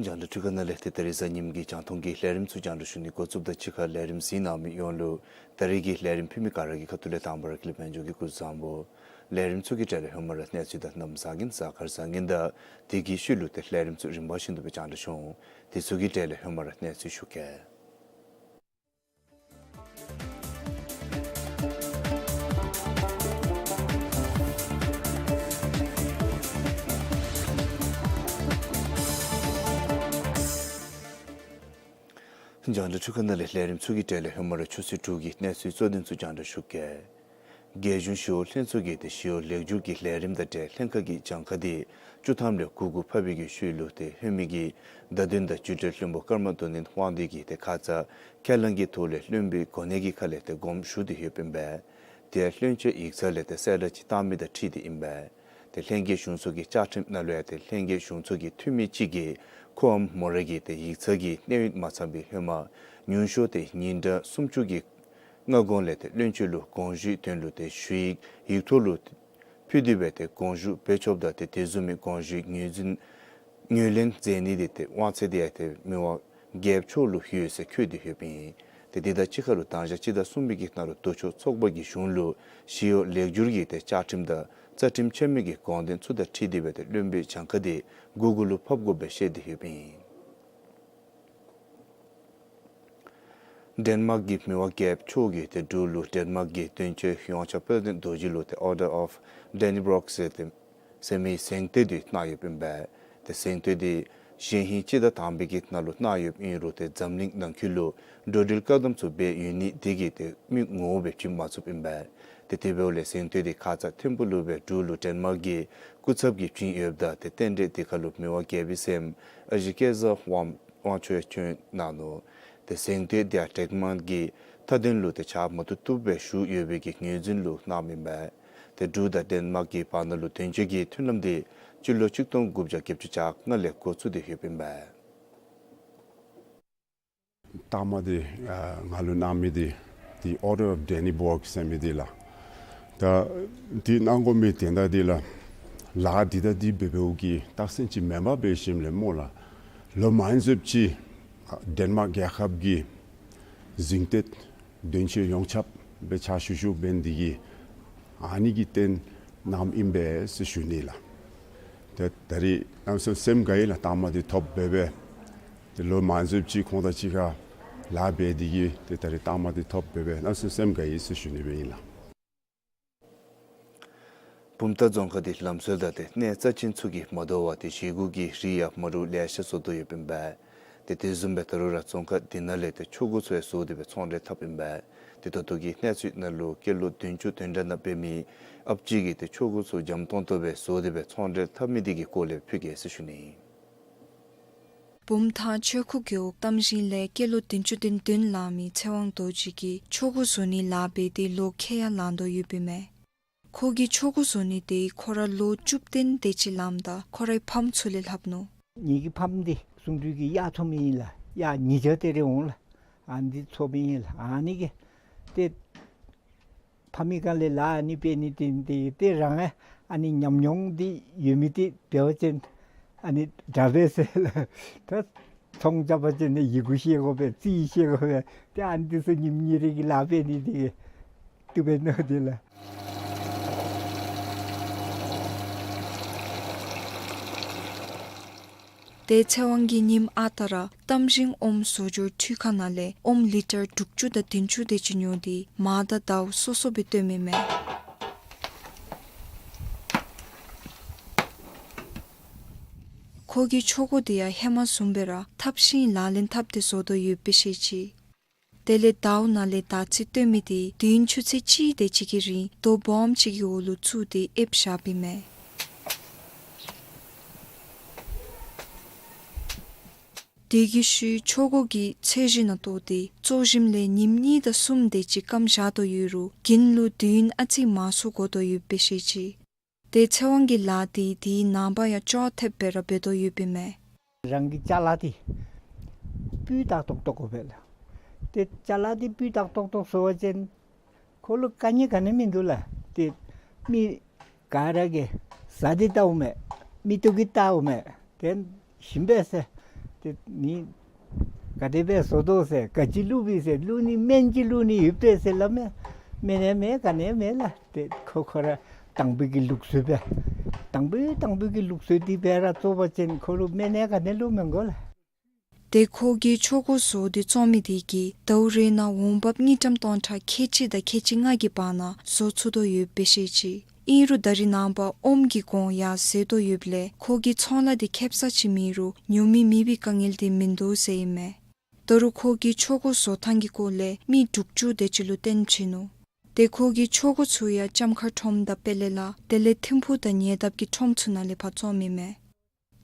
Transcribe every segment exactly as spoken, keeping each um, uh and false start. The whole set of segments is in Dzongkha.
རྒྱང་བསྒྲགས་འཕྲུལ་ཁང་ནང་ལས་ཏེ་ད་རིས་གཟའ་ཉིམ་གི་རྒྱང་མཐོང་གི་ལས་རིམ་ཚུ་རྒྱང་བསྒྲགས་ཞུ་ནི་འགོ་བཙུགསཔ་དང་གཅིག་ཁར་ལས་རིམ་གཟིགས་གནང་མི་ཡོངས་ལུ་ད་རིས་ཀྱི་ལས་རིམ་ཕུལ་མི་ག་ར་གི་ཁ་ཐུག་ལས་དང་པ་ར་ཀུན་ལེགས་དཔལ་འབྱོར་གྱིས་སྐུ་གཟུགས་བཟང་པོ། ལས་རིམ་ཚུ་གི་གྲས་ལས་ཧེ་མ་ར་གནས་ཚུལ་དང་གནམ་བཟང་ངན་གཟའ་སྐར་བཟང་ངན་དང་དེ་གི་ཤུལ་ལུ་ཏེ་ལས་རིམ་ཚུ་རིམ་པ་བཞིན་དུ་སྦེ་རྒྱང་བསྒྲགས་ཞུ་འོང་། དེ་ཚུ་གི་གྲས་ལས་ཧེ་མ་ར་གནས་ཚུལ་ཞུ་གེ། རྒྱང་བསྒྲགས་འཕྲུལ་ཁང་ནང་ལས་ལས་རིམ་ཚུ་གི་གྲས་ལས་ཧེ་མ་ར་ཆུ་ཚོད་དྲུག་གི་གནས་ཚུལ་གཙོ་དོན་ཚུ་རྒྱང་བསྒྲགས་ཞུ་གེ། རྒྱལ་གཞུང་ཞི་གཡོག་ལྷན་ཚོགས་ཀྱིས་ཏེ་ཞི་གཡོག་ལེགས་བསྒྱུར་གྱི་ལས་རིམ་དང་འབྲེལ་ལྷན་ཁག་གི་གྱངས་ཁ་དེ་བཅུ་ཐམ་ལས་དགུ་དགུ་ཕབ་པའི་གི་ཤུལ་ལུ་ཏེ་ལྷོད་མི་གི་བརྡ་དོན་དང་བརྒྱུད་འབྲེལ་བློན་པོ་ཀརྨ་དོན་ལྡན་དབང་འདུས་ཀྱིས་ཏེ་ཁ་ཙ་ཁས་བླངས་ཀྱི་ཐོག་ལས་བློན་པོའི་གོ་གནས་ཀྱི་ཁ་ལས་ཏེ་དགོངསམ་ཞུ་སྟེ་ཡོདཔ་ཨིན་པས། དེ་ཡང་བློན་ཆེན་ཡིག་ཚང་ལས་ཏེ་གསལ་བསྒྲགས་ཅིག་བཏང་མི་དང་འཁྲིལ་ཏེ་ཨིན་པས། ཏེ་ལྷན་རྒྱས་གཞུང་ཚོགས་ཀྱི་བཅའ་ཁྲིམས་ནང་ལུ་ཡང་ཏེ་ལྷན་རྒྱས་གཞུང་ཚོགས་ཀྱི་འཐུས་མི་གཅིག་གིས་ཁོའམ་མོ་ར་གིས་ཏེ་ཡིག་ཚང་གི་གནས་ཡུན་མ་ཚང་པའི་ཧེ་མ་ཉུང་ཤོས་ཏེ་ཉིན་གྲངས་སུམ་ཅུ་གི་སྔ་གོང་ལས་ཏེ་བློན་ཆེན་ལུ་དགོངས་ཞུའི་དོན་ལུ་ཏེ་ཞུ་ཡིག་ཡིག་ཐོག་ལུ་ཕུལ་ཏེ་སྦེ་ཏེ་དགོངས་ཞུ་འབད་ཆོགཔ་དང་ཏེ་དེ་བཟུམ་མའི་དགོངས་ཞུའི་ངོས་འཛིན་ངོས་ལེན་མཛད་ནི་དེ་ཏེ་དབང་ཚད་དེ་ཡང་ཏེ་མི་དབང་རྒྱལཔོ་མཆོག་ལུ་ཡོད་ཟེར་འཁོད་དེ་ཡོདཔ་ཨིན། ཏེ་དེ་དང་གཅིག་ཁར་ལུ་དང་ཞག་སྤྱི་ཟླ་གསུམ་པའི་གི་ནང་ལུ་ལྡོག་ཕྱོགས་ཚོགས་པ་གིས་གཞུང་ལུ་ཞི་གཡོག་ལེགས་བསྒྱུར་གྱི་ཏེ་བཅའ་ཁྲིམས་དང་རྩ་ཁྲིམས་ཆད་མེད་ཀྱི་དགོངས་དོན་ཚུ་དང་འཁྲིལ་ཏེ་སྦེ་ཏེ་བློན་པོའི་གྱངས་ཁ་དེ་དགུ་དགུ་ལུ་ཕབ་དགོ་པའི་བཤད་དེ་ཡོདཔ་ཨིན། ཌེན་མཱརཀ་གི་མི་དབང་རྒྱལཔོ་མཆོག་གིས་ཏེ་འབྲུག་ལུ་ཌེན་མཱརཀ་གི་དོན་གཅོད་ཡོངས་ཁྱབ་དཔལ་ལྡན་རྡོ་རྗེ་ལུ་ཏེ་Order of Dannebrog ཟེར་ཏེ་ཟེར་མི་གཟེངས་བསྟོད་དེ་གནང་ཡོདཔ་ཨིན་པས། ཏེ་གཟེངས་བསྟོད་དེ་གཞེས་ཧིང་སྤྱི་ཟླ་དང་པའི་གི་ནང་ལུ་གནང་ཡོདཔ་ཨིན་རུང་ཏེ་འཛམ་གླིང་ནང་འཁོད་ལུ་འགྲོ་འགྲུལ་བཀག་དམ་ཚུ་འབད་ཡོད་ནི་དེ་གིས་ཏེ་མི་ངོ་བོ་སྦེ་བྱིན་མ་ཚུགསཔ་ཨིན་པས། ཏེ་དེ་འབདཝ་ལས་གཟེངས་བསྟོད་དེ་ཁ་ཙ་ཐིམ་ཕུག་ལུ་སྦེ་འབྲུག་ལུ་ཌེན་མཱརཀ་གི་སྐུ་ཚབ་ཀྱིས་བྱིན་ཡོདཔ་ད་ཏེ་རྟེན་འབྲེལ་དེ་ཁར་ལུ་མི་དབང་རྒྱལ་པོའི་སྲསམོ་ཨ་ཞེ་ཀེ་ཛར་ཝམ་དབང་ཆོག་ཡང་བྱོན་གནང་ནུག། ཏེ་གཟེངས་བསྟོད་དེ་ཡང་ཌེན་མཱརཀ་གི་མཐའ་དོན་ལུ་ཏེ་བྱ་མ་བཏུབ་བཏུབ་སྦེ་ཞུགས་ཡོད་པའི་གི་ངོས་འཛིན་ལུ་གནངམ་ཨིན་པས། ཏེ་འབྲུག་དང་ཌེན་མཱརཀ་གི་བར་ན་ལུ་དོན་གཅོད་ཀྱི་མཐུན་ལམ་དེ་སྤྱི་ལོ་ཆིག་སྟོང་དགུ་བརྒྱ་བརྒྱད་ཅུ་གྱ་ལྔ་ལས་འགོ་བཙུགས་ཏེ་ཡོདཔ་ཨིན་པས། རྟགས་མ་དེ་ཨ་ང་ལུ་གནང་མི་དེ་དེ་Order of Dannebrog ཟེར་མི་དེ་ལགས། ད་དེ་གནང་དགོ་མི་དོན་དག་དེ་ལགས། ལཱ་འདི་ད་འདི་འབད་འབདཝ་གི་རྟགས་མཚན་ཅིག་མེན་པར་འབད་ཞིནམ་ལས་སྨོ་ལགས། ལོ་མང་སུ་ཅིག་ཨ་ཌེན་མཱརཀ་རྒྱལ་ཁབ་ཀྱི་གཟེངས་བསྟོད་དོན་གཅོད་ཡོངས་ཁྱབ་སྦེ་ཕྱག་ཞུ་ཞུཝ་འབད་ནི་དེ་གིས་ཨ་ནི་གི་རྟེན་གནངམ་ཨིན་པས་ཟེར་ཞུ་ནི་ལགས། ཏེ་ད་རིས་གནམ་མེད་ས་མེད་སེམས་དགའ་ཡི་ལགས། རྟགས་མ་དེ་ཐོབ་འབད་འབད། ཏེ་ལོ་མང་སུ་ཅིག་ཁོང་དང་གཅིག་ཁར་ལཱ་འབད་ནི་དེ་གིས་ཏེ་ད་རིས་རྟགས་མ་དེ་ཐོབ་འབད་འབད་གནམ་མེད་ས་མེད་སེམས་དགའ་ཡི་ཟེར་ཞུ་ནི་སྦེ་ཨིན་ལགས། བུམ་ཐང་རྫོང་ཁག་དེ་ལམ་སྲོལ་དང་ཏེ་གནས་རྩ་ཅན་ཚུ་གིས་མ་དོ་བར་ཏེ་བཞེས་སྒོ་གི་རིགས་ཡང་མ་འདྲཝ་ལེ་ཤ་བཟོ་དོ་ཡོདཔ་ཨིན་པས། ཏེ་དེ་བཟུམ་སྦེ་ད་རུང་ར་རྫོང་ཁག་དེ་ནང་ལས་ཏེ་ཆོ་ག་ཚུ་ཡང་བཟོ་སྟེ་སྦེ་ཚོང་འབྲེལ་འཐབ་ཨིན་པས། ཏེ་ད་ལྟོ་གི་གནས་ཚུལ་ནང་ལུ་སྐྱེས་ལོ་བདུན་ཅུ་དོན་གྲངས་ནང་འབད་མི་ཨཔ་ཅིག་གིས་ཏེ་ཆོ་ག་ཚུ་འཇམ་ཏོང་ཏོ་སྦེ་བཟོ་སྟེ་སྦེ་ཚོང་འབྲེལ་འཐབ་མི་དེ་གི་སྐོར་ལས་ཕུལ་གེ་ཟེར་ཞུ་ནི། བུམ་ཐང་ཆོས་འཁོར་རྒེད་འོག་གཏམ་ཞིང་ལས་སྐྱེས་ལོ་བདུན་ཅུ་དོན་བདུན་ལང་མི་ཚེ་དབང་རྡོ་རྗེ་གིས་ཆོ་ག་བཟོ་ནི་ལཱ་འབད་དེ་ལོ་ཁལ་ཡང་ལང་དོ་ཡོདཔ་ཨིན་མས། ཁོ་གིས་ཆོ་ག་བཟོ་ནི་དེ་ཁོ་ར་ལོ་བཅུ་བདུན་དེ་ཅིག་ལངམ་ད་ཁོ་རའི་ཕམ་ཚུ་ལས་ལྷབ་ནུག། ངེ་གི་ཕམ་འདི་གསུང་སྤྲུལ་གྱི་གཡག་འཚོ་མི་ཨིན་ལགས། གཡག་ཉིས་བརྒྱ་དེ་རེ་འོང་ལགས། ཨ་ནི་འཚོ་མི་ཨིན་ལགས། ཨ་ནི་གིས་ཏེ་ཕ་མེས་སྒང་ལས་ལཱ་ཨ་ནི་འབད་ནི་དེ་འདི་ཏེ་རང་ཨ་ནི་ཉམས་མྱོང་འདི་ཡོད་མི་དེ་འབད་བ་ཅིན་ཨ་ནི་དྲག་པས་ཟེར་ལགས། ད་ཚོང་རྐྱབ་པ་ཅིན་ནི་ཡི་གུ་ཤེས་དགོ་པས། རྩིས་ཤེས་དགོ་པས། ཏེ་ཨ་ནི་འདི་ཚུ་ཉིནམ་ཉིནམ་རེ་གི་ལཱ་འབད་ནི་དེ་གིས་བཏུབ་པས་མནོ་སྟེ་ལགས། ཏེ་ཚེ་དབང་གིས་ཉིནམ་ཨ་རྟག་ར་གཏམ་ཞིང་ཨོམ་བཟོ་སྦྱོར་འཕྲུལ་ཁང་ནང་ལས་ཨོམ་ལི་ཊར་དྲུག་ཅུ་དང་བདུན་ཅུ་དེ་ཅིག་ཉོ་སྟེ་མར་དང་ཟླཝ་སོ་སོ་སྦེ་བཏོནམ་ཨིན་མས། ཁོ་གི་ཆོ་ག་དེ་ཡང་ཧེ་མ་བཟུམ་སྦེ་ར་འཐབ་ཤིང་ལག་ལེན་འཐབ་སྟེ་བཟོ་དོ་ཡོདཔ་སྦེ་བཤད་ཅི། དེ་ལས་དའུ་ནང་ལས་དར་ཚི་བཏོན་མི་དེ་དུས་ཡུན་ཆུ་ཚོད་གཅིག་དེ་ཅིག་གི་རིང་རྡོ་སྦོམ་ཅིག་གི་འོག་ལུ་བཙུགས་ཏེ་ཨེབ་བཞགཔ་ཨིན་མས། དེ་གི་ཤུལ་ཆོ་ག་གི་ཚད་གཞི་ནང་གཏོགས་ཏེ་རྩོད་ཞིནམ་ལས་ཉིནམ་གཉིས་དང་གསུམ་དེ་ཅིག་སྐམ་བཞག་དོ་ཡོད་རུང་གྱེན་ལུ་དུས་ཡུན་ཨ་ཙི་མང་སུ་འགོར་དོ་ཡོདཔ་སྦེ་བཤད་ཅི། དེ་ཚེ་དབང་གི་ལཱ་དེ་དེའི་ནངས་པ་ཡང་ཅོག་འཐདཔ་སྦེ་ར་འབད་དོ་ཡོདཔ་ཨིན་མས། རང་གི་ཅ་ལ་འདི་སྤུས་དག་ཏོག་ཏོ་དགོ་པས་ལགས། ཏེ་ཅ་ལ་འདི་སྤུས་དག་ཏོག་ཏོ་བཟོ་བ་ཅིན་ཁོ་ལུ་དཀའ་ངལ་ག་ནི་མིན་འདུག་ལགས། ཏེ་མི་ག་ར་གིས་ཟ་སྟེ་བལྟཝ་མས། མིག་ཏོ་གིས་བལྟཝ་མས། ཏེ་ཞིམ་པས་ཟེར། ཏེ་ནི་ག་དེ་སྦེ་བཟོ་དོ་ཟེར། ག་ཅི་བླུགས་པས་ཟེར། བླུགས་ནི་སྨན་ཅིག་བླུགས་ནི་ཡོད་པས་ཟེར་སླབ་མས། སྨན་ཡང་མེད་ག་ནི་ཡང་མེད་ལགས། ཏེ་ཁོ་ཁོ་ར་དང་པའི་གི་ལུགས་སྲོལ་སྦེ་དང་པའི་དང་པའི་གི་ལུགས་སྲོལ་འདི་སྦེ་ར་བཟོ་བ་ཅིན་ཁོ་ལུ་སྨན་ཡང་ག་ནི་ལུ་མི་དགོ་ལགས། ཏེ་ཁོ་གིས་ཆོ་ག་བཟོ་སྟེ་བཙོང་མི་དེ་གིས་ཟླཝ་རེ་ནང་འོང་འབབ་དངུལ་ཀྲམ་སྟོང་ཕྲག་ཁལ་གཅིག་དང་ཁལ་གཅིག་ལྔ་གི་བར་ན་བཟོ་ཚུགས་དོ་ཡོདཔ་སྦེ་བཤད་ཅི། ཨིན་རུང་ད་རིས་ནངས་པ་ཨོམ་གྱི་གོང་ཡར་ཟད་དོ་ཡོདཔ་ལས་ཁོ་གི་ཚོང་ལཱ་དེ་ཁེབ་ས་ཅིག་མེད་རུང་ཉོ་མི་མེད་པའི་དཀའ་ངལ་དེ་མིན་འདུག་ཟེར་ཨིན་མས། ད་རུང་ཁོ་གིས་ཆོ་ག་བཟོ་ཐངས་ཀྱི་སྐོར་ལས་མི་དྲུག་ཅུ་དེ་ཅིག་ལུ་སྟོན་བྱིན་ནུག། ཏེ་ཁོ་གིས་ཆོ་ག་ཚུ་ཡང་ལྕམ་མཁར་ཁྲོམ་དང་དཔལ་ལེ་ལ་དེ་ལས་ཐིམ་ཕུག་དང་ཉེ་འདབས་ཀྱི་ཁྲོམ་ཚུ་ནང་ལས་ཕར་བཙོངམ་ཨིན་མས།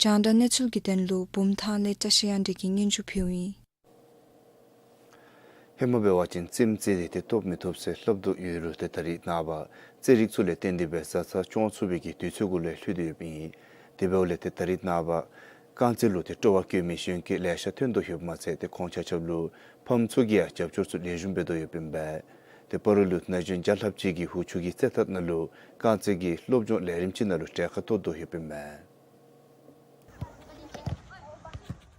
རྒྱང་བསྒྲགས་གནས་ཚུལ་གྱི་དོན་ལུ་བུམ་ཐང་ལས་བཀྲ་ཤིས་དབྱངས་སྒྲོན་གྱིས་སྙན་ཞུ་ཕུལཝ་ཨིན། ཧེ་མ་འབད་བ་ཅིན་རྩེདམོ་རྩེ་སྟེ་ཏེ་བཏོག་མི་ཐོབ་ཟེར་སླབ་དོ་ཡོད་རུང་ཏེ་ད་རིས་ནངས་པ་རྩེད་རིགས་ཚུ་ལས་བརྟེན་ཏེ་སྦེ་བཟའ་ཚང་སྐྱོང་ཚུགས་པའི་གི་དུས་ཚོད་གུ་ལུ་ལྷོད་དེ་ཡོདཔ་ཨིན། དེ་འབདཝ་ལས་ཏེ་ད་རིས་ནངས་པ་རྐང་རྩེད་ལུ་ཏེ་སྤྲོ་བ་བསྐྱེད་མི་གཞོན་སྐྱེས་ལེ་ཤ་ཐོན་དོ་ཡོདཔ་མ་ཚད་ཏེ་ཁོང་ཆ་ཁྱབ་ལུ་ཕམ་ཚུ་གིས་ཡང་རྒྱབ་སྐྱོར་ཚུ་ལེགས་ཤོམ་འབད་དོ་ཡོདཔ་ཨིན་པས། ཏེ་སྤ་རོ་ལུ་ན་གཞོན་བརྒྱ་ལྷགཔ་ཅིག་གིས་ཧུ་ཆུ་གི་རྩེད་ཐང་ནང་ལུ་རྐང་རྩེད་ཀྱི་སློབ་སྦྱོང་ལས་རིམ་ཅིག་ནང་ལུ་གྲལ་ཁར་གཏོགས་དོ་ཡོདཔ་ཨིན་མས།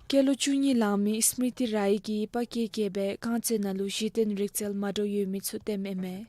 སྐྱེས་ལོ་བཅུ་གཉིས་ལང་མི་སྨྲི་ཏི་རའི་གིས་ཕ་སྐད་བཀོལ་སྦེ་རྐང་རྩེད་ནང་ལུ་གཞི་རྟེན་རིག་རྩལ་མ་འདྲཝ་ཡོད་མི་ཚུ་སྟོནམ་ཨིན་མས།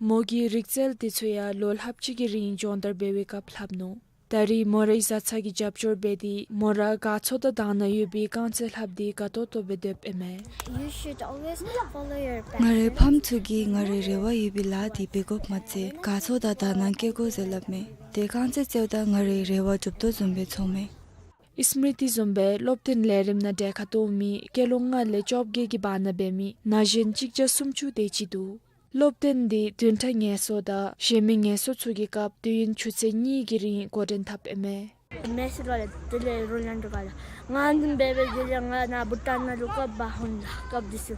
མོ་གིས་རིག་རྩལ་དེ་ཚུ་ཡང་ལོ་ལྷགཔ་ཅིག་གི་རིང་སྦྱོང་བརྡར་འབད་བའི་སྐབས་ལྷབ་ནུག། ད་རིས་མོ་རའི་བཟའ་ཚང་གིས་རྒྱབ་སྐྱོར་འབད་དེ་མོ་ར་དགའ་ཚོར་དང་དག་སྣང་ཡོད་པའི་རྐང་རྩེད་ལྷབ་སྟེ་དགའ་ཏོག་ཏོ་སྦེ་སྡོདཔ་ཨིན་མས། You should always follow your passion. ང་རའི་ཕམ་ཚུ་གིས་ང་རའི་རེ་བ་ཡོད་པའི་ལཱ་འདི་འབད་དགོཔ་མ་ཚད་དགའ་ཚོར་དང་དག་སྣང་བསྐྱེད་དགོ་ཟེར་སླབ་མས། ཏེ་རྐང་རྩེད་རྩེདཔ་ད་ང་རའི་རེ་བ་འགྲུབ་དོ་བཟུམ་སྦེ་ཚོརཝ་མས། སྨྲི་ཏི་བཟུམ་སྦེ་སློབ་སྟོན་ལས་རིམ་ནང་གྲལ་ཁར་གཏོགས་མི་སྐྱེས་ལོ་ལྔ་ལས་བཅོ་བརྒྱད་ཀྱི་བར་ན་འབད་མི་ན་གཞོན་གཅིག་བརྒྱ་སུམ་ཅུ་དེ་ཅིག་འདུག། སློབ་སྟོན་འདི་བདུན་ཕྲག་ངལ་གསོ་དང་གཞན་མི་ངལ་གསོ་ཚུ་གི་སྐབས་དུས་ཡུན་ཆུ་ཚོད་གཉིས་ཀྱི་རིང་འགོ་འདྲེན་འཐབ་ཨིན་མས། མེ་སི་ལོ་ལས་དེ་ལས་རོ་ལན་ཌོ་ག་ལགས། ང་འདི་འབད་འབད་དེ་ལས་ང་ནཱ་བྷུ་ཊཱན་ནང་ལུ་ཀབ་འབག་འོང་ལགས། ཀབ་འདི་ཚུ་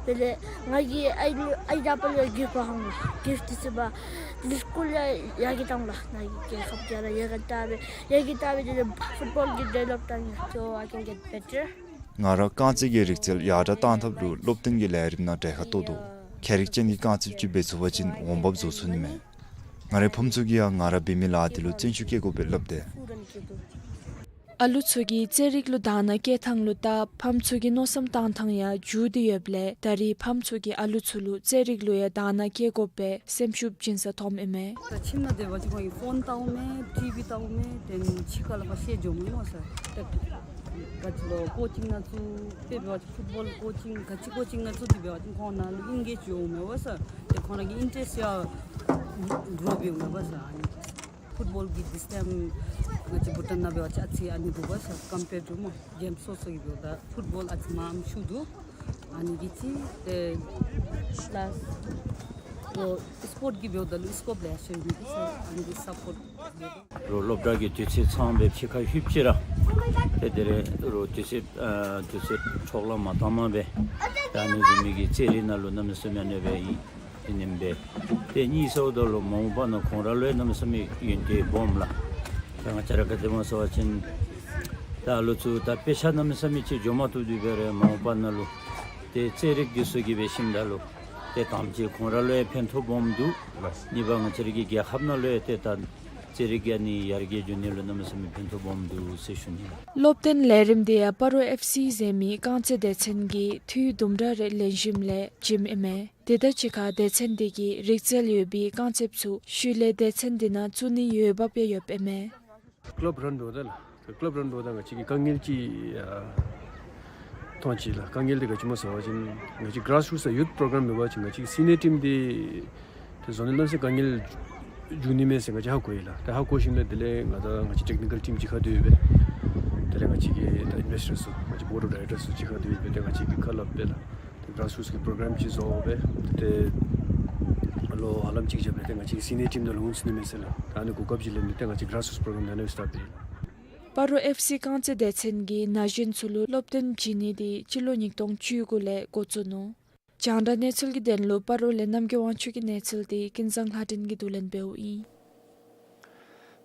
དེ་ལས་ང་གི་ཨའི་ཨའི་རྒྱབ་ལུ་གིཕཊ་འབག་འོང་ལགས། གིཕཊ་འདི་ཚུ་འབག་དེ་ལས་སི་ཀུལ་ཡང་ཡར་རྒྱས་བཏང་ལགས། ནཱ་གི་རྒྱལ་ཁབ་རྒྱལ་ལ་ཡར་རྒྱས་བཏང་སྦེ་ཡར་རྒྱས་བཏང་སྦེ་དེ་ལས་ཕུཊ་བཱོལ་གྱི་ཌི་ཝེ་ལོབ་བཏང་ཡི། So I can get better. ང་ར་རྐང་རྩེད་ཀྱི་རིག་རྩལ་ཡར་དྲག་གཏང་ཐབས་ལུ་སློབ་སྟོན་གྱི་ལས་རིམ་ནང་གྲལ་ཁར་གཏོགས་དོ། ཁྱད་རིག་ཅན་གྱི་རྐང་རྩེདཔ་ཅིག་འབད་ཚུགས་པ་ཅིན་འོང་འབབ་བཟོ་ཚུགས་ནི་མས། ང་རའི་ཕམ་ཚུ་གིས་ཡང་ང་ར་འབད་མི་ལཱ་འདི་ལུ་བརྩོན་ཤུགས་བསྐྱེད་དགོ་པས་སླབ་སྟེ། ཨ་ལུ་ཚུ་གིས་རྩེད་རིགས་ལུ་དག་སྣང་བསྐྱེད་ཐངས་ལུ་བལྟ་ཕམ་ཚུ་གི་མནོ་བསམ་བཏང་ཐངས་ཡང་འགྱུར་ཏེ་ཡོདཔ་ལས་ད་རིས་ཕམ་ཚུ་གིས་ཨ་ལུ་ཚུ་ལུ་རྩེད་རིགས་ལུ་ཡང་དག་སྣང་བསྐྱེད་དགོ་པའི་སེམས་ཤུགས་བྱིན་ས་ཐོནམ་ཨིན་མས། ད་ཁྱིམ་ནང་སྡོད་པ་ཅིན་ཁོང་གིས་ཕོན་བལྟཝ་མས། ཊི་ཝི་བལྟཝ་མས། དེ་ལས་ཕྱི་ཁ་ལུ་ཕར་བཤལ་འགྱོཝ་མས་སྨོ་ཟེར། ད་ག་ཅི་ལོ་ཀོ་ཅིང་ནང་བཙུགས་དཔེ་འབད་བ་ཅིན་ཕུཊ་བཱོལ་ཀོ་ཅིང་ག་ཅི་ཀོ་ཅིང་ནང་བཙུགས་ཏེ་འབད་བ་ཅིན་ཁོང་ནཱ་ལུ་ཨེན་གེཇ་འོང་མས་སྨོ་ཟེར། ཏེ་ཁོང་ར་གི་ཨིན་ཊེ་རེསཊ་ཡང་གྲོགས་འབདཝ་མས་སྨོ་ཟེར། ཨ་ནི་ཕུཊ་བཱོལ་གྱི་ཌིས་ཊེནསི་ང་བཅས་བྷུ་ཊཱན་ནང་འབད་བ་ཅིན་ཨ་ཙི་ཨ་ནི་འདུག་སྨོ་ཟེར། ཀམ་པེརཌ་ཊུ་སྨོ་གེམསི་སོ་སོ་གི་འབདཝ་ད་ཕུཊ་བཱོལ་ཨ་ཙི་མངམ་ཤུགས་འདུག། ཨ་ནི་གི་ཅིག་ཏེ་པ་ལཱསི་ཨོ་སི་པོརཊ་གི་འབདཝ་ད་ལུ་སི་ཀོབ་ལེ་ཤ་ཡོད་ཟེར། ཨ་ནི་གི་སཔོརཊ་རོགས་སློབ་གྲྭ་གི་དུས་ཚོད་ཚང་སྦེ་ཕྱི་ཁར་ལྷོདཔ་ཅིག་ར་ཏེ་དེ་རེ་རོགས་དུས་ཚོད་ཨ་དུས་ཚོད་འཕྲོ་བརླག་མ་བཏང་མ་སྦེ་ད་ཨ་ནི་བཟུམ་མའི་གི་རྩེད་རིགས་ནང་ལུ་གནམ་མེད་ས་མེད་ཨ་ནི་སྦེ་ཨིན། དེ་ནེམ་སྦེ་ཏེ་གཉིས་ཟེརཝ་ད་ལུ་མ་འོངས་པ་ནང་ཁོང་ར་ལུ་ཡང་གནམ་མེད་ས་མེད་ཡོན་ཏན་སྦོམ་ལགས། ད་ང་བཅས་ར་ག་དེ་སྨོ་ཟེར་བ་ཅིན་ད་ཨ་ལུ་ཚུ་ད་དཔེ་ཆ་གནམ་མེད་ས་མེད་ཅིག་འགྱོ་མ་བཏུབ་དེ་སྦེ་ར་མ་འོངས་པ་ནང་ལུ་ཏེ་རྩེད་རིགས་འདི་ཚུ་གིས་འབད་ཞིནམ་ད་ལུ་ཏེ་དང་པ་ཅིག་ཁོང་ར་ལུ་ཡང་ཕན་ཐོགས་སྦོམ་འདུག། གཉིས་པ་ང་བཅས་ར་གི་རྒྱལ་ཁབ་ནང་ལུ་ཡང་ཏེ་ད་རྩེད་རིགས་ཀྱི་ཨ་ནི་ཡར་རྒྱས་འགྱོ་ནི་ལུ་གནམ་མེད་ས་མེད་ཕན་ཐོགས་སྦོམ་འདུག་ཟེར་ཞུ་ནི་ལགས། སློབ་སྟོན་ལས་རིམ་དེ་ཡང་སྤ་རོ་ཨེཕ་སི་ཟེར་མི་རྐང་རྩེད་སྡེ་ཚན་གྱིས་འཐུས་དུམ་གྲ་རེ་ལེན་ཞིནམ་ལས་བྱིནམ་ཨིན་མས། དེ་དང་གཅིག་ཁར་སྡེ་ཚན་དེ་གིས་རིག་རྩལ་ཡོད་པའི་རྐང་རྩེདཔ་ཚུ་ཤུལ་ལས་སྡེ་ཚན་དེ་ནང་བཙུགས་ནིའི་འོས་འབབ་ཡང་ཡོདཔ་ཨིན་མས། ཀ་ལབ་རན་འགྱོཝ་ད་ལགས། ཀ་ལབ་རན་འགྱོཝ་ད་ང་བཅས་ཀྱིས་དཀའ་ངལ་ཅིག་ཨ་མཐོང་ཅི་ལགས། དཀའ་ངལ་དེ་ག་ཅི་སྨོ་ཟེར་བ་ཅིན་ང་བཅས་གི་གྲཱས་རུཊསི་ཡུཐ་པོ་རོ་གརམ་འབད་བ་ཅིན་ང་བཅས་ཀྱི་སི་ནིཡར་ཊིམ་དེ་ཏེ་བཟོ་ནི་ལམ་སེང་དཀའ་ངལ་འབྱུང་ནི་མས་ཟེར་ང་བཅས་ཧ་གོ་ཡི་ལགས། ཏེ་ཧ་གོ་ཞིནམ་ལས་དེ་ལས་ང་དང་ང་བཅས་ཊེཀ་ནི་ཀལ་ཊིམ་གཅིག་ཁར་སྡོད་སྦེ་ དེ་ལས་ང་བཅས་ཀྱི་ད་ཨིན་བེསི་ཊར་ཚུ་ང་བཅས་བོརཌ་ཨོཕ་ཌའི་རེག་ཊར་ཚུ་གཅིག་ཁར་སྡོད་སྦེ་ཏེ་ང་བཅས་ཀྱིས་བཀའ་སློབ་སྦེ་ལགས། ཏེ་གཱརསི་རུཊ་ཀྱི་པོརོ་གརམ་ཅིག་བཟོ་སྦེ་ཏེ་ལོ་ཧ་ལམ་གཅིག་བརྒྱབ་སྦེ་ཏེ་ང་བཅས་ཀྱི་སི་ནིཡར་ཊིམ་ནང་ལུ་འོང་ཚུགས་ནི་མས་ཟེར་ལགས། ད་ཨ་ནི་གོ་སྐབས་ཅིག་ལེན་ཏེ་ཏེ་ང་བཅས་གཱརསི་རུཊ་པོརོ་གརམ་ནང་ལས་སི་ཊཱཊ་འབད་ཡི་ལགས། སྤ་རོ་ཨེཕ་སི་རྐང་རྩེད་སྡེ་ཚན་གྱིས་ན་གཞོན་ཚུ་ལུ་སློབ་སྟོན་བྱིན་ནི་དེ་སྤྱི་ལོ་ཉིས་སྟོང་བཅུ་དགུ་ལས་འགོ་བཙུགས་ནུག། རྒྱང་བསྒྲགས་གནས་ཚུལ་གྱི་དོན་ལུ་སྤ་རོ་ལས་རྣམ་རྒྱལ་དབང་ཕྱུག་གི་གནས་ཚུལ་དེ་ཀུན་བཟང་ལྷ་སྒྲོན་གྱིས་བསྡུ་ལེན་འབདཝ་ཨིན།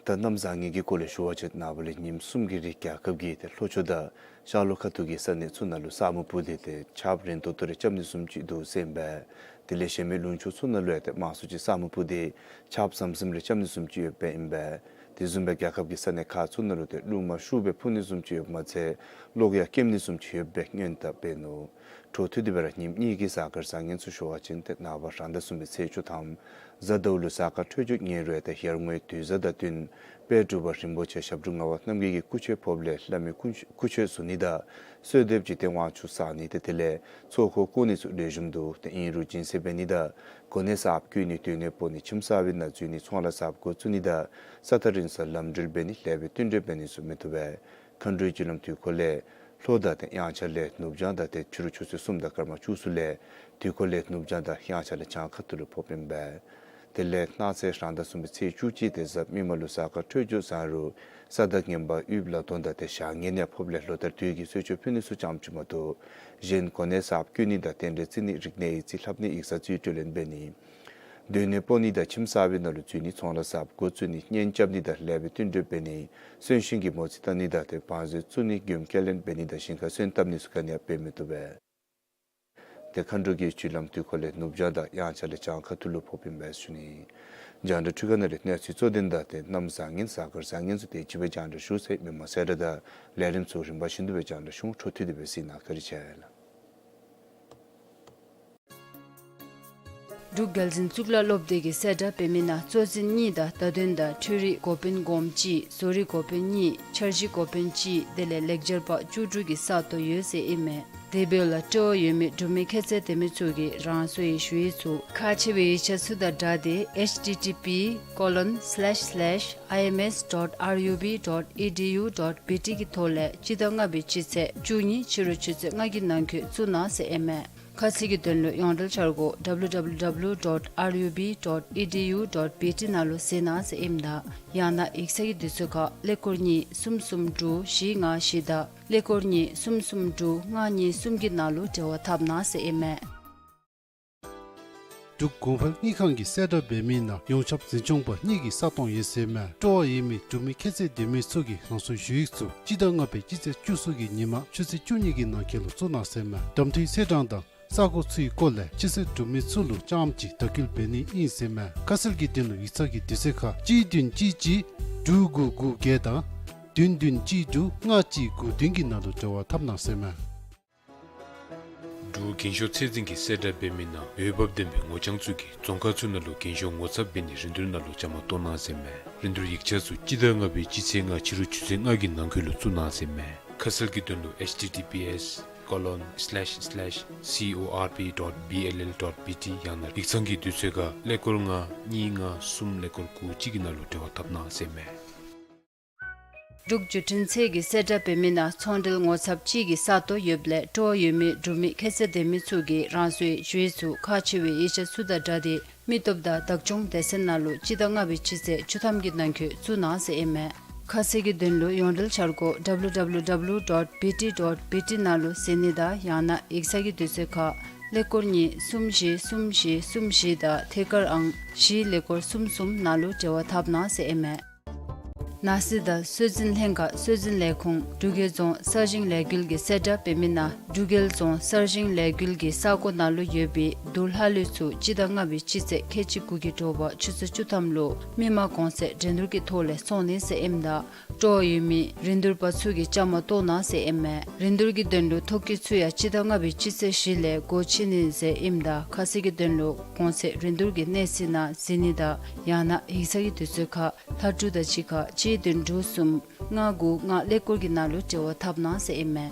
ད་གནམ་བཟང་ངན་གྱི་སྐོར་ལས་ཞུ་བ་ཅིན་ནངས་པ་ལས་ཉིནམ་གསུམ་གྱི་རིང་རྒྱལ་ཁབ་ཀྱི་ཏེ་ལྷོ་ཕྱོགས་དང་ཤར་ལྷོ་ཁ་ཐུག་གི་ས་གནས་ཚུ་ནང་ལུ་ས་སྨུག་སྤུབས་ཏེ་ཏེ་ཆརཔ་རན་ཏོག་ཏོ་རེ་རྐྱབ་ནི་བཟུམ་ཅིག་འདུག་ཟེར་ཨིན་པས། དེ་ལས་གཞན་མི་ལུང་ཕྱོགས་ཚུ་ནང་ལུ་ཡང་ཏེ་མང་སུ་ཅིག་ས་སྨུག་སྤུབས་ཏེ་ཆརཔ་ཟམ་ཟིམ་རེ་རྐྱབ་ནི་བཟུམ་ཅིག་ཡོདཔ་ཨིན་པས། དེ་བཟུམ་སྦེ་རྒྱལ་ཁབ་ཀྱི་ས་གནས་ཁག་ཚུ་ནང་ལུ་ཏེ་རླུང་མ་ཤུགས་སྦེ་འཕུ་ནི་བཟུམ་ཅིག་ཡོདཔ་མ་ཚད་གློག་ཡང་སྐྱེམ་ནི་བཟུམ་ཅིག་ཡོད་པའི་སྔོན་དཔག་འབད་ནུག། འཕྲོ་མཐུད་དེ་སྦེ་ར་ཉིནམ་གཉིས་ཀྱི་གཟའ་སྐར་བཟང་ངན་ཚུ་ཞུ་བ་ཅིན་ཏེ་ནངས་པ་རང་ཟླ་གསུམ་པའི་ཚེས་བཅུ་ཐམ་གཟའ་ཟླཝ་ལུ་གཟའ་སྐར་འཕྲོད་སྦྱོར་ཉེར་བའི་ཏེ་ཡར་ངོའི་དུས་གཟའ་ཟླ་བདུན་དཔལ་འབྲུག་པ་རིན་པོ་ཆེ་ཞབས་དྲུང་ངག་དབང་རྣམ་རྒྱལ་གྱི་སྐུ་ཆས་ཕོགཔ་ལས་བླ་མའི་སྐུ་སྐུ་མཆོད་ཞུ་ནི་དང་གསོལ་འདེབས་ཅིག་ཏེ་དབང་ཕྱུག་བསང་ནི་ཏེ་དེ་ལས་ཚོགས་འཁོར་བསྐོར་ནི་ཚུ་ལེགས་ཤོམ་འདུག། ཏེ་ཨིན་རུང་སྦྱིན་སྲེག་འབད་ནི་དང་གོ་གནས་གསརཔ་བསྐོ་ནི་སྡོད་གནས་སྤོ་ནི་ཁྱིམ་གསར་པའི་ནང་འཛུལ་ནི་ཚོང་ལཱ་གསརཔ་འགོ་བཙུགས་ནི་དང་ས་ཐག་རིང་སར་ལམ་འགྲུལ་འབད་ནི་ལེགས་པའི་བསྟུན་གྲོས་འབད་ནི་ཚུ་མི་བཏུབ་པས། མཁའ་འགྲོའི་རྒྱུ་ལམ་དུས་འཁོར་ལས་ལྷོ་དང་ཏེ་དབྱངས་འཆར་ལས་ནུབ་བྱང་དང་ཏེ་ཕྱི་རུ་ཆུ་ཚོད་གསུམ་དང་སྐར་མ་བཅུ་གསུམ་ལས་དུས་འཁོར་ལས་ནུབ་བྱང་དང་དབྱངས་འཆར་ལས་བྱང་ཁ་ཐུག་ལུ་ཕོགཔ་ཨིན་པས། དེ་ལས་གནངས་ཚེ་རང་ཟླ་གསུམ་པའི་ཚེས་བཅུ་གཅིག་ཏེ་གཟའ་མིག་དམར་ལུ་གཟའ་སྐར་འཕྲོད་སྦྱོར་བཟང་རུང་ས་དང་ངན་པ་དབུལ་ལ་གཏོང་དང་ཏེ་ཞག་ངན་ཡང་ཕོགཔ་ལས་ལོ་ལྟར་དུས་ཀྱི་གསོལ་མཆོད་ཕུལ་ནི་ཚུ་ཙམ་ཅིག་མ་གཏོགས་གཞན་གོ་གནས་གསརཔ་བསྐོ་ནི་དང་རྟེན་འབྲེལ་བརྩི་ནི་རིག་གནས་ཡིག་རྩིས་ལྷབ་ནི་ཡིག་ཚང་རྩིས་སྤྲོད་ལེན་འབད་ནི་སྡོད་གནས་སྤོ་ནི་དང་ཁྱིམ་གསར་པའི་ནང་ལུ་འཛུལ་ནི་ཚོང་ལཱ་གསརཔ་འགོ་བཙུགས་ནི་གཉེན་རྐྱབ་ནི་དང་ལེགས་པའི་བསྟུན་གྲོས་འབད་ནི་གསོན་གཤིན་གྱི་མོ་རྩིས་བལྟ་ནི་དང་ཏེ་བང་མཛོད་བཙུགས་ནི་མགྱོནམ་སྐྱེལ་ལེན་འབད་ནི་དང་ཞིང་ཁར་སོན་བཏབ་ནི་ཚུ་ག་ནི་ཡང་འབད་མི་བཏུབ་པས། ཏེ་མཁའ་འགྲོ་གི་རྒྱུ་ལམ་དུས་འཁོར་ལས་ནུབ་བྱང་དང་དབྱངས་འཆར་ལས་བྱང་ཁ་ཐུག་ལུ་ཕོགཔ་ཨིན་པས་ཟེར་ཞུ་ནི། རྒྱང་བསྒྲགས་འཕྲུལ་ཁང་ནང་ལས་གནས་ཚུལ་གཙོ་དོན་དང་ཏེ་གནམ་བཟང་ངན་གཟའ་སྐར་བཟང་ངན་ཚུ་དེ་ཅིག་སྦེ་རྒྱང་བསྒྲགས་ཞུ་ཚར་ཡི། མི་མང་གསལ་བསྒྲགས་དང་ལས་རིམ་ཚུ་རིམ་པ་བཞིན་དུ་སྦེ་རྒྱང་བསྒྲགས་ཞུ་འོང་། འཕྲོ་མཐུད་དེ་སྦེ་གཟིགས་གནང་། བཀའ་དྲིན་ཆེ་ལགས། འབྲུག་རྒྱལ་འཛིན་གཙུག་ལག་སློབ་སྡེ་གི་གསལ་བསྒྲགས་འབད་མི་ནང་གཙོ་འཛིན་གཉིས་དང་བརྡ་དོན་དང་འཕྲུལ་རིག་འགོ་དཔོན་སྒོམ་གཅིག། བཟོ་རིག་འགོ་དཔོན་གཉིས། འཆར་གཞི་འགོ་དཔོན་གཅིག། དེ་ལས་ལེགས་སྦྱར་པ་བཅུ་དྲུག་གི་ས་སྟོང་ཡོད་ཟེར་ཨིན་མས། དེ་འབདཝ་ལས་སྤྲོ་བ་ཡོད་མི་འབྲུག་མི་ཁྱད་ཚད་ལྡན་མི་ཚུ་གིས་རང་སོའི་ཞུ་ཡིག་ཚུ་ཁག་ཆེ་བའི་ཡིག་ཆ་ཚུ་དང་སྦྲགས་ཏེ་H T T P colon slash slash I M S dot R U B dot E D U dot B T གི་ཐོག་ལས་སྤྱི་ཟླ་ལྔ་པའི་སྤྱི་ཚེས་བཅུ་གཉིས་ཕྱི་རུ་ཆུ་ཚོད་ལྔ་གི་ནང་འཁོད་བཙུགས་གནང་ཟེར་ཨིན་མས། ཁ་གསལ་གྱི་དོན་ལུ་ཡོངས་འབྲེལ་འཆར་སྒོ་W W W dot R U B dot E D U dot B T ནང་ལུ་གཟིགས་གནང་ཟེར་ཨིནམ་ད་ཡང་ན་ཡིག་ཚང་གི་དུས་ཚོད་ཁར་ཀླད་ཀོར་གཉིས་གསུམ་གསུམ་དྲུག་བཞི་ལྔ་བཞི་དང་ཀླད་ཀོར་གཉིས་གསུམ་གསུམ་དྲུག་ལྔ་གཉིས་གསུམ་གྱི་ནང་ལུ་འབྲེལ་བ་འཐབ་གནང་ཟེར་ཨིན་མས། འབྲུག་གོང་འཕེལ་དངུལ་ཁང་གི་གསལ་བསྒྲགས་འབད་མི་ནང་ཡོངས་ཁྱབ་འཛིན་སྐྱོང་པ་གཉིས་ཀྱི་ས་སྟོང་ཡོད་ཟེར་མས། སྤྲོ་བ་ཡོད་མི་འབྲུག་མི་ཁྱད་ཚད་ལྡན་མི་ཚུ་གིས་རང་སོའི་ཞུ་ཡིག་ཚུ་སྤྱི་ཟླ་ལྔ་པའི་སྤྱི་ཚེས་བཅུ་གསུམ་གྱི་ཉིན་མ་ཆུ་ཚོད་བཅུ་གཉིས་ཀྱི་ནང་འཁོད་ལུ་བཙུགས་གནང་ཟེར་མས། གདམ་འཐུའི་ཚེས་གྲངས་དང་ས་གོ་ཚུའི་སྐོར་ལས་སྤྱི་ཚེས་འབྲུག་མི་ཚུ་ལུ་རྐྱངམ་གཅིག་བརྡ་སྐུལ་འབད་ནི་ཨིན་ཟེར་མས། ཁ་གསལ་གྱི་དོན་ལུ་ཡིག་ཚང་གི་དུས་ཚོད་ཁར་གཅིག་བདུན་གཅིག་གཅིག་དྲུག་དགུ་དགུ་བརྒྱད་དང་བདུན་བདུན་གཅིག་དྲུག་ལྔ་གཅིག་དགུ་བདུན་གྱི་ནང་ལུ་འབྲེལ་བ་འཐབ་གནང་ཟེར་མས། འབྲུག་རྒན་ཤོས་ཚད་འཛིན་གྱི་གསལ་བསྒྲགས་འབད་མི་ནང་འོས་འབབ་ལྡན་པའི་ངོ་རྐྱང་ཚུ་གིས་རྫོང་ཁག་ཚུ་ནང་ལུ་རྒན་ཤོས་ངོ་ཚབ་འབད་ནི་རིན་བསྡུར་ནང་ལུ་བཅའ་མར་གཏོགས་གནང་ཟེར་མས། རིན་བསྡུར་ཡིག་ཆ་ཚུ་སྤྱི་ཟླ་ལྔ་པའི་སྤྱི་ཚེས་ལྔ་ཕྱི་རུ་ཆུ་ཚོད་ལྔ་གི་ནང་འཁོད་ལུ་བཙུགས་གནང་ཟེར་མས། ཁ་གསལ་གྱི་དོན་ལུ་H T T P S colon slash slash C O R P dot B L L dot B T ཡང་ན་ཡིག་ཚང་གི་དུས་ཚོད་ཁར་ཀླད་ཀོར་ལྔ་གཉིས་ལྔ་གསུམ་ཀླད་ཀོར་དགུ་གཅིག་གི་ནང་ལུ་འབྲེལ་བ་འཐབ་གནང་ཟེར་མས། འབྲུག་བརྒྱུད་འཕྲིན་ཚད་ཀྱི་གསལ་བསྒྲགས་འབད་མི་ནང་ཚོང་འབྲེལ་ངོ་ཚབ་གཅིག་གི་ས་སྟོང་ཡོདཔ་ལས་སྤྲོ་བ་ཡོད་མི་འབྲུག་མི་ཁྱད་ཚད་ལྡན་མི་ཚུ་གིས་རང་སོའི་ཞུ་ཡིག་ཚུ་ཁག་ཆེ་བའི་ཡིག་ཆ་ཚུ་དང་སྦྲགས་ཏེ་མི་སྟོབས་དང་བདག་སྐྱོང་སྡེ་ཚན་ནང་ལུ་སྤྱི་ཟླ་ལྔ་པའི་སྤྱི་ཚེས་བཅུ་ཐམ་གྱི་ནང་འཁོད་བཙུགས་གནང་ཟེར་ཨིན་མས། ཁ་གསལ་གྱི་དོན་ལུ་ཡོངས་འབྲེལ་འཆར་སྒོ་W W W dot B T dot B T ནང་ལུ་གཟིགས་ནི་དང་ཡང་ན་ཡིག་ཚང་གི་དུས་ཚོད་ཁར་ཀླད་ཀོར་གཉིས་གསུམ་བཞི་གསུམ་བཞི་གསུམ་བཞི་དང་ཐད་ཀར་ཨང་བཞི་ཀླད་ཀོར་གསུམ་གསུམ་ནང་ལུ་འབྲེལ་བ་འཐབ་གནང་ཟེར་ཨིན་མས། ནང་སྲིད་དང་སྲོལ་འཛིན་ལྷན་ཁག་སྲོལ་འཛིན་ལས་ཁུངས་འབྲུག་རྒྱལ་རྫོང་གསར་བཞེངས་ལས་འགུལ་གྱི་གསལ་བསྒྲགས་འབད་མི་ནང་འབྲུག་རྒྱལ་རྫོང་གསར་བཞེངས་ལས་འགུལ་གྱི་ས་གོ་ནང་ལུ་ཡོད་པའི་དུར་ལྷ་ལུད་ཚུ་སྤྱི་ཟླ་ལྔ་པའི་སྤྱི་ཚེས་ཁལ་གཅིག་དགུ་གི་དྲོ་པ་ཆུ་ཚོད་བཅུ་ཐམ་ལུ་མི་མང་གོང་ཚད་འགྲན་བསྡུར་གྱི་ཐོག་ལས་བཙོང་ནི་ཟེར་ཨིནམ་ད་སྤྲོ་བ་ཡོད་མི་རིན་བསྡུར་པ་ཚུ་གིས་བཅའ་མར་གཏོགས་གནང་ཟེར་ཨིན་མས། རིན་བསྡུར་གྱི་དོན་ལུ་ཐོ་བཀོད་ཚུ་ཡང་སྤྱི་ཟླ་ལྔ་པའི་སྤྱི་ཚེས་བཞི་ལས་སྒོ་ཕྱེ་ནི་ཟེར་ཨིནམ་ད་ཁ་གསལ་གྱི་དོན་ལུ་གོང་ཚད་རིན་བསྡུར་གྱི་གནས་ཚད་ནང་གཟིགས་ནི་དང་ཡང་ན་ཡིག་ཚང་གི་དུས་ཚོད་ཁར་ལྷག་དྲུག་དང་གཅིག་ཁར་གཅིག་བདུན་དྲུག་གསུམ་ལྔ་དགུ་ལྔ་ཀླད་ཀོར་གྱི་ནང་ལུ་འབྲེལ་བ་འཐབ་གནང་ཟེར་ཨིན་མས།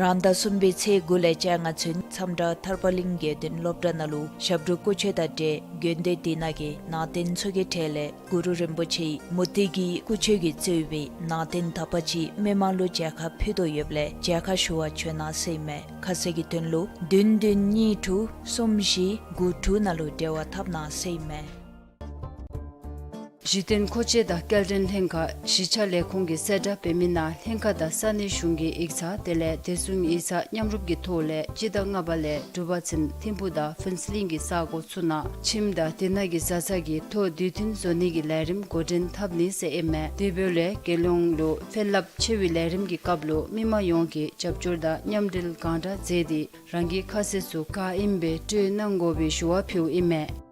རང་ཟླ་གསུམ་པའི་ཚེས་དགུ་ལས་བཅོ་ལྔ་ཚུན་མཚམས་བྲག་ཐར་པ་གླིང་དགེ་འདུན་སློབ་གྲྭ་ནང་ལུ་ཞབས་དྲུང་སྐུ་མཆོད་དང་འབྲེལ་དགོན་སྡེ་དེ་ནང་གི་ནང་རྟེན་ཚུ་གི་གྲས་ལས་གུ་རུ་རིན་པོ་ཆེའི་མུ་ཏིག་གི་སྐུ་མཆོད་ཀྱིས་གཙོས་པའི་ནང་རྟེན་དག་པ་ཅིག་མི་མང་ལུ་མཇལ་ཁ་ཕུལ་དོ་ཡོདཔ་ལས་མཇལ་ཁ་ཞུ་བར་བྱོན་གནང་ཟེར་ཨིན་མས། ཁ་གསལ་གྱི་དོན་ལུ་བདུན་བདུན་གཉིས་དྲུག་གསུམ་བཞི་དགུ་དྲུག་ནང་ལུ་འབྲེལ་བ་འཐབ་གནང་ཟེར་ཨིན་མས། གཞི་རྟེན་མཁོ་ཆས་དང་སྐྱེལ་འདྲེན་ལྷན་ཁག་གཞིས་ཆགས་ལས་ཁུངས་ཀྱིས་གསལ་བསྒྲགས་འབད་མི་ནང་ལྷན་ཁག་དང་ས་གནས་གཞུང་གི་ཡིག་ཚང་དེ་ལས་བདེ་སྲུང་ཡིག་ཚང་མཉམ་རུབ་ཀྱི་ཐོག་ལས་སྤྱི་ཟླ་ལྔ་པ་ལས་དྲུག་པ་ཚུན་ཐིམ་ཕུག་དང་ཕུན་ཚོགས་གླིང་གི་ས་གོ་ཚུ་ནང་ཁྱིམ་དང་དེ་ནང་གི་བཟའ་ཚང་གི་ཐོག་དུས་མཐུན་བཟོ་ནི་གི་ལས་རིམ་འགོ་འདྲེན་འཐབ་ནི་ཟེར་ཨིན་མས། དེ་འབདཝ་ལས་རྒྱལ་ཡོངས་ལུ་ཕན་རླབས་ཆེ་བའི་ལས་རིམ་གྱི་སྐབས་ལུ་མི་མང་ཡོངས་ཀྱིས་རྒྱབ་སྐྱོར་དང་མཉམ་འབྲེལ་གང་དྲག་མཛད་དེ་རང་གི་ཁ་གསལ་ཚུ་ག་ཨིནམ་སྦེ་སྤྲོད་གནང་དགོ་པའི་ཞུ་བ་ཕུལཝ་ཨིན་མས།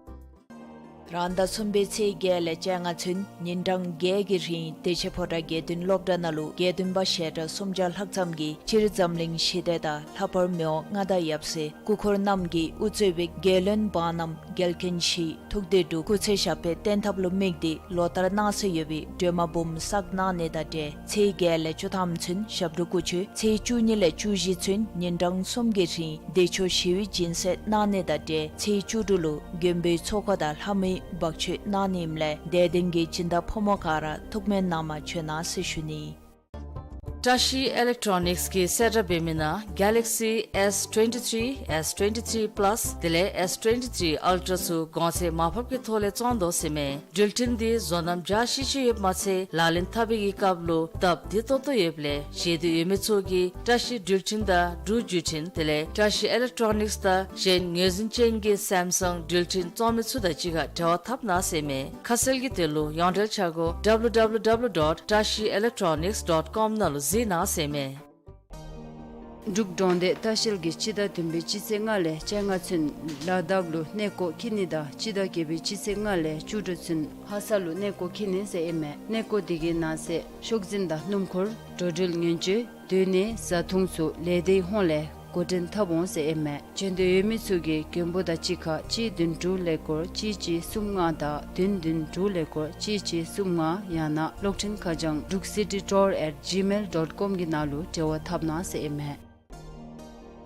རང་ཟླ་གསུམ་པའི་ཚེས་བརྒྱད་ལས་བཅོ་ལྔ་ཚུན་ཉིན་གྲངས་བརྒྱད་ཀྱི་རིང་བདེ་ཆེན་ཕོ་བྲང་དགེ་འདུན་སློབ་གྲྭ་ནང་ལུ་དགེ་འདུན་པ་ཞལ་གྲངས་སུམ་བརྒྱ་ལྷག་ཙམ་གྱིས་སྤྱིར་འཛམ་གླིང་ཞི་བདེ་དང་ལྷག་པར་མི་དབང་མངའ་བདག་ཡབ་སྲས་སྐུ་འཁོར་རྣམས་ཀྱིས་དབུ་གཙོས་པའི་རྒྱལ་བློན་འབངས་རྣམས་རྒྱལ་ཁྱོན་ཞི་ཐུགས་བདེ་འགྲུབ་སྐུ་ཚེ་ཞབས་པད་བརྟན་ཐབས་ལུ་དམིགས་ཏེ་ལོ་ལྟར་གནང་སྲོལ་ཡོད་པའི་སྒྲོལ་མ་འབུམ་བསགས་གནང་ནི་དང་འབྲེལ་ཚེས་བརྒྱད་ལས་བཅུ་ཐམ་ཚུན་ཞབས་དྲུང་སྐུ་མཆོད་ཚེས་བཅུ་གཉིས་ལས་བཅུ་བཞི་ཚུན་ཉིན་གྲངས་གསུམ་གྱི་རིང་བདེ་མཆོག་ཞི་བའི་སྦྱིན་སྲེག་གནང་ནི་དང་འབྲེལ་ཚེས་བཅུ་དྲུག་ལུ་མགོན་པོའི་ཚོགས་འཁོར་དང་ལྷ་མོའི་འབག་མཆོད་གནང་ནི་ཨིནམ་ལས་དད་ལྡན་གྱི་སྦྱིན་བདག་ཕོ་མོ་ག་ར་ཐུགས་སྨོན་གནང་བར་བྱོན་གནང་ཟེར་ཞུ་ནི། བཀྲ་ཤིས་ཨི་ལེག་ཊོ་ནིཀསི་གིས་གསལ་བསྒྲགས་འབད་མི་ནང་Galaxy S twenty-three, S twenty-three Plus དེ་ལས་S twenty-three Ultra ཚུ་གོང་ཚད་མར་ཕབ་ཀྱི་ཐོག་ལས་བཙོང་དོ་ཟེར་མས། འགྲུལ་འཕྲིན་འདི་བཟོ་རྣམ་འཇའ་ཆི་ཆི་ཡོདཔ་མ་ཚད་ལག་ལེན་འཐབ་པའི་གི་སྐབས་ལུ་སྟབས་བདེ་ཏོག་ཏོ་ཡོདཔ་ལས་བཞེད་འདོད་ཡོད་མི་ཚུ་གིས་བཀྲ་ཤིས་འགྲུལ་འཕྲིན་དང་འབྲུག་བརྒྱུད་འཕྲིན་དེ་ལས་བཀྲ་ཤིས་ཨི་ལེག་ཊོ་ནིཀསི་དང་གཞན་ངོས་འཛིན་ཅན་གྱི་སེམ་སང་འགྲུལ་འཕྲིན་བཙོང་མི་ཚུ་དང་གཅིག་ཁར་འབྲེལ་བ་འཐབ་གནང་ཟེར་མས། ཁ་གསལ་གྱི་དོན་ལུ་ཡོངས་འབྲེལ་འཆར་སྒོ་W W W dot trashielelectronics dot com ནང་ལུ་གཟིགས་གནང་ཟེར་མས། འབྲུག་འབྲོང་སྡེ་ལྟ་བཤལ་གྱིས་སྤྱི་ཟླ་བདུན་པའི་སྤྱི་ཚེས་ལྔ་ལས་བཅོ་ལྔ་ཚུན་ལ་དྭགས་ལུ་གནས་སྐོར་འཁྱིད་ནི་དང་སྤྱི་ཟླ་བརྒྱད་པའི་སྤྱི་ཚེས་ལྔ་ལས་བཅུ་དྲུག་ཚུན་ལྷ་ས་ལུ་གནས་སྐོར་འཁྱིད་ནི་ཟེར་ཨིན་མས། གནས་སྐོར་དེ་གི་ནང་གསེས་ཤོག་འཛིན་དང་སྣུམ་འཁོར་འགྲོ་འགྲུལ་ཉེན་བཅོལ་སྡོད་གནས་བཟའ་འཐུང་ཚུ་ལས་སྡེའི་ཧོངས་ལས་འགོ་འདྲེན་འཐབ་འོང་ཟེར་ཨིན་མས། བྱོན་འདོད་ཡོད་མི་ཚུ་གིས་མགོན་པོ་དང་གཅིག་ཁར་གཅིག་བདུན་དྲུག་ཀླད་ཀོར་གཅིག་གཅིག་གསུམ་ལྔ་དང་བདུན་བདུན་དྲུག་ཀླད་ཀོར་གཅིག་གཅིག་གསུམ་ལྔ་ཡང་ན་གློག་འཕྲིན་ཁ་བྱང་འབྲུག་སི་ཊི་ཊུར་ཨེཊ་ཇི་མེལ་ཌོཊ་ཀོམ་གྱི་ནང་ལུ་འབྲེལ་བ་འཐབ་གནང་ཟེར་ཨིན་མས།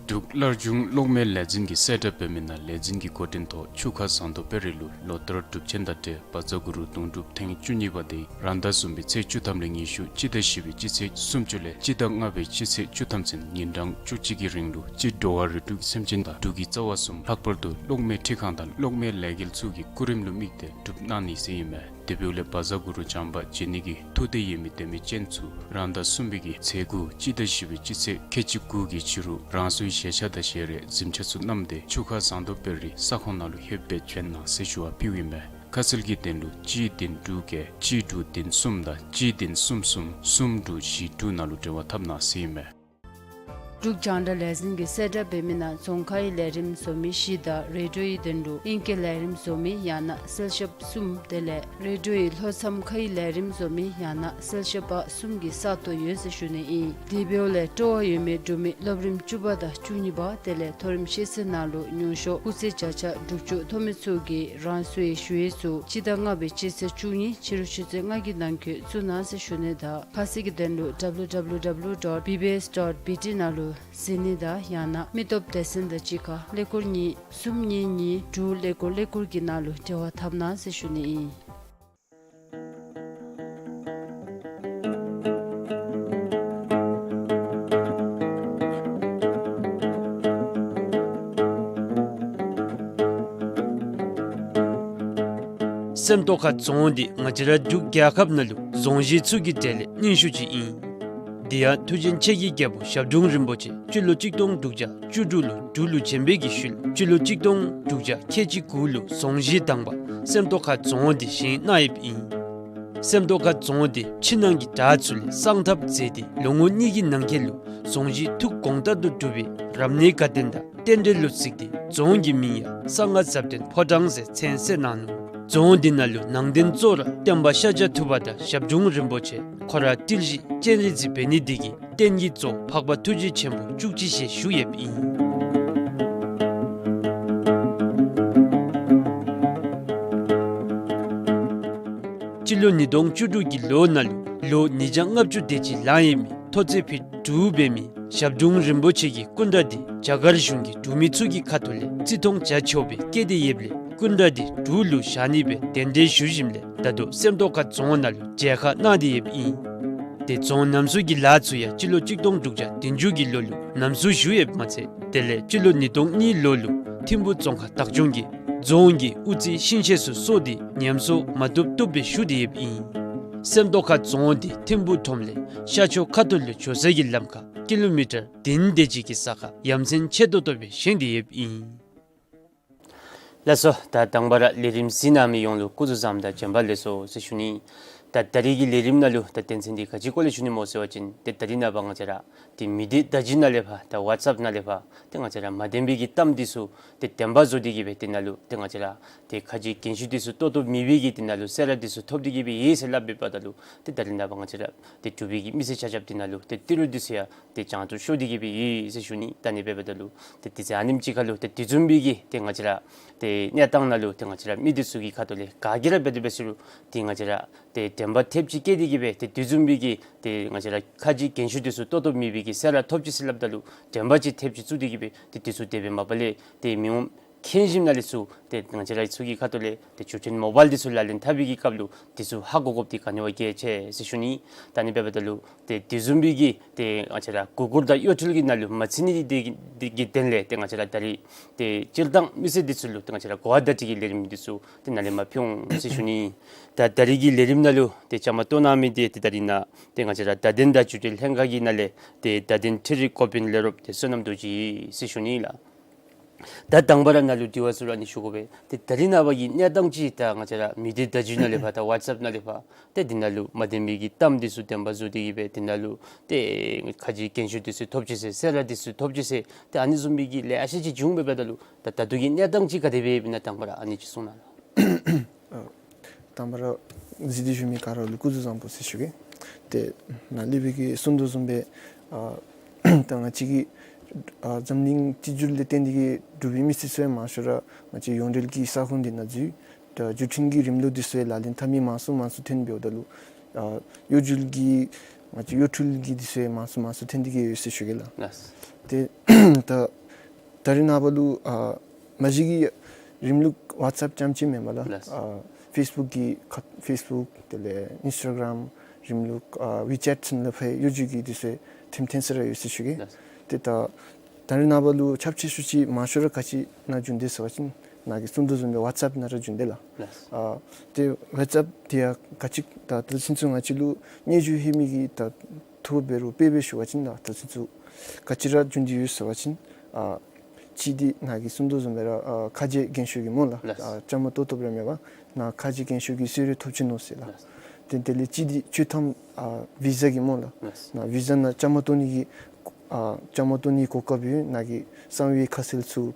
འབྲུག་སླར་འབྱུང་གློག་མེ་ལས་འཛིན་གྱིས་གསལ་བསྒྲགས་འབད་མི་ནང་ལས་འཛིན་གྱི་འགོ་འདྲེན་ཐོག་ཆུ་ཁ་ཟངས་མདོག་དཔལ་རི་ལུ་ལོ་ལྟར་སྒྲུབ་ཆེན་དང་འབྲེལ་བཛྲ་གུ་རུ་གདུང་སྒྲུབ་ཐེངས་བཅུ་གཉིས་པ་དེ་རང་ཟླ་གསུམ་པའི་ཚེས་བཅུ་ཐམ་ལས་ཉི་ཤུ་སྤྱི་ཟླ་བཞི་པའི་སྤྱི་ཚེས་སུམ་ཅུ་ལས་སྤྱི་ཟླ་ལྔ་པའི་སྤྱི་ཚེས་བཅུ་ཐམ་ཚུན་ཉིན་གྲངས་བཅུ་གཅིག་གི་རིང་ལུ་སྤྱིར་འགྲོ་བ་རིགས་དྲུག་གི་སེམས་ཅན་དང་འབྲུག་གི་རྩ་བ་གསུམ་ལྷག་པར་དུ་གློག་མེ་འཕྲུལ་ཁང་དང་གློག་མེ་ལས་འགུལ་ཚུ་གི་སྐུ་རིམ་ལུ་དམིགས་ཏེ་སྒྲུབ་གནང་ནི་ཟེར་ཨིན་མས། དེ་འབདཝ་ལས་བཛྲ་གུ་རུ་བྱམས་པ་མཇལ་ནི་གི་ཐུགས་འདོད་ཡོད་མི་དད་མོས་ཅན་ཚུ་རང་ཟླ་གསུམ་པའི་གི་ཚེས་དགུ་སྤྱི་ཟླ་བཞི་པའི་སྤྱི་ཚེས་ཁལ་གཅིག་དགུ་གི་ཕྱི་རུ་རང་སོའི་ཞལ་ཆས་དང་ཞལ་རས་གཟིམ་ཆས་ཚུ་བསྣམས་ཏེ་ཆུ་ཁ་ཟངས་མདོག་དཔལ་རིའི་ས་ཁོངས་ནང་ལུ་ལྷོདཔ་སྦེ་བྱོན་གནང་ཟེར་ཞུ་བ་ཕུལཝ་ཨིན་མས། ཁ་གསལ་གྱི་དོན་ལུ་གཅིག་བདུན་དྲུག་བརྒྱད་གཅིག་དྲུག་བདུན་གསུམ་དང་གཅིག་བདུན་གསུམ་གསུམ་གསུམ་དྲུག་བཞི་དྲུག་ནང་ལུ་འབྲེལ་བ་འཐབ་གནང་ཟེར་ཨིན་མས། འབྲུག་རྒྱང་བསྒྲགས་ལས་འཛིན་གྱིས་གསལ་བསྒྲགས་འབད་མི་ནང་རྫོང་ཁའི་ལས་རིམ་བཟོ་མི་བཞི་དང་རེ་ཌིའོའི་དོན་ལུ་ཨིང་སྐད་ལས་རིམ་བཟོ་མི་ཡང་ན་གསལ་ཞབས་གསུམ་དེ་ལས་རེ་ཌིའོའི་ལྷོ་མཚམས་ཁའི་ལས་རིམ་བཟོ་མི་ཡང་ན་གསལ་ཞབས་པ་གསུམ་གྱི་ས་སྟོང་ཡོད་ཟེར་ཞུ་ནི་ཨིན། དེ་འབདཝ་ལས་སྤྲོ་བ་ཡོད་མི་འབྲུག་མི་སློབ་རིམ་བཅུ་པ་དང་བཅུ་གཉིས་པ་དེ་ལས་མཐོ་རིམ་ཤེས་ཚད་ནང་ལུ་མྱོང་ཤོག་སྐུགས་ཚད་བརྒྱ་ཆ་དྲུག་ཅུ་ཐོབ་མི་ཚུ་གིས་རང་སོའི་ཞུ་ཡིག་ཚུ་སྤྱི་ཟླ་ལྔ་པའི་སྤྱི་ཚེས་བཅུ་གཉིས་ཕྱི་རུ་ཆུ་ཚོད་ལྔ་གི་ནང་འཁོད་བཙུགས་གནང་ཟེར་ཞུ་ནི་དང་ཁ་གསལ་གྱི་དོན་ལུ་W W W dot B B S dot B T ནང་ལུ་གཟིགས་ནི་དང་ཡང་ན་མི་སྟོབས་སྡེ་ཚན་དང་གཅིག་ཁར་ཀླད་ཀོར་གཉིས་གསུམ་གཉིས་གཉིས་དྲུག་ཀླད་ཀོར་ཀླད་ཀོར་གྱི་ནང་ལུ་འབྲེལ་བ་འཐབ་གནང་ཟེར་ཞུ་ནི་ཨིན། སེམས་རྟོགས་ཁ་རྫོང་འདི་ང་བཅས་ར་འབྲུག་རྒྱལ་ཁབ་ནང་ལུ་རྫོང་གཞི་ཚུ་གི་གྲས་ལས་རྙིང་ཤོས་ཅིག་ཨིན། དེ་ཡང་མཐུ་ཆེན་ཆེ་བརྒྱད་རྒྱལ་པོ་ཞབས་དྲུང་རིན་པོ་ཆེ་སྤྱི་ལོ་གཅིག་སྟོང་དྲུག་བརྒྱ་བཅུ་དྲུག་ལུ་འབྲུག་ལུ་བྱོན་པའི་གི་ཤུལ་སྤྱི་ལོ་གཅིག་སྟོང་དྲུག་བརྒྱ་ཁལ་གཅིག་དགུ་ལུ་རྫོང་གཞི་དང་པ་སེམས་རྟོགས་ཁ་རྫོང་འདི་བཞེངས་གནང་ཡོདཔ་ཨིན། སེམས་རྟོགས་ཁ་རྫོང་འདི་ཕྱི་ནང་གི་བྲག་ཚུ་ལས་གསང་ཐབས་མཛད་དེ་ལོ་ངོ་གཉིས་ཀྱི་ནང་འཁོད་ལུ་རྫོང་གཞི་ཐུགས་དགོངས་ལྟར་དུ་གྲུབ་པའི་རབ་གནས་དགའ་སྟོན་དང་རྟེན་འབྲེལ་ལུ་གཟིགས་ཏེ་རྫོང་གི་མིང་ཡང་གསང་སྔགས་ཟབ་དོན་ཕོ་བྲང་ཟེར་མཚན་གསོལ་གནང་ནུག། རྫོང་འདི་ནང་ལུ་ནང་རྟེན་གཙོ་བོར་སྟོན་པ་ཤཱཀྱ་ཐུབ་པ་དང་ཞབས་དྲུང་རིན་པོ་ཆེ་ཁོ་ར་ཏིལ་བཞི་སྤྱན་རས་གཟིགས་འབད་ནི་འདི་གིས་རྟེན་གྱི་གཙོ་འཕགས་པ་ཐུགས་རྗེ་ཆེན་པོ་བཅུ་གཅིག་ཞེས་ཞུ་ཡོདཔ་ཨིན། སྤྱི་ལོ་ཉིས་སྟོང་བཅུ་དྲུག་གི་ལོ་ནང་ལུ་ལོ་ཉིས་བརྒྱ་ལྔ་བཅུ་དེ་ཅིག་ལང་ཡོད་མི་མཐོ་ཚད་ཕིཊ་དྲུག་འབད་མི་ ཞབས་དྲུང་རིན་པོ་ཆེ་གི་སྐུ་འདྲ་འདི་རྒྱ་གར་གཞུང་གི་འབྲུག་མི་ཚུ་གི་ཁ་ཐུག་ལས་བརྩི་མཐོང་བྱ་ཆོག་པའི་བཀལ་ཏེ་ཡོདཔ་ལས་སྐུ་འདྲ་འདི་འབྲུག་ལུ་བཞག་ནི་སྦེ་གདན་འདྲེན་ཞུ་ཞིནམ་ལས་ད་ལྟོ་སེམས་རྟོགས་ཁ་རྫོང་ནང་ལུ་མཇལ་ཁ་གནང་སྟེ་ཡོདཔ་ཨིན། ཏེ་རྫོང་རྣམ་གསུམ་གྱི་ལཱ་ཚུ་ཡང་སྤྱི་ལོ་གཅིག་སྟོང་དྲུག་བརྒྱ་བདུན་ཅུ་གི་ལོ་ལུ་རྣམ་གསུམ་ཞུ་ཡོདཔ་མ་ཚད་དེ་ལས་སྤྱི་ལོ་ཉིས་སྟོང་གཉིས་ལོ་ལུ་ཐིམ་ཕུ་རྫོང་ཁག་བདག་སྐྱོང་གིས་རྫོང་གི་དབུ་རྩེ་ཤིང་ཤེད་ཚུ་སོར་ཏེ་ཉམས་གསོ་མ་བཏུབ་བཏུབ་སྦེ་ཞུ་སྟེ་ཡོདཔ་ཨིན། སེམས་རྟོགས་ཁ་རྫོང་འདི་ཐིམ་ཕུ་ཁྲོམ་ལས་ཤར་ཕྱོགས་ཁ་ཐུག་ལུ་འགྱོ་ས་གི་ལམ་ཁར་ཀི་ལོ་མི་ཊར་བདུན་དེ་ཅིག་གི་ས་ཁར་ཡ་མཚན་ཆེ་ཏོག་ཏོ་སྦེ་བཞེངས་ཏེ་ཡོདཔ་ཨིན། ལགས་སོ། ད་དང་པ་ར་ལས་རིམ་གཟིགས་གནང་མི་ཡོངས་ལུ་སྐུ་གཟུགས་བཟང་དང་བྱོན་པ་ལེགས་སོ་ཟེར་ཞུ་ནི། ད་ད་རིས་ཀྱི་ལས་རིམ་ནང་ལུ་ད་དོན་ཚན་འདི་ག་ཅི་སྐོར་ལས་ཞུ་ནི་སྨོ་ཟེར་བ་ཅིན་ཏེ་ད་རིས་ནངས་པ་ང་བཅས་ར་ཏེ་མི་སྡེ་བརྡ་བརྒྱུད་ནང་ལས་ཕར་ད་ཝཊས་ཨེཔ་ནང་ལས་ཕར་ཏེ་ང་བཅས་ར་མ་བདེན་པའི་གི་གཏམ་འདི་ཚུ་ཏེ་བདེན་པ་བཟོ་སྟེ་གི་སྦེ་དེ་ནང་ལུ་ཏེ་ང་བཅས་ར་ཏེ་ཁ་རྗེ་རྒན་ཤོས་འདི་ཚུ་ཏོག་ཏོ་མེད་པའི་གི་དེ་ནང་ལུ་གསལ་བསྒྲགས་འདི་ཚུ་ཐོབ་སྟེ་གི་སྦེ་ཡོད་ཟེར་སླབ་འབདཝ་ད་ལུ་ཏེ་ད་རིས་ནངས་པ་ང་བཅས་ར་ཏེ་འབྲུག་པའི་གི་མི་སེར་ཆ་ཁྱབ་དེ་ནང་ལུ་ཏེ་ཏི་རུ་འདི་ཚུ་ཡང་ཏེ་བྱང་དུ་ཤོར་ཏེ་གི་སྦེ་ཡོད་ཟེར་ཞུ་ནི། ད་ཨ་ནི་འབདཝ་ད་ལུ་ཏེ་དུས་ཚོད་ཨ་ནེམ་ཅིག་ཁར་ལུ་ཏེ་དེ་བཟུམ་སྦེ་གི་ཏེ་ང་བཅས་ར་ཏེ་གནས་སྟངས་ནང་ལུ་ཏེ་ང་བཅས་ར་མི་འདི་ཚུ་གི་ཁ་ཐུག་ལས་ག་གིས་ར་འབད་དེ་འབད་ཟེར་རུང་ཏེ་ང་བཅས་ར་ཏེ་དྲན་པ་ཐེབས་ཅིག་བསྐྱེད་དེ་གི་སྦེ་ཏེ་དེ་བཟུམ་སྦེ་གི་ཏེ་ང་བཅས་ར་ཁ་རྗེ་རྒན་ཤོས་འདི་ཚུ་ཏོག་ཏོ་མེད་པའི་གི་གསལ་བསྒྲགས་ཐོབ་ཅི་ཟེར་སླབ་ད་ལུ་དྲན་པ་ཅིག་ཐེབས་ཅིག་བཙུགས་ཏེ་གི་སྦེ་ཏེ་དེ་ཚུ་དེ་སྦེ་མ་པ་ལས་ཏེ་མི་འོང་མཁྱེན་ཞིནམ་ལས་ཚུ་ཏེ་ང་བཅས་ར་ཚུ་གི་ཁ་ཐུག་ལས་ཏེ་བརྒྱུད་འཕྲིན་མོ་བཱའིལ་འདི་ཚུ་ལག་ལེན་འཐབ་པའི་གི་སྐབས་ལུ་འདི་ཚུ་ཧ་གོ་དགོཔ་འདི་ག་ནི་བ་གལ་ཆེ་ཟེར་ཞུ་ནི། ད་ཨ་ནི་འབདཝ་ད་ལུ་ཏེ་དེ་བཟུམ་སྦེ་གི་ཏེ་ང་བཅས་ར་གུ་གུལ་དང་གཡོ་འཕྲུལ་གྱི་ནང་ལུ་མ་ཚུད་ནི་འདི་གི་དོན་ལས་ཏེ་ང་བཅས་ར་ད་རིས་ཏེ་སྤྱིར་བཏང་མི་སེར་འདི་ཚུ་ལུ་ཏེ་ང་བཅས་ར་གོ་བ་བརྡ་སྤྲོད་ཀྱི་ལས་རིམ་འདི་ཚུ་ཏེ་ནཱ་ལས་མར་ཕུལ་འོང་ཟེར་ཞུ་ནི། ད་ད་རིས་ཀྱི་ལས་རིམ་ནང་ལུ་ཏེ་བཅའ་མར་གཏོགས་གནང་མི་འདི་ཏེ་ད་རིས་ནཱ་ཏེ་ང་བཅས་ར་བརྡ་དོན་དང་བརྒྱུད་འཕྲིན་ལྷན་ཁག་གི་ནང་ལས་ཏེ་བརྡ་དོན་འཕྲུལ་རིག་འགོ་དཔོན་ལས་རོགསཔ་ཏེ་བསོད་ནམས་རྡོ་རྗེ་ཟེར་ཞུ་ནི་ལགས། ད་དང་པ་ར་ནཱ་ལུ་དྲི་བ་ཚུ་ར་ཨ་ནི་ཞུ་དགོ་པས། ཏེ་ད་རིས་ནངས་པ་གི་གནས་སྟངས་ཅིག་ད་ང་བཅས་ར་མི་སྡེ་བརྡ་བརྒྱུད་ནང་ལས་ཕར་ད་ཝཊས་ཨེཔ་ནང་ལས་ཕར་ཏེ་དེ་ནང་ལུ་མ་བདེན་པའི་གི་གཏམ་འདི་ཚུ་བདེན་པ་བཟོ་སྟེ་གི་སྦེ་དེ་ནང་ལུ་ཏེ་ཁ་རྗེ་རྒན་ཤོས་འདི་ཚུ་ཐོབ་ཅི་ཟེར་གསལ་བསྒྲགས་འདི་ཚུ་ཐོབ་ཅི་ཟེར་ཏེ་ཨ་ནི་བཟུམ་སྦེ་གི་ལེ་ཤ་ཅིག་བྱུང་འབདཝ་ད་ལུ་ད་ད་ལྟོ་གི་གནས་སྟངས་ཅིག་ག་དེ་སྦེ་ཡོདཔ་ཨིན་ན་དང་པ་ར་ཨ་ནི་ཅིག་གསུང་གནང་ལགས། ཨ་དང་པ་ར་གཟིགས་ཏེ་བཞུགས་མི་ག་ར་ལུ་སྐུ་གཟུགས་བཟང་པོ་ཟེར་ཞུ་གེ། ཏེ་ནཱ་ལས་འབད་གི་གསུང་དོ་བཟུམ་སྦེ་ཨ་ད་ང་བཅས་ཀྱི་ཨ་འཛམ་གླིང་གཅིག་གྱུར་ལས་བརྟེན་ཏེ་གི་འབྲུག་པའི་མི་སེར་ཚུ་ཡང་མང་ཤོས་ར་ང་བཅས་ཡོངས་འབྲེལ་གྱི་ས་ཁོངས་འདི་ནང་འཛུལ། ད་བརྒྱུད་འཕྲིན་གྱི་རིམ་ལུགས་འདི་ཚུ་ཡང་ལག་ལེན་འཐབ་མི་མང་སུ་མང་སུ་ཐོན་འབདཝ་ད་ལུ་ཨ་གཡོ་སྒྱུ་གི་ང་བཅས་གཡོ་འཕྲུལ་གྱི་འདི་ཚུ་ཡང་མང་སུ་མང་སུ་ཐོན་ཏེ་གི་ཡོད་ཟེར་ཞུ་གེ་ལགས། ལགས། ཏེ་ད་ད་རིས་ནངས་པ་ལུ་ཨ་མ་གཞི་གི་རིམ་ལུགས་ཝཊས་ཨེཔ་རྐྱངམ་ཅིག་མེན་པར་ལགས། ལགས། ཨ་ཕེསི་བུཀ་གི་ཁ་ཕེསི་བུཀ་དེ་ལས་ཨིནསི་ཊ་གརམ་རིམ་ལུགས་ཨ་ཝི་ཅེཊ་ཚུ་ནང་ལས་ཕར་གཡོ་སྒྱུ་གི་འདི་ཚུ་ཐེམ་ཐེམ་ས་ར་ཡོད་ཟེར་ཞུ་གེ། ལགས། ཏེ་ད་ད་རིས་ནངས་པ་ལུ་ཁྱབ་ཆེ་ཤོས་ཅིག་མང་ཤོས་ར་ག་ཅི་ནང་བྱུང་དེས་ཟེར་བ་ཅིན་ནཱ་གིས་གསུང་དོ་བཟུམ་སྦེ་ཝཊས་ཨེཔ་ནང་ར་བྱུང་དེས་ལགས། ལགས། ཨ་ཏེ་ཝཊས་ཨེཔ་འདི་ཡང་ག་ཅི་ད་ད་ཚུན་ཚོད་ང་བཅས་ལུ་སྙན་ཞུ་ལྷོད་མི་གི་ད་ཐུབ་འབད་རུང་དཔེ་སྦེ་ཞུ་བ་ཅིན་ད་ད་ཚུན་ཚོད་ག་ཅི་ར་བྱུང་སྟེ་ཡོད་ཟེར་བ་ཅིན་ཨ་གཅིག་འདི་ནཱ་གིས་གསུང་དོ་བཟུམ་སྦེ་ར་ཨ་ཁ་རྗེ་རྒན་ཤོས་ཀྱི་སྨོ་ལགས། ལགས། ཨ་བཅའ་མར་གཏོགས་གཏོགསཔ་ར་མེད་པར་ནཱ་ཁ་རྗེ་རྒན་ཤོས་ཀྱི་གསོལ་རས་ཐོབ་ཅི་ནུག་ཟེར་ལགས། ལགས། ཏེ་དེ་ལས་གཅིག་འདི་ཆོག་ཐམ་ཨ་བི་ཟ་གི་སྨོ་ལགས། ལགས། ནཱ་བི་ཟ་ནང་བཅའ་མར་གཏོགས་ནི་གི་ཨ་བཅའ་མར་གཏོགས་ནི་གོ་སྐབས་ཡོད། ནཱ་གི་གསང་བའི་ཁ་གསལ་ཚུ་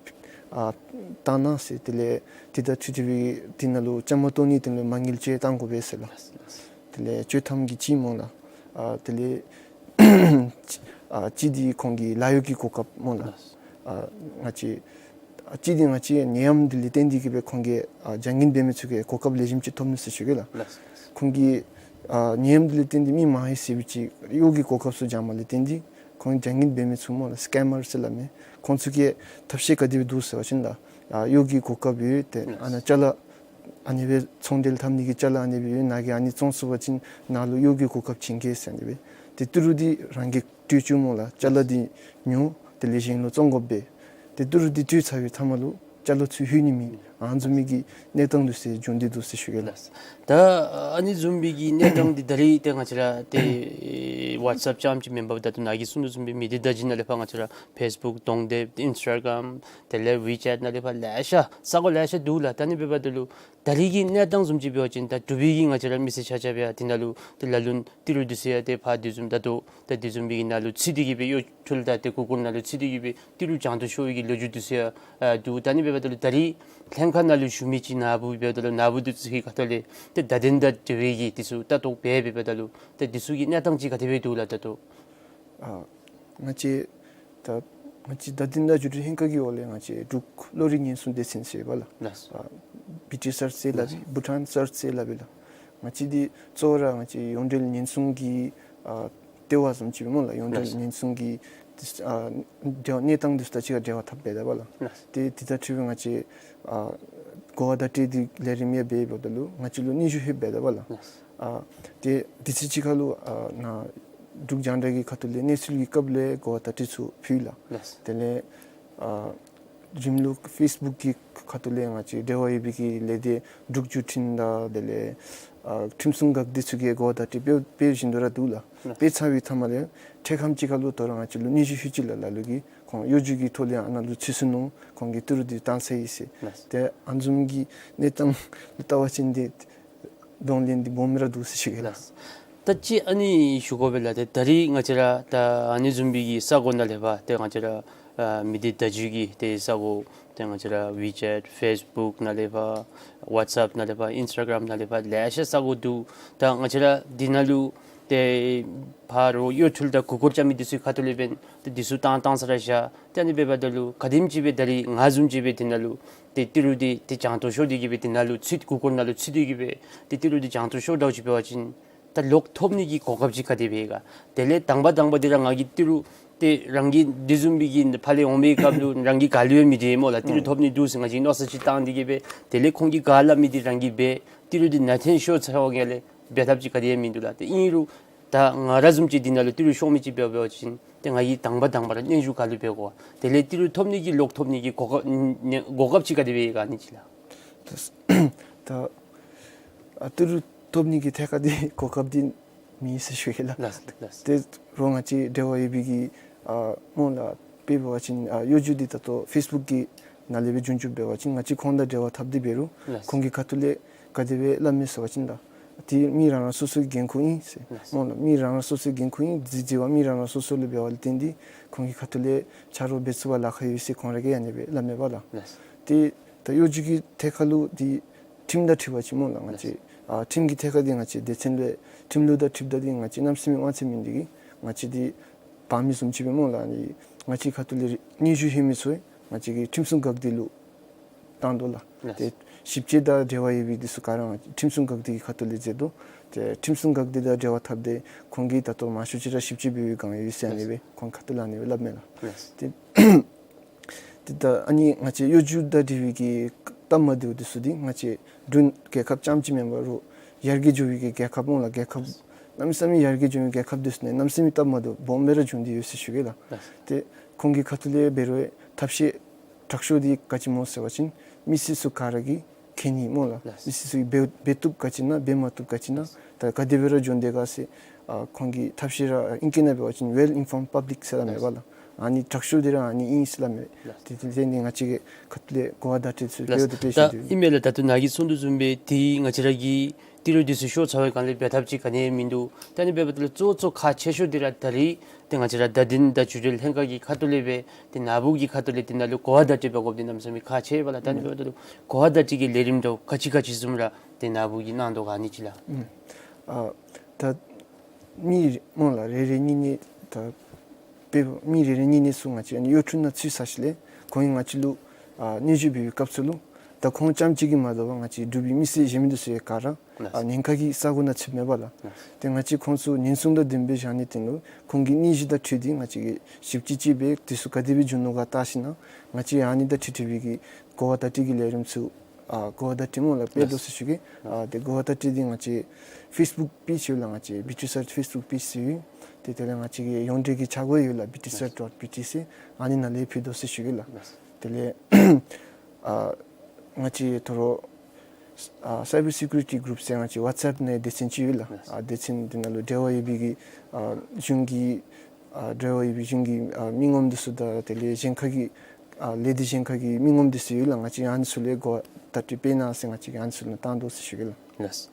ཨ་བཏང་གནང་ཟེར། དེ་ལས་དེ་དང་འཁྲིལ་ཏེ་སྦེ་དེ་ནང་ལུ་བཅའ་མར་གཏོགས་ནི་དེ་ལུ་མ་དངུལ་ཅིག་བཏང་དགོ་པས་ཟེར་ལགས། ལགས། ལགས། དེ་ལས་ཆོག་ཐམ་གྱི་གཅིག་སྨོ་ལགས། ཨ་དེ་ལས་ཨ་གཅིག་འདི་ཁོང་གི་ལཱ་གཡོག་གི་གོ་སྐབས་སྨོ་ལགས། ལགས། ཨ་ང་བཅས་ཨ་གཅིག་འདི་ང་བཅས་ནད་ཡམས་འདི་ལས་བརྟེན་ཏེ་གི་སྦེ་ཁོང་གིས་ཨ་བྱ་ངན་འབད་མི་ཚུ་གིས་གོ་སྐབས་ལེགས་ཤོམ་ཅིག་ཐོབ་ནུག་ཟེར་ཞུ་གེ་ལགས། ལགས། ཁོང་གིས་ཨ་ནད་ཡམས་འདི་ལས་བརྟེན་ཏེ་མི་མང་ཧེ་སི་བི་ཅིག་གཡོག་གི་གོ་སྐབས་ཚུ་བྱང་མ་ལས་བརྟེན་ཏེ་ཁོང་བྱ་ངན་འབད་མི་ཚུ་སྨོ་ལགས་སི་ཀེམ་མར་ཟེར་སླབ་མི་ཁོང་ཚུ་གིས་ཐབས་ཤེས་ག་དེ་སྦེ་འདུག་ཟེར་བ་ཅིན་ལགས་ཨ་གཡོག་གི་གོ་སྐབས་ཡོད། ཏེ་ཨ་ནཱ་ཅ་ལ་ཨ་ནི་སྦེ་ཚོང་འབྲེལ་འཐབ་ནི་གི་ཅ་ལ་ཨ་ནི་སྦེ་ཡོད། ནཱ་གིས་ཨ་ནི་བཙོང་ཚུགས་པ་ཅིན་ནཱ་ལུ་གཡོག་གི་གོ་སྐབས་བྱིན་གེ་ཟེར་ཨ་ནི་སྦེ། ཏེ་ཏི་རུ་འདི་རང་གིས་སྤྲོད་བཅུག་སྨོ་ལགས། ཅ་ལ་འདི་ཉོ། དེ་ལས་གཞན་ལུ་བཙོང་དགོ་པས། ཏེ་ཏི་རུ་འདི་སྤྲོད་ཚར་བའི་མཐའ་མ་ལུ་ཅ་ལ་ཚུར་ལྷོད་ནི་མེད། ཨ་ནི་བཟུམ་མའི་གི་གནས་སྟངས་འདི་ཚུ་བྱུང་སྟེ་འདུག་ཟེར་ཞུ་གེ་ལགས། ལགས། ད་ཨ་ནི་བཟུམ་མའི་གི་གནས་སྟངས་འདི་ད་རིས་ཏེ་ང་བཅས་ར་ཏེ་ཝཊས་ཨེཔ་རྐྱངམ་ཅིག་མེན་པར་ད་ལྟོ་ནཱ་གིས་གསུང་དོ་བཟུམ་སྦེ་མི་སྡེ་བརྡ་བརྒྱུད་ནང་ལས་ཕར་ང་བཅས་ར་ཕེསི་བུཀ་གདོང་དེབ་ཨིནསི་ཊ་གརམ་དེ་ལས་ཝི་ཅེཊ་ནང་ལས་ཕར་ལེ་ཤ་ས་གོ་ལེ་ཤ་འདུག་ལགས། ད་ཨ་ནི་འབདཝ་ད་ལུ་ད་རིས་ཀྱི་གནས་སྟངས་བཟུམ་ཅིག་འབད་བ་ཅིན་ད་འབྲུག་པའི་གི་ང་བཅས་ར་མི་སེར་ཆ་ཁྱབ་ཡང་དེ་ནང་ལུ་ཏེ་ལ་ལུ་ཏི་རུ་འདི་ཚུ་ཡང་ཏེ་ཕར་དེ་བཟུམ་ད་ལྟོ་ད་དེ་བཟུམ་མའི་གི་ནང་ལུ་ཚུད་དེ་གི་སྦེ་གཡོ་འཕྲུལ་དང་ཏེ་གུ་གུལ་ནང་ལུ་ཚུད་དེ་གི་སྦེ་ཏི་རུ་བྱང་དུ་ཤོར་བའི་གི་ལོ་རྒྱུས་འདི་ཚུ་ཡང་ཨ་འདུག། ད་ཨ་ནི་འབདཝ་ད་ལུ་ད་རིས་ལྷན་ཁག་ནང་ལུ་བཞུགས་མི་ཅིག་ནཱ་བུ་འབདཝ་ད་ལུ་ནཱ་བུ་འདི་ཚུ་གི་ཁ་ཐུག་ལས་ཏེ་བརྡ་དོན་དང་འབྲེལ་བའི་གི་འདི་ཚུ་ལྟ་རྟོག་འབད་འབདཝ་ད་ལུ་ཏེ་འདི་ཚུ་གི་གནས་སྟངས་ཅིག་ག་དེ་སྦེ་འདུག་ལགས། ད་ལྟོ་ཨ་ང་བཅས་ད་ང་བཅས་བརྡ་དོན་དང་བརྒྱུད་འཕྲིན་ལྷན་ཁག་གི་འོག་ལས་ང་བཅས་འབྲུག་བློ་རིག་ཉེན་སྲུང་སྡེ་ཚན་ཟེར་བ་ལགས། ལགས། ཨ་བི་ཊི་སརཆ་ཟེར་སླབ་ཨིན། ལགས། བྷུ་ཊཱན་སརཆ་ཟེར་སླབ་ཨིན་ལགས། ང་བཅས་འདི་གཙོ་བོ་ར་ང་བཅས་ཡོངས་འབྲེལ་ཉེན་སྲུང་གི་ཨ་ ལྟེ་བ་བཟུམ་ཅིག་སྦེ་སྨོ་ལགས། ཡོངས་འབྲེལ་ལགས། ཉེན་སྲུང་གི་ཨ་འབྲེལ་བ་གནས་སྟངས་འདི་ཚུ་དང་གཅིག་ཁར་འབྲེལ་བ་འཐབ་སྦེ་ད་པ་ལགས། ལགས། ཏེ་དེ་དང་འཁྲིལ་བའི་ང་བཅས་ཨ་གོ་བ་བརྡ་སྤྲོད་འདི་ལས་རིམ་ཡང་འབད་འབདཝ་ད་ལུ་ང་བཅས་ལུ་སྙན་ཞུ་ལྷོདཔ་སྦེ་ད་པ་ལགས། ལགས། ཨ་ཏེ་དུས་ཚོད་ཅིག་ཁར་ལུ་ཨ་ནཱ་འབྲུག་རྒྱང་བསྒྲགས་ཀྱི་ཁ་ཐུག་ལས་གནས་ཚུལ་གྱི་སྐབས་ལས་གོ་བ་བརྡ་སྤྲོད་ཚུ་ཕུལ་ལགས། ལགས། དེ་ལས་ཨ་རིམ་ལུགས་ཕེསི་བུཀ་གི་ཁ་ཐུག་ལས་ང་བཅས་འབྲེལ་བ་ཡོད་པའི་གི་ལས་སྡེ་འབྲུག་བརྒྱུད་འཕྲིན་དང་དེ་ལས་ཨ་ཁྲིམས་སྲུང་འགག་སྡེ་ཚུ་གིས་གོ་བ་བརྡ་སྤྲོད་འབད་འབད་བཞིན་དུ་ར་འདུག་ལགས། ལགས། འབད་ཚར་བའི་མཐའ་མ་ལས་འཕྲལ་ཁམས་ཅིག་ཁར་ལུ་དོ་རུང་ང་བཅས་ལུ་སྙན་ཞུ་ལྷོད་ཅི་ལགས། ལ་ལུ་གིས་ཁོང་གཡོ་སྒྱུ་གི་ཐོག་ལས་ཨ་ནཱ་ལུ་ཚུད་སོ་ནུག། ཁོང་གིས་ཏི་རུ་འདི་བཏང་ཚར་ཡི་ཟེར། ལགས། ཏེ་ཨ་ནི་བཟུམ་གྱི་གནས་སྟངས་ལུ་བལྟ་བ་ཅིན་ཏེ་གདོང་ལེན་འདི་སྦོམ་ར་འདུག་ཟེར་ཞུ་གེ་ལགས། ལགས། ད་ཅི་ཨ་ནི་ཞུ་དགོ་པས་ལགས། ཏེ་ད་རིས་ང་བཅས་ར་ད་ཨ་ནི་བཟུམ་སྦེ་གི་ས་གོ་ནང་ལས་ཕར་ཏེ་ང་བཅས་ར་ཨ་མི་སྡེ་བརྡ་བརྒྱུད་ཀྱི་ཏེ་ས་གོ་ཏེ་ང་བཅས་ར་ཝི་ཅེཊ་ཕེསི་བུཀ་ནང་ལས་ཕར་ཝཊས་ཨེཔ་ནང་ལས་ཕར་ཨིནསི་ཊ་གརམ་ནང་ལས་ཕར་ལེ་ཤ་ས་གོ་འདུག། ད་ང་བཅས་ར་འདི་ནང་ལུ་ཏེ་ཕར་རོགས་གཡོ་འཕྲུལ་དང་མགུ་སྐོར་རྐྱབ་མི་འདི་ཚུ་ཁ་ཐུག་ལས་འབདན་ཏེ་འདི་ཚུ་བཏང་བཏང་ས་ར་བཞག། ཏེ་ཨ་ནི་འབདཝ་ད་ལུ་ག་དེམ་ཅིག་སྦེ་ད་རིས་ང་བཟུམ་ཅིག་སྦེ་འདི་ནང་ལུ་ཏེ་ཏི་རུ་འདི་ཏེ་བྱང་ཐོག་ཤོར་ཏེ་གི་སྦེ་འདི་ནང་ལུ་ཚུད་མགུ་སྐོར་ནང་ལུ་ཚུད་དེ་གི་སྦེ་ཏེ་ཏི་རུ་འདི་བྱང་ཐོག་ཤོརཝ་ཅིག་འབད་བ་ཅིན་ད་ལོག་ཐོབ་ནི་གི་གོ་སྐབས་ཅིག་ག་དེ་སྦེ་ག། དེ་ལས་དང་པ་དང་པ་འདི་ར་ང་གིས་ཏི་རུ་ཏེ་རང་གི་འདི་བཟུམ་སྦེ་གི་ཕར་ལས་འོང་བའི་སྐབས་ལུ་རང་གི་ག་ལུ་ཡང་མི་དྲན་སྨོ་ལགས། ཏི་རུ་ཨུམ་ཐོབ་ནི་འདུག་ཟེར་ང་བཅས་མནོ་བསམ་ཅིག་བཏང་སྟེ་གི་སྦེ་དེ་ལས་ཁོང་གིས་ག་སླབ་མི་འདི་རང་གིས་འབད། ཏི་རུ་འདི་ནང་འཐོན་ཤོར་ཚར་བའི་སྒང་ལས་འབད་ཐབས་ཅིག་ག་དེ་ཡང་མིན་འདུག་ལགས། ཏེ་ཨིན་རུང་ད་ང་ར་བཟུམ་ཅིག་འདི་ནང་ལུ་ཏི་རུ་ཤོར་མི་ཅིག་འབད་འབད་བ་ཅིན་ཏེ་ང་གིས་དང་པ་དང་པ་ར་སྙན་ཞུ་ག་ལུ་འབད་དགོ། དེ་ལས་ཏི་རུ་ཐོབ་ནི་གི་ལོག་ཐོབ་ནི་གི་གོ་སྐབས་ནི་གོ་སྐབས་ཅིག་ག་དེ་སྦེ་ག་ཨ་ནི་ཅིག་ལགས། ད་ད་ཨ་ཏི་རུ་ཐོབ་ནི་གི་ཐད་ཁར་འདི་གོ་སྐབས་འདི་མེད་ཟེར་ཞུ་གེ་ལགས། ལགས་ལགས། ཏེ་རོགས་ང་བཅས་འབྲེལ་བ་ཡོད་པའི་གི་ཨ་སྨོ་ལགས། དཔེ་འབད་བ་ཅིན་ཨ་གཡོ་སྒྱུ་འདི་ད་ལྟོ་ཕེསི་བུཀ་གི་ནང་ལས་སྦེ་བྱུང་བྱུངམ་འབད་བ་ཅིན་ང་བཅས་ཁོང་དང་འབྲེལ་བ་འཐབ་སྟེ་འབད་རུང་ལགས། ཁོང་གི་ཁ་ཐུག་ལས་ག་དེ་སྦེ་སླབ་མས་ཟེར་བ་ཅིན་ད་ཏེ་མི་རང་རང་སོ་སོའི་འགན་ཁུར་ཨིན་ཟེར། ལགས། སྨོ་ལགས། མི་རང་རང་སོ་སོའི་འགན་ཁུར་ཨིན། འཛི་འཛི་བ་མི་རང་རང་སོ་སོ་ལུ་འབད་བ་ལས་བརྟེན་ཏེ་ཁོང་གི་ཁ་ཐུག་ལས་ཆ་རོགས་འབད་ཚུགས་པར་ལཱ་ཁག་ཡོད་ཟེར་ཁོང་ར་གིས་ཨ་ནི་སྦེ་སླབ་མས་པ་ལགས། ལགས། ཏེ་ད་གཡོ་སྒྱུ་གི་ཐད་ཁར་ལུ་འདི་ཁྲིམས་དང་འཁྲིལ་བ་ཅིན་སྨོ་ལགས། ང་བཅས་ཨ་ཁྲིམས་ཀྱི་ཐད་ཁར་འདི་ང་བཅས་སྡེ་ཚན་ལས་ཁྲིམས་ལུགས་དང་འཁྲིལཝ་ད་འདི་ང་བཅས་གནམ་མེད་ས་མེད་དབང་ཚད་མེད་འདི་གིས་ང་བཅས་འདི་བར་མི་བཟུམ་ཅིག་སྦེ་སྨོ་ལགས། ཨ་ནི་ང་བཅས་ཁ་ཐུག་ལས་སྙན་ཞུ་ལྷོད་མི་ཚུ་ང་བཅས་ཀྱི་ཁྲིམས་སྲུང་འགག་སྡེ་ལུ་བཏང་དོ་ལགས། ལགས། ཏེ་ཞིབ་དཔྱད་དང་འབྲེལ་བ་ཡོད་པའི་འདི་ཚུ་ག་ར་ཁྲིམས་སྲུང་འགག་སྡེ་གི་ཁ་ཐུག་ལས་མཛད་དོ། ཏེ་ཁྲིམས་སྲུང་འགག་སྡེ་དང་འབྲེལ་བ་འཐབ་སྟེ་ཁོང་གིས་ད་ལྟོ་མང་ཤོས་ཅིག་ར་ཞིབ་དཔྱད་འབད་བའི་སྒང་ཡོད་ཟེར་ཨ་ནི་སྦེ་ཁོང་ཁ་ཐུག་ལས་ཨ་ནི་སྦེ་སླབ་མས་ལགས། ལགས། ཏེ་ཏེ་ད་ཨ་ནི་ང་བཅས་གཡོ་སྒྱུ་དང་འབྲེལ་བའི་གི་སྟབས་མ་བདེཝ་འདི་ཚུ་འདི་ང་བཅས་འབྲུག་རྒྱལ་ཁབ་རྐྱངམ་ཅིག་མེན་པར་རོགས་ཡར་རྒྱས་འགྱོ་བའི་གི་རྒྱལ་ཁབ་སྨོ་ལགས། རྒྱལ་ཁབ་གནམ་མེད་ས་མེད་ཡར་རྒྱས་འགྱོ་བའི་རྒྱལ་ཁབ་འདི་ཚུ་ནང་གནམ་མེད་ས་མེད་སྟབས་མ་བདེཝ་སྦོམ་སྦེ་ར་བྱུང་སྟེ་ཡོད་ཟེར་ཞུ་གེ་ལགས། ལགས། ཏེ་ཁོང་གི་ཁ་ཐུག་ལས་འབད་རུང་ཐབས་ཤེས་དྲག་ཤོས་འདི་ག་ཅི་སྨོ་ཟེར་བ་ཅིན་མི་སེར་ཚུ་ག་ར་གིས་མཁྱེན་ནི་སྨོ་ལགས། ལགས། མི་སེར་ཚུ་གིས་འབད་འབད་བཏུབ་ག་ཅི་ཨིན་ན་འབད་མ་བཏུབ་ག་ཅི་ཨིན་ན་ད་ག་དེ་སྦེ་ར་འགྱོ་དེས་ག་ཟེར་ཨ་ཁོང་གིས་ཐབས་ཤེས་ར་ཨིང་སྐད་ནང་འབད་བ་ཅིན་well informed public ཟེར་སླབ་མས་པ་ལགས། ཨ་ནི་དྲག་ཤོས་འདི་ར་ཨ་ནི་ཨིན་ཟེར་སླབ་མས། ལགས། ཏེ་དེ་ལས་ནི་ང་བཅས་ཀྱི་ཁ་ཐུག་ལས་གོ་བ་བརྡ་སྤྲོད་ཚུ་ལགས། འབད་དེ་འབད་ད་ཞིནམ་ལས་ཨིན་མས་ལགས། ད་ལྟོ་ནཱ་གིས་གསུངས་དོ་བཟུམ་སྦེ་ཏེ་ང་བཅས་ར་གི་ཏི་རུ་འདི་ཚུ་ཤོར་ཚར་བའི་སྒང་ལས་འབད་ཐབས་ཅིག་ག་ནི་ཡང་མིན་འདུག། ད་ཨ་ནི་འབདཝ་ད་ལུ་གཙོ་གཙོ་ཁག་ཆེ་ཤོས་འདི་ར་ད་རིས་ཏེ་ང་བཅས་ར་བརྡ་དོན་དང་བརྒྱུད་འབྲེལ་ལྷན་ཁག་གི་ཁ་ཐུག་ལས་སྦེ་ཏེ་ནཱ་བུ་གི་ཁ་ཐུག་ལས་འདི་ནང་ལུ་གོ་བ་བརྡ་སྤྲོད་འབད་དགོཔ་འདི་གནམ་མེད་ས་མེད་ཁག་ཆེ་བས་ལགས། ད་ཨ་ནི་འབདཝ་ད་ལུ་གོ་བ་བརྡ་སྤྲོད་ཀྱི་ལས་རིམ་འདི་ག་ཅི་ག་ཅི་བཟུམ་ར་ཏེ་ནཱ་བུ་གིས་གནང་དོ་ག་ཨ་ནི་ཅིག་ལགས། ཨུམ། ཨ་ད་མི་སྨོ་ལགས་རེ་རེ་གཉིས་གཉིས་ད་དཔེ་མི་རེ་རེ་གཉིས་གཉིས་ཚུ་ང་བཅས་ཨ་ནི་གཡོ་འཕྲུལ་ནང་ཚུད་ཚར་ཞིནམ་ལས་ཁོང་གིས་ང་བཅས་ལུ་ཨ་སྙན་ཞུ་འབད་བའི་སྐབས་སུ་ལུ་ད་ཁོང་རྐྱངམ་གཅིག་གིས་མ་དོ་བར་ང་བཅས་འབྲུག་པའི་མི་སེར་གཞན་མི་འདི་ཚུ་ཡང་ག་ར་ལགས། ཨ་ཉེན་ཁ་གི་ས་གོ་ནང་ཚུདཔ་མས་པ་ལགས། ལགས། ཏེ་ང་བཅས་ཁོང་ཚུ་ཉེན་སྲུང་དང་ལྡནམ་སྦེ་བཞག་ནིའི་དོན་ལུ་ཁོང་གི་སྙན་ཞུ་དང་འཁྲིལ་ཏེ་ང་བཅས་ཀྱིས་ཞིབ་དཔྱད་ཅིག་འབད་དེ་ཚུ་ག་དེ་སྦེ་བྱུང་ནུག་ག་བལྟ་ཞིན་ན་ང་བཅས་ཨ་ནི་དང་འཁྲིལ་འཁྲིལ་བའི་གི་གོ་བ་བརྡ་སྤྲོད་ཀྱི་ལས་རིམ་ཚུ་ཨ་གོ་བ་བརྡ་སྤྲོད་སྨོ་ལགས་སྤེལ་དོ་ཟེར་ཞུ་གེ། ཨ་ཏེ་གོ་བ་བརྡ་སྤྲོད་འདི་ང་བཅས་ཕེསི་བུཀ་པེཇ་ཡོད་ལགས། ང་བཅས་བི་ཊི་ཨེསི་ཨར་ཕེསི་བུཀ་པེཇ་ཟེར་ཡོད། ཏེ་དེ་ལས་ང་བཅས་ཀྱི་ཡོངས་འབྲེལ་གྱི་ཆ་སྒོ་ཡོད་ལགས། བི་ཊི་ཨེསི་ཨར་ཌོཊ་བི་ཊི་ཟེར་ཨ་ནི་ནང་ལས་ཕུལ་དོ་ཟེར་ཞུ་གེ་ལགས། དེ་ལས་ཨ་ང་བཅས་ད་རུང་ཨ་སའི་བར་སི་ཀུ་རི་ཊི་གུ་རུཔ་ཟེར་ང་བཅས་ཝཊས་ཨེཔ་ནང་སྡེ་ཚན་ཅིག་ཡོད་ལགས། ཨ་སྡེ་ཚན་འདི་ནང་ལུ་འབྲེལ་བ་ཡོད་པའི་གི་ཨ་གཞུང་གི་ཨ་འབྲེལ་བ་ཡོད་པའི་གཞུང་གི་ཨ་མི་ངོམ་འདི་ཚུ་དང་དེ་ལས་གཞན་ཁ་གི་ཨ་ལས་སྡེ་གཞན་ཁ་གི་མི་ངོམ་འདི་ཚུ་ཡོད་ལགས། ང་བཅས་ཨ་ནི་ཚུ་ལས་གོ་བ་བརྡ་སྤྲོད་འབད་གནང་ཟེར་ང་བཅས་ཀྱིས་ཨ་ནི་ཚུ་ལུ་བཏང་དོ་ཟེར་ཞུ་གེ་ལགས། ལགས།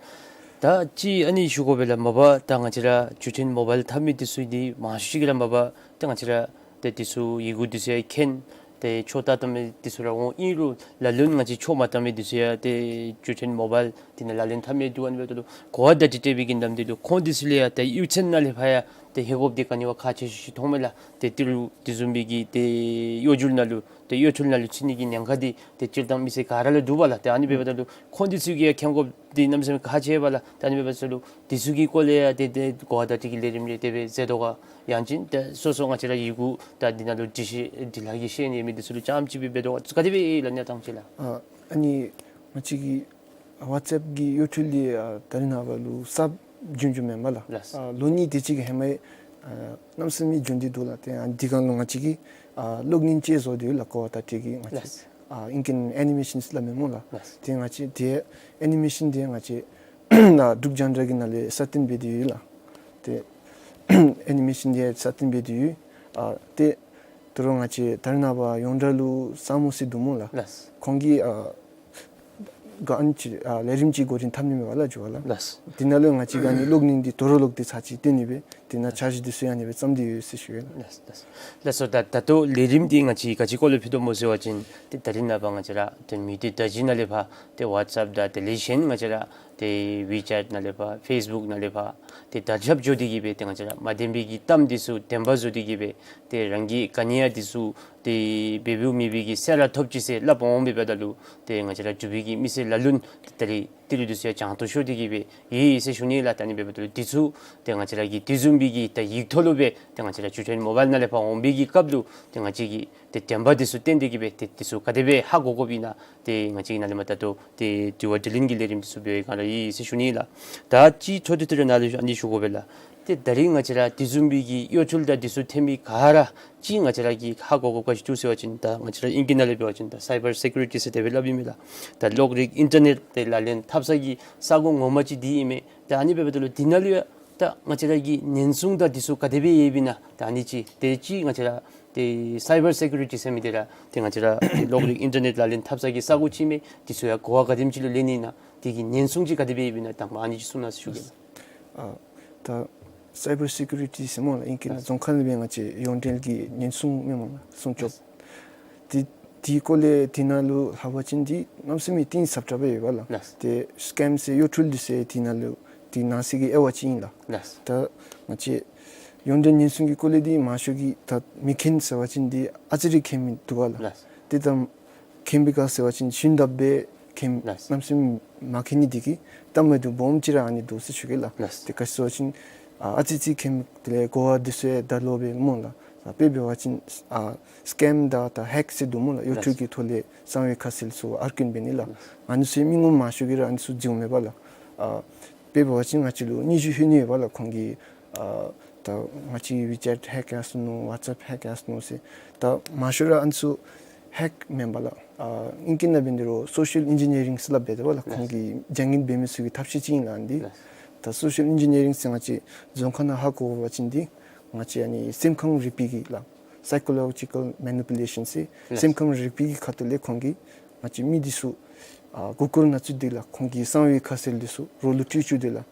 ད་ཅི་ཨ་ནི་ཞུ་དགོ་པས་ལགས། མ་པ་ད་ང་བཅས་ར་བརྒྱུད་འཕྲིན་མོ་བཱའིལ་འཐབ་མི་འདི་ཚུ་འདི་མང་ཤོས་ཅིག་གིས་ར་མ་པ་ད་ང་བཅས་ར་ཏེ་འདི་ཚུ་ཡི་གུ་འདི་ཚུ་ཡང་མཁྱེན། ཏེ་ཆོས་ལྟ་བཏང་མི་འདི་ཚུ་ར་འོང་། ཨིན་རུང་ལ་ལུ་ང་བཅས་ཆོས་མ་བཏང་མི་འདི་ཚུ་ཡང་ཏེ་བརྒྱུད་འཕྲིན་མོ་བཱའིལ་འདི་ནང་ལག་ལེན་འཐབ་མི་འདུག། ཨ་ནི་འབདཝ་ད་ལུ་གོ་བ་བརྡ་སྤྲོད་སྤྲོད་པའི་གི་ནམ་འདི་ལུ་ཁོང་འདི་ཚུ་ལས་ཡང་ཏེ་གཡུས་ཚན་ནང་ལས་ཕར་ཡང་ ཏེ་ཧེ་དགོཔ་འདི་ག་ནི་བ་ཁག་ཆེ་ཤོས་ཅིག་མཐོངམ་མས་ལགས། ཏེ་ཏི་རུ་དེ་བཟུམ་མའི་གི་ཏེ་གཡོ་སྒྱུ་ནང་ལུ་ཏེ་གཡོ་འཕྲུལ་ནང་ལུ་ཚུད་ནི་གི་ཉེན་ཁ་འདི་ཏེ་སྤྱིར་བཏང་མི་སེར་ག་ར་ལུ་འདུག་པ་ལགས། ཏེ་ཨ་ནི་འབདཝ་ད་ལུ་ཁོང་འདི་ཚུ་གིས་ཡང་མཁྱེན་དགོཔ་འདི་གནམ་མེད་ས་མེད་ཁག་ཆེ་བས་ལགས། ཏེ་ཨ་ནི་འབདཝ་ད་ལུ་འདི་ཚུ་གི་སྐོར་ལས་ཡང་ཏེ་ཏེ་གོ་བ་བརྡ་སྤྲོད་ཀྱི་ལས་རིམ་རེ་དེ་སྦེ་མཛད་དོ་ག། ཡང་ཅིན་ཏེ་སོ་སོ་ང་བཅས་ར་ཡི་གུ་ད་འདི་ནང་ལུ་འབྲི་ཤེས་འབྲི་ལྷག་གི་ཤེས་ཡོན་ཡོད་མི་འདི་ཚུ་ལུ་རྐྱངམ་ཅིག་སྦེ་འབད་དོ་ག། ག་དེ་སྦེ་ཨིན་ལགས་གནས་སྟངས་ཅིག་ལགས། ཨ་ཨ་ནི་ང་བཅས་ཀྱི་ཝཊས་ཨེཔ་གི་གཡོ་འཕྲུལ་འདི་ཨ་ད་རེས་ནངས་པ་ལུ་གསརཔ་བྱུང་བྱུངམ་མེན་པ་ལགས། ལགས། ཨ་ལོ་གཉིས་དེ་ཅིག་གི་ཧེ་མ་ཨ་གནམ་མེད་ས་མེད་བྱུང་སྟེ་འདུག་ལགས། ཏེ་ཨ་འདི་སྒང་ལུ་ང་བཅས་ཀྱིས་ཨ་གློག་བརྙན་ཅིག་བཟོ་སྟེ་ཡོད་ལགས། གོ་བ་བརྡ་སྤྲོད་ཀྱི་ང་བཅས། ལགས། ཨ་ཨིང་སྐད་ཨེ་ནི་མེ་ཤཱན་སླབ་མས་སྨོ་ལགས། ལགས། ཏེ་ང་བཅས་ཏེ་ཨེ་ནི་མེ་ཤཱན་འདི་ང་བཅས་ཨ་འབྲུག་རྒྱང་བསྒྲགས་ཀྱི་ནང་ལས་སྲ་བརྟན་འབད་དེ་ཡོད་ལགས། ཏེ་ཨེ་ནི་མེ་ཤཱན་འདི་སྲ་བརྟན་འབད་དེ་ཡོད། ཨ་ཏེ་ད་རུང་ང་བཅས་ད་རེས་ནངས་པ་ཡོངས་གྲགས་ལུ་ས་མོ་ཟེར་འདུག་སྨོ་ལགས། ལགས། ཁོང་གིས་ཨ་ག་ཨ་ནི་ཅིག་ཨ་ལས་རིམ་ཅིག་འགོ་འདྲེན་འཐབ་ནི་མས་པ་ལགས་ཇོ་བོ་ལགས། ལགས། དེ་ནང་ལུ་ང་བཅས་ཀྱིས་ཨ་ནི་གློག་བརྙན་འདི་དོ་རུང་ལོག་སྟེ་ཚར་ཅིག་སྟོན་ནི་སྦེ་དེ་ནང་འཆར་གཞི་འདི་ཚུ་ཡང་ཨ་ནི་སྦེ་བརྩམས་ཏེ་ཡོད་ཟེར་ཞུ་ཡི་ལགས། ལགས། ལགས་སོ། ད་ད་ལྟོ་ལས་རིམ་འདི་ང་བཅས་ག་ཅི་སྐོར་ལུ་ཕུལ་དོ་སྨོ་ཟེར་བ་ཅིན་ཏེ་ད་རེས་ནངས་པ་ང་བཅས་ར་ཏེ་མི་སྡེ་བརྡ་བརྒྱུད་ནང་ལས་ཕར་ཏེ་ཝཊས་ཨེཔ་དང་དེ་ལས་གཞན་ང་བཅས་ར་ཏེ་ཝི་ཅེཊ་ནང་ལས་ཕར་ཕེསི་བུཀ་ནང་ལས་ཕར་ཏེ་དར་ཁྱབ་འགྱོ་སྟེ་གི་སྦེ་ཏེ་ང་བཅས་ར་མ་བདེན་པའི་གི་གཏམ་འདི་ཚུ་བདེན་པ་བཟོ་སྟེ་གི་སྦེ་ཏེ་རང་གིས་ག་ནི་ཡང་འདི་ཚུ་ཏེ་འབད་འབདཝ་མེད་པའི་གི་གསལ་ར་ཐོབ་ཅི་ཟེར་སླབ་འོང་། འབདཝ་ད་ལུ་ཏེ་ང་བཅས་ར་འབྲུག་པའི་གི་མི་སེར་ལ་ལུ་ཏེ་ད་རེས་ཏི་རུ་འདི་ཚུ་ཡང་གྱང་ཐོ་ཤོར་ཏེ་གི་སྦེ་ཡོད་ཡོད་ཟེར་ཞུ་ནི་ལགས། ད་ཨ་ནི་འབདཝ་ད་ལུ་འདི་ཚུ་ཏེ་ང་བཅས་ར་གི་དེ་བཟུམ་མའི་གི་ད་ཡིག་ཐོག་ལུ་སྦེ་ཏེ་ང་བཅས་ར་ཇུ་ཊེན་མོ་བཱའིལ་ནང་ལས་ཕར་འོང་བའི་གི་སྐབས་ལུ་ཏེ་ང་བཅས་ཀྱིས་ཏེ་བདེན་པ་འདི་ཚུ་བསྟན་ཏེ་གི་སྦེ་ཏེ་འདི་ཚུ་ག་དེ་སྦེ་ཧ་གོ་དགོཔ་ཨིན་ན་ཏེ་ང་བཅས་ཀྱིས་ནཱ་ལས་མར་ད་ལྟོ་ཏེ་དྲི་བ་དྲིས་ལན་གྱི་ལས་རིམ་འདི་ཚུ་འབད་བའི་སྒང་ར་ཡོད་ཡོད་ཟེར་ཞུ་ནི་ལགས། ད་ཅིག་འཕྲོ་མཐུད་དེ་ར་ནཱ་ལུ་ཨ་ནི་ཞུ་དགོ་པས་ལགས། ཏེ་ད་རེས་ང་བཅས་ར་དེ་བཟུམ་མའི་གི་གཡོ་འཕྲུལ་དང་འདི་ཚུ་ཐོན་མི་ག་ར་ཅིག་ང་བཅས་ར་གིས་ཧ་གོ་དགོཔ་ག་ཅི་འདུག་ཟེར་བ་ཅིན་ད་ང་བཅས་ར་ཨིང་སྐད་ནང་ལས་འབད་བ་ཅིན་ད་སའི་བར་སེ་ཀུ་རི་ཊི་ཟེར་དེ་སྦེ་སླབ་ཨིན་མས་ལགས། ད་གློག་རིག་ཨིན་ཊར་ནེཊ་དེ་ལག་ལེན་འཐབ་ས་གི་ས་གོ་ངོ་མ་ཅིག་འདི་ཨིན་མས། ད་ཨ་ནི་འབདཝ་ད་ལུ་འདི་ནང་ལུ་ཡང་ད་ང་བཅས་ར་གི་ཉེན་སྲུང་དང་འདི་ཚུ་ག་དེ་སྦེ་ཡོདཔ་ཨིན་ན་ད་ཨ་ནི་ཅིག་ཏེ་ཅིག་ང་བཅས་ར་ཏེ་སའི་བར་སེ་ཀུ་རི་ཊི་ཟེར་མི་འདི་ར་ཏེ་ང་བཅས་ར་ཏེ་གློག་རིག་ཨིན་ཊར་ནེཊ་ལག་ལེན་འཐབ་ས་གི་ས་གོ་ཅིག་མས། འདི་ཚུ་ཡང་གོ་བ་ག་དེམ་ཅིག་ལུ་ལེན་ནི་ཨིན་ན་དེ་གི་ཉེན་སྲུང་ཅིག་ག་དེ་སྦེ་ཡོདཔ་ཨིན་ན་དང་པ་ཨ་ནི་ཅིག་གསུང་གནང་ཟེར་ཞུ་གེ་ལགས། ཨ་ད་སའི་བར་སེ་ཀུ་རི་ཊི་ཟེར་སྨོ་ལགས། ཨིང་སྐད་ནང་རྫོང་ཁ་ལས་འབད་ང་བཅས་ཡོངས་འབྲེལ་གྱི་ཉེན་སྲུང་མི་སྨོ་ལགས། སྲུང་སྐྱོབ། དེ་དེའི་སྐོར་ལས་དེ་ནང་ལུ་ལྷག་པ་ཅིན་འདི་གནམ་མེད་ས་མེད་གཏིང་ཟབ་དྲགས་སྦེ་ཡོད་པ་ལགས། ལགས། ཏེ་སི་ཀེམ་ཟེར་གཡོ་འཕྲུལ་འདི་ཚུ་དེ་ནང་ལུ་དེ་ནང་གསེས་ཀྱི་དབྱེ་བ་ཅིག་ཨིན་ལགས། ལགས། ད་ང་བཅས་ཡོངས་འབྲེལ་ཉེན་སྲུང་གི་སྐོར་ལས་འདི་མང་ཤོས་ཀྱིས་ད་མི་མཁྱེན་ཟེར་བ་ཅིན་འདི་ཨ་ཙི་རེ་མཁྱེན་མི་འདུག་པ་ལགས། ལགས། ཏེ་ད་མཁྱེན་པའི་ག་ཟེར་བ་ཅིན་ཞུན་དག་སྦེ་མཁྱེན། ལགས། གནམ་མེད་ས་མེད་མ་མཁྱེན་ནི་འདི་གིས་གཏམ་འདི་སྦོམ་ཅིག་ར་ཨ་ནི་འདུག་ཟེར་ཞུ་གེ་ལགས། ལགས། ཏེ་ག་ཅི་ཟེར་བ་ཅིན་ཨ་ཨ་ཙི་ཙི་མཁྱེན་དེ་ལས་གོ་བ་འདི་ཚུ་ཡང་ད་ལོག་སྦེ་སྨོ་ལགས། ཨ་དཔེ་འབད་བ་ཅིན་ཨ་སི་ཀེམ་དང་ད་ཧེཀ་ཟེར་འདུག་སྨོ་ལགས། གཡོ་འཕྲུལ་གྱི་ཐོག་ལས་གསང་བའི་ཁ་གསལ་ཚུ་ཨར་ཀིན་འབད་ནི་ལགས། ཨ་ནི་ཚུ་མི་ངོམ་མང་ཤོས་ཀྱིས་ར་ཨ་ནི་ཚུ་འཛོལཝ་མས་པ་ལགས། ཨ་དཔེ་འབད་བ་ཅིན་ང་བཅས་ལུ་སྙན་ཞུ་ལྷོད་ནི་ཡོད་པ་ལགས། ཁོང་གིས་ཨ་ད་ང་བཅས་ཝི་ཅེཊ་ཧེཀ་ཡར་སོ་ནུག། ཝཊས་ཨེཔ་ཧེཀ་ཡར་སོ་ནུག་ཟེར། ད་མང་ཤོས་ར་ཨ་ནི་ཚུ་ཧེཀ་མེན་པ་ལགས། ཨ་ཨིང་སྐད་ནང་འབད་ནི་རུང་སོ་ཤལ་ཨིན་ཇི་ནི་ཡ་རིང་ཟེར་སླབ་སྦེ་འདུག་པ་ལགས། ཁོང་གིས་བྱ་ངན་འབད་མི་ཚུ་གི་ཐབས་ཤེས་ཅིག་ཨིན་ལགས་འདི། ལགས། ད་སོ་ཤལ་ཨིན་ཇི་ནི་ཡ་རིང་ཟེར་ང་བཅས་རྫོང་ཁ་ནང་ཧ་གོ་བ་ཅིན་འདི་ང་བཅས་ཨ་ནི་སེམས་ཁམས་རིག་པའི་གི་ལགས། སའི་ཀོ་ལོ་ཇི་ཀལ་མེ་ནི་པུ་ལེ་ཤཱན་ཟེར། ལགས། སེམས་ཁམས་རིག་པའི་གི་ཁ་ཐུག་ལས་ཁོང་གིས་ང་བཅས་མི་འདི་ཚུ་ཨ་མགུ་སྐོར་ནང་བཙུགས་ཏེ་ལགས། ཁོང་གི་གསང་བའི་ཁ་གསལ་འདི་ཚུ་རོགས་ལུ་སྤྲོད་བཅུག་སྟེ་ལགས།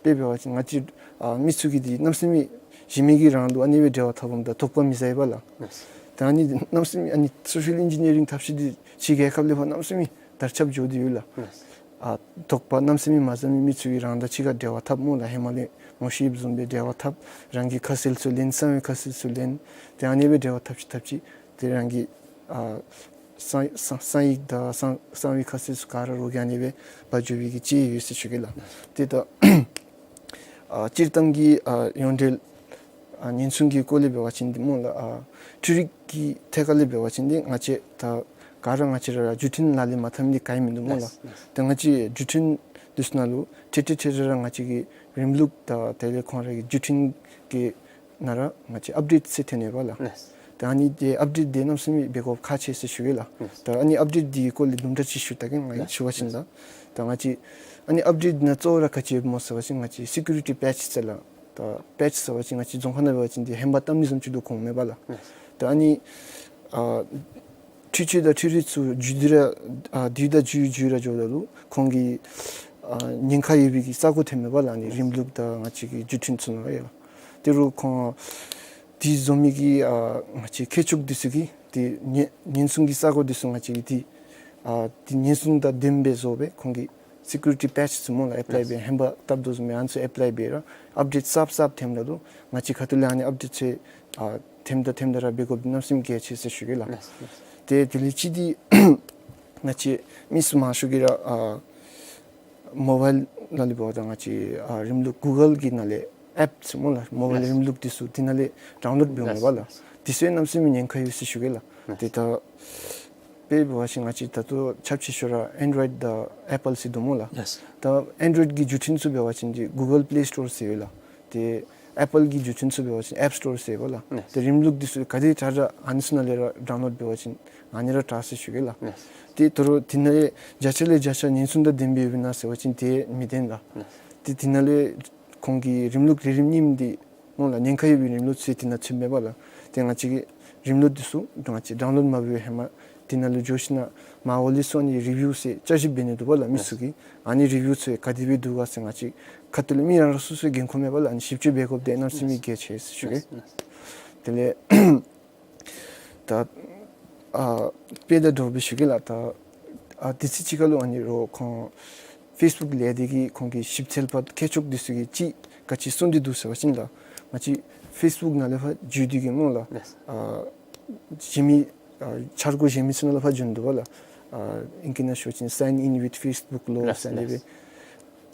དཔེ་འབད་བ་ཅིན་ང་བཅས་ཨ་མི་ཚུ་གིས་འདི་གནམ་མེད་ས་མེད་གཞི་མེད་ཀྱི་རང་ལུགས་ཨ་ནི་སྦེ་འབྲེལ་བ་འཐབ་འོངམ་ད་དོགས་པ་མི་ཟ་བས་ལགས། ལགས། ད་ཨ་ནི་གནམ་མེད་ས་མེད་ཨ་ནི་སོ་ཤལ་ཨིན་ཇི་ནི་ཡ་རིང་ཐབས་ཤེས་འདི་ཕྱི་རྒྱལ་ཁབ་ལས་ཕར་གནམ་མེད་ས་མེད་དར་ཁྱབ་འགྱོ་སྟེ་ཡོད་ལགས། ལགས། ཨ་དོགས་པ་གནམ་མེད་ས་མེད་མ་ཟ་མི་མི་ཚུ་གིས་རང་དང་གཅིག་ཁར་འབྲེལ་བ་འཐབ་སྨོ་ལགས། ཧེ་མ་ལས་ངོ་ཤེས་བཟུམ་སྦེ་འབྲེལ་བ་འཐབ། རང་གི་ཁ་གསལ་ཚུ་ལེན། གསང་བའི་ཁ་གསལ་ཚུ་ལེན། ཏེ་ཨ་ནི་སྦེ་འབྲེལ་བ་འཐབ་ཅིག་འཐབ་ཅིག་ཏེ་རང་གི་ཨ་གསང་གསང་གསང་ཡིག་དང་གསང་གསང་བའི་ཁ་གསལ་ཚུ་ག་ར་རོགས་ཀྱིས་ཨ་ནི་སྦེ་འབག་འགྱོ་བའི་གི་ཅིག་ཡོད་ཟེར་ཞུ་གེ་ལགས། ཏེ་ད་ཨ་སྤྱིར་བཏང་གི་ཨ་ཡོངས་འབྲེལ་ཨ་ཉེན་སྲུང་གི་སྐོར་ལས་འབད་བ་ཅིན་འདི་སྨོ་ལགས། ཨ་འཕྲུལ་རིག་གི་ཐད་ཁར་ལས་འབད་བ་ཅིན་འདི་ང་བཅས་ད་ག་ར་ང་བཅས་ར་ར་བརྒྱུད་འཕྲིན་ལག་ལེན་མ་འཐབ་མི་འདི་ག་ཡང་མིན་འདུག་སྨོ་ལགས། ལགས། ད་ང་བཅས་བརྒྱུད་འཕྲིན་འདི་ཚུ་ནང་ལུ་ཏེ་ཏེ་ཏེ་ར་ར་ང་བཅས་ཀྱི་རིམ་ལུགས་དང་དེ་ལས་ཁོང་ར་གི་བརྒྱུད་འཕྲིན་གྱི་ནང་ར་ང་བཅས་ཨཔ་ཌེཊ་ཟེར་ཐོན་ནི་ཡོད་པ་ལགས། ལགས། ད་ཨ་ནི་འདི་ཨཔ་ཌེཊ་འདི་གནམ་མེད་ས་མེད་འབད་དགོཔ་ཁག་ཆེ་ཟེར་ཞུ་གེ་ལགས། ལགས། ད་ཨ་ནི་ཨཔ་ཌེཊ་འདི་གི་སྐོར་ལས་དུམ་གྲ་ཅིག་ཞུ་ད་གེ་ང་ལགས། ཞུ་བ་ཅིན་ལགས། ད་ང་བཅས་ཨ་ནི་ཨཔ་ཌེཊ་འདི་ནང་གཙོ་བོ་ར་ག་ཅི་ཡོདཔ་སྨོ་ཟེར་བ་ཅིན་ང་བཅས་སི་ཀུ་རི་ཊི་པེ་ཆི་ཟེར་ལགས། ད་པེ་ཆི་ཟེར་བ་ཅིན་ང་བཅས་རྫོང་ཁ་ནང་འབད་བ་ཅིན་འདི་ཧེ་མ་བཏབ་ནི་བཟུམ་ཅིག་འདུག་གོང་མེད་པ་ལགས། ལགས། ད་ཨ་ནི་ཨ་འཕྲུལ་ཆས་དང་འཕྲུལ་རིག་ཚུ་འགྱུར་ཏེ་ར་ཨ་དུས་དང་འགྱུར་འགྱུར་ར་འགྱོཝ་ད་ལུ་ཁོང་གི་ཨ་ཉེན་ཁ་ཡོད་པའི་གི་ས་གོ་ཐོནམ་མས་པ་ལགས། ཨ་ནི་རིམ་ལུགས་དང་ང་བཅས་ཀྱི་བརྒྱུད་འཕྲིན་ཚུ་ནང་ཡོད་ལགས། དེ་རུ་ཁོང་དེ་བཟོ་མི་གི་ཨ་ང་བཅས་མཁས་མཆོག་འདི་ཚུ་གིས་དེ་ཉེན་ཉེན་སྲུང་གི་ས་གོ་འདི་ཚུ་ང་བཅས་ཀྱིས་དེ་ཨ་དེ་ཉེན་སྲུང་དང་ལྡནམ་སྦེ་བཟོ་སྦེ་ཁོང་གིས་ སི་ཀུ་རི་ཊི་པེ་ཅི་ཟེར་སྨོ་ལགས། ཨེཔ་ལའི་འབད་ཧེ་མ་བཏབ་དོ་བཟུམ་སྦེ་ཨ་ནི་ཚུ་ཨེཔ་ལའི་འབད་ར་ཨཔ་ཌེཊ་གསརཔ་གསརཔ་ཐོནམ་ད་ལུ་ང་བཅས་ཁ་ཐུག་ལས་ཨ་ནི་ཨཔ་ཌེཊ་ཚུ་ཨ་ཐེམ་དང་ཐེམ་དང་ར་འབད་དགོཔ་འདི་གནམ་མེད་ས་མེད་གལ་ཆེ་ཟེར་ཞུ་གེ་ལགས། ལགས་ལགས། ཏེ་དེ་ལས་གཅིག་འདི་ང་བཅས་མི་ཚུ་མང་ཤོས་ཀྱིས་ར་ཨ་མོ་བཱའིལ་ནང་ལས་འབདཝ་ད་ང་བཅས་ཨ་རིམ་ལུགས་གུ་གཱལ་གྱི་ནང་ལས་ཨེཔ་ཟེར་སྨོ་ལགས། མོ་བཱའིལ་ལགས། རིམ་ལུགས་འདི་ཚུ་དེ་ནང་ལས་ཌའུན་ལོཌ་འབད་འོང་པས་ལགས། ལགས། དེ་ཚུ་གནམ་མེད་ས་མེད་ཉེན་ཁ་ཡོད་ཟེར་ཞུ་གེ་ལགས། ལགས། ཏེ་ད་དཔེ་འབད་བ་ཅིན་ང་བཅས་ད་ལྟོ་ཁྱབ་ཆེ་ཤོས་ར་ཨེན་ཌོ་རོའིཌ་དང་ཨེ་པཱལ་ཟེར་འདུག་སྨོ་ལགས། ལགས། ད་ཨེན་ཌོ་རོའིཌ་གི་བརྒྱུད་འཕྲིན་ཚུ་འབད་བ་ཅིན་ཏེ་གུ་གཱལ་པི་ལེ་སི་ཊོར་ཟེར་ཡོད་ལགས། ཏེ་ཨེཔ་ལ་གི་བརྒྱུད་འཕྲིན་ཚུ་འབད་བ་ཅིན་ཨེཔ་སི་ཊོར་ཟེར་ཡོད་ལགས། ལགས། ཏེ་རིམ་ལུགས་འདི་ཚུ་ག་དེ་དྲག་དྲག་ཨ་ནི་ཚུ་ནང་ལས་ར་ཌའུན་ལོཌ་འབད་བ་ཅིན་ཨ་ནི་ར་དྲག་ཟེར་ཞུ་གེ་ལགས། ལགས། ཏེ་ད་རུང་དེ་ནང་ལས་བརྒྱ་ཆ་ལས་བརྒྱ་ཆ་ཉེན་སྲུང་དང་ལྡནམ་སྦེ་ཡོདཔ་ཨིན་ན་ཟེར་བ་ཅིན་དེ་མི་བདེན་ལགས། ལགས། ཏེ་དེ་ནང་ལས་ཁོང་གི་རིམ་ལུགས་རིམ་གཉིསམ་འདི་སྨོ་ལགས། ཉེན་ཁ་ཡོད་པའི་རིམ་ལུགས་ཚུ་དེ་ནང་ཚུདཔ་མས་པ་ལགས། ཏེ་ང་བཅས་ཀྱིས་རིམ་ལུགས་འདི་ཚུ་ང་བཅས་ཌའུན་ལོཌ་མ་འབད་བའི་ཧེ་མ་དེ་ནང་ལུ་འགྱོ་ཞིན་ན་མར་འོག་ལས་ཚུར་ཨ་ནི་རི་བིའུ་ཟེར་བསྐྱར་ཞིབ་འབད་ནི་འདུག་པ་ལགས་མི་ཚུ་གིས། ཨ་ནི་རི་བིའུ་ཚུ་ག་དེ་སྦེ་འདུག་ག་ཟེར་ང་བཅས་ཁ་ཐུག་ལས་མི་རང་རང་སོ་སོའི་འགན་ཁུར་མས་པ་ལགས། ཨ་ནི་ཞིབ་དཔྱད་འབད་དགོཔ་འདི་གནམ་མེད་ས་མེད་གལ་ཆེ་ཟེར་ཞུ་གེ། ལགས། དེ་ལས་ད་ཨ་དཔེ་དང་འདྲཝ་སྦེ་ཞུ་གེ་ལགས། ད་ཨ་དུས་ཚོད་ཅིག་ཁར་ལུ་ཨ་ནི་རོགས་ཁོང་ཕེསི་བུཀ་ལས་སྡེ་གི་ཁོང་གི་ཞིབ་འཚོལ་པ་མཁས་མཆོག་འདི་ཚུ་གིས་ཅིག་ག་ཅི་གསུངས་ཏེ་འདུག་ཟེར་བ་ཅིན་ལགས། ང་བཅས་ཕེསི་བུཀ་ནང་ལས་ཕར་འཛུལ་ཏེ་གིས་སྨོ་ལགས། ལགས། ཨ་གཞན་མི་ཨ་འཆར་སྒོ་གཞན་མི་ཚུ་ནང་ལས་ཕར་འཛུལ་འདུག་པ་ལགས། ཨ་ཨིང་སྐད་ནང་ཞུ་བ་ཅིན་Sign in with Facebook ལོ་ལགས། ཟེར་ཨ་ནི་ལགས། སྦེ།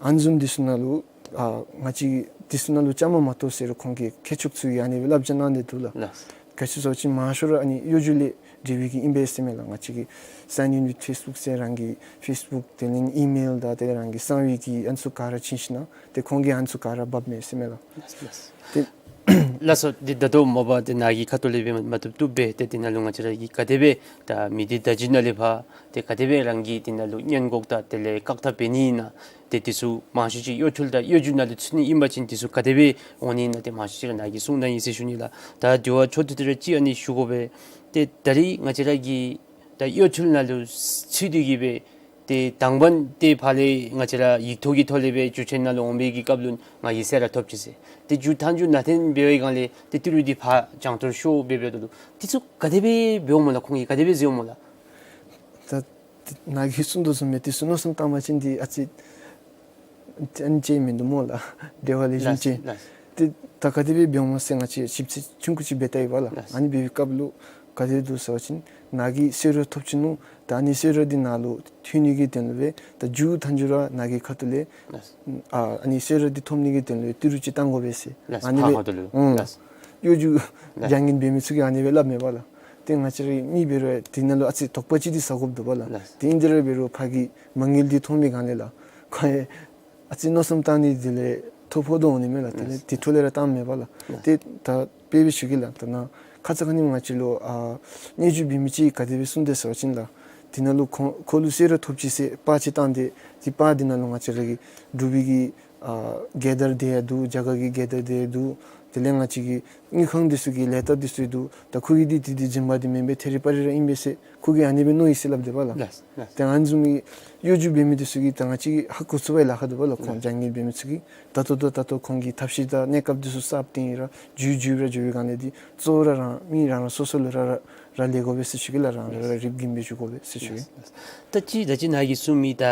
ཨ་ནི་བཟུམ་འདི་ཚུ་ནང་ལུ་ཨ་ང་བཅས་འདི་ཚུ་ནང་ལུ་བཅའ་མར་མ་གཏོགས་ཟེར་རུང་ཁོང་གིས་མཁས་མཆོག་ཚུ་གིས་ཨ་ནི་སྦེ་བསླབ་བྱ་གནང་སྟེ་འདུག་ལགས། ལགས། ག་ཅི་ཟེར་བ་ཅིན་མང་ཤོས་ར་ཨ་ནི་གཡོ་སྒྱུ་ལས་འབྲེལ་བའི་གི་ཨིན་པས་ཟེར་མས་ལགས། ང་བཅས་ཀྱི་Sign in with Facebook ཟེར་རང་གི་ཕེསི་བུཀ་དེ་ལས་ཨི་མེལ་དང་དེ་ལས་རང་གི་གསང་བའི་གི་ཨ་ནི་ཚུ་ག་ར་བྱིན་ཞིན་ན་ཏེ་ཁོང་གིས་ཨ་ནི་ཚུ་ག་ར་འབགཔ་མས་ཟེར་མས་ལགས། ལགས་ལགས། ཏེ་ལགས་སོ། ཏེ་ད་ལྟོ་མོ་པ་ཏེ་ནཱ་གི་ཁ་ཐུག་ལས་སྦེ་མ་མ་བཏུབ་བཏུབ་སྦེ་ཏེ་དེ་ནང་ལུ་ང་བཅས་ར་གིས་ག་དེ་སྦེ་ད་མི་སྡེ་བརྡ་བརྒྱུད་ནང་ལས་ཕར་ཏེ་ག་དེ་སྦེ་རང་གི་དེ་ནང་ལུ་སྔོན་འགོག་དང་དེ་ལས་བཀག་ཐབས་འབད་ནི་ཨིན་ན། ཏེ་འདི་ཚུ་མང་ཤོས་ཅིག་གཡོ་འཕྲུལ་དང་གཡོ་སྒྱུ་ནང་ལུ་ཚུད་ནི་ཨིན་པ་ཅིན་འདི་ཚུ་ག་དེ་སྦེ་འོང་ནི་ཨིན་ན་ཏེ་མང་ཤོས་ཅིག་ར་ནཱ་གིས་གསུང་གནང་ཡི་ཟེར་ཞུ་ནི་ལགས། ད་དེ་བ་ཚུ་ཏེ་ཏེ་ར་ཅིག་ཨ་ནི་ཞུ་དགོ་པས། ཏེ་ད་རིས་ང་བཅས་ར་གི་ད་གཡོ་འཕྲུལ་ནང་ལུ་ཚུད་དེ་གིས་སྦེ་ཏེ་དང་པ་ཏེ་ཕར་ལས་ང་བཅས་ར་ཡིག་ཐོག་གི་ཐོག་ལས་སྦེ་འགྲུལ་འཕྲིན་ནང་ལུ་འོང་བའི་གི་སྐབས་ལུ་ང་གིས་གསོལ་རས་ཐོབ་ཅི་ཟེར། ཏེ་མཇུག་མཐའ་མཇུག་ནང་ཏེ་འབད་བའི་སྒང་ལས་ཏེ་ཏི་རུ་འདི་ཕར་བྱང་ཐོར་ཤོར་སྦེ་འབདཝ་ད་ལུ་འདི་ཚུ་ག་དེ་སྦེ་འབདཝ་སྨོ་ལགས། ཁོང་གིས་ག་དེ་སྦེ་བཟོཝ་སྨོ་ལགས། ད་ནཱ་གིས་གསུང་དོ་བཟུམ་སྦེ་འདི་ཚུ་མནོ་བསམ་བཏང་བ་ཅིན་འདི་ཨ་ཙི་ཨ་ནི་ཅིག་མིན་འདུག་སྨོ་ལགས། འབྲེལ་བ་ལེགས་ཤོམ་ཅིག། ལགས་ལགས། ཏེ་ད་ག་དེ་སྦེ་འབདཝ་སྨོ་ཟེར་ང་བཅས་ཞིབ་འཚོལ་ཆུང་ཀུ་ཅིག་འབད་བལྟ་ཡི་པ་ལགས། ལགས། ཨ་ནི་འབད་བའི་སྐབས་ལུ་ག་དེ་འདུག་ཟེར་བ་ཅིན་ནཱ་གིས་གསོལ་རས་ཐོབ་ཅི་ནུག། ད་ཨ་ནི་གསོལ་རས་འདི་ནཱ་ལུ་ཐོན་ནི་གི་དོན་ལུ་སྦེ་ད་མཇུག་མཐའ་མཇུག་ར་ནཱ་གི་ཁ་ཐུག་ལས་ལགས། ཨ་ཨ་ནི་གསོལ་རས་འདི་ཐོབ་ནི་གི་དོན་ལུ་ཏི་རུ་ཅིག་བཏང་དགོ་པས་ཟེར། ལགས། ཨ་ནི་ཕར་སྦེ་ཁ་ཐུག་ལུ། ཨུམ། ལགས། གཡོ་སྒྱུ་ལགས། བྱ་ངན་འབད་མི་ཚུ་གིས་ཨ་ནི་སྦེ་སླབ་མས་པ་ལགས། ཏེ་ང་བཅས་ར་མི་འབད་རུང་དེ་ནང་ལུ་ཨ་ཙི་དོགས་པ་ཅིག་འདི་ཟ་དགོཔ་འདུག་པ་ལགས། ལགས། ཏེ་ཨིན་དེ་ར་འབད་རུང་ཕར་གྱི་མ་དངུལ་འདི་ཐོན་པའི་སྒང་ལས་ལགས། ཁོ་ཡང་ཨ་ཙི་མནོ་བསམ་བཏང་ནི་དེ་ལས་ཐོ་ཕོག་དོ་འོང་ནི་མས་ལགས། དེ་ལས་ལགས། དེ་འཕྲོ་ལས་ར་བཏངམ་མས་པ་ལགས། ལགས། ཏེ་ད་དཔེ་སྦེ་ཞུ་གེ་ལགས། ད་ནཱ་ཁ་ཙ་ཁ་ཉིནམ་ང་བཅས་ལུ་ཨ་སྙན་ཞུ་འབད་མི་ཅིག་གིས་ག་དེ་སྦེ་གསུངས་དེས་ཟེར་བ་ཅིན་ལགས། དེ་ནང་ལུ་ཁོ་ཁོ་ལུ་གསོལ་རས་ཐོབ་ཅི་ཟེར་པར་ཅིག་བཏང་སྟེ་དེ་པར་དེ་ནང་ལུ་ང་བཅས་ར་གི་འབྲུག་པའི་གི་ཨ་རྒྱལ་དར་དེ་ཡང་འདུག། རྒྱ་གར་གྱི་རྒྱལ་དར་དེ་ཡང་འདུག། དེ་ལས་ང་བཅས་ཀྱི་དངུལ་ཁང་འདི་ཚུ་གི་ལས་རྟགས་འདི་ཚུ་ཡང་འདུག། ད་ཁོ་གིས་འདི་འདི་འདི་འཛིན་པ་འདི་མེན་པས། ཐད་རི་བ་རི་ར་ཨིན་པས་ཟེར་ཁོ་གིས་ཨ་ནི་སྦེ་མནོ་ཡི་ཟེར་སླབ་དེས་པ་ལགས། ལགས་ལགས། ཏེ་ཨ་ནི་བཟུམ་གྱི་གཡོ་སྒྱུ་འབད་མི་འདི་ཚུ་གིས་ད་ང་བཅས་ཀྱིས་ཧ་གོ་ཚུགས་པའི་ལཱ་ཁག་འདུག་པ་ལགས། ཁོང་ལགས། བྱ་ངན་འབད་མི་ཚུ་གིས་ད་ལྟོ་ད་ད་ལྟོ་ཁོང་གི་ཐབས་ཤེས་དང་གནས་སྐབས་འདི་ཚུ་གསརཔ་བཏོན་ཡི་ར་འགྱུར་འགྱུར་ར་འགྱུར་བའི་སྒང་ལས་འདི་གཙོ་བོ་ར་རང་མི་རང་རང་སོ་སོ་ལུ་ར་ར་ར་ལས་དགོ་པས་ཟེར་ཞུ་གེ་ལགས། རང་རང་ར་ར་རིག་གིས་འབད་བཅུག་དགོ་པས་ཟེར་ཞུ་གེ། ད་ཅི་ད་ཅི་ནཱ་གིས་གསུངས་མི་ད་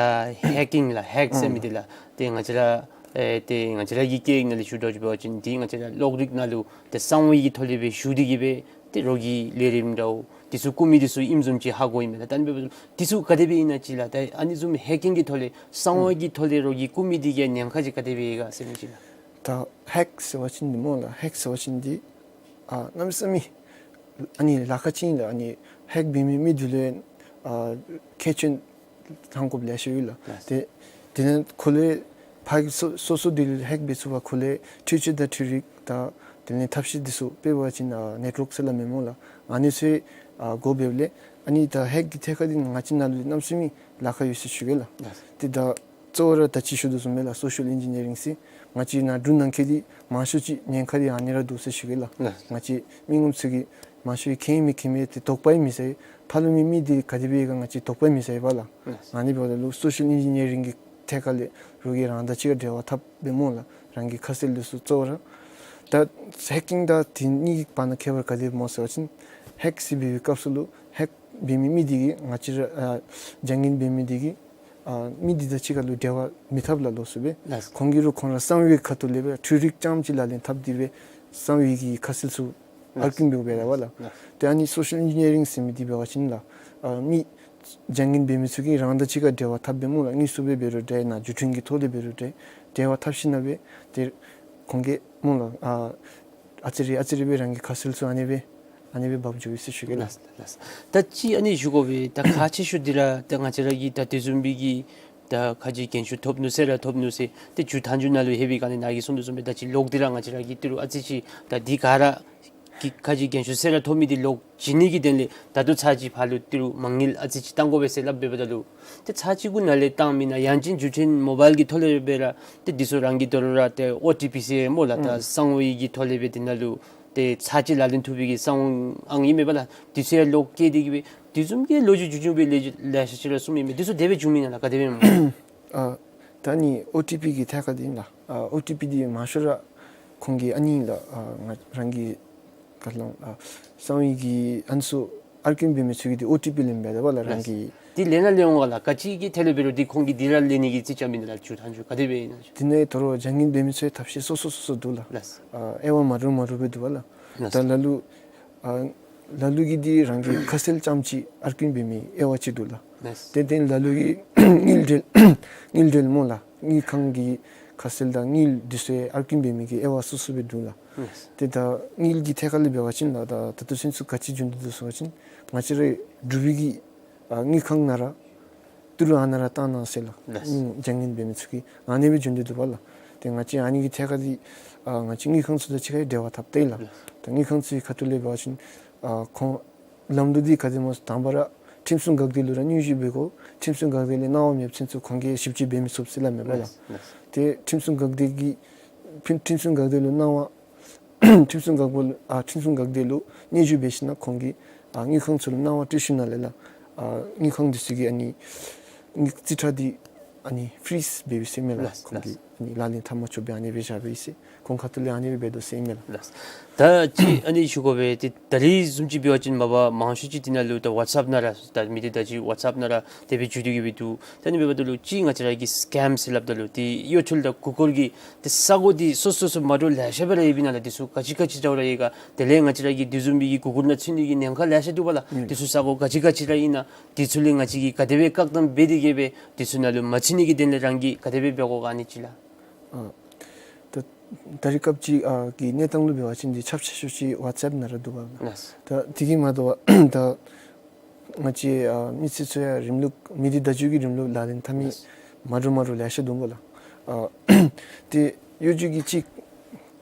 ཧེག་ཀིང་ལགས། ཧེག་ཟེར་མི་འདི་ལགས། ཏེ་ང་བཅས་ར་ཨེ་ཏེ་ང་བཅས་ར་གི་སྐད་ཡིག་ནང་ལས་ཞུ་དགོཔ་འབད་བ་ཅིན་འདི་ང་བཅས་ར་གློག་རིག་ནང་ལུ་ཏེ་གསང་བའི་གི་ཐོག་ལས་སྦེ་ཞུ་སྟེ་གིས་སྦེ་ཏེ་རོགས་ཀྱི་ལས་རིམ་འདྲཝ་འདི་ཚུ་བཀུག་མི་འདི་ཚུ་ཨིནམ་བཟུམ་ཅིག་ཧ་གོ་ཡི་མས་ལགས། ད་ཨ་ནི་འབདཝ་ད་འདི་ཚུ་ག་དེ་སྦེ་ཨིན་ན་ཅིག་ལགས། ད་ཨ་ནི་བཟུམ་ཧེག་ཀིང་གི་ཐོག་ལས་གསང་བ་གི་ཐོག་ལས་རོགས་ཀྱིས་བཀུག་མི་འདི་གི་ཉེན་ཁ་ཅིག་ག་དེ་སྦེ་ཡོད་ག་ཟེར་མི་ཅིག་ལགས། ད་ཧེག་ཟེར་བ་ཅིན་འདི་སྨོ་ལགས། ཧེག་ཟེར་བ་ཅིན་འདི་ཨ་གནམ་མེད་ས་མེད་ཨ་ནི་ལཱ་ཁག་ཅིག་ཨིན་ལགས། ཨ་ནི་ཧེག་འབད་མི་མི་འདི་ལུ་ཨ་ཁྱད་ཆོས་ལྷང་དགོཔ་ལེ་ཤ་ཡོད་ལགས། ལགས། ཏེ་དེ་ལས་ཁོ་ལས་ཕར་གྱི་སོ་སོ་སོ་འདི་ལུ་ཧེག་འབད་ཚུགས་པར་ཁོ་ལས་འཕྲུལ་ཆས་དང་འཕྲུལ་རིག་དང་དེ་ལས་ཐབས་ཤེས་འདི་ཚུ་དཔེ་འབད་བ་ཅིན་ཨ་ནེཊ་ཝོརཀ་ཟེར་སླབ་མས་སྨོ་ལགས། ཨ་ནི་ཚུ་ཨ་སྒོ་འབདཝ་ལས་ཨ་ནི་ད་ཧེག་གི་ཐད་ཁར་འདི་ང་བཅས་ནཱ་ལུ་གནམ་མེད་ས་མེད་ལཱ་ཁག་ཡོད་ཟེར་ཞུ་གེ་ལགས། ལགས། ཏེ་ད་གཙོ་བོ་ར་ད་ཅི་ཞུ་དོ་བཟུམ་སྦེ་ལགས་སོ་ཤལ་ཨིན་ཇི་ནི་ཡ་རིང་ཟེར་ང་བཅས་ནཱ་འབྲུག་ནང་འཁོད་འདི་མང་ཤོས་ཅིག་ཉེན་ཁ་འདི་ཨ་ནི་ར་འདུག་ཟེར་ཞུ་གེ་ལགས། ལགས། ང་བཅས་མི་ངོམ་ཚུ་གིས་མང་ཤོས་མཁྱེན་མི་མཁྱེན་མི་ཏེ་དོགས་པ་ཡང་མི་ཟ། ཕར་ལུ་མི་མི་འདི་ག་དེ་སྦེ་ཡོད་ག་ང་བཅས་དོགས་པ་ཡང་མི་ཟ་བས་ལགས། ལགས། ཨ་ནི་འབདཝ་ད་ལུ་སོ་ཤལ་ཨིན་ཇི་ནི་ཡ་རིང་གི་ཐད་ཁར་ལས་རོགས་ཀྱིས་རང་དང་གཅིག་ཁར་འབྲེལ་བ་འཐབ་སྦེ་སྨོ་ལགས། རང་གི་ཁ་གསལ་འདི་ཚུ་གཙོ་བོ་ར། ད་ཧེག་ཀིང་དང་དེ་གཉིས་ཀྱི་བར་ན་ཁྱད་པར་ག་དེ་སྨོ་ཟེར་བ་ཅིན་ཧེག་ཟེར་འབད་བའི་སྐབས་སུ་ལུ་ཧེག་འབད་མི་མི་འདི་གིས་ང་བཅས་ར་ཨ་བྱ་ངན་འབད་མི་འདི་གིས་ ཨ་མི་འདི་དང་གཅིག་ཁར་ལུ་འབྲེལ་བ་མི་འཐབ་ལགས་ལོགས་སུ་སྦེ། ལགས། ཁོང་གིས་ར་ཁོང་ར་གསང་བའི་ཁ་ཐུག་ལས་སྦེ་འཕྲུལ་རིག་རྐྱངམ་ཅིག་ལག་ལེན་འཐབ་སྟེ་སྦེ་གསང་བའི་གི་ཁ་གསལ་ཚུ་ཨར་ཀིང་འབདཝ་སྦེ་ར་བ་ལགས། ལགས། ཏེ་ཨ་ནི་སོ་ཤལ་ཨིན་ཇི་ནི་ཡ་རིང་ཟེར་མི་འདི་འབད་བ་ཅིན་ལགས། ཨ་མི་བྱ་ངན་འབད་མི་ཚུ་གིས་རང་དང་གཅིག་ཁར་འབྲེལ་བ་འཐབ་སྦེ་སྨོ་ལགས། དངོས་སུ་སྦེ་འབད་རུང་འདྲ་ནཱ་བརྒྱུད་འཕྲིན་གྱི་ཐོག་ལས་འབད་རུང་འདྲ་འབྲེལ་བ་འཐབ་ཞིནམ་ལས་སྦེ་ཏེ་ཁོང་གིས་སྨོ་ལགས། ཨ་ཨ་ཙི་རེ་ཨ་ཙི་རེ་སྦེ་རང་གི་ཁ་གསལ་ཚུ་ཨ་ནི་སྦེ་ཨ་ནི་སྦེ་འབག་འགྱོ་ཡི་ཟེར་ཞུ་གེ་ལགས། ལགས་ལགས། ད་ཅི་ཨ་ནི་ཞུ་དགོ་པས། ད་ཁག་ཆེ་ཤོས་འདི་ར་ད་ང་བཅས་ར་གི་ད་དེ་བཟུམ་སྦེ་གི་ད་ཁ་ཅིག་རྒན་ཤོས་ཐོབ་ནུག་ཟེར་ར་ཐོབ་ནུག་ཟེར། ཏེ་མཇུག་མཐའ་མཇུག་ནང་ལུ་ལྷོད་པའི་སྒང་ལས་ནཱ་གིས་གསུངས་དོ་བཟུམ་སྦེ་ད་ཅི་ལོག་སྟེ་ར་ང་བཅས་ར་གིས་ཏི་རུ་ཨ་ཙི་ཅིག་ད་འདི་ག་ར་གི་ཁ་ཅིག་རྒན་ཤོས་ཟེར་ར་ཐོབ་མི་འདི་ལོག་བྱིན་ནི་གི་དོན་ལས་ད་ལྟོ་ཚར་ཅིག་ཕར་ལུ་ཏི་རུ་མ་དངུལ་ཨ་ཙི་ཅིག་བཏང་དགོ་པས་ཟེར་སླབ་སྦེ་འབདཝ་ད་ལུ་ཏེ་ཚར་ཅིག་གུ་ནཱ་ལས་བཏང་མེན་ན་ཡང་ཅིན་བརྒྱུད་འཕྲིན་མོ་བཱའིལ་གྱི་ཐོག་ལས་སྦེ་ར་ཏེ་འདི་ཚུ་རང་གིས་ད་རུང་ར་ཏེ་ཨོ་ཊི་པི་ཟེར་སྨོ་ལགས། ད་གསང་བའི་གི་ཐོག་ལས་སྦེ་འདི་ནང་ལུ་ཏེ་ཚར་ཅིག་ལག་ལེན་འཐབ་པའི་གི་གསང་བ་ཨང་ཨིན་མས་པ་ལགས། འདི་ཚུ་ཡང་ལོག་བཀལ་ཏེ་གི་སྦེ་དེ་བཟུམ་གྱི་ལོ་རྒྱུས་རྒྱུས་རྒྱུས་སྦེ་ལེ་ལེ་ཤ་ཅིག་ར་གསུངམ་ཨིན་མས། འདི་ཚུ་དེ་སྦེ་བྱུངམ་ཨིན་ན་ལགས། ག་དེ་སྦེ་ཨིན་མས། ཨ་ད་ནི་ཨོ་ཊི་པི་གི་ཐད་ཁར་འདི་ཨིན་ལགས། ཨ་ཨོ་ཊི་པི་འདི་མང་ཤོས་ར་ཁོང་གི་ཨ་ནི་ལགས། ཨ་ང་རང་གི་ཁ་ལུ་ཨ་གསང་བའི་གི་ཨ་ནི་ཚུ་ཨར་ཀིང་འབད་མི་ཚུ་གིས་འདི་ཨོ་ཊི་པི་ལེནམ་འབདཝ་ད་པ་ལགས། རང་གི་འདི་ལེན་ན་ལེན་འོང་ག་ལགས། ག་ཅི་གི་ཐད་ལས་འབད་རུང་འདི་ཁོང་གིས་འདི་ར་ལེན་ནི་གི་རྩིས་རྐྱབ་མི་ནི་ལགས། མཇུག་མཐའ་མཇུག་ག་དེ་སྦེ་ཨིན་ན། འདི་ནང་ད་རུང་བྱ་ངན་འབད་མི་ཚུ་ཡང་ཐབས་ཤེས་སོ་སོ་སོ་སོ་འདུག་ལགས། ལགས། ཨ་དབྱེ་བ་མ་འདྲཝ་མ་འདྲཝ་སྦེ་འདུག་པ་ལགས། ལགས། ད་ལ་ལུ་ཨ་ལ་ལུ་གིས་འདི་རང་གི་ཁ་གསལ་རྐྱངམ་ཅིག་ཨར་ཀིང་འབད་མི་དབྱེ་བ་ཅིག་འདུག་ལགས། ལགས། ཏེ་ཏེ་ལ་ལུ་གིས་དངུལ་འབྲེལ་དངུལ་འབྲེལ་སྨོ་ལགས། དངུལ་ཁང་གི་ཁ་གསལ་དང་དངུལ་འདི་ཚུ་ཡང་ཨར་ཀིང་འབད་མི་གི་དབྱེ་བ་སོ་སོ་སྦེ་འདུག་ལགས། ལགས། ཏེ་ད་དངུལ་གྱི་ཐད་ཁར་ལས་འབད་བ་ཅིན་ལགས། ད་ད་ལྟོ་ཚུན་ཚོད་ག་ཅི་བྱུང་སྟེ་འདུག་ཟེར་བ་ཅིན་ང་བཅས་ར་འབྲུག་པའི་གི་ཨ་དངུལ་ཁང་ནང་ར་ཏི་རུ་ཨ་ནཱ་ར་བཏང་གནང་ཟེར་ལགས། ལགས། ཨུམ་བྱ་ངན་འབད་མི་ཚུ་གིས་ཨ་ནི་སྦེ་བྱུང་སྟེ་འདུག་པ་ལགས། ཏེ་ང་བཅས་ཨ་ནི་གི་ཐད་ཁར་འདི་ཨ་ང་བཅས་དངུལ་ཁང་ཚུ་དང་གཅིག་ཁར་འབྲེལ་བ་འཐབ་སྟེ་ལགས། ལགས། ད་དངུལ་ཁང་ཚུ་གི་ཁ་ཐུག་ལས་འབད་བ་ཅིན་ཨ་ཁོང་ལམ་ལུགས་འདི་ག་དེ་སྨོ་ཟེར་དང་པ་ར་ཁྲིམས་སྲུང་འགག་སྡེ་ལུ་ར་སྙན་ཞུ་འབད་དགོ། ཁྲིམས་སྲུང་འགག་སྡེ་ལས་གནང་བ་མེད་ཚུན་ཚོད་ཁོང་གིས་ཞིབ་དཔྱད་འབད་མི་ཚུགས་ཟེར་སླབ་མས་པ་ལགས། ལགས། ལགས། ཏེ་ཁྲིམས་སྲུང་འགག་སྡེ་གི་ཁྲིམས་ཁྲིམས་སྲུང་འགག་སྡེ་ལུ་གནང་བ་ཁྲིམས་སྲུང་འགག་པ་ལུ་ཨ་ཁྲིམས་སྲུང་འགག་སྡེ་ལུ་སྙན་ཞུ་འབད་ཞིན་ན་ཁོང་གིས་ཨ་དངུལ་ཁང་ཚུ་ལུ་གནང་བ་སྤྲོད་ཞིནམ་ལས་ལགས། ཨ་དངུལ་ཁང་འདི་ཚུ་གིས་ཨ་ནི་དངུལ་རྩིས་ཁྲ་འདི་ཨ་ནི་ཕི་རིཛ་འབད་བའི་ཟེར་མས་ལགས། ལགས། ཁོང་གིས་ལགས། ཨ་ནི་ལག་ལེན་འཐབ་མ་ཆོགཔ་སྦེ་ཨ་ནི་སྦེ་བཞག་པའི་ཟེར་ཁོང་ཁ་ཐུག་ལས་ཨ་ནི་སྦེ་འབད་དོ་ཟེར་མས་ལགས། ལགས། ད་ཅི་ཨ་ནི་ཞུ་དགོ་པས། ཏེ་ད་རིས་བཟུམ་ཅིག་འབད་བ་ཅིན་མ་པ་མང་ཤོས་ཅིག་འདི་ནང་ལུ་ད་ཝཊས་ཨེཔ་ནང་ར་ད་མི་འདི་ད་ཅི་ཝཊས་ཨེཔ་ནང་ར་དེ་སྦེ་བརྒྱུད་དེ་གི་སྦེ་འདུག། ད་ཨ་ནི་འབདཝ་ད་ལུ་ཅིག་ང་བཅས་ར་གིས་སི་ཀེམ་ཟེར་སླབ་ད་ལུ་ཏེ་གཡོ་འཕྲུལ་དང་མགུ་སྐོར་གྱི་ཏེ་ས་གོ་འདི་སོ་སོ་སོ་མ་འདྲཝ་ལེ་ཤ་སྦེ་ར་ཡོདཔ་ཨིན་ན་ལགས། འདི་ཚུ་ག་ཅི་ག་ཅི་འདྲཝ་ར་ཡོད་ག། དེ་ལས་ང་བཅས་ར་གིས་དེ་བཟུམ་མའི་གི་མགུ་སྐོར་ནང་ཚུད་ནི་གི་ཉེན་ཁ་ལེ་ཤ་འདུག་པ་ལགས། ཨུམ་འདི་ཚུ་ས་གོ་ག་ཅི་ག་ཅི་ར་ཨིན་ན། འདི་ཚུ་ལས་ང་བཅས་ཀྱིས་ག་དེ་སྦེ་བཀག་སྡོམ་འབད་དེ་གི་སྦེ་འདི་ཚུ་ནང་ལུ་མ་ཚུད་ནི་གི་དོན་ལས་རང་གིས་ག་དེ་སྦེ་འབད་དགོ་ག་ཨ་ནི་ཅིག་ལགས། ཨ་ད་ད་རེས་སྐབས་ཅིག་ཨ་གི་གནས་སྟངས་ལུ་འབད་བ་ཅིན་འདི་ཁྱབ་ཆེ་ཤོས་ཅིག་ཝཊས་ཨེཔ་ནང་ར་འདུག་པ་ལགས། ལགས། ད་དེ་གིས་མ་དོ་བར་ད་ང་བཅས་ཨ་མི་སེར་ཚུ་ཡང་རིམ་ལུགས་མི་འདི་བརྡ་བརྒྱུད་ཀྱི་རིམ་ལུགས་ལག་ལེན་འཐབ་མི་ལགས། མ་འདྲཝ་མ་འདྲཝ་ལེ་ཤ་འདུག་པ་ལགས། ཨ་ཏེ་གཡོ་ཇུས་ཀྱི་ཅིག་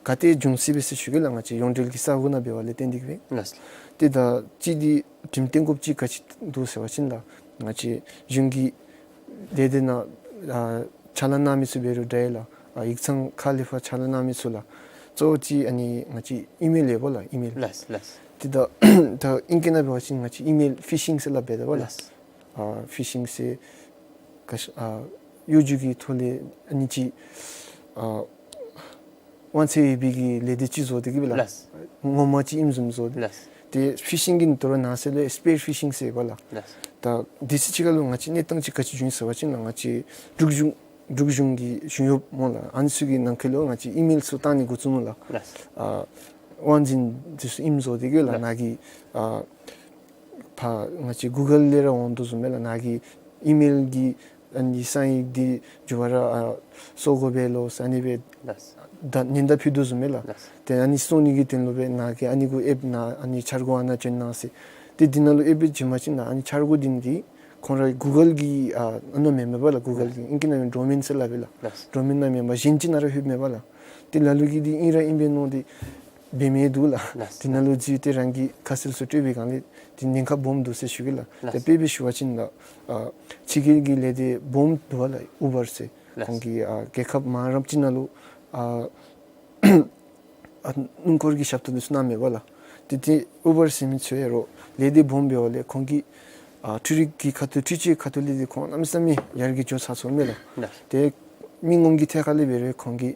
ག་ཏེ་འབྱུང་སྲིད་པས་ཟེར་ཞུ་གེ་ལགས། ང་བཅས་ཡོངས་འབྲེལ་གྱི་ས་གོ་ནང་འབད་བ་ལས་བརྟེན་ཏེ་གི་སྦེ། ལགས། ཏེ་ད་ཅི་འདི་འགྲེམས་སྟོན་དགོཔ་ཅིག་ག་ཅི་འདུག་ཟེར་བ་ཅིན་ལགས། ང་བཅས་གཞུང་གི་ལས་སྡེ་ནང་ཨ་ཕྱག་ལཱ་གནང་མི་ཚུ་འབད་རུང་འདྲ་ལགས། ཨ་ཡིག་ཚང་ཁག་ལས་ཕར་ཕྱག་ལཱ་གནང་མི་ཚུ་ལགས། གཙོ་བོ་ཅིག་ཨ་ནི་ང་བཅས་ཨི་མེལ་ཡོདཔ་ལགས། ཨི་མེལ། ལགས་ལགས། ཏེ་ད་ད་ཨིང་སྐད་ནང་འབད་བ་ཅིན་ང་བཅས་ཨི་མེལ་ཕི་ཤིང་ཟེར་སླབ་འབདཝ་ད་པ་ལགས། ལགས། ཨ་ཕི་ཤིང་ཟེར་ག་ཅི་ཨ་གཡོ་ཇུས་ཀྱི་ཐོག་ལས་ཨ་ནི་ཅིག་ཨ་དབང་ཚད་ཡོད་པའི་གི་ལས་སྡེ་ཅིག་བཟོ་སྟེ་གི་སྦེ་ལགས། ལགས། ངོ་མ་ཅིག་ཨིནམ་བཟུམ་བཟོ་སྟེ། ལགས། ཏེ་ཕི་ཤིང་གི་ད་རུང་ནང་གསེས་ལུ་སི་པེར་ཕི་ཤིང་ཟེར་བ་ལགས། ལགས། ད་དུས་ཚོད་ཅིག་ཁར་ལུ་ང་བཅས་གནས་སྟངས་ཅིག་ག་ཅི་བྱུང་ཡི་ཟེར་བ་ཅིན་ལགས། ང་བཅས་འབྲུག་གཞུང་འབྲུག་གཞུང་གི་གཞུང་གཡོགཔ་སྨོ་ལགས། ཨ་ནི་ཚུ་གི་ནང་འཁོད་ལུ་ང་བཅས་ཨི་མེལ་ཚུ་བཏང་ནི་འགོ་བཙུགས་ནུག་ལགས། ལགས། ཨ་དབང་འཛིན་འདི་ཚུ་ཨིནམ་བཟོ་སྟེ་གི་ལགས། ལགས། ནཱ་གི་ཨ་ཕར་ང་བཅས་གུ་གཱལ་ལས་ར་འོང་དོ་བཟུམ་སྦེ་ལགས། ནཱ་གི་ཨི་མེལ་གྱི་ཨ་ནི་གསང་ཡིག་འདི་འགྱུར་བ་ར་ཨ་བཟོ་དགོ་པས་ལོ་ཟེར་ཨ་ནི་སྦེ། ལགས། ད་ཉེན་བརྡ་ཕུལ་དོ་བཟུམ་སྦེ་ལགས། ལགས། ཏེ་ཨ་ནི་བཟོ་ནི་གི་དོན་ལུ་སྦེ་ནཱ་གི་ཨ་ནི་གུ་ཨེཔ་ནང་ཨ་ནི་འཆར་སྒོ་ཨ་ནཱ་བྱོན་གནང་ཟེར། ཏེ་འདི་ནང་ལུ་ཨེཔ་སྦེ་བྱིན་པ་ཅིན་ལགས། ཨ་ནི་འཆར་སྒོ་འདི་ནི་འདི་ཁོང་ར་གུ་གཱལ་གྱི་ཨ་ཨ་ནཱ་མེན་མས་པ་ལགས། གུ་གཱལ་གྱི་ཨིང་སྐད་ནང་ཌོ་མེན་ཟེར་སླབ་པས་ལགས། ལགས། ཌོ་མེན་ནང་མེན་པར་གཞན་ཅིག་ནང་ར་ལྷོདཔ་མས་པ་ལགས། ཏེ་ལ་ལུ་གིས་འདི་ཨིན་ར་ཨིན་པས་མནོ་སྟེ་འབད་མི་འདུག་ལགས། ལགས། འདི་ནང་ལུ་འཛུལ་ཏེ་རང་གི་ཁ་གསལ་ཚུ་སྤྲོད་པའི་སྒང་ལས་འདི་ཉེན་ཁ་སྦོམ་འདུག་ཟེར་ཞུ་གེ་ལགས། ལགས། ཏེ་དཔེ་སྦེ་ཞུ་བ་ཅིན་ལགས། ཨ་ཕྱི་རྒྱལ་གྱི་ལས་སྡེ་སྦོམ་འདུག་པ་ལགས། ཨུ་བར་ཟེར། ལགས། ཁོང་གིས་ཨ་རྒྱལ་ཁབ་མང་རབས་ཅིག་ནང་ལུ་ཨ་ཨ་སྣུམ་འཁོར་གྱི་ཞབས་ཏོག་འདི་ཚུ་གནངམ་མས་པ་ལགས། ཏེ་ཏེ་ཨུ་བར་ཟེར་མི་ཚུ་ཡང་རོགས་ལས་སྡེ་སྦོམ་འབདཝ་ལས་ཁོང་གིས་ཨ་འཕྲུལ་རིག་གི་ཁ་ཐུག་འཕྲུལ་ཆས་ཁ་ཐུག་ལས་འདི་ཁོང་གནམ་མེད་ས་མེད་ཡར་རྒྱས་འགྱོ་ཚར་སོངམ་མས་ལགས། ལགས། ཏེ་མི་ངོམ་གྱི་ཐད་ཁར་ལས་འབད་རུང་ཁོང་གིས་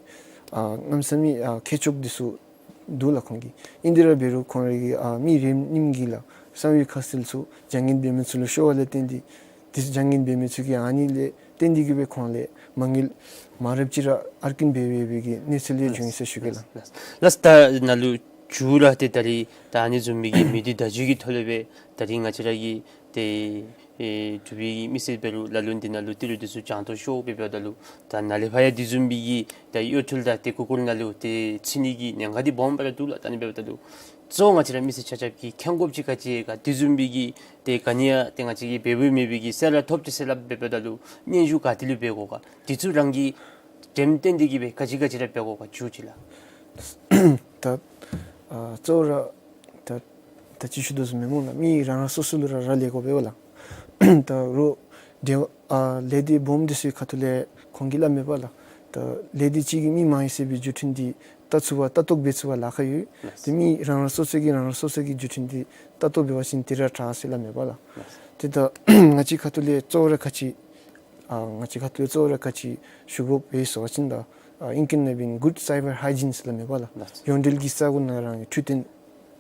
ཨ་གནམ་མེད་ས་མེད་ཨ་མཁས་མཆོག་འདི་ཚུ་འདུག་ལགས་ཁོང་གིས། ཨིན་དེ་ར་འབད་རུང་ཁོང་རའི་གི་ཨ་མི་རེ་ནིམ་གྱིས་ལགས་གསང་བའི་ཁ་གསལ་ཚུ་བྱ་ངན་འབད་མི་ཚུ་ལུ་ཤོར་བ་ལས་བརྟེན་ཏེ་འདི་བྱ་ངན་འབད་མི་ཚུ་གིས་ཨ་ནི་ལས་ བརྟེན་ཏེ་གིས་སྦེ་ཁོང་ལས་མ་དངུལ་མང་རབས་ཅིག་ར་ཨར་ཀིན་འབད་འབད་བའི་གི་གནས་ཚུལ་ལས་བྱུང་ཡི་ཟེར་ཞུ་གེ་ལགས། ལགས་ལགས། ད་ནཱ་ལུ་མཇུག་ར་ཏེ་ད་རིས་ད་ཨ་ནི་བཟུམ་མའི་གི་མི་སྡེ་བརྡ་བརྒྱུད་ཀྱི་ཐོག་ལས་སྦེ་ད་རིས་ང་བཅས་ར་གི་ཏེ་ཨེ་འབྲུག་པའི་མི་སེར་འབད་རུང་ལ་ལུ་འདི་ནང་ལུ་ཏི་རུ་འདི་ཚུ་རྒྱང་མཐོང་ཤོར་འབད་འབདཝ་ད་ལུ་ད་ནཱ་ལས་ཕར་ཡང་དེ་བཟུམ་མའི་གི་ད་གཡོ་འཕྲུལ་དང་ཏེ་གུ་གཱལ་ནང་ལུ་ཏེ་ཚུད་ནི་གི་ཉེན་ཁ་འདི་སྦོམ་སྦེ་ར་འདུག་ལགས། ད་ཨ་ནི་འབདཝ་ད་ལུ་གཙོ་བོ་ང་བཅས་ར་མི་སེར་ཆ་ཁྱབ་ཀྱིས་མཁྱེན་དགོཔ་ཅིག་ག་ཅི་ཡོད་ག། དེ་བཟུམ་མའི་གི་ཏེ་ག་ནི་ཡང་ཏེ་ང་བཅས་ཀྱིས་འབད་འབདཝ་མེད་པའི་གི་གསལ་ར་ཐོབ་ཅི་ཟེར་སླབ་འབད་འབདཝ་ད་ལུ་སྙན་ཞུ་ག་ཏེ་ལུ་འབད་དགོ་ག། དེ་ཚུ་རང་གིས་འགྲེམས་སྟོན་འདི་གིས་སྦེ་ག་ཅི་ག་ཅི་ར་འབད་དགོ་ག་མཇུག་ཅིག་ལགས། ད་ཨ་གཙོ་བོ་ར་ད་ད་ཅི་ཞུ་དོ་བཟུམ་སྦེ་སྨོ་ལགས། མི་རང་རང་སོ་སོ་ལུ་ར་རག་ལས་དགོ་པས་ལགས། ད་རུང་དེ་ཨ་ལས་སྡེ་སྦོམ་འདི་ཚུ་གི་ཁ་ཐུག་ལས་ཁོང་གིས་སླབ་མས་པ་ལགས། ད་ལས་སྡེ་གཅིག་གིས་མི་མང་ཡི་ཟེར་བའི་བརྒྱུད་འཕྲིན་འདི་བལྟ་ཚུགས་པར་ལྟ་རྟོག་འབད་ཚུགས་པར་ལཱ་ཁག་ཡོད། ལགས། ཏེ་མི་རང་རང་སོ་སོ་གིས་རང་རང་སོ་སོ་གི་བརྒྱུད་འཕྲིན་འདི་ལྟ་རྟོག་འབད་བ་ཅིན་དེ་ར་དྲག་ཟེར་སླབ་མས་པ་ལགས། ལགས། ཏེ་ད་ང་བཅས་ཁ་ཐུག་ལས་གཙོ་བོ་ར་ག་ཅི་ཨ་ང་བཅས་ཁ་ཐུག་ལས་གཙོ་བོ་ར་ག་ཅི་ཞུ་དགོཔ་སྦེ་ཟེར་བ་ཅིན་ད་ཨ་ཨིང་སྐད་ནང་འབད་བ་ཅིན་good cyber hygiene ཟེར་སླབ་མས་པ་ལགས། ལགས། ཡོངས་འབྲེལ་གྱི་ས་གོ་ནང་རང་གི་འཕྲུལ་བསྟེན་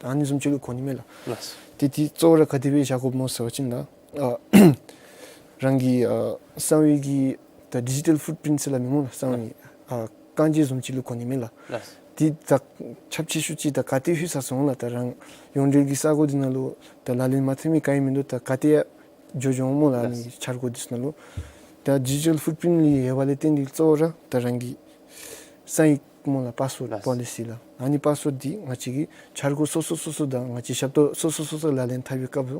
ཨ་ནི་བཟུམ་ཅིག་ལུ་གོ་ནི་མས་ལགས། ལགས། ཏེ་དེ་གཙོ་བོ་ར་ག་དེ་སྦེ་བཞག་དགོཔ་སྨོ་ཟེར་བ་ཅིན་ད་ཨ་རང་གི་ཨ་གསང་བའི་གི་ད་ཌི་ཇི་ཊལ་ཕུཊ་པིརིནཊ་ཟེར་སླབ་མས་སྨོ་ལགས། གསང་བའི་ཨ་རྐང་རྗེས་བཟུམ་ཅིག་ལུ་གོ་ནི་མས་ལགས། ལགས། དེ་ད་ཁྱབ་ཆེ་ཤོས་ཅིག་ད་ག་ཏེ་ལྷོད་ས་སོང་ལགས། ད་རང་ཡོངས་འབྲེལ་གྱི་ས་གོ་འདི་ནང་ལུ་ད་ལག་ལེན་མ་འཐབ་མི་ག་ཡང་མིན་འདུག། ད་ག་ཏེ་འགྱོ་འགྱོ་སྨོ་ལགས། ཨ་ནི་ལགས། འཆར་སྒོ་འདི་ཚུ་ནང་ལུ་ད་ཌི་ཇི་ཊལ་ཕུཊ་པིརིནཊ་ལུ་ཡོད་པ་ལས་བརྟེན་ཏེ་གཙོ་བོ་ར་ད་རང་གི་གསང་ཡིག་སྨོ་ལགས། པཱསི་ཝརཌ། ལགས། པོ་ལི་སི་ལགས། ཨ་ནི་པཱསི་ཝརཌ་འདི་ང་བཅས་ཀྱིས་འཆར་སྒོ་སོ་སོ་སོ་སོ་དང་ང་བཅས་ཞབས་ཏོག་སོ་སོ་སོ་སོ་ལག་ལེན་འཐབ་པའི་སྐབས་སུ་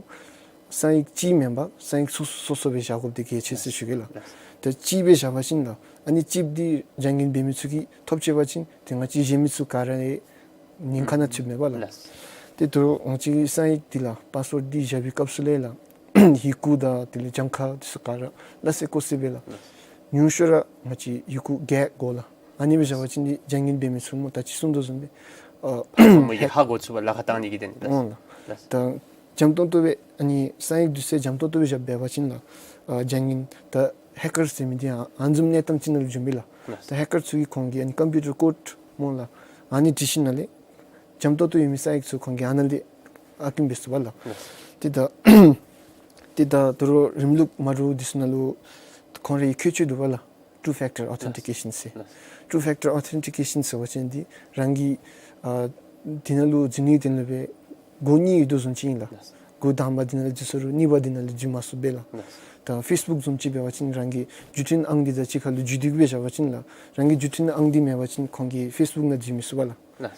གསང་ཡིག་གཅིག་མེན་པར་གསང་ཡིག་སོ་སོ་སོ་སོ་སྦེ་བཞག་དགོཔ་འདི་གལ་ཆེ་ཟེར་ཞུ་གེ་ལགས། ལགས། ད་གཅིག་སྦེ་བཞག་པ་ཅིན་ལགས་ཨ་ནི་ཅིབ་འདི་བྱང་གིན་འབད་མི་ཚུ་གིས་ཐོབ་ཆི་བ་ཅིན་ཏེ་ང་བཅས་གཞན་མི་ཚུ་ག་ར་ཡང་ཉེན་ཁ་ནང་ཚུདཔ་མས་པ་ལགས། ལགས། ཏེ་ད་རུང་ང་བཅས་ཀྱི་གསང་ཡིག་འདི་ལགས་པཱསི་ཝརཌ་འདི་བཞག་པའི་སྐབས་སུ་ལས་ལགས་ཡི་གུ་དང་དེ་ལས་གྱངས་ཁ་འདི་ཚུ་ག་ར་སླ་བསྲེ་ཀོ་བསྲེ་སྦེ་ལགས། ལགས། ཉུང་ཤོས་ར་ང་བཅས་ཡི་གུ་བརྒྱད་དགོ་ལགས། ཨ་ནི་སྦེ་བཞག་པ་ཅིན་འདི་བྱང་གིན་འབད་མི་ཚུ་སྨོ་ད་ཅི་གསུངས་དོ་བཟུམ་སྦེ་ཨ་ཁོང་གིས་ཧ་གོ་ཚུགས་པར་ལཱ་ཁག་བཏང་ནི་གི་དོན་ལགས། འོང་ལགས། ལགས། ད་འཇམ་ཏོང་ཏོ་སྦེ་ཨ་ནི་གསང་ཡིག་འདི་ཚུ་འཇམ་ཏོང་ཏོ་སྦེ་བཞག་འབད་བ་ཅིན་ལགས་ཨ་བྱང་གིན་ད་ཧེ་ཀར་ཟེར་མི་འདི་ཡང་ཨ་ནི་བཟུམ་གནས་སྟངས་ཅིག་ནང་ལུ་འབྱུང་པས་ལགས། ལགས། ད་ཧེ་ཀར་ཚུ་གིས་ཁོང་གི་ཨ་ནི་ཀམ་པིའུ་ཊར་ཀོཌ་སྨོ་ལགས་ཨ་ནི་འབྲི་ཞིནམ་ལས་འཇམ་ཏོང་ཏོ་ཡོད་མི་གསང་ཡིག་ཚུ་ཁོང་གིས་ཨ་ནཱ་ལས་ཨར་ཀིན་འབད་ཚུགས་པས་ལགས། ལགས། ཏེ་ད་ཏེ་ད་ད་རུང་རིམ་ལུགས་མ་འདྲཝ་འདི་ཚུ་ནང་ལུ་ཁོང་རའི་ཁྱད་ཆོས་འདུག་པ་ལགས། ཊུ་ཕེག་ཊར་ཨོ་ཐེན་ཊི་ཀེ་ཤཱན་ཟེར། ལགས། ཊུ་ཕེག་ཊར་ཨོ་ཐེན་ཊི་ཀེ་ཤཱན་ཟེར་བ་ཅིན་འདི་རང་གི་ཨ་འདི་ནང་ལུ་འཛུལ་ནིའི་དོན་ལུ་སྦེ་སྒོ་གཉིས་ཡོད་དོ་བཟུམ་ཅིག་ཨིན་ལགས། ལགས། སྒོ་དང་པ་འདི་ནང་ལུ་འཛུལ་ཚར་རུང་གཉིས་པ་འདི་ནང་ལུ་འཛུལ་མ་ཚུགསཔ་སྦེ་ལགས། ལགས། ད་ཕེསི་བུཀ་བཟུམ་ཅིག་འབད་བ་ཅིན་རང་གི་བརྒྱུད་འཕྲིན་ཨང་འདི་དང་གཅིག་ཁར་ལུ་འཛུལ་སྡོད་སྦེ་བཞག་པ་ཅིན་ལགས་རང་གི་བརྒྱུད་འཕྲིན་ཨང་འདི་མེད་པ་ཅིན་ཁོང་གིས་ཕེསི་བུཀ་ནང་འཛུལ་མི་ཚུགས་པས་ལགས། ལགས།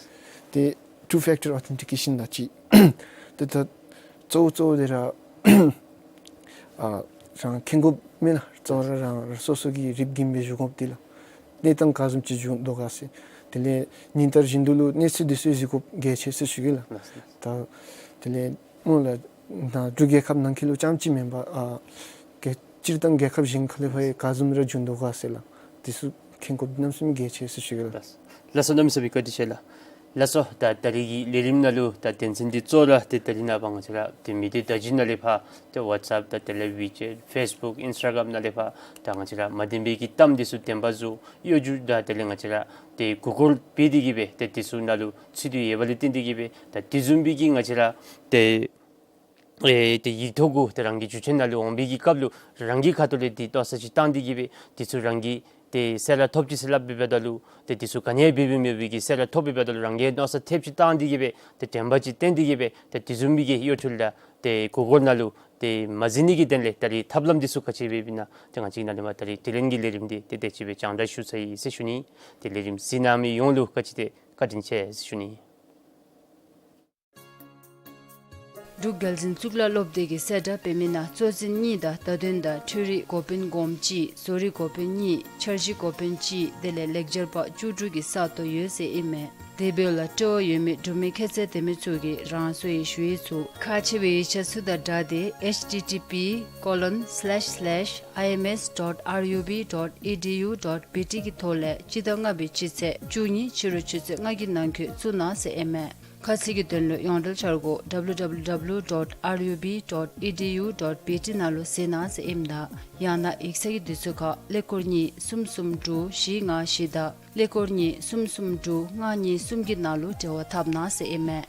ཏེ་ཊུ་ཕེག་ཊར་ཨོ་ཐེན་ཊི་ཀེ་ཤཱན་ལགས་ཅིག། ཏེ་ད་གཙོ་བོ་གཙོ་བོ་འདི་ར་ཨ་རང་མཁྱེན་དགོཔ་མེན་ན། གཙོ་བོ་ར་རང་རང་སོ་སོ་གི་རིགཔ་གིས་སྦེ་བཞུགས་དགོཔ་འདི་ལགས། གནས་སྟངས་ག་བཟུམ་ཅིག་བྱུང་དོ་ག་ཟེར། དེ་ལས་ཉིན་ལྟར་བཞིན་དུ་ལུ་གནས་ཚུལ་འདི་ཚུ་གཟིགས་དགོཔ་གལ་ཆེ་ཟེར་ཞུ་གེ་ལགས། ལགས། ད་དེ་ལས་སྨོ་ལགས་ད་འབྲུག་རྒྱལ་ཁབ་ནང་འཁོད་ལུ་རྐྱངམ་ཅིག་མེན་པར་ཨ་གལ་སྤྱིར་བཏང་རྒྱལ་ཁབ་གཞན་ཁ་ལས་ཕར་ཡང་ག་བཟུམ་ར་བྱུང་དོ་ག་ཟེར་ལགས། འདི་ཚུ་མཁྱེན་དགོཔ་གནམ་མེད་ས་མེད་གལ་ཆེ་ཟེར་ཞུ་གེ་ལགས། ལགས་སོ། གནམ་མེད་ས་མེད་བཀའ་དྲིན་ཆེ་ལགས། ལགས་སོ། ད་ད་རིས་ཀྱི་ལས་རིམ་ནང་ལུ་ད་དོན་ཚན་འདི་གཙོ་བོ་ར་ཏེ་ད་རིས་ནངས་པ་ང་བཅས་ར་ཏེ་མི་སྡེ་བརྡ་བརྒྱུད་ནང་ལས་ཕར་ཏེ་ཝཊས་ཨེཔ་དང་དེ་ལས་ཝི་ཅེཊ་ཕེསི་བུཀ་ཨིནསི་ཊ་གརམ་ནང་ལས་ཕར་ད་ང་བཅས་ར་མ་བདེན་པའི་གི་གཏམ་འདི་ཚུ་བདེན་པ་བཟོ་གཡོ་སྒྱུ་དང་དེ་ལས་ང་བཅས་ར་ཏེ་གུ་གཱལ་འབད་དེ་གིས་སྦེ་ཏེ་འདི་ཚུ་ནང་ལུ་ཚུད་དེ་ཡོད་པ་ལས་བརྟེན་ཏེ་གིས་སྦེ་ད་དེ་བཟུམ་སྦེ་གི་ང་བཅས་ར་ཏེ་ཨེ་ཏེ་ཡིག་ཐོག་གུ་ཏེ་རང་གི་བརྒྱུད་འཕྲིན་ནང་ལུ་འོང་བའི་གི་སྐབས་ལུ་རང་གི་ཁ་ཐུག་ལས་འདི་མནོ་བསམ་ཅིག་བཏང་སྟེ་གིས་སྦེ་འདི་ཚུ་རང་གིས་ཏེ་གསལ་ར་ཐོབ་ཅི་ཟེར་སླབ་འབདཝ་ད་ལུ་ཏེ་འདི་ཚུ་ག་ནི་ཡང་འབད་འབདཝ་མེད་པའི་གི་གསལ་ར་ཐོབ་འབདཝ་ད་ལུ་རང་གིས་མནོ་བསམ་ཐེབས་ཅིག་བཏང་སྟེ་གིས་སྦེ་ཏེ་དྲན་པ་ཅིག་བསྟེན་ཏེ་གིས་སྦེ་ཏེ་དེ་བཟུམ་མའི་གི་གཡོ་འཕྲུལ་དང་ཏེ་གུ་གཱལ་ནང་ལུ་ཏེ་མ་འཛུལ་ནི་གི་དོན་ལས་ད་རིས་ཐབས་ལམ་འདི་ཚུ་ག་ཅི་འབད་འབདཝ་ཨིན་ན་ཏེ་ང་བཅས་ནཱ་ལས་མར་ད་རིས་དྲི་ལན་གྱི་ལས་རིམ་འདི་ཏེ་དེ་ཅིག་སྦེ་ཅང་ད་ཞུ་ཚར་ཡི་ཟེར་ཞུ་ནི། ཏེ་ལས་རིམ་གཟིགས་གནང་མི་ཡོངས་ལུ་ག་ཅི་ཏེ་བཀའ་དྲིན་ཆེ་ཟེར་ཞུ་ནི། འབྲུག་རྒྱལ་འཛིན་གཙུག་ལག་སློབ་སྡེ་གི་གསལ་བསྒྲགས་འབད་མི་ནང་གཙོ་འཛིན་གཉིས་དང་བརྡ་དོན་དང་འཕྲུལ་རིག་འགོ་དཔོན་འགོམ་གཅིག། བཟོ་རིག་འགོ་དཔོན་གཉིས། འཆར་གཞི་འགོ་དཔོན་གཅིག། དེ་ལས་ལེགས་སྦྱར་པ་བཅུ་དྲུག་གི་ས་སྟོང་ཡོད་ཟེར་ཨིན་མས། དེ་འབདཝ་ལས་སྤྲོ་བ་ཡོད་མི་འབྲུག་མི་ཁྱད་ཚད་ལྡན་མི་ཚུ་གིས་རང་སོའི་ཞུ་ཡིག་ཚུ་ཁག་ཆེ་བའི་ཡིག་ཆ་ཚུ་དང་སྦྲགས་ཏེ་ཨེཆ་ཊི་ཊི་པི་ཀོ་ལོན་སི་ལེཤ་སི་ལེཤ་ཨའི་ཨེམ་ཨེསི་ཌོཊ་ཨར་ཡུ་བི་ཌོཊ་ཨི་ཌི་ཡུ་ཌོཊ་བི་ཊི་གི་ཐོག་ལས་སྤྱི་ཟླ་ལྔ་པའི་སྤྱི་ཚེས་བཅུ་གཉིས་ཕྱི་རུ་ཆུ་ཚོད་ལྔ་གི་ནང་འཁོད་བཙུགས་གནང་ཟེར་ཨིན་མས། ཁ་གསལ་གྱི་དོན་ལུ་ཡོངས་འབྲེལ་འཆར་སྒོ་ཌབ་ལུ་ཌབ་ལུ་ཌབ་ལུ་ཌོཊ་ཨར་ཡུ་བི་ཌོཊ་ཨི་ཌི་ཡུ་ཌོཊ་བི་ཊི་ནང་ལུ་གཟིགས་གནང་ཟེར་ཨིནམ་ད་ཡང་ན་ཡིག་ཚང་གི་དུས་ཚོད་ཁར་ཀླད་ཀོར་གཉིས་གསུམ་གསུམ་དྲུག་བཞི་ལྔ་བཞི་དང་ཀླད་ཀོར་གཉིས་གསུམ་གསུམ་དྲུག་ལྔ་གཉིས་གསུམ་གྱི་ནང་ལུ་འབྲེལ་བ་འཐབ་གནང་ཟེར་ཨིན་མས།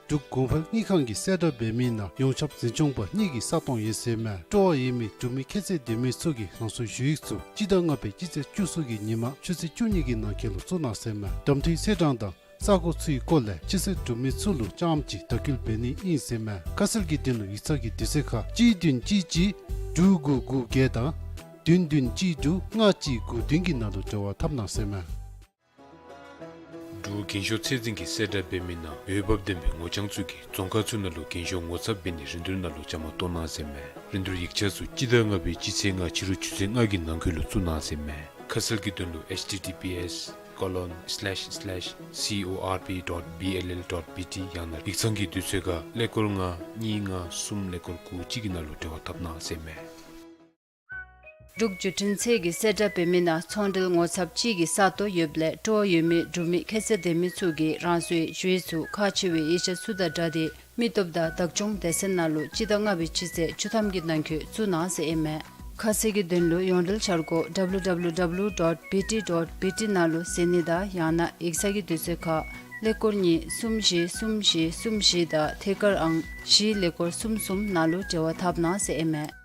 འབྲུག་གོང་འཕེལ་དངུལ་ཁང་གིས་གསལ་བསྒྲགས་འབད་མི་ནང་ཡོངས་ཁྱབ་འཛིན་སྐྱོང་པ་གཉིས་ཀྱི་ས་སྟོང་ཡོད་ཟེར་མས། སྤྲོ་བ་ཡོད་མི་འབྲུག་མི་ཁྱད་ཚད་ལྡན་མི་ཚུ་གིས་རང་སོའི་ཞུ་ཡིག་ཚུ་སྤྱི་ཟླ་ལྔ་པའི་སྤྱི་ཚེས་བཅུ་གསུམ་གྱི་ཉིན་མ་ཆུ་ཚོད་བཅུ་གཉིས་ཀྱི་ནང་འཁོད་ལུ་བཙུགས་གནང་ཟེར་མས། གདམ་འཐུའི་ཚེས་གྲངས་དང་ས་གོ་ཚུའི་སྐོར་ལས་ཕྱི་སེལ་འབྲུག་མི་ཚུ་ལུ་རྐྱངམ་གཅིག་བརྡ་བསྐུལ་འབད་ནི་ཨིན་ཟེར་མས། ཁ་གསལ་གྱི་དོན་ལུ་ཡིག་ཚང་གི་དུས་ཚོད་ཁར་གཅིག་བདུན་གཅིག་གཅིག་དྲུག་དགུ་དགུ་བརྒྱད་དང་བདུན་བདུན་གཅིག་དྲུག་ལྔ་གཅིག་དགུ་བདུན་གྱི་ནང་ལུ་འབྲེལ་བ་འཐབ་གནང་ཟེར་མས། འབྲུག་རྒྱན་ཤོག་ཚད་འཛིན་གྱིས་གསལ་བསྒྲགས་འབད་མི་ནང་འོས་འབབ་ལྡན་པའི་ངོ་རྐྱང་ཚུ་གིས་རྫོང་ཁག་ཚུ་ནང་ལུ་རྒྱན་ཤོག་ངོ་ཚབ་འབད་ནི་རིན་བསྡུར་ནང་ལུ་བཅའ་མར་གཏོགས་གནང་ཟེར་མས། རིན་བསྡུར་ཡིག་ཆ་ཚུ་སྤྱི་ཟླ་ལྔ་པའི་སྤྱི་ཚེས་ལྔ་ཕྱི་རུ་ཆུ་ཚོད་ལྔ་གི་ནང་འཁོད་ལུ་བཙུགས་གནང་ཟེར་མས། ཁ་གསལ་གྱི་དོན་ལུ་https colon slash slash corp dot bll dot bt ཡང་ན་ཡིག་ཚང་གི་དུས་ཚོད་ཁར་ཀླད་ཀོར་ལྔ་གཉིས་ལྔ་གསུམ་ཀླད་ཀོར་དགུ་གཅིག་གི་ནང་ལུ་འབྲེལ་བ་འཐབ་གནང་ཟེར་མས། འབྲུག་བརྒྱུད་འཕྲིན་ཚད་ཀྱིས་གསལ་བསྒྲགས་འབད་མི་ནང་ཚོང་འབྲེལ་ངོ་ཚབ་ཅིག་གི་ས་སྟོང་ཡོདཔ་ལས་སྤྲོ་བ་ཡོད་མི་འབྲུག་མི་ཁྱད་ཚད་ལྡན་མི་ཚུ་གིས་རང་སོའི་ཞུ་ཡིག་ཚུ་ཁག་ཆེ་བའི་ཡིག་ཆ་ཚུ་དང་སྦྲགས་ཏེ་མི་སྟོབས་དང་བདག་སྐྱོང་སྡེ་ཚན་ནང་ལུ་སྤྱི་ཟླ་ལྔ་པའི་སྤྱི་ཚེས་བཅུ་ཐམ་གྱི་ནང་འཁོད་བཙུགས་གནང་ཟེར་ཨིན་མས། ཁ་གསལ་གྱི་དོན་ལུ་ཡོངས་འབྲེལ་འཆར་སྒོ་www dot bt dot bt ནང་ལུ་གཟིགས་ནི་དང་ཡང་ན་ཡིག་ཚང་གི་དུས་ཚོད་ཁར་ཀླད་ཀོར་གཉིས་གསུམ་བཞི་གསུམ་བཞི་གསུམ་བཞི་དང་ཐད་ཀར་ཨང་བཞི་ཀླད་ཀོར་གསུམ་གསུམ་ནང་ལུ་འབྲེལ་བ་འཐབ་གནང་ཟེར་ཨིན་མས།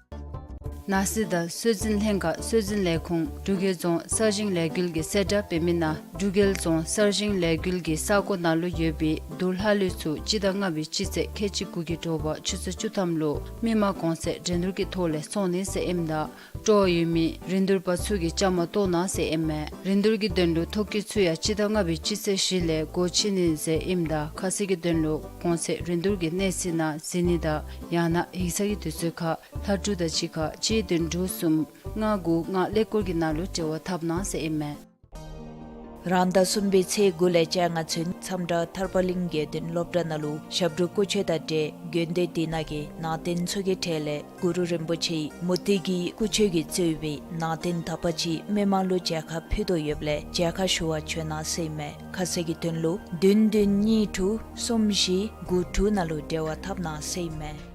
ནང་སྲིད་དང་སྲོལ་འཛིན་ལྷན་ཁག་སྲོལ་འཛིན་ལས་ཁུངས་འབྲུག་རྒྱལ་རྫོང་གསར་བཞེངས་ལས་འགུལ་གྱིས་གསལ་བསྒྲགས་འབད་མི་ནང་འབྲུག་རྒྱལ་རྫོང་གསར་བཞེངས་ལས་འགུལ་གྱི་ས་གོ་ནང་ལུ་ཡོད་པའི་དུར་ལྷ་ལུད་ཚུ་སྤྱི་ཟླ་ལྔ་པའི་སྤྱི་ཚེས་ཁལ་གཅིག་དགུ་གི་དྲོ་པ་ཆུ་ཚོད་བཅུ་ཐམ་ལུ་མི་མང་གོང་ཚད་འགྲན་བསྡུར་གྱི་ཐོག་ལས་བཙོང་ནི་ཟེར་ཨིནམ་ད་སྤྲོ་བ་ཡོད་མི་རིན་བསྡུར་པ་ཚུ་གིས་བཅའ་མར་གཏོགས་གནང་ཟེར་ཨིན་མས། རིན་བསྡུར་གྱི་དོན་ལུ་ཐོ་བཀོད་ཚུ་ཡང་སྤྱི་ཟླ་ལྔ་པའི་སྤྱི་ཚེས་བཞི་ལས་སྒོ་ཕྱེ་ནི་ཟེར་ཨིནམ་ད་ཁ་གསལ་གྱི་དོན་ལུ་གོང་ཚད་རིན་བསྡུར་གྱི་གནས་ཚུལ་ནང་གཟིགས་ནི་དང་ཡང་ན་ཡིག་ཚང་གི་དུས་ཚོད་ཁར་ལྷ་འབྲུག་དང་གཅིག་ཁར་གཅིག་བདུན་དྲུག་གསུམ་ལྔ་དགུ་ལྔ་ཀླད་ཀོར་གྱི་ནང་ལུ་འབྲེལ་བ་འཐབ་གནང་ཟེར་ཨིན་མས། རང་ཟླ་གསུམ་པའི་ཚེས་དགུ་ལས་བཅོ་ལྔ་ཚུན་མཚམས་བྲག་ཐར་པ་གླིང་དགེ་འདུན་སློབ་གྲྭ་ནང་ལུ་ཞབས་དྲུང་སྐུ་མཆོད་དང་འབྲེལ་དགོན་སྡེ་དེ་ནང་གི་ནང་རྟེན་ཚུ་གི་གྲས་ལས་གུ་རུ་རིན་པོ་ཆེའི་མུ་ཏིག་གི་སྐུ་མཆོད་ཀྱིས་གཙོས་པའི་ནང་རྟེན་དག་པ་ཅིག་མི་མང་ལུ་མཇལ་ཁ་ཕུལ་དོ་ཡོདཔ་ལས་མཇལ་ཁ་ཞུ་བར་བྱོན་གནང་ཟེར་ཨིན་མས། ཁ་གསལ་གྱི་དོན་ལུ་བདུན་བདུན་གཉིས་དྲུག་གསུམ་བཞི་དགུ་དྲུག་ནང་ལུ་འབྲེལ་བ་འཐབ་གནང་ཟེར་ཨིན་མས།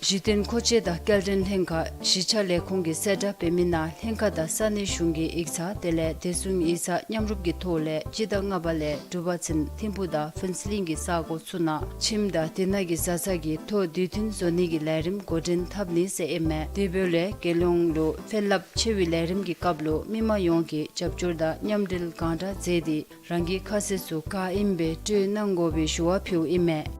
གཞི་རྟེན་མཁོ་ཆས་དང་སྐྱེལ་འདྲེན་ལྷན་ཁག་གཞིས་ཆགས་ལས་ཁུངས་ཀྱིས་གསལ་བསྒྲགས་འབད་མི་ནང་ལྷན་ཁག་དང་ས་གནས་གཞུང་གི་ཡིག་ཚང་དེ་ལས་བདེ་སྲུང་ཡིག་ཚང་མཉམ་རུབ་ཀྱི་ཐོག་ལས་སྤྱི་ཟླ་ལྔ་པ་ལས་དྲུག་པ་ཚུན་ཐིམ་ཕུག་དང་ཕུན་ཚོགས་གླིང་གི་ས་གོ་ཚུ་ནང་ཁྱིམ་དང་དེ་ནང་གི་བཟའ་ཚང་གི་ཐོ་དུས་མཐུན་བཟོ་ནི་གི་ལས་རིམ་འགོ་འདྲེན་འཐབ་ནི་ཟེར་ཨིན་མས། དེ་འབདཝ་ལས་རྒྱལ་ཡོངས་ལུ་ཕན་རླབས་ཆེ་བའི་ལས་རིམ་གྱི་སྐབས་ལུ་མི་མང་ཡོངས་ཀྱིས་རྒྱབ་སྐྱོར་དང་མཉམ་འབྲེལ་གང་དྲག་མཛད་དེ་རང་གི་ཁ་ཟས་ཚུ་ག་ཨིནམ་སྦེ་སྤྲོད་གནང་དགོ་པའི་ཞུ་བ་ཕུལཝ་ཨིན་མས།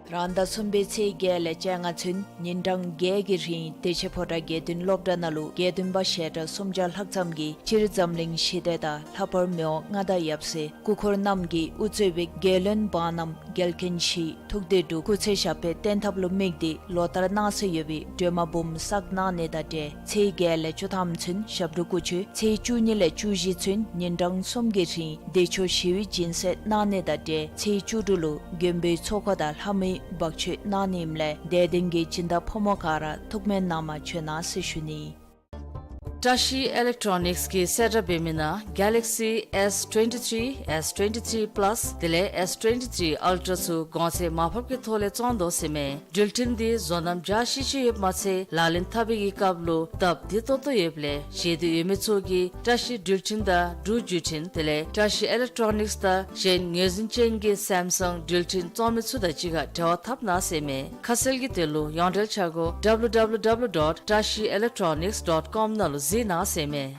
རང་ཟླ་གསུམ་པའི་ཚེས་བརྒྱད་ལས་བཅོ་ལྔ་ཚུན་ཉིན་གྲངས་བརྒྱད་ཀྱི་རིང་བདེ་ཆེན་ཕོ་བྲང་དགེ་འདུན་སློབ་གྲྭ་ནང་ལུ་དགེ་འདུན་པ་ཞལ་གྲངས་སུམ་བརྒྱ་ལྷག་ཙམ་གྱིས་སྤྱིར་འཛམ་གླིང་ཞི་བདེ་དང་ལྷག་པར་མི་དབང་མངའ་བདག་ཡབ་སྲས་སྐུ་འཁོར་རྣམས་ཀྱིས་དབུ་གཙོས་པའི་རྒྱལ་བློན་འབངས་རྣམས་རྒྱལ་མཁན་བཞི་ཐུགས་བདེ་འབྲུག་སྐུ་ཚེ་ཞབས་པད་བརྟན་ཐབས་ལུ་དམིགས་ཏེ་ལོ་ལྟར་གནང་སྲོལ་ཡོད་པའི་སྒྲོལ་མ་འབུམ་བསགས་གནང་ནི་དང་འབྲེལ་ཚེས་བརྒྱད་ལས་བཅུ་ཐམ་ཚུན་ཞབས་དྲུང་སྐུ་མཆོད་ཚེས་བཅུ་གཉིས་ལས་བཅུ་བཞི་ཚུན་ཉིན་གྲངས་གསུམ་གྱི་རིང་བདེ་མཆོག་ཞི་བའི་སྦྱིན་སྲེག་གནང་ནི་དང་འབྲེལ་ཚེས་བཅུ་དྲུག་ལུ་མགོན་པོའི་ཚོགས་འཁོར་དང་ལྷ་མོའི་འབག་མཆོད་གནང་ནི་ཨིནམ་ལས་དད་ལྡན་གྱི་སྦྱིན་བདག་ཕོ་མོ་ག་ར་ཐུགས་སྨོན་གནང་བར་བྱོན་གནང་ཟེར་ཞུ་ནི། བཀྲ་ཤིས་ཨི་ལེག་ཊོ་ནིཀསི་གིས་གསལ་བསྒྲགས་འབད་མི་ནང་Galaxy S twenty-three, S twenty-three Plus དེ་ལས་S twenty-three Ultra ཚུ་གོང་ཚད་མར་ཕབ་ཀྱི་ཐོག་ལས་བཙོང་དོ་ཟེར་མས། འགྲུལ་འཕྲིན་འདི་བཟོ་རྣམ་འཇའ་ཆི་ཆི་ཡོདཔ་མ་ཚད་ལག་ལེན་འཐབ་པའི་གི་སྐབས་ལུ་སྟབས་བདེ་ཏོག་ཏོ་ཡོདཔ་ལས་ཞེ་འདོད་ཡོད་མི་ཚུ་གིས་བཀྲ་ཤིས་འགྲུལ་འཕྲིན་དང་འབྲུག་བརྒྱུད་འཕྲིན་དེ་ལས་བཀྲ་ཤིས་ཨི་ལེག་ཊོ་ནིཀསི་དང་གཞན་ངོས་འཛིན་ཅན་གྱི་སེམ་སང་འགྲུལ་འཕྲིན་བཙོང་མི་ཚུ་དང་གཅིག་ཁར་འབྲེལ་བ་འཐབ་གནང་ཟེར་མས། ཁ་གསལ་གྱི་དོན་ལུ་ཡོངས་འབྲེལ་འཆར་སྒོ་www dot trashielectronics dot com ནང་ལུ་གཟིགས་གནང་ཟེར་མས།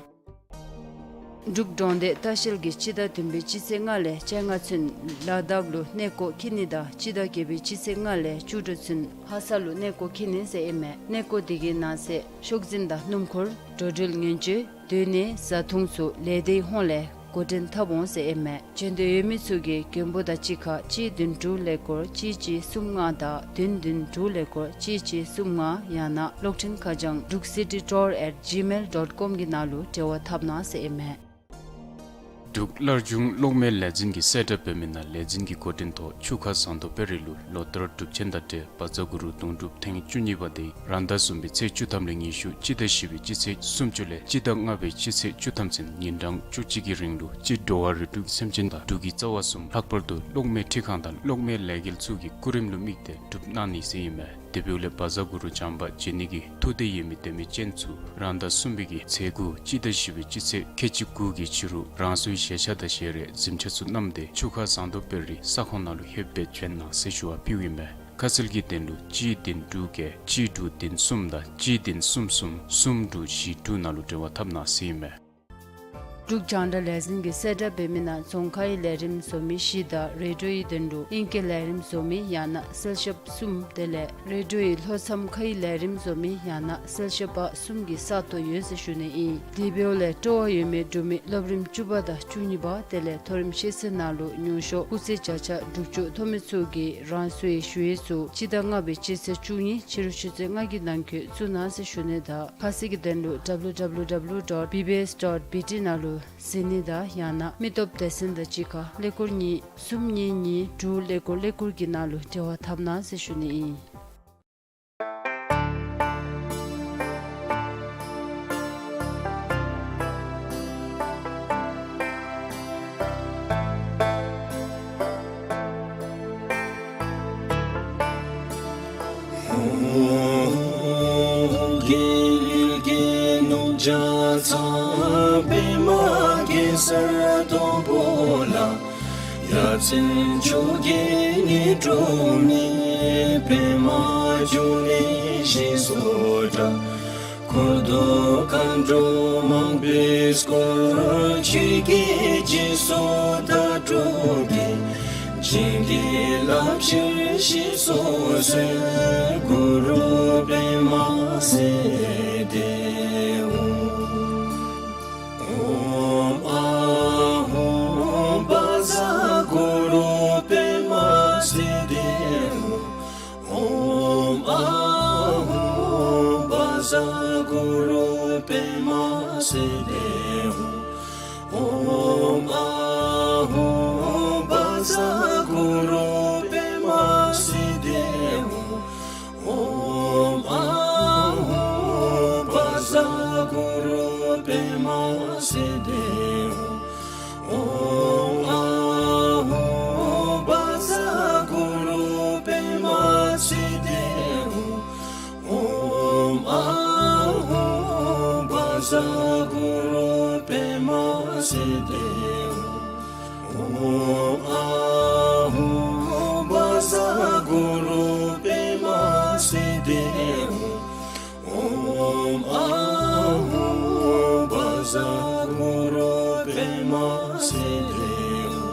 འབྲུག་འབྲོང་སྡེ་ལྟ་བཤལ་གྱིས་སྤྱི་ཟླ་བདུན་པའི་སྤྱི་ཚེས་ལྔ་ལས་བཅོ་ལྔ་ཚུན་ལ་དྭགས་ལུ་གནས་སྐོར་འཁྱིད་ནི་དང་སྤྱི་ཟླ་བརྒྱད་པའི་སྤྱི་ཚེས་ལྔ་ལས་བཅུ་དྲུག་ཚུན་ལྷ་ས་ལུ་གནས་སྐོར་འཁྱིད་ནི་ཟེར་ཨིན་མས། གནས་སྐོར་དེ་གི་ནང་གསེས་ཤོག་འཛིན་དང་སྣུམ་འཁོར་འགྲོ་འགྲུལ་ཉེན་བཅོལ་སྡོད་གནས་བཟའ་འཐུང་ཚུ་ལས་སྡེའི་ཧོངས་ལས་འགོ་འདྲེན་འཐབ་འོང་ཟེར་ཨིན་མས། འབྱོན་འདོད་ཡོད་མི་ཚུ་གིས་མགོན་པོ་དང་གཅིག་ཁར་གཅིག་བདུན་དྲུག་ཀླད་ཀོར་གཅིག་གཅིག་གསུམ་ལྔ་དང་བདུན་བདུན་དྲུག་ཀླད་ཀོར་གཅིག་གཅིག་གསུམ་ལྔ་ཡང་ན་གློག་འཕྲིན་ཁ་བྱང་druk city tour at gmail dot com གི་ནང་ལུ་འབྲེལ་བ་འཐབ་གནང་ཟེར་ཨིན་མས། འབྲུག་སླར་འབྱུང་གློག་མེ་ལས་འཛིན་གྱིས་གསལ་བསྒྲགས་འབད་མི་ནང་ལས་འཛིན་གྱི་འགོ་འདྲེན་ཐོག་ཆུ་ཁ་ཟངས་མདོག་དཔལ་རི་ལུ་ལོ་ལྟར་སྒྲུབ་ཆེན་དང་འབྲེལ་བཛྲ་གུ་རུ་གདུང་སྒྲུབ་ཐེངས་བཅུ་གཉིས་པ་དེ་རང་ཟླ་གསུམ་པའི་ཚེས་བཅུ་ཐམ་ལས་ཉི་ཤུ་སྤྱི་ཟླ་བཞི་པའི་སྤྱི་ཚེས་སུམ་ཅུ་ལས་སྤྱི་ཟླ་ལྔ་པའི་སྤྱི་ཚེས་བཅུ་ཐམ་ཚུན་ཉིན་གྲངས་བཅུ་གཅིག་གི་རིང་ལུ་སྤྱིར་འགྲོ་བ་རིགས་དྲུག་སེམས་ཅན་དང་འབྲུག་གི་རྩ་བ་གསུམ་ལྷག་པར་དུ་གློག་མེ་འཕྲུལ་ཁང་དང་གློག་མེ་ལས་འགུལ་ཚུ་གི་སྐུ་རིམ་ལུ་དམིགས་ཏེ་སྒྲུབ་གནང་ནི་ཟེར་ཨིན་མས། དེ་འབདཝ་ལས་བཛྲ་གུ་རུ་བྱམས་པ་མཇལ་ནི་གི་ཐུགས་འདོད་ཡོད་མི་དད་མི་ཅན་ཚུ་རང་ཟླ་གསུམ་པའི་གི་ཚེས་དགུ་སྤྱི་ཟླ་བཞི་པའི་སྤྱི་ཚེས་ཁལ་གཅིག་དགུ་གི་ཕྱི་རུ་རང་སོའི་བཞེས་ཆས་དང་བཞེས་རས་གཟིམ་ཆས་ཚུ་བསྣམས་ཏེ་ཆུ་ཁ་ཟངས་མདོག་དཔལ་རི་ས་ཁོངས་ནང་ལུ་ལྷོདཔ་སྦེ་བྱོན་གནང་ཟེར་ཞུ་བ་ཕུལཝ་ཨིན་མས། ཁ་གསལ་གྱི་དོན་ལུ་གཅིག་བདུན་དྲུག་བརྒྱད་གཅིག་དྲུག་བདུན་གསུམ་དང་གཅིག་བདུན་གསུམ་གསུམ་གསུམ་དྲུག་བཞི་དྲུག་ནང་ལུ་འབྲེལ་བ་འཐབ་གནང་ཟེར་ཨིན་མས། འབྲུག་རྒྱང་བསྒྲགས་ལས་འཛིན་གྱིས་གསལ་བསྒྲགས་འབད་མི་ནང་རྫོང་ཁའི་ལས་རིམ་བཟོ་མི་བཞི་དང་རེ་ཌིའོའི་དོན་ལུ་ཨིང་སྐད་ལས་རིམ་བཟོ་མི་ཡང་ན་གསལ་ཞབས་གསུམ་དེ་ལས་རེ་ཌིའོའི་ལྷོ་མཚམས་ཁའི་ལས་རིམ་བཟོ་མི་ཡང་ན་གསལ་ཞབས་པ་གསུམ་གྱི་ས་སྟོང་ཡོད་ཟེར་ཞུ་ནི་ཨིན། དེ་འབདཝ་ལས་སྤྲོ་བ་ཡོད་མི་འབྲུག་མི་སློབ་རིམ་བཅུ་པ་དང་བཅུ་གཉིས་པ་དེ་ལས་མཐོ་རིམ་ཤེས་ཚད་ནང་ལུ་མྱོང་ཤོས་སྐུགས་ཚད་བརྒྱ་ཆ་དྲུག་ཅུ་ཐོབ་མི་ཚུ་གིས་རང་སོའི་ཞུ་ཡིག་ཚུ་སྤྱི་ཟླ་ལྔ་པའི་སྤྱི་ཚེས་བཅུ་གཉིས་ཕྱི་རུ་ཆུ་ཚོད་ལྔ་གི་ནང་འཁོད་བཙུགས་གནང་ཟེར་ཞུ་ནི་དང་ཁ་གསལ་གྱི་དོན་ལུ་ཌབ་ལུ་ཌབ་ལུ་ཌབ་ལུ་ཌོཊ་བི་བི་ཨེསི་ཌོཊ་བི་ཊི་ནང་ལུ་གཟིགས་ནི་དང་ཡང་ན་མི་སྟོབས་སྡེ་ཚན་དང་གཅིག་ཁར་ཀླད་ཀོར་གཉིས་གསུམ་གཉིས་གཉིས་དྲུག་ཀླད་ཀོར་ཀླད་ཀོར་གྱི་ནང་ལུ་འབྲེལ་བ་འཐབ་གནང་ཟེར་ཞུ་ནི་ཨིན། རྒྱལ་གྱི་ནུབ་བྱང་ཚང་པདྨ་གེ་སར་སྡོང་པོ་ལ། ཡ་མཚན་བཅོ་བརྒྱད་ནི་འབྲུག་མི་པདྨ་འབྱུང་གནས་ཞེས་སུ་གྲགས། འཁོར་དུ་མཁའ་འགྲོ་མང་པོས་བསྐོར། ཆོས་ཀྱི་རྗེས་སུ་བདག་སྒྲུབ་ཀྱིས། བྱིན་གྱིས་བརླབ་ཕྱིར་ཞེས་སུ་གསོལ། གུ་རུ་པདྨ་སིདྡྷི་ཧཱུྃ། ཨོཾ་ཨཱཿཧཱུྃ་བཛྲ་གུ་རུ་པདྨ་སིདྡྷི་ཧཱུྃ། ཨོཾ་ཨཱཿཧཱུྃ་བཛྲ་གུ་རུ་པདྨ་སིདྡྷི་ཧཱུྃ། ཨོཾ་ཨཱཿཧཱུྃ་བཛྲ་གུ་རུ་པདྨ་སིདྡྷི་ཧཱུྃ། ཨོཾ་ཨཱཿཧཱུྃ་བཛྲ་གུ་རུ་པདྨ་སིདྡྷི་ཧཱུྃ། ཨོཾ་ཨཱཿཧཱུྃ་བཛྲ་གུ་རུ་པདྨ་སིདྡྷི་ཧཱུྃ། ཨོཾ་ཨཱཿཧཱུྃ་བཛྲ་གུ་རུ་པདྨ་སིདྡྷི་ཧཱུྃ། ཨོཾ་ཨཱཿཧཱུྃ་བཛྲ་གུ་རུ་པདྨ་སིདྡྷི་ཧཱུྃ། ཨོཾ་ཨཱཿཧཱུྃ་བཛྲ་གུ་རུ་པདྨ་སིདྡྷི་ཧཱུྃ།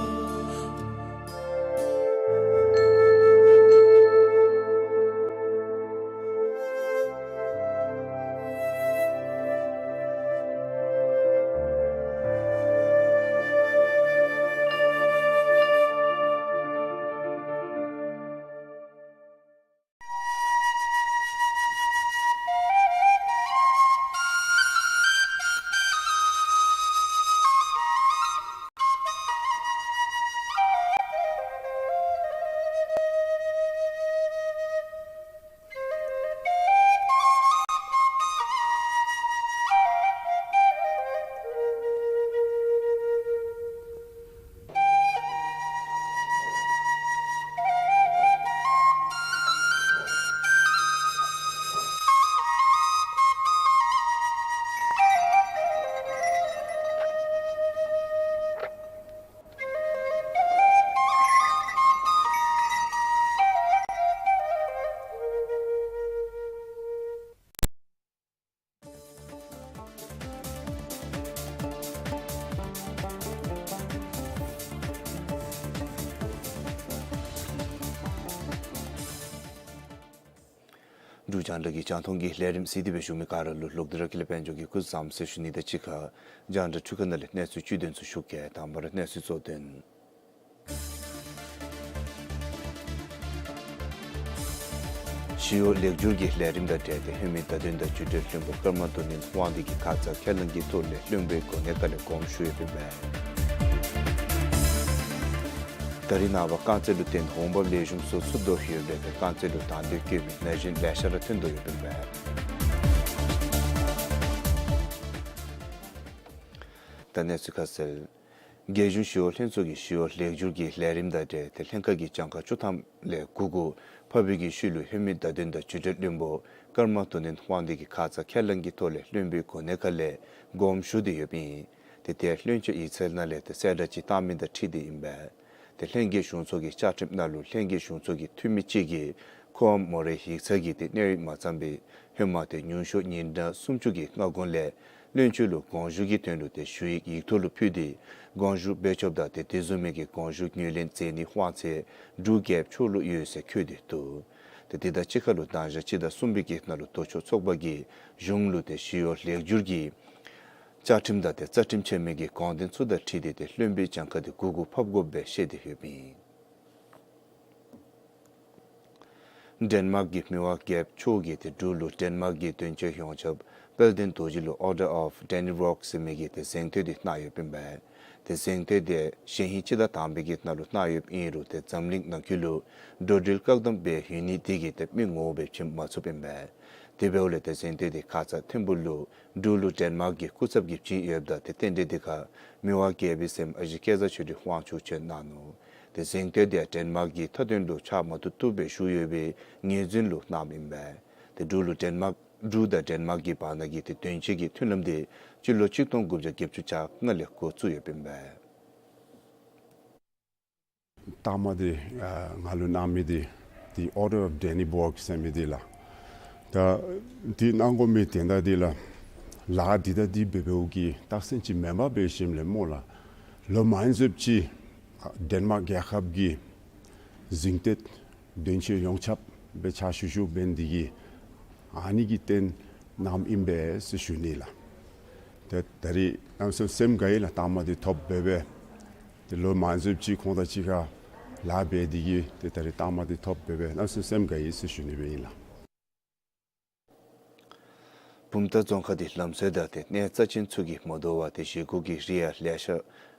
འབྲུག་རྒྱང་བསྒྲགས་ཀྱི་རྒྱང་མཐོང་གི་ལས་རིམ་གཟིགས་ཏེ་སྦེ་བཞུགས་མི་ག་ར་ལུ་ལོག་སྟེ་ར་ཀུན་ལེགས་དཔལ་འབྱོར་གྱི་སྐུ་གཟུགས་བཟང་ཟེར་ཞུ་ནི་དང་གཅིག་ཁར་རྒྱང་བསྒྲགས་འཕྲུལ་ཁང་ནང་ལས་གནས་ཚུལ་བཅུད་དོན་ཚུ་ཞུ་གེ། དང་པ་ར་གནས་ཚུལ་གཙོ་དོན། ཞི་གཡོག་ལེགས་བསྒྱུར་གྱི་ལས་རིམ་དང་འབྲེལ་ཏེ་ཧེ་མའི་བརྡ་དོན་དང་བརྒྱུད་འབྲེལ་བློན་པོ་ཀརྨ་དོན་གཉེར་དབང་འདུས་ཀྱིས་ཁ་ཙ་ཁས་བླངས་ཀྱི་ཐོག་ལས་བློན་པོའི་གོ་གནས་ཁ་ལས་དགོངས་ཞུ་ཡོདཔ་ཨིན་པས། ད་རིས་ནངས་པ་རྐང་རྩེད་ལུ་བརྟེན་འོང་འབབ་ལེགས་ཤོམ་སོར་ཆུད་དོ་ཡོདཔ་ལས་ཏེ་རྐང་རྩེད་ལུ་དང་འདོད་བསྐྱེད་པའི་ན་གཞོན་ལེ་ཤ་ར་ཐོན་དོ་ཡོདཔ་ཨིན་པས། ད་གནས་ཚུལ་ཁ་གསལ། རྒྱལ་གཞུང་ཞི་གཡོག་ལྷན་ཚོགས་ཀྱི་ཞི་གཡོག་ལེགས་བསྒྱུར་གྱི་ལས་རིམ་དང་འབྲེལ་ཏེ་ལྷན་ཁག་གི་གྱངས་ཁ་བཅུ་ཐམ་ལས་དགུ་གུ་ཕབ་པའི་གི་ཤུལ་ལུ་ལྷོད་མི་བརྡ་དོན་དང་བརྒྱུད་འབྲེལ་བློན་པོ་ཀརྨ་དོན་ལྡན་དབང་འདུས་ཀྱིས་ཁ་ཙ་ཁས་ལེན་གྱི་ཐོག་ལས་བློན་པོའི་གོ་གནས་ཁ་ལས་དགོངསམ་ཞུ་སྟེ་ཡོདཔ་ཨིན། ཏེ་དེ་བློན་ཆེན་ཡིག་ཚང་ནང་ལས་ཏེ་གསལ་བསྒྲགས་ཅིག་བཏང་མི་དང་འཁྲིལ་ཏེ་ཨིན་པས། ཏེ་ལྷན་རྒྱས་གཞུང་ཚོགས་ཀྱི་བཅའ་ཁྲིམས་ནང་ལུ་ལྷན་རྒྱས་གཞུང་ཚོགས་ཀྱི་འཐུས་མི་གཅིག་གིས་ཁོའམ་མོ་རའི་ཡིག་ཚང་གི་ཏེ་གནས་ཡིག་མ་ཚངམ་སྦེ་ཧེ་མ་ཏེ་ཉུང་ཤོས་ཉིན་གྲངས་སུམ་ཅུ་གི་སྔ་གོང་ལས་བློན་ཆེན་ལུ་དགོངས་ཞུ་གི་དོན་ལུ་ཏེ་ཞུ་ཡིག་ཡིག་ཐོག་ལུ་ཕུལ་ཏེ་དགོངས་ཞུ་འབད་ཆོགཔ་དང་ཏེ་དེ་བཟུམ་མའི་གི་དགོངས་ཞུ་ངོས་ལེན་མཛད་ནིའི་དབང་ཚད་འབྲུག་རྒྱལཔོ་མཆོག་ལུ་ཡོད་ཟེར་བཀོད་དེ་འདུག། ཏེ་དེ་དང་གཅིག་ཁར་ལུ་གདན་ཞག་སྤྱི་ཟླ་གསུམ་པའི་གི་ནང་ལུ་ལྡོག་ཕྱོགས་ཚོགས་པ་གིས་གཞུང་ལུ་ཏེ་ཞི་གཡོག་ལེགས་བསྒྱུར་གྱི་བཅའ་ཁྲིམས་དང་ཏེ་རྩ་ཁྲིམས་ཆེན་མོའི་གི་དགོངས་དོན་ཚུ་དང་འཁྲིལ་ཏེ་ཏེ་བློན་པོའི་གྱངས་ཁ་དེ་དགུ་གུ་ཕབ་དགོཔ་སྦེ་བཤད་དེ་ཡོདཔ་ཨིན། ཌེན་མཱརཀ་གི་མི་དབང་རྒྱལཔོ་མཆོག་གིས་ཏེ་འབྲུག་ལུ་ཌེན་མཱརཀ་གི་དོན་གཅོད་ཡོངས་ཁྱབ་དཔལ་ལྡན་རྡོ་རྗེ་ལུ་Order of Dannebrog ཟེར་མི་གི་ཏེ་གཟེངས་བསྟོད་དེ་གནང་ཡོདཔ་ཨིན་པས། ཏེ་གཟེངས་བསྟོད་དེ་གཞེས་ཧིང་སྤྱི་ཟླ་དང་པའི་གི་ནང་ལུ་གནང་ཡོདཔ་ཨིན་རུང་ཏེ་འཛམ་གླིང་ནང་འཁོད་ལུ་འགྲོ་འགྲུལ་བཀག་དམ་འབད་ཡོད་ནི་དེ་གིས་ཏེ་མི་ངོམ་སྦེ་བྱིན་མ་ཚུགསཔ་ཨིན་པས། དེ་འབདཝ་ལས་ཏེ་གཟེངས་བསྟོད་དེ་ཁ་ཙ་ཐིམ་ཕུག་ལུ་འབྲུག་ལུ་ཌེན་མཱརཀ་གི་སྐུ་ཚབ་ཀྱིས་བྱིན་ཡོདཔ་ད་ཏེ་རྟེན་འབྲེལ་དེ་ཁར་མི་དབང་རྒྱལ་པོའི་སྲསམོ་ཨ་ཞེ་སྐལ་བཟང་ཆོས་སྒྲོན་དབང་ཕྱུག་བྱོན་གནང་ནུག། ཏེ་གཟེངས་བསྟོད་དེ་ཡང་ཌེན་མཱརཀ་གི་མཐའ་དོན་ལུ་ཆ་མ་ཐུབ་ཐུབ་སྦེ་བཞུགས་ཡོད་པའི་ངོས་འཛིན་ལུ་གནངམ་ཨིན་པས། ཏེ་འབྲུག་ལུ་ཌེན་མཱརཀ་འབྲུག་དང་ཌེན་མཱརཀ་གི་བར་ན་གི་ཏེ་དོན་གཅོད་ཀྱི་མཐུན་ལམ་དེ་སྤྱི་ལོ་གཅིག་སྟོང་དགུ་བརྒྱ་བརྒྱད་ཅུ་གྱ་ལྔ་ལས་འགོ་བཙུགས་ཡོདཔ་ཨིན་པས། རྟགས་མ་དེ་ཨ་ང་ལུ་གནང་མི་དེ་དེ་Order of Dannebrog ཟེར་མི་དེ་ལགས། ད་དེ་གནང་དགོ་མི་དོན་དག་དེ་ལགས། ལཱ་འདི་ད་འདི་འབད་འབདཝ་གི་རྟགས་མཚན་ཅིག་མེན་པར་འབད་ཞིནམ་ལས་སྨོ་ལགས། ལོ་མང་སུ་ཅིག་ཌེན་མཱརཀ་རྒྱལ་ཁབ་ཀྱིས་གཟེངས་བསྟོད་དོན་གཅོད་ཡོངས་ཁྱབ་སྦེ་ཕྱག་ཞུ་ཞུཝ་འབད་ནི་དེ་གིས་ཨ་ནི་གི་རྟེན་གནངམ་ཨིན་པས་ཟེར་ཞུ་ནི་ལགས། ཏེ་ད་རིས་གནམ་མེད་ས་མེད་སེམས་དགའ་ཡི་ལགས། རྟགས་མ་དེ་ཐོབ་འབད་སྦེ། ཏེ་ལོ་མང་སུ་ཅིག་ཁོང་དང་གཅིག་ཁར་ལཱ་འབད་དེ་གིས་ཏེ་ད་རིས་རྟགས་མ་དེ་ཐོབ་འབད་སྦེ་གནམ་མེད་ས་མེད་སེམས་དགའ་ཡི་ཟེར་ཞུ་ནི་སྦེ་ཨིན་ལགས། བུམ་ཐང་རྫོང་ཁག་དེ་ལམ་སྲོལ་དང་ཏེ་གནས་རྩ་ཅན་ཚུ་གིས་མ་དོ་བར་ཏེ་བཞེས་སྒོ་གི་རིགས་ཡང་ལེ་ཤ་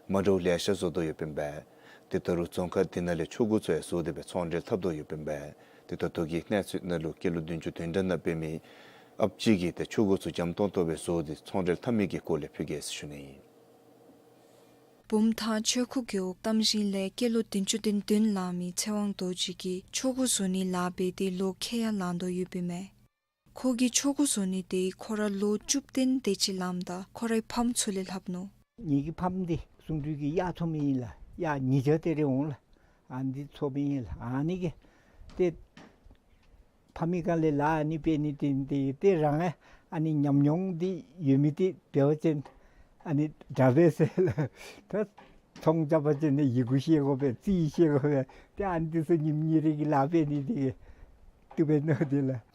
མ་འདྲཝ་ལེ་ཤ་བཟོ་དོ་ཡོདཔ་ཨིན་པས། ཏེ་ད་རུང་རྫོང་ཁག་དེ་ནང་ལས་ཆོ་ག་ཚུ་ཡང་བཟོ་སྟེ་སྦེ་ཚོང་འབྲེལ་འཐབ་དོ་ཡོདཔ་ཨིན་པས། ཏེ་ད་ལྟོ་གི་གནས་ཚུལ་ནང་ལུ་སྐྱེས་ལོ་བདུན་ཅུ་དོན་གྲངས་ནང་འབད་མི་ཨཔ་ཅིག་གིས་ཏེ་ཆོ་ག་ཚུ་འཇམ་ཏོང་ཏོ་སྦེ་བཟོ་སྟེ་ཚོང་འབྲེལ་འཐབ་མི་གི་སྐོར་ལས་ཕུལ་གེ་ཟེར་ཞུ་ནི་ཨིན། བུམ་ཐང་ཆོས་འཁོར་རྒེད་འོག་གཏམ་ཞིང་ལས་སྐྱེས་ལོ་བདུན་ཅུ་དོན་བདུན་ལང་མི་ཚེ་དབང་རྡོ་རྗེ་གིས་ཆོ་ག་བཟོ་ནི་ལཱ་འབད་དེ་ལོ་ཁལ་ཡང་ལང་དོ་ཡོདཔ་ཨིན་མས། ཁོ་གིས་ཆོ་ག་བཟོ་ནི་དེ་ཁོ་ར་ལོ་བཅུ་བདུན་དེ་ཅིག་ལངམ་ད་ཁོ་རའི་ཕམ་ཚུ་ལས་ལྷབ་ནུག། ངེ་གི་ཕམ་འདི་གསུང་སྤྲུལ་གྱི་གཡག་འཚོ་མི་ཨིན་ལགས། གཡག་ཉིས་བརྒྱ་དེ་རེ་འོང་ལགས། ཨ་ནི་འཚོ་མི་ཨིན་ལགས། ཨ་ནི་གིས་ཏེ་ཕམ་གི་སྒང་ལས་ལཱ་ཨ་ནི་འབད་ནི་དེ་ཏེ་ཏེ་རང་ཨ་ནི་ཉམས་མྱོང་འདི་ཡོད་མི་དེ་འབད་བ་ཅིན་ཨ་ནི་དྲག་པས་ཟེར་ལགས། ད་ཚོང་རྐྱབ་པ་ཅིན་ནི་ཡི་གུ་ཤེས་དགོ་པས། རྩིས་ཤེས་དགོ་པས། ཏེ་ཨ་ནི་དེ་ཚུ་ཉིནམ་གཉིས་རེ་གི་ལཱ་འབད་ནི་དེ་གིས་བཏུབ་པས་མནོ་སྟེ་ལགས།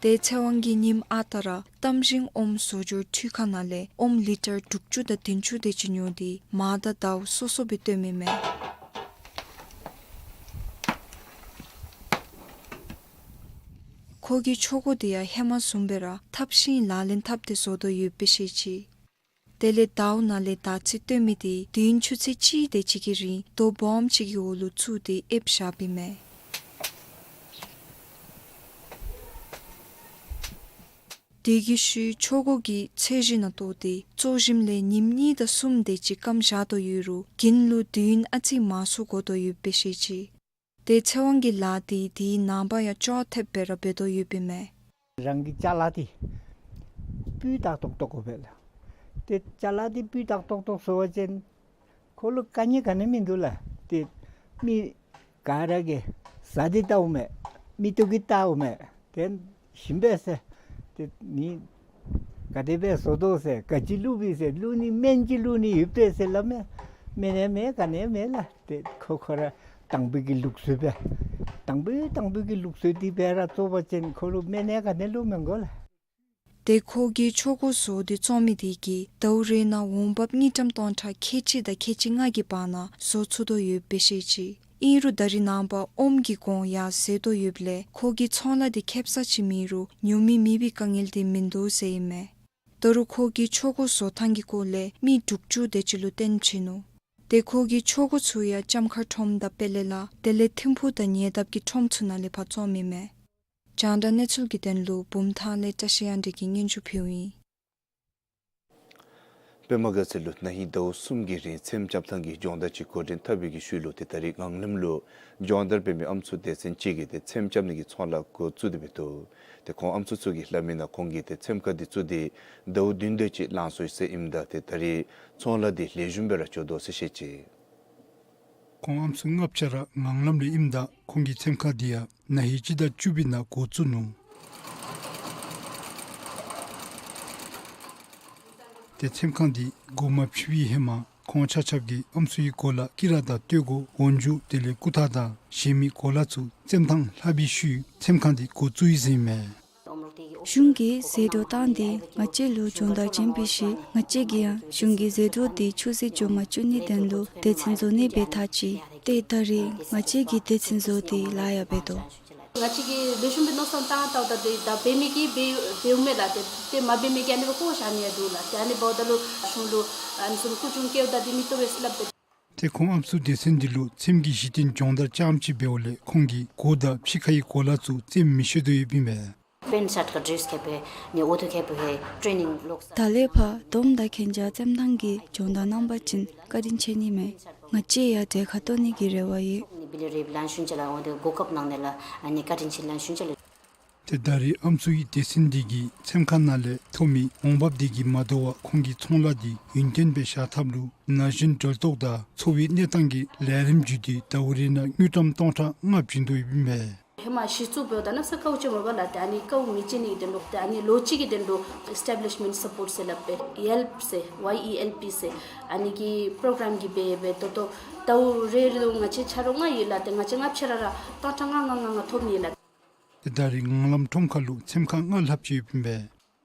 ཏེ་ཚེ་དབང་གིས་ཉིནམ་ཨ་རྟག་ར་གཏམ་ཞིང་ཨོམ་བཟོ་སྦྱོར་འཕྲུལ་ཁང་ནང་ལས་ཨོམ་ལི་ཊར་དྲུག་ཅུ་དང་བདུན་ཅུ་དེ་ཅིག་ཉོ་སྟེ་མར་དང་ཟླཝ་སོ་སོ་སྦེ་བཏོནམ་ཨིན་མས། ཁོ་གིས་ཆོ་ག་དེ་ཡང་ཧེ་མ་བཟུམ་སྦེ་ར་འཐབ་ཞིནམ་ལག་ལེན་འཐབ་སྟེ་བཟོ་དོ་ཡོདཔ་སྦེ་བཤད་ཅི། དེ་ལས་ཟླཝ་ནང་ལས་ཟླ་ཚེས་བཏོན་མི་དེ་དུས་ཡུན་ཆུ་ཚོད་གཅིག་དེ་ཅིག་གི་རིང་རྡོ་སྦོམ་ཅིག་གི་འོག་ལུ་བཙུགས་ཏེ་ཨེབ་བཞགཔ་ཨིན་མས། དེ་གི་ཤུལ་ཆོ་ག་གི་ཚད་གཞི་ནང་གཏོགས་ཏེ་བཙོ་ཞིནམ་ལས་ཉིནམ་གཉིས་དང་གསུམ་དེ་ཅིག་སྐམ་བཞག་དོ་ཡོད་རུང་གྱེན་ལུ་དུས་ཡུན་ཨ་ཙི་མང་སུ་འགོར་དོ་ཡོདཔ་སྦེ་བཤད་ཅི། ཏེ་ཚེ་དབང་གི་ལཱ་དེ་དེའི་ནངས་པ་ཡང་ཅོག་འཐདཔ་སྦེ་ར་འབད་དོ་ཡོདཔ་ཨིན་མས། རང་གི་ཅ་ལ་དེ་སྤུས་དག་ཏོག་ཏོ་དགོ་པས་ལགས། ཏེ་ཅ་ལ་དེ་སྤུས་དག་ཏོག་ཏོ་བཟོ་བ་ཅིན་ཁོ་ལུ་དཀའ་ངལ་ག་ནི་མིན་འདུག་ལགས། ཏེ་མི་ག་ར་གིས་ཟ་སྟེ་བལྟཝ་མས། མིག་ཏོ་གིས་བལྟཝ་མས། ཏེ་ཞིམ་པས་ཟེར། ཏེ་ནི་ག་དེ་སྦེ་བཟོ་དོ་ཟེར། ག་ཅི་བླུགས་པས་ཟེར། བླུགས་ནི་སྨན་ཅིག་བླུགས་ནི་ཡོད་པས་ཟེར་སླབ་མས། སྨན་ཡང་མེད་ག་ནི་ཡང་མེད་ལགས། ཏེ་ཁོ་ཁོ་ར་དང་པའི་གི་ལུགས་སྲོལ་སྦེ་དང་པའི་དང་པའི་གི་ལུགས་སྲོལ་དེ་སྦེ་ར་བཙོ་བ་ཅིན་ཁོ་ལུ་སྨན་ཡང་ག་ནི་བླུགས་མི་དགོ་ལགས། ཏེ་ཁོ་གིས་ཆོ་ག་བཟོ་སྟེ་བཙོང་མི་དེ་གིས་ཟླཝ་རེ་ནང་འོང་འབབ་དངུལ་ཀྲམ་སྟོང་ཕྲག་ཁལ་གཅིག་དང་ཁལ་གཅིག་ལྔ་གི་བར་ན་བཟོ་ཚུགས་དོ་ཡོདཔ་སྦེ་བཤད་ཅི། ཨིན་རུང་ད་རེས་ནངས་པ་ཨོམ་གྱི་གོང་ཡར་ཟད་དོ་ཡོདཔ་ལས་ཁོ་གི་ཚོང་ལཱ་དེ་ཁེབ་ས་ཅིག་མེད་རུང་ཉོ་མི་མེད་པའི་དཀའ་ངལ་དེ་མིན་འདུག་ཟེར་ཨིན་མས། ད་རུང་ཁོ་གིས་ཆོ་ག་བཟོ་ཐངས་ཀྱི་སྐོར་ལས་མི་དྲུག་ཅུ་དེ་ཅིག་ལུ་སྟོན་བྱིན་ནུག། ཏེ་ཁོ་གིས་ཆོ་ག་ཚུ་ཡང་ལྕམ་མཁར་ཁྲོམ་དང་དཔལ་ལེ་ལ་དེ་ལས་ཐིམ་ཕུག་དང་ཉེ་འདབས་ཀྱི་ཁྲོམ་ཚུ་ནང་ལས་ཕར་བཙོངམ་ཨིན་མས། རྒྱང་བསྒྲགས་གནས་ཚུལ་གྱི་དོན་ལུ་བུམ་ཐང་ལས་བཀྲ་ཤིས་དབྱངས་སྒྲོན་གྱིས་སྙན་ཞུ་ཕུལཝ་ཨིན། པདྨ་དགའ་ཚལ་ལུ་ན་ཧིང་ཟླཝ་གསུམ་གྱི་རིང་ཚེམས་རྐྱབ་ཐངས་ཀྱི་སྦྱོང་བརྡར་ཅིག་འགོ་འདྲེན་འཐབ་པའི་གི་ཤུལ་ལུ་ཏེ་ད་རིས་ངང་ལམ་ལུ་སྦྱོང་བརྡར་འབད་མི་ཨམ་སྲུ་སྡེ་ཚན་ཅིག་གིས་ཏེ་ཚེམས་རྐྱབ་ནི་གི་ཚོང་ལཱ་འགོ་བཙུགས་ཏེ་འབད་དོ། ཏེ་ཁོང་ཨམ་སྲུ་ཚུ་གིས་སླབ་མི་ནང་ཁོང་གིས་ཏེ་ཚེམས་ཁང་འདི་བཙུགས་ཏེ་ཟླཝ་བདུན་དེ་ཅིག་ལང་སོ་ཡི་ཟེར་ཨིནམ་ད་ཏེ་ད་རིས་ཚོང་ལཱ་འདི་ལེགས་ཤོམ་སྦེ་ར་འགྱོ་དོ་ཟེར་བཤད་ཅི། ཁོང་ཨམ་སྲུ་ལྔ་བཅུ་ར་ངང་ལམ་ལས་ཨིནམ་ད་ཁོང་གི་ཚེམས་ཁང་འདི་ཡང་ན་ཧིང་སྤྱི་ཟླ་བཅུ་པའི་ནང་འགོ་བཙུགས་ནུག། ཏེ་ཚེམས་ཁང་འདི་སྒོ་མ་ཕྱེ་བའི་ཧེ་མ་ཁོང་ཆ་ཁྱབ་ཀྱིས་ཨམ་སྲུའི་གོ་ལ་དཀྱི་ར་དང་སྟོད་གོ་འོག་འཇུག་དེ་ལས་རྐུ་ཐག་དང་གཞན་མི་གོ་ལ་ཚུ་བཙེམ་ཐངས་ལྷབ་པའི་ཤུལ་ཚེམས་ཁང་འདི་འགོ་བཙུགས་ཡི་ཟེར་ཨིན་མས། གཞུང་གིས་ཟད་འགྲོ་བཏང་སྟེ་ང་བཅས་ལུ་སྦྱོང་བརྡར་བྱིན་པའི་ཤུལ་ང་བཅས་ཀྱིས་ཡང་གཞུང་གི་ཟད་འགྲོ་འདི་ཆུད་ཟོས་འགྱོ་མ་བཅུག་ནིའི་དོན་ལུ་སྡེ་ཚན་བཟོ་ནི་སྦེ་ཐག་བཅད། ཏེ་ད་རིས་ང་བཅས་ཀྱིས་སྡེ་ཚན་བཟོ་སྟེ་ལཱ་ཡང་འབད་དོ། ང་བཅས་ཀྱིས་ལེགས་ཤོམ་སྦེ་མནོ་བསམ་བཏང་བལྟཝ་ད་ཏེ་ད་འབད་མི་གིས་འབད་འབདཝ་མས་ལགས། ཏེ་ཏེ་མ་འབད་མི་གིས་ཨ་ནི་སྦེ་བཀོ་བཞག་ནི་ཡང་འདུག་ལགས། ཏེ་ཨ་ནི་འབདཝ་ད་ལུ་གཞུང་ལུ་ཨ་ནི་བཟུམ་སྐུ་གྱོང་བཀལཝ་ད་འདི་མི་བཏུབ་པས་ཟེར་སླབ་སྦེ། ཏེ་ཁོང་ཨམ་སྲུ་སྡེ་ཚན་འདི་ལུ་ཚེམས་ཀྱི་གཞི་རྟེན་སྦྱོང་བརྡར་རྐྱངམ་ཅིག་འབདཝ་ལས་ཁོང་གིས་གོ་དང་ཕྱི་ཁའི་གོ་ལ་ཚུ་བཙེམ་མི་ཤེས་དོ་ཡོདཔ་ཨིན་པས། པེནཊ་ཤརཊ་ཁ་ཌེསི་ཁེ་པེ་ནི་ཨོ་ཐུ་ཁེ་པེ་ཧེ་ཊེ་ནིང་ལོག་ས། ད་ལས་ཕར་སྡོམ་དང་གན་རྒྱ་བཙེམ་ཐངས་ཀྱི་སྦྱོང་བརྡར་གནང་པ་ཅིན་བཀའ་དྲིན་ཆེ་ནི་མས། ང་བཅས་ཡང་གྲལ་ཁར་གཏོགས་ནི་གི་རེ་བ་ཡོད། ནི་བི་ལི་རེབ་ལན་ཤུན་ཅ་ལ་འོ་དེ་གོ་སྐབས་གནང་ནི་ལགས། ཨ་ནི་བཀའ་དྲིན་ཆེ་ལན་ཤུན་ཅ་ལགས། ཏེ་ད་རིས་ཨམ་སྲུའི་སྡེ་ཚན་འདི་གིས་ཚེམས་ཁང་ནང་ལས་ཐོབ་མི་འོང་འབབ་འདི་གིས་མ་དོ་བར་ཁོང་གི་ཚོང་ལཱ་འདི་ཡུན་བརྟན་སྦེ་བཞག་ཐབས་ལུ་ན་གཞོན་གྲོལ་ཐོག་དང་འཚོ་བའི་གནས་སྟངས་ཀྱི་ལས་རིམ་བརྒྱུད་དེ་ཟླཝ་རེ་ནང་དངུལ་ཀྲམ་སྟོང་ཕྲག་ལྔ་བྱིན་དོ་ཡོདཔ་ཨིན་པས། ཧེ་མ་གཞི་བཙུགས་འབདཝ་ད་གནམ་ས་དཀའཝ་སྤྱད་མས་པ་ལགས། ཏེ་ཨ་ནི་དཀའཝ་མི་སྤྱད་ནི་གི་དོན་ལུ་ཏེ་ཨ་ནི་ལོ་གཅིག་གི་དོན་ལུ་ཨེས་ཊེབ་ལིཤ་མེནཊ་སཔོརཊ་ཟེར་སླབ་སྦེ་ཡེལཔ་ཟེར་ཝའི་ཨི་ཨེལ་པི་ཟེར་ཨ་ནི་གི་པྲོ་གརམ་གྱིས་འབད་འབད་ཏོག་ཏོ་ཟླཝ་རེ་རེ་ལུ་ང་བཅས་ཆ་རོགས་ལྔ་ཡོད་ལགས། ཏེ་ང་བཅས་ལྔ་བཅས་ར་ར་སྟོང་ཕྲག་ལྔ་ལྔ་ལྔ་ལྔ་ཐོབ་ནི་ལགས། ཏེ་ད་རིས་ངང་ལམ་ཁྲོམ་ཁ་ལུ་ཚེམས་ཁང་ལྔ་ལྷགཔ་ཅིག་ཡོདཔ་ཨིན་པས།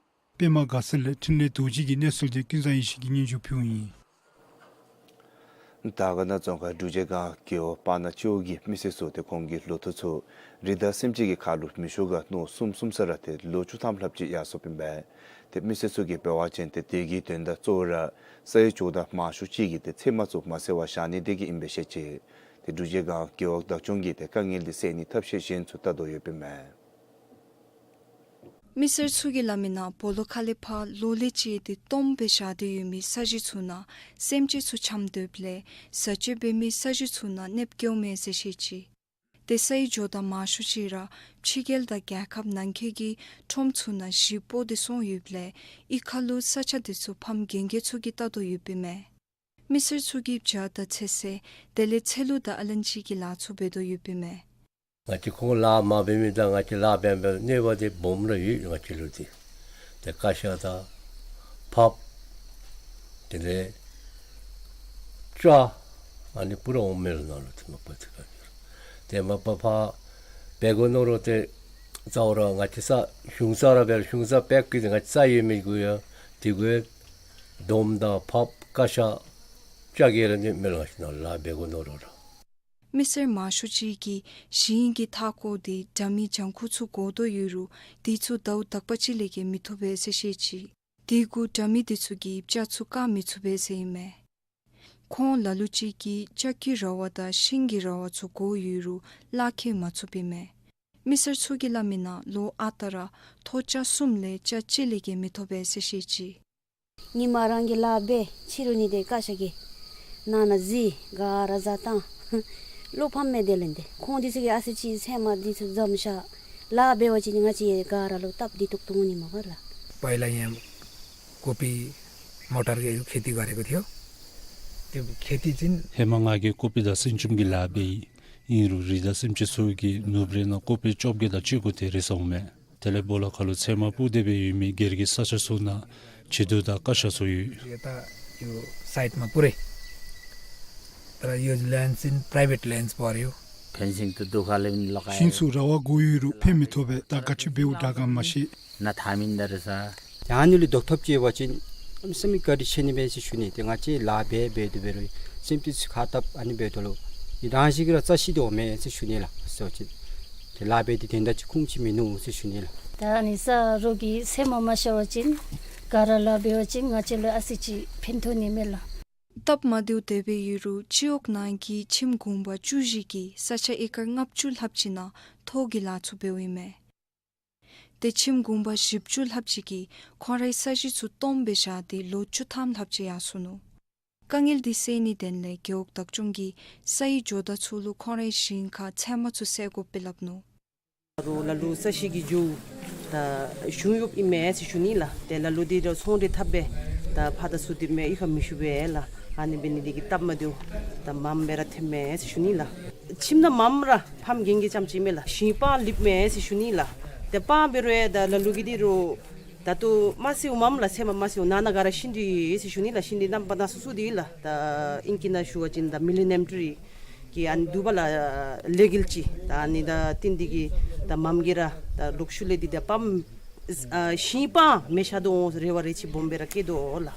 པདྨ་དགའ་ཚལ་ལས་འཕྲིན་ལས་རྡོ་རྗེ་གི་གནས་ཚུལ་འདི་ཀུན་བཟང་ཡེ་ཤེས་ཀྱིས་སྙན་ཞུ་ཕུལཝ་ཨིན། དར་དཀར་ན་རྫོང་ཁག་འབྲུག་རྗེ་སྒང་རྒེད་འོག་སྤ་ན་སྤྱི་འོག་གི་མི་སེར་ཚུ་ཏེ་ཁོང་གི་ལོ་ཐོག་ཚུ་རི་དྭགས་སེམས་ཅན་གྱི་ཁ་ལུ་མེ་ཤུགས་ཁར་མནོ་གསུམ་གསུམ་ས་ར་ཏེ་ལོ་བཅུ་ཐམ་ལྷགཔ་ཅིག་ཡར་སོཔ་ཨིན་པས། ཏེ་མི་སེར་ཚུ་གིས་འབད་བ་ཅིན་ཏེ་དེ་གི་དོན་དག་གཙོ་བོ་ར་ས་ཡ་བཅུ་དང་མང་ཤོས་ཅིག་གིས་ཏེ་ཚེར་མ་ཚུ་མ་བསལ་བར་བཞག་ནི་དེ་གིས་ཨིན་པས་ཟེར་བཤད་ཅི། ཏེ་འབྲུག་རྗེ་སྒང་རྒེད་འོག་བདག་སྐྱོང་གིས་ཏེ་དཀའ་ངལ་འདི་སེལ་ནིའི་ཐབས་ཤེས་གཞན་ཚུ་བལྟ་དོ་ཡོདཔ་ཨིན་མས། མི་སེར་ཚུ་གིས་སླབ་མི་ནང་སྦོ་ལོགས་ཁ་ལས་ཕར་ལོ་ལས་བཅད་དེ་སྟོངམ་སྦེ་བཞག་སྟེ་ཡོད་མི་ས་གཞི་ཚུ་ནང་སེམས་ཅན་ཚུ་འཁྱམས་སྡོདཔ་ལས་བཟའ་སྤྱོད་འབད་མི་ས་གཞི་ཚུ་ནང་གནོདཔ་བཀལཝ་མས་ཟེར་བཤད་ཅི། ཏེ་ས་ཡི་ཇོ་བདག་མང་ཤོས་ཅིག་ར་ཕྱི་རྒྱལ་དང་རྒྱལ་ཁབ་ནང་འཁོད་ཀྱི་ཁྲོམ་ཚུ་ནང་གཞི་སྤོ་སྟེ་སོང་ཡོདཔ་ལས་གཡུས་ཁ་ལུ་ས་ཆ་འདི་ཚུ་ཕམ་རྒན་རྒས་ཚུ་གིས་བལྟ་དོ་ཡོདཔ་ཨིན་མས། མི་སེར་ཚུ་གིས་བྱ་དང་ཚོད་བསྲེ་དེ་ལས་ཚལ་ལུ་དང་ཨ་ལན་ཅི་གི་ལཱ་ཚུ་འབད་དོ་ཡོདཔ་ཨིན་མས། ང་བཅས་ཁོང་ལཱ་མ་འབད་མི་དང་ང་བཅས་ལཱ་འབད་འབདཝ་གནོད་པ་འདི་སྦོམ་ར་ཡོད། ང་བཅས་ལུ་འདི་ཏེ་ཀ་ཤ་དང་ཕགཔ་དེ་ལས་སྤྱ་ཨ་ནི་པུ་ར་འོང་མས་ལགས། ནཱ་ལུ་ཏེ་མ་པ་ཏེ་ག་ཏེ་མ་པ་ཕར་བེ་གོ་ནོར་ལུ་ཏེ་རྩ་བ་ར་ང་བཅས་ས་གཞུང་ས་ར་འབད་རུང་གཞུང་ས་བེ་གི་ཏེ་ང་བཅས་ས་ཡོད་མི་གུ་ཡང་དེ་གུ་སྡོམ་དང་ཕགཔ་ཀ་ཤ་སྤྱ་གི་ར་ནི་མེད་ལགས། ང་བཅས་ནཱ་ལཱ་འབད་གོ་ནོར་ལུ་ར། མི་སེར་མང་ཤོས་ཅིག་གིས་ཞིང་གི་མཐའ་བསྐོར་ཏེ་འདྲ་མིན་ལྗང་ཁུ་ཚུ་བསྐོར་དོ་ཡོད་རུང་དེ་ཚུ་ཟླཝ་དག་པ་ཅིག་ལས་བརྒལ་མི་ཐོབ་པས་ཟེར་བཤད་ཅི། དེ་གུ་འདྲ་མིན་དེ་ཚུ་གིས་སྤྱ་ཚུ་བཀག་མི་ཚུགས་པས་ཟེར་ཨིན་མས། ཁོང་ལ་ལུ་ཅིག་གིས་སྤྱ་གི་ར་བ་དང་ཤིང་གི་ར་བ་ཚུ་བསྐོར་ཡོད་རུང་ལཱ་འཁྱོལ་མ་ཚུགསཔ་ཨིན་མས། མི་སེར་ཚུ་གིས་སླབ་མི་ནང་ལོ་ཨ་རྟག་ར་ཐོག་སྤྱ་གསུམ་ལས་སྤྱ་གཅིག་ལས་བརྒལ་མི་ཐོབ་པས་ཟེར་བཤད་ཅི། ཉིན་མ་རང་གིས་ལཱ་འབད་ཕྱི་རུ་ནི་དེ་ཀ་ཤ་གིས་ནང་ན་བཟི་ག་ར་བཟའ་བཏང་། བློ་ཕམ་མས། དེ་ལས་འདི་ཁོང་འདི་ཚུ་གིས་ཨ་ཙི་ཅིག་ཚལ་མ་འདི་ཚུ་འཛོམས་ཤ་ལཱ་འབད་བ་ཅིན་ང་བཅས་ག་ར་ལུ་སྟབས་བདེ་ཏོག་ཏོ་འོང་ནི་མས་པ་ལགས། पहिला यहाँ कोपी मटर के खेती गरेको थियो। त्यो खेती चाहिँ ཧེ་མ་ང་གིས་ཀོ་པི་དང་སྲན་ཅུམ་གྱི་ལཱ་འབད་ཡི། ཨིན་རུང་རི་དྭགས་སེམས་ཅན་ཚུ་གིས་ནུབ་རེ་ནང་ཀོ་པི་བཅོ་བརྒྱད་དང་བཅུ་དགུ་དེ་རེག་སོང་མས། དེ་ལས་སྦོ་ལོགས་ཁ་ལུ་ཚལ་མ་སྤུ་དེ་སྦེ་ཡོད་མི་སྒེར་གྱི་ས་ཆ་ཚུ་ནང་བྱི་དུར་དང་ཀ་ཤ་ཚུ་ཡོད། यता यो साइडमा पुरै। तर यो ल्यान्ड चाहिँ प्राइभेट ल्यान्ड पऱ्यो। फेन्सिङ त दुःखले पनि लगायो। ཞིང་ཚུ་ར་བ་བསྐོར་ཡོད་རུང་ཕན་མི་ཐོགས་པས། ད་ག་ཅི་འབདཝ་དྲག་ག་མ་ཤེས། ན་ཐ་མིན་ད་རེ་ས། ཏེ་ཨ་ནི་ལུ་དོ་ཐོབ་ཅིག་ཡོད་པ་ཅིན་གནམ་མེད་ས་མེད་བཀའ་དྲིན་ཆེ་ནི་མས་ཟེར་ཞུ་ནི། ཏེ་ང་བཅས་ལཱ་འབད་འབད་དོ་འབད་རུང་སེམས་ཅན་ཚུ་ཁ་བཏབ་ཨ་ནི་འབད་དོ་ལོ། ཏེ་རང་བཞིན་གྱིས་ར་རྩ་ཤི་དོ་མས་ཟེར་ཞུ་ནི་ལགས། ཟེར་བ་ཅིན་ཏེ་ལཱ་འབད་དེ་དོན་དག་ཅིག་ཁུངས་ཅིག་མིན་ནུག་ཟེར་ཞུ་ནི་ལགས། ད་ཨ་ནི་ས་རོགས་ཀྱིས་ཚལ་མ་མ་བཤལ་བ་ཅིན་ག་ར་ལཱ་འབད་བ་ཅིན་ང་བཅས་ལུ་ཨ་ཙི་ཅིག་ཕན་ཐོགས་ནི་མས་ལགས། སྟབས་མ་བདེཝ་དེ་སྦེ་ཡོད་རུང་སྤྱི་འོག་ནང་གི་ཁྱིམ་གུང་པ་བཅུ་བཞི་གིས་ས་ཆ་ཨེ་ཀར་ལྔ་བཅུ་ལྷགཔ་ཅིག་ནང་ཐོག་གི་ལཱ་ཚུ་འབདཝ་ཨིན་མས། ཏེ་ཁྱིམ་གུང་པ་བཞི་བཅུ་ལྷགཔ་ཅིག་གིས་ཁོང་རའི་ས་གཞི་ཚུ་སྟོངམ་སྦེ་བཞག་སྟེ་ལོ་བཅུ་ཐམ་ལྷགཔ་ཅིག་ཡར་སོ་ནུག། དཀའ་ངལ་འདི་སེལ་ནིའི་དོན་ལས་རྒེད་འོག་བདག་སྐྱོང་གིས་ས་ཡི་ཇོ་བདག་ཚུ་ལུ་ཁོང་རའི་ཞིང་ཁ་ཚལ་མ་ཚུ་སེལ་དགོ་པས་སླབ་ནུག། རོགས་ལ་ལུ་ས་གཞི་གི་ཇོ་བོ་ད་གཞུང་གཡོགཔ་ཨིན་མས་ཟེར་ཞུ་ནི་ལགས། ཏེ་ལ་ལུ་འདི་ར་ཚོང་འབྲེལ་འཐབ་སྦེ་ད་ཕར་དང་ཚུར་འདི་མེན་ཡི་ཁ་མི་ཞུ་བས་ལགས། ཨ་ནི་འབད་ནི་འདི་གིས་སྟབས་མ་བདེཝ་ད་མངམ་སྦེ་ར་ཐོནམ་མས་ཟེར་ཞུ་ནི་ལགས། ཁྱིམ་ནང་མངམ་ར་ཕམ་རྒན་གྱིས་རྐྱངམ་ཅིག་མས་ལགས། ཞིང་སྤང་ལེབ་མས་ཟེར་ཞུ་ནི་ལགས། ཏེ་སྤང་འབད་རུང་ཡང་ད་ལ་ལུ་གིས་འདི་རོགས་ད་ལྟོ་མ་སེལཝ་མངམ་ལགས། ཚལ་མ་མ་སེལཝ་ནང་ན་ག་ར་ཤིང་འདི་ཟེར་ཞུ་ནི་ལགས། ཤིང་འདི་རྣམ་པ་སྣ་ཚོགས་ཚུ་འདི་ལགས། ད་ཨིང་སྐད་ནང་ཞུ་བ་ཅིན་ད་མི་ལི་ནེམ་ཊི་རི་གི་ཨ་ནི་འདུག་པ་ལགས། ལེ་གལ་ཅིག་ད་ཨ་ནི་ད་ཏིང་འདི་གིས་ད་མངམ་གིས་ར་ད་ལོག་ཤུལ་ལས་འདི་ད་ཕམ་ཨ་ཞིང་སྤང་མེ་ཤ་དོ་འོང་རེ་བ་རེ་ཅིག་སྦོམ་སྦེ་ར་བསྐྱེད་དོ་ལགས།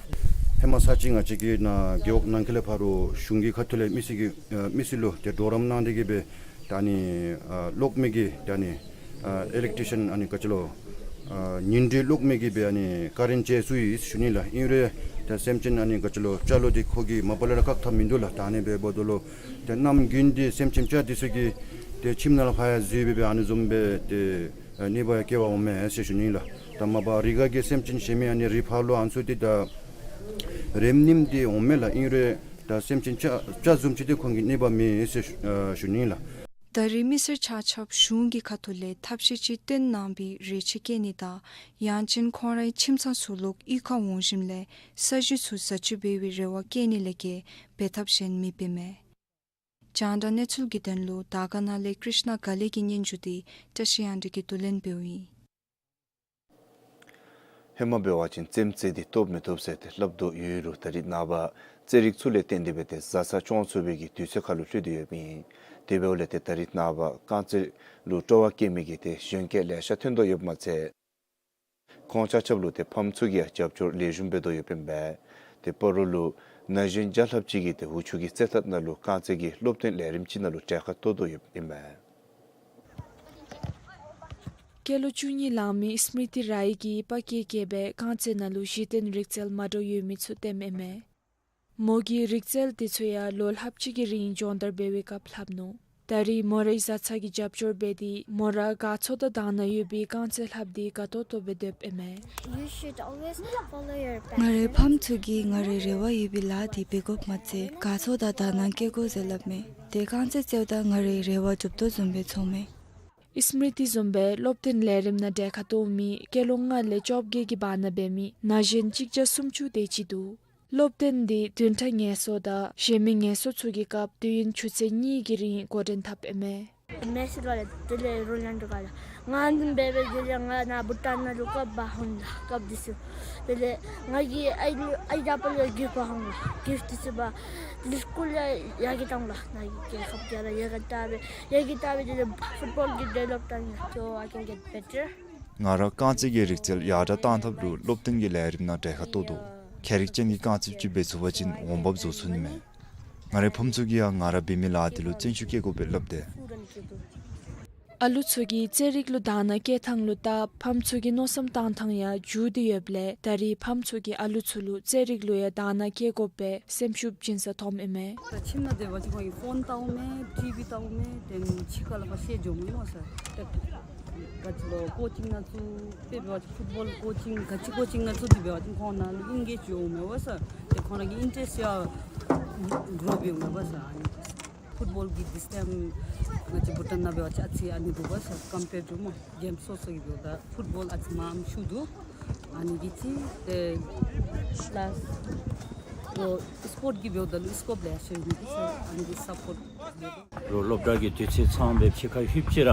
ཧེ་མ་ཚར་གཅིག་ང་བཅས་ཀྱི་ནཱ་རྒེད་འོག་ནང་འཁོད་ལས་ཕར་རོགས་གཞུང་གི་ཁ་ཐུག་ལས་མི་སེར་གྱི་ཨ་མི་སེར་ལུ་ཏེ་གྲོགས་རམ་གནང་སྟེ་གིས་སྦེ་ད་ཨ་ནི་ཨ་གློག་མེ་གི་ད་ཨ་ནི་ཨ་ཨི་ལེག་ཊི་ཤན་ཨ་ནི་ག་ཅི་ལོ་ཨ་ཉིང་འབྲུག་གློག་མེ་གི་སྦེ་ཨ་ནི་ཀ་རེནཊ་བཅད་ཚུགས་ཡི་ཟེར་ཞུ་ནི་ལགས། ཨིན་རུང་ད་སེམས་ཅན་ཨ་ནི་ག་ཅི་ལོ་ཅ་ལོ་འདི་ཁོ་གིས་མ་པ་ལས་ར་བཀག་ཐབས་མིན་འདུག་ལགས། ད་ཨ་ནི་སྦེ་འབདཝ་ད་ལུ་ཏེ་གནམ་དགུན་འདི་སེམས་ཅན་འདི་ཚུ་གིས་ཏེ་ཁྱིམ་ནང་ལུ་ཕར་ཡར་འཛུལ་སྦེ་སྦེ་ཨ་ནི་བཟུམ་སྦེ་ཏེ་ཨ་གནོད་པ་ཡང་བཀལ་བར་འོང་མས་ཟེར་ཞུ་ནི་ལགས། ད་མ་པ་རི་ཁ་གི་སེམས་ཅན་གཞན་མི་ཨ་ནི་རི་ཕག་ལོ་ཨ་ནི་ཚུ་འདི་ད་རིམས་ནད་འདི་འོང་མས་ལགས། ཨིན་རུང་ད་སེམས་ཅན་ཅ་ཅ་བཟུམ་ཅིག་འདི་ཁོང་གིས་གནོད་པ་མེད་ཟེར་ཞུ་ཨ་ཞུ་ནི་ལགས། ད་རེས་མི་སེར་ཆ་ཁྱབ་གཞུང་གི་ཁ་ཐུག་ལས་ཐབས་ཤེས་ཅིག་བཏོན་གནང་པའི་རེ་ཆེ་བསྐྱེད་ནི་དང་ཡང་ཅིན་ཁོང་རའི་ཁྱིམ་ཚང་ཚུ་ལོག་གཡུས་ཁར་འོང་ཞིནམ་ལས་ས་གཞི་ཚུ་བཟའ་སྤྱོད་འབད་བའི་རེ་བ་བསྐྱེད་ནི་ལས་བརྒལ་འབད་ཐབས་གཞན་མེདཔ་ཨིན་མས། རྒྱང་བསྒྲགས་གནས་ཚུལ་གྱི་དོན་ལུ་དར་དཀར་ན་ལས་ཀྲིཤ་ན་དགའ་ལེགས་ཀྱི་སྙན་ཞུ་འདི་བཀྲ་ཤིས་དབྱངས་སྒྲོན་གྱིས་བསྡུ་ལེན་འབདཝ་ཨིན། ཧེ་མ་འབད་བ་ཅིན་རྩེདམོ་རྩེ་སྟེ་སྟོབས་མི་ཐོབ་ཟེར་ཏེ་སླབ་དོ་ཡོད་རུང་ད་རེས་ནངས་པ་རྩེད་རིགས་ཚུ་ལས་བརྟེན་ཏེ་སྦེ་ཏེ་བཟའ་ཚང་སྐྱོང་ཚུགས་པའི་གི་དུས་ཚོད་ཁར་ལུ་ལྷོད་དེ་ཡོདཔ་ཨིན། དེ་འབདཝ་ལས་ཏེ་ད་རེས་ནངས་པ་རྐང་རྩེད་ལུ་སྤྲོ་བ་བསྐྱེད་མི་གི་ཏེ་གཞོན་སྐྱེས་ལེ་ཤ་ཐོན་དོ་ཡོདཔ་མ་ཚད་ཁོང་ཆ་ཁྱབ་ལུ་ཏེ་ཕམ་ཚུ་གིས་ཡང་རྒྱབ་སྐྱོར་ལེགས་ཤོམ་འབད་དོ་ཡོདཔ་ཨིན་པས། ཏེ་སྤ་རོ་ལུ་ན་གཞོན་བརྒྱ་ལྷགཔ་ཅིག་གིས་ཏེ་འུ་ཆོ་གི་རྩེད་ཐང་ནང་ལུ་རྐང་རྩེད་ཀྱི་སློབ་སྟོན་ལས་རིམ་ཅིག་ནང་ལུ་གྲལ་ཁར་གཏོགས་དོ་ཡོདཔ་ཨིན་པས། སྐྱེས་ལོ་བཅུ་གཉིས་ལང་མི་སི་མི་རི་ཐི་རའི་གིས་པ་ཀེ་ཀེ་སྦེ་རྐང་རྩེད་ནང་ལུ་གཞི་རྟེན་རིག་རྩལ་མ་འདྲཝ་ཡོད་མི་ཚུ་སྟོནམ་ཨིན་མས། མོ་གིས་རིག་རྩལ་འདི་ཚུ་ཡང་ལོ་ལྷགཔ་ཅིག་གི་རིང་སྦྱོང་བརྡར་འབད་བའི་སྐབས་ལྷབ་ནུག། ད་རེས་མོ་རའི་བཟའ་ཚང་གིས་རྒྱབ་སྐྱོར་འབད་དེ་མོ་ར་དགའ་ཚོར་དང་དང་བླངས་ཡོད་པའི་རྐང་རྩེད་ལྷབ་སྟེ་དགའ་ཏོག་ཏོ་སྦེ་སྡོདཔ་ཨིན་མས། You should always follow your passion. ང་རའི་ཕམ་ཚུ་གིས་ང་རའི་རེ་བ་ཡོད་པའི་ལཱ་འདི་འབད་དགོཔ་མ་ཚད་དགའ་ཚོར་དང་དང་བླངས་བསྐྱེད་དགོ་ཟེར་སླབ་མས། ཏེ་རྐང་རྩེད་རྩེཝ་ད་ང་རའི་རེ་བ་འགྲུབ་དོ་བཟུམ་སྦེ་ཚོར་མས། སི་མི་རི་ཐི་བཟུམ་སྦེ་སློབ་སྟོན་ལས་རིམ་ནང་གྲལ་ཁར་གཏོགས་མི་སྐྱེས་ལོ་ལྔ་ལས་བཅོ་བརྒྱད་ཀྱི་བར་ན་འབད་མི་ན་གཞོན་གཅིག་བརྒྱ་སུམ་ཅུ་དེ་ཅིག་འདུག། སློབ་སྟོན་འདི་བདུན་ཕྲག་ངལ་གསོ་དང་གཞན་མི་ངལ་གསོ་ཚུ་གི་སྐབས་དུས་ཡུན་ཆུ་ཚོད་གཉིས་ཀྱི་རིང་འགོ་འདྲེན་འཐབ་ཨིན་མས། མེ་སི་ལོ་ལས་དེ་ལས་རོ་ལན་དུ་ག་ལ་ང་འདི་འབད་འབད་དེ་ལས་ང་ནཱ་བྷུ་ཊཱན་ནང་ལུ་ཀཔ་འབག་འོང་ལགས། ཀཔ་འདི་ཚུ་དེ་ལས་ང་གིས་ཨའི་ལུ་ཨའི་རྒྱབ་ལུ་གིཕཊ་འབག་འོང་ལགས། གིཕཊ་འདི་ཚུ་འབག་དེ་ལས་སི་ཀུལ་ཡང་ཡར་རྒྱས་བཏང་ལགས། ནཱ་གི་རྒྱལ་ཁབ་རྒྱལ་ལ་ཡར་རྒྱས་བཏང་སྦེ་ཡར་རྒྱས་བཏང་སྦེ་དེ་ལས་ཕུཊ་བཱོལ་གྱི་ཌི་ཝེ་ལོབ་བཏང་ཡི་ལགས། So I can get better. ང་ར་རྐང་རྩེད་ཀྱི་རིག་རྩལ་ཡར་དྲག་བཏང་ཐབས་ལུ་སློབ་སྟོན་གྱི་ལས་རིམ་ནང་གྲལ་ཁར་གཏོགས་དོ། ཁྱད་རིག་ཅན་གྱི་རྐང་རྩེདཔ་ཅིག་འབད་ཚུགས་པ་ཅིན་འོང་འབབ་བཟོ་ཚུགས་ནི་མས། ང་རའི་ཕམ་ཚུ་གིས་ཡང་ང་ར་འབད་མི་ལཱ་འདི་ལུ་བརྩོན་ཤུགས་བསྐྱེད་དགོ་པས་སླབ་སྟེ། ཨ་ལུ་ཚུ་གིས་རྩེད་རིགས་ལུ་དང་བླངས་བསྐྱེད་ཐངས་ལུ་བལྟ་ཕམ་ཚུ་གི་མནོ་བསམ་བཏང་ཐངས་ཡང་འགྱུར་ཏེ་ཡོདཔ་ལས་ད་རེས་ཕམ་ཚུ་གིས་ཨ་ལུ་ཚུ་ལུ་རྩེད་རིགས་ལུ་ཡང་དང་བླངས་བསྐྱེད་དགོ་པའི་སེམས་ཤུགས་བྱིན་ས་ཐོནམ་ཨིན་མས། ད་ཁྱིམ་ནང་སྡོད་པ་ཅིན་ཁོང་གིས་ཕོན་བལྟཝ་མས། ཊི་བི་བལྟཝ་མས། དེ་ལས་ཕྱི་ཁ་ལུ་ཕར་བཤལ་འགྱོཝ་མས་སྨོ་ཟེར། ཏེ་ག་ཅི་ལོ་ཀོ་ཅིང་ནང་ཚུད་པས་འབད་བ་ཅིན་ཕུཊ་བཱོལ་ཀོ་ཅིང་ག་ཅི་ཀོ་ཅིང་ནང་ཚུད་དེ་འབད་བ་ཅིན་ཁོང་ནང་ལུ་ཨིན་གེཇ་འགྱོཝ་མས་ཟེར། ཏེ་ཁོང་ར་གི་ཨིན་ཊེ་རེསཊ་ཡང་གྲོ་འོངམ་མས་ཟེར། ཨ་ནི་ཕུཊ་བཱོལ་གྱི་ཌིས་ཊེནསི་ང་བཅས་བྷུ་ཊཱན་ནང་འབད་བ་ཅིན་ཨ་ཙི་ཨ་ནི་འདུག་པ་ཟེར། ཀམ་པེར་ཊུ་སྨོ་གེམ་སོ་སོ་གི་འབདཝ་ད་ཕུཊ་བཱོལ་ཨ་ཙི་མངམ་ཤུགས་འདུག། ཨ་ནི་གི་ཅིག་ཏེ་པ་ལཱསི་ཨོ་སི་པོརཊ་གི་འབདཝ་ད་ལུ་སི་ཀོབ་ལེ་ཤ་ཡོད་ནི་འདི་ཚུ་ཨ་ནི་གི་སཔོརཊ་འབདཝ་ད་རོགས་སློབ་གྲྭ་གི་དུས་ཚོད་ཚངམ་སྦེ་ཕྱི་ཁར་ལྷོདཔ་ཅིག་ར་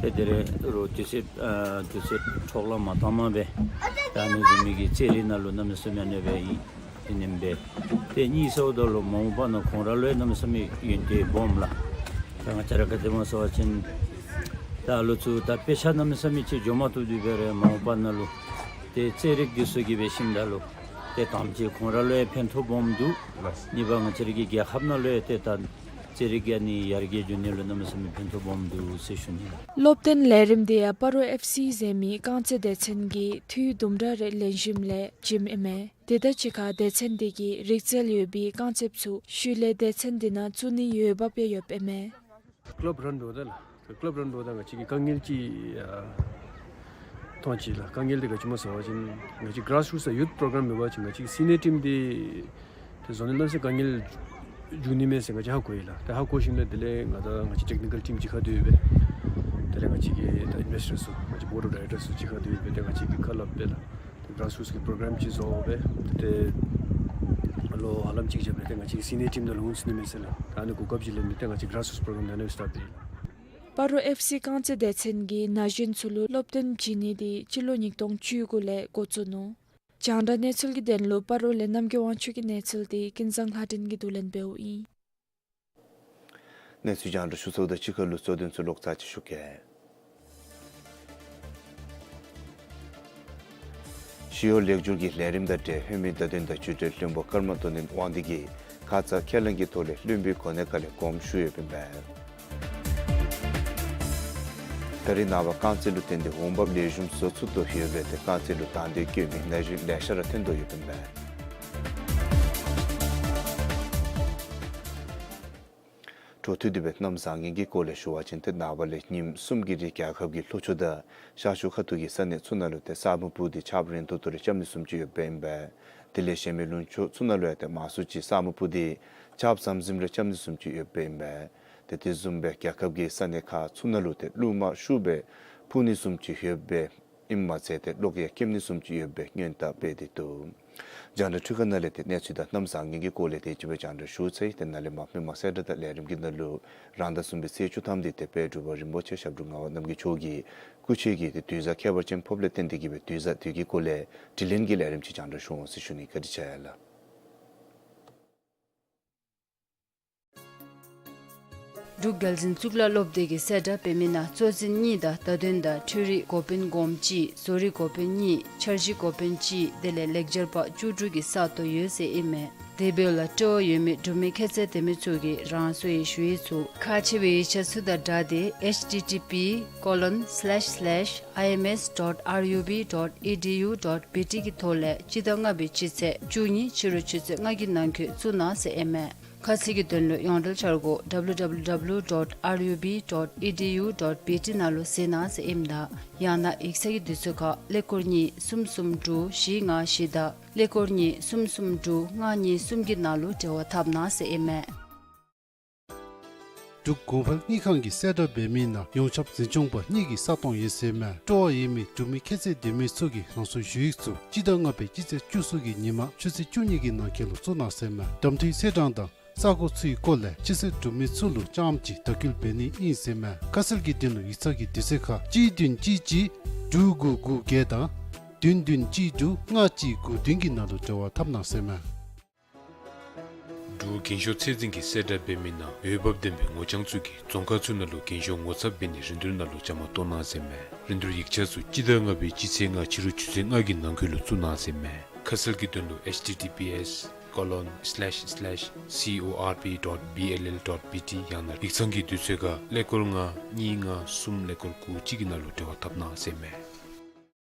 ཏེ་དེ་ལས་རོགས་དུས་ཚོད་ཨ་དུས་ཚོད་འཕྲོ་བརླག་མ་བཏངམ་སྦེ་ད་ཨ་ནི་བཟུམ་མའི་གི་རྩེད་རིགས་ནང་ལུ་གནམ་མེད་ས་མེད་ཨ་ནི་སྦེ་ཨིན། དེ་ཨིནམ་སྦེ་ཏེ་གཉིས་ཟེརཝ་ད་ལུ་མ་འོངས་པ་ནང་ཁོང་ར་ལུ་ཡང་གནམ་མེད་ས་མེད་ཡོན་ཏན་སྦོམ་ལགས། ད་ང་བཅས་ར་ག་དེ་སྨོ་ཟེར་བ་ཅིན་ད་ཨ་ལུ་ཚུ་ད་དཔེ་ཆ་གནམ་མེད་ས་མེད་ཅིག་འགྱོ་མ་བཏུབ་དེ་འབད་རུང་མ་འོངས་པ་ནང་ལུ་ཏེ་རྩེད་རིགས་འདི་ཚུ་གིས་འབད་ཞིནམ་ད་ལུ་ཏེ་དང་པ་ཅིག་ཁོང་ར་ལུ་ཡང་ཕན་ཐོགས་སྦོམ་འདུག། གཉིས་པ་ང་བཅས་ར་གི་རྒྱལ་ཁབ་ནང་ལུ་ཡང་ཏེ་ད་རྩེད་རིགས་ཀྱི་ཨ་ནི་ཡར་རྒྱས་འགྱོ་ནི་ལུ་གནམ་མེད་ས་མེད་ཕན་ཐོགས་སྦོམ་འདུག་ཟེར་ཞུ་ནི་ལགས། སློབ་སྟོན་ལས་རིམ་འདི་ཡང་སྤ་རོ་ཨེཕ་སི་ཟེར་མི་རྐང་རྩེད་སྡེ་ཚན་གྱིས་འཐུས་དུམ་གྲ་རེ་ལེན་ཞིནམ་ལས་བྱིནམ་ཨིན་མས། དེ་དང་གཅིག་ཁར་སྡེ་ཚན་འདི་གིས་རིག་རྩལ་ཡོད་པའི་རྐང་རྩེདཔ་ཚུ་ཤུལ་ལས་སྡེ་ཚན་འདི་ནང་བཙུགས་ནིའི་འོས་འབབ་ཡང་ཡོདཔ་ཨིན་མས། ཀ་ལབ་རན་འགྱོཝ་ད་ལགས། ཀ་ལབ་རན་འགྱོཝ་ད་ང་བཅས་ཀྱི་དཀའ་ངལ་ཅིག་ཨ་ ཐོན་ཅི་ལགས། དཀའ་ངལ་འདི་ག་ཅི་སྨོ་ཟེར་བ་ཅིན་ང་བཅས་grassroots ཡུཐ་པོ་རོ་གརམ་མེད་པ་ཅིན་ང་བཅས་སི་ནིཡར་ཊིམ་འདི་ཏེ་བཟོ་ནི་གནམ་མེད་ས་མེད་དཀའ་ངལ་འབྱུང་ནི་མས་ཟེར་ང་བཅས་ཧ་གོ་ཡི་ལགས། ཏེ་ཧ་གོ་ཞིནམ་ལས་དེ་ལས་ང་དང་ང་བཅས་ཊེཀ་ནི་ཀལ་ཊིམ་གཅིག་ཁར་སྡོད་སྦེ་དེ་ལས་ང་བཅས་ཀྱི་ད་ཨིན་ཝེསི་ཊར་ཚུ་ང་བཅས་བོརཌ་ཨོཕ་ཌའི་རེཀ་ཊར་ཚུ་གཅིག་ཁར་སྡོད་སྦེ་ཏེ་ང་བཅས་ཀྱིས་ཁ་སླབ་སྦེ་ལགས། ཏེ་grassroots གི་པོ་རོ་གརམ་ཅིག་བཟོ་སྦེ་ཏེ་ལོག་ཧ་ལམ་ཅིག་རྐྱབ་སྦེ་ཏེ་ང་བཅས་ཀྱི་སི་ནིཡར་ཊིམ་ནང་ལུ་འོང་ཚུགས་ནི་མས་ཟེར་ལགས། ད་ཨ་ནི་གོ་སྐབས་ཅིག་ལེན་ཏེ་ང་བཅས་grassroots པོ་རོ་གརམ་ནང་ནི་སི་ཊཱཊ་འབད་ཡི་ལགས། སྤ་རོ་ཨེཕ་སི་རྐང་རྩེད་སྡེ་ཚན་གྱིས་ན་གཞོན་ཚུ་ལུ་སློབ་སྟོན་བྱིན་ནི་འདི་སྤྱི་ལོ་ཉིས་སྟོང་བཅུ་དགུ་ལས་འགོ་བཙུགས་ནུག། རྒྱང་བསྒྲགས་གནས་ཚུལ་གྱི་དོན་ལུ་སྤ་རོ་ལས་རྣམ་རྒྱལ་དབང་ཕྱུག་གི་གནས་ཚུལ་འདི་ཀུན་བཟང་ལྷ་སྒྲོན་གྱིས་བསྡུ་ལེན་འབདཝ་ཨིན། གནས་ཚུལ་རྒྱང་བསྒྲགས་ཞུ་ཚརཝ་དང་གཅིག་ཁར་ལུ་གཙོ་དོན་ཚུ་ལོག་ཚར་ཅིག་ཞུ་གེ། ཞི་གཡོག་ལེགས་བསྒྱུར་གྱི་ལས་རིམ་དང་འབྲེལ་ལྷོད་མེད་བརྡ་དོན་དང་བརྒྱུད་འབྲེལ་བློན་པོ་ཀརྨ་མདོ་སྨན་དབང་འདུས་ཀྱིས་ཁ་ཙ་ཁས་བླངས་ཀྱི་ཐོག་ལས་བློན་པོའི་གོ་གནས་ཁ་ལས་དགོངསམ་ཞུ་ཡོདཔ་ཨིན་པས། ད་རེས་ནངས་པ་རྐང་རྩེད་ལུ་བརྟེན་ཏེ་འོང་འབབ་ལེགས་ཤོམ་བཟོ་ཚུགས་དོ་ཡོདཔ་ལས་ཏེ་རྐང་རྩེད་ལུ་དང་འདོད་བསྐྱེད་མི་ན་གཞོན་ལེ་ཤ་ར་ཐོན་དོ་ཡོདཔ་ཨིན་པས། འཕྲོ་མཐུད་དེ་སྦེ་གནམ་བཟང་ངན་གྱི་སྐོར་ལས་ཞུ་བ་ཅིན་ཏེ་ནངས་པ་ལས་ཉིནམ་གསུམ་གྱི་རིང་རྒྱལ་ཁབ་ཀྱི་ལྷོ་ཕྱོགས་དང་ཤར་ཕྱོགས་ཁ་ཐུག་གི་ས་གནས་ཚུ་ནང་ལུ་ཏེ་ས་སྨུག་སྤུབས་ཏེ་ཆརཔ་རན་ཏོག་ཏོ་རེ་རྐྱབ་ནི་བཟུམ་ཅིག་ཡོདཔ་ཨིན་པས། དེ་ལས་གཞན་མི་ལུང་ཕྱོགས་ཚུ་ནང་ལུ་ཡང་ཏེ་མང་སུ་ཅིག་ས་སྨུག་སྤུབས་ཏེ་ཆརཔ་ཟམ་ཟིམ་རེ་རྐྱབ་ནི་བཟུམ་ཅིག་ཡོདཔ་ཨིན་པས། ཏེ་དེ་བཟུམ་སྦེ་རྒྱལ་ཁབ་ཀྱི་ས་གནས་ཁག་ཚུ་ནང་ལུ་ཏེ་རླུང་མ་ཤུགས་སྦེ་འཕུ་ནི་བཟུམ་ཅིག་ཡོདཔ་ཨིནམ་མ་ཚད་ཏེ་གློག་ཡང་ཁེབས་ནི་བཟུམ་ཅིག་ཡོདཔ་སྦེ་སྔོན་བརྡ་སྤེལ་ཏེ་འདུག། རྒྱང་བསྒྲགས་འཕྲུལ་ཁང་ནང་ལས་ཏེ་གནས་ཚུལ་དང་གནམ་བཟང་ངན་གྱི་སྐོར་ལས་དེ་ཅིག་སྦེ་རྒྱང་བསྒྲགས་ཞུ་ཚར་ཡི། ཏེ་ནཱ་ལས་མར་མི་མང་གསལ་བསྒྲགས་དང་ལས་རིམ་གྱི་ནང་ལུ་རང་ཟླ་གསུམ་པའི་ཚེས་བཅུ་ཐམ་འདི་ཏེ་དཔལ་འབྲུག་པ་རིན་པོ་ཆེ་ཞབས་དྲུང་ངག་དབང་རྣམ་རྒྱལ་མཆོག་གི་སྐུ་མཆོད་ཀྱི་ཏེ་དུས་བཟང་ཁྱད་པར་ཅན་ཕོགཔ་ལས་བརྟེན་ཏེ་གིས་སྦེ་དུས་བཟང་དུས་ཀྱི་སྐོར་ལས་དྲི་ལན་གྱི་ལས་རིམ་ཅིག་རྒྱང་བསྒྲགས་ཞུ་འོང་ཟེར་ཞུ་ནི། བཀའ་དྲིན་ཆེ་ཡ་ལགས། འབྲུག་རྒྱལ་འཛིན་གཙུག་ལག་སློབ་སྡེ་གི་གསལ་བསྒྲགས་འབད་མི་ནང་གཙོ་འཛིན་གཉིས་དང་བརྡ་དོན་དང་འཕྲུལ་རིག་འགོ་དཔོན་སྒོམ་གཅིག། བཟོ་རིག་འགོ་དཔོན་གཉིས། འཆར་གཞི་འགོ་དཔོན་གཅིག། དེ་ལས་ལེགས་སྦྱར་པ་བཅུ་དྲུག་གི་ས་སྟོང་ཡོད་ཟེར་ཨིན་མས། དེ་འབདཝ་ལས་སྤྲོ་བ་ཡོད་མི་འབྲུག་མི་ཁྱད་ཚད་ལྡན་མི་ཚུ་གིས་རང་སོའི་ཞུ་ཡིག་ཚུ་ཁག་ཆེ་བའི་ཡིག་ཆ་ཚུ་དང་སྦྲགས་ཏེ་H T T P colon slash slash I M S dot R U B dot E D U dot B T གི་ཐོག་ལས་སྤྱི་ཟླ་ལྔ་པའི་སྤྱི་ཚེས་བཅུ་གཉིས་ཕྱི་རུ་ཆུ་ཚོད་ལྔ་གི་ནང་འཁོད་བཙུགས་གནང་ཟེར་ཨིན་མས། ཁ་གསལ་གྱི་དོན་ལུ་ཡོངས་འབྲེལ་འཆར་སྒོ་W W W dot R U B dot E D U dot B T ནང་ལུ་གཟིགས་གནང་ཟེར་ཨིནམ་ད་ཡང་ན་ཡིག་ཚང་གི་དུས་ཚོད་ཁར་ཀླད་ཀོར་གཉིས་གསུམ་གསུམ་དྲུག་བཞི་ལྔ་བཞི་དང་ཀླད་ཀོར་གཉིས་གསུམ་གསུམ་དྲུག་ལྔ་གཉིས་གསུམ་གྱི་ནང་ལུ་འབྲེལ་བ་འཐབ་གནང་ཟེར་ཨིན་མས། འབྲུག་གོང་འཕེལ་དངུལ་ཁང་གི་གསལ་བསྒྲགས་འབད་མི་ནང་ཡོངས་ཁྱབ་འཛིན་སྐྱོང་པ་གཉིས་ཀྱི་ས་སྟོང་ཡོད་ཟེར་མས། སྤྲོ་བ་ཡོད་མི་འབྲུག་མི་ཁྱད་ཚད་ལྡན་མི་ཚུ་གིས་རང་སོའི་ཞུ་ཡིག་ཚུ་སྤྱི་ཟླ་ལྔ་པའི་སྤྱི་ཚེས་བཅུ་གསུམ་གྱི་ཉིན་མ་ཆུ་ཚོད་བཅུ་གཉིས་ཀྱི་ནང་འཁོད་ལུ་བཙུགས་གནང་ཟེར་མས། གདམ་འཐུའི་ཚེས་གྲངས་དང་ས་གོ་ཚུའི་སྐོར་ལས་སྤྱི་ཚེས་འབྲུག་མི་ཚུ་ལུ་རྐྱངམ་གཅིག་བརྡ་བསྐུལ་འབད་ནི་ཨིན་ཟེར་མས། ཁ་གསལ་གྱི་དོན་ལུ་ཡིག་ཚང་གི་དུས་ཚོད་ཁར་གཅིག་བདུན་གཅིག་གཅིག་དྲུག་དགུ་དགུ་བརྒྱད་དང་བདུན་བདུན་གཅིག་དྲུག་ལྔ་གཅིག་དགུ་བདུན་གྱི་ནང་ལུ་འབྲེལ་བ་འཐབ་གནང་ཟེར་མས། འབྲུག་རྒན་ཤོས་ཚད་འཛིན་གྱི་གསལ་བསྒྲགས་འབད་མི་ནང་འོས་འབབ་ལྡན་པའི་ངོ་རྐྱང་ཚུ་གིས་རྫོང་ཁག་ཚུ་ནང་ལུ་རྒན་ཤོས་ངོ་ཚབ་འབད་ནི་རིན་བསྡུར་ནང་ལུ་བཅའ་མར་གཏོགས་གནང་ཟེར་མས། རིན་བསྡུར་ཡིག་ཆ་ཚུ་སྤྱི་ཟླ་ལྔ་པའི་སྤྱི་ཚེས་ལྔ་ཕྱི་རུ་ཆུ་ཚོད་ལྔ་གི་ནང་འཁོད་ལུ་བཙུགས་གནང་ཟེར་མས། ཁ་གསལ་གྱི་དོན་ལུ་H T T P S colon slash slash C O R P dot B L L dot B T ཡང་ན་ཡིག་ཚང་གི་དུས་ཚོད་ཁར་ཀླད་ཀོར་ལྔ་གཉིས་ལྔ་གསུམ་ཀླད་ཀོར་དགུ་གཅིག་གི་ནང་ལུ་འབྲེལ་བ་འཐབ་གནང་ཟེར་མས།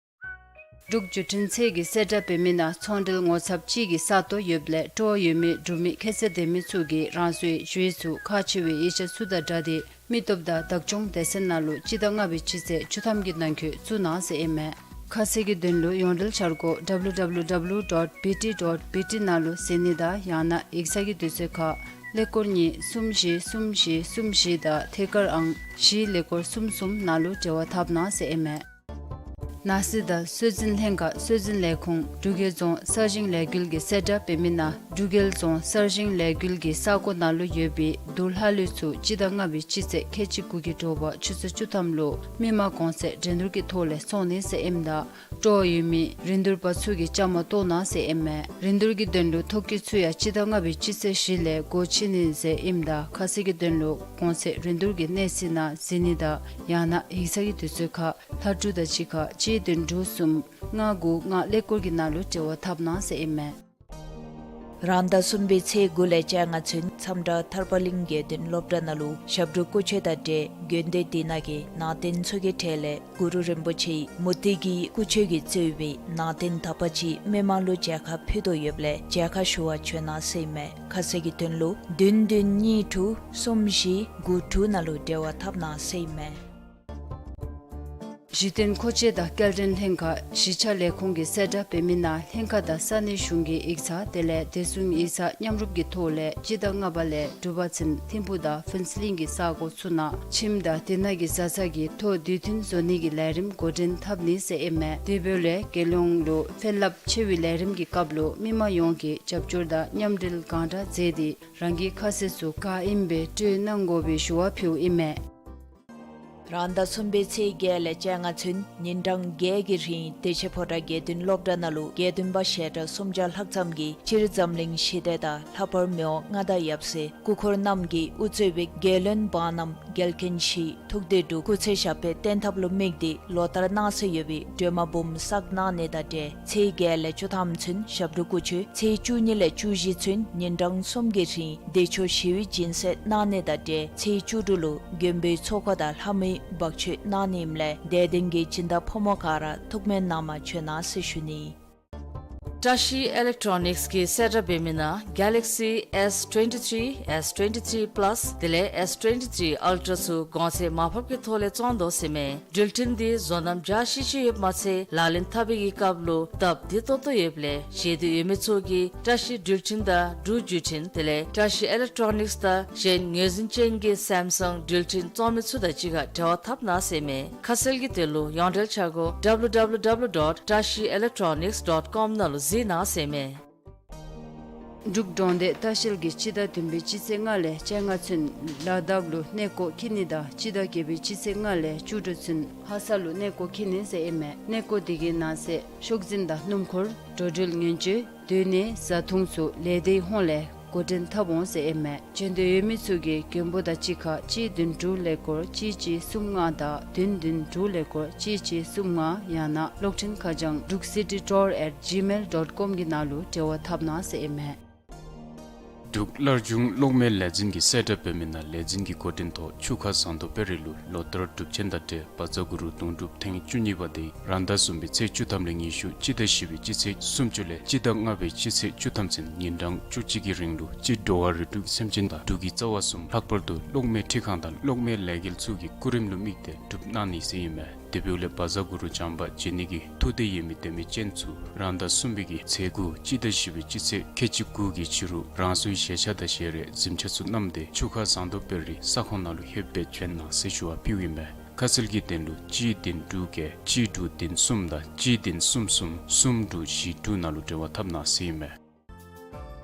འབྲུག་བརྒྱུད་འཕྲིན་ཚད་ཀྱི་གསལ་བསྒྲགས་འབད་མི་ནང་ཚོང་འབྲེལ་ངོ་ཚབ་གཅིག་གི་ས་སྟོང་ཡོདཔ་ལས་སྤྲོ་བ་ཡོད་མི་འབྲུག་མི་ཁྱད་ཚད་ལྡན་མི་ཚུ་གིས་རང་སོའི་ཞུ་ཡིག་ཚུ་ཁག་ཆེ་བའི་ཡིག་ཆ་ཚུ་དང་སྦྲགས་ཏེ་མི་སྟོབས་དང་བདག་སྐྱོང་སྡེ་ཚན་ནང་ལུ་སྤྱི་ཟླ་ལྔ་པའི་སྤྱི་ཚེས་བཅུ་ཐམ་གྱི་ནང་འཁོད་བཙུགས་གནང་ཟེར་ཨིན་མས། ཁ་གསལ་གྱི་དོན་ལུ་ཡོངས་འབྲེལ་འཆར་སྒོ་W W W dot B T dot B T ནང་ལུ་གཟིགས་ནི་དང་ཡང་ན་ཡིག་ཚང་གི་དུས་ཚོད་ཁར་ཀླད་ཀོར་གཉིས་གསུམ་བཞི་གསུམ་བཞི་གསུམ་བཞི་དང་ཐད་ཀར་ཨང་བཞི་ཀླད་ཀོར་གསུམ་གསུམ་ནང་ལུ་འབྲེལ་བ་འཐབ་གནང་ཟེར་ཨིན་མས། ནང་སྲིད་དང་སྲོལ་འཛིན་ལྷན་ཁག་སྲོལ་འཛིན་ལས་ཁུངས་འབྲུག་རྒྱལ་རྫོང་གསར་བཞེངས་ལས་འགུལ་གྱི་གསལ་བསྒྲགས་འབད་མི་ནང་འབྲུག་རྒྱལ་རྫོང་གསར་བཞེངས་ལས་འགུལ་གྱི་ས་གོ་ནང་ལུ་ཡོད་པའི་དུག་ལྷག་ལུད་ཚུ་སྤྱི་ཟླ་ལྔ་པའི་སྤྱི་ཚེས་ཁལ་གཅིག་དགུ་གི་དྲོ་པ་ཆུ་ཚོད་བཅུ་ཐམ་ལུ་མི་མང་གོང་ཚད་འགྲན་བསྡུར་གྱི་ཐོག་ལས་སོང་ནི་ཟེར་ཨིནམ་ད་སྤྲོ་བ་ཡོད་མི་རིན་བསྡུར་པ་ཚུ་གིས་བཅའ་མར་གཏོགས་གནང་ཟེར་ཨིན་མས། རིན་བསྡུར་གྱི་དོན་ལུ་ཐོ་བཀོད་ཚུ་ཡང་སྤྱི་ཟླ་ལྔ་པའི་སྤྱི་ཚེས་བཞི་ལས་སྒོ་ཕྱེ་ནི་ཟེར་ཨིནམ་ད་ཁ་གསལ་གྱི་དོན་ལུ་གོང་ཚད་རིན་བསྡུར་གྱི་གནས་ཚུལ་ནང་གཟིགས་ནི་དང་ཡང་ན་ཡིག་ཚང་གི་དུས་ཚོད་ཁར་ལྷག་དྲུག་དང་གཅིག་ཁར་གཅིག་བདུན་དྲུག་གསུམ་ལྔ་དགུ་ལྔ་ཀླད་ཀོར་གྱི་ནང་ལུ་འབྲེལ་བ་འཐབ་གནང་ཟེར་ཨིན་མས། རང་ཟླ་གསུམ་པའི་ཚེས་དགུ་ལས་བཅོ་ལྔ་ཚུན་མཚམས་བྲག་ཐར་པ་གླིང་དགེ་འདུན་སློབ་གྲྭ་ནང་ལུ་ཞབས་དྲུང་སྐུ་མཆོད་དང་འབྲེལ་དགོན་སྡེ་འདི་ནང་གི་ནང་རྟེན་ཚུ་གི་གྲས་ལས་གུ་རུ་རིན་པོ་ཆེའི་མུ་ཏིག་གི་སྐུ་མཆོད་ཀྱིས་གཙོས་པའི་ནང་རྟེན་དག་པ་ཅིག་མི་མང་ལུ་མཇལ་ཁ་ཕུལ་དོ་ཡོདཔ་ལས་མཇལ་ཁ་ཞུ་བར་བྱོན་གནང་ཟེར་ཨིན་མས། ཁ་གསལ་གྱི་དོན་ལུ་བདུན་བདུན་གཉིས་དྲུག་གསུམ་བཞི་དགུ་དྲུག་ནང་ལུ་འབྲེལ་བ་འཐབ་གནང་ཟེར་ཨིན་མས། གཞི་རྟེན་མཁོ་ཆས་དང་སྐྱེལ་འདྲེན་ལྷན་ཁག་གཞིས་ཆགས་ལས་ཁུངས་ཀྱིས་གསལ་བསྒྲགས་འབད་མི་ནང་ལྷན་ཁག་དང་ས་གནས་གཞུང་གི་ཡིག་ཚང་དེ་ལས་བདེ་སྲུང་ཡིག་ཚང་མཉམ་རུབ་ཀྱི་ཐོག་ལས་སྤྱི་ཟླ་ལྔ་པ་ལས་དྲུག་པ་ཚུན་ཐིམ་ཕུག་དང་ཕུན་ཚོགས་གླིང་གི་ས་གོ་ཚུ་ནང་ཁྱིམ་དང་དེ་ནང་གི་བཟའ་ཚང་གི་ཐོག་དུས་མཐུན་བཟོ་ནི་གི་ལས་རིམ་འགོ་འདྲེན་འཐབ་ནི་ཟེར་ཨིན་མས། དེ་འབདཝ་ལས་རྒྱལ་ཡོངས་ལུ་ཕན་རླབས་ཆེ་བའི་ལས་རིམ་གྱི་སྐབས་ལུ་མི་མང་ཡོངས་ཀྱིས་རྒྱབ་སྐྱོར་དང་མཉམ་འབྲེལ་གང་དྲག་མཛད་དེ་རང་གི་ཁ་ཟས་ཚུ་ག་ཨིནམ་སྦེ་སྤྲོད་གནང་དགོ་པའི་ཞུ་བ་ཕུལཝ་ཨིན་མས། རང་ཟླ་གསུམ་པའི་ཚེས་བརྒྱད་ལས་བཅོ་ལྔ་ཚུན་ཉིན་གྲངས་བརྒྱད་ཀྱི་རིང་བདེ་ཆེན་ཕོ་བྲང་དགེ་འདུན་སློབ་གྲྭ་ནང་ལུ་དགེ་འདུན་པ་ཞལ་གྲངས་སུམ་བརྒྱ་ལྷག་ཙམ་གྱིས་སྤྱིར་འཛམ་གླིང་ཞི་བདེ་དང་ལྷག་པར་མི་དབང་མངའ་བདག་ཡབ་སྲས་སྐུ་འཁོར་རྣམས་ཀྱིས་དབུ་གཙོས་པའི་རྒྱལ་བློན་འབངས་རྣམས་རྒྱལ་ཁན་བཞི་ཐུགས་བདེ་སྒྲུབ་སྐུ་ཚེ་ཞབས་པད་བརྟན་ཐབས་ལུ་དམིགས་ཏེ་ལོ་ལྟར་གནང་སྲོལ་ཡོད་པའི་སྒྲོལ་མ་འབུམ་བསགས་གནང་ནི་དང་འབྲེལ་ཚེས་བརྒྱད་ལས་བཅུ་ཐམ་ཚུན་ཞབས་དྲུང་སྐུ་མཆོད། ཚེས་བཅུ་གཉིས་ལས་བཅུ་བཞི་ཚུན་ཉིན་གྲངས་གསུམ་གྱི་རིང་བདེ་མཆོག་ཞི་བའི་སྦྱིན་སྲེག་གནང་ནི་དང་འབྲེལ་ཚེས་བཅུ་དྲུག་ལུ་མགོན་པོའི་ཚོགས་འཁོར་དང་ལྷ་མོའི་འབག་མཆོད་གནང་ནི་ཨིནམ་ལས་དད་ལྡན་གྱི་སྦྱིན་བདག་ཕོ་མོ་ག་ར་ཐུགས་སྨོན་གནང་མ་བྱོན་གནང་ཟེར་ཞུ་ནི། བཀྲ་ཤིས་ཨི་ལེག་ཊོ་ནིཀསི་གིས་གསལ་བསྒྲགས་འབད་མི་ནང་གེ་ལེག་སི་ཨེསི་ཊུ་ཝེན་ཊི་ཐི་རི། ཨེསི་ཊུ་ཝེན་ཊི་ཐི་རི་པ་ལཱསི་དེ་ལས་ཨེསི་ཊུ་ཝེན་ཊི་ཐི་རི་ཨལ་ཊ་ར་ཚུ་གོང་ཚད་མར་ཕབ་ཀྱི་ཐོག་ལས་བཙོང་དོ་ཟེར་མས། འགྲུལ་འཕྲིན་འདི་བཟོ་རྣམ་འཇའ་ཤིག་ཤིག་ཡོདཔ་མ་ཚད་ལག་ལེན་འཐབ་པའི་གི་སྐབས་ལུ་སྟབས་བདེ་ཏོག་ཏོ་ཡོདཔ་ལས་ཞེ་འདོད་ཡོད་མི་ཚུ་གིས་བཀྲ་ཤིས་འགྲུལ་འཕྲིན་དང་འབྲུག་བརྒྱུད་འཕྲིན་དེ་ལས་བཀྲ་ཤིས་ཨི་ལེག་ཊོ་ནིཀསི་དང་གཞན་ངོས་འཛིན་ཅན་གྱི་སེམ་སང་འགྲུལ་འཕྲིན་བཙོང་མི་ཚུ་དང་གཅིག་ཁར་འབྲེལ་བ་འཐབ་གནང་ཟེར་མས། ཁ་གསལ་གྱི་དོན་ལུ་ཡོངས་འབྲེལ་འཆར་སྒོ་ཌབ་ལུ་ཌབ་ལུ་ཌབ་ལུ་ཌོཊ་བཀྲ་ཤིས་ཨི་ལེག་ཊོ་ནིཀསི་ཌོཊ་ཀོམ་ནང་ལུ་གཟིགས་གནང་ཟེར་མས། འབྲུག་འབྲོག་སྡེ་ལྟ་བཤལ་གྱིས་སྤྱི་ཟླ་བདུན་པའི་སྤྱི་ཚེས་ལྔ་ལས་བཅོ་ལྔ་ཚུན་ལ་དྭགས་ལུ་གནས་སྐོར་འཁྱིད་ནི་དང་སྤྱི་ཟླ་བརྒྱད་པའི་སྤྱི་ཚེས་ལྔ་ལས་བཅུ་དྲུག་ཚུན་ལྷ་ས་ལུ་གནས་སྐོར་འཁྱིད་ནི་ཟེར་ཨིན་མས། གནས་སྐོར་དེ་གི་ནང་གསེས་ཤོག་འཛིན་དང་སྣུམ་འཁོར་འགྲོ་འགྲུལ་ངན་བཅོལ་སྡོད་གནས་བཟའ་འཐུང་ཚུ་ལས་སྡེའི་ཧོངས་ལས་འགོ་འདྲེན་འཐབ་འོང་ཟེར་ཨིན་མས། འབྱོན་འདོད་ཡོད་མི་ཚུ་གིས་མགོན་པོ་དང་གཅིག་ཁར་གཅིག་བདུན་དྲུག་ཀླད་ཀོར་གཅིག་གཅིག་གསུམ་ལྔ་དང་བདུན་བདུན་དྲུག་ཀླད་ཀོར་གཅིག་གཅིག་གསུམ་ལྔ་ཡང་ན་གློག་འཕྲིན་ཁ་བྱང་འབྲུག་སི་ཊི་ཊུར་ཨེཊ་ཇི་མེལ་ཌོཊ་ཀོམ་གྱི་ནང་ལུ་འབྲེལ་བ་འཐབ་གནང་ཟེར་ཨིན་མས། འབྲུག་སླར་འབྱུང་གློག་མེ་ལས་འཛིན་གྱིས་གསལ་བསྒྲགས་འབད་མི་ནང་ལས་འཛིན་གྱི་འགོ་འདྲེན་ཐོག་ཆུ་ཁ་ཟངས་མདོག་དཔལ་རི་ལུ་ལོ་ལྟར་སྒྲུབ་ཆེན་དང་འབྲེལ་བཛྲ་གུ་རུ་དུང་སྒྲུབ་ཐེངས་བཅུ་གཉིས་པ་དེ་རང་ཟླ་གསུམ་པའི་ཚེས་བཅུ་ཐམ་ལས་ཉི་ཤུ་སྤྱི་ཟླ་བཞི་པའི་སྤྱི་ཚེས་སུམ་ཅུ་ལས་སྤྱི་ཟླ་ལྔ་པའི་སྤྱི་ཚེས་བཅུ་ཐམ་ཚུན་ཉིན་གྲངས་བཅུ་གཅིག་གི་རིང་ལུ་སྤྱི་འགྲོ་བ་རིགས་དྲུག་སེམས་ཅན་དང་འབྲུག་གི་རྩ་བ་གསུམ་ལྷག་པར་དུ་གློག་མེ་འཕྲུལ་ཁང་དང་གློག་མེ་ལས་འགུལ་ཚུ་གི་སྐུ་རིམ་ལུ་དམིགས་ཏེ་སྒྲུབ་གནང་ནི་ཟེར་ཨིན་མས། དེ་འབདཝ་ལས་བཛྲ་གུ་རུ་བྱམས་པ་མཇལ་ནི་གི་ཐུགས་འདོད་ཡོད་མི་དད་མོས་ཅན་ཚུ་རང་ཟླ་གསུམ་པའི་གི་ཚེས་དགུ་སྤྱི་ཟླ་བཞི་པའི་སྤྱི་ཚེས་ཁལ་གཅིག་དགུ་གི་ཕྱི་རུ་རང་སོའི་བཞེས་ཆས་དང་བཞེས་རས་གཟིམ་ཆས་ཚུ་བསྣམས་ཏེ་ཆུ་ཁ་ཟངས་མདོག་དཔལ་རི་ས་ཁོངས་ནང་ལུ་ལྷོདཔ་སྦེ་བྱོན་གནང་ཟེར་ཞུ་བ་ཕུལཝ་ཨིན་མས། ཁ་གསལ་གྱི་དོན་ལུ་གཅིག་བདུན་དྲུག་བརྒྱད་གཅིག་དྲུག་བདུན་གསུམ་དང་གཅིག་བདུན་གསུམ་གསུམ་གསུམ་དྲུག་བཞི་དྲུག་ནང་ལུ་འབྲེལ་བ་འཐབ་གནང་ཟེར་ཨིན་མས།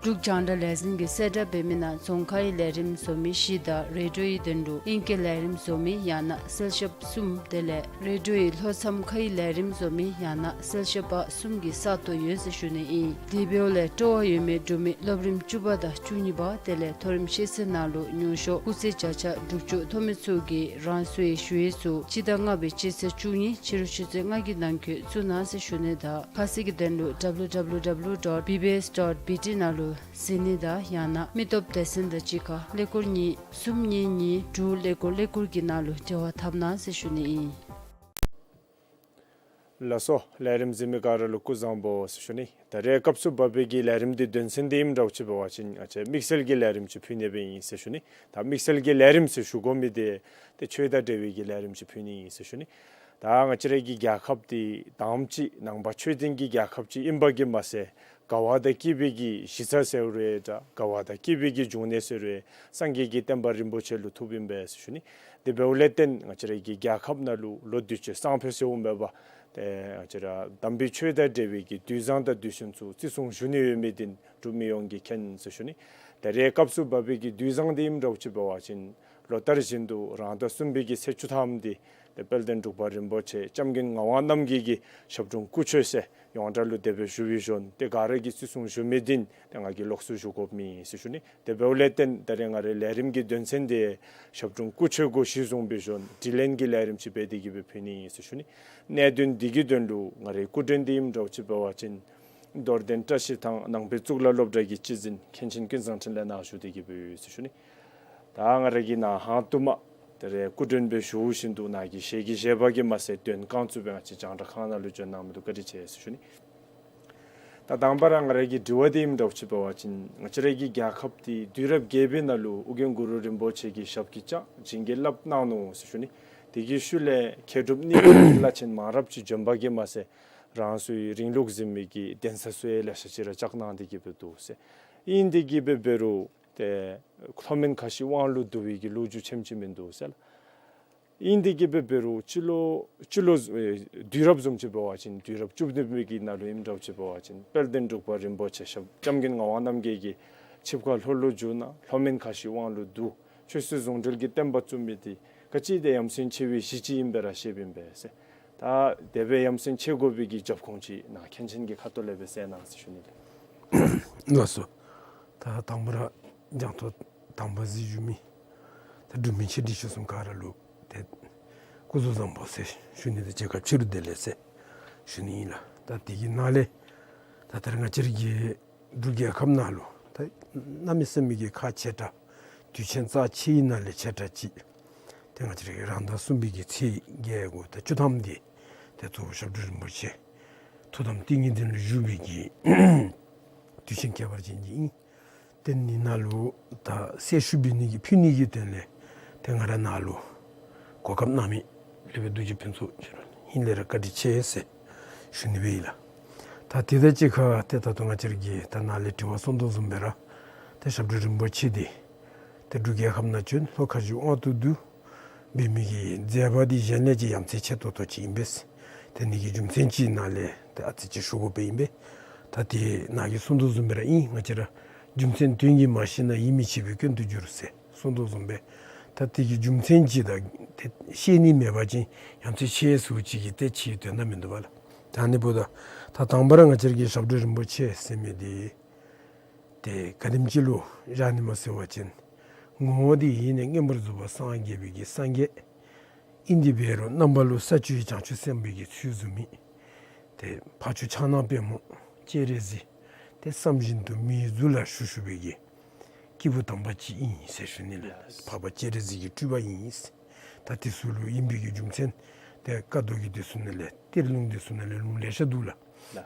འབྲུག་རྒྱང་བསྒྲགས་ལས་འཛིན་གྱིས་གསལ་བསྒྲགས་འབད་མི་ནང་རྫོང་ཁའི་ལས་རིམ་བཟོ་མི་བཞི་དང་རེ་ཌིའོའི་དོན་ལུ་ཨིང་སྐད་ལས་རིམ་བཟོ་མི་ཡང་ན་གསལ་ཞབས་གསུམ་དེ་ལས་རེ་ཌིའོའི་ལྷོ་མཚམས་ཁའི་ལས་རིམ་བཟོ་མི་ཡང་ན་གསལ་ཞབས་པ་གསུམ་གྱི་ས་སྟོང་ཡོད་ཟེར་ཞུ་ནི་ཨིན། དེ་འབདཝ་ལས་སྤྲོ་བ་ཡོད་མི་འབྲུག་མི་སློབ་རིམ་བཅུ་པ་དང་བཅུ་གཉིས་པ་དེ་ལས་མཐོ་རིམ་ཤེས་ཚད་ནང་ལུ་མྱོང་ཤོས་སྐུགས་ཚད་བརྒྱ་ཆ་དྲུག་ཅུ་ཐོབ་མི་ཚུ་གིས་རང་སོའི་ཞུ་ཡིག་ཚུ་སྤྱི་ཟླ་ལྔ་པའི་སྤྱི་ཚེས་བཅུ་གཉིས་ཕྱི་རུ་ཆུ་ཚོད་ལྔ་གི་ནང་འཁོད་བཙུགས་གནང་ཟེར་ཞུ་ནི་དང་ཁ་གསལ་གྱི་དོན་ལུ་ཌབ་ལུ་ཌབ་ལུ་ཌབ་ལུ་ཌོཊ་བི་བི་ཨེསི་ཌོཊ་བི་ཊི་ནང་ལུ་གཟིགས་ནི་དང་ཡང་ན་མི་སྟོབས་སྡེ་ཚན་དང་གཅིག་ཁར་ཀླད་ཀོར་གཉིས་གསུམ་གཉིས་གཉིས་དྲུག་ཀླད་ཀོར་ཀླད་ཀོར་གྱི་ནང་ལུ་འབྲེལ་བ་འཐབ་གནང་ཟེར་ཞུ་ནི་ཨིན། ལགས་སོ། ལས་རིམ་གཟིགས་མི་ག་ར་ལུ་སྐུ་གཟུགས་བཟང་པོ་ཟེར་ཞུ་ནི། ད་རེས་སྐབས་སུ་བབས་པའི་གི་ལས་རིམ་འདི་དོན་ཚན་འདི་ཨིནམ་འདྲཝ་ཅིག་འབད་བ་ཅིན་ང་བཅས་དམིགས་བསལ་གྱི་ལས་རིམ་ཅིག་ཕུལ་ནི་སྦེ་ཨིན་ཟེར་ཞུ་ནི། ད་དམིགས་བསལ་གྱི་ལས་རིམ་ཟེར་ཞུ་དགོ་མི་འདི་ཏེ་ཆོས་དང་འབྲེལ་བའི་གི་ལས་རིམ་ཅིག་ཕུལ་ནི་ཨིན་ཟེར་ཞུ་ནི། ད་ང་བཅས་རའི་གི་རྒྱལ་ཁབ་འདི་དང་པ་ཅིག་ནང་པ་ཆོས་ལྡན་གྱི་རྒྱལ་ཁབ་ཅིག་ཨིན་པ་གིས་མ་ཚད་དགའ་བ་དང་སྐྱིད་པའི་གི་གཞི་རྩ་ཟེར་རུང་ད་དགའ་བ་དང་སྐྱིད་པའི་གི་འབྱུང་གནས་ཟེར་རུང་སངས་རྒྱས་ཀྱི་བསྟན་པ་རིན་པོ་ཆེ་ལུ་ཐུགཔ་ཨིན་པས་ཟེར་ཞུ་ནི། དེ་འབདཝ་ལས་བརྟེན་ང་བཅས་རའི་གི་རྒྱལ་ཁབ་ནང་ལུ་ལོ་དུས་ཅི་སང་ཕོད་ཟེརཝ་མེད་པར་ཏེ་ང་བཅས་ར་དམ་པའི་ཆོས་དང་འབྲེལ་བའི་གི་དུས་བཟང་དང་དུས་གསུམ་ཚུ་བརྩི་སྲུང་ཞུ་ནི་ཡོད་མི་འདི་འབྲུག་མི་ཡོངས་ཀྱིས་མཁྱེན་ཟེར་ཞུ་ནི། ད་རེས་སྐབས་སུ་བབས་པའི་གི་དུས་བཟང་འདི་ཨིནམ་འདྲཝ་ཅིག་འབད་བ་ཅིན་ལོ་ལྟར་བཞིན་དུ་རང་ཟླ་གསུམ་པའི་གི་ཚེས་བཅུ་ཐམ་འདི་ཏེ་དཔལ་ལྡན་འབྲུག་པ་རིན་པོ་ཆེ་སྐྱབས་མགོན་ངག་དབང་རྣམ་རྒྱལ་གྱི་ཞབས་དྲུང་སྐུ་མཆོད་ཟེར་ཡོངས་གྲགས་ལུ་དེ་སྦེ་ཞུ་བའི་བཞིན་ཏེ་ག་ར་གིས་བརྩི་སྲུང་ཞུ་མི་འདི་ཏེ་ང་གིས་ལོགས་སུ་ཞུ་དགོཔ་མེད་ཟེར་ཞུ་ནི། དེ་འབདཝ་ལས་བརྟེན་ད་རེས་ང་རའི་ལས་རིམ་གྱི་དོན་ཚན་འདི་ཞབས་དྲུང་སྐུ་མཆོད་གུ་གཞི་བཟུང་བའི་བཞིན་དྲི་ལན་གྱི་ལས་རིམ་ཅིག་འབད་དེ་གི་སྦེ་ཕུལ་ནི་ཨིན་ཟེར་ཞུ་ནི། གནད་དོན་འདི་གི་དོན་ལུ་ང་རའི་སྐུ་མགྲོན་འདི་ཨིནམ་འདྲཝ་ཅིག་འབད་བ་ཅིན་རྡོར་གདན་བཀྲ་ཤིས་ཐང་ནང་པའི་གཙུག་ལག་སློབ་གྲྭ་གི་སྤྱི་འཛིན་མཁན་ཆེན་ཀུན་བཟང་འཕྲིན་ལས་ནཱ་བཞུགས་ཏེ་གི་སྦེ་ཡོད་ཟེར་ཞུ་ནི། ད་ང་ར་གིས་ནཱ་ཧང་ཏོ་མ་ད་རེས་སྐུ་མགྲོན་སྦེ་ཞུ་བཞིན་དུ་ནཱ་གིས་ཞལ་གྱིས་བཞེས་པ་གིས་མ་ཚད་དོན་རྐང་བཙུགས་སྦེ་ང་བཅས་རྒྱང་བསྒྲགས་ཁང་ནང་ལུ་བྱོན་གནང་མི་འདི་བཀའ་དྲིན་ཆེ་ཟེར་ཞུ་ནི། ད་དང་པ་ར་ང་རའི་གི་དྲི་བ་འདི་ཨིནམ་འདྲཝ་ཅིག་འབད་བ་ཅིན་ང་བཅས་རའི་གི་རྒྱལ་ཁབ་འདི་དུས་རབས་བརྒྱད་པའི་ནང་ལུ་ཨོ་རྒྱན་གུ་རུ་རིན་པོ་ཆེ་གི་ཞབས་ཀྱིས་བཅགས་བྱིན་གྱིས་བརླབས་གནང་ནུག་ཟེར་ཞུ་ནི། དེ་གི་ཤུལ་ལས་མཁས་གྲུབ་གཉིས་ཀྱི་བླ་ཆེན་མང་རབས་ཅིག་བྱོན་པ་གིས་མ་ཚད་རང་སོའི་རིང་ལུགས་འཛིན་མི་གི་གདན་ས་ཚུ་ཡང་ལེ་ཤ་ཅིག་ར་བཅགས་གནང་སྟེ་གི་སྦེ་འདུག་ཟེར། ཨིན་ཏེ་གི་སྦེ་འབད་རུང་ཏེ་ལྷོ་མོན་ཁ་བཞི་དབང་ལུ་བསྡུ་བའི་གི་ལོ་རྒྱུས་ཆེམ་ཅིག་མིན་འདུག་ཟེར་ལགས། ཨིན་ཏེ་གི་སྦེ་འབད་རུང་སྤྱི་ལོ་སྤྱི་ལོ་ཨེ་དུས་རབས་བཟུམ་ཅིག་འབད་བ་ཅིན་དུས་རབས་བཅུ་བདུན་པའི་གི་ནང་ལུ་ཨིནམ་འདྲཝ་ཅིག་འབད་བ་ཅིན་དཔལ་ལྡན་འབྲུག་པ་རིན་པོ་ཆེ་ཞབས་སྐྱབས་མགོན་ངག་དབང་རྣམ་རྒྱལ་གྱིས་ཆིབས་ཁ་ལྷོ་ལུ་བསྒྱུར་གནང་ལྷོ་མོན་ཁ་བཞི་དབང་ལུ་བསྡུ། ཆོས་སྲིད་ཟུང་འབྲེལ་གྱི་བསྟན་པ་བཙུགས་མི་འདི་ག་ཅི་དེ་ཡ་མཚན་ཆེ་བའི་གཞི་ཅིག་ཨིན་པས་ར་ཞུཝ་ཨིན་པས་ཟེར། ད་དེ་སྦེ་ཡ་མཚན་ཆེ་དགོ་པའི་གི་རྒྱབ་ཁུངས་ཅིག་ནཱ་མཁན་ཆེན་གྱི་ཁ་ཐུག་ལས་སྦེ་གསལ་གནང་ཟེར་ཞུ་ནི་ལགས། ལགས་སོ། ད་དང་པ་ར་རྒྱང་མཐོང་དང་པ་གཟིགས་བཞུགས་མི་ད་འབྲུག་མི་ཆེ་འབྲིང་ཆུང་གསུམ་ག་ར་ལུ་ཏེ་སྐུ་གཟུགས་བཟང་པོ་ཟེར་ཞུ་ནི་དང་གཅིག་ཁར་ཕྱི་རུ་བདེ་ལེགས་ཟེར་ཞུ་ནི་ཨིན་ལགས། ད་དེ་གི་ནང་ལས་ད་ད་རེས་ང་བཅས་ར་གི་འབྲུག་རྒྱལ་ཁབ་ནང་ལུ་ད་གནམ་མེད་ས་མེད་ཀྱི་ཁག་ཆེ་དྲགས་དུས་ཆེན་རྩ་ཆེ་བའི་ནང་ལས་ཆེ་དྲགས་ཅིག་ཏེ་ང་བཅས་ར་གི་རང་ཟླ་གསུམ་པའི་གི་ཚེས་བརྒྱད་དགུ་ད་བཅུ་ཐམ་འདི་ཏེ་གཙོ་བོ་ཞབས་དྲུང་རིན་པོ་ཆེ་ཐུགས་དམ་ཏིང་ངེ་འཛིན་ལུ་བཞུགས་པའི་གི་དུས་ཆེན་ཁྱད་པར་ཅན་ཅིག་ཨིན། ཏེ་ནི་ནཱ་ལུ་ད་གསལ་ཞུ་འབད་ནི་གི་ཕུལ་ནི་གི་དོན་ལས་ཏེ་ང་ར་ནཱ་ལུ་གོ་སྐབས་གནང་མི་ལུ་སྦེ་ཐུགས་རྗེ་ཕུན་ཚོགས་ཆེ་རུ་ཧིང་ལས་ར་བཀའ་དྲིན་ཆེ་ཟེར་ཞུ་ནི་སྦེ་ཨིན་ལགས། ད་དེ་དང་གཅིག་ཁར་ཏེ་ད་ལྟོ་ང་བཅས་ར་གིས་ད་ནཱ་ལས་དྲི་བ་གསུང་དོ་བཟུམ་སྦེ་ར་ཏེ་ཞབས་དྲུང་རིན་པོ་ཆེ་འདི་ཏེ་འབྲུག་རྒྱལ་ཁབ་ནང་བྱོན་ལྷོ་ཁ་བཞི་དབང་དུ་བསྡུ་འབད་མི་གི་མཛད་པ་འདི་གཞན་ལས་ཀྱང་ཡ་མཚན་ཆེ་ཏོག་ཏོ་ཅིག་ཨིན་པས། ཏེ་ནི་གི་རྒྱུ་མཚན་ཅིག་ནཱ་ལས་ཏེ་ཨ་ཙི་ཅིག་ཞུ་དགོ་པས་ཨིན་པས། ད་ཏེ་ནཱ་གིས་གསུང་དོ་བཟུམ་སྦེ་ར་ཨིན། ང་བཅས་ར་རྒྱུ་མཚན་དོན་གྱིས་མ་ཤེས་ན་ཡིད་མི་ཆེས་པའི་སྐྱོན་དུ་འགྱུར་ཟེར་གསུང་དོ་བཟུམ་སྦེ་ད་དེ་གི་རྒྱུ་མཚན་ཅིག་དང་ཏེ་ཤེས་ནི་མེད་པ་ཅིན་ཡ་མཚན་ཆེ་ཟེར་ཅིག་གི་ཏེ་ཆེ་བའི་དོན་དག་མིན་འདུག་པ་ལགས། ད་ནི་འབདཝ་ད་ད་དང་པ་ར་ང་བཅས་ར་གི་ཞབས་དྲུང་རིན་པོ་ཆེ་ཟེར་མི་འདི་ཏེ་ག་དེམ་ཅིག་ལུ་བཞག་ནི་སྨོ་ཟེར་བ་ཅིན་ངོ་བོ་འདི་ཡེ་ནས་མངོན་པར་རྫོགས་པ་སངས་རྒྱས་པའི་གི་སངས་རྒྱས་ཨིན་ཏེ་འབད་རུང་རྣམ་པ་ལུ་ས་བཅུའི་བྱང་ཆུབ་སེམས་དཔའི་གི་ཚུལ་བཟུང་མི་ཏེ་འཕགས་མཆོག་ཕྱག་ན་པདྨོ་སྤྱན་རས་གཟིགས་ཏེ་བསམ་བཞིན་དུ་མིག་ཡིད་གཟུགས་ལ་བཞུགས་བཞུགས་པའི་གི་སྐྱེས་བུ་དམ་པ་ཅིག་ཨིན་ཟེར་ཞུ་ནི་ལགས། འཕགས་པ་སྤྱན་རས་གཟིགས་ཀྱི་སྤྲུལ་པ་ཨིན། ད་དེ་ཚུ་ལུ་ཨིན་པའི་གི་རྒྱུ་མཚན་ཏེ་བཀའ་མདོ་གི་དེ་ཚུ་ནང་ལས་གཏེར་ལུང་དེ་ཚུ་ནང་ལས་ལུང་ལེ་ཤ་འདུག་ལགས།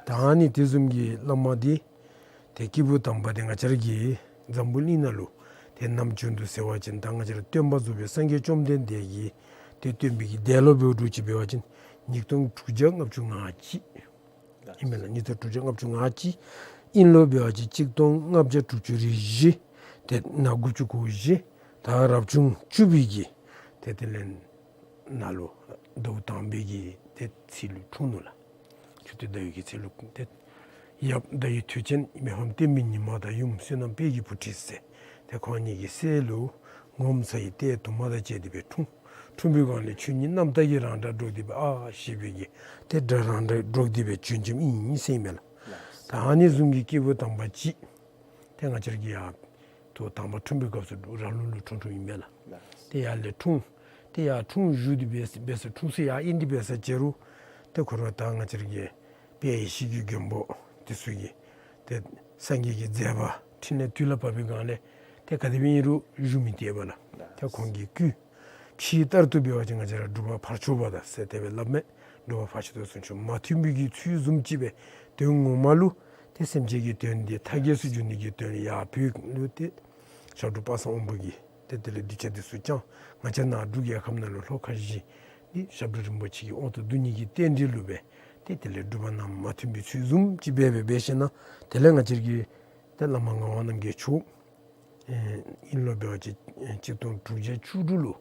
ད་ཨ་ནི་དེ་བཟུམ་གྱི་བླ་མ་འདི་ཏེ་སྐྱེས་བུ་དམ་པ་འདི་ང་བཅས་ར་གི་འཛམ་བུ་གླིང་ནང་ལུ་ཏེ་ནམ་བྱོན་འདུག་ཟེར་བ་ཅིན་ད་ང་བཅས་ར་སྟོན་པ་རྫོགས་པའི་སངས་རྒྱས་བཅོམ་ལྡན་འདས་ཀྱིས་ཏེ་སྟོན་པའི་གི་འདས་ལོ་འབདཝ་འདྲཝ་ཅིག་འབད་བ་ཅིན་ཉིས་སྟོང་དྲུག་བརྒྱ་ལྔ་བཅུ་ང་གཅིག་ཨིན་མས་ལགས། ཉིས་སྟོང་དྲུག་བརྒྱ་ལྔ་བཅུ་ང་གཅིག། དབྱིན་ལོ་འབད་བ་ཅིན་གཅིག་སྟོང་ལྔ་བརྒྱ་དྲུག་ཅུ་རེ་བཞི། ཏེ་ནཱ་དགུ་བཅུ་གོ་བཞི། ད་རབ་བྱུང་བཅུ་པའི་གི་ཏེ་དེ་ལས་ནཱ་ལུ་ཟླཝ་དང་པའི་གི་ཏེ་ཚེས་ལུ་འཁྲུངས་ནུག་ལགས། ཆུ་སྟོད་ཟླ་བའི་གི་ཚེས་ལུ་ཏེ་ཡབ་ཟླ་འོད་དུས་ཆེན་མི་ཕམ་བསྟན་པའི་ཉི་མ་དང་ཡུམ་བསོད་ནམས་དཔལ་གྱི་བུ་ཁྲིད་ཟེར་ཏེ་ཁོང་གཉིས་ཀྱི་སྲས་ལུ་ངོ་མཚར་བའི་ལྟས་དུ་མ་དང་བཅས་ཏེ་སྦེ་འཁྲུངས། འཁྲུངས་པའི་སྒང་ལས་ཆོས་ཉིད་རྣམ་དག་གི་རང་སྒྲ་སྒྲོག་སྟེ་སྦེ་ཨ་ཞེས་པའི་གི་ཏེ་སྒྲ་རང་སྒྲ་སྒྲོག་སྟེ་སྦེ་བྱོན་བྱོནམ་ཨིན་ཟེར་ཨིན་མས་ལགས། ད་ཨ་ནི་བཟུམ་གྱི་སྐྱེས་བུ་དམ་པ་ཅིག་ཏེ་ང་བཅས་ར་གི་ཡར་ཏེ་དང་པ་འཁྲུངས་པའི་སྐབས་སུ་ར་ལུང་ལུ་འཁྲུངས་འཁྲུངསམ་ཨིན་མས་ལགས། ཏེ་ཡར་ལས་འཁྲུངས་ཏེ་ཡར་འཁྲུངས་བཞུགས་ཏེ་སྦེ་སྦེ་ས་འཁྲུངས་ས་ཡར་ཨིན་ཏེ་སྦེ་ས་ཅི་རུང་ཏེ་ཁོ་ར་ད་ང་བཅས་ར་གི་དཔལ་ཡེ་ཤེས་ཀྱི་མགོན་པོ་དེ་ཚུ་གིས་ཏེ་སངས་རྒྱས་ཀྱི་མཛད་པ་འཕྲིན་ལས་དུས་ལ་བབ་པའི་སྒང་ལས་ཏེ་ག་དེ་སྦེ་ཨིན་རུང་བཞུགས་མི་སྟེར་བས་ལགས། ཏེ་ཁོང་གི་སྐུ་ཕྱི་ལྟར་དུ་འབད་བ་ཅིན་ང་བཅས་ར་འབྲུག་པ་ཕར་ཕྱོགས་པ་དང་ཟེར་དེ་སྦེ་སླབ་མས། འབྲུག་པ་ཕར་ཕྱོགས་དང་ཚུན་ཆད་མ་མཐུན་པའི་གི་ཚུལ་བཟུམ་ཅིག་སྦེ་དོན་ངོ་མ་ལུ་ཏེ་སེམས་ཅན་གྱི་དོན་འདི་མཐའ་རྒྱས་སུ་འགྱུར་ནི་གི་དོན་ཡར་བོད་ལུ་ཏེ་ཞབས་དྲུང་པ་སངས་དབང་པོ་གིས་ཏེ་དེ་ལས་གདུལ་བྱ་འདི་ཚུ་བསྐྱངས། ང་བཅས་ནཱ་འབྲུག་རྒྱལ་ཁབ་ནང་ལུ་ལྷོ་ཁ་བཞི་འདི་ཞབས་དྲུང་རིན་པོ་ཆེ་གི་དབང་དུ་བསྡུ་ནི་གི་རྟེན་འབྲེལ་ལུ་སྦེ་ཏེ་དེ་ལས་འབྲུག་པ་རྣམས་མ་མཐུན་པའི་ཚུལ་བཟུམ་ཅིག་སྦེ་སྦེ་འབད་ཞིནམ་ལས་དེ་ལས་ང་བཅས་ར་གི་ཏེ་བླ་མ་ངག་དབང་རྣམ་རྒྱལ་མཆོག་ཨེ་དབྱིན་ལོ་འབད་བ་ཅིན་ཨེ་གཅིག་སྟོང་དྲུག་བརྒྱ་བཅུ་དྲུག་ལུ་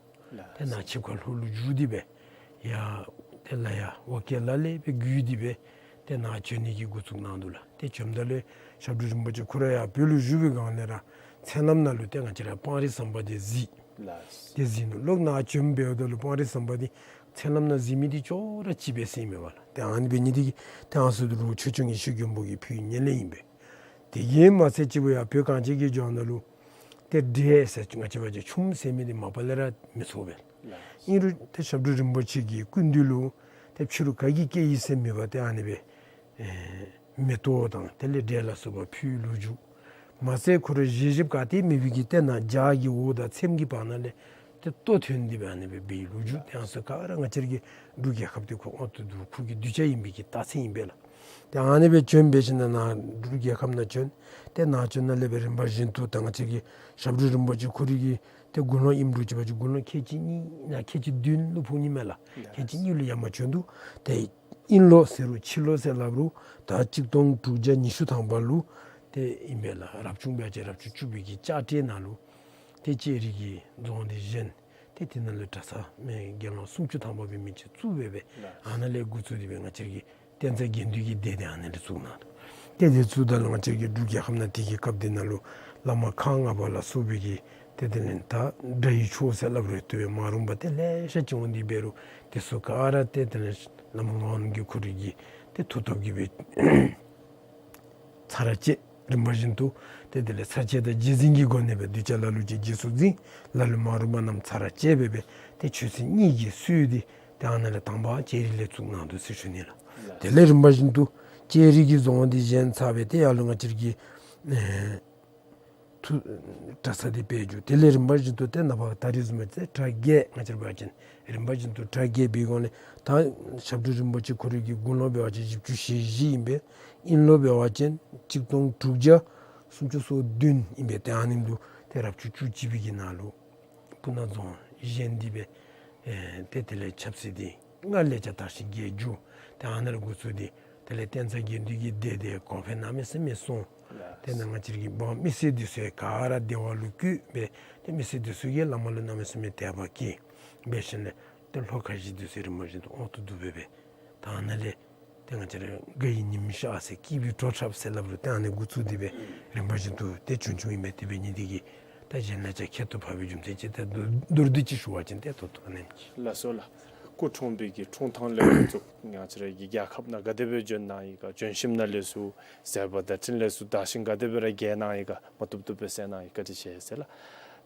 ཏེ་ནཱ་ཆིབས་ཁ་ལྷོ་ལུ་བསྒྱུར་ཏེ་སྦེ་ཡར་ཏེ་ལ་ཡར་ཝ་ཀེ་ལ་ལས་སྦེ་བརྒྱུད་དེ་སྦེ་ཏེ་ནཱ་བྱོན་ནི་གི་འགོ་བཙུགས་གནང་འདུག་ལགས། ཏེ་བྱོནམ་ད་ལུ་ཞབས་དྲུང་རིན་པོ་ཆེ་ཁོ་ར་ཡར་བོད་ལུ་བཞུགས་པའི་སྒང་ལས་ར་མཚན་ལམ་ནང་ལུ་ཏེ་ང་བཅས་ར་སྤང་རི་ཟམ་པ་འདི་གཟིགས། ཏེ་གཟིགས་ནུག། ལོག་ནཱ་བྱོནམ་འབདཝ་ད་ལུ་སྤང་རི་ཟམ་པ་འདི་མཚན་ལམ་ནང་གཟིགས་མི་འདི་ཅོག་ར་གཅིག་པས་ཟེར་ཨིན་མས་པ་ལགས། ཏེ་ཨ་ནི་འབད་ནི་འདི་གིས་ཏེ་ཨ་ནི་ཚུ་ལུ་ཆོས་སྐྱོང་ཡེ་ཤེས་མགོན་པོ་གིས་ཕུལ་བའི་ཉེར་ལེན་ཨིན་པས། དེ་གིས་མ་ཚད་ཅིག་འབད་ཡར་བོད་གངས་ཅན་གྱི་ལྗོངས་ནང་ལུ་ཏེ་འབྲས་ཟེར་ང་བཅས་འབད་བ་ཅིན་ཆུམ་ཟེར་མི་འདི་མ་པ་ལས་ར་མི་ཚོར་བས། ཨིན་རུང་ཏེ་ཞབས་དྲུང་རིན་པོ་ཆེ་གི་སྐུ་མདུན་ལུ་ཏེ་ཕྱི་རུ་ག་གིས་བསྐྱལ་ཡི་ཟེར་མེད་པར་ཏེ་ཨ་ནི་སྦེ་ཨེ་མེ་ཏོག་དང་དེ་ལས་འབྲས་ལ་སོགས་པ་ཕུལ་བའི་ལོ་རྒྱུས། མ་ཚད་ཁོ་ར་བཞེས་བཞེསཔ་ག་ཏེ་མེད་པའི་གི་ཏེ་ནཱ་ལྗགས་ཀྱི་འོག་དང་ཚེམས་ཀྱི་བར་ན་ལས་ཏེ་ལྟོ་ཐོན་ཏེ་སྦེ་ཨ་ནི་སྦེ་འབད་བའི་ལོ་རྒྱུས། ཏེ་ཨ་ནི་ཚུ་ག་ར་ང་བཅས་ར་གི་འབྲུག་རྒྱལ་ཁབ་འདི་ཁོ་དབང་དུ་བསྡུ་ཁོ་གི་གདུལ་བྱ་ཨིན་པའི་གི་རྟགས་མཚན་ཨིན་པས་ལགས། ཏེ་ཨ་ནི་སྦེ་བྱོན་འབད་ཞིནམ་ལས་ནཱ་འབྲུག་རྒྱལ་ཁབ་ནང་བྱོན། ཏེ་ནཱ་བྱོནམ་ལས་སྦེ་རིམ་པ་བཞིན་དུ་ད་ང་བཅས་ཀྱི་ཞབས་དྲུང་རིན་པོ་ཆེ་ཁོ་རའི་གི་ཏེ་དགུང་ལོ་ཨིནམ་འདྲཝ་ཅིག་འབད་བ་ཅིན་དགུང་ལོ་ཁལ་གཅིག་གཉིས་ནང་ཁལ་གཅིག་བདུན་ལུ་ཕོག་ནི་མས་ལགས། ཁལ་གཅིག་གཉིས་ལུ་ཡར་མར་བྱོན་འདུག། ཏེ་ཨིན་ལོ་ཟེར་རུང་ཕྱི་ལོ་ཟེར་སླབ་རུང་ད་གཅིག་སྟོང་དྲུག་བརྒྱ་ཉི་ཤུ་ཐམ་པ་ལུ་ཏེ་ཨིན་པས་ལགས། རབ་བྱུང་འབད་བ་ཅིན་རབ་བྱུང་བཅུ་པའི་གི་ལྕགས་སྤྲེལ་ནང་ལུ་ཏེ་ལྕགས་རི་གི་རྫོང་འདི་བཞེངས། ཏེ་དེ་ནང་ལུ་གྲྭ་ཚང་མི་དགེ་སློང་སུམ་ཅུ་ཐམ་པ་འབད་མི་ཅིག་བཙུགས་སྦེ་སྦེ་ཨ་ནཱ་ལས་འགོ་བཙུགས་ཏེ་སྦེ་ང་བཅས་ཀྱི་བསྟན་རྩ་དགེ་འདུན་གྱི་སྡེ་འདི་ཨ་ནཱ་ལས་བཙུགས་གནང་འདུག། ཏེ་དེ་བཙུགསཔ་ད་ལུ་ང་བཅས་ཀྱི་འབྲུག་རྒྱལ་ཁབ་ནང་དེ་གི་སྐབས་དེ་ནང་ལུ་བླ་མ་ཁག་ལྔ་པ་ལ་སོགས་པའི་གི་ཏེ་དེ་ལས་ད་སྒྲ་ཡི་མཆོག་ཟེར་སླབ་རུང་བཏུབ་པས། མ་རུངས་པ་ཏེ་ལེ་ཤ་ཅིག་འོང་སྟེ་འབད་རུང་དེ་ཚུ་ག་ར་ཏེ་དེ་ལས་བླ་མ་ངག་དབང་རྣམ་རྒྱལ་ཁོ་རའི་གི་ཏེ་མཐུ་སྟོབས་ཀྱིས་སྦེ་ཚར་བཅད། རིམ་པ་བཞིན་དུ་ཏེ་དེ་ལས་ཚར་བཅད་དང་རྗེས་འཛིན་གྱི་སྒོ་ནས་སྦེ་གདུལ་བྱ་ལ་ལུ་ཅིག་རྗེས་སུ་འཛིན། ལ་ལུ་མ་རུངས་པ་རྣམས་ཚར་བཅད་སྦེ་སྦེ་ཏེ་ཆོས་སྲིད་གཉིས་ཀྱི་སྲོལ་འདི་ཏེ་ཨ་ནཱ་ལས་དང་པ་ལྕགས་རི་ལས་བཙུགས་གནང་འདུག་ཟེར་ཞུ་ནི་ལགས། དེ་ལས་རིམ་པ་བཞིན་དུ་ལྕགས་རི་གི་རྫོང་འདི་བཞེངས་ཚར་སྦེ་ཏེ་ཡར་ལུ་ང་བཅས་ཀྱི་ཨེ་ཐུ་གྲྭ་ཚང་འདི་སྦེ་འགྱོ། དེ་ལས་རིམ་པ་བཞིན་དུ་ཏེ་ནངས་པ་ད་རིས་བཟུམ་སྦེ་ཏེ་གྲྭ་བརྒྱད་ང་བཅས་ར་འབད་བ་ཅིན་རིམ་པ་བཞིན་དུ་གྲྭ་བརྒྱད་འབད་དགོ་ལས་ད་ཞབས་དྲུང་རིན་པོ་ཆེ་ཁོ་རའི་གི་དགུང་ལོ་འབད་བ་ཅིན་བཞི་བཅུ་ཞེ་བཞི་ཨིན་པས། ཨིན་ལོ་འབད་བ་ཅིན་གཅིག་སྟོང་དྲུག་བརྒྱ་སུམ་ཅུ་སོ་བདུན་ཨིན་པས། ཏེ་ཨ་ནེམ་ལུ་ཏེ་རབ་བྱུང་བཅུ་གཅིག་པའི་གི་ནང་ལུ་སྤུ་ན་རྫོང་བཞེངས་ཏེ་སྦེ་ཨེ་ཏེ་དེ་ལས་ཆབ་སྲིད་འདི་སྔར་ལས་ཀྱང་དར་ཞིང་རྒྱས་འགྱོ། ཏེ་ཨ་ནཱ་ལས་འགོ་བཙུགས་ཏེ་དེ་ལས་བསྟན་རྩ་དགེ་འདུན་གྱི་སྡེ་འདི་གོང་འཕེལ་གནམ་མེད་ས་མེད་སོང་། ཏེ་ནཱ་ང་བཅས་ཀྱི་འབངས་མི་སེར་འདི་ཚུ་ག་ར་བདེ་བ་ལུ་བཀོད་སྦེ་ཏེ་མི་སེར་འདི་ཚུ་གིས་བླ་མ་ལུ་གནམ་མེད་ས་མེད་དད་པ་སྐྱེས། འབད་ཞིནམ་ལས་ཏེ་ལྷོ་ཁ་བཞི་འདི་ཚུ་རིམ་པ་བཞིན་དུ་དབང་དུ་བསྡུ་སྦེ་སྦེ་ད་ཨ་ནཱ་ལས་ཏེ་ང་བཅས་ར་དགའ་བའི་ཉིམ་ཤར་ཟེར་སྐྱིད་པའི་བྲོ་འཁྲབ་ཟེར་སླབ་རུང་ཏེ་ཨ་ནི་འགོ་བཙུགས་ཏེ་སྦེ་རིམ་པ་བཞིན་དུ་ཏེ་བྱུང་བྱུངམ་ཨིན་མས། དེ་འབད་ནི་འདི་གིས་ད་གཞན་ལས་ཀྱང་ཁྱད་དུ་འཕགས་པའི་རྒྱུ་མཚན་ཅིག་ཏེ་མདོར་མདོར་བསྡུས་ཅིག་ཞུ་བ་ཅིན་ཏེ་ད་ལྟོ་ཨ་ནེམ་ཅིག། ལགས་སོ་ལགས། སྐུ་འཁྲུངས་པའི་གི་འཁྲུངས་ཐངས་ལས་འགོ་བཙུགས་ང་བཅས་ར་གི་རྒྱལ་ཁབ་ནང་ག་དེ་སྦེ་བྱོན་གནང་ཡི་ག། བྱོན་ཞིནམ་ལས་ཚུར་ཟད་པ་དང་འཕྲིན་ལས་ཚུར་དར་ཞིང་ག་དེ་སྦེ་ར་རྒྱས་གནང་ཡི་ག། མ་བཏུབ་བཏུབ་སྦེ་གསལ་གནང་ཡི་ག། བཀའ་དྲིན་ཆེ་ཟེར་ལགས།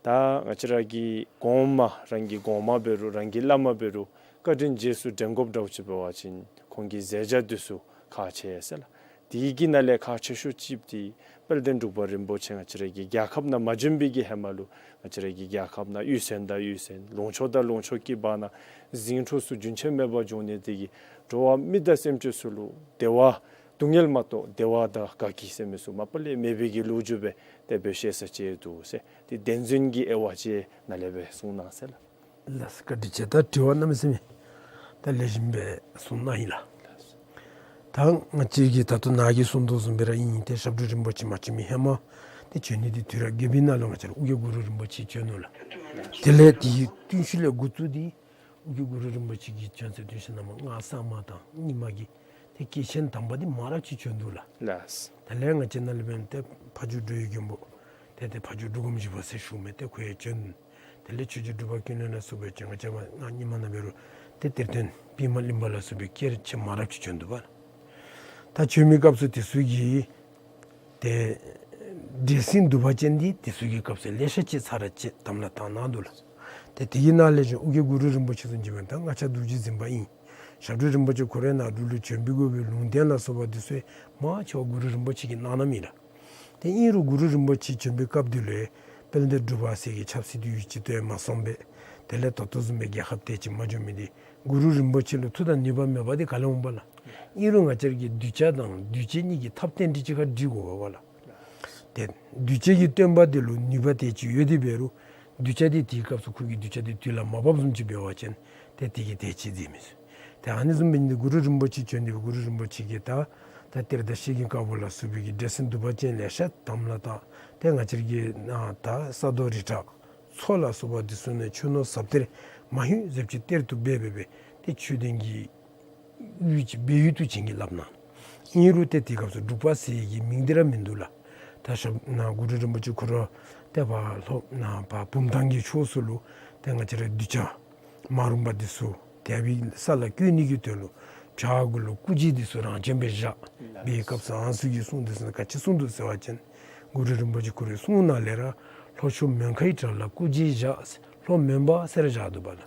ད་ང་བཅས་ར་གི་གོང་མ་རང་གི་གོང་མ་འབད་རུང་རང་གི་བླ་མ་འབད་རུང་བཀའ་དྲིན་རྗེས་སུ་དྲན་དགོཔ་འདྲཝ་ཅིག་འབད་བ་ཅིན་ཁོང་གི་མཛད་བྱ་འདི་ཚུ་ཁག་ཆེ་ཟེར་ལགས། དེ་གི་ནང་ལས་ཁག་ཆེ་ཤོས་ཅིག་འདི་དཔལ་ལྡན་འབྲུག་པ་རིན་པོ་ཆེ་ང་བཅས་ར་གི་རྒྱལ་ཁབ་ནང་མ་བྱོན་པའི་གི་ཧེ་མ་ལུ་ང་བཅས་ར་གི་རྒྱལ་ཁབ་ནང་གཡུས་ཚན་དང་གཡུས་ཚན་ལུང་ཕྱོགས་དང་ལུང་ཕྱོགས་ཀྱི་བར་ན་ཟིང་འཁྲུག་ཚུ་རྒྱུན་ཆད་མེད་པར་འབྱུང་ནི་དེ་གིས་འགྲོ་བ་མི་དང་སེམས་ཅན་ཚུ་ལུ་བདེ་བ་སྡུག་བསྔལ་མ་གཏོགས་བདེ་བ་དང་དགའ་སྐྱིད་ཟེར་མི་ཚུ་མ་པ་ལས་མེད་པའི་གི་ལོ་རྒྱུས་སྦེ་དེ་སྦེ་བཤད་ས་ཅིག་འདུག་ཟེར། དེ་བསྟན་འཛིན་གྱི་དབྱེ་བ་ཅིག་ནཱ་ལས་སྦེ་གསུངས་གནང་ཟེར་ལགས། ལགས་སོ། བཀའ་དྲིན་ཆེ། ད་དྲི་བ་གནམ་མེད་ས་མེད་ད་ལེགས་ཤོམ་སྦེ་གསུངས་གནང་ཡི་ལགས། ད་ང་བཅས་ཀྱིས་ད་ལྟོ་ནཱ་གིས་གསུངས་དོ་བཟུམ་སྦེ་ར་ཨིན། ཏེ་ཞབས་དྲུང་རིན་པོ་ཆེ་མ་བྱོན་མི་ཧེ་མ་ཏེ་བྱོན་ནི་འདི་དུས་རབས་བརྒྱད་པའི་ནང་ལུ་ང་བཅས་ར་ཨོ་རྒྱན་གུ་རུ་རིན་པོ་ཆེ་བྱོན་ནུག་ལགས། དེ་ལས་དེའི་བརྟུལ་ཞུགས་ལས་འགོ་བཙུགས་ཏེ་ཨོ་རྒྱན་གུ་རུ་རིན་པོ་ཆེ་གི་བྱོན་ཚད་བརྟུལ་ཞུགས་ནང་མ་སྔགས་གསར་མ་དང་རྙིང་མ་གི་ཏེ་སྐྱེས་ཆེན་དམ་པ་འདི་མང་རབས་ཅིག་བྱོན་འདུག་ལགས། ལགས། དེ་ལས་ང་བཅས་ནཱ་ལས་འབདན་ཏེ་ཕ་ཇོ་འགྲོ་བའི་མགོན་པོ་ཏེ་ཏེ་ཕ་ཇོ་འབྲུག་སྒོམ་ཞིག་པ་ཟེར་ཞུ་མི་ཏེ་ཁོ་ཡང་བྱོན། དེ་ལས་ཆོས་རྗེ་འབྲུག་པ་ཀུན་ལེགས་ལ་སོགས་པའི་བྱོན། ང་བཅས་མ་སྔགས་རྙིང་མ་ནང་འབད་རུང་ཏེ་གཏེར་སྟོན་པདྨ་གླིང་པ་ལ་སོགས་པའི་སྐྱེས་ཆེན་མང་རབས་ཅིག་བྱོན་འདུག་པ། ད་བྱོན་མི་སྐབས་སུ་དེ་ཚུ་གིས་ཏེ་འདྲེ་སྲིན་གདུག་པ་ཅན་འདི་དེ་ཚུ་གི་སྐབས་སུ་ལེ་ཤ་ཅིག་ཚར་བཅད་དམ་ལ་བཏགས་གནང་འདུག་ལགས། ཏེ་དེ་གི་ནང་ལས་ཀྱང་ཨོ་རྒྱན་གུ་རུ་རིན་པོ་ཆེ་ཚུ་འབད་བ་ཅིན་ད་མངའ་བྱ་རྡོ་རྗེ་འཛིན་པ་ཨིན། ཞབས་དྲུང་རིན་པོ་ཆེ་ཁོ་རའི་ནང་འབྲུག་ལུ་བྱོན་པའི་དགོས་པའི་ལུང་བསྟན་ལ་སོགས་པ་དེ་ཚུ་མང་ཆེ་བ་གུ་རུ་རིན་པོ་ཆེ་གིས་གནང་གནངམ་ཨིན་ལགས། ཏེ་ཨིན་རུང་གུ་རུ་རིན་པོ་ཆེ་བྱོན་པའི་སྐབས་དེ་ལུ་དཔལ་ལྡན་འབྲུག་པ་ཟེར་གྱི་ཆབ་སྲིད་འདི་ཡུལ་གཅིག་ཏུ་ཡང་མ་སོང་པས། དེ་ལས་ད་ལྟོ་བཟུམ་སྦེ་རྒྱལ་ཁབ་དེ་ཅིག་མ་འགྱོ་མི་འདི་གུ་རུ་རིན་པོ་ཆེ་ལུ་མཐུ་དང་ནུས་པ་མེད་པ་འདི་ག་ལས་འོང་པ་ལགས། ཨིན་རུང་ང་བཅས་ར་གི་གདུལ་བྱ་དང་གདུལ་བྱ་གཉིས་ཀྱི་ཐབས་རྟེན་འབྲེལ་གཅིག་ཁར་སྒྲིག་དགོ་པས་ལགས། ཏེ་གདུལ་བྱ་གི་སྟོན་པ་དེ་ལུ་ནུས་པ་དེ་ཅིག་ཡོད་དེ་འབད་རུང་གདུལ་བྱ་དེ་དེའི་སྐབས་སུ་ཁོ་གི་གདུལ་བྱ་དེ་དུས་ལ་མ་བབས་བཟུམ་ཅིག་འབད་བ་ཅིན་ཏེ་དེ་གིས་དེ་ཅིག་མཛད་མི་ཚུགས། ཏེ་ཨ་ནི་བཟུམ་འབད་ནི་འདི་གུ་རུ་རིན་པོ་ཆེ་བྱོན་ཏེ་གུ་རུ་རིན་པོ་ཆེ་གིས་ད་ད་གཏེར་དང་བཤེས་རྒྱུད་དཀར་པོ་ལ་སོགས་པའི་གི་འདྲེ་སྲིན་གདུག་པ་ཅན་ལེ་ཤ་དམ་ལ་བཏགས། ཏེ་ང་བཅས་ར་གི་ནཱ་ད་ས་རྡོ་རི་བྲག་མཚོ་ལ་སོགས་པ་འདི་ཚུ་ནང་ཆུ་སྣོད་ཟབ་གཏེར་མ་ཧིང་ཟབ་ཅིང་གཏེར་དུ་སྦས་སྦེ་སྦེ་ཏེ་ཆོས་ལྡན་གྱི་ཡུལ་གྱི་སྦས་ཡུལ་དུ་བྱིན་གྱིས་བརླབས་གནང་། ཨིན་རུང་ཏེ་དེའི་སྐབས་སུ་འབྲུག་པ་ཟེར་གྱི་མིང་འདི་ར་མིན་འདུག་ལགས། ད་ཞབས་ནཱ་གུ་རུ་རིན་པོ་ཆེ་ཁོ་ར་ཏེ་ཕར་ལྷོ་ནཱ་ཕར་བུམ་ཐང་གི་ཕྱོགས་སུ་ལུ་ཏེ་ང་བཅས་ར་གདུལ་བྱ་མ་རུངས་པ་འདི་ཚུ་དེ་སྦེ་ས་ལ་བཀོད་ནི་གི་དོན་ལུ་བྱག་གུ་ལུ་སྐུ་རྗེས་འདི་ཚུ་རང་བྱོན་སྦེ་བཞག་པའི་སྐབས་སུ་ཨ་ནི་ཚུ་གི་གསུང་འདི་ཚུ་ག་ཅི་གསུངས་འདུག་ཟེར་བ་ཅིན་གུ་རུ་རིན་པོ་ཆེ་ཁོ་རའི་གསུང་ནང་ལས་ར་ལྷོ་ཕྱོགས་མོན་ཁའི་བྲག་ལ་སྐུ་རྗེས་བཞག། ལྷོ་མོན་པ་ཟེར་བཞག་འདུག་པ་ལགས།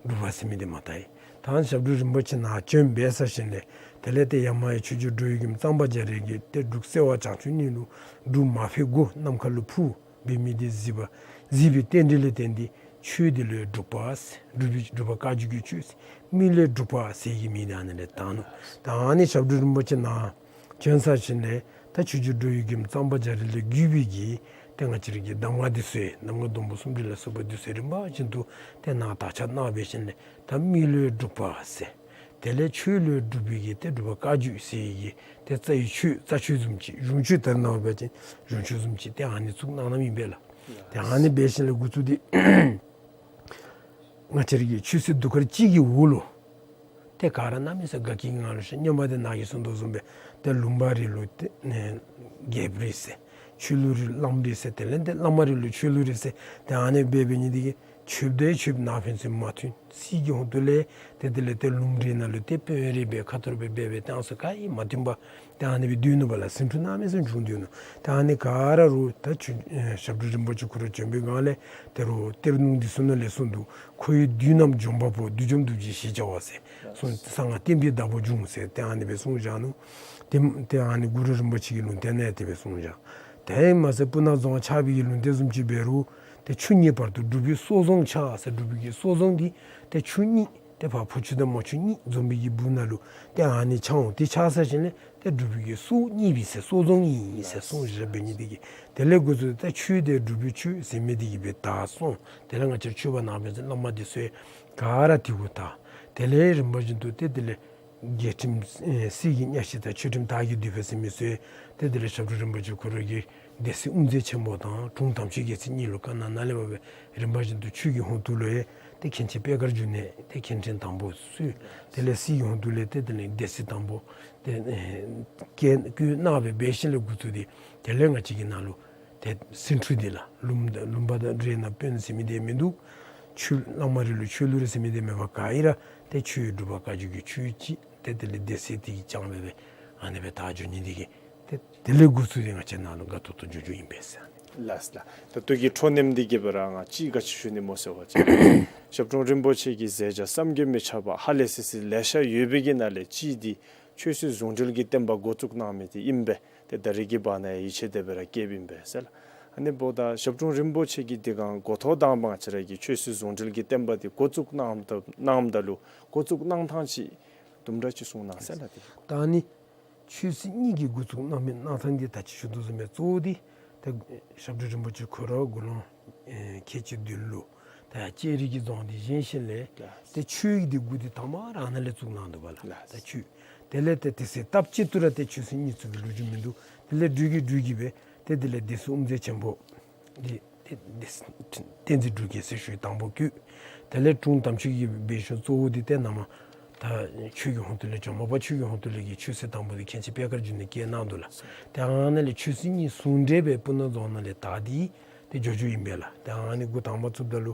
འབྲུག་པ་ཟེར་མི་འདི་མ་དར་ཡི། ད་ཞབས་དྲུང་རིན་པོ་ཆེ་ནཱ་བྱོན་འབད་ཚར་ཞིནམ་ལས་དེ་ལས་ཏེ་ཡར་མར་ཡང་ཆོས་རྗེ་འགྲོ་བའི་མགོན་གཙང་པ་རྒྱ་རས་ཀྱིས་ཏེ་འབྲུག་སེ་བ་བྱང་ཆུབ་གླིང་ལུ་འབྲུག་མ་ཕེབས་གོ་ནམ་མཁའ་ལུ་འཕུར་འབད་མི་འདི་གཟིགས་པ་གཟིགས་པའི་རྟེན་འབྲེལ་ལས་བརྟེན་ཏེ་ ཆོས་འདི་ལུ་འབྲུག་པ་ཟེར། འབྲུག་པའི་འབྲུག་པ་བཀའ་བརྒྱུད་ཀྱི་ཆོས་ཟེར། མི་ལུ་འབྲུག་པ་ཟེར་གྱི་མིང་འདི་ཨ་ནི་ལས་བཏགས་ནུག། ད་ཨ་ནི་ཞབས་དྲུང་རིན་པོ་ཆེ་ནཱ་བྱོན་ཚར་ཞིནམ་ལས་ད་ཆོས་རྗེ་འགྲོ་བའི་མགོན་གཙང་པ་རྒྱ་རས་ལས་བརྒྱུད་པའི་གི་ཏེ་ང་བཅས་ར་གི་གདམས་ངག་འདི་ཚུ་གདམས་ངག་སྡོང་པོ་གསུམ་དྲིལ་ལ་སོགས་པ་འདི་ཚུ་རིམ་པ་བཞིན་དུ་ཏེ་ནཱ་དར་ཁྱབ་གནང་སྦེ་ཞིནམ་ལས་ད་མི་ལུ་འབྲུག་པ་ཟེར། དེ་ལས་ཆོས་ལུ་འབྲུག་པའི་གི་ཏེ་འབྲུག་པ་བཀའ་བརྒྱུད་ཟེར་གྱི་ཏེ་རྩ་བའི་ཆོས་རྩ་ཆོས་བཟུམ་ཅིག་གཞུང་ཆོས་ལྟར་ན་འབད་བ་ཅིན་གཞུང་ཆོས་བཟུམ་ཅིག་ཏེ་ཨ་ནི་བཙུགས་གནང་གནངམ་ཨིན་པས་ལགས། ཏེ་ཨ་ནི་འབད་ཞིནམ་ལས་འགོ་བཙུགས་ཏེ་ང་བཅས་ར་གི་ཆོས་སྲིད་གདུགས་དཀར་གཅིག་གི་འོག་ལུ་ཏེ་ག་ར་གནམ་མེད་ས་མེད་དགའ་སྐྱིད་ཀྱི་ངང་ལུ་ཤར། སྔོན་མ་ཏེ་ནཱ་གིས་གསུངས་དོ་བཟུམ་སྦེ་ཏེ་ལུང་པ་རེ་ལུ་ཏེ་ཨེ་རྒྱལཔོ་རེ་ཟེར། ཆོས་ལུགས་རེ་བླམ་རེ་ཟེར། དེ་ལས་ཏེ་བླ་མ་རེ་ལུ་ཆོས་ལུགས་རེ་ཟེར། ཏེ་ཨ་ནི་སྦེ་འབད་ནི་འདི་གིས་ཆོསཔ་དང་ཆོསཔ་ནང་ཕན་ཚུན་མ་མཐུན། སྲིད་ཀྱི་ཧོངས་ཏོ་ལས་ཏེ་དེ་ལས་ཏེ་ལུངམ་རེ་ནང་ལུ་ཏེ་དཔོན་རེ་སྦེ་ཁ་ཐོར་སྦེ་འབད་སྦེ་ཏེ་ཨ་ནི་ཚུ་ག་ཡང་མ་མཐུན་པར་ཏེ་ཨ་ནི་སྦེ་སྡོད་ནུག་པ་ལགས། ཟིང་འཁྲུག་གནམ་མེད་ས་མེད་བྱུང་སྡོད་ནུག། ཏེ་ཨ་ནི་ག་ར་རུ་ད་ཆོས་ཨེ་ཞབས་དྲུང་རིན་པོ་ཆེ་ཁོ་ར་བྱོན་པའི་སྒང་ལས་ཏེ་རུ་གཏེར་ནང་འདི་ཚུ་ནང་ལས་གསུངས་འདུག། ཁོ་ཡི་དུས་རྣམས་འཇོམས་པ་པོ། བདུད་འཇོམས་ཐུགས་རྗེའི་ཞེས་བྱ་བ་ཟེར། གསུངས། གསང་སྔགས་བསྟན་པའི་བདག་པོ་འབྱུང་ཟེར་ཏེ་ཨ་ནི་སྦེ་གསུངས་བཞག་ནུག། ཏེ་ཏེ་ཨ་ནི་གུ་རུ་རིན་པོ་ཆེ་གི་ལུང་བསྟན་ནང་ཡང་དེ་སྦེ་གསུངས་བཞག། དེ་མ་ཚད་སྤུ་ན་རྫོང་ཆགས་པའི་གི་ལུང་བསྟན་བཟུམ་ཅིག་འབད་རུང་ཏེ་ཆུ་གཉིས་བར་དུ་འབྲུག་པའི་སོག་རྫོང་ཆགས་ཟེར། འབྲུག་པའི་གི་སོག་རྫོང་འདི་ཏེ་ཆུ་གཉིས་ཏེ་ཕར་ཕོ་ཆུ་དང་མོ་ཆུ་གཉིས་འཛོམས་པའི་གི་སྦུག་ནང་ལུ་ཏེ་ཨ་ནི་ཆགས་འོང་། དེ་ཆགས་ཚར་ཞིནམ་ལས་ཏེ་འབྲུག་པའི་གི་སོག་གཉིས་པའི་ཟེར་སོག་རྫོང་གཉིས་ཟེར་གསུངས་བཞག། འབད་ནི་འདི་གིས་དེ་ལས་འགོ་བཙུགས་ཏེ་ཆོས་འདི་འབྲུག་པའི་ཆོས་ཟེར་མི་འདི་གིས་སྦེ་དར་སོང་། དེ་ལས་ང་བཅས་ཆོས་པ་ནང་ཕན་ཚུན་བླ་མ་འདི་ཚུ་ག་ར་དེ་གུ་དར། དེ་ལས་རིམ་པ་བཞིན་དུ་ཏེ་དེ་ལས་རྒྱལ་ཁྲིམས་ཨེ་སྲིད་ཀྱི་གཉའ་ཤིང་དང་ཆོས་ཁྲིམས་དར་གྱི་འདུག་པས་ཟེར་མི་ཚུ་ཏེ་དེ་ལས་ཞབས་དྲུང་རིན་པོ་ཆེ་ཁོ་ར་གི་སྡེ་སྲིད་དབུ་མཛད་ཆེན་པོ་དང་དྲུང་དམ་ཆོས་རྒྱལ་མཚན་གཉིས་ལུ་བཀའ་གནང་གནང་ལས་འབད་སྦེ་རིམ་པ་བཞིན་དུ་ཆོས་ཀྱི་ཧོངས་ཏོ་ལུ་ཡང་ཏེ་མཁན་ཆེན་པད་དཀར་འབྱུང་གནས་ཏེ་མཁན་ཆེན་དང་པོ་བཙུགས། དེ་ལས་སྲིད་ཀྱི་ཧོངས་ཏོ་ལས་ཏེ་དེ་ལས་སྡེ་སྲིད་དང་པོ་ཏེ་ཨེ་བསྐོས་བསྐོས་གནང་སྦེ་འབད་ཞིནམ་ལས་འགོ་བཙུགས་ཏེ་དེ་ལས་ང་བཅས་ཀྱི་ནང་ལུ་ཏེ་ཟིང་འཁྲུག་འདི་ལགས། ལུངམ་ལུངམ་དང་རེ་ནང་དཔོན་ཟེར་མི་འདི་མིན་འདུག། ཆོས་བླ་མ་རེ་ལུ་ཆོས་ལུགས་རེ་ཟེར་མི་འདི་མེད་པར་ག་ཡི་ར་ཏེ་ཆོས་འབྲུག་པ་བཀའ་བརྒྱུད་ཀྱི་ཆོས་ཅིག་ཏེ་དེ་ལས་སྡེ་སྲིད་འདི་གིས་བསྐྱངས་སྦེ་སྦེ་ཨ་ནི་སྦེ་དར་འགྱོ་ནི་འདི་གིས་ཏེ་དེ་ལས་འགོ་བཙུགས་ཏེ་ང་བཅས་ནང་ལུ་དགའ་ཏོག་ཏོ་འགྱོ་འགྱོཝ་ཨིན་པས་ཟེར། ལགས་ལགས། ད་ལྟོ་གི་འཕྲོ་མཐུད་དེ་གི་སྦེ་ར་ང་གཅིག་ག་ཅི་ཞུ་ནི་སྨོ་ཟེར་བ་ཅིན་ཞབས་དྲུང་རིན་པོ་ཆེ་གི་མཛད་བྱ་བསམ་གྱིས་མི་ཁྱབ་པ་ཧ་ལས་སི་སི་ལེ་ཤ་ཡོད་པའི་གི་ནང་ལས་གཅིག་འདི་ཆོས་སྲིད་ཟུང་འབྲེལ་གྱི་བསྟན་པ་འགོ་བཙུགས་གནང་མི་འདི་ཨིན་པས། ཏེ་ད་རེས་ཀྱི་བར་ན་ཡང་ཡིད་ཆེས་དེ་སྦེ་ར་བསྐྱེདཔ་ཨིན་པས་ཟེར་ལགས། ཨ་ནི་འབདཝ་ད་ཞབས་དྲུང་རིན་པོ་ཆེ་གིས་དེ་སྒང་འགོ་ཐོག་དང་པ་ང་བཅས་ར་གི་ཆོས་སྲིད་ཟུང་འབྲེལ་གྱི་བསྟན་པ་འདི་འགོ་བཙུགས་གནངམ་ད་གནངམ་ད་ལུ་འགོ་བཙུགས་གནང་ཐངས་ཅིག་དུམ་གྲ་ཅིག་གསུང་གནང་ཟེར་ལགས། ཏེ་ད་ཨ་ནི་ཆོས་སྲིད་གཉིས་ཀྱི་འགོ་བཙུགས་གནང་མི་གནང་ཐངས་འདི་ད་ཅི་ཞུ་དོ་བཟུམ་སྦེ་གཙོ་བོ་འདི་ཏེ་ཞབས་དྲུང་རིན་པོ་ཆེ་ཁོ་ར་དགུང་ལོ་ཨེ་ཁལ་གཅིག་བདུན་ལུ་ད་ལྕགས་རི་གི་རྫོང་འདི་བཞེངས་ཞིནམ་ལས་ཏེ་ཆོས་ཀྱི་འདི་འགོ་འདི་དང་པ་ར་ཨ་ནཱ་ལས་བཙུགས་གནང་འདུག་པ་ལགས། ད་ཆོས་དེ་ལས་ཏེ་དེ་སྲིད་སྟབས་གཅིག་ཏུ་ར་ཏེ་ཆོས་སྲིད་གཉིས་བཙུགས་པའི་ལོ་རྒྱུས་མིན་འདུག། དེ་ལས་འགྲོས་ཀྱིས་འགྲོས་ཀྱིས་སྦེ་ཏེ་དེ་ལས་སྡེ་སྲིད་དབུ་མཛད་ཆེན་པོ་འདི་ཏེ་ཏེ་བསྟན་འཛིན་འབྲུག་རྒྱལ་ཟེར་ཞུ་དང་པོ་བསྐོས། དེ་ལས་དྲུང་དམ་ཆོས་ཀྱི་སྦེ་ཞུ་གཙོ་བོ་འདི་ཏེ་ནཱ་མར་ད་ཆོས་ཀྱི་ཧོངས་ཏོ་ལས་ཇོ་མོ་པ་ཆོས་ཀྱི་ཧོངས་ཏོ་ལས་ཀྱི་ཆོས་སྲིད་དང་པོ་འདི་མཁན་ཆེན་པད་དཀར་འབྱུང་གནས་བསྐོས་གནང་འདུག་ལགས། ཏེ་ཨ་ནཱ་ལས་ཆོས་སྲིད་གཉིས་ཟུང་འབྲེལ་སྦེ་སྤུ་ན་རྫོང་ནང་ལས་དར་ཏེ་ཏེ་འགྱོ་འགྱོཝ་ཨིན་པས་ལགས། ཏེ་ཨ་ནི་འགོ་དང་པ་བཙུགསཔ་ད་ལུ་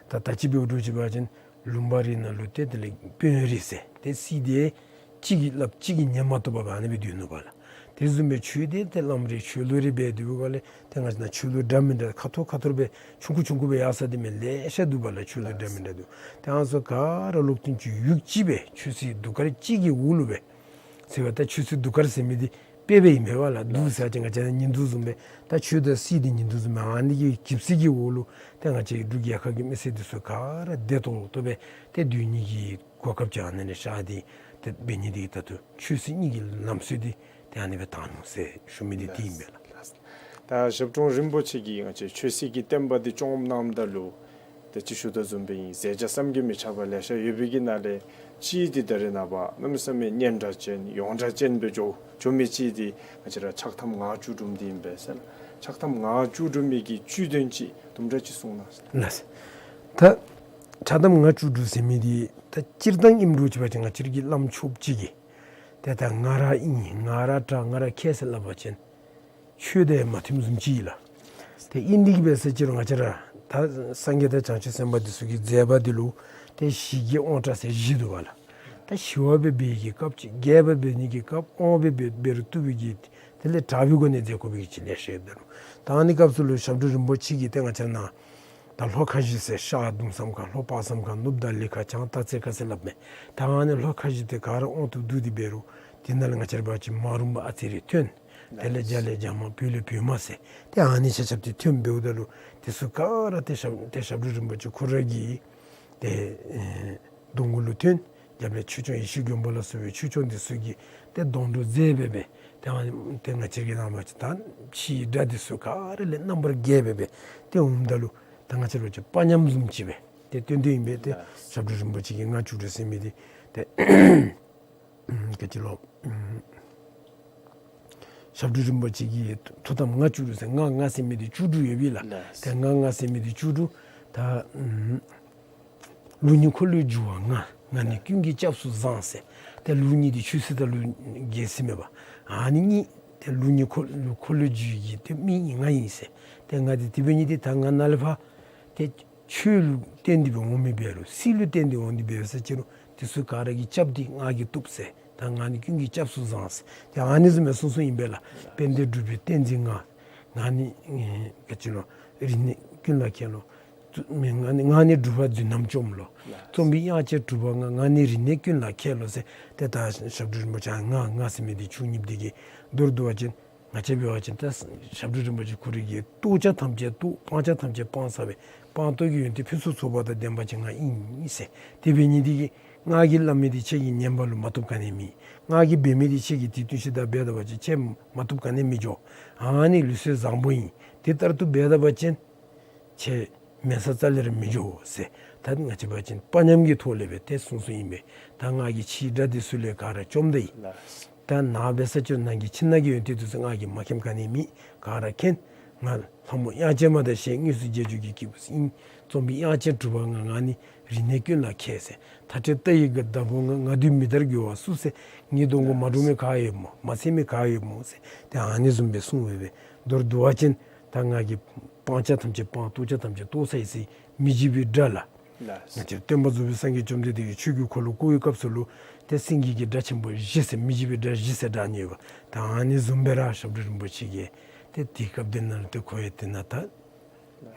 ད་ད་ཅི་འབདཝ་འདྲཝ་ཅིག་འབད་བ་ཅིན་ལུངམ་རེ་ནང་ལུ་ཏེ་དེ་ལས་དཔོན་རེ་ཟེར་ཏེ་སྲིད་དེ་གཅིག་གིས་སླབ་གཅིག་གིས་ཉན་མ་བཏུབ་པར་ཨ་ནི་སྦེ་སྡོད་ནུག་པ་ལགས། དེ་བཟུམ་སྦེ་ཆོས་དེ་ཏེ་བླམ་རེ་ཆོས་ལུགས་རེ་སྦེ་སྡོད་པའི་སྒང་ལས་ཏེ་ང་བཅས་ནཱ་ཆོས་ལུགས་འདྲ་མི་འདྲ་ཁ་ཐོར་ཁ་ཐོར་སྦེ་ཆུང་ཀུ་ཆུང་ཀུ་སྦེ་ཡར་སོང་སྟེ་མི་ལེ་ཤ་འདུག་པ་ལགས། ཆོས་ལུགས་འདྲ་མི་འདྲ་འདུག། ཏེ་ཨ་ནི་ཚུ་ག་ར་ལོག་སྟེ་ཅིག་ཡུག་གཅིག་སྦེ་ཆོས་སྲིད་གདུགས་དཀར་གཅིག་གི་འོག་ལུ་སྦེ་ཟེར་བ་ད་ཆོས་སྲིད་གདུགས་དཀར་ཟེར་མི་འདི་དཔེ་སྦེ་ཨིན་པས་པ་ལགས། གདུགས་ཟེར་བ་ཅིན་ང་བཅས་ནཱ་ཉིན་གདུགས་བཟུམ་སྦེ་ད་ཆོས་དང་སྲིད་འདི་ཉིན་གདུགས་བཟུམ་སྦེ་ཨ་ནི་གི་གྱིབ་སྲིད་ཀྱི་འོག་ལུ་ཏེ་ང་བཅས་འབྲུག་རྒྱལ་ཁབ་ཀྱི་མི་སེར་འདི་ཚུ་ག་ར་བདེ་ཏོག་ཏོ་སྦེ་ཏེ་སྡོད་ནི་གི་གོ་སྐབས་ཅིག་ཨ་ནི་ལས་ཤར་ཏེ་ཏེ་འབད་ནི་འདི་ད་ལྟོ་ཆོས་སྲིད་གཉིས་ཀྱི་ལམ་སྲོལ་འདི་ཏེ་ཨ་ནི་སྦེ་དར་ནུག་ཟེར་ཞུ་མི་འདི་འདི་ཨིན་པས་ལགས། ད་ཞབས་དྲུང་རིན་པོ་ཆེ་གིས་ང་བཅས་ཆོས་སྲིད་ཀྱི་བསྟན་པ་འདི་སྐྱོང་གནངམ་ད་ལུ་ད་ཅི་ཞུ་དོ་བཟུམ་སྦེ་ཨིན། མཛད་བྱ་བསམ་གྱིས་མི་ཁྱབ་པ་ལེ་ཤ་ཡོད་པའི་གི་ནང་ལས་གཅིག་འདི་ད་རེས་ནངས་པ་གནམ་མེད་ས་མེད་སྙན་གྲགས་ཅན་ཡོངས་གྲགས་ཅན་སྦེ་འགྱོ་འགྱོ་མི་གཅིག་འདི་ང་བཅས་ར་ཕྱག་ཐམ་ངག་བཅུ་སྒྲུབ་འདི་ཨིན་པས་ཟེར་ལགས། ཕྱག་ཐམ་ངག་བཅུ་སྒྲུབ་མི་གི་བཅུད་དོན་ཅིག་དུམ་གྲ་ཅིག་གསུང་གནང་ཟེར་ལགས། ད་ཕྱག་ཐམ་ངག་བཅུ་སྒྲུབ་ཟེར་མི་འདི་ད་སྤྱིར་བཏང་ཨིནམ་འདྲཝ་ཅིག་འབད་བ་ཅིན་ང་བཅས་ར་གི་བླམ་ཆོསཔ་ཅིག་གིས་ཏེ་ད་ང་ར་ཨིན་ང་ར་དྲག་ང་ར་མཁས་ཟེར་སླབ་པ་ཅིན་ཆོས་དང་མ་མཐུནམ་བཟུམ་ཅིག་ཨིན་ལགས། ཏེ་ཨིན་དེ་གིས་འབད་ཟེར་ཅི་རུང་ང་བཅས་ར་ད་སངས་རྒྱས་དང་བྱང་ཆུབ་སེམས་དཔའ་འདི་ཚུ་གི་མཛད་པ་འདི་ལུ་ཏེ་ཞི་རྒྱས་དབང་དྲག་ཟེར་བཞི་འདུག་པ་ལགས། ད་ཞི་བ་སྦེ་འབད་ནི་གི་སྐབས་ཅིག་རྒྱས་པ་འབད་ནི་གི་སྐབས་དབང་སྦེ་འབད་འབད་རུང་བཏུབ་པའི་གི་དེ་ལས་དྲག་པོའི་སྒོ་ནས་མཛད་དགོ་པའི་གི་ཅིག་ལེ་ཤ་ཡོདཔ་ད་ལུ་ད་ཨ་ནི་སྐབས་སུ་ལུ་ཞབས་དྲུང་རིན་པོ་ཆེ་གིས་ཏེ་ང་བཅས་ར་ནཱ་ད་ལྷོ་ཁ་བཞི་ཟེར་ཤར་གདུང་བསམ་ཁ་ལྷོ་དཔག་བསམ་ཁ་ནུབ་དཱ་ལི་ཁ་བྱང་སྟག་རྩེ་ཁ་ཟེར་སླབ་མས། ད་ཨ་ནི་ལྷོ་ཁ་བཞི་འདི་ག་ར་དབང་དུ་བསྡུ་སྟེ་འབད་རུང་དེ་ནང་ལས་ང་བཅས་ར་འབད་བ་ཅིན་མ་རུངས་པ་ཨ་ཙི་རེ་ཐོན། དེ་ལས་རྒྱ་ལས་རྒྱ་དམར། བོད་ལས་བོད་དམར་ཟེར། ཏེ་ཨ་ནི་ཆ་ཁྱབ་འདི་ཐོན་འབདཝ་ད་ལུ་དེ་ཚུ་ག་ར་ཏེ་ཞབས་ཏེ་ཞབས་དྲུང་རིན་པོ་ཆེ་ཁོ་ར་གི་ཏེ་ཨེ་གདོང་ཁ་ལུ་ཐོན། རྒྱབ་ལས་ཆོས་སྐྱོང་ཡེ་ཤེས་མགོན་པོ་ལ་སོགས་པའི་ཆོས་སྐྱོང་འདི་ཚུ་གིས་ཏེ་སྡོང་གྲོགས་མཛད་སྦེ་སྦེ་ཏེ་ཨ་ནི་ཏེ་ང་བཅས་ཀྱི་ནང་པ་ཅིག་ད་ཕྱིའི་དགྲ་འདི་ཚུ་ག་ར་ལས་རྣམ་པར་རྒྱལ་སྦེ་སྦེ་ཏེ་འོངམ་ད་ལུ་ད་ང་བཅས་ར་ཅིག་དཔའ་ཉམས་བཟུམ་ཅིག་སྦེ་ཏེ་སྟོན་དོ་ཨིན་པས། ཏེ་ལགས། ཞབས་དྲུང་རིན་པོ་ཆེ་གིས་མངའ་བཅུག་དོ་ཟེར་མི་འདི་ཏེ་ཨམ་ག་ཅི་ལོ། ཨམ་ཞབས་དྲུང་རིན་པོ་ཆེ་གིས་ཐུགས་དམ་མངའ་བཅུག་དོ་ཟེར། མངའ་མངའ་ཟེར་མི་འདི་བཅུ་དྲུག་ཡོད་པས་ལགས། ལགས། ཏེ་མངའ་མངའ་ཟེར་མི་འདི་བཅུ་དྲུག། ད་ཨམ་ལུགས་གཉིས་འཁོར་ལོས་སྒྱུར་བ་མངའ། ང་ནི་ཀུན་གྱི་སྐྱབས་སུ་བཟང་ཟེར། ཏེ་ལུགས་གཉིས་འདི་ཆོས་སྲིད་དང་ལུགས་གཉིས་ཟེར་མེད་པ། ཨ་ནི་གཉིས་ཏེ་ལུགས་གཉིས་འཁོར་ལོ་འཁོར་ལོས་སྒྱུར་གྱི་ཏེ་མི་ང་ཨིན་ཟེར། ཏེ་ང་འདི་དེ་འབད་ནི་འདི་ད་ང་ནཱ་ལས་ཕར་ཏེ་ཆོས་ལུ་བརྟེན་ཏེ་སྦེ་འོང་མི་འབད་རུང་སྲིད་ལུ་བརྟེན་ཏེ་འོང་སྟེ་འབད་ཟེར་ཅི་རུང་དེ་ཚུ་ག་ར་གི་སྐྱབས་འདི་ང་གིས་བཏུབ་ཟེར། ད་ང་ནི་ཀུན་གྱི་སྐྱབས་སུ་བཟང་ཟེར། ཏེ་ཨ་ནི་བཟུམ་སྦེ་གསུངས་གསུངསམ་ཨིན་པས་ལགས། དཔལ་ལྡན་འབྲུག་པའི་བསྟན་འཛིན་མངའ། ང་ནི་ཨེ་ག་ཅི་ལོ། རིག་གནས་ཀུན་ལ་མཁས་ལོ། ང་ནི་ང་ནི་འབྲུག་པ་མཛོད་རྣམས་བཅོམ་ལོ། ལགས། རྩོམ་པའི་དབྱངས་ཅན་གྲུབ་པ་མངའ། ང་ནི་རིག་གནས་ཀུན་ལ་མཁས་ལོ་ཟེར། ཏེ་ད་ཞབས་དྲུང་རིན་པོ་ཆེ་མངའ་མངའ་ཟེར་མི་འདི་བཅུ་གཉིས་འདི་གིས་མདོར་བསྡུ་བ་ཅིན་ང་བཅས་འབད་བ་ཅིན་ད་ཞབས་དྲུང་རིན་པོ་ཆེ་ཁོ་རའི་གི་རྟོགས་བྱ་ཐམས་ཅད་རྟོགས། སྤང་བྱ་ཐམས་ཅད་སྤངས་ཚར་བའི་སྤངས་རྟོགས་ཀྱི་ཡོན་ཏན་ཕུན་སུམ་ཚོགས་པ་དང་ལྡན་པ་ཅིག་ང་ཨིན་ཟེར། དེ་འབད་ནི་འདི་གིས་ང་གིས་སླབ་མི་འདི་ཁྱེད་ཀྱིས་ཉན་པ་ལུ་མ་བཏུབ་ག་ནི་མེད། ང་གིས་འབད་མི་འདི་ཁྱེད་ཀྱིས་དེ་བསྟུན་ཞིནམ་ད་འབད་ད་པ་ཅིན་ཁྱེད་མ་བཏུབ་ག་ནི་མི་འགྱོ། ཨ་ནི་ལུགས་སྲོལ་བཟང་པོ་ཨིན། དེ་ལྟར་དུ་འབད་ད་པ་ཅིན་ཁྱེད་མེན་ས་རྩ་ལས་ར་མི་འགྱོ་ཟེར། ད་ང་བཅས་འབད་བ་ཅིན་དཔའ་ཉམས་ཀྱི་ཐོག་ལས་སྦེ་ཏེ་གསུངས་གསུངསམ་ཨིན་པས། ད་ང་གིས་ཕྱིའི་དགྲ་འདི་ཚུ་ལས་ག་ར་བཅོམ་ད་ཡི། ལགས། ད་ནཱ་འབད་ས་ཅིག་རུང་ནཱ་གི་ཁྱིམ་ནང་གི་ཡོན་ཏན་འདི་ཚུ་ང་གིས་མ་མཁྱེནམ་ག་ནི་མེད། ག་ར་མཁྱེན། ང་ལྷ་མོ་དབྱངས་ཅན་མ་དང་ཞལ། དངོས་སུ་མཇལ་འགྱུར་གྱི་སྐྱེས་བུ་ཨིན། རྩོམ་པའི་དབྱངས་ཅན་གྲུབ་པ་མངའ། ང་ནི་རིག་གནས་ཀུན་ལ་མཁས་ཟེར། མཐའ་བྲལ་རྟ་ཡི་བདག་པོ་མངའ། ང་འདུལ་མི་ལྡན་རྒོལ་བ་སུ་ཟེར། ངེའི་གདོང་ཁར་མ་འདྲོག་མི་ག་ཡོད་སྨོ། མ་འཚེར་མི་ག་ཡོད་སྨོ་ཟེར། ཏེ་ཨ་ནི་བཟུམ་སྦེ་གསུངས་སྦེ་སྦེ་མདོར་བསྡུ་བ་ཅིན་ད་ང་གིས་སྤང་བྱ་ཐམས་ཅད་སྤངས། རྟོགས་བྱ་ཐམས་ཅད་རྟོགས་ཚར་ཡི་ཟེར་མི་འཇིགས་པའི་དགྲ་ལ། ལགས། ང་བཅས་སྟོན་པ་རྫོགས་པའི་སངས་རྒྱས་བཅོམ་ལྡན་འདས་ཀྱིས་ཆོས་ཀྱི་འཁོར་ལོ་བསྐོར་བའི་སྐབས་སུ་ལུ་ཏེ་སེང་གེ་གི་སྒྲ་ཆེན་པོ་བཞི་ཟེར་མི་འཇིགས་པའི་སྒྲ་བཞི་ཟེར་སྒྲ་ཨ་ནི་ཡོདཔ། ད་ཨ་ནི་བཟུམ་སྦེ་ར་ཞབས་དྲུང་རིན་པོ་ཆེ་གིས་ཏེ་དེའི་སྐབས་དེ་ནང་ལུ་ཏེ་ཁོ་ཡང་དེ་ནང་ད་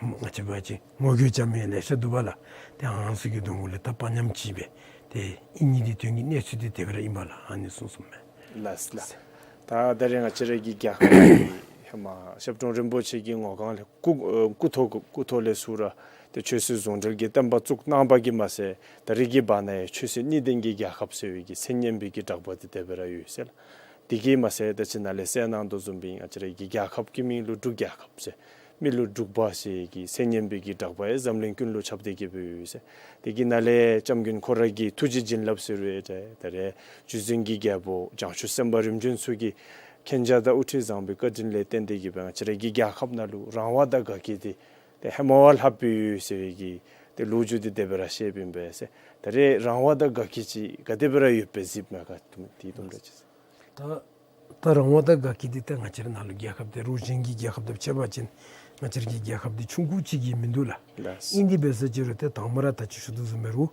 ང་བཅས་འབད་བ་ཅིན་ངོ་རྒོལ་རྐྱབ་མི་ལེ་ཤ་འདུག་པ་ལགས། ཏེ་ཨ་ནི་ཚུ་གི་གདོང་ཁ་ལས་ད་དཔའ་ཉམས་ཅིག་སྦེ་ཏེ་ཨིན་ནི་འདི་དོན་གྱི་གནས་ཚུལ་འདི་དེ་སྦེ་ར་ཨིན་པས་ལགས། ཨ་ནི་གསུངས་གསུངསམ་མས། ལགས་ལགས། ད་ད་རེས་ང་བཅས་ར་གི་རྒྱལ་ཁབ་འདི་ཧེ་མ་ཞབས་དྲུང་རིན་པོ་ཆེ་གི་ངོ་རྒོལ་ལས་སྐུ་ཨེ་སྐུ་ཐོག་སྐུ་ཐོག་ལས་ཚུར་ར་ཏེ་ཆོས་སྲིད་ཟུང་འབྲེལ་གྱི་བསྟན་པ་བཙུགས་གནང་བ་གིས་མ་ཚད་ད་རེས་ཀྱི་བར་ན་ཡང་ཆོས་སྲིད་གཉིས་ལྡན་གྱི་རྒྱལ་ཁབ་ཟེར་བའི་གི་མཚན་སྙན་པའི་གི་གྲགས་པ་འདི་དེ་སྦེ་ར་ཡོད་ཟེར་ལགས། དེ་གིས་མ་ཚད་ད་ཅི་ནཱ་ལས་གསལ་གནང་དོ་བཟུམ་སྦེ་ང་བཅས་ར་གི་རྒྱལ་ཁབ་ཀྱི་མིང་ལུ་འབྲུག་རྒྱལ་ཁབ་ཟེར། མི་ལུ་འབྲུག་པ་ཟེར་གྱི་མཚན་སྙན་པའི་གི་གྲགས་པ་ཡང་འཛམ་གླིང་ཀུན་ལུ་ཁྱབ་སྟེ་གི་སྦེ་ཡོད་ཟེར། དེ་གི་ནང་ལས་སྐྱབས་མགོན་ཁོ་ར་གི་ཐུགས་རྗེ་བྱིན་རླབས་ཟེར་བའི་ད་རེས་རྗེ་བཙུན་གྱི་རྒྱལ་པོ་བྱང་ཆུབ་སེམས་དཔའ་རིམ་བྱོན་ཚུ་གི་མཁྱེན་རྒྱ་དང་དབུ་ཁྲིད་བཟང་པོའི་བཀའ་དྲིན་ལས་བརྟེན་ཏེ་གི་སྦེ་ང་བཅས་ར་གི་རྒྱལ་ཁབ་ནང་ལུ་རང་དབང་དང་དགའ་སྐྱིད་འདི་ཏེ་ཧེ་མ་བ་ལྷགཔ་སྦེ་ཡོད་ཟེར་བའི་གི་ཏེ་ལོ་རྒྱུས་འདི་དེ་སྦེ་ར་བཤདཔ་ཨིན་པས་ཟེར། ད་རེས་རང་དབང་དང་དགའ་སྐྱིད་ཅིག་ག་དེ་སྦེ་ར་ཡོདཔ་སྦེ་གཟིགསཔ་མས་ག་དེ་དེ་དུམ་གྲ་ཅིག་ཟེར། ད་ད་རང་དབང་དང་དགའ་སྐྱིད་འདི་ད་ང་བཅས་ར་ནཱ་ལུ་རྒྱལ་ཁབ་འདི་རོགས་གཞན་གྱི་རྒྱལ་ཁབ་དང་ཕྱད་པ་ཅིན་ང་བཅས་ར་གི་རྒྱལ་ཁབ་འདི་ཆུང་ཀུ་ཅིག་གིས་མིན་འདུག་ལགས། ལགས། ཨིན་དེ་འབད་ས་ཅིག་རུང་ཏེ་དང་པ་ར་ད་ཅི་ཞུ་དོ་བཟུམ་སྦེ་ར་ཨོ་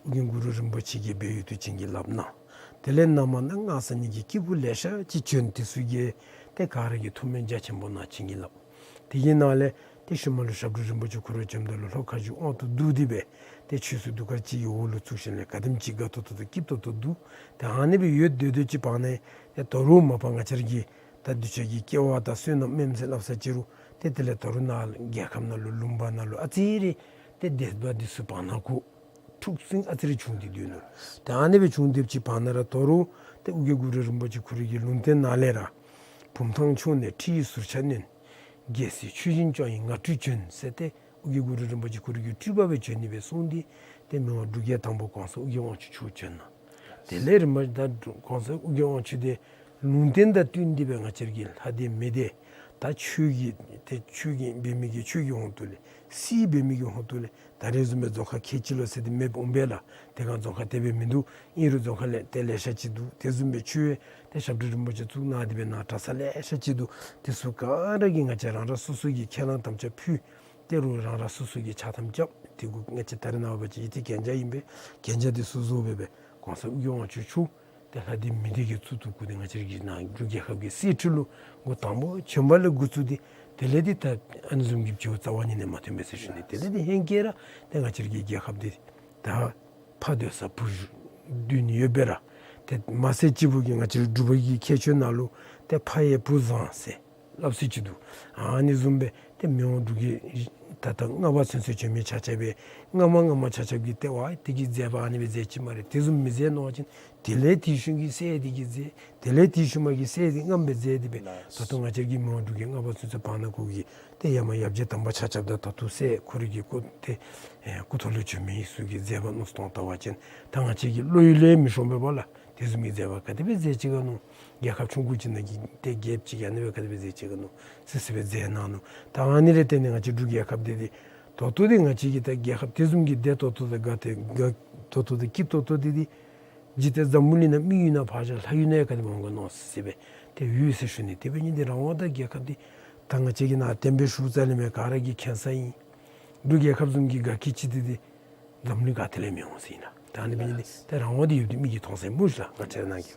རྒྱན་གུ་རུ་རིན་པོ་ཆེ་གིས་སྦེ་ཡོད་དུ་བྱིན་གྱིས་བརླབས་གནང་། དེ་ལས་ནཱ་མར་ནཱ་ངག་གསར་རྙིང་གི་སྐྱེས་བུ་ལེ་ཤ་ཅིག་བྱོན། དེ་ཚུ་གིས་ཏེ་ག་ར་གིས་ཐུགས་སྨོན་རྒྱ་ཆེན་པོ་གནང་བྱིན་གྱིས་བརླབས། དེ་གི་ནང་ལས་ཏེ་ཤུལ་མ་ལུ་ཞབས་དྲུང་རིན་པོ་ཆེ་ཁོ་ར་བྱོནམ་ད་ལུ་ལྷོ་ཁ་བཞུགས་དབང་དུ་བསྡུས་ཏེ་སྦེ་ཏེ་ཆོས་སྲིད་གདུགས་དཀར་གཅིག་གི་འོག་ལུ་བཙུགས་ཞིནམ་ལས་ག་དེམ་ཅིག་དགའ་ཏོག་ཏོ་དང་སྐྱིད་ཏོག་ཏོ་འདུག། ཏེ་ཨ་ནི་སྦེ་ཡོད་སྡོད་སྡོད་ཅིག་བར་ན་ཏེ་ད་རུང་མ་པ་ང་བཅས་ར་གི་ད་གདུལ་བྱ་གི་སྐྱེ་བ་དང་བསོད་ནམས་དམན་ཟེར་སླབ་ས་ཅིག་རུང་ཏེ་དེ་ལས་ད་རུང་ནཱ་རྒྱལ་ཁབ་ནང་ལུ་ལུང་པ་ནང་ལུ་ཨ་ཙི་རེ་ཏེ་སྡེ་པ་འདི་ཚུ་བར་ན་ཁོ་འཁྲུག་ཟིང་ཨ་ཙི་རེ་བྱུང་སྟེ་སྡོད་ནུག། ཏེ་ཨ་ནི་སྦེ་བྱུང་སྡོདཔ་ཅིག་བར་ན་ར་ད་རུང་ཏེ་ཨོ་རྒྱན་གུ་རུ་རིན་པོ་ཆེ་ཁོ་རའི་གི་ལུང་བསྟན་ནང་ལས་ར་བུམ་ཐང་ཕྱོགས་ནས་ཁྲི་ཡི་ཟུར་ཆ་བསྣན། རྒྱལ་སྲས་ཆོས་བཞིན་སྐྱོང་བའི་ངང་སྤྲུལ་བྱོན་ཟེར་ཏེ་ཨོ་རྒྱན་གུ་རུ་རིན་པོ་ཆེ་ཁོ་རའི་གི་སྤྲུལ་པ་སྦེ་བྱོན་ནི་སྦེ་གསུངས་ཏེ་ཏེ་མི་དབང་འབྲུག་རྒྱལ་དང་པོ་གོང་ས་ཨོ་རྒྱན་དབང་ཕྱུག་མཆོག་བྱོན་གནང་། དེ་ལས་རིམ་པ་ད་གོང་ས་ཨོ་རྒྱན་དབང་ཕྱུག་འདི་ལུང་བསྟན་དང་བསྟུན་ཏེ་སྦེ་ང་བཅས་ར་གི་ལྷ་སྡེ་མི་སྡེ་ད་ཆོས་ཀྱི་ཏེ་ཆོས་ཀྱི་འབད་མི་གིས་ཆོས་ཀྱི་དབང་དུ་ལེན། སྲིད་འབད་མི་གིས་དབང་དུ་ལེན། ད་རེས་བཟུམ་སྦེ་རྫོང་ཁག་ཁལ་གཅིག་ལོ་ཟེར་ཏེ་མེདཔ་འོང་པས་ལགས། དེ་སྒང་རྫོང་ཁག་དེ་སྦེ་མིན་འདུག། ཨིན་རུང་རྫོང་ཁག་ལས་ཏེ་ལེ་ཤ་ཅིག་འདུག། དེ་བཟུམ་སྦེ་ཆོས་ཏེ་ཞབས་དྲུང་རིན་པོ་ཆེ་བཙུགས་གནང་སྟེ་སྦེ་ནཱ་གྲྭ་ས་ལེ་ཤ་ཅིག་འདུག། དེ་ཚུ་ག་ར་གིས་ང་བཅས་རང་རང་སོ་སོ་གི་ཁས་བླངས་དམ་བཅའ་ཕུལ། ཏེ་རུང་རང་རང་སོ་སོ་གིས་ཕྱག་ཐམ་རྐྱབ། དེ་གུ་ང་བཅས་ད་རེས་ནངས་པ་ཅིག་ཡུལ་དེ་གན་རྒྱ་ཨིན་པས། གན་རྒྱ་དེ་ཚུ་བཟོ་སྦེ་སྦེ་གོང་ས་ཨོ་རྒྱན་དབང་ཕྱུག་མཆོག་ཏེ་ལྷ་སྡེ་མི་སྡེ་གི་གཙུག་ཏུ་བཀུར་ཏེ་ང་བཅས་ར་གི་ནཱ་འབྲུག་རྒྱལ་ཁབ་ཀྱི་གསེར་ཁྲི་ལུ་འགོ་དང་པོ་བྱོན་པ་ལས་འགོ་བཙུགས་ཏེ་དེ་ལས་ཏེ་ད་ཨ་ནི་བཟུམ་གྱི་བྱེལཝ་རྩ་བ་ཉིད་ནས་མ་ཐོན་པས་ཟེར་ཞུ་ནི། དེ་ལས་ཏེ་ཧེང་སྐལ་ར་ཏེ་ང་བཅས་ར་གི་རྒྱལ་ཁབ་འདི་ད་ཕ་སྡོད་ས་བུ་སྡོད་ནི་ཡོད་པས་ར། ཏེ་མ་ཚད་གཅིག་པུ་གིས་ང་བཅས་ར་འབྲུག་པ་གི་ཁྱད་ཆོས་ནང་ལུ་ ཏེ་ཕ་ཡི་བུ་བཟང་ཟེར་སླབ་སྲོལ་ཅིག་འདུག། ཨ་ནི་བཟུམ་སྦེ་ཏེ་མི་དབང་འབྲུག་རྒྱལ་ད་ལྟོ་ལྔ་པ་ཚུན་ཚོད་བྱོན་མི་ཆ་ཁྱབ་སྦེ་སྔ་མ་སྔ་མ་ཆ་ཁྱབ་ཀྱིས་ཏེ་ཝའི་དེ་གི་མཛད་པ་ཨ་ནི་སྦེ་མཛད་ཅི་སྨ་རེ། དེ་བཟུམ་མི་མཛད་མནོ་བ་ཅིན་དེ་ལས་དེའི་ཤུལ་གྱི་སྲས་འདི་གིས་མཛད། དེ་ལས་དེའི་ཤུལ་མ་གི་སྲས་འདི་ལྔ་པ་སྦེ་མཛད་དེ་སྦེ། ལགས། ད་ལྟོ་ང་བཅས་ཀྱི་མི་དབང་འབྲུག་རྒྱལ་ལྔ་པ་ཚུན་ཚོད་བར་ན་གུ་གི་ཏེ་ཡ་མ་ཡབ་རྗེ་དམ་པ་ཆ་ཁྱབ་དང་ད་ལྟོ་སྲས་ཁོ་རའི་གི་སྐུ་ཏེ་ཨེ་སྐུ་ཐོག་ལུ་བྱོན་མི་ཚུ་གི་མཛད་པ་མནོ་བསམ་བཏང་ལྟ་བ་ཅིན་ད་ང་བཅས་ཀྱི་བློ་ཡུལ་ལས་མི་ཤོང་པས་པ་ལགས། དེ་བཟུམ་གྱི་མཛད་པ་ག་དེ་སྦེ་མཛད་ཅི་ག་ནོ། རྒྱལ་ཁབ་ཆུང་ཀུ་ཅིག་ནང་གི་ཏེ་རྒྱལཔོ་ཅིག་ཨ་ནི་སྦེ་ག་དེ་སྦེ་མཛད་ཅི་ག་ནོ་ཟེར་ཟེར་སྦེ་མཛད་གནང་ནུག། ད་ཨ་ནི་ལས་བརྟེན་ནས་ང་བཅས་འབྲུག་རྒྱལ་ཁབ་འདི་ཏེ་ད་ལྟོ་འདི་ང་བཅས་ཀྱི་ད་རྒྱལ་ཁབ་དེ་བཟུམ་གྱི་བདེ་ཏོག་ཏོ་དང་དགའ་ཏེ་དགའ་ཏོག་ཏོ་དང་སྐྱིད་ཏོག་ཏོ་འདི་ཏེ་འཇིག་རྟེན་འཛམ་བུ་གླིང་ནང་དམིགས་ཡུལ་ནང་ཕར་བཞག་ལྷ་ཡུལ་ནང་ཡང་ག་དེ་སྦེ་འོང་ག་ནོ་ཟེར་སྦེ་ཏེ་ཡོད་ཟེར་ཞུ་ནི། དེ་འབད་ནི་འདི་རང་དབང་དང་རྒྱལ་ཁབ་འདི་ད་ང་བཅས་ཀྱིས་ནཱ་གཏན་འབེབས་ཞུ་རྩ་ལས་མེད། ག་ར་གིས་མཁྱེན་ས་ཨིན། འབྲུག་རྒྱལ་ཁབ་བཟུམ་གྱི་དགའ་སྐྱིད་ཅིག་འདི་ཏེ་འཛམ་གླིང་ག་ཏེ་ལས་མི་འོང་ཟེར་ཨིན་ལགས། ད་ཨ་ནི་འབད་ནི་འདི་ཏེ་རང་དབང་འདི་ཡོད་དེ་མིག་གིས་མཐོང་ས་ཨིན་སྨོ་ཤིག་ལགས། ང་བཅས་ར་ནང་གི་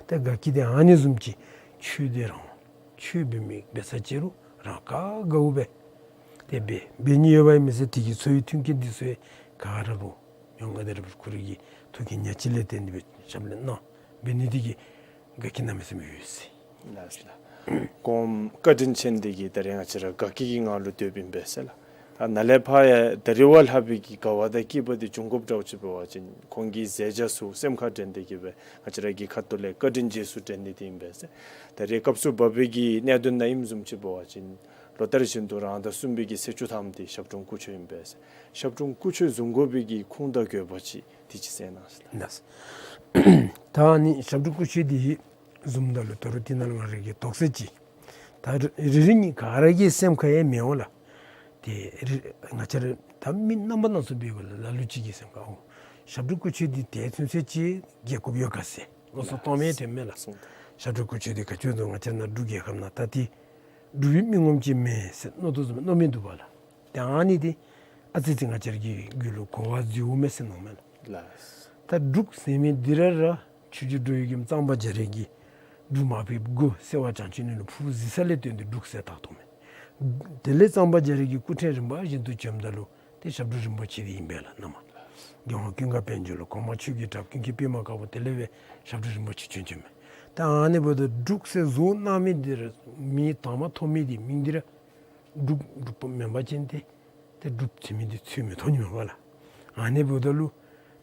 ཏེ་དགའ་སྐྱིད་འདི་ཨ་ནི་བཟུམ་ཅིག་ཆོས་འདི་རང་དབང་། ཆོས་འབད་མི་འབད་ས་ཅིག་རུང་རང་ག་དགའཝ་སྦེ་ཏེ་འབད་འབད་ནི་ཡོདཔ་ཨིན་མས་ཟེར། དེ་གི་འཚོ་བའི་མཐུན་རྐྱེན་འདི་ཚུ་ག་ར་རུང་ཡོངས་ག་དེ་ར་ཁོ་རའི་གི་ཐུགས་ཀྱི་ཉག་གཅིག་ལས་བརྟེན་ཏེ་སྦེ་ཞབས་ལས་གནང་འབད་ནི་འདི་གིས་དགའ་སྐྱིད་གནམ་མེད་ས་མེད་ཡོད་ཟེར། ལགས་སོ་ལགས། གོངམ་བཀའ་དྲིན་ཅན་འདི་གིས་ད་རེས་ང་བཅས་ར་དགའ་སྐྱིད་ཀྱི་ངང་ལུ་སྡོདཔ་ཨིན་པས་ཟེར་ལགས། ད་ནཱ་ལས་ཕར་ཡང་ད་རེས་བ་ལྷག་པའི་གི་དགའ་བ་དང་སྐྱིད་པ་འདི་འབྱུང་དགོཔ་འདྲཝ་ཅིག་འབད་བ་ཅིན་ཁོང་གི་མཛད་བྱ་ཚུ་སེམས་ཁར་དྲན་ཏེ་གིས་སྦེ་ང་བཅས་ར་གི་ཁ་ཐུག་ལས་བཀའ་དྲིན་རྗེས་སུ་དྲན་ནི་འདི་ཨིན་པས་ཟེར། ད་རེས་སྐབས་སུ་བབ་པའི་གི་གནད་དོན་ནང་ཨིནམ་བཟུམ་ཅིག་འབད་བ་ཅིན་ལོ་ལྟར་བཞིན་དུ་རང་ཟླ་གསུམ་པའི་གི་ཚེས་བཅུ་ཐམ་འདི་ཞབས་དྲུང་སྐུ་མཆོད་ཨིན་པས་ཟེར། ཞབས་དྲུང་སྐུ་མཆོད་བཟུང་དགོ་པའི་གི་ཁུངས་དང་དགོས་པ་ཅིག་འདི་ཅིག་གསན་གནང་ཟེར་ལགས། ད་ཨ་ནི་ཞབས་དྲུང་སྐུ་མཆོད་འདི་བཟུངམ་ད་ལུ་ད་རུང་འདི་ནང་ལུ་ང་ར་གི་དོགས་སེལ་ཅིག། ད་རེ་རེ་ནི་ག་ར་གི་སེམས་ཁར་ཡང་མི་འོང་ལགས། ཏེ་རེ་ང་བཅས་ར་ད་མི་རྣམ་པ་སྣ་ཚོགས་འབད་དགོ་ལགས། ལ་ལུ་ཅིག་གི་སེམས་ཁར་འོང་། ཞབས་དྲུང་སྐུ་མཆོད་འདི་དེ་ཚུན་ཚོད་ཅིག་རྒྱལ་ཁབ་ཡོད་ག་ཟེར་མནོ་བསམ་བཏང་མི་ཐོནམ་མས་ལགས། ཞབས་དྲུང་སྐུ་མཆོད་འདི་ག་ཅི་འདུག། ང་བཅས་ར་ནཱ་འབྲུག་རྒྱལ་ཁབ་ནང་ད་འདི་འབྲུག་པའི་མི་ངོམ་ཅིག་མེན་ཟེར་མནོ་དོ་བཟུམ་མནོ་མི་འདུག་པ་ལགས། ཏེ་ཨ་ནི་འདི་ཨ་ཙི་ཙི་ང་བཅས་ར་གི་རྒྱུད་ལུ་གོ་བ་འཛོལཝ་མས་ཟེར་མནོཝ་མས་ལགས། ལགས། ད་འབྲུག་ཟེར་མི་འདི་ར་ར་ཆོས་རྗེ་འགྲོ་བའི་མགོན་གཙང་པ་རྒྱ་རས་ཀྱིས་འབྲུག་མ་ཕེབས་གོང་སེ་བ་བྱང་ཆུབ་གླིང་ལུ་ཕུར་བུ་གཟིགས་ས་ལས་བཏོན་ཏེ་འབྲུག་ཟེར་བཏགས་དོ་མས། དེ་ལས་གཙང་པ་རྒྱ་རས་ཀྱིས་སྐུ་ཕྲེང་རིམ་པ་བཞིན་དུ་བྱོནམ་ད་ལུ་ཏེ་ཞབས་དྲུང་རིན་པོ་ཆེ་འདི་ཨིན་པས་ལགས། ན་མ་རྒྱལ་དབང་ཀུན་དགའ་དཔལ་འབྱོར་ལུ། གོང་མ་ཆོས་ཀྱི་གྲགས་པ་ཀུན་མཁྱེན་པདྨ་དཀར་པོ། དེ་ལས་སྦེ་ཞབས་དྲུང་རིན་པོ་ཆེ་བྱོན་བྱོནམ་མས། ད་ཨ་ནི་འབདཝ་ད་འབྲུག་ཟེར་བཟོ་གནང་མི་འདི་ར་མིང་དང་པ་ཐོབ་མི་འདི་མིང་འདི་ར་འབྲུག་འབྲུག་པ་མེན་པ་ཅིན་ཏེ་ཏེ་འབྲུག་ཟེར་མི་འདི་ཚུད་མི་ཐོབ་ནི་མས་པ་ལགས། ཨ་ནི་འབདཝ་ད་ལུ་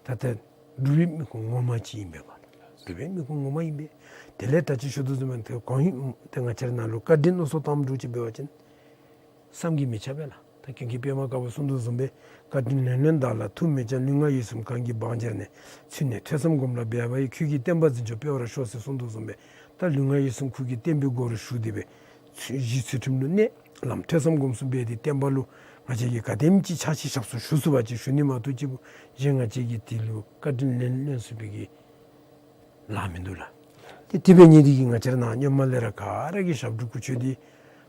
ད་ཏེ་འབྲུག་པའི་མི་ཁོང་ངོ་མ་ཅིག་ཨིན་པས་པ་ལགས། འབྲུག་པའི་མི་ཁོང་ངོ་མ་ཨིན་པས། དེ་ལས་ད་ཅི་ཞུ་དོ་བཟུམ་སྦེ་ཏེ་གོང་ཏེ་ང་བཅས་ར་ནཱ་ལུ་བཀའ་དྲིན་མནོ་བསམ་བཏངམ་འདྲཝ་ཅིག་འབད་བ་ཅིན་བསམ་གྱིས་མི་ཁྱབ་པས་ལགས། ད་ཀུན་མཁྱེན་པདྨ་དཀར་པོ་གསུང་དོ་བཟུམ་སྦེ། བཀའ་དྲིན་ལན་ལོན་བདག་ལ་ཐུགས་མི་འཆང་། ལུས་ངག་ཡིད་གསུམ་གང་གིས་བང་བྱས་ནས། ཚུལ་གནས་ཐོས་བསམ་སྒོམ་ལ་འབད་པ་ཡིས། ཁྱོད་ཀྱི་བསྟན་པ་འཛིན་སྐྱོང་སྤེལ་བར་ཤོག་ཟེར་གསུང་དོ་བཟུམ་སྦེ། ད་ལུས་ངག་ཡིད་གསུམ་ཁོ་གི་བསྟན་པའི་སྒོ་རུ་ཞུགས་ཏེ་སྦེ་ཚུལ་གཞི་ཚུལ་ཁྲིམས་ལུ་གནས། ལམ་ཐོས་བསམ་སྒོམ་གསུམ་འབད་དེ་བསྟན་པ་ལུ་ང་བཅས་ཀྱིས་ག་དེམ་ཅིག་ཕྱག་ཕྱི་ཞབས་སོར་ཞུ་ཚུགས་པ་ཅིན་ཞུ་ནི་མ་གཏོགས་ཅིག་གཞན་ང་བཅས་ཀྱིས་དེ་ལུ་བཀའ་དྲིན་ལན་ལོན་ཚུགས་པའི་གི་ལཱ་མིན་འདུག་ལགས། ཏེ་དེ་འབད་ནི་འདི་གིས་ང་བཅས་ར་ནཱ་སྔོན་མ་ལས་ར་ག་ར་གིས་ཞབས་དྲུང་སྐུ་མཆོད་འདི་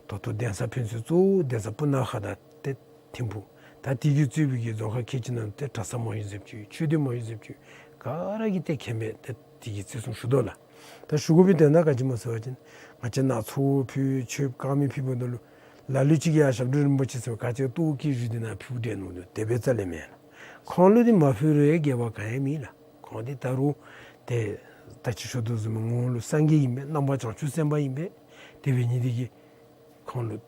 ད་ལྟོ་གདན་ས་ཕན་ཚུན་གཙོ་བོ་གདན་ས་སྤུ་ན་ཁ་དང་ཏེ་ཐིམ་ཕུག། ད་དེ་གིས་གཙོས་པའི་གི་རྫོང་ཁག་ཁལ་གཅིག་ནང་ཏེ་གྲྭ་ཚང་མང་ཤོས་ཟེར་བ་ཅིན་ཆོས་སྡེ་མང་ཤོས་ཟེར་བ་ཅིན་ག་ར་གིས་ཏེ་མཁྱེན་པས། ཏེ་དེ་གིས་བརྩི་སྲུང་ཞུ་དོ་ལགས། ད་ཞུ་དགོ་པའི་དོན་དག་ག་ཅི་སྨོ་ཟེར་བ་ཅིན་ང་བཅས་ནཱ་ཚོགས་ཕུལ་མཆོདཔ་དཀར་མེ་ཕུལཝ་ད་ལུ་ལ་ལུ་ཅིག་གིས་ཡ་ཞབས་དྲུང་རིན་པོ་ཆེ་ཟེར་ག་ཅི་ལྟོ་གོས་བཞེས་ཏེ་ནཱ་ཕུལཝ་འདྲས་མནོ་དོ། དེ་སྦེ་རྩ་ལས་མེན་ལགས། ཁོང་ལུ་འདི་མ་ཕུལ་རུང་ཡང་འགལ་བ་ག་ཡང་མེད་ལགས། ཁོང་འདི་ད་རུང་ཏེ་ད་ཅི་ཞུ་དོ་བཟུམ་ངོ་བོ་ལུ་སངས་རྒྱས་ཨིན་པས། རྣམ་པ་བྱང་ཆུབ་སེམས་དཔའ་ཨིན་པས། དེ་འབད་ནི་འདི་གིས་ཁོང་ལུ་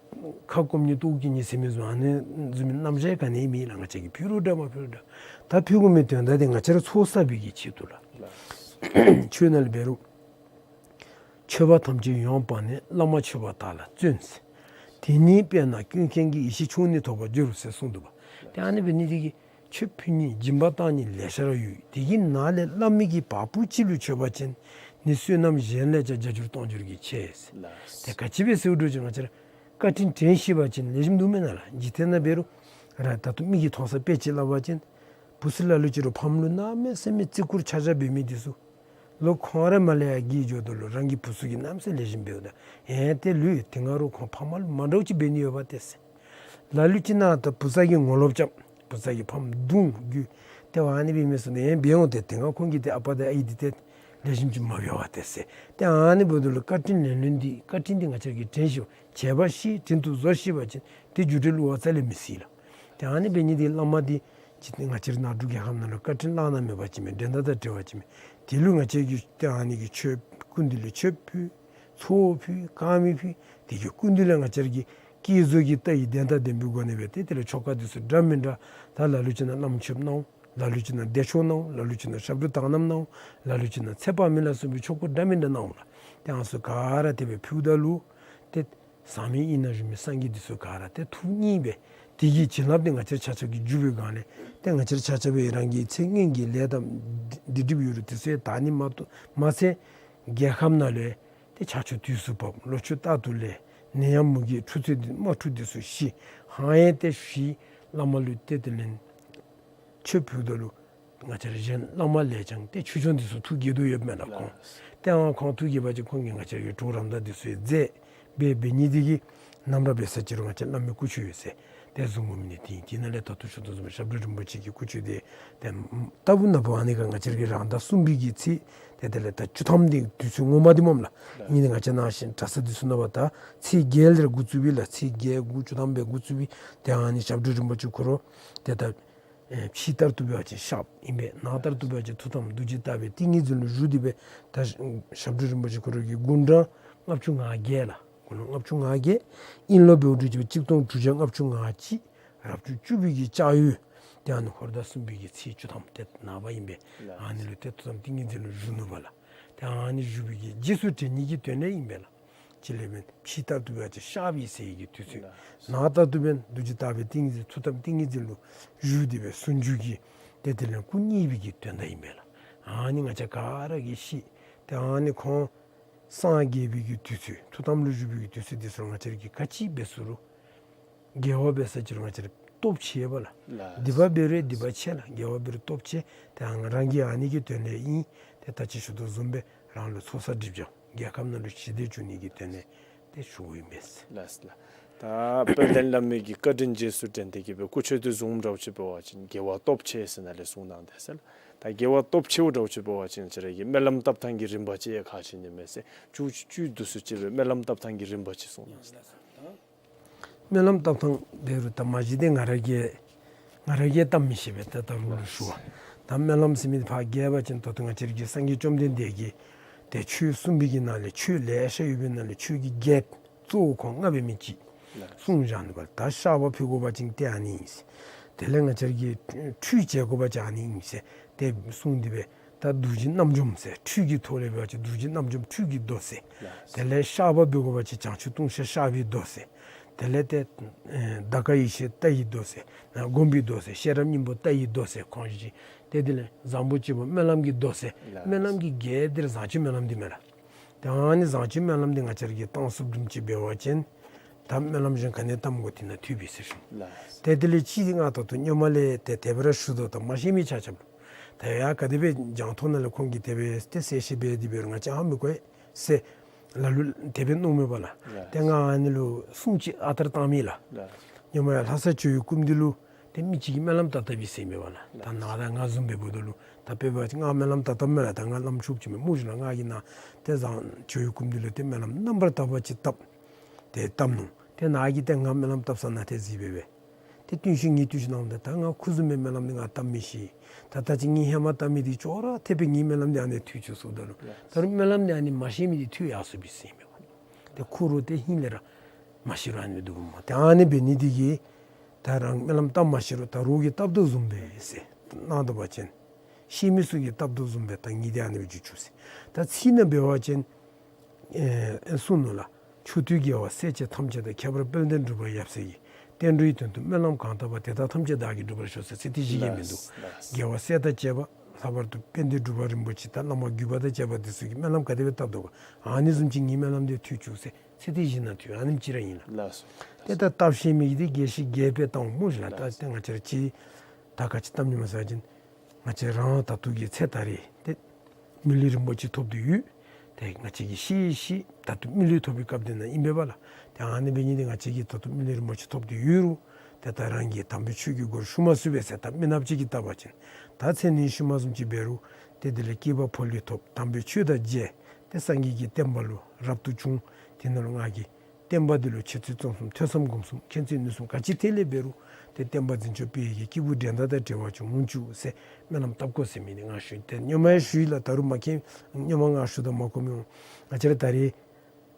ཁ་སྐོམ་ནི་ལྟོ་གོས་ནི་ཟེར་མི་བཟུམ་ཨ་ནི་བཟུམ་རྣམ་གཞག་ག་ནི་མེད་ལགས། ང་བཅས་ཀྱིས་ཕུལ་རུང་འདྲ་མ་ཕུལ་རུང་འདྲ། ད་ཕུལ་དགོ་མི་དོན་དག་འདི་ང་བཅས་ར་ཚོགས་བསགས་པའི་གི་ཆེད་དུ་ལགས། ཆོས་ནང་ལུ་འབད་རུང་མཆོད་པ་ཐམས་ཅད་ཡོངས་སྤངས་ནས། བླ་མ་མཆོད་པ་དག་ལ་བརྩོན་ཟེར། དེ་ནི་དཔེར་ན་ཀུན་མཁྱེན་གྱི། ཡེ་ཤེས་མཆོག་ནི་ཐོབ་པར་འགྱུར་ཟེར་གསུངས་འདུག་པ། ཏེ་ཨ་ནི་འབད་ནི་འདི་གིས་མཆོད་ཕུལ་ནི་སྦྱིན་པ་གཏང་ནི་ལེ་ཤ་ར་ཡོད། དེ་གི་ནང་ལས་བླ་མའི་གི་བ་སྤུ་གཅིག་ལུ་མཆོད་པ་ཅིན་ནི་བསོད་ནམས་གཞན་ལས་ཀྱང་བརྒྱ་འགྱུར་སྟོང་འགྱུར་གྱིས་ཆེ་ཟེར། ལགས། ཏེ་ག་ཅི་སྦེ་ཟེར་བ་ཅིན་ང་བཅས་ར་བཀའ་དྲིན་དྲན་ཤེས་པ་ཅིན་ལེགས་ཤོམ་འདུག་མེན་ན་ལགས། འཇིག་རྟེན་ནང་འབད་རུང་ར་ད་ལྟོ་མིག་གིས་མཐོང་ས་དཔེ་ཅིག་སླབ་པ་ཅིན་བུ་ཚུ་ལ་ལུ་ཅིག་རུང་ཕམ་ལུ་གནམ་མེད་ས་མེད་བརྩི་བཀུར་ཆག་ཆག་འབད་མི་འདི་ཚུ་ལོག་ཁོང་ར་མར་ལས་ཡར་རྒས་འགྱོཝ་ད་ལུ་རང་གི་བུ་ཚུ་གིས་གནམ་མེད་ས་མེད་ལེགས་ཤོམ་འབདཝ་ད་ཨེ་ཏེ་ལུས་དེ་སྔ་རུང་ཁོང་ཕམ་ལུ་མ་འདྲཝ་ཅིག་འབད་ནི་ཡོད་པ་ཏེ་ཟེར། ལ་ལུ་ཅིག་ནང་ད་བུ་ཚ་གིས་ངོ་ལོག་རྐྱབ། བུ་ཚ་གིས་ཕམ་བརྡུང་རྒྱུག། ཏེ་ཨ་ནི་འབད་མི་ཚུ་ནི་ཨེ་འབད་འོང་ཏེ་དེ་སྔ་ཁོང་གི་ཏེ་ཨ་པ་དང་ཨའི་འདི་ཏེ་ལེགས་ཤོམ་ཅིག་མ་འབད་བ་ཏེ་ཟེར། ཏེ་ཨ་ནི་འབདཝ་ད་ལུ་བཀའ་དྲིན་ལན་ལོན་འདི་བཀའ་དྲིན་འདི་ང་བཅས་ཀྱིས་དྲན་ཤེས་པ་བྱས་པ་ཤེས་དྲིན་དུ་གཟོ་ཤེས་པ་ཅིན་ཏེ་རྒྱུ་འབྲས་བསླུ་བ་རྩ་ལས་མི་སྲིད་ལགས། ཏེ་ཨ་ནི་འབད་ནི་འདི་བླ་མ་འདི་ཅིག་ཏེ་ང་བཅས་ར་ནཱ་འབྲུག་རྒྱལ་ཁབ་ནང་ལུ་བཀའ་དྲིན་བླ་ན་མེད་པ་ཅིག་མས། འགྲན་ཟླ་དང་བྲལ་བ་ཅིག་མས། དེ་ལུ་ང་བཅས་ཀྱིས་ཏེ་ཨ་ནི་གི་མཆོད་སྐུ་མདུན་ལུ་མཆོད་ཕུལ། ཚོགས་ཕུལ་དཀར་མེ་ཕུལ། དེ་གི་སྐུ་མདུན་ལས་ང་བཅས་ར་གིས་བསྐྱེད་རྫོགས་ཀྱི་རྟ་ཡི་གདན་དང་ལྡན་པའི་སྒོ་ནས་སྦེ་ཏེ་དེ་ལས་ཆོ་ག་འདི་ཚུ་འདྲ་མི་འདྲ། ད་ལ་ལུ་ཅིག་ནང་བླམ་མཆོདཔ་གནང་འོང་། ལ་ལུ་ཅིག་ནང་བདེ་མཆོག་གནང་འོང་། ལ་ལུ་ཅིག་ནང་ཞབས་དྲུང་དག་སྣང་གནང་འོང་། ལ་ལུ་ཅིག་ནང་ཚེ་དཔག་མེད་ལ་སོགས་པའི་ཆོ་ག་འདྲ་མི་འདྲ་གནང་འོང་ལགས། ཏེ་ཨ་ནི་ཚུ་ག་ར་དེ་སྦེ་ཕུལཝ་ད་ལུ་ཏེ་ཟག་མེད་དབྱིངས་ནང་བཞུགས་མི་སངས་རྒྱས་འདི་ཚུ་ག་ར་ཏེ་ཐུགས་མཉེས་སྦེ། དེ་གི་བྱིན་རླབས་འདི་ང་བཅས་ཆ་ཁྱབ་ཀྱིས་འཇུ་བའི་སྒང་ལས་ཏེ་ང་བཅས་ཆ་ཁྱབ་སྦེ་རང་གི་ཚེ་སྔོན་གྱི་ལས་དང་སྒྲིབ་སྒྲིབ་ཡོད་རུང་དེ་ཚུ་ཡང་དག་ནི་མ་གཏོགས་མ་ཚད་རྒྱལ་ཁམས་ནང་ལུ་ཏེ་ཆར་ཆུ་དུས་སུ་བབས། ལོ་ཕྱུགས་རྟག་ཏུ་ལེགས། ནད་ཡམས་མུ་གེ་འཁྲུག་རྩོད་འདི་དམག་འཁྲུག་འདི་ཚུ་ཞི། ཧང་ཡང་ཏེ་ཞི། བླ་མ་ལུ་ཏེ་དེ་ལས་མཆོད་ཕུལཝ་ད་ལུ་ང་བཅས་ར་གཞན་བླ་མ་ལས་ཀྱང་ཏེ་ཆོས་སྐྱོང་འདི་ཚུ་ཐུགས་དགྱེས་དོ་ཡོདཔ་མས་ལགས་ཁོང་། ཏེ་ཨ་ཁོང་ཐུགས་དགྱེས་པ་ཅིན་ཁོང་གིས་ང་བཅས་ར་གི་གྲོགས་རམ་དང་འདི་ཚུ་ཡང་མཛད་སྦེ་འབད་ནི་འདི་གིས་ནམ་ར་འབད་ས་ཅིག་རུང་ང་བཅས་བླ་མའི་སྐུ་མཆོད་ཡོད་ཟེར་ཏེ་བཟུང་དགོ་མི་འདི་དེ་ཨིན། དེ་ནང་ལས་ད་ལྟོ་ཞུ་དོ་བཟུམ་སྦེ་ཞབས་དྲུང་རིན་པོ་ཆེ་གི་སྐུ་མཆོད་འདི་ཏེ་ལྟ་བུ་ནང་འབད་བ་ནི་ག་ང་བཅས་ར་གི་རང་ཟླ་གསུམ་པའི་གི་ཚེས་ཏེ་དེ་ལས་ད་བཅུ་ཐམ་འདི་དུས་ཚོད་ངོ་མ་འདི་སྨོ་ལགས། ཨིན་ནི་ང་བཅས་ནང་བཞིན་གྲྭ་ས་འདི་ཚུ་ནང་འབདཝ་ད་ཚེས་བརྒྱད་ལས་འགོ་བཙུགས་པས་ལགས། ཚེས་བརྒྱད་དགུ་བཅུ་ཐམ་སྦེ་འགོ་བཙུགས་པས། ཏེ་ཨ་ནི་ཞབས་དྲུང་རིན་པོ་ཆེ་ཁོ་ར་ཏེ་ད་ཨེ་ཕྱི་ལྟར་དུ་འབད་བ་ཅིན་ཤརཔ་ཨིན་པས། ནང་ལྟར་དུ་འབད་བ་ཅིན་ཐུགས་དམ་རྡོ་རྗེ་ལྟ་བའི་ཏིང་ངེ་འཛིན་ལུ་བཞུགས་ཏེ་སྦེ་ད་ཞབས་དྲུང་རིན་པོ་ཆེ་ཁོ་ར་གི་དགུང་གྲངས་ལྔ་བཅུ་ང་བརྒྱད་ལགས། དགུང་ལོ་ལྔ་བཅུ་ང་བརྒྱད། དབྱིན་ལོ་འབདཝ་ད་ཅིག་གཅིག་སྟོང་དྲུག་བརྒྱ་ལྔ་བཅུ་ང་གཅིག་རབ་བྱུང་བཅུ་པའི་གི་ལྕགས་ཡོས། ཏེ་ཨ་ནི་ཧོར་ཟླ་གསུམ་པའི་གི་ཚེས་བཅུ་ཐམ་ཏེ་ནངས་པ་ཨིན་པས། ལགས། ཨ་ནི་ལུ་ཏེ་ཐུགས་དམ་ཏིང་ངེ་འཛིན་ལུ་བཞུགས་ནུག་པ་ལགས། ཏེ་ཨ་ནི་བཞུགས་པའི་གི་རྗེས་སུ་དྲན་ནི་གི་དོན་ལས་ཨིན་པས་ལགས། ཅི་ལས་འབདན་ཕྱི་ལྟར་དུ་འབད་བ་ཅིན་ཤརཔ་ཨིན་ཟེར་བའི་གི་དུས་ཚོད། ལགས། ནང་ལྟར་དུ་འབདན་རྡོ་རྗེ་ལྟ་བའི་ཏིང་ངེ་འཛིན་ཐུགས་དམ་ཏིང་ངེ་འཛིན་ལུ་བཞུགས་ཏེ་སྦེ་ཟུང་འཇུག་གི་ཏེ་དེ་ལས་སྐུ་བརྙེས་པའི་གི་དོན་དག་ཨིན་པས་ལགས། ཨ་ནི་ང་བཅས་ག་ར་གིས་ཤེས། ཏེ་ཨ་ནི་ཁོང་སངས་རྒྱས་པའི་གི་དུས་ཚོད་ཐུགས་དམ་ལུ་བཞུགས་པའི་གི་དུས་ཚོད་འདི་ཚུ་ང་བཅས་ར་གིས་ག་ཅི་འབད་ཚུགས་རུང་དགེ་བ་འབད་ས་ཅིག་རུང་ང་བཅས་ར་སྟོབས་ཆེ་བས་ལགས། ལགས། སྡིག་པ་འབད་རུང་སྡིག་པ་ཆེ་ལགས། དགེ་བ་འབད་རུང་སྟོབས་ཆེ། ཏེ་ཨ་ནི་རང་གིས་ཨ་ནི་གི་དོན་ལས་ཨིན། ཏེ་ད་ཅི་ཞུ་དོ་བཟུམ་སྦེ་རང་ལུ་ཚོགས་བསགས་སྒྲིབ་སྦྱང་། རྒྱལ་ཁམས་ནང་ལུ་ཞི་བདེ་འབྱུང་ནི་གི་དོན་ལས་ཏེ་ཞུ་ཡི་མས། ལགས་ལགས། ད་དཔལ་ལྡན་བླ་མའི་གི་བཀའ་དྲིན་རྗེས་སུ་དྲན་ཏེ་གིས་སྦེ་སྐུ་མཆོད་འདི་བཟུངམ་འདྲཝ་ཅིག་འབད་བ་ཅིན་དགེ་བ་སྟོབས་ཆེ་ཟེར་ནཱ་ལས་གསུངས་གནང་དེས་ཟེར་ལགས། ད་དགེ་བ་སྟོབས་ཆེཝ་འདྲཝ་ཅིག་འབད་བ་ཅིན་ཁྱེད་ར་གིས་སྨོན་ལམ་བཏབ་ཐངས་ཀྱི་རིམ་པ་ཅིག་ཡང་ཁག་ཆེ་ནི་མས་ཟེར། བཅུད་བཅུད་བསྡུ་སུ་ཅིག་སྦེ་སྨོན་ལམ་བཏབ་ཐངས་ཀྱི་རིམ་པ་ཅིག་གསུངས་གནང་ཟེར། སྨོན་ལམ་བཏབ་ཐངས་འབད་རུང་ད་མ་གཞི་འདི་ང་ར་གིས་ང་ར་གིས་བཏབ་མི་ཤེས་པས། ད་ད་རུང་ལུ་ཞུ་བ། ད་སྨོན་ལམ་ཟེར་མི་འདི་ཕར་རྒྱས་པ་ཅིན་ད་ལྟོ་ང་བཅས་ར་གི་སངས་རྒྱས་བཅོམ་ལྡན་འདས་ཀྱིས་ཏེ་ཆོས་གསུངས་པའི་གི་ནང་ལས་ཆོས་ལེ་ཤ་ཡོད་པའི་ནང་ལས་ཆོས་ཀྱི་རྒྱས་གཙོ་བོ་ཁོང་ལྔ་འབད་མི་ཅིག་གསུངས་བཞག་ནུག་པ། ད་བཤགས་པ་ཕུལ་དགོ་པ་ཅིན་ཏེ་ཨ་ནི་ཨིན་ཟེར། དེ་ལས་ང་བཅས་ར་གིས་ཁྲུས་བྱེད་དགོ་པ་ཅིན་ཨ་ནི་ཨིན་ཟེར་ཏེ་གསུངས་ཏེ་སྦེ། ད་རྡོ་རྗེ་རྣམ་འཇོམས་ཟེར། ཁྲུས་ཀྱི་ཐོག་ལས་འབད་བ་ཅིན་རྡོ་རྗེ་རྣམ་འཇོམས་ཁྲུས་ཀྱི་མདོ་ཟེར། ལགས། དེ་ལས་བཤགས་པ་འབད་དགོ་པ་ཅིན་བྱང་ཆུབ་ལྟུང་བཤགས་བཤགས་པའི་མདོ་ཟེར། དེ་ལས་ཏེ་ཨེ་ད་ཀ་ཡེ་ཤེས་ལྟ་བའི་མདོ་ཟེར། ཨ་སྒོམ་པའི་མདོ་ཟེར། ཤེས་རབ་སྙིང་པོ་ལྟ་བའི་མདོ་ཟེར། ཁོང་བཞི། ཏེ་དེ་ལས་བཟང་པོ་སྤྱོད་པ་སྨོན་ལམ་གྱི་མདོ་ཟེར། ལགས། སྨོན་ལམ་གྱི་རྒྱས་འདིར་བཟང་སྤྱོད་སྨོན་ལམ་འདི་མས་ལགས། ཏེ་ཨ་ནི་བཟང་སྤྱོད་སྨོན་ལམ་འདི་ང་བཅས་ར་གིས་བཏང་ཚུགསཔ་བཟུམ་ཅིག་འབད་བ་ཅིན་ད་སྨོན་ལམ་གཞན་ག་ནི་བཏང་དགོ་དེ་ནང་འཐུས་པས་ཟེར་ཞུ། ལགས། ཏེ་དེ་ལས་ཅིག་ང་ད་ལྟོ་སྔོན་མ་ལས་ཏེ་དེ་སྦེ་ར་ཞུ་དོ། ད་མ་ཤེས་མི་ཆ་ཁྱབ་ལུ་ད་ཡ་ག་དེ་སྦེ་རྒྱང་མཐོང་ནང་ལས་ཁོང་གིས་དེ་སྦེ་ཏེ་གསལ་བཤད་འབད་དེ་འབད་རུང་ང་བཅས་ཧ་མི་གོ་ཟེར་ལ་ལུ་དེ་སྦེ་མནོཝ་མས་པ་ལགས། ལགས། ཏེ་ང་ཨ་ནི་ལུ་གསུང་ཅིག་ཨ་རྟག་བཏང་མི་ལགས། ལགས། སྔོན་མ་ཡང་ལྷ་ས་ཇོ་བོའི་སྐུ་མདུན་ལུ་ཏེ་མི་ཅིག་གིས་སྨོན་ལམ་བཏབ་བཏབ་པས་ཟེར་མས་པ་ལགས། ད་ནཱ་ད་ང་བཟུམ་སྦེ་འབདཝ་ད་ལུ་ད་དཔེ་འབད་བ་ཅིན་ང་སྨོན་ལམ་བཏབ་བཏབ་མས་ལགས། ད་ང་བླམ་ཆོསཔ་ཅིག་མས་སྨོ་ཞུ་ལགས། ང་གིས་ནཱ་ཏེ་བཟང་ཇོ་བོའི་སྐུ་མདུན་ལུ་ཏེ་སྨོན་ལམ་རྣམ་པར་དག་པ་ཅིག་བཏབ། ཏེ་བཏབ་ནུག། ཏེ་ནཱ་གིས་ཏེ་ང་སྨོན་ལམ་བཏབ་ས་ནང་ཏེ་གཟིགས་སྦེ་སྦེ། ཏེ་བརྟུལ་ཞུགས་ངེས་བརྟུལ་ཞུགས་གནང་སྟེ་ད་ང་ཁོ་བཟུམ་མའི་སྨོན་ལམ་འདི་ང་བཏབ་མི་ཤེས། ད་ད་ཅི་ངེའི་ཧེ་མ་བཏབ་མི་འདི་ཅོག་ར་འཐད་པའི་ངེའི་སྨོན་ལམ་འདི་ཨ་ནི་འཐུས་བཅུག་ཟེརཝ་ད་ལུ། ད་རུང་སྨོན་ལམ་འདི་ཨ་ནི་མ་ཤེས་མི་འདི་འཐུས་ཡར་སོང་པས་ཟེར་མས་པ། ཏེ་ཁོ་ར་ཏེ་ཧིང་ལས་ར་མ་ཤེས་རུང་ཨ་ནི་འདུག་མས། ཏེ་ཨ་ནི་འབད་ནི་འདི་གིས་ད་རང་སྨོན་ལམ་བཏབ་མ་ཤེས་རུང་ད་རོགས་ཀྱིས་བཏབ་དོ་བཟུམ་སྦེ་ཟེར་གནང་དོ་བ་ཅིན། ཤེས་མི་ཚུ་གིས་བཏབ་དོ་བཟུམ་སྦེ་ད་ངེའི་འདི་ཨ་ནི་སྦེ་འགྱོ་བཅུག་ཟེར། ད་ཚིག་ནང་འབད་བ་ཅིན་ཨེ་གསུངས་ནུག་ལགས། མཆོག་ཐུན་རྒྱལ་བ་སྲས་བཅས་ཐམས་ཅད་དང་། ཁྱད་པར་དཔལ་ལྡན་འབྲུག་པ་ཡབ་སྲས་ཀྱི། བསྟན་འགྲོའི་དོན་དུ་སྨོན་ལམ་གང་བཏབ་པ། དེ་དག་ཐམས་ཅད་བདག་གིས་འགྲུབ་པར་ཤོག་ཟེར་ཚིག་འདི་བཞི་གིས་མི་འདུག། ལགས། རྒྱལ་བ་སྲས་དང་བཅས་པ། ལྷག་པར་དུ་དཔལ་ལྡན་འབྲུག་པ་རིན་པོ་ཆེ་དང་བླ་མ་བརྒྱུད་པ་དང་བཅས་པ་འདི་ཚུ་གིས་སྨོན་ལམ་ག་དེ་སྦེ་བཏབ་དོ་ག་ཨ་ནི་བཟུམ་ཅིག་ངེའི་སྨོན་ལམ་འདི་འཐུས་བཅུག་ཟེར་ཚིག་འདི་བཞི་ནང་འཐུས་ཨ་ནེམ་ཅིག་ར་ཨིན་ལགས། ལགས་སོ། ཏེ་ད་བཏབ་ཤེས་མི་གིས་ཏེ་རྒྱས་ཤིང་རྒྱས་སྦེ་བཏབ་འོང་སྨོ་ཞུ་ལགས། ད་ཏེ་ང་བཅས་ར་ཅིག་ད་ག་ཅི་བཏབ་ནི་མས་ཟེར་བ་ཅིན་ང་བཅས་རང་ད་ལྟོ་གི་ཚེ་ད་རེས་ཏེ་མི་ལུས་རིན་པོ་ཆེ་ཐོབ་སྟེ་ཡོད། ཏེ་ང་བཅས་ཀྱིས་ཤེས་ཤེས་ད་ལྟོ་མི་ལུས་ཐོབ་པའི་སྐབས་འདི་ནང་ཨིན་པས་པ་ལགས། ཏེ་ཨ་ནི་འབད་ནི་འདི་ང་བཅས་ཀྱིས་ད་ལྟོ་མི་ལུས་རིན་པོ་ཆེ་ཐོབ་སྟེ་ཡོད་རུང་ཏེ་ད་རང་གིས་དམ་པའི་ཆོས་ཀྱི་སྒོར་ཞུགས་མ་ཚུགས་པས་ཟེར་ད་མི་ནགཔ་ཅིག་གིས་བཏབ་པ་ཅིན་ད་ཚེ་ནི་ཤུལ་མ་བཟུམ་ཅིག་འབད་རུང་ཏེ་དེ་ལས་སྐྱེས་པ་ཕོ་ལུས་ཐོབ། དམ་པའི་ཆོས་དང་མཇལ། ཏེ་སངས་རྒྱས་ཀྱི་བསྟན་པ་ལུ་རབ་ཏུ་བྱུང་། དེ་ནང་ལུ་ང་གིས་བསྟན་པ་འདི་ལུ་འཆད་རྩོད་རྩོམ་གསུམ་ཐོས་བསམ་སྒོམ་གསུམ་མཁྱེན་བརྩེ་ནུས་གསུམ་ག་ཅི་ཐད་ལས་འབད་རུང་ཏེ་བསྟན་པ་འཛིན་སྐྱོང་སྤེལ་གྱི་སྐྱེས་བུ་འགྲན་ཟླ་དང་བྲལ་བར་འགྱུར་འོང་བཅུག་ཟེར་སྨོན་ལམ་བཏབ་དགོ་ཟེར་མི་འདི་ང་ཞུ། ཏེ་སྔོན་མ་ཡང་ཞུ་ཡི་ལགས། ད་རུང་མ་མཁྱེན་སྔོན་མ་ང་ཞུ་དོ་མ་གོ་མི་འོང་། ང་བཅས་ར་ད་རེས་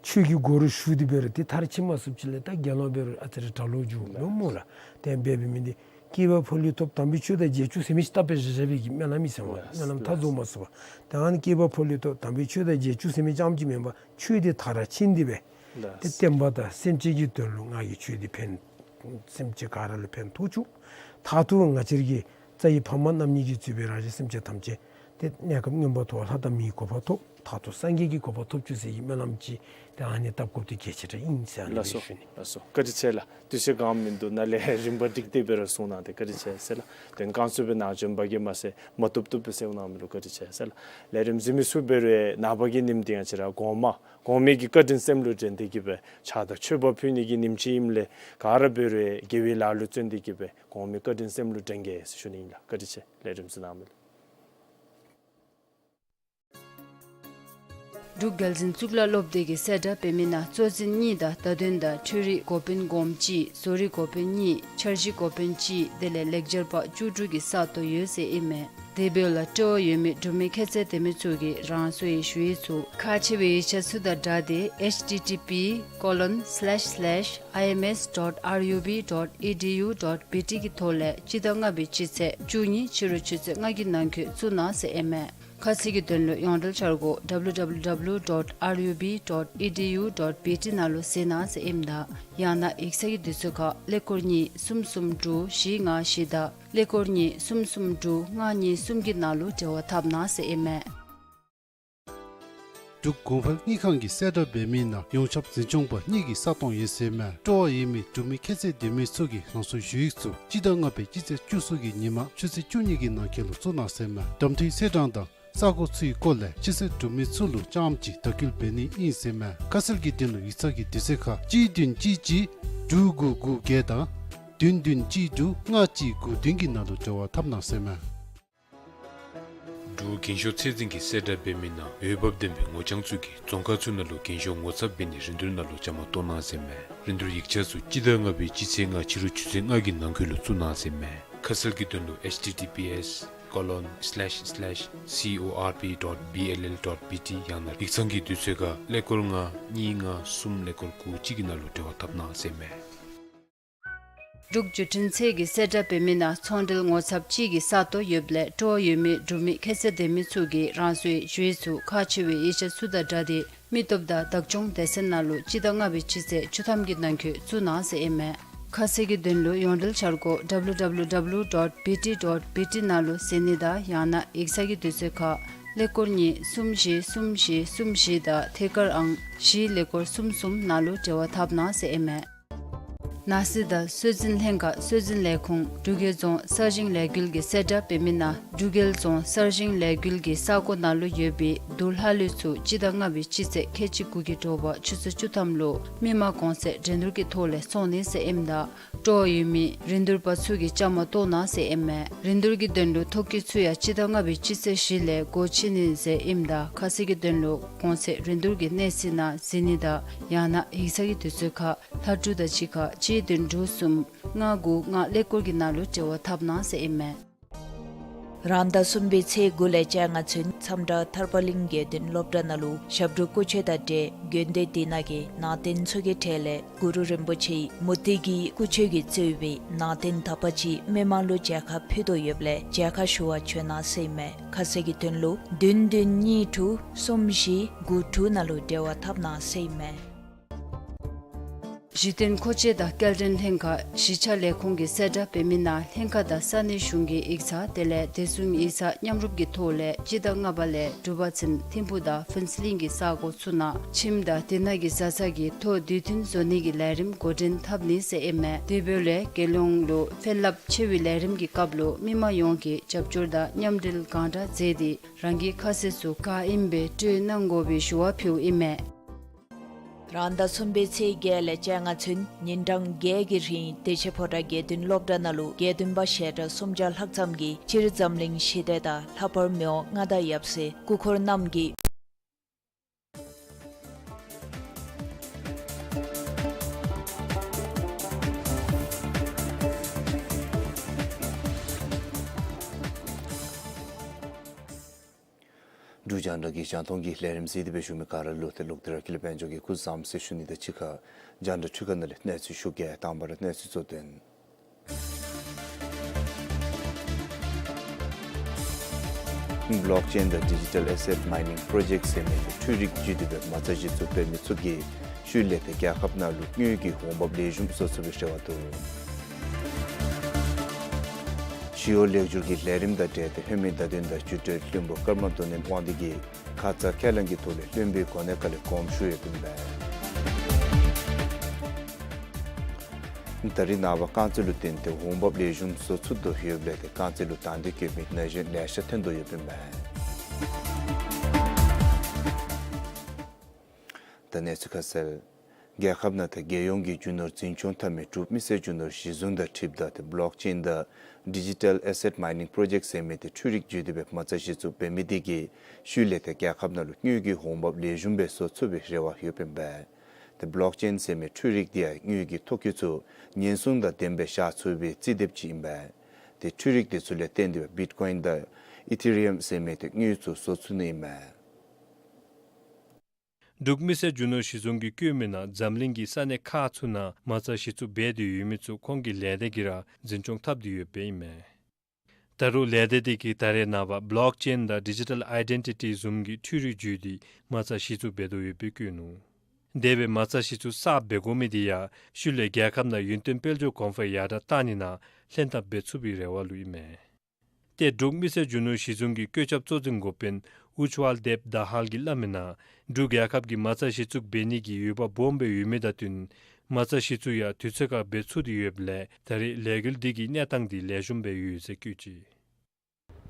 ཆོས་ཀྱི་སྒོ་རུ་ཞུགས་ཏེ་འབད་རུང་ཏེ་མཐར་ཕྱིན་མ་ཚུགསཔ་ཅིག་ལས་ད་དགེ་སློང་འབད་རུང་ཨ་ཙི་རེ་གྲྭ་ལོག་འགྱོཝ་མས་སྨོ་ལགས། ཏེ་འབད་འབད་མི་འདི་སྐྱེས་པ་ཕོ་ལུས་ཐོབ། དམ་པའི་ཆོས་དང་རྗེས་འཇུག་ཟད་མི་ཅིག། བརྟག་པའི་གཞལ་བྱ་བའི་གི་སྨོན་ལམ་ཨིན་ཟེར་མས། སྨོན་ལམ་མཐའ་རྫོགས་མ་ཚུགས་པར། ད་ཨ་ནི་སྐྱེས་པ་ཕོ་ལུས་ཐོབ། དམ་པའི་ཆོས་དང་རྗེས་འཇུག་ཟད་མི་ཅིག་ཨིནམ་ཅིག་མེན་པར་ཆོས་འདི་མཐར་ཕྱིན་ཏེ་སྦེ་ཏེ་བསྟན་པ་དང་སེམས་ཅན་གྱི་དོན་ལུ་ང་གིས་ཆོས་འདི་ཕན་སེམས་ཅན་ག་ར་ལུ་ཕན་ཐོགས་བཅུག། མཐར་ཐུག་ང་བཅས་ར་གི་རྩ་བའི་ཕ་མ་རྣམ་གཉིས་ཀྱིས་གཙོས་པའི་རང་གཞན་སེམས་ཅན་ཐམས་ཅད་ཏེ་གནས་སྐབས་མངོན་པར་མཐོ་བ་ལྷ་དང་མིའི་གོ་འཕང་ཐོབ། མཐར་ཐུག་སངས་རྒྱས་ཀྱི་གོ་འཕང་ཐོབ་བཅུག་ཟེར་གྱི་སྨོན་ལམ་ཅིག་ཏེ་ཨ་ནི་བཏབ་དགོཔ་འདི་གལ་ཆེ་དྲགས་ཨིན་ཟེར་ཨ་ནི་ལགས་སོ། ཞུ་ནི། ལགས་སོ། བཀའ་དྲིན་ཆེ་ལགས། དུས་ཚོད་གང་མིན་འདུག། ནཱ་ལས་རིམ་པ་བསྒྲིགས་ཏེ་འབད་རུང་གསུང་གནང་སྟེ་བཀའ་དྲིན་ཆེ་ཟེར་ལགས། དོན་གང་ཚུ་སྦེ་ནང་འཇོན་པ་གིས་མ་ཚད་མ་བཏུབ་བཏུབ་སྦེ་གསུང་གནང་མི་ལུ་བཀའ་དྲིན་ཆེ་ཟེར་ལགས། ལས་རིམ་གཟིགས་མི་ཚུ་འབད་རུང་ནངས་པ་གི་ཉིནམ་འདི་ང་བཅས་ར་གོང་མ་གོང་མའི་གི་བཀའ་དྲིན་སེམས་ལུ་དྲན་ཏེ་གི་སྦེ་ཕྱག་དང་མཆོད་པ་ཕུལ་ནི་གི་ཉིནམ་ཅིག་ཨིནམ་ལས་ག་ར་འབད་རུང་དགེ་བའི་ལཱ་ལུ་བརྩོན་ཏེ་གི་སྦེ་གོང་མའི་བཀའ་དྲིན་སེམས་ལུ་དྲན་གེ་ཟེར་ཞུ་ནི་ཨིན་ལགས། བཀའ་དྲིན་ཆེ། ལས་རིམ་གཟིགས་གནང་མི་ལུ། འབྲུག་རྒྱལ་འཛིན་གཙུག་ལག་སློབ་སྡེ་གི་གསལ་བསྒྲགས་འབད་མི་ནང་གཙོ་འཛིན་གཉིས་དང་བརྡ་དོན་དང་འཕྲུལ་རིག་འགོ་དཔོན་སྒོམ་གཅིག། བཟོ་རིག་འགོ་དཔོན་གཉིས། འཆར་གཞི་འགོ་དཔོན་གཅིག། དེ་ལས་ལེགས་སྦྱར་པ་བཅུ་དྲུག་གི་ས་སྟོང་ཡོད་ཟེར་ཨིན་མས། དེ་འབདཝ་ལས་སྤྲོ་བ་ཡོད་མི་འབྲུག་མི་ཁྱད་ཚད་ལྡན་མི་ཚུ་གིས་རང་སོའི་ཞུ་ཡིག་ཚུ་ཁག་ཆེ་བའི་ཡིག་ཆ་ཚུ་དང་སྦྲགས་ཏེ་H T T P colon slash slash I M S dot R U B dot E D U dot B T གི་ཐོག་ལས་སྤྱི་ཟླ་ལྔ་པའི་སྤྱི་ཚེས་བཅུ་གཉིས་ཕྱི་རུ་ཆུ་ཚོད་ལྔ་གི་ནང་འཁོད་བཙུགས་གནང་ཟེར་ཨིན་མས། ཁ་གསལ་གྱི་དོན་ལུ་ཡོངས་འབྲེལ་འཆར་སྒོ་W W W dot R U B dot E D U dot B T ནང་ལུ་གཟིགས་གནང་ཟེར་ཨིནམ་ད་ཡང་ན་ཡིག་ཚང་གི་དུས་ཚོད་ཁར་ཀླད་ཀོར་གཉིས་གསུམ་གསུམ་དྲུག་བཞི་ལྔ་བཞི་དང་ཀླད་ཀོར་གཉིས་གསུམ་གསུམ་དྲུག་ལྔ་གཉིས་གསུམ་གྱི་ནང་ལུ་འབྲེལ་བ་འཐབ་གནང་ཟེར་ཨིན་མས། འབྲུག་གོང་འཕེལ་དངུལ་ཁང་གི་གསལ་བསྒྲགས་འབད་མི་ནང་ཡོངས་ཁྱབ་འཛིན་སྐྱོང་པ་གཉིས་ཀྱི་ས་སྟོང་ཡོད་ཟེར་མས། སྤྲོ་བ་ཡོད་མི་འབྲུག་མི་ཁྱད་ཚད་ལྡན་མི་ཚུ་གིས་རང་སོའི་ཞུ་ཡིག་ཚུ་སྤྱི་ཟླ་ལྔ་པའི་སྤྱི་ཚེས་བཅུ་གསུམ་གྱི་ཉིན་མ་ཆུ་ཚོད་བཅུ་གཉིས་ཀྱི་ནང་འཁོད་ལུ་བཙུགས་གནང་ཟེར་མས། གདམ་འཐུའི་ཚེས་གྲངས་དང་ས་གོ་ཚུའི་སྐོར་ལས་ཕྱི་སེལ་འབྲུག་མི་ཚུ་ལུ་རྐྱངམ་ཅིག་དོ་ཁུར་འབད་ནི་ཨིན་ཟེར་མས། ཁ་གསལ་གྱི་དོན་ལུ་ཡིག་ཚང་གི་དུས་ཚོད་ཁར་གཅིག་བདུན་གཅིག་གཅིག་དྲུག་དགུ་དགུ་བརྒྱད་དང་བདུན་བདུན་གཅིག་དྲུག་ལྔ་གཅིག་དགུ་བདུན་གྱི་ནང་ལུ་འབྲེལ་བ་འཐབ་གནང་ཟེར་མས། འབྲུག་རྒན་ཤོས་ཚད་འཛིན་གྱི་གསལ་བསྒྲགས་འབད་མི་ནང་འོས་འབབ་ལྡན་པའི་ངོ་རྐྱང་ཚུ་གིས་རྫོང་ཁག་ཚུ་ནང་ལུ་རྒན་ཤོས་ངོ་ཚབ་འབད་ནི་རིན་བསྡུར་ནང་ལུ་བཅའ་མར་གཏོགས་གནང་ཟེར་མས། རིན་བསྡུར་ཡིག་ཆ་ཚུ་སྤྱི་ཟླ་ལྔ་པའི་སྤྱི་ཚེས་ལྔ་ཕྱི་རུ་ཆུ་ཚོད་ལྔ་གི་ནང་འཁོད་ལུ་བཙུགས་གནང་ཟེར་མས། ཁ་གསལ་གྱི་དོན་ལུ་H T T P S colon slash slash C O R P dot B L L dot B T ཡང་ན་ཡིག་ཚང་གི་དུས་ཚོད་ཁར་ཀླད་ཀོར་ལྔ་གཉིས་ལྔ་གསུམ་ཀླད་ཀོར་དགུ་གཅིག་གི་ནང་ལུ་འབྲེལ་བ་འཐབ་གནང་ཟེར་མས། འབྲུག་བརྒྱུད་འཕྲིན་ཚད་ཀྱི་གསལ་བསྒྲགས་འབད་མི་ནང་ཚོང་འབྲེལ་ངོ་ཚབ་ཅིག་གི་ས་སྟོང་ཡོདཔ་ལས་སྤྲོ་བ་ཡོད་མི་འབྲུག་མི་ཁྱད་ཚད་ལྡན་མི་ཚུ་གིས་རང་སོའི་ཞུ་ཡིག་ཚུ་ཁག་ཆེ་བའི་ཡིག་ཆ་ཚུ་དང་སྦྲགས་ཏེ་མི་སྟོབས་དང་བདག་སྐྱོང་སྡེ་ཚན་ནང་ལུ་སྤྱི་ཟླ་ལྔ་པའི་སྤྱི་ཚེས་བཅུ་ཐམ་གྱི་ནང་འཁོད་བཙུགས་གནང་ཟེར་ཨིན་མས། ཁ་གསལ་གྱི་དོན་ལུ་ཡོངས་འབྲེལ་འཆར་སྒོ་W W W dot B T dot B T ནང་ལུ་གཟིགས་ནི་དང་ཡང་ན་ཡིག་ཚང་གི་དུས་ཚོད་ཁར་ཀླད་ཀོར་གཉིས་གསུམ་བཞི་གསུམ་བཞི་གསུམ་བཞི་དང་ཐད་ཀར་ཨང་བཞི་ཀླད་ཀོར་གསུམ་གསུམ་ནང་ལུ་འབྲེལ་བ་འཐབ་གནང་ཟེར་ཨིན་མས། ནགས་གསེབ་དང་སྲོལ་འཛིན་ལྷན་ཁག་སྲོལ་འཛིན་ལས་ཁུངས་འབྲུག་རྒྱལ་རྫོང་གསར་བཞེངས་ལས་འགུལ་གྱི་གསལ་བསྒྲགས་འབད་མི་ནང་འབྲུག་རྒྱལ་རྫོང་གསར་བཞེངས་ལས་འགུལ་གྱི་ས་གོ་ནང་ལུ་ཡོད་པའི་དུར་ལྷ་ལུད་ཚུ་སྤྱི་ཟླ་ལྔ་པའི་སྤྱི་ཚེས་ཁལ་གཅིག་དགུ་གི་དྲོ་པ་ཆུ་ཚོད་བཅུ་ཐམ་ལུ་མི་མང་གོང་ཚད་འགྲན་བསྡུར་གྱི་ཐོག་ལས་བཙོང་ནི་ཟེར་ཨིནམ་ད་སྤྲོ་བ་ཡོད་མི་རིན་བསྡུར་པ་ཚུ་གིས་བཅའ་མར་གཏོགས་གནང་ཟེར་ཨིན་མས། རིན་བསྡུར་གྱི་དོན་ལུ་ཐོ་བཀོད་ཚུ་ཡང་སྤྱི་ཟླ་ལྔ་པའི་སྤྱི་ཚེས་བཞི་ལས་སྒོ་ཕྱེ་ནི་ཟེར་ཨིནམ་ད་ཁ་གསལ་གྱི་དོན་ལུ་གོང་ཚད་རིན་བསྡུར་གྱི་གནས་ཚུལ་ནང་གཟིགས་ནི་དང་ཡང་ན་ཡིག་ཚང་གི་དུས་ཚོད་ཁར་ལྷ་འབྲུག་དང་གཅིག་ཁར་གཅིག་བདུན་དྲུག་གསུམ་ལྔ་དགུ་ལྔ་ཀླད་ཀོར་གྱི་ནང་ལུ་འབྲེལ་བ་འཐབ་གནང་ཟེར་ཨིན་མས། རང་ཟླ་གསུམ་པའི་ཚེས་དགུ་ལས་བཅོ་ལྔ་ཚུན་མཚམས་བྲག་ཐར་པ་གླིང་དགེ་འདུན་སློབ་གྲྭ་ནང་ལུ་ཞབས་དྲུང་སྐུ་མཆོད་དང་འབྲེལ་དགོན་སྡེ་དེ་ནང་གི་ནང་རྟེན་ཚུ་གི་གྲས་ལས་གུ་རུ་རིན་པོ་ཆེའི་མུ་ཏིག་གི་སྐུ་མཆོད་ཀྱིས་གཙོས་པའི་ནང་རྟེན་དག་པ་ཅིག་མི་མང་ལུ་མཇལ་ཁ་ཕུལ་དོ་ཡོདཔ་ལས་མཇལ་ཁ་ཞུ་བར་བྱོན་གནང་ཟེར་ཨིན་མས། ཁ་གསལ་གྱི་དོན་ལུ་བདུན་བདུན་གཉིས་དྲུག་གསུམ་བཞི་དགུ་དྲུག་ནང་ལུ་འབྲེལ་བ་འཐབ་གནང་ཟེར་ཨིན་མས། གཞི་རྟེན་མཁོ་ཆས་དང་སྐྱེལ་འདྲེན་ལྷན་ཁག་གཞིས་ཆགས་ལས་ཁུངས་ཀྱི་གསལ་བསྒྲགས་འབད་མི་ནང་ལྷན་ཁག་དང་ས་གནས་གཞུང་གི་ཡིག་ཚང་དེ་ལས་བདེ་སྲུང་ཡིག་ཚང་མཉམ་རུབ་ཀྱི་ཐོག་ལས་སྤྱི་ཟླ་ལྔ་པ་ལས་དྲུག་པ་ཚུན་ཐིམ་ཕུག་དང་ཕུན་ཚོགས་གླིང་གི་ས་གོ་ཚུ་ནང་ཁྱིམ་དང་དེ་ནང་གི་བཟའ་ཚང་གི་ཐོག་དུས་མཐུན་བཟོ་ནི་གི་ལས་རིམ་འགོ་འདྲེན་འཐབ་ནི་ཟེར་ཨིན་མས། དེ་འབདཝ་ལས་རྒྱལ་ཡོངས་ལུ་ཕན་རླབས་ཆེ་བའི་ལས་རིམ་གྱི་སྐབས་ལུ་མི་མང་ཡོངས་ཀྱིས་རྒྱབ་སྐྱོར་དང་མཉམ་འབྲེལ་གང་དྲག་མཛད་དེ་རང་གི་ཁ་གསལ་ཚུ་ག་ཨིནམ་སྦེ་སྤྲོད་གནང་དགོ་པའི་ཞུ་བ་ཕུལཝ་ཨིན་མས། རང་ཟླ་གསུམ་པའི་ཚེས་བརྒྱད་ལས་བཅོ་ལྔ་ཚུན་ཉིན་གྲངས་བརྒྱད་ཀྱི་རིང་བདེ་ཆེན་ཕོ་བྲང་དགེ་འདུན་སློབ་གྲྭ་ནང་ལུ་དགེ་འདུན་པ་ཞལ་གྲངས་སུམ་བརྒྱ་ལྷག་ཙམ་གྱིས་སྤྱིར་འཛམ་གླིང་ཞི་བདེ་དང་ལྷག་པར་མི་དབང་མངའ་བདག་ཡབ་སྲས་སྐུ་འཁོར་རྣམས་ཀྱི་ འབྲུག་རྒྱང་བསྒྲགས་ཀྱི་རྒྱང་མཐོང་གི་ལས་རིམ་གཟིགས་ཏེ་སྦེ་བཞུགས་མི་ག་ར་ལུ་ཏེ་ལོག་སྟེ་ར་ཀུན་ལེགས་དཔལ་འབྱོར་གྱིས་སྐུ་བཟང་ཟེར་ཞུ་ནི་དང་གཅིག་ཁར་རྒྱང་བསྒྲགས་འཕྲུལ་ཁང་ནང་ལས་གནས་ཚུལ་ཞུ་གེ། དང་པ་ར་གནས་ཚུལ་གཙོ་དོན། Blockchain དང་Digital Asset Mining Project ཟེར་མི་འདི་འཕྲུལ་རིག་བརྒྱུད་དེ་སྦེ་མ་རྩ་གཞི་བཙུགས་འབད་མི་ཚུ་གིས་ཤུལ་ལས་ཏེ་རྒྱལ་ཁབ་ནང་ལུ་དངུལ་གྱི་འོང་འབབ་ལེགས་ཤོམ་བཟོ་ཚུགས་པའི་རེ་བ་འདུག། ཞི་གཡོག་ལེགས་བསྒྱུར་གྱི་ལས་རིམ་དང་འབྲེལ་ཏེ་ལྷོད་མེད་བརྡ་དོན་དང་བརྒྱུད་འབྲེལ་བློན་པོ་ཀརྨ་དོན་ལྡན་དབང་འདུས་ཀྱིས་ཁ་ཙ་ཁས་བླངས་ཀྱི་ཐོག་ལས་བློན་པོའི་གོ་གནས་ཁ་ལས་དགོངསམ་ཞུ་ཡོདཔ་ཨིན་པས། ད་རེས་ནངས་པ་རྐང་རྩེད་ལུ་བརྟེན་ཏེ་འོང་འབབ་ལེགས་ཤོམ་བཟོ་ཚུགས་དོ་ཡོདཔ་ལས་ཏེ་རྐང་རྩེད་ལུ་དང་འདོད་བསྐྱེད་མི་ན་གཞོན་ལེ་ཤ་ཐོན་དོ་ཡོདཔ་ཨིན་པས། ད་གནས་ཚུལ་ཁ་གསལ། རྒྱལ་ཁབ་ནང་ཏེ་རྒྱལ་ཡོངས་ཀྱི་རྒྱུ་ནོར་འཛིན་སྐྱོང་འཐབ་མི་འབྲུག་མི་སེར་རྒྱུ་ནོར་གཞི་བཟུང་དང་འཁྲིལཝ་ད་ཏེ་Blockchain དང་Digital Asset Mining Project ཟེར་མི་འདི་འཕྲུལ་རིག་བརྒྱུད་དེ་སྦེ་མ་རྩ་གཞི་བཙུགས་འབད་མི་འདི་གིས་ཤུལ་ལས་ཏེ་རྒྱལ་ཁབ་ནང་ལུ་དངུལ་གྱི་འོང་འབབ་ལེགས་ཤོམ་སྦེ་བཟོ་ཚུགས་པའི་རེ་བ་ཡོདཔ་ཨིན་པས། ཏེ་Blockchain ཟེར་མི་འཕྲུལ་རིག་འདི་ཡང་དངུལ་གྱི་ཐོ་བཀོད་ཚུ་ཉེན་སྲུང་དང་ལྡནམ་སྦེ་བཞག་ཚུགས་པའི་རྩིས་དེབ་ཅིག་ཨིན་པས། ཏེ་འཕྲུལ་རིག་འདི་ཚུ་ལས་བརྟེན་ཏེ་སྦེ་Bitcoin དང་Ethereum ཟེར་མི་ཏེ་དངུལ་ཚུ་བཟོ་ཚུགས་ནི་ཨིན་མས། འབྲུག་མི་སེར་རྒྱུ་ནོར་གཞི་བཟུང་གིས་བཀོད་མི་ནང་འཛམ་གླིང་གི་ས་གནས་ཁག་ཚུ་ནང་མ་རྩ་གཞི་བཙུགས་འབད་དེ་ཡོད་མི་ཚུ་ཁོང་གི་ལས་སྡེ་གིས་ར་འཛིན་སྐྱོང་འཐབ་སྟེ་ཡོདཔ་ཨིན་མས། ད་རུང་ལས་སྡེ་འདི་གིས་ད་རེས་ནངས་པ་Blockchain དང་Digital Identity བཟུམ་གྱི་འཕྲུལ་རིག་བརྒྱུད་དེ་མ་རྩ་གཞི་བཙུགས་འབད་དོ་ཡོདཔ་སྦེ་བཀོད་ནུག། དེ་སྦེ་མ་རྩ་གཞི་བཙུགས་གསརཔ་འབད་དགོ་མི་འདི་ཡང་ཤུལ་ལས་རྒྱལ་ཁབ་ནང་ཡུན་བརྟན་དཔལ་འབྱོར་གོང་འཕེལ་ཡར་དྲག་བཏང་ནི་ནང་ལྷན་ཐབས་འབད་ཚུགས་པའི་རེ་བ་ལུ་ཨིན་མས། ཏེ་འབྲུག་མི་སེར་རྒྱུ་ནོར་གཞི་བཟུང་གི་བཀོད་ཁྱབ་གཙོ་འཛིན་འགོ་དཔོན་ཨུཇ་ཝལ་དེབ་དཱ་ཧལ་གྱིས་སླབ་མི་ནང་འབྲུག་རྒྱལ་ཁབ་ཀྱིས་མ་རྩ་གཞི་བཙུགས་འབད་ནི་གི་འོས་འབབ་སྦོམ་སྦེ་ཡོད་མི་དང་བསྟུན་མ་རྩ་གཞི་བཙུགས་ཡང་དུས་ཚོད་ཁར་འབད་ཚུགས་ཏེ་ཡོདཔ་ལས་ད་རེས་ལས་འགུལ་འདི་གི་གནས་སྟངས་འདི་ལེགས་ཤོམ་སྦེ་ཡོད་ཟེར་བཀོད་ཅི།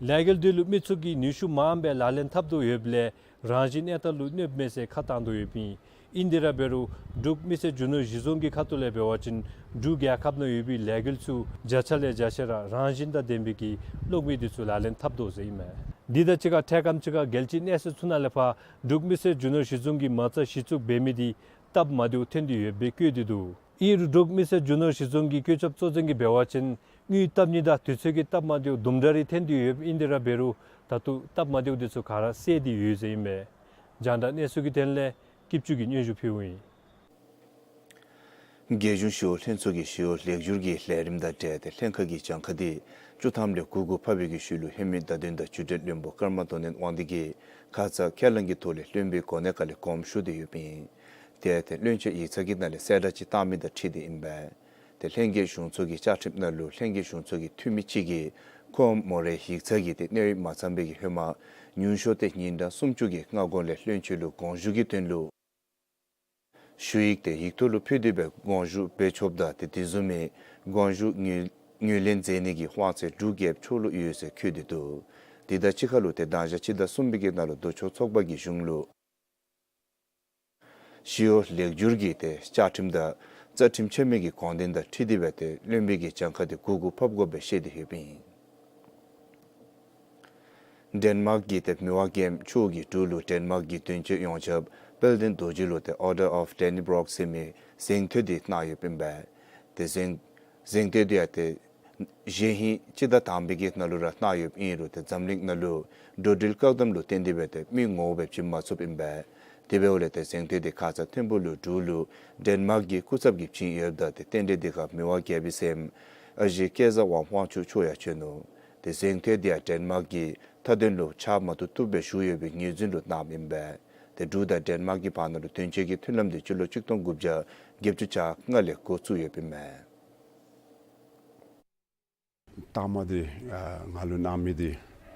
ལས་འགུལ་འདི་ལུ་མི་ཚུ་གིས་ནུས་ཤུགས་མངམ་སྦེ་ལག་ལེན་འཐབ་དོ་ཡོདཔ་ལས་རང་བཞིན་གནས་སྟངས་ལུ་གནོདཔ་མེད་ཟེར་ཁ་བཏང་དོ་ཡོདཔ་ཨིན། ཨིན་དེ་ར་འབད་རུང་འབྲུག་མི་སེར་རྒྱུ་ནོར་གཞི་བཟུང་གི་ཁ་ཐུག་ལས་འབད་བ་ཅིན་འབྲུག་རྒྱལ་ཁབ་ནང་ཡོད་པའི་ལས་འགུལ་ཚུ་བརྒྱ་ཆ་ལས་བརྒྱ་ཆ་ར་རང་བཞིན་དང་ལྡན་པའི་གི་གློག་མེ་འདི་ཚུ་ལག་ལེན་འཐབ་དོ་ཟེར་ཨིན་མས། འདི་དང་གཅིག་ཁར་ཐད་རི་ཁ་ཐུག་ཁར་རྒྱལ་སྤྱིའི་གནས་ཚད་ཚུ་ནང་ལས་ཕར་འབྲུག་མི་སེར་རྒྱུ་ནོར་གཞི་བཟུང་གི་མ་རྩ་གཞི་བཙུགས་འབད་མི་འདི་སྟབས་མ་བདེཝ་ཐོན་ཏེ་ཡོདཔ་སྦེ་བཀོད་དེ་འདུག། ཨིན་རུང་འབྲུག་མི་སེར་རྒྱུ་ནོར་གཞི་བཟུང་གི་བཀོད་ཁྱབ་གཙོ་འཛིན་གྱིས་འབད་བ་ཅིན་དངུལ་བཏབ་ནི་དང་དུས་ཚོད་ཀྱི་སྟབས་མ་བདེཝ་དུམ་གྲ་རེ་ཐོན་ཏེ་ཡོདཔ་ཨིན་དེ་ར་འབད་རུང་ད་ལྟོ་སྟབས་མ་བདེཝ་འདི་ཚུ་ག་ར་སེལ་ཏེ་ཡོད་ཟེར་ཨིན་མས། རྒྱང་བསྒྲགས་གནས་ཚུལ་གྱི་དོན་ལས་སྐྱིད་ཆུ་གིས་སྙན་ཞུ་ཕུལཝ་ཨིན། རྒྱལ་གཞུང་ཞི་གཡོག་ལྷན་ཚོགས་ཀྱིས་ཞི་གཡོག་ལེགས་བསྒྱུར་གྱི་ལས་རིམ་དང་འབྲེལ་ཏེ་ལྷན་ཁག་གི་གྱངས་ཁ་འདི་བཅུ་ཐམ་ལས་དགུ་དགུ་ཕབ་པའི་གི་ཤུལ་ལུ་ལྷོད་མེད་བརྡ་དོན་དང་བརྒྱུད་འབྲེལ་བློན་པོ་ཀརྨ་དོན་ལྡན་དབང་འདུས་ཀྱིས་ཁ་ཙ་ཁས་བླངས་ཀྱི་ཐོག་ལས་བློན་པོའི་གོ་གནས་ཁ་ལས་དགོངསམ་ཞུ་སྟེ་ཡོདཔ་ཨིན། དེ་ཡང་ཏེ་བློན་ཆེན་ཡིག་ཚང་གི་ནང་ལས་གསལ་བསྒྲགས་ཅིག་བཏང་མི་དང་འཁྲིལ་ཏེ་ཨིན་པས། ཏེ་ལྷན་རྒྱས་གཞུང་ཚོགས་ཀྱི་བཅའ་ཁྲིམས་ནང་ལུ་ལྷན་རྒྱས་གཞུང་ཚོགས་ཀྱི་འཐུས་མི་ཅིག་གིས་ཁོངམ་མོ་རའི་ཡིག་ཚང་གི་ཏེ་གནད་ཡོད་མ་ཚང་པའི་གི་ཧེ་མ་ཉུང་ཤོས་ཏེ་ཉིན་གྲངས་སུམ་ཅུ་གི་སྔ་གོང་ལས་བློན་ཆེན་ལུ་དགོངས་ཞུ་གི་དོན་ལུ་ཞུ་ཡིག་ཏེ་ཡིག་ཐོག་ལུ་ཕུལ་ཏེ་སྦེ་དགོངས་ཞུ་འབད་ཆོགཔ་ད་ཏེ་དེ་བཟུམ་མའི་དགོངས་ཞུ་ངོས་ངོས་ལེན་མཛད་ནི་གི་དབང་ཚད་འབྲུག་རྒྱལ་ཁབ་ཕྱོགས་ལུ་ཡོད་ཟེར་བཀོད་དེ་འདུག། དེ་དང་གཅིག་ཁར་ལུ་ཏེ་གདན་ཞག་སྤྱི་ཟླ་གསུམ་པའི་གི་ནང་ལུ་མདོ་ཕྱོགས་ཚོགས་པ་གི་གཞུང་ལུ་ཞི་གཡོག་ལེགས་བསྒྱུར་གྱི་ཏེ་བཅའ་ཁྲིམས་དང་རྩ་ཁྲིམས་ཆད་མེད་ཀྱི་དགོངས་དོན་དང་འཁྲིལ་ཏེ་སྦེ་ཏེ་བློན་པོའི་གི་གྱངས་ཁ་འདི་དགུ་དགུ་ཕབ་དགོཔ་སྦེ་བཤད་དེ་ཡོདཔ་ཨིན། ཌེན་མཱརཀ་གི་ཏེ་མི་དབང་མཁན་མཆོག་གི་འབྲུག་ལུ་ཌེན་མཱརཀ་གི་དོན་གཅོད་ཡོངས་ཁྱབ་དཔལ་ལྡན་རྡོ་རྗེ་ལུ་ཏེ་Order of Dannebrog ཟེར་མི་གཟེངས་བསྟོད་འདི་གནང་ཡོདཔ་ཨིན་པས། ཏེ་གཟེངས་གཟེངས་བསྟོད་འདི་ཡང་ཏེ་གཞེས་ཧིང་སྤྱི་ཟླ་དང་པའི་གི་ནང་ལུ་ར་གནང་ཡོདཔ་ཨིན་རུང་ཏེ་འཛམ་གླིང་ནང་ལུ་འགྲོ་འགྲུལ་བཀག་དམ་ལུ་བརྟེན་ཏེ་སྦེ་ཏེ་མི་ངོ་བོ་སྦེ་བྱིན་མ་ཚུགསཔ་ཨིན་པས། དེ་འབདཝ་ལས་ཏེ་གཟེངས་བསྟོད་འདི་ཁ་ཙ་ཐིམ་ཕུག་ལུ་འབྲུག་ལུ་ཌེན་མཱརཀ་གི་སྐུ་ཚབ་ཀྱིས་བྱིན་ཡོདཔ་ད་ཏེ་རྟེན་འབྲེལ་འདི་ཁར་མི་དབང་རྒྱལ་པོའི་སྲསམོ་ཨ་ཞེ་སྐལ་བཟང་ཝང་ཧྥང་ཆུ་མཆོག་ཡང་བྱོན་ནུག། ཏེ་གཟེངས་བསྟོད་འདི་ཡང་ཌེན་མཱརཀ་གི་མཐའ་དོན་ལུ་ཕྱག་མ་ཐུབ་ཐུབ་སྦེ་བཞུགས་ཡོད་པའི་ངོས་འཛིན་ལུ་གནངམ་ཨིན་པས། ཏེ་འབྲུག་དང་ཌེན་མཱརཀ་གི་བར་ན་ལུ་དོན་གཅོད་ཀྱི་མཐུན་ལམ་འདི་སྤྱི་ལོ་གཅིག་སྟོང་དགུ་བརྒྱ་བརྒྱད་ཅུ་གྱ་ལྔ་ལས་འགོ་བཙུགས་ཡོདཔ་ཨིན་མས། ལྟག་མ་འདི་ཨ་ང་ལུ་གནང་མི་འདི་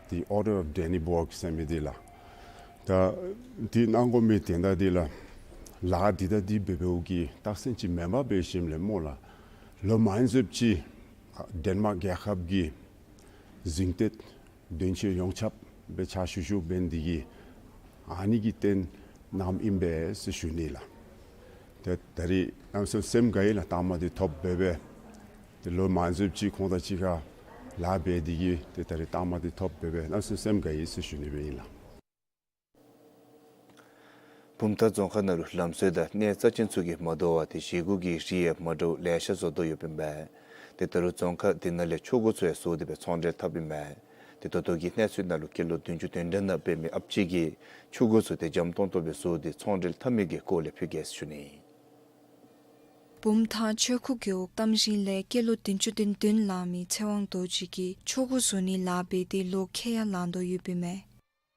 འདི་Order of Dannebrog ཟེར་མི་འདི་ལགས། ད་འདི་གནང་དགོ་མི་དོན་དག་འདི་ལགས། ལཱ་འདི་དང་འདི་འབད་འབདཝ་གིས་རྟགས་མཚན་ཅིག་མེན་པར་འབད་ཞིནམ་ལས་སྨོ་ལགས། ལོ་མང་ཟད་ཅིག་ཨ་ཌེན་མཱརཀ་རྒྱལ་ཁབ་ཀྱིས་གཟེངས་བསྟོད་དོན་གཅོད་ཡོངས་ཁྱབ་སྦེ་ཕྱག་ཞུ་ཞུཝ་འབད་ནི་འདི་གིས་ཨ་ནི་གིས་བརྟེན་གནངམ་ཨིན་པས་ཟེར་ཞུ་ནི་ལགས། ཏེ་ད་རེས་གནམ་མེད་ས་མེད་སེམས་དགའ་ཡི་ལགས། ལྟག་མ་འདི་ཐོབ་འབད་སྦེ་ཏེ་ལོ་མང་ཟད་ཅིག་ཁོང་དང་གཅིག་ཁར་ལཱ་འབད་ནི་འདི་གིས་ཏེ་ད་རེས་ལྟག་མ་འདི་ཐོབ་འབད་སྦེ་གནམ་མེད་ས་མེད་སེམས་དགའ་ཡི་ཟེར་ཞུ་ནི་སྦེ་ཨིན་ལགས། བུམ་ཐང་རྫོང་ཁག་ནང་ལུ་ལམ་བཟོ་དང་གནས་རྩ་ཅན་ཚུ་གིས་མ་དོ་བར་ཏེ་བཞེས་སྒོ་གི་རིགས་ཡང་མ་འདྲཝ་ལེ་ཤ་བཟོ་དོ་ཡོདཔ་ཨིན་པས། ཏེ་ད་རུང་རྫོང་ཁག་འདི་ནང་ལས་ཆོ་ག་ཚུ་ཡང་བཟོ་སྟེ་སྦེ་ཚོང་འབྲེལ་འཐབ་ཨིན་པས། ཏེ་ད་ལྟོ་གི་གནས་ཚུལ་ནང་ལུ་སྐྱེས་ལོ་བདུན་ཅུ་དོན་དྲུག་ནང་འབད་མི་ཨཔ་ཅིག་གིས་ཆུ་གོ་ཚུ་ཏེ་འཇམ་ཏོང་ཏོ་སྦེ་བཟོ་སྟེ་ཚོང་འབྲེལ་འཐབ་མི་གི་སྐོར་ལས་ཕུལ་གེ་ཟེར་ཞུ་ནི། བུམ་ཐང་ཆོས་འཁོར་རྒེད་འོག་གཏམ་ཤིང་ལས་སྐྱེས་ལོ་བདུན་ཅུ་དོན་བདུན་ལང་མི་ཚེ་དབང་རྡོ་རྗེ་གིས་ཆུ་གོ་བཟོ་ནི་ལཱ་འབད་དེ་ལོ་ཁལ་ཡང་ལང་དོ་ཡོདཔ་ཨིན་མས།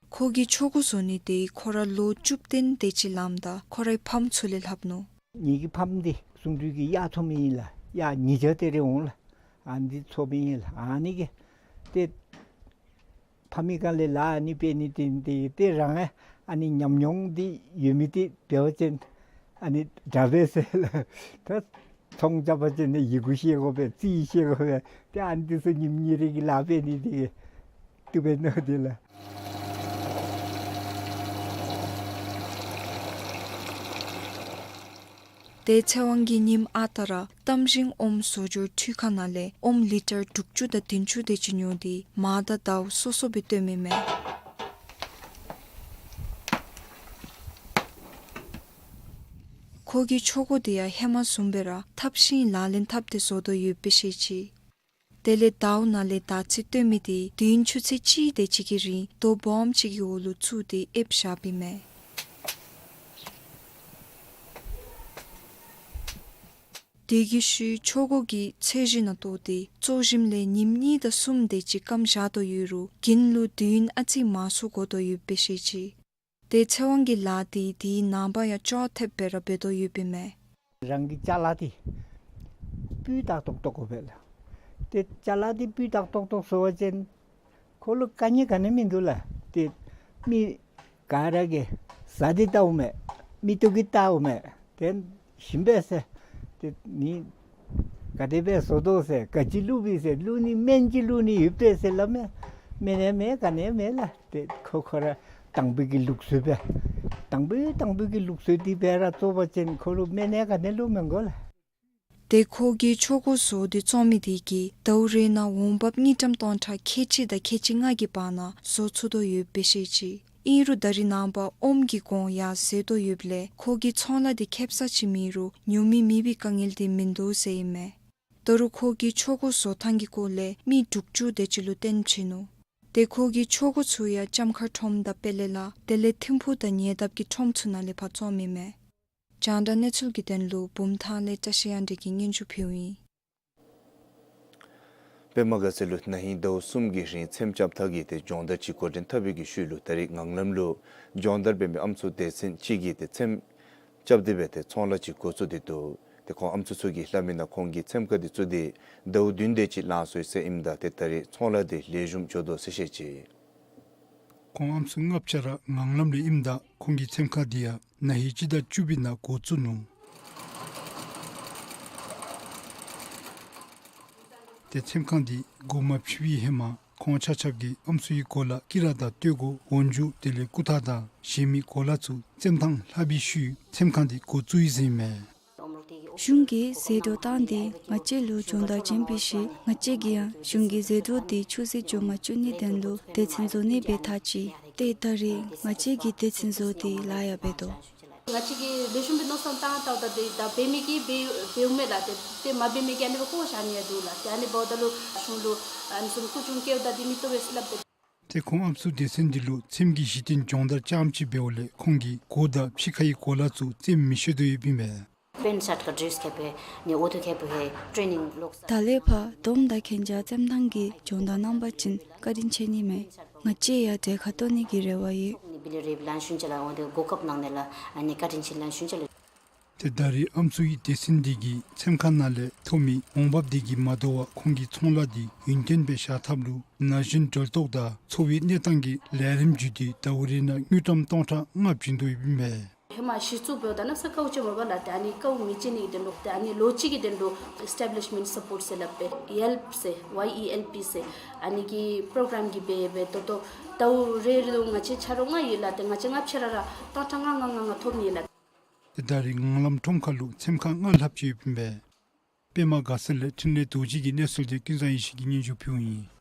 ཁོ་གིས་ཆུ་གོ་བཟོ་ནི་དེ་ཁོ་ར་ལོ་བཅུ་བདུན་དེ་ཅིག་ལངམ་ད་ཁོ་རའི་ཕམ་ཚུ་ལས་ལྷབ་ནུག། ངེ་གི་ཕམ་འདི་གསུང་སྤྲུལ་གྱི་གཡག་འཚོ་མི་ཨིན་ལགས། གཡག་ཉིས་བརྒྱ་དེ་རེ་འོང་ལགས། ཨ་ནི་འདི་འཚོ་མི་ཨིན་ལགས། ཨ་ནི་གིས་ཏེ་ཕམ་གི་སྒང་ལས་ལཱ་ཨ་ནི་འབད་ནི་འདི་ཏེ་ཏེ་རང་ཨ་ནི་ཉམས་མྱོང་འདི་ཡོད་མི་འདི་འབད་བ་ཅིན་ཨ་ནི་དྲག་པས་ཟེར་ལགས། ད་ཚོང་རྐྱབ་པ་ཅིན་ནི་ཡི་གུ་ཤེས་དགོ་པས། རྩིས་ཤེས་དགོ་པས། ཏེ་ཨ་ནི་འདི་ཚུ་ཉིནམ་ཉིནམ་རེ་གི་ལཱ་འབད་ནི་འདི་གིས་བཏུབ་པས་མནོ་སྟེ་ལགས། ཏེ་ཚེ་དབང་གིས་ཉིནམ་ཨ་རྟག་ར་གཏམ་ཤིང་ཨོམ་བཟོ་སྦྱོར་འཕྲུལ་ཁང་ནང་ལས་ཨོམ་ལི་ཊར་དྲུག་ཅུ་དང་བདུན་ཅུ་དེ་ཅིག་ཉོ་སྟེ་མར་དང་ཟླཝ་སོ་སོ་སྦེ་བཏོནམ་ཨིན་མས། ཁོ་གིས་ཆུ་གོ་དེ་ཡང་ཧེ་མ་བཟུམ་སྦེ་ར་འཐབ་ཤིང་ལག་ལེན་འཐབ་སྟེ་བཟོ་དོ་ཡོདཔ་སྦེ་བཤད་ཅི། དེ་ལས་ཟླཝ་ནང་ལས་ཟླ་ཚེས་བཏོན་མི་དེ་དུས་ཡུན་ཆུ་ཚོད་གཅིག་དེ་ཅིག་གི་རིང་རྡོ་སྦོམ་ཅིག་གི་འོག་ལུ་བཙུགས་ཏེ་ཨེབ་བཞགཔ་ཨིན་མས། དེ་གི་ཤུལ་ཆུ་གོ་གི་ཚོས་གཞི་ནང་གཏོར་ཏེ་བཙོ་ཞིནམ་ལས་ཉིནམ་གཉིས་དང་གསུམ་དེ་ཅིག་སྐམ་བཞག་དོ་ཡོད་རུང་གྱེན་ལུ་དུས་ཡུན་ཨ་ཙི་མང་སུ་འགོར་དོ་ཡོདཔ་སྦེ་བཤད་ཅི། ཏེ་ཚེ་དབང་གིས་ལཱ་དེ་དེའི་ནངས་པ་ཡང་ཅོག་འཐདཔ་སྦེ་ར་འབད་དོ་ཡོདཔ་ཨིན་མས། རང་གི་ཅ་ལ་འདི་སྤུས་དག་ཏོག་ཏོ་དགོ་པས་ལགས། ཏེ་ཅ་ལ་འདི་སྤུས་དག་ཏོག་ཏོ་བཟོ་བ་ཅིན་ཁོ་ལུ་དཀའ་ངལ་ག་ནི་མིན་འདུག་ལགས། ཏེ་མི་ག་ར་གིས་བཟའ་སྟེ་བལྟཝ་མས། མིག་ཏོ་གིས་བལྟཝ་མས། ཏེ་ཞིམ་པས་ཟེར། ཏེ་ནི་ག་དེ་སྦེ་བཟོ་དོ་ཟེར། ག་ཅི་བླུགས་པས་ཟེར། བླུགས་ནི་སྨན་ཅིག་བླུགས་ནི་ཡོད་པས་ཟེར་སླབ་མས། སྨན་ཡང་མེད་ག་ནི་ཡང་མེད་ལགས། ཏེ་ཁོ་ཁོ་ར་དང་ཕུ་གི་ལུགས་སྲོལ་སྦེ་དང་ཕུ་དང་ཕུ་གི་ལུགས་སྲོལ་འདི་སྦེ་ར་བཙོ་བ་ཅིན་ཁོ་ལུ་སྨན་ཡང་ག་ནི་བླུགས་མི་དགོ་ལགས། ཏེ་ཁོ་གིས་ཆུ་གོ་བཟོ་སྟེ་བཙོང་མི་དེ་གིས་ཟླཝ་རེ་ནང་འོང་འབབ་དངུལ་ཀྲམ་སྟོང་ཕྲག་ཁལ་གཅིག་དང་ཁལ་གཅིག་ལྔ་གི་བར་ན་བཟོ་ཚུགས་དོ་ཡོདཔ་སྦེ་བཤད་ཅི། ཨིན་རུང་ད་རེས་ནངས་པ་ཨོམ་གྱི་གོང་ཡར་ཟད་དོ་ཡོདཔ་ལས་ཁོ་གིས་ཚོང་ལཱ་འདི་ཁེབ་ས་ཅིག་མེད་རུང་ཉོ་མི་མེད་པའི་དཀའ་ངལ་འདི་མིན་འདུག་ཟེར་ཨིན་མས། ད་རུང་ཁོ་གིས་ཆུ་གོ་བཟོ་ཐངས་ཀྱི་སྐོར་ལས་མི་དྲུག་ཅུ་དེ་ཅིག་ལུ་སྟོན་བྱིན་ནུག། ཏེ་ཁོ་གིས་ཆུ་གོ་ཚུ་ཡང་ལྕམ་མཁར་ཁྲོམ་དང་དཔལ་ལེ་ལ་དེ་ལས་ཐིམ་ཕུག་དང་ཉེ་འདབས་ཀྱི་ཁྲོམ་ཚུ་ནང་ལས་ཕར་བཙོངམ་ཨིན་མས། རྒྱང་བསྒྲགས་གནས་ཚུལ་གྱི་དོན་ལུ་བུམ་ཐང་ལས་བཀྲ་ཤིས་དབྱངས་སྒྲོན་གྱིས་སྙན་ཞུ་ཕུལཝ་ཨིན། པདྨ་དགའ་ཚལ་ལུ་ན་ཧིང་ཟླཝ་གསུམ་གྱི་རིང་ཚེམས་རྐྱབ་ཐངས་ཀྱི་ཏེ་སྦྱོང་བརྡར་ཅིག་འགོ་འདྲེན་འཐབ་པའི་གི་ཤུལ་ལུ་ད་རེས་ངང་ལམ་ལུ་སྦྱོང་བརྡར་འབད་མི་ཨམ་སྲུ་སྡེ་ཚན་ཅིག་གིས་ཏེ་ཚེམས་རྐྱབ་སྟེ་སྦེ་ཏེ་ཚོང་ལཱ་ཅིག་འགོ་བཙུགས་ཏེ་འདུག། ཏེ་ཁོང་ཨམ་སྲུ་ཚུ་གིས་སླབ་མི་ནང་ཁོང་གིས་ཚེམས་ཁང་འདི་བཙུགས་ཏེ་ཟླཝ་བདུན་དེ་ཅིག་ལང་སོ་ཡི་ཟེར་ཨིནམ་ད་ཏེ་ད་རེས་ཚོང་ལཱ་འདི་ལེགས་ཤོམ་འགྱོ་དོ་ཟེར་བཤད་ཅི། ཁོང་ཨམ་སྲུ་ལྔ་བཅུ་ར་ངང་ལམ་ལས་ཨིནམ་ད་ཁོང་གིས་ཚེམས་ཁང་འདི་ཡང་ན་ཧིང་སྤྱི་ཟླ་བཅུ་པའི་ནང་འགོ་བཙུགས་ནུག། ཏེ་ཚེམས་ཁང་འདི་སྒོ་མ་ཕྱེ་བའི་ཧེ་མ་ཁོང་ཆ་ཁྱབ་ཀྱིས་ཨམ་སྲུའི་གོ་ལ་དཀྱི་ར་དང་སྟོད་གོ་འོག་འཇུག་དེ་ལས་རྐུ་ཐག་དང་གཞན་མི་གོ་ལ་ཚུ་བཙེམ་ཐངས་ལྷབ་པའི་ཤུལ་ཚེམས་ཁང་འདི་འགོ་བཙུགས་ཡི་ཟེར་ཨིན་མས། གཞུང་གིས་ཟད་འགྲོ་བཏང་སྟེ་ང་བཅས་ལུ་སྦྱོང་བརྡར་བྱིན་པའི་ཤུལ་ང་བཅས་ཀྱིས་ཡང་གཞུང་གི་ཟད་འགྲོ་དེ་ཆུད་ཟོས་འགྱོ་མ་བཅུག་ནིའི་དོན་ལུ་སྡེ་ཚན་བཟོ་ནི་སྦེ་ཐག་བཅད་དེ་ད་རེས་ང་བཅས་ཀྱིས་སྡེ་ཚན་བཟོ་སྟེ་ལཱ་ཡང་འབད་དོ། ང་བཅས་ཀྱིས་ལེགས་ཤོམ་སྦེ་མནོ་བསམ་བཏང་བལྟཝ་ད་ཏེ་ད་འབད་མི་གིས་འབད་འབདཝ་མས་ལགས། ཏེ་ཏེ་མ་འབད་མི་གིས་ཨ་ནི་སྦེ་བཀོ་བཞག་ནི་ཡང་འདུག་ལགས། ཏེ་ཨ་ནི་འབདཝ་ད་ལུ་གཞུང་ལུ་ཨ་ནི་བཟུམ་སྐུ་གཞུང་བཀལཝ་ད་འདི་མི་བཏུབ་པས་ཟེར་སླབ་སྟེ། ཏེ་ཁོང་ཨམ་སྲུ་སྡེ་ཚན་འདི་ལུ་ཚེམས་ཀྱི་གཞི་རྟེན་སྦྱོང་བརྡར་རྐྱངམ་ཅིག་འབདཝ་ལས་ཁོང་གིས་གོ་དང་ཕྱི་ཁའི་གོ་ལ་ཚུ་བཙེམ་མི་ཤེས་དོ་ཡོདཔ་ཨིན་མས། ད་ལས་ཕར་དོམ་དང་གན་རྒྱ་བཙེམ་ཐངས་ཀྱི་སྦྱོང་བརྡར་གནང་པ་ཅིན་བཀའ་དྲིན་ཆེ་ནི་མས། ང་བཅས་ཡང་གྲལ་ཁར་གཏོགས་ནི་གི་རེ་བ་ཡོད། ཏེ་ད་རེས་ཨམ་སྲུའི་སྡེ་ཚན་འདི་གིས་ཚེམས་ཁང་ནང་ལས་ཐོབ་མི་འོང་འབབ་འདི་གིས་མ་དོ་བར་ཁོང་གི་ཚོང་ལཱ་འདི་ཡུན་བརྟན་སྦེ་བཞག་ཐབས་ལུ་ན་གཞོན་སྒྲོལ་ཏོག་དང་འཚོ་བའི་གནས་སྟངས་ཀྱི་ལས་རིམ་བརྒྱུད་དེ་ཟླཝ་རེ་ནང་དངུལ་ཀྲམ་སྟོང་ཕྲག་ལྔ་བྱིན་དོ་ཡོདཔ་ཨིན་མས། ཧེ་མ་གཞི་བཙུགས་འབདཝ་ད་གནམ་ས་དཀའཝ་སྤྱད་མས་པ་ལགས། ཏེ་ཨ་ནི་དཀའཝ་མི་སྤྱད་ནི་གི་དོན་ལུ་ཏེ་ཨ་ནི་ལོ་གཅིག་གི་དོན་ལུ་ཨེསི་ཊེབ་ལིཤ་མེནཊ་སཔོརཊ་ཟེར་སླབ་པས། ཡེལཔ་ཟེར་ཝའི་ཨི་ཨེལ་པི་ཟེར་ཨ་ནི་གི་པྲོ་གྲམ་གྱིས་འབད་འབད་ཏོག་ཏོ་ཟླཝ་རེ་རེ་ལུ་ང་བཅས་ཆ་རོགས་ལྔ་ཡོད་ལགས། ཏེ་ང་བཅས་ལྔ་བཅས་ར་ར་སྟོང་ཕྲག་ལྔ་ལྔ་ལྔ་ལྔ་ཐོབ་ནི་ལགས། ཏེ་ད་རེས་ངང་ལམ་ཁྲོམ་ཁ་ལུ་ཚེམས་ཁང་ལྔ་ལྷགཔ་ཅིག་ཡོདཔ་ཨིན་པས། པདྨ་དགའ་ཚལ་ལས་འཕྲིན་ལས་རྡོ་རྗེ་གི་གནས་ཚུལ་འདི་ཀུན་བཟང་ཡེ་ཤེས་ཀྱིས་སྙན་ཞུ་ཕུལཝ་ཨིན།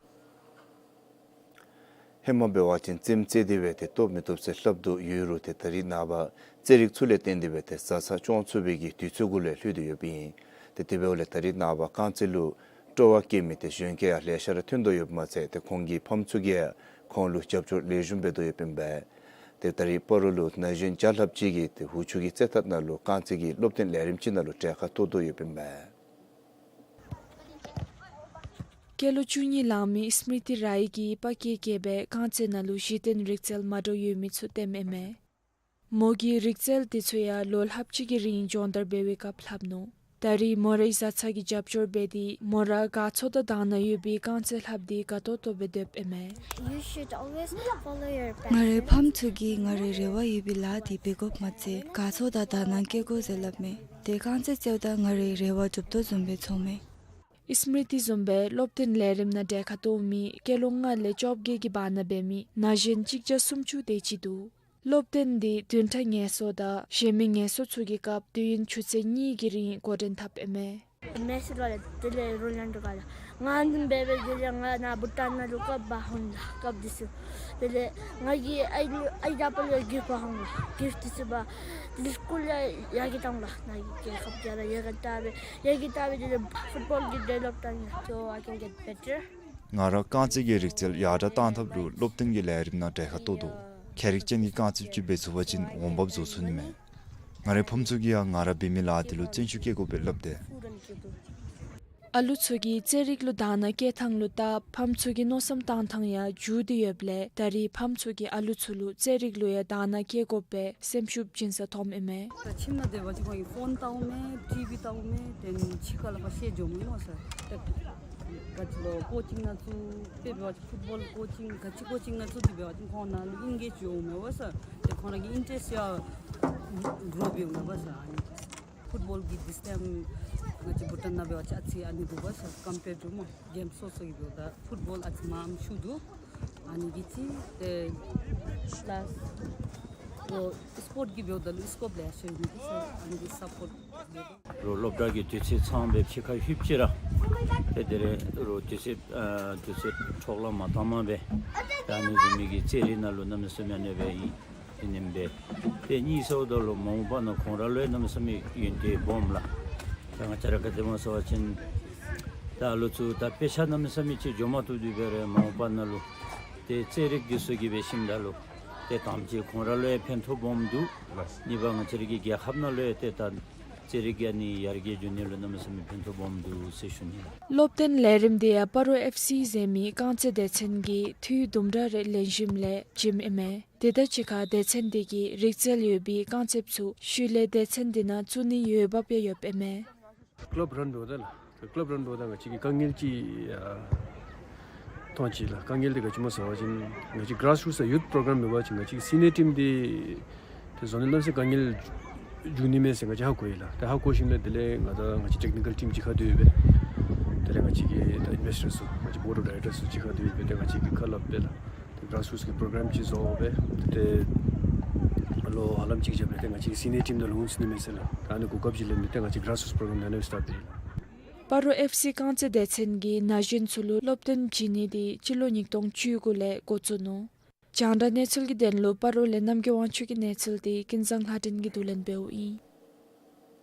ཧེ་མ་འབད་བ་ཅིན་ཚེམས་རྐྱབ་སྟེ་སྦེ་ཏེ་བཏོག་མི་བཏུབ་ཟེར་སླབ་དོ་ཡོད་རུང་ཏེ་ད་རེས་ནངས་པ་རྩེད་རིགས་ཚུ་ལས་བརྟེན་ཏེ་སྦེ་ཏེ་བཟའ་ཚང་སྐྱོང་ཚུགས་པའི་གི་དུས་ཚོད་གུ་ལས་ལྷོད་དེ་ཡོདཔ་ཨིན། ཏེ་དེ་འབདཝ་ལས་ད་རེས་ནངས་པ་རྐང་རྩེད་ལུ་ སྤྲོ་བ་སྐྱེ་མི་ཏེ་གཞོན་སྐྱེས་ཡང་ལེ་ཤ་ར་ཐོན་དོ་ཡོདཔ་མ་ཚད་ཏེ་ཁོང་གི་ཕམ་ཚུ་གིས་ཡང་ཁོང་ལུ་རྒྱབ་སྐྱོར་ལེགས་ཤོམ་འབད་དོ་ཡོདཔ་ཨིན་པས། ཏེ་ད་རེས་སྤ་རོ་ལུ་ན་གཞོན་བརྒྱ་ལྷགཔ་ཅིག་གིས་ཏེ་འུ་ཆོ་གི་རྩེད་ཐང་ནང་ལུ་རྐང་རྩེད་ཀྱི་སློབ་སྟོན་ལས་རིམ་ཅིག་ནང་ལུ་གྲལ་ཁར་གཏོགས་དོ་ཡོདཔ་ཨིན་པས། སྐྱེས་ལོ་བཅུ་གཉིས་ལང་མི་སི་མི་རི་ཐི་རའི་གིས་པ་སྐྱེས་སྐྱེས་སྦེ་རྐང་རྩེད་ནང་ལུ་གཞི་རྟེན་རིག་རྩལ་མ་འདྲཝ་ཡོད་མི་ཚུ་སྟོནམ་ཨིན་མས། མོ་གིས་རིག་རྩལ་དེ་ཚུ་ཡང་ལོ་ལྷགཔ་ཅིག་གི་རིང་སྦྱོང་བརྡར་འབད་བའི་སྐབས་ལྷབ་ནུག། ད་རེས་མོ་རའི་བཟའ་ཚང་གིས་རྒྱབ་སྐྱོར་འབད་དེ་མོ་ར་དགའ་ཚོར་དང་དག་སྣང་ཡོད་པའི་རྐང་རྩེད་ལྷབ་སྟེ་དགའ་ཏོག་ཏོ་སྦེ་སྡོདཔ་ཨིན་མས། You should always follow your passion. ང་རའི་ཕམ་ཚུ་གིས་ང་རའི་རེ་བ་ཡོད་པའི་ལཱ་འདི་འབད་དགོཔ་མ་ཚད་དགའ་ཚོར་དང་དག་སྣང་བསྐྱེད་དགོ་ཟེར་སླབ་མས། ཏེ་རྐང་རྩེད་རྩེཝ་ད་ང་རའི་རེ་བ་འགྲུབ་དོ་བཟུམ་སྦེ་ཚོར་མས། སི་མི་རི་ཐི་བཟུམ་སྦེ་སློབ་སྟོན་ལས་རིམ་ནང་གྲལ་ཁར་གཏོགས་མི་སྐྱེས་ལོ་ལྔ་ལས་བཅོ་བརྒྱད་ཀྱི་བར་ན་འབད་མི་ན་གཞོན་གཅིག་བརྒྱ་སུམ་ཅུ་དེ་ཅིག་འདུག། སློབ་སྟོན་འདི་བདུན་ཕྲག་ངལ་གསོ་དང་གཞན་མི་ངལ་གསོ་ཚུ་གི་སྐབས་དུས་ཡུན་ཆུ་ཚོད་གཉིས་ཀྱི་རིང་འགོ་འདྲེན་འཐབ་ཨིན་མས། མེ་སི་ལོ་ལས་དེ་ལས་རོ་ལན་འགྲོ་ག་ལ། ང་འདི་འབད་འབད་དེ་ལས་ང་ནཱ་བྷུ་ཊཱན་ནང་ལུ་སྐབས་འབག་འོང་ལགས། སྐབས་འདི་ཚུ་དེ་ལས་ང་གི་ཨའི་ཨའི་དང་ཨ་པ་ལུ་གིཕཊ་འབག་འོང་ལགས། གིཕཊ་འདི་ཚུ་འབག་དེ་ལས་སི་ཀུལ་ཡང་ཡར་རྒྱས་བཏང་ལགས། ནཱ་གི་རྒྱལ་ཁབ་རྒྱ་ལ་ཡར་རྒྱས་བཏང་སྦེ་ཡར་རྒྱས་བཏང་སྦེ་དེ་ལས་ཕུཊ་བཱོལ་གྱི་ཌི་ཝེ་ལོབ་བཏང་ཡི་ལགས། So I can get better. ང་ར་རྐང་རྩེད་ཀྱི་རིག་རྩལ་ཡར་དྲག་གཏང་ཐབས་ལུ་སློབ་སྟོན་གྱི་ལས་རིམ་ནང་གྲལ་ཁར་གཏོགས་དོ། ཁྱད་རིག་ཅན་གྱི་རྐང་རྩེདཔ་ཅིག་འབད་ཚུགས་པ་ཅིན་འོང་འབབ་བཟོ་ཚུགས་ནི་མས། ང་རའི་ཕམ་ཚུ་གིས་ཡང་ང་ར་འབད་མི་ལཱ་འདི་ལུ་བརྩོན་ཤུགས་བསྐྱེད་དགོ་པས་སླབ་སྟེ། ཨ་ལུ་ཚུ་གིས་རྩེད་རིགས་ལུ་དག་སྣང་བསྐྱེད་ཐངས་ལུ་བལྟ་ཕམ་ཚུ་གི་མནོ་བསམ་བཏང་ཐངས་ཡང་འགྱུར་ཏེ་ཡོདཔ་ལས་ད་རེས་ཕམ་ཚུ་གིས་ཨ་ལུ་ཚུ་ལུ་རྩེད་རིགས་ལུ་ཡང་དག་སྣང་བསྐྱེད་དགོ་པའི་སེམས་ཤུགས་བྱིན་ས་ཐོནམ་ཨིན་མས། ཁྱིམ་ནང་སྡོད་པ་ཅིན་ཁོང་གིས་ཕོན་བལྟཝ་མས། ཊི་བི་བལྟཝ་མས། དེ་ལས་ཕྱི་ཁ་ལས་ཕར་ཤེས་འགྱོཝ་མས་སྨོ་ཟེར། ཏེ་ག་ཅི་ལོ་ཀོ་ཅིང་ནང་ཚུ་དཔེ་འབད་བ་ཅིན་ཕུཊ་བཱོལ་ཀོ་ཅིང་ག་ཅི་ཀོ་ཅིང་ནང་ཚུ་འདི་འབད་བ་ཅིན་ཁོང་ནང་ལུ་ཨིན་གེཇ་འོངམ་མས་སྨོ་ཟེར། ཏེ་ཁོང་ར་གི་ཨིན་ཊ་རེསཊ་ཡང་གྲོ་སྦེ་འོངམ་མས་སྨོ་ཟེར། ཨ་ནི་ཕུཊ་བཱོལ་གྱི་འདི་ཊེམ་ང་བཅས་བྷུ་ཊཱན་ནང་འབད་བ་ཅིན་ཨ་ཙི་ཨ་ནི་འདུག་པ་ཟེར། ཀམ་པེར་ཊུ་སྨོ་གེམ་སོ་སོ་གི་འབདཝ་ད་ཕུཊ་བཱོལ་ཨ་ཙི་མངམ་ཤུགས་འདུག། ཨ་ནི་གི་ཅིག་ཏེ་པ་ལཱས་ཨོ་སི་པོརཊ་གི་འབདཝ་ད་ལུ་སི་ཀོབ་ལེ་ཤ་ཡོད་ནི་འདུག་ཟེར། ཨ་ནི་གི་སཔོརཊ་འབདཝ་ད་རོགས་སློབ་གྲྭ་གི་དུས་ཚོད་ཚངམ་སྦེ་ཕྱི་ཁར་ལྷོདཔ་ཅིག་ར་ཏེ་དེ་ལས་རོགས་དུས་ཚོད་ཨ་དུས་ཚོད་འཕྲོ་བརླག་མ་བཏངམ་སྦེ་ད་ཨ་ནི་བཟུམ་མའི་གི་རྩེད་རིགས་ནང་ལུ་གནམ་མེད་ས་མེད་ཨ་ནི་སྦེ་ཨིན། དེ་ཨིནམ་སྦེ་ཏེ་གཉིས་ཟེརཝ་ད་ལུ་མ་འོངས་པ་ནང་ཁོང་ར་ལུ་ཡང་གནམ་མེད་ས་མེད་ཡོན་ཏན་སྦོམ་ལགས། ད་ང་བཅས་ར་ག་དེ་སྨོ་ཟེར་བ་ཅིན་ད་ཨ་ལུ་ཚུ་ད་དཔེ་ཆ་གནམ་མེད་ས་མེད་ཅིག་འགྱོ་མ་བཏུབ་དེ་འབད་རུང་མ་འོངས་པ་ནང་ལུ་ཏེ་རྩེད་རིགས་འདི་ཚུ་གིས་འབད་ཞིནམ་ད་ལུ་ཏེ་དང་པ་ཅིག་ཁོང་ར་ལུ་ཡང་ཕན་ཐོགས་སྦོམ་འདུག། གཉིས་པ་ང་བཅས་ར་གི་རྒྱལ་ཁབ་ནང་ལུ་ཡང་ཏེ་ད་རྩེད་རིགས་ཨ་ནི་ཡར་རྒྱས་འགྱོ་ནི་ལུ་གནམ་མེད་ས་མེད་ཕན་ཐོགས་སྦོམ་འདུག་ཟེར་ཞུ་ནི་ལགས། སློབ་སྟོན་ལས་རིམ་འདི་ཡང་སྤ་རོ་ཨེཕ་སི་ཟེར་མི་རྐང་རྩེད་སྡེ་ཚན་གྱིས་འཐུས་དུམ་གྲ་རེ་ལེན་ཞིནམ་ལས་བྱིནམ་ཨིན་མས། དེ་དང་གཅིག་ཁར་སྡེ་ཚན་འདི་གིས་རིག་རྩལ་ཡོད་པའི་རྐང་རྩེདཔ་ཚུ་ཤུལ་ལས་སྡེ་ཚན་འདི་ནང་བཙུགས་ནིའི་འོས་འབབ་ཡང་ཡོདཔ་ཨིན་མས། ཀ་ལབ་རན་འབདཝ་ད་ལགས། ཀ་ལབ་རན་འབདཝ་ད་ང་བཅས་ཀྱིས་དཀའ་ངལ་ཅིག་ཨ་མཐོང་ཅི་ལགས། དཀའ་ངལ་འདི་ག་ཅི་སྨོ་ཟེར་བ་ཅིན་ང་བཅས་གྷ་རཱསི་རུཊསི་ཡུཐ་པོ་རོ་གརམ་འབད་བ་ཅིན་ང་བཅས་ཀྱི་སི་ནི་ཡར་ཊིམ་འདི་ཏེ་བཟོ་ནི་གནམ་མེད་ས་མེད་དཀའ་ངལ་འབྱུང་ནི་མས་ཟེར་ང་བཅས་ཧ་གོ་ཡི་ལགས། ཏེ་ཧ་གོ་ཞིནམ་ལས་དེ་ལས་ང་དང་ང་བཅས་ཊེཀ་ནི་ཀལ་ཊིམ་གཅིག་ཁར་སྡོད་སྦེ་དེ་ལས་ང་བཅས་ཀྱི་ད་ཨིན་བེསི་ཊར་ཚུ་ང་བཅས་བོརཌ་ཨོཕ་ཌའི་རེཀ་ཊར་ཚུ་གཅིག་ཁར་སྡོད་སྦེ་ཏེ་ང་བཅས་ཀྱིས་ཁ་སླབ་སྦེ་ལགས། ཏེ་གྷ་རཱསི་རུཊསི་གི་པོ་རོ་གརམ་ཅིག་བཟོ་སྦེ་ཏེ་ལོ་ཧ་ལམ་ཅིག་རྐྱབ་སྦེ་ཏེ་ང་བཅས་ཀྱི་སི་ནི་ཡར་ཊིམ་ནང་ལུ་འོང་ཚུགས་ནི་མས་ཟེར་ལགས། ད་ཨ་ནི་གོ་སྐབས་ཅིག་ལེན་མི་ཏེ་ང་བཅས་གྷ་རཱསི་རུཊསི་པོ་རོ་གརམ་ནང་ལས་སི་ཊཱཊ་འབད་ཡི་ལགས། སྤ་རོ་ཨེཕ་སི་རྐང་རྩེད་སྡེ་ཚན་གྱིས་ན་གཞོན་ཚུ་ལུ་སློབ་སྟོན་བྱིན་ནི་འདི་སྤྱི་ལོ་ཉིས་སྟོང་བཅུ་དགུ་ལས་འགོ་བཙུགས་ནུག། རྒྱང་བསྒྲགས་གནས་ཚུལ་གྱི་དོན་ལུ་སྤ་རོ་ལས་རྣམ་རྒྱལ་དབང་ཕྱུག་གི་གནས་ཚུལ་འདི་ཀུན་བཟང་ལྷ་སྒྲོན་གྱིས་བསྡུ་ལེན་འབདཝ་ཨིན།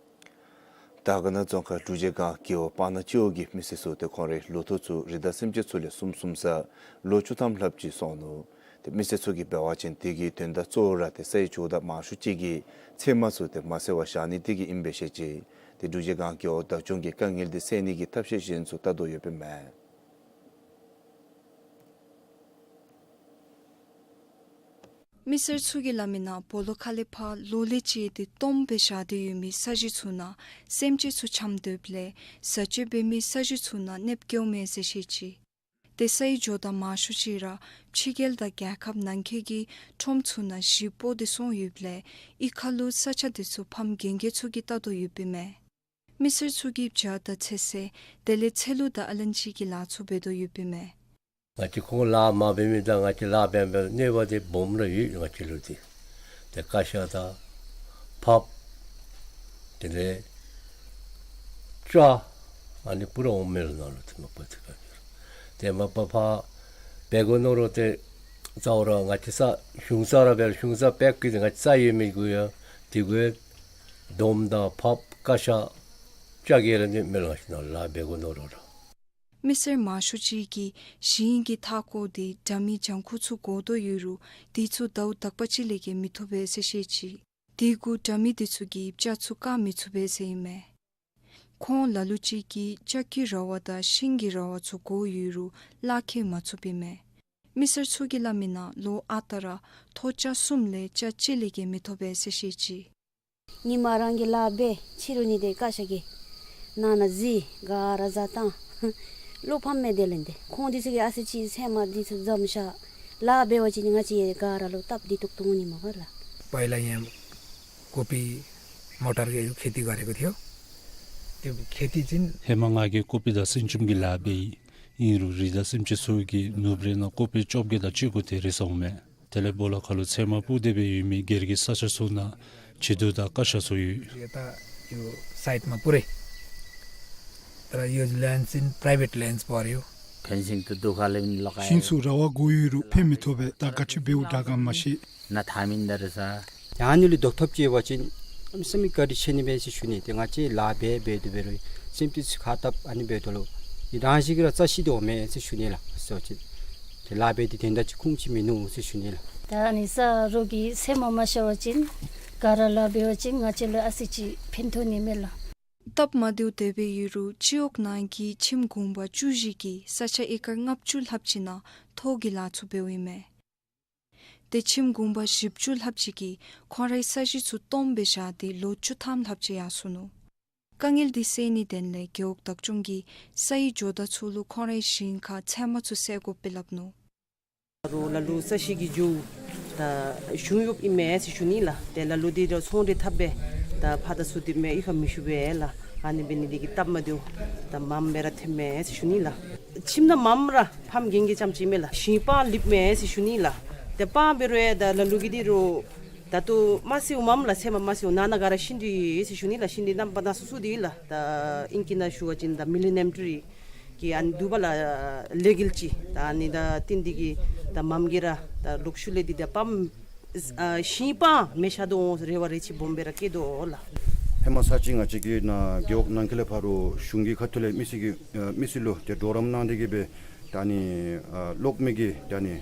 དར་དཀར་ན་རྫོང་ཁག་འབྲུག་རྗེ་སྒང་རྒེད་འོག་སྤ་ན་སྤྱི་འོག་གི་མི་སེར་ཚུ་ཏེ་ཁོང་རའི་ལོ་ཐོག་ཚུ་རི་དྭགས་སེམས་ཅན་ཚུ་ལས་གསུམ་གསུམ་ས་ལོ་བཅུ་ཐམ་ལྷགཔ་ཅིག་སོང་ནུག། ཏེ་མི་སེར་ཚུ་གིས་འབད་བ་ཅིན་དེ་གི་དོན་དག་གཙོ་བོ་ར་ཏེ་སའི་ཇོ་བདག་མང་ཤོས་ཅིག་གིས་ཚེར་མ་ཚུ་ཏེ་མ་བསལ་བར་བཞག་ནི་དེ་གིས་ཨིན་པས་བཤད་ཅི། ཏེ་འབྲུག་རྗེ་སྒང་རྒེད་འོག་བདག་སྐྱོང་གིས་དཀའ་ངལ་འདི་སེལ་ནི་གི་ཐབས་ཤེས་གཞན་ཚུ་བལྟ་དོ་ཡོདཔ་ཨིན་མས། མི་སེར་ཚུ་གིས་སླབ་མི་ནང་སྦོ་ལོགས་ཁ་ལས་ཕར་ལོ་ལས་བཅད་དེ་སྟོངམ་སྦེ་བཞག་སྟེ་ཡོད་མི་ས་གཞི་ཚུ་ནང་སེམས་ཅན་ཚུ་འཁྱམས་སྡོདཔ་ལས་བཟའ་སྤྱོད་འབད་མི་ས་གཞི་ཚུ་ནང་གནོདཔ་བཀལཝ་མས་ཟེར་བཤད་ཅི། ཏེ་སའི་ཇོ་བདག་མང་ཤོས་ཅིག་ར་ཕྱི་རྒྱལ་དང་རྒྱལ་ཁབ་ནང་འཁོད་ཀྱི་ཁྲོམ་ཚུ་ནང་གཞི་སྤོ་སྟེ་སོང་ཡོདཔ་ལས་གཡུས་ཁ་ལུ་ས་ཆ་དེ་ཚུ་ཕམ་རྒྱན་རྒྱས་ཚུ་གིས་བལྟ་དོ་ཡོདཔ་ཨིན་མས། མི་སེར་ཚུ་གིས་བྱ་དང་ཚོད་བསྲེ་དེ་ལས་ཚལ་ལུ་དང་ཨ་ལན་ཅིག་གི་ལཱ་ཚུ་འབད་དོ་ཡོདཔ་ཨིན་མས། ང་བཅས་ཁོང་ལཱ་མ་འབད་མི་དང་ང་བཅས་ལཱ་འབད་མི་གནོད་པ་འདི་སྦོམ་ར་ཡོད་ང་བཅས་ལུ་འདི། ཏེ་ཀ་ཤ་དང་ཕགཔ་དེ་ལས་སྤྱ་ཨ་ནི་པུ་ར་འོང་མས་ལགས་ནཱ་ལུ་ཏེ་མ་པ་ཏེ་ཀ་ཏེ་མ་པ་ཕར་འབད་དགོ་མནོ་རུང་ཏེ་རྩ་བ་ར་ང་བཅས་ས་གཞུང་རྩ་ར་འབད་རུང་གཞུང་རྩ་འབད་དགོ་འདི་ང་བཅས་རྩ་ཡོད་མི་གུ་ཡང་དེ་གུ་ཡང་སྡོམ་དང་ཕགཔ་ཀ་ཤ་སྤྱ་གིས་ར་གནོདཔ་མས་ལགས་ནཱ་ལཱ་འབད་དགོ་མནོ་རུང་ར། མི་སེར་མང་ཤོས་ཅིག་གིས་ཞིང་གི་མཐའ་འཁོར་དེ་དགྲ་མེད་ལྗང་ཁུ་ཚུ་བགོ་དོ་ཡོད་རུང་དེ་ཚུ་ཟླཝ་དག་པ་ཅིག་ལས་བརྒལ་མི་ཐོབ་པས་ཟེར་བཤད་ཅི། དེ་གུ་དགྲ་མེད་དེ་ཚུ་གིས་བྱ་ཚུ་བཀག་མི་ཚུགས་པས་ཟེར་ཨིན་མས། ཁོང་ལ་ལུ་ཅིག་གིས་ལྕགས་ཀྱི་ར་བ་དང་ཤིང་གི་ར་བ་ཚུ་བགོ་ཡོད་རུང་གླ་འཁྱེར་མ་ཚུགསཔ་ཨིན་མས། མི་སེར་ཚུ་གིས་སླབ་མིའི་ནང་ལོ་ཨ་རྟག་ར་ཐོག་ལྕགས་གསུམ་ལས་ལྕགས་གཅིག་ལས་བརྒལ་མི་ཐོབ་པས་ཟེར་བཤད་ཅི། ཉིན་མ་རང་གི་ལཱ་འབད་ཕྱི་རུ་ནི་དེ་ཀ་ཤ་གི་ནང་ན་གཟིགས་ག་ར་བཟའ་བཏང་། བློ་ཕམ་མས། དེ་ལས་ཏེ་ཁོང་དེ་ཚུ་གིས་ཨ་ཙི་ཅིག་ཚལ་མ་དེ་ཚུ་འཛོམས་ཤ་ལཱ་འབད་བ་ཅིན་ང་བཅས་ག་ར་ལུ་སྟབས་བདེ་ཏོག་ཏོ་འོང་ནི་མས་ག་ལགས། पहला यहाँ कॉपी मटर के खेती गरेको थियो। त्यो खेती चाहिँ ཧེ་མ་ང་གིས་ཀོ་པི་དང་སེང་ཆུམ་གྱི་ལཱ་འབད་ཡི། ཨིན་རུང་རི་དྭགས་སེམས་ཅན་ཚུ་གིས་ནུབ་ར་ནང་ཀོ་པི་བཅོ་བརྒྱད་དང་བཅུ་དགུ་དེ་རི་སོང་མས། དེ་ལས་སྦོ་ལོགས་ཁ་ལུ་ཚལ་མ་སྤུབ་སྟེ་སྦེ་ཡོད་མི་སྒེར་གྱི་ས་ཆ་ཚུ་ནང་བྱི་དུར་དང་ཀ་ཤ་ཚུ་ཡོད། यता यो साइडमा पुरै। तर यो ल्यान्ड चाहिँ प्राइभेट ल्यान्ड पऱ्यो। फेन्सिङ त दुःखले पनि लगायो। ཞིང་ཚུ་ར་བ་བགོ་ཡོད་རུང་ཕན་མི་ཐོགས་པས། ད་ག་ཅི་འབདཝ་དྲག་ག་མ་ཤེས། ན་ཐ་མིན་ད་རེ་ས། ཡང་ནི་ལུ་དོག་ཐོབ་ཅིག་འབད་བ་ཅིན་ཨ་ནི་ས་མིག་ག་རི་ཆེ་ནི་འབད་ཟེར་ཞུ་ནི། ཏེ་ང་བཅས་ལཱ་འབད་འབད་དོ་འབད་རུང་སེམས་ཏེ་ཚུ་ཁ་བཏབ་ཨ་ནི་འབད་དོ་ལོ། ཡི་རང་ཞིག་ར་རྩ་ཤི་དོ་མས་ཟེར་ཞུ་ནི་ལགས། སོ་ཅིག་ཏེ་ལཱ་འབད་དེ་དོན་དག་ཅིག་ཁུངས་ཅིག་མིན་ནུག་ཟེར་ཞུ་ནི་ལགས། ད་ཨ་ནི་ས་རོགས་ཀྱིས་ཚལ་མ་མ་བཤལ་བ་ཅིན་ག་ར་ལཱ་འབད་བ་ཅིན་ང་བཅས་ལུ་ཨ་ཙི་ཅིག་ཕན་ཐོགས་ནི་མས་ལགས། སྟབས་མ་བདེཝ་དེ་སྦེ་ཡོད་རུང་སྤྱི་འོག་ནང་གི་ཁྱིམ་གུང་པ་བཅུ་བཞི་གིས་ས་ཆ་ཨེ་ཀར་ལྔ་བཅུ་ལྷགཔ་ཅིག་ནང་ཐོག་གི་ལཱ་ཚུ་འབདཝ་ཨིན་མས། ཏེ་ཁྱིམ་གུང་པ་བཞི་བཅུ་ལྷགཔ་ཅིག་གིས་ཁོང་རའི་ས་གཞི་ཚུ་སྟོངམ་སྦེ་བཞག་སྟེ་ལོ་བཅུ་ཐམ་ལྷགཔ་ཅིག་ཡར་སོ་ནུག། དཀའ་ངལ་འདི་སེལ་ནིའི་དོན་ལས་རྒེད་འོག་བདག་སྐྱོང་གིས་སའི་ཇོ་བདག་ཚུ་ལུ་ཁོང་རའི་ཞིང་ཁར་ཚལ་མ་ཚུ་བསལ་དགོཔ་སྦེ་སླབ་ནུག། རོགས་ལ་ལུ་ས་གཞི་གི་ཇོ་བོ་ད་གཞུང་གཡོགཔ་ཨིན་མས་ཟེར་ཞུ་ནི་ལགས། ཏེ་ལ་ལུ་འདི་ར་ཚོང་འབྲེལ་འཐབ་སྦེ་ད་ཕར་དང་ཚུར་འདི་མས་གཡུས་ཁར་མི་བཞུགས་པས་ལགས། ཨ་ནི་འབད་ནི་འདི་གིས་སྟབས་མ་བདེཝ་ད་མངམ་སྦེ་ར་ཐོནམ་མས་ཟེར་ཞུ་ནི་ལགས། ཁྱིམ་ནང་མངམ་ར་ཕམ་གན་གི་ཙམ་ཅིག་མས་ལགས། ཞིང་སྤང་ལེབ་མས་ཟེར་ཞུ་ནི་ལགས། ཏེ་སྤང་འབད་རུང་ཡང་ད་ལ་ལུ་གིས་འདི་ར་ད་ལྟོ་མ་བསལཝ་མངམ་ལགས། ཚལ་མ་མ་བསལཝ་ནང་ན་ག་ར་ཤིན་ཏེ་ཟེར་ཞུ་ནི་ལགས། ཤིན་ཏེ་རྣམ་པ་སྣ་ཚོགས་ཚོགས་ཏེ་ལགས། ད་ཨིང་སྐད་ནང་ཞུ་བ་ཅིན་ད་མི་ལི་ནེམ་ཊི་རི་གི་ཨ་ནི་འདུག་པ་ལགས། ལེ་གལ་ཅིག་ད་ཨ་ནི་ད་ཏན་ཏིག་གི་ད་མངམ་གིས་ར་ད་ལོག་ཤུལ་ལས་འདི་ད་སྤང་ཨ་ཞིང་སྤང་མི་ཤ་དོ་འོང་རེ་བ་རེ་ཆེ་སྦོམ་སྦེ་ར་བསྐྱེད་དོ་ལགས། ཧེ་མ་ས་ཅིག་ང་བཅས་ཀྱི་ནཱ་རྒེད་འོག་ནང་འཁོད་ལས་ཕར་ར་གཞུང་གི་ཁ་ཐུག་ལས་མི་སེར་གྱི་ཨ་མི་སེར་ལུ་ཏེ་གྲོགས་རམ་གནང་སྟེ་གིས་སྦེ་ད་ཨ་ནི་ཨ་གློག་མེ་གི་ད་ཨ་ནི་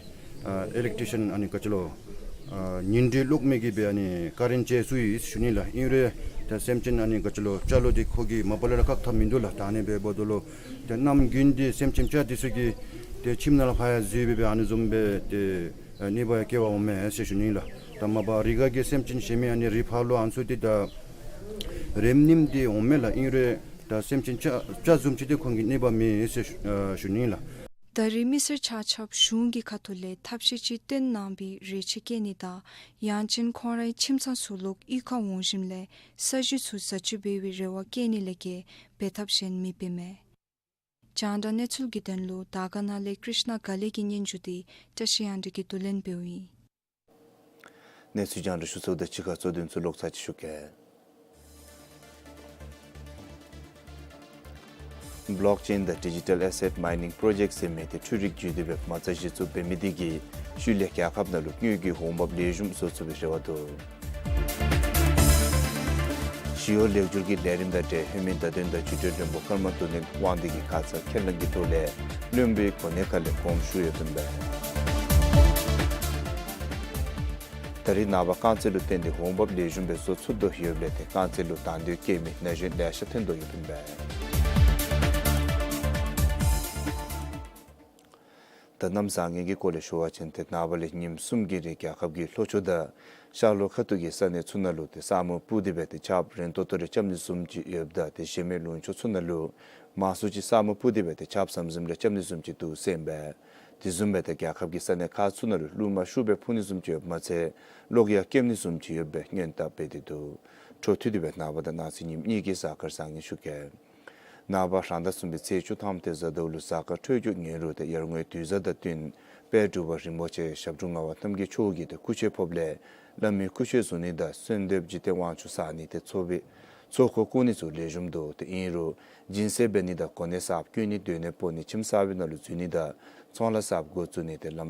ཨ་ཨི་ལེག་ཊི་ཤན་ཨ་ནི་ག་ཅི་ལོ་ཨ་ཉིང་འབྲུག་གློག་མེ་གི་སྦེ་ཨ་ནི་ཀ་རེནཊ་བཅད་ཚུགས་ཡི་ཟེར་ཞུ་ནི་ལགས། ཨིན་རུང་ད་སེམས་ཅན་ཨ་ནི་ག་ཅི་ལོ་བྱ་ལུ་འདི་ཁོ་གིས་མ་པ་ལས་ར་བཀག་ཐབས་མིན་འདུག་ལགས། ད་ཨ་ནི་སྦེ་འབདཝ་ད་ལུ་ཏེ་གནམ་དགུན་འདི་སེམས་ཅན་བྱ་འདི་ཚུ་གིས་ཏེ་ཁྱིམ་ནང་ལུ་ཕར་ཡར་འཛུལ་སྦེ་སྦེ་ཨ་ནི་བཟུམ་སྦེ་ཏེ་ཨ་གནོད་པ་ཡང་བཀལ་བར་འོང་མས་ཟེར་ཞུ་ནི་ལགས། ད་མ་པ་རི་ཁ་གི་སེམས་ཅན་གཞན་མི་ཨ་ནི་རི་ཕར་ལུ་ཨ་ནི་ཚུ་འདི་ད་རེམ་ནེམ་འདི་འོང་མས་ལགས། ཨིན་རུང་ད་སེམས་ཅན་བྱ་བྱ་བཟུམ་ཅིག་འདི་ཁོང་གིས་གནོད་པ་མེད་ཟེར་ཞུ་ཨ་ཞུ་ནི་ལགས། ད་རེས་མི་སེར་ཆ་ཁྱབ་གཞུང་གི་ཁ་ཐུག་ལས་ཐབས་ཤེས་ཅིག་སྟོན་གནང་བའི་རེ་ཆེ་བསྐྱེད་ནི་དང་ཡང་ཅིན་ཁོང་རའི་ཁྱིམ་ཚང་ཚུ་ལོག་གཡུས་ཁར་འོང་ཞིནམ་ལས་ས་གཞི་ཚུ་བཟའ་སྤྱོད་འབད་བའི་རེ་བ་བསྐྱེད་ནི་ལས་བརྒལ་འབད་ཐབས་གཞན་མེདཔ་ཨིན་མས། རྒྱང་བསྒྲགས་གནས་ཚུལ་གྱི་དོན་ལུ་དར་དཀར་ན་ལས་ཀྲིཤ་ན་དགའ་ལེགས་ཀྱི་སྙན་ཞུ་འདི་བཀྲ་ཤིས་དབྱངས་སྒྲོན་གྱིས་བསྡུ་ལེན་འབདཝ་ཨིན། གནས་ཚུལ་རྒྱང་བསྒྲགས་ཞུ་ཚརཝ་དང་གཅིག་ཁར་གཙོ་དོན་ཚུ་ལོག་ཚར་ཅིག་ཞུ་གེ། བློག་ཅེན་དང་ཌི་ཇི་ཊལ་ཨེ་སེཊ་མའི་ནིང་པྲོ་ཇེཀཊ་ཟེར་མི་འདི་འཕྲུལ་རིག་བརྒྱུད་དེ་སྦེ་མ་རྩ་གཞི་བཙུགས་འབད་མི་འདི་གིས་ཤུལ་ལས་རྒྱལ་ཁབ་ནང་ལུ་དངུལ་གྱི་འོང་འབབ་ལེགས་ཤོམ་བཟོ་ཚུགས་པའི་རེ་བ་འདུག། ཞི་གཡོག་ལེགས་བསྒྱུར་གྱི་ལས་རིམ་དང་འབྲེལ་ལྷོད་མེད་བརྡ་དོན་དང་བརྒྱུད་འབྲེལ་བློན་པོ་ཀརྨ་དོན་ལྡན་དབང་འདུས་ཀྱིས་ཁ་ཙ་ཁས་བླངས་ཀྱི་ཐོག་ལས་བློན་པོའི་གོ་གནས་ཁ་ལས་དགོངསམ་ཞུ་ཡོདཔ་ཨིན་པས། ད་རེས་ནངས་པ་རྐང་རྩེད་ལུ་བརྟེན་ཏེ་འོང་འབབ་ལེགས་ཤོམ་སྦེ་བཟོ་ཚུགས་དོ་ཡོདཔ་ལས་ཏེ་རྐང་རྩེད་ལུ་དང་འདོད་བསྐྱེད་མི་ན་གཞོན་ལེ་ཤ་ཐོན་དོ་ཡོདཔ་ཨིན་པས། ད་གནམ་བཟང་ངན་གྱི་སྐོར་ལས་ཞུ་བ་ཅིན་ཏེ་ནངས་པ་ལས་ཉིནམ་གསུམ་གྱི་རིང་རྒྱལ་ཁབ་ཀྱི་ལྷོ་ཕྱོགས་དང་ཤར་ལྷོ་ཁ་ཐུག་གི་ས་གནས་ཚུ་ནང་ལུ་ཏེ་ས་སྨུག་སྤུབས་ཏེ་སྦེ་ཏེ་ཆརཔ་རན་ཏོག་ཏོ་རེ་རྐྱབ་ནི་བཟུམ་ཅིག་ཡོདཔ་ད་ཏེ་གཞན་མི་ལུང་ཕྱོགས་ཚུ་ནང་ལུ་མང་སུ་ཅིག་ས་སྨུག་སྤུབས་ཏེ་སྦེ་ཏེ་ཆརཔ་ཟམ་ཟིམ་རེ་རྐྱབ་ནི་བཟུམ་ཅིག་འདུག་ཟེར་ཨིན་པས། དེ་བཟུམ་སྦེ་ཏེ་རྒྱལ་ཁབ་ཀྱི་ས་གནས་ཁག་ཚུ་ནང་ལུ་རླུང་མ་ཤུགས་སྦེ་འཕུ་ནི་བཟུམ་ཅིག་ཡོདཔ་མ་ཚད་གློག་ཡང་སྐྱེམ་ནི་བཟུམ་ཅིག་ཡོད་པའི་སྔོན་བརྡ་འབད་དེ་འདུག། འཕྲོ་མཐུད་དེ་སྦེ་ནངས་པ་དང་གནངས་ཚེ་ཉིནམ་གཉིས་ཀྱི་གཟའ་སྐར་བཟང་ངན་ཞུ་གེ། ནངས་པ་རང་ཟླ་གསུམ་པའི་ཚེས་བཅུ་ཐམ་ཏེ་གཟའ་ཟླཝ་ལུ་གཟའ་སྐར་འཕྲོད་སྦྱོར་ཉེ་རུང་ཏེ་ཡར་ངོའི་དུས་བཟང་དང་བསྟུན་དཔལ་འབྲུག་པ་རིན་པོ་ཆེ་ཞབས་དྲུང་ངག་དབང་རྣམ་རྒྱལ་མཆོག་གིས་ཏེ་སྐུ་ཆས་ཕོགཔ་ལས་བླ་མའི་སྐུ་ཆས་བཟུང་ནི་དང་གསོལ་འདེབས་འཇིག་རྟེན་དབང་ཕྱུག་བསག་ནི་ཏེ་ཚོགས་པའི་ཚོགས་འཁོར་བསྐོར་ནི་ཚུ་ལེགས་ཤོམ་འདུག། ཏེ་ཨིན་རུང་སྦྱིན་སྲེག་འབད་ནི་དང་གོ་གནས་གསརཔ་བསྐོ་ནི་སྡོད་གནས་སྤོ་ནི་ཁྱིམ་གསར་པའི་ནང་ལུ་འཛུལ་ནི་དང་ཚོང་ལཱ་གསརཔ་འགོ་བཙུགས་ནི་ཏེ་ལམ་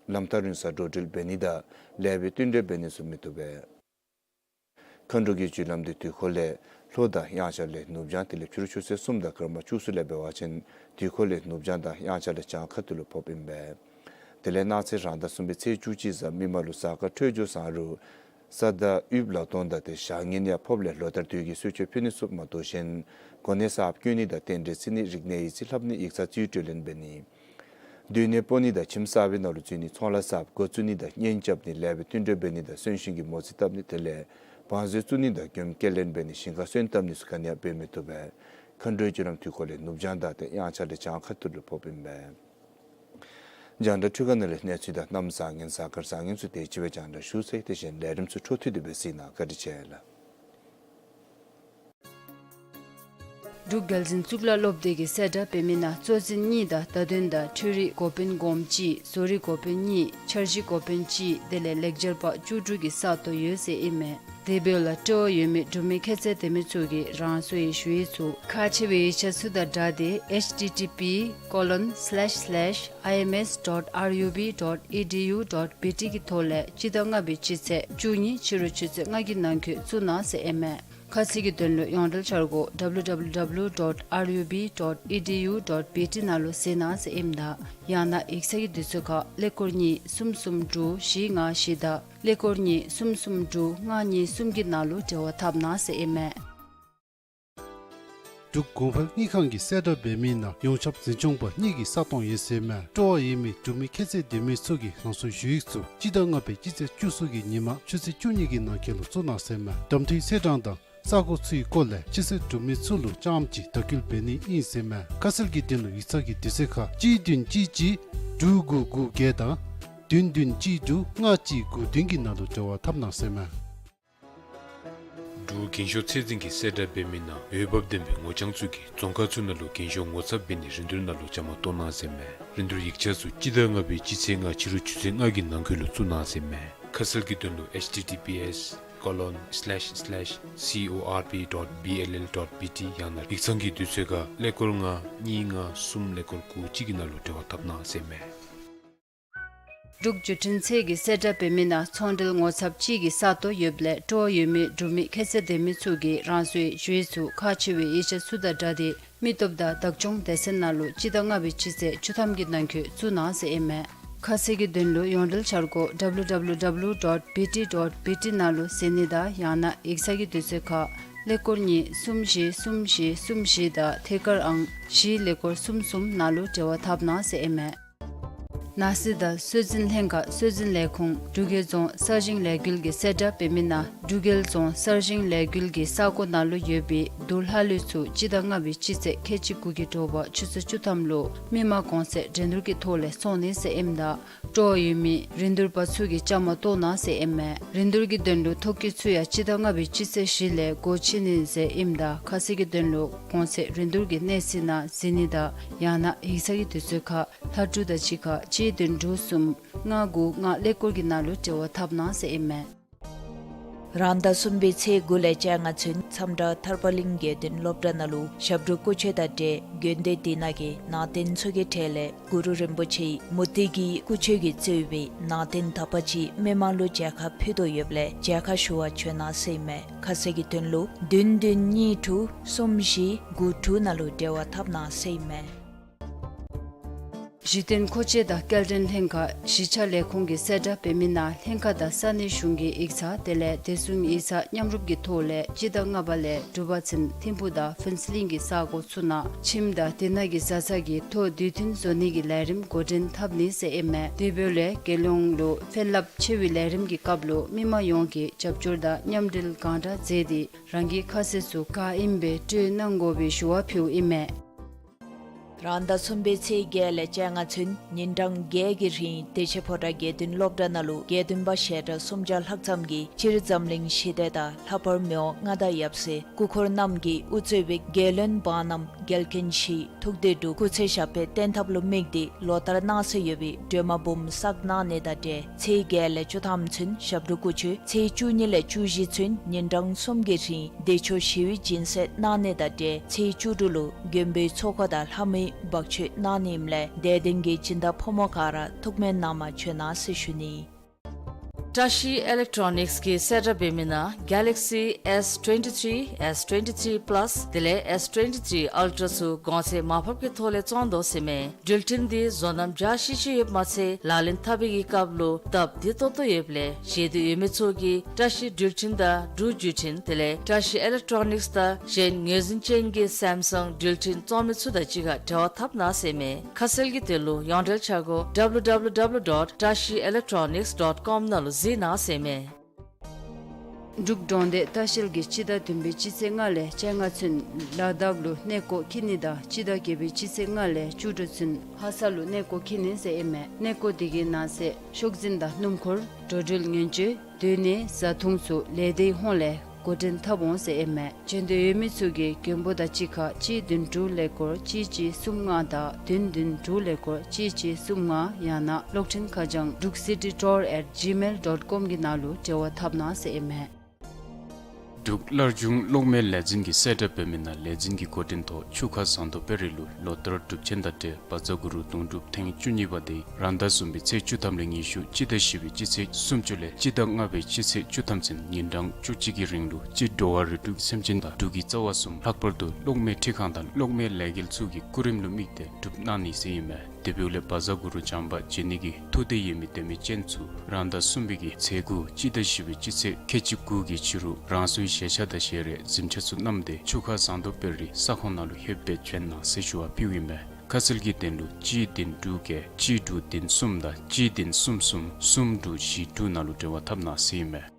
ལམ་ཐག་རིང་སར་འགྲོ་འགྲུལ་འབད་ནི་དང་ལེགས་པའི་བསྟུན་གྲོས་འབད་ནི་ཚུ་མི་བཏུབ་པས། མཁའ་འགྲོ་གི་རྒྱུ་ལམ་འདི་དུས་འཁོར་ལས་ ལྷོ་དང་དབྱངས་འཆར་ལས་ནུབ་བྱང་དེ་ལས་ཕྱི་རུ་ཆུ་ཚོད་གསུམ་དང་སྐར་མ་བཅུ་གསུམ་ལས་འབད་བ་ཅིན་དུས་འཁོར་ལས་ནུབ་བྱང་དང་དབྱངས་འཆར་ལས་བྱང་ཁ་ཐུག་ལུ་ཕོགཔ་ཨིན་པས། དེ་ལས་གནངས་ཚེ་རང་ཟླ་གསུམ་པའི་ཚེས་བཅུ་གཅིག་གཟའ་མིག་དམར་ལུ་གཟའ་སྐར་འཕྲོད་སྦྱོར་བཟང་རུང་ས་བདག་དབུལ་ལོ་སྟོན་དང་དེ་ཞག་ངན་ཡང་ཕོགཔ་ལས་ལོ་ལྟར་དུས་ཀྱི་གསོལ་མཆོད་ཕུལ་ནི་ཚུ་མ་གཏོགས་གཞན་གོ་གནས་གསརཔ་བསྐོ་ནི་དང་རྟེན་འབྲེལ་བརྩི་ནི་རིག་གནས་ཡིག་རྩིས་ལྷབ་ནི་ཡིག་ཚང་རྩིས་སྤྲོད་ལེན་འབད་ནི། སྡོད་གནས་སྤོ་ནི་དང་ཁྱིམ་གསར་པའི་ནང་ལུ་འཛུལ་ནི། ཚོང་ལཱ་གསརཔ་འགོ་བཙུགས་ནི་དང་གཉེན་རྐྱབ་ནི། ལེགས་པའི་བསྟུན་གྲོས་འབད་ནི་དང་གསོན་གཤིན་གྱི་མོ་རྩིས་བཏབ་ནི། དེ་ལས་བང་མཛོད་བཙུགས་ནི་དང་མགྱོནམ་སྐྱེལ་ལེན་འབད་ནི། ཞིང་ཁར་སོན་བཏབ་ནི་ཚུ་ག་ནི་ཡང་འབད་མི་བཏུབ་པས། མཁའ་འགྲོའི་བརྒྱུད་ལམ་དུས་འཁོར་ལས་ནུབ་བྱང་དང་དེ་དབྱངས་འཆར་ལས་བྱང་ཁ་ཐུག་ལུ་ཕོགཔ་ཨིན་པས། རྒྱང་བསྒྲགས་འཕྲུལ་ཁང་ནང་ལས་གནས་ཚུལ་དང་གནམ་བཟང་ངན་གཟའ་སྐར་བཟང་ངན་ཚུ་དེ་ཅིག་སྦེ་རྒྱང་བསྒྲགས་ཞུ་ཚར་ཡི། དེ་བཞིན་ལས་རིམ་ཚུ་འཕྲོ་མཐུད་དེ་སྦེ་གཟིགས་གནང་། བཀའ་དྲིན་ཆེ་ལགས། འབྲུག་རྒྱལ་འཛིན་གཙུག་ལག་སློབ་སྡེ་གིས་གསལ་བསྒྲགས་འབད་མི་ནང་གཙོ་འཛིན་གཉིས་དང་བརྡ་དོན་དང་འཕྲུལ་རིག་འགོ་དཔོན་སྒོམ་གཅིག། བཟོ་རིག་འགོ་དཔོན་གཉིས། འཆར་གཞི་འགོ་དཔོན་གཅིག། དེ་ལས་ལེགས་སྦྱར་པ་བཅུ་དྲུག་གི་ས་སྟོང་ཡོད་ཟེར་ཨིན་མས། དེ་འབདཝ་ལས་སྤྲོ་བ་ཡོད་མི་འབྲུག་མི་ཁྱད་ཚད་ལྡན་མི་ཚུ་གིས་རང་སོའི་ཞུ་ཡིག་ཚུ་ཁག་ཆེ་བའི་ཡིག་ཆ་ཚུ་དང་སྦྲགས་ཏེ་H T T P colon slash slash I M S dot R U B dot E D U dot B T གི་ཐོག་ལས་སྤྱི་ཟླ་ལྔ་པའི་སྤྱི་ཚེས་བཅུ་གཉིས་ཕྱི་རུ་ཆུ་ཚོད་ལྔ་གི་ནང་འཁོད་བཙུགས་གནང་ཟེར་ཨིན་མས། ཁ་གསལ་གྱི་དོན་ལུ་ཡོངས་འབྲེལ་འཆར་སྒོ་W W W dot R U B dot E D U dot B T ནང་ལུ་གཟིགས་གནང་ཟེར་ཨིནམ་ད་ཡང་ན་ཡིག་ཚང་གི་དུས་ཚོད་ཁར་ཀླད་ཀོར་གཉིས་གསུམ་གསུམ་དྲུག་བཞི་ལྔ་བཞི་དང་ཀླད་ཀོར་གཉིས་གསུམ་གསུམ་དྲུག་ལྔ་གཉིས་གསུམ་གྱི་ནང་ལུ་འབྲེལ་བ་འཐབ་གནང་ཟེར་ཨིན་མས། འབྲུག་གོང་འཕེལ་དངུལ་ཁང་གིས་གསལ་བསྒྲགས་འབད་མི་ནང་ཡོངས་ཁྱབ་འཛིན་སྐྱོང་པ་གཉིས་ཀྱི་ས་སྟོང་ཡོད་ཟེར་མས། སྤྲོ་བ་ཡོད་མི་འབྲུག་མི་ཁྱད་ཚད་ལྡན་མི་ཚུ་གིས་རང་སོའི་ཞུ་ཡིག་ཚུ་སྤྱི་ཟླ་ལྔ་པའི་སྤྱི་ཚེས་བཅུ་གསུམ་གྱི་ཉིན་མ་ཆུ་ཚོད་བཅུ་གཉིས་ཀྱི་ནང་འཁོད་ལུ་བཙུགས་གནང་ཟེར་མས། གདམ་འཐུའི་ཚེས་གྲངས་དང་ས་གོ་ཚུའི་སྐོར་ལས་ཕྱི་སེལ་འབྲུག་མི་ཚུ་ལུ་རྐྱངམ་གཅིག་བརྡ་བསྐུལ་འབད་ནི་ཨིན་ཟེར་མས། ཁ་གསལ་གྱི་དོན་ལུ་ཡིག་ཚང་གི་དུས་ཚོད་ཁར་གཅིག་བདུན་གཅིག་གཅིག་དྲུག་དགུ་དགུ་བརྒྱད་དང་བདུན་བདུན་གཅིག་དྲུག་ལྔ་གཅིག་དགུ་བདུན་གྱི་ནང་ལུ་འབྲེལ་བ་འཐབ་གནང་ཟེར་མས། འབྲུག་རྒན་ཤོས་ཚད་འཛིན་གྱིས་གསལ་བསྒྲགས་འབད་མི་ནང་འོས་འབབ་ལྡན་པའི་ངོ་རྐྱང་ཚུ་གིས་རྫོང་ཁག་ཚུ་ནང་ལུ་རྒན་ཤོས་ངོ་ཚབ་འབད་ནི་རིན་བསྡུར་ནང་ལུ་བཅའ་མར་གཏོགས་གནང་ཟེར་མས། རིན་བསྡུར་ཡིག་ཆ་ཚུ་སྤྱི་ཟླ་ལྔ་པའི་སྤྱི་ཚེས་ལྔ་ཕྱི་རུ་ཆུ་ཚོད་ལྔ་གི་ནང་འཁོད་ལུ་བཙུགས་གནང་ཟེར་མས། ཁ་གསལ་གྱི་དོན་ལུ་H T T P S colon slash slash C O R P dot B L L dot B T ཡང་ན་ཡིག་ཚང་གི་དུས་ཚོད་ཁར་ཀླད་ཀོར་ལྔ་གཉིས་ལྔ་གསུམ་ཀླད་ཀོར་དགུ་གཅིག་གི་ནང་ལུ་འབྲེལ་བ་འཐབ་གནང་ཟེར་མས། འབྲུག་བརྒྱུད་འཕྲིན་ཚད་ཀྱིས་གསལ་བསྒྲགས་འབད་མི་ནང་ཚོང་འབྲེལ་ངོ་ཚབ་གཅིག་གི་ས་སྟོང་ཡོདཔ་ལས་སྤྲོ་བ་ཡོད་མི་འབྲུག་མི་ཁྱད་ཚད་ལྡན་མི་ཚུ་གིས་རང་སོའི་ཞུ་ཡིག་ཚུ་ཁག་ཆེ་བའི་ཡིག་ཆ་ཚུ་དང་སྦྲགས་ཏེ་མི་སྟོབས་དང་བདག་སྐྱོང་སྡེ་ཚན་ནང་ལུ་སྤྱི་ཟླ་ལྔ་པའི་སྤྱི་ཚེས་བཅུ་ཐམ་གྱི་ནང་འཁོད་བཙུགས་གནང་ཟེར་ཨིན་མས། ཁ་གསལ་གྱི་དོན་ལུ་ཡོངས་འབྲེལ་འཆར་སྒོ་W W W dot B T dot B T ནང་ལུ་གཟིགས་ནི་དང་ཡང་ན་ཡིག་ཚང་གི་དུས་ཚོད་ཁར་ཀླད་ཀོར་གཉིས་གསུམ་བཞི་གསུམ་བཞི་གསུམ་བཞི་དང་ཐད་ཀར་ཨང་བཞི་ཀླད་ཀོར་གསུམ་གསུམ་ནང་ལུ་འབྲེལ་བ་འཐབ་གནང་ཟེར་ཨིན་མས། ནགས་གསེབ་དང་སྲོལ་འཛིན་ལྷན་ཁག་སྲོལ་འཛིན་ལས་ཁུངས་འབྲུག་རྒྱལ་རྫོང་གསར་བཞེངས་ལས་འགུལ་གྱིས་གསལ་བསྒྲགས་འབད་མི་ནང་འབྲུག་རྒྱལ་རྫོང་གསར་བཞེངས་ལས་འགུལ་གྱི་ས་གོ་ནང་ལུ་ཡོད་པའི་དུར་ལྷ་ལུད་ཚུ་སྤྱི་ཟླ་ལྔ་པའི་སྤྱི་ཚེས་ཁལ་གཅིག་དགུ་གི་དྲོ་པ་ཆུ་ཚོད་བཅུ་ཐམ་ལུ་མི་མང་གོང་ཚད་འགྲན་བསྡུར་གྱི་ཐོག་ལས་བཙོང་ནི་ཟེར་ཨིནམ་ད་སྤྲོ་བ་ཡོད་མི་རིན་བསྡུར་པ་ཚུ་གིས་བཅའ་མར་གཏོགས་གནང་ཟེར་ཨིན་མས། རིན་བསྡུར་གྱི་དོན་ལུ་ཐོ་བཀོད་ཚུ་ཡང་སྤྱི་ཟླ་ལྔ་པའི་སྤྱི་ཚེས་བཞི་ལས་སྒོ་ཕྱེ་ནི་ཟེར་ཨིནམ་ད་ཁ་གསལ་གྱི་དོན་ལུ་གོང་ཚད་རིན་བསྡུར་གྱི་གནས་ཚུལ་ནང་གཟིགས་ནི་དང་ཡང་ན་ཡིག་ཚང་གི་དུས་ཚོད་ཁར་ལྷ་ཕྲུག་དང་གཅིག་ཁར་གཅིག་བདུན་དྲུག་གསུམ་ལྔ་དགུ་ལྔ་ཀླད་ཀོར་གྱི་ནང་ལུ་འབྲེལ་བ་འཐབ་གནང་ཟེར་ཨིན་མས། རང་ཟླ་གསུམ་པའི་ཚེས་དགུ་ལས་བཅོ་ལྔ་ཚུན་མཚམས་བྲག་ཐར་པ་གླིང་དགེ་འདུན་སློབ་གྲྭ་ནང་ལུ་ཞབས་དྲུང་སྐུ་མཆོད་དང་འབྲེལ་དགོན་སྡེ་དེ་ནང་གི་ནང་རྟེན་ཚུ་གི་གྲས་ལས་གུ་རུ་རིན་པོ་ཆེའི་མུ་ཏིག་གི་སྐུ་མཆོད་ཀྱིས་གཙོས་པའི་ནང་རྟེན་དག་པ་ཅིག་མི་མང་ལུ་མཇལ་ཁ་ཕུལ་དོ་ཡོདཔ་ལས་མཇལ་ཁ་ཞུ་བར་བྱོན་གནང་ཟེར་ཨིན་མས། ཁ་གསལ་གྱི་དོན་ལུ་བདུན་བདུན་གཉིས་དྲུག་གསུམ་བཞི་དགུ་དྲུག་ནང་ལུ་འབྲེལ་བ་འཐབ་གནང་ཟེར་ཨིན་མས། གཞི་རྟེན་མཁོ་ཆས་དང་སྐྱེལ་འདྲེན་ལྷན་ཁག་གཞིས་ཆགས་ལས་ཁུངས་ཀྱིས་གསལ་བསྒྲགས་འབད་མི་ནང་ལྷན་ཁག་དང་ས་གནས་གཞུང་གི་ཡིག་ཚང་དེ་ལས་བདེ་སྲུང་ཡིག་ཚང་མཉམ་རུབ་ཀྱི་ཐོག་ལས་སྤྱི་ཟླ་ལྔ་པ་ལས་དྲུག་པ་ཚུན་ཐིམ་ཕུག་དང་ཕུན་ཚོགས་གླིང་གི་ས་གོ་ཚུ་ནང་ཁྱིམ་དང་དེ་ནང་གི་བཟའ་ཚང་གི་ཐོག་དུས་མཐུན་བཟོ་ནི་གི་ལས་རིམ་འགོ་འདྲེན་འཐབ་ནི་ཟེར་ཨིན་མས། དེ་འབདཝ་ལས་རྒྱལ་ཡོངས་ལུ་ཕན་རླབས་ཆེ་བའི་ལས་རིམ་གྱི་སྐབས་ལུ་མི་མང་ཡོངས་ཀྱིས་རྒྱབ་སྐྱོར་དང་མཉམ་འབྲེལ་གང་དྲག་མཛད་དེ་རང་གི་ཁ་ཟས་ཚུ་ག་ཨིནམ་སྦེ་སྤྲོད་གནང་དགོ་པའི་ཞུ་བ་ཕུལཝ་ཨིན་མས། རང་ཟླ་གསུམ་པའི་ཚེས་བརྒྱད་ལས་བཅོ་ལྔ་ཚུན་ཉིན་གྲངས་བརྒྱད་ཀྱི་རིང་བདེ་ཆེན་ཕོ་བྲང་དགེ་འདུན་སློབ་གྲྭ་ནང་ལུ་དགེ་འདུན་པ་ཞལ་གྲངས་སུམ་བརྒྱ་ལྷག་ཙམ་གྱིས་སྤྱིར་འཛམ་གླིང་ཞི་བདེ་དང་ལྷག་པར་མི་དབང་མངའ་བདག་ཡབ་སྲས་སྐུ་འཁོར་རྣམས་ཀྱིས་དབུ་གཙོས་པའི་རྒྱལ་བློན་འབངས་རྣམས་རྒྱལ་མཁན་བཞི་ཐུགས་བདེ་སྒྲུབ་སྐུ་ཚེ་ཞབས་པད་བརྟན་ཐབས་ལུ་དམིགས་ཏེ་ལོ་ལྟར་གནང་སྲོལ་ཡོད་པའི་སྒྲོལ་མ་འབུམ་བསགས་གནང་ནི་དང་འབྲེལ་ཚེས་བརྒྱད་ལས་བཅུ་ཐམ་ཚུན་ཞབས་དྲུང་སྐུ་མཆོད། ཚེས་བཅུ་གཉིས་ལས་བཅུ་བཞི་ཚུན་ཉིན་གྲངས་གསུམ་གྱི་རིང་བདེ་མཆོག་ཞི་བའི་སྦྱིན་སྲེག་གནང་ནི་དང་འབྲེལ་ཚེས་བཅུ་དྲུག་ལུ་མགོན་པོའི་ཚོགས་འཁོར་དང་ལྷ་མོའི་འབག་མཆོད་གནང་ནི་ཨིནམ་ལས་དད་ལྡན་གྱི་སྦྱིན་བདག་ཕོ་མོ་ག་ར་ཐུགས་སྨོན་གནང་མ་བྱོན་གནང་ཟེར་ཞུ་ནི། བཀྲ་ཤིས་ཨི་ལེག་ཊོ་ནིགསི་གིས་གསལ་བསྒྲགས་འབད་མི་ནང་གེ་ལེག་སི་ཨེས་ཊུ་ཝེན་ཊི་ཐི་རི་ཨེས་ཊུ་ཝེན་ཊི་ཐི་རི་པ་ལཱསི་དེ་ལས་ཨེས་ཊུ་ཝེན་ཊི་ཐི་རི་ཨལ་ཊ་ར་ཚུ་གོང་ཚད་མར་ཕབ་ཀྱི་ཐོག་ལས་བཙོང་དོ་ཟེར་མས། འགྲུལ་འཕྲིན་འདི་བཟོ་རྣམ་འཇའ་ཤིག་ཤིག་ཡོདཔ་མ་ཚད་ལག་ལེན་འཐབ་པའི་སྐབས་ལུ་སྟབས་བདེ་ཏོག་ཏོ་ཡོདཔ་ལས་ཞེ་འདོད་ཡོད་མི་ཚུ་གིས་བཀྲ་ཤིས་འགྲུལ་འཕྲིན་དང་འབྲུག་བརྒྱུད་འཕྲིན་དེ་ལས་བཀྲ་ཤིས་ཨི་ལེག་ཊོ་ནིགསི་དང་གཞན་ངོས་འཛིན་ཅན་གྱི་སེམ་སང་འགྲུལ་འཕྲིན་བཙོང་མི་ཚུ་དང་གཅིག་ཁར་འབྲེལ་བ་འཐབ་གནང་ཟེར་མས། ཁ་གསལ་གྱི་དོན་ལུ་ཡོངས་འབྲེལ་འཆར་སྒོ་ཌབ་ལུ་ཌབ་ལུ་ཌབ་ལུ་ཌོཊ་བཀྲ་ཤིས་ཨི་ལེག་ཊོ་ནིགསི་ཌོཊ་ཀོམ་ནང་ལུ་གཟིགས་གནང་ཟེར་མས། འབྲུག་གྲོང་སྡེ་ལྟ་བཤལ་གྱིས་སྤྱི་ཟླ་བདུན་པའི་སྤྱི་ཚེས་ལྔ་ལས་བཅོ་ལྔ་ཚུན་ལ་དྭགས་ལུ་གནས་སྐོར་འཁྱིད་ནི་དང་སྤྱི་ཟླ་བརྒྱད་པའི་སྤྱི་ཚེས་ལྔ་ལས་བཅུ་དྲུག་ཚུན་ལྷ་ས་ལུ་གནས་སྐོར་འཁྱིད་ནི་ཟེར་ཨིན་མས། གནས་སྐོར་དེ་གི་ནང་གསེས་ཤོག་འཛིན་དང་སྣུམ་འཁོར་འགྲོ་འགྲུལ་ཉེན་བཅོལ་སྡོད་གནས་བཟའ་འཐུང་ཚུ་ལས་སྡེའི་ཧོངས་ལས་འགོ་འདྲེན་འཐབ་འོང་ཟེར་ཨིན་མས། འབྱོན་འདོད་ཡོད་མི་ཚུ་གིས་མགོན་པོ་དང་གཅིག་ཁར་གཅིག་བདུན་དྲུག་ཀླད་ཀོར་གཅིག་གཅིག་གསུམ་ལྔ་དང་བདུན་བདུན་དྲུག་ཀླད་ཀོར་གཅིག་གཅིག་གསུམ་ལྔ་ཡང་ན་གློག་འཕྲིན་ཁ་བྱང་འབྲུག་སི་ཊི་ཊུར་ཨེཊ་ཇི་མེལ་ཌོཊ་ཀོམ་གྱི་ནང་ལུ་འབྲེལ་བ་འཐབ་གནང་ཟེར་ཨིན་མས། འབྲུག་སླར་འབྱུང་གློག་མེ་ལས་འཛིན་གྱིས་གསལ་བསྒྲགས་འབད་མི་ནང་ལས་འཛིན་གྱི་འགོ་འདྲེན་ཐོག་ཆུ་ཁ་ཟངས་མདོག་དཔལ་རི་ལུ་ལོ་ལྟར་གྲུབ་ཆེན་དང་འབྲེལ་བཛྲ་གུ་རུ་དུང་སྒྲུབ་ཐེངས་བཅུ་གཉིས་པ་དེ་རང་ཟླ་གསུམ་པའི་ཚེས་བཅུ་ཐམ་ལས་ཉི་ཤུ་སྤྱི་ཟླ་བཞི་པའི་སྤྱི་ཚེས་སུམ་ཅུ་ལས་སྤྱི་ཟླ་ལྔ་པའི་སྤྱི་ཚེས་བཅུ་ཐམ་ཚུན་ཉིན་གྲངས་བཅུ་གཅིག་གི་རིང་ལུ་སྤྱི་འགྲོ་བ་རིགས་དྲུག་སེམས་ཅན་དང་འབྲུག་གི་རྩ་བ་གསུམ་ལྷག་པར་དུ་གློག་མེ་འཕྲུལ་ཁང་དང་གློག་མེ་ལས་འགུལ་ཚུ་གི་སྐུ་རིམ་ལུ་དམིགས་ཏེ་གྲུབ་གནང་ནི་ཟེར་ཨིན་མས། དེ་འབདཝ་ལས་བཛྲ་གུ་རུ་བྱམས་པ་མཇལ་ནི་གི་ཐུགས་འདོད་ཡོད་མི་དད་མོས་ཅན་ཚུ་རང་ཟླ་གསུམ་པའི་གི་ཚེས་དགུ་སྤྱི་ཟླ་བཞི་པའི་སྤྱི་ཚེས་ཁལ་གཅིག་དགུ་གི་ཕྱི་རུ་རང་སོའི་བཞེས་ཆས་དང་བཞེས་རས་གཟིམ་ཆས་ཚུ་བསྣམས་ཏེ་ཆུ་ཁ་ཟངས་མདོག་དཔལ་རི་ས་ཁོངས་ནང་ལུ་ལྷོདཔ་སྦེ་བྱོན་གནང་ཟེར་ཞུ་བ་ཕུལཝ་ཨིན་མས། ཁ་གསལ་གྱི་དོན་ལུ་གཅིག་བདུན་དྲུག་བརྒྱད་གཅིག་དྲུག་བདུན་གསུམ་དང་གཅིག་བདུན་གསུམ་གསུམ་གསུམ་དྲུག་བཞི་དྲུག་ནང་ལུ་འབྲེལ་བ་འཐབ་གནང་ཟེར་ཨིན་མས།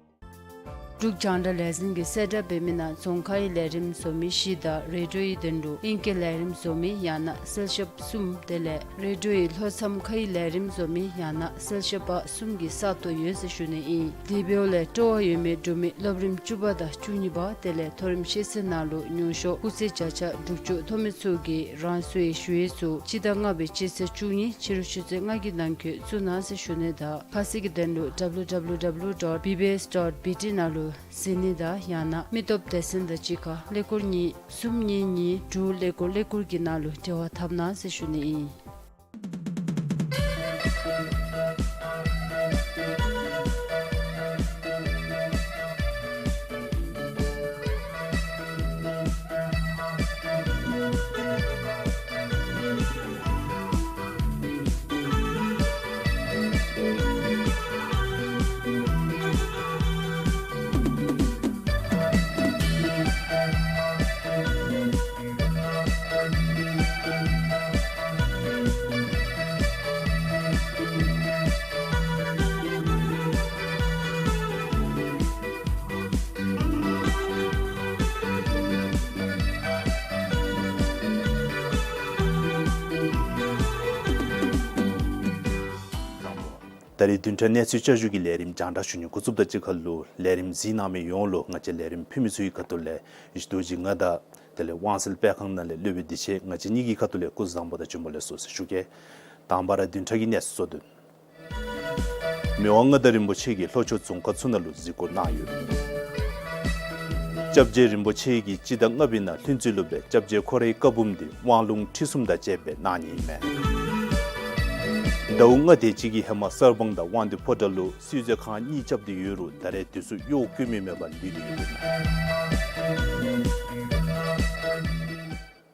འབྲུག་རྒྱང་བསྒྲགས་ལས་འཛིན་གྱིས་གསལ་བསྒྲགས་འབད་མི་ནང་རྫོང་ཁའི་ལས་རིམ་བཟོ་མི་བཞི་དང་རེ་ཌིའོའི་དོན་ལུ་ཨིང་སྐད་ལས་རིམ་བཟོ་མི་ཡང་ན་གསལ་ཞབས་གསུམ་དེ་ལས་རེ་ཌིའོའི་ལྷོ་མཚམས་ཁའི་ལས་རིམ་བཟོ་མི་ཡང་ན་གསལ་ཞབས་པ་གསུམ་གྱི་ས་སྟོང་ཡོད་ཟེར་ཞུ་ནི་ཨིན། དེ་འབདཝ་ལས་སྤྲོ་བ་ཡོད་མི་འབྲུག་མི་སློབ་རིམ་བཅུ་པ་དང་བཅུ་གཉིས་པ་དེ་ལས་མཐོ་རིམ་ཤེས་ཚད་ནང་ལུ་མྱོང་ཤོས་སྐུགས་ཚད་བརྒྱ་ཆ་དྲུག་ཅུ་ཐོབ་མི་ཚུ་གིས་རང་སོའི་ཞུ་ཡིག་ཚུ་སྤྱི་ཟླ་ལྔ་པའི་སྤྱི་ཚེས་བཅུ་གཉིས་ཕྱི་རུ་ཆུ་ཚོད་ལྔ་གི་ནང་འཁོད་བཙུགས་གནང་ཟེར་ཞུ་ནི་དང་ཁ་གསལ་གྱི་དོན་ལུ་ཌབ་ལུ་ཌབ་ལུ་ཌབ་ལུ་ཌོཊ་བི་བི་ཨེསི་ཌོཊ་བི་ཊི་ནང་ལུ་གཟིགས་ནི་དང་ཡང་ན་མི་སྟོབས་སྡེ་ཚན་དང་གཅིག་ཁར་ཀླད་ཀོར་གཉིས་གསུམ་གཉིས་གཉིས་དྲུག་ཀླད་ཀོར་ཀླད་ཀོར་གྱི་ནང་ལུ་འབྲེལ་བ་འཐབ་གནང་ཟེར་ཞུ་ནི་ཨིན། ད་རེས་བདུན་ཕྲག་གནས་ཚུལ་བསྐྱར་ཞུ་གི་ལས་རིམ་རྒྱང་བསྒྲགས་ཞུ་ནི་འགོ་བཙུགསཔ་དང་གཅིག་ཁར་ལུ་ལས་རིམ་གཟིགས་གནང་མི་ཡོངས་ལུ་ང་བཅས་ལས་རིམ་ཕུལ་མི་ཚུ་གི་ཁ་ཐུག་ལས་ཡེ་ཤེས་རྡོ་རྗེ་ང་དང་དེ་ལས་དབང་གསལ་སྤེལ་ཁང་ནང་ལས་སློབ་དཔོན་བདེ་ཆེན་ང་བཅས་གཉིས་ཀྱི་ཁ་ཐུག་ལས་སྐུ་གཟུགས་བཟང་པོ་དང་བྱོན་པ་ལེགས་སོ་ཟེར་ཞུ་གེ། དང་པ་ར་བདུན་ཕྲག་གི་གནས་ཚུལ་གཙོ་དོན། མི་དབང་མངའ་བདག་རིན་པོ་ཆེ་གིས་ལྷོ་ཕྱོགས་རྫོང་ཁག་ཚུ་ནང་ལུ་གཟིགས་སྐོར་གནང་ཡོད། སྐྱབས་རྗེ་རིན་པོ་ཆེ་གིས་སྤྱི་ཟླ་ལྔ་པའི་ནང་ལྷུན་རྩེ་ལུ་སྦེ་སྐྱབས་རྗེ་ཁོ་རའི་བཀའ་འབུམ་འདི་དབང་ལུང་ཁྲིད་གསུམ་དང་བཅས་པའི་གནང་ནི་ཨིན་མས། ཟླཝ་ལྔ་དེ་ཅིག་གི་ཧེ་མ་གསར་སྤང་དང་དབང་འདུས་ཕོ་བྲང་ལུ་བསིལ་མཛོད་ཁང་གཉིས་རྐྱབ་སྟེ་ཡོད་རུང་ད་རེས་དེ་ཚུ་གཡོག་བཀོལ་མི་མེད་པར་ལུས་ཏེ་ཡོད་པས།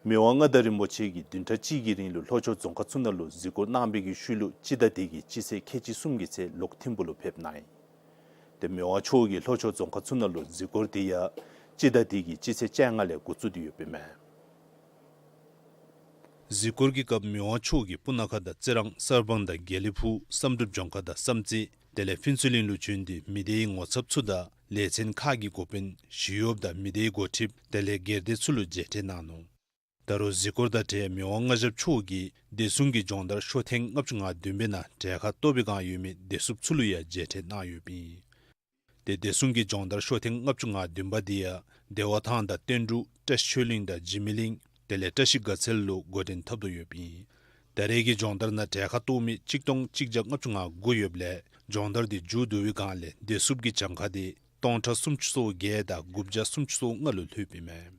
མི་དབང་མངའ་བདག་རིན་པོ་ཆེ་གིས་བདུན་ཕྲག་གཅིག་གི་རིང་ལུ་ལྷོ་ཕྱོགས་རྫོང་ཁག་ཚུ་ནང་ལུ་གཟིགས་སྐོར་གནང་བའི་གི་ཤུལ་ལུ་སྤྱི་ཟླ་འདི་གི་སྤྱི་ཚེས་ཁལ་གཅིག་གསུམ་གྱི་ཚེ་ལོག་ཐིམ་ཕུག་ལུ་ཕེབས་གནང་ཡི། ཏེ་མི་དབང་མཆོག་གིས་ལྷོ་ཕྱོགས་རྫོང་ཁག་ཚུ་ནང་ལུ་གཟིགས་སྐོར་དེ་ཡང་སྤྱི་ཟླ་འདི་གི་སྤྱི་ཚེས་བཅོ་ལྔ་ལས་འགོ་བཙུགས་ཏེ་ཡོདཔ་ཨིན་མས། གཟིགས་སྐོར་གྱི་སྐབས་མི་དབང་མཆོག་གིས་སྤུ་ན་ཁ་དང་རྩི་རང་གསར་སྤང་དང་དགེ་ལེགས་ཕུག་བསམ་གྲུབ་ལྗོངས་མཁར་དང་བསམ་རྩེ་དེ་ལས་ཕུན་ཚོགས་གླིང་ལུ་བྱོན་ཏེ་མི་སྡེའི་ངོ་ཚབ་ཚུ་དང་ལས་ཚན་ཁག་གི་འགོ་དཔོན་ཞི་གཡོགཔ་དང་མི་སྡེའི་འགོ་ཁྲིདཔ་དེ་ལས་སྒེར་སྡེ་ཚུ་ལུ་མཇལ་འཕྲད་གནང་ནུག། ད་རུང་གཟིགས་སྐོར་དང་འབྲེལ་མི་དབང་མངའ་ཞབས་མཆོག་གིས་བདེ་སྲུང་གི་སྦྱོང་བརྡར་ཤོག་ཐེངས་ལྔ་བཅུ་ང་བདུན་པའི་ནང་གྲལ་ཁར་གཏོགས་པའི་བསྒང་ཡོད་མི་བདེ་སྲུངཔ་ཚུ་ལུ་ཡང་མཇལ་འཕྲད་གནང་ཡོདཔ་ཨིན། ཏེ་བདེ་སྲུང་གི་སྦྱོང་བརྡར་ཤོག་ཐེངས་ལྔ་བཅུ་ང་བདུན་པ་འདི་ཡང་བདེ་བ་ཐང་དང་བསྟན་འབྲུག་བཀྲ་ཤིས་ཆོས་གླིང་དང་འཇིགས་མེད་གླིང་དེ་ལས་བཀྲ་ཤིས་དགའ་ཚལ་ལུ་འགོ་འདྲེན་འཐབ་དོ་ཡོདཔ་ཨིན། ད་རེས་ཀྱི་སྦྱོང་བརྡར་ནང་གྲལ་ཁར་གཏོགས་མི་གཅིག་སྟོང་གཅིག་བརྒྱ་ལྔ་བཅུ་ང་དགུ་ཡོདཔ་ལས་སྦྱོང་བརྡར་འདི་མཇུག་བསྡུ་བའི་བསྒང་ལས་བདེ་སྲུངཔ་གི་གྱངས་ཁ་འདི་སྟོང་ཕྲག་སུམ་ཅུ་སོ་བརྒྱད་དང་དགུ་བརྒྱ་སུམ་ཅུ་སོ་ལྔ་ལུ་ལྷོདཔ་ཨིན་མས།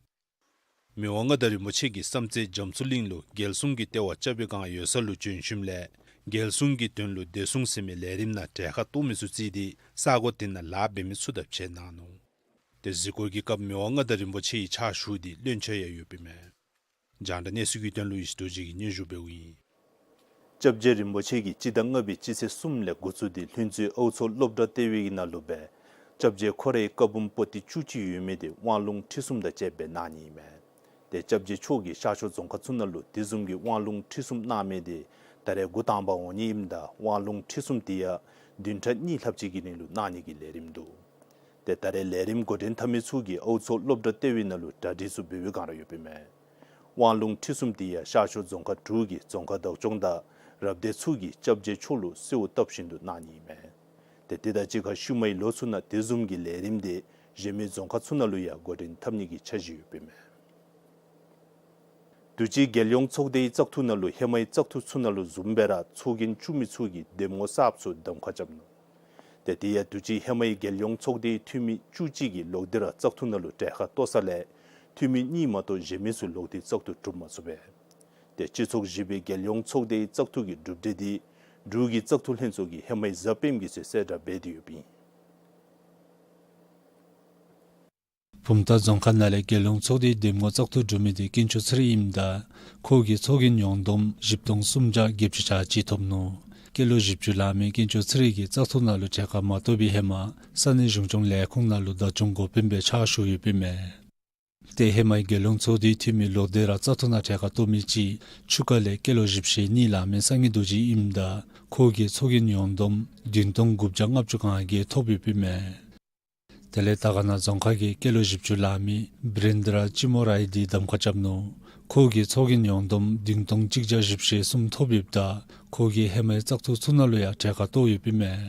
མི་དབང་མངའ་བདག་རིན་པོ་ཆེ་གིས་བསམ་རྩེ་རྒྱ་མཚོ་གླིང་ལུ་རྒྱལ་སྲུང་གི་ལྟེ་བ་རྐྱབ་པའི་བསྒང་ཡོད་ས་ལུ་བྱོན་ཞིནམ་ལས་ རྒྱལ་སྲུང་གི་དོན་ལུ་བདེ་སྲུང་ཟེར་མི་ལས་རིམ་ནང་གྲལ་ཁར་གཏོགས་མི་ཚུ་བརྩིས་ཏེ་ས་གོ་དེ་ནང་ལཱ་འབད་མི་ཚུ་དང་ཕྱད་གནང་ནུག། ཏེ་གཟིགས་སྐོར་གྱི་སྐབས་མི་དབང་མངའ་བདག་རིན་པོ་ཆེ་ཡི་ཕྱག་ཞུ་སྟེ་བློན་ཆེན་ཡང་ཡོདཔ་ཨིན་མས། རྒྱང་བསྒྲགས་གནས་ཚུལ་གྱི་དོན་ལུ་ཡེ་ཤེས་རྡོ་རྗེ་གིས་སྙན་ཞུ་འབདཝ་ཨིན། སྐྱབས་རྗེ་རིན་པོ་ཆེ་གིས་སྤྱི་ཟླ་ལྔ་པའི་སྤྱི་ཚེས་གསུམ་ལས་འགོ་བཙུགས་ཏེ་ལྷུན་རྩེ་ཨའུ་མཚོ་སློབ་གྲྭ་ལྟེ་བའི་ནང་ལུ་སྦེ་སྐྱབས་རྗེ་ཁོ་རའི་བཀའ་འབུམ་པོ་ཏི་བཅུ་གཅིག་ཡོད་མི་དེ་དབང་ལུང་ཁྲིད་གསུམ་དང་བཅསཔ་སྦེ་གནང་ནི་ཨིན་མས། ཏེ་སྐྱབས་རྗེ་མཆོག་གིས་ཤར་ཕྱོགས་རྫོང་ཁག་ཚུ་ནང་ལུ་དེ་བཟུམ་གྱི་དབང་ལུང་ཁྲིད་གསུམ་གནང་མི་དེ་ད་རེས་འགོ་དང་པ་འོང་ནི་ཨིནམ་ད་དབང་ལུང་ཁྲིད་གསུམ་དེ་ཡང་བདུན་ཕྲག་གཉིས་ལྷགཔ་ཅིག་གི་རིང་ལུ་གནང་ནི་གི་ལས་རིམ་འདུག། ཏེ་ད་རེས་ལས་རིམ་འགོ་འདྲེན་འཐབ་མི་ཚུ་གིས་ཨའུ་མཚོ་སློབ་གྲྭ་ལྟེ་བའི་ནང་ལུ་གྲ་སྒྲིག་ཚུ་འབད་བའི་སྒང་ར་ཡོདཔ་ཨིན་མས། དབང་ལུང་ཁྲིད་གསུམ་དེ་ཡང་ཤར་ཕྱོགས་རྫོང་ཁག་དྲུག་གི་རྫོང་ཁག་བདག་སྐྱོང་དང་རབ་སྡེ་ཚུ་གིས་སྐྱབས་རྗེ་མཆོག་ལུ་གསོལཝ་བཏབ་བཞིན་དུ་གནང་ནི་ཨིན་མས། ཏེ་དེ་དང་གཅིག་ཁར་ཤུལ་མའི་ལོ་ཚུ་ནང་དེ་བཟུམ་གྱི་ལས་རིམ་དེ་གཞན་མི་རྫོང་ཁག་ཚུ་ནང་ལུ་ཡང་འགོ་འདྲེན་འཐབ་ནི་གི་འཆར་གཞི་ཡོདཔ་ཨིན་མས། དུས་ཅི་རྒྱལ་ཡོངས་ཚོགས་སྡེའི་བཙག་འཐུ་ནང་ལུ་ཧེ་མའི་བཙག་འཐུ་ཚུ་ནང་ལུ་བཟུམ་སྦེ་ར་ཚོགས་རྒྱན་བཙུགས་མི་ཚུ་གིས་འདེམས་ངོ་གསརཔ་ཚུ་གདམ་ཁ་རྐྱབ་ནུག། ཏེ་དེ་ཡང་དུས་ཅི་ཧེ་མའི་རྒྱལ་ཡོངས་ཚོགས་སྡེའི་འཐུས་མི་བཅུ་གཅིག་གིས་ལོག་སྟེ་ར་བཙག་འཐུ་ནང་ལུ་གྲལ་ཁར་གཏོགས་ས་ལས་འཐུས་མི་གཉིས་མ་གཏོགས་གཞན་མི་ཚུ་ལོག་སྟེ་བཙག་འཐུ་གྲུབ་མ་ཚུགས་པས། ཏེ་སྤྱི་ཚོགས་བཞི་པའི་རྒྱལ་ཡོངས་ཚོགས་སྡེའི་བཙག་འཐུ་གི་གྲུབ་འབྲས་དེ་འབྲུག་གི་བཙག་འཐུ་ལྷན་ཚོགས་ཀྱིས་ཧེ་མའི་གཟའ་སྤེནམ་གི་ཚེས་གསལ་བསྒྲགས་འབད་དེ་ཡོདཔ་ཨིན། བུམ་ཐང་རྫོང་ཁག་ནང་ལས་རྒྱལ་ཡོངས་ཚོགས་སྡེའི་འདེམས་ངོ་བཙག་འཐུ་གྲུབ་མི་དེ་དཀོན་མཆོག་ཚེ་རིང་ཨིནམ་ད་ཁོ་གིས་ཚོགས་རྒྱན་ཡོངས་བསྡོམས་བཞི་སྟོང་སུམ་བརྒྱ་བརྒྱད་ཅུ་གྱ་གཅིག་ཐོབ་ནུག། སྐྱེས་ལོ་བཞི་བཅུ་ལང་མི་དཀོན་མཆོག་ཚེ་རིང་གིས་བཙག་འཐུ་ནང་ལུ་གྲལ་ཁར་མ་གཏོགས་པའི་ཧེ་མ་ས་གནས་གཞུང་སྐྱོང་ལས་ཁུངས་ནང་ལུ་བདག་སྐྱོང་འགོ་དཔོན་སྦེ་ཕྱག་ཞུ་ཡོདཔ་ཨིན་མས། ཏེ་ཧེ་མའི་རྒྱལ་ཡོངས་ཚོགས་སྡེའི་འཐུས་མི་ལོག་སྟེ་ར་བཙག་འཐུ་ནང་གྲལ་ཁར་གཏོགས་མི་ཅིག་ཆུ་ཁ་ལས་སྐྱེས་ལོ་བཞི་བཅུ་ཞེ་གཉིས་ལང་མི་སངས་རྒྱས་རྡོ་རྗེ་ཨིནམ་ད་ཁོ་གིས་ཚོགས་རྒྱན་ཡོངས་བསྡོམས་བདུན་སྟོང་དགུ་བརྒྱ་ལྔ་བཅུ་ང་བརྒྱད་ཐོབ་ཡོདཔ་ཨིན་མས། དེ་ལས་དར་དཀར་ན་རྫོང་ཁག་གི་སྐྱེས་ལོ་བཞི་བཅུ་ལང་མི་བི་རེན་དྲ་ཅི་མོ་རའི་དེ་གདམ་ཁ་རྐྱབ་ནུག། ཁོ་གིས་ཚོགས་རྒྱན་ཡོངས་བསྡོམས་བདུན་སྟོང་གཅིག་བརྒྱ་བཞི་བཅུ་ཞེ་གསུམ་ཐོབ་ཡོདཔ་ད་ཁོ་གིས་ཧེ་མའི་བཙག་འཐུ་ཚུ་ནང་ལུ་ཡང་གྲལ་ཁར་གཏོགས་ཡོདཔ་ཨིན་མས།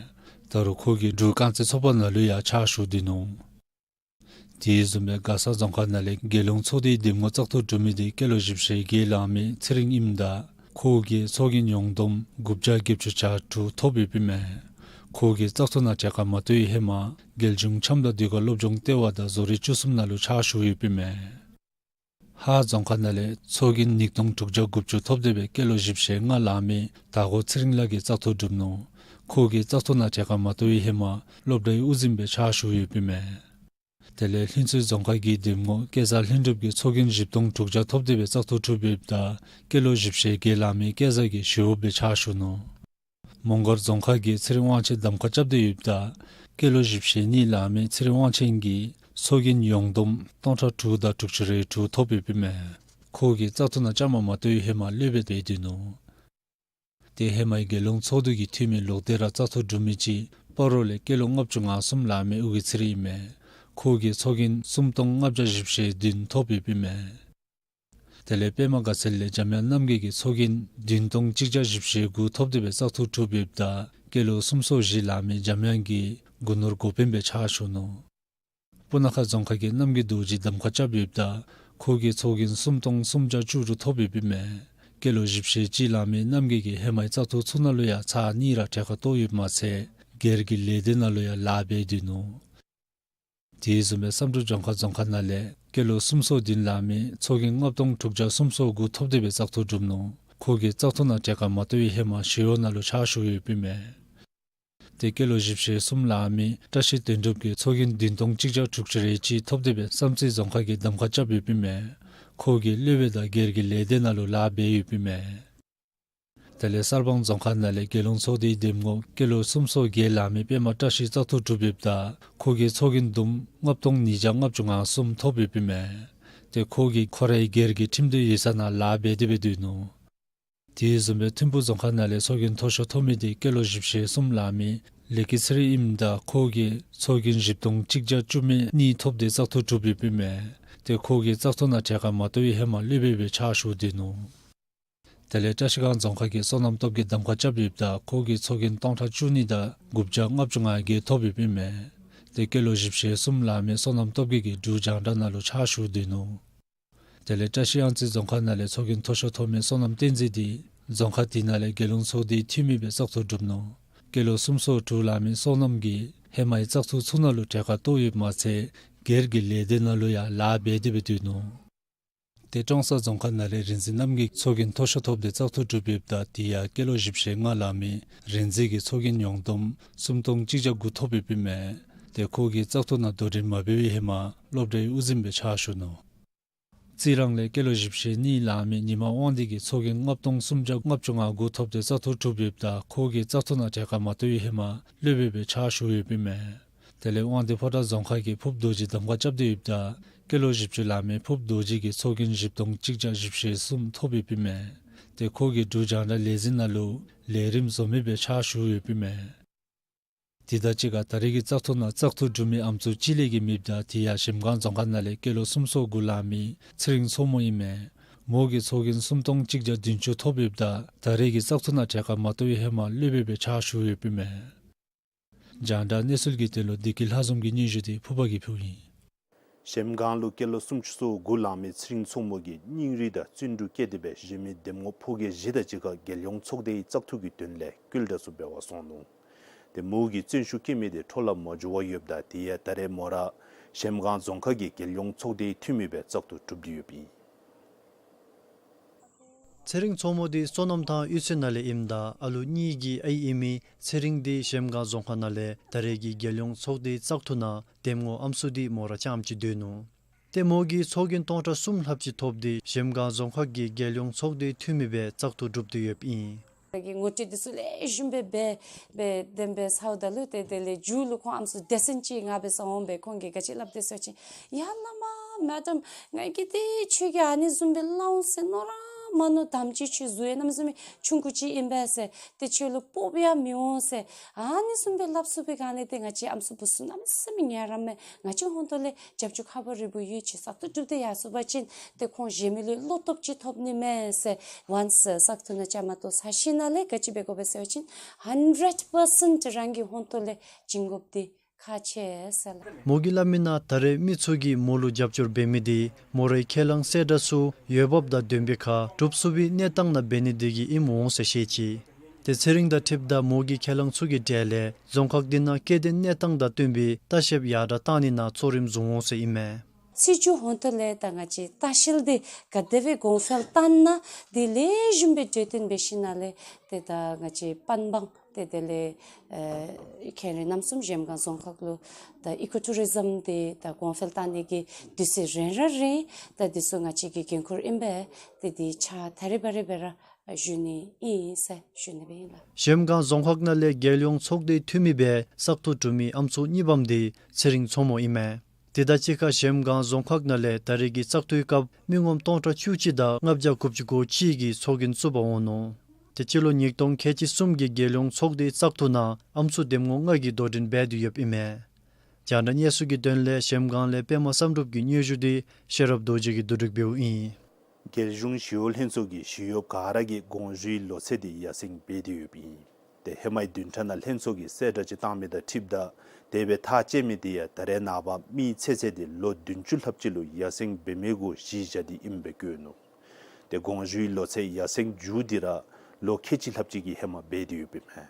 ད་རུང་ཁོ་གིས་འབྲུག་རྐང་རྩེད་ཚོགས་པ་ནང་ལུ་ཡང་ཕྱག་ཞུ་སྡོད་ནུག། དེ་བཟུམ་སྦེ་མགར་ས་རྫོང་ཁག་ནང་ལས་རྒྱལ་ཡོངས་ཚོགས་སྡེའི་འདེམས་ངོ་བཙག་འཐུ་གྲུབ་མི་དེ་སྐྱེས་ལོ་བཞི་བཅུ་ཞེ་བརྒྱད་ལང་མི་ཚེ་རིང་ཨིནམ་ད་ཁོ་གིས་ཚོགས་རྒྱན་ཡོངས་བསྡོམས་དགུ་བརྒྱ་བརྒྱད་ཅུ་གྱ་དྲུག་ཐོབ་ཡོདཔ་ཨིན་མས། ཁོ་གིས་བཙག་འཐུ་ནང་གྲལ་ཁར་མ་གཏོགས་པའི་ཧེ་མ་རྒྱལ་གཞུང་འཆམ་དང་ཟློས་གར་སློབ་སྦྱོང་ལྟེ་བ་དང་བཟོ་རིག་བཅུ་གསུམ་ནང་ལུ་ཕྱག་ཞུ་ཡོདཔ་ཨིན་མས། ཧཱ་རྫོང་ཁག་ནང་ལས་ཚོགས་རྒྱན་ཉིས་སྟོང་དྲུག་བརྒྱ་དགུ་བཅུ་ཐོབ་སྟེ་སྦེ་སྐྱེས་ལོ་བཞི་བཅུ་ཞེ་ལྔ་ལང་མི་དར་གོ་ཚེ་རིང་ལགས་ཀྱིས་བཙག་འཐུ་གྲུབ་ནུག། ཁོ་གིས་བཙག་འཐུ་ནང་གྲལ་ཁར་མ་གཏོགས་པའི་ཧེ་མ་སློབ་གྲྭའི་དབུ་འཛིན་སྦེ་ཕྱག་ཞུ་ཡོདཔ་ཨིན་མས། དེ་ལས་ལྷུན་རྩེ་རྫོང་ཁག་གི་འདེམས་ངོ་སྐལ་བཟང་ལྷུན་གྲུབ་ཀྱིས་ཚོགས་རྒྱན་བཞི་སྟོང་དྲུག་བརྒྱ་ཐོབ་སྟེ་སྦེ་བཙག་འཐུ་གྲུབ་ཡོདཔ་ད་སྐྱེས་ལོ་བཞི་བཅུ་ཞེ་བརྒྱད་ལང་མི་སྐལ་བཟང་གིས་ཞི་གཡོགཔ་སྦེ་ཕྱག་ཞུ་ནུག། མོང་སྒར་རྫོང་ཁག་གིས་ཚེ་རིང་དབང་ཆེན་གདམ་ཁ་རྐྱབ་སྟེ་ཡོདཔ་ད་སྐྱེས་ལོ་བཞི་བཅུ་ཞེ་གཉིས་ལང་མི་ཚེ་རིང་དབང་ཆེན་གྱིས་ཚོགས་རྒྱན་ཡོངས་བསྡོམས་སྟོང་ཕྲག་དྲུག་དང་དྲུག་ཅུ་རེ་དྲུག་ཐོབ་ཡོདཔ་ཨིན་མས། ཁོ་གིས་བཙག་འཐུ་ནང་བཅའ་མར་མ་གཏོགས་པའི་ཧེ་མ་སློབ་དཔོན་སྦེ་སྡོད་ནུག། ཏེ་ཧེ་མའི་རྒྱལ་ཡོངས་ཚོགས་འདུ་གི་འཐུས་མི་ལོག་སྟེ་ར་བཙག་འཐུ་གྲུབ་མི་ཅིག་སྤ་རོ་ལས་སྐྱེས་ལོ་ལྔ་བཅུ་ང་གསུམ་ལང་མི་ཨོ་རྒྱན་ཚེ་རིང་ཨིན་མས། ཁོ་གིས་ཚོགས་རྒྱན་སུམ་སྟོང་ལྔ་བརྒྱ་བཞི་བཅུ་ཞེ་བདུན་ཐོབ་ཡོདཔ་ཨིན་མས། དེ་ལས་པདྨ་དགའ་ཚལ་ལས་འཇམ་དབྱངས་རྣམ་རྒྱལ་གྱིས་ཚོགས་རྒྱན་བདུན་སྟོང་གཅིག་བརྒྱ་བཞི་བཅུ་ཞེ་དགུ་ཐོབ་སྟེ་སྦེ་བཙག་འཐུ་གྲུབ་ཡོདཔ་ད་སྐྱེས་ལོ་སུམ་ཅུ་སོ་བཞི་ལང་མི་འཇམ་དབྱངས་ཀྱིས་སྒོ་ནོར་འགོ་དཔོན་སྦེ་ཕྱག་ཞུ་ནུག། སྤུ་ན་ཁ་རྫོང་ཁག་གིས་རྣམ་རྒྱལ་རྡོ་རྗེ་གདམ་ཁ་རྐྱབ་ཡོདཔ་ད་ཁོ་གིས་ཚོགས་རྒྱན་སུམ་སྟོང་སུམ་བརྒྱ་བཅུ་དྲུག་ཐོབ་ཡོདཔ་ཨིན་མས། སྐྱེས་ལོ་བཞི་བཅུ་ཞེ་གཅིག་ལང་མི་རྣམ་རྒྱལ་གྱིས་ཧེ་མའི་བཙག་འཐུ་ཚུ་ནང་ལུ་ཡང་ཚར་གཉིས་ར་གྲལ་ཁར་གཏོགས་ཡོདཔ་མ་ཚད་སྒེར་གྱི་ལས་སྡེ་ནང་ལུ་ཡང་ལཱ་འབད་སྡོད་ནུག། དེ་བཟུམ་སྦེ་བསམ་གྲུབ་ལྗོངས་མཁར་རྫོང་ཁག་ནང་ལས་སྐྱེས་ལོ་སུམ་ཅུ་སོ་བདུན་ལང་མི་ཚོགས་རྒྱན་ལྔ་སྟོང་དྲུག་བརྒྱ་སུམ་ཅུ་སོ་དགུ་ཐོབ་སྟེ་སྦེ་བཙག་འཐུ་གྲུབ་ནུག། ཁོ་གིས་བཙག་འཐུ་ནང་གྲལ་ཁར་མ་གཏོགས་པའི་ཧེ་མ་ཞི་གཡོག་ནང་ལུ་ཕྱག་ཞུ་ཡོདཔ་ཨིན་མས། ཏེ་སྐྱེས་ལོ་བཞི་བཅུ་ཞེ་གསུམ་ལང་མི་བཀྲ་ཤིས་དོན་གྲུབ་ཀྱིས་ཚོགས་རྒྱན་བདུན་སྟོང་གཅིག་བརྒྱ་དྲུག་ཅུ་རེ་གཅིག་ཐོབ་སྟེ་སྦེ་བསམ་རྩེ་རྫོང་ཁག་གི་གདམ་ཁ་རྐྱབ་ཡོདཔ་ཨིན་མས། ཁོ་གིས་སློབ་དཔོན་དང་སྒེར་གྱི་ལས་སྡེ་ནང་ལུ་ལཱ་འབད་ཡོདཔ་ཨིན་མས། དེ་ལས་གསར་སྤང་རྫོང་ཁག་ནང་ལས་རྒྱལ་ཡོངས་ཚོགས་སྡེའི་འདེམས་ངོ་སྐྱེས་ལོ་སུམ་ཅུ་སོ་བརྒྱད་ལང་མི་པདྨ་བཀྲ་ཤིས་བཙག་འཐུ་གྲུབ་ཡོདཔ་ད་ཁོ་གིས་ཚོགས་རྒྱན་བསྡོམས་ལྔ་སྟོང་ཉིས་བརྒྱ་ལྔ་བཅུ་ང་གསུམ་ཐོབ་ཡོདཔ་ཨིན་མས། ཏེ་ཁོ་གིས་ཁོ་རའི་སྒེར་གྱི་ཁྲིམས་དོན་ཡིག་ཚང་ནང་ལཱ་འབད་དེ་སྦེ་སྡོད་ནུག། དེ་བཟུམ་སྦེ་ཐིམ་ཕུ་རྫོང་ཁག་ནང་ལས་ཚོགས་རྒྱན་མཐོ་ཤོས་ཐོབ་མི་དེ་སྐྱེས་ལོ་བཞི་བཅུ་ཞེ་གསུམ་ལང་མི་ལེགས་སྐྱིད་ཚེ་རིང་ཨིནམ་ད་ཁོ་གིས་ཚོགས་རྒྱན་བཞི་སྟོང་གཅིག་བརྒྱ་བཅུ་མེད་གཉིས་ཐོབ་སྟེ་བཙག་འཐུ་གྲུབ་ཡོདཔ་ཨིན་མས། ཏེ་ཁོ་གིས་བཙག་འཐུ་ནང་གྲལ་ཁར་མ་གཏོགས་པའི་ཧེ་མ་སློབ་དཔོན་སྦེ་ཕྱག་ཞུ་སྡོད་ནུག། དེ་ལས་བཀྲ་ཤིས་སྒང་རྫོང་ཁག་གིས་སོ་ནམ་སྟོབས་རྒྱས་གདམ་ཁ་རྐྱབ་ཡོདཔ་ད་ཁོ་གིས་ཚོགས་རྒྱན་སྟོང་ཕྲག་བཅུ་གཉིས་དང་དགུ་བརྒྱ་ལྔ་བཅུ་ང་བརྒྱད་ཐོབ་ཡོདཔ་ཨིན་མས། ཏེ་སྐྱེས་ལོ་བཞི་བཅུ་ཞེ་གསུམ་ལང་མི་སོ་ནམ་སྟོབས་རྒྱས་ཀྱིས་འབྲུག་རྒྱང་བསྒྲགས་ནང་ལུ་ཕྱག་ཞུ་སྡོད་ནུག། དེ་ལས་བཀྲ་ཤིས་གཡང་རྩེ་རྫོང་ཁག་ནང་ལས་ཚོགས་རྒྱན་མཐོ་ཤོས་ཐོབ་མི་བསོད་ནམས་བསྟན་འཛིན་དེ་རྫོང་ཁག་དེ་ནང་ལས་རྒྱལ་ཡོངས་ཚོགས་སྡེའི་འཐུས་མི་སྦེ་བཙག་འཐུ་གྲུབ་ནུག། སྐྱེས་ལོ་སུམ་ཅུ་སོ་དྲུག་ལང་མི་བསོད་ནམས་ཀྱིས་ཧེ་མའི་བཙག་འཐུ་ཚུ་ནང་ལུ་གྲལ་ཁར་གཏོགས་ཡོདཔ་མ་ཚད་སྒེར་གྱི་ལས་སྡེ་ནང་ལུ་ཡང་ལཱ་འབད་དེ་སྦེ་སྡོད་ནུག། ཏེ་ཀྲོང་གསར་རྫོང་ཁག་ནང་ལས་རིག་འཛིན་རྣམ་རྒྱལ་ཚོགས་རྒྱན་མཐོ་ཤོས་ཐོབ་སྟེ་བཙག་འཐུ་གྲུབ་ཡོདཔ་ད་དེ་ཡང་སྐྱེས་ལོ་བཞི་བཅུ་ཞེ་ལྔ་ལང་མི་རིག་འཛིན་གྱིས་ཚོགས་རྒྱན་ཡོངས་བསྡོམས་སུམ་སྟོང་གཅིག་བརྒྱ་དགུ་ཐོབ་ཡོདཔ་ཨིན་མས། ཏེ་ཁོ་གིས་བཙག་འཐུ་ནང་དོ་འགྲན་མ་འབད་བའི་ཧེ་མ་སློབ་གྲྭའི་དབུ་འཛིན་སྦེ་ཕྱག་ཞུ་ནུག། རྩི་རང་ལས་སྐྱེས་ལོ་བཞི་བཅུ་ཞེ་གཉིས་ལང་མི་ཉི་མ་དབང་འདུས་ཀྱིས་ཚོགས་རྒྱན་ལྔ་སྟོང་སུམ་བརྒྱ་ལྔ་བཅུ་ང་དགུ་ཐོབ་སྟེ་བཙག་འཐུ་གྲུབ་ཡོདཔ་ད་ཁོ་གིས་བཙག་འཐུ་ནང་གྲལ་ཁར་མ་གཏོགས་པའི་ཧེ་མ་སློབ་དཔོན་སྦེ་ཕྱག་ཞུ་ཡོདཔ་ཨིན་མས། དེ་ལས་དབང་འདུས་ཕོ་བྲང་རྫོང་ཁག་གིས་ཕུརཔ་རྡོ་རྗེ་གདམ་ཁ་རྐྱབ་སྟེ་ཡོདཔ་ད་སྐྱེས་ལོ་བཞི་བཅུ་ལང་མི་ཕུརཔ་རྡོ་རྗེ་གིས་ཚོགས་རྒྱན་བཞི་སྟོང་གཅིག་བརྒྱ་བཞི་བཅུ་ཞེ་གསུམ་ཐོབ་ཡོདཔ་ཨིན་མས། ཏེ་ཁོ་གིས་འབྲུག་རྒྱང་བསྒྲགས་ལས་འཛིན་ནང་ལུ་ལས་རིམ་བཟོ་མི་སྦེ་ཕྱག་ཞུ་ཡོདཔ་ཨིན་མས། དེ་དང་གཅིག་ཁར་ད་རེས་ཀྱི་བཙག་འཐུ་ནང་བཙག་འཐུ་གྲུབ་མི་ཨམ་སྲུ་གཅིག་ལས་བརྒལ་མེདཔ་ད་དེ་ཡང་གཞལམ་སྒང་རྫོང་ཁག་ནང་ལས་སྐྱེས་ལོ་སུམ་ཅུ་སོ་དགུ་ལང་མི་ཚེ་རིང་མཚོ་མོ་ཨིན་མས། མོ་གིས་ཚོགས་རྒྱན་སུམ་སྟོང་གཅིག་བརྒྱ་བདུན་ཅུ་ཐོབ་ཡོདཔ་ད་ད་རེས་ཀྱི་བཙག་འཐུ་ནང་གྲལ་ཁར་མ་གཏོགས་པའི་ཧེ་མ་སློབ་དཔོན་སྦེ་ཕྱག་ཞུ་ཡོདཔ་ཨིན་མས། རྒྱང་བསྒྲགས་གནས་ཚུལ་གྱི་དོན་ལུ་བདེ་སྐྱིད་ལྷ་འཛོམས་ཀྱི་སྙན་ཞུ་དེ་ཕུརཔ་གིས་ཕུལཝ་ཨིན། གཞལམ་སྒང་ལུ་སྐྱེས་ལོ་སུམ་ཅུ་སོ་དགུ་ལང་མི་ཚེ་རིང་མཚོ་མོ་གིས་སྙིང་རུས་དང་བརྩོན་འགྲུས་བསྐྱེད་དེ་སྦེ་གཞན་མི་འདེམས་ངོ་ཕོ་སྐྱེས་བཞི་དང་གཅིག་ཁར་རྒྱལ་ཡོངས་ཚོགས་སྡེའི་བཙག་འཐུ་གི་དོན་ལས་བསྐུལ་བསྒྲགས་ཚུ་འབད་བར་སོང་ནུག། ཏེ་མོ་གིས་བརྩོན་ཤུགས་བསྐྱེད་མི་དེ་འཕྲོ་བརླག་མ་འགྱོ་བར་ཡོདཔ་ད་དེ་ཡང་ད་རེས་མོ་ར་གཞལམ་སྒང་རྫོང་ཁག་གི་རྒྱལ་ཡོངས་ཚོགས་སྡེའི་འཐུས་མི་སྦེ་བཙག་འཐུ་གྲུབ་སྟེ་ཡོདཔ་ཨིན། ཚེ་རིང་མཚོ་མོ་དེ་སོ་ནམ་ཐང་གཡུས་ཚན་ནང་ལས་ཨིནམ་ད་ཨ་ལུ་གཉིས་ཀྱི་ཨའི་ཨིན་མི་ཚེ་རིང་དེ་གཞལམ་སྒང་རྫོང་ཁག་ནང་ལས་ད་རེས་ཀྱི་རྒྱལ་ཡོངས་ཚོགས་སྡེའི་བཙག་འཐུ་ནང་འདེམས་ངོ་ཨམ་སྲུ་དེ་མོ་ར་རྐྱངམ་གཅིག་སྡོད་ནུག། ཏེ་མོ་གིས་ཚོགས་རྒྱན་སྟོང་ཕྲག་གསུམ་ལྷགཔ་ཅིག་ཐོབ་སྟེ་གཞལམ་སྒང་རྫོང་ཁག་གི་རྒྱལ་ཡོངས་ཚོགས་སྡེའི་འཐུས་མི་སྦེ་བཙག་འཐུ་གྲུབ་སྟེ་ཡོདཔ་ཨིན། ད་གི་ངོ་སྤྲོད་འདི་ཚུ་ལེགས་ཤོམ་སྦེ་འབད་འབད་དེ་སྦེ་ཚརཝ་ད་ལུ་ཏེ་དེ་ལས་མཇུག་ལུ་ཁོང་ཨམ་སྲུ་སྡེ་ཚན་ཅིག་ང་འབད་སར་འོང་སྦེ་ཁོང་གིས་ག་ཅི་སླབ་དེས་ཟེར་བ་ཅིན་ཡ་བླ་མ་མེ་ཌམ་ང་གིས་ཏེ་ཁྱོད་ཀྱིས་ཨ་ནི་བཟུམ་སྦེ་སླབ་འོང་ཟེར་མནོ་ར་མ་མནོ། དམ་ཅིག་ཁྱོད་གཟུགས་ཡང་གནམ་མེད་ས་མེད་ཆུང་ཀུ་ཅིག་ཨིན་པས་ཟེར། ཏེ་ཁྱོད་ལུ་སྤོབས་པ་ཡང་མི་འོང་ཟེར། ཨ་ནི་བཟུམ་སྦེ་སླབ་ཚུགས་པའི་སྒང་ལས་ཏེ་ང་བཅས་ཨམ་སྲུ་བུ་ཚུ་གནམ་མེད་ས་མེད་ངལ་རངམ་མས། ང་བཅས་ཧོང་ཏོ་ལས་རྒྱབ་སྐྱོར་ཁག་པོ་རེ་བུ་ཡོད། ཅིག་བཙག་འཐུ་གྲུབ་སྟེ་ཡར་སོང་པ་ཅིན་ཏེ་ཁོང་གཞན་མི་ལུ་བློ་སྟོབས་ཅིག་ཐོབ་ནི་མས་ཟེར། ཝཱནསི་བཙག་འཐུ་ནང་བཅའ་མར་གཏོགས་ཚར་ཞིནམ་ལས་ག་ཅི་འབད་དགོ་པས་ཟེར་བ་ཅིན་ཧན་ཌེཌ་པར་སེནཊ་རང་གི་ཧོང་ཏོ་ལས་བྱིན་དགོཔ་འདི་ཁག་ཆེ་ཟེར་ལགས། མོ་གིས་སླབ་མི་ནང་ད་རེས་མི་ཚུ་གིས་མོ་ལུ་རྒྱབ་སྐྱོར་འབད་མི་དེ་མོ་རའི་ཁས་བླངས་གསལ་བསྒྲགས་ཚུ་འོས་འབབ་དང་ལྡན་པའི་ཁར་སྒྲུབ་ཚུགས་པའི་གནས་སྟངས་ནང་འབད་ནི་དེ་གིས་ཨིནམ་འོང་ཟེར་བཤད་ཅི། ཏེ་ཚེ་རིང་དང་འཁྲིལཝ་ད་མོ་གི་ཁས་བླངས་ཚུ་གི་གྲས་ལས་རྫོང་ཁག་འདི་ནང་སྐྱེ་ལྡན་གནས་སྟངས་དང་བསྟུན་པའི་ལྟ་བཤལཔ་ཡར་དྲག་བཏང་ནི་ནང་གཙོ་རིམ་བཟུང་འོང་ཟེར་ཨིན་མས། ཚེས་བཅུ་ཧོང་ཏོ་ལས་ད་ང་བཅས་ལྟ་བཤལ་འདི་ག་དེ་སྦེ་གོང་འཕེལ་བཏང་ན་འདི་ལེགས་ཤོམ་སྦེ་གྲོས་བསྟུན་འབད་ཞིནམ་ལས་ཏེ་ད་ང་བཅས་པན་སྦང་ཏེ་དེ་ལས་ཨེ་ཁེ་རི་རྣམ་གསུམ་གཞལམ་སྒང་རྫོང་ཁག་ལུ་ད་ཨི་ཀོ་ཊུ་རི་ཛིམ་འདི་ད་གོང་འཕེལ་བཏང་ནི་གི་དུས་ཚོད་རན་ར་རན། ད་འདི་ཚུ་ང་བཅས་ཀྱི་འགན་ཁུར་ཨིན་པས། ཏེ་འདི་ཕྱག་ད་རེས་འབད་རེས་འབད་ར་ཞུ་ནི་ཨིན་ཟེར་ཞུ་ནི་སྦེ་ཨིན་ལགས། གཞལམ་སྒང་རྫོང་ཁག་ནང་ལས་རྒྱལ་ཡོངས་ཚོགས་སྡེའི་འཐུས་མི་སྦེ་བཙག་འཐུ་གྲུབ་མི་ཨམ་སྲུ་གཉིས་པམ་དེ་ཚེ་རིང་མཚོ་མོ་ཨིན་མས། དེ་དང་གཅིག་ཁར་གཞལམ་སྒང་རྫོང་ཁག་ནང་ལས་ད་རེས་ཀྱི་བཙག་འཐུའི་སྐབས་མི་ངོམ་སྟོང་ཕྲག་བཅུ་གཅིག་དང་ལྔ་བརྒྱ་དགུ་བཅུ་གོ་གཅིག་གིས་ཚོགས་རྒྱན་བཙུགས་པར་འོང་ནུག། ཏེ་སྤྱི་ལོ་ཉིས་སྟོང་ཁལ་གཅིག་གསུམ་གྱི་རྒྱལ་ཡོངས་ཚོགས་སྡེའི་བཙག་འཐུ་ནང་ཨམ་སྲུ་འདེམས་ངོ་ལྔ་གིས་དོ་འགྲན་འབད་དེ་ཡོདཔ་ཨིན་མས། རྒྱང་བསྒྲགས་གནས་ཚུལ་གྱི་དོན་ལས་གཞལམ་སྒང་ལས་པདྨ་བསམ་གྲུབ་ཀྱི་སྙན་ཞུ་དེ་ཤེས་རབ་རྡོ་རྗེ་གིས་བསྡུ་སྒྲིག་འབདཝ་ཨིན། རྒྱལ་གཞུང་ཞི་གཡོག་ལྷན་ཚོགས་ཀྱིས་ཞི་གཡོགཔ་ག་ར་གི་དགོངས་ཞུའི་ལོ་ཚད་དེ་ཡར་སེང་འབད་དེ་ཡོདཔ་ཨིན། ཏེ་ཧེ་མའི་བདུན་ཕྲག་ནང་ལྷན་ཚོགས་ཀྱིས་གསལ་བསྒྲགས་ཅིག་བཏང་མི་དང་འཁྲིལཝ་ད་དེ་སྦེ་ཐག་བཅད་མི་དེ་ཡང་ད་རེས་ནངས་པ་མིའི་ཚེ་ཚད་དེ་ལོ་བདུན་ཅུ་ལྷགཔ་ཅིག་ལུ་ཡར་སེང་འབད་མི་གུ་གཞི་བཞག་སྟེ་ཨིནམ་སྦེ་བཀོད་ནུག། ཏེ་དགོངས་ཞུའི་ལོ་ཚད་ཡར་སེང་མཇུག་འདི་ར་ལོ་ཁལ་གཅིག་ལྷགཔ་ཅིག་གི་ཧེ་མ་འབད་དེ་ཡོདཔ་ཨིན་མས།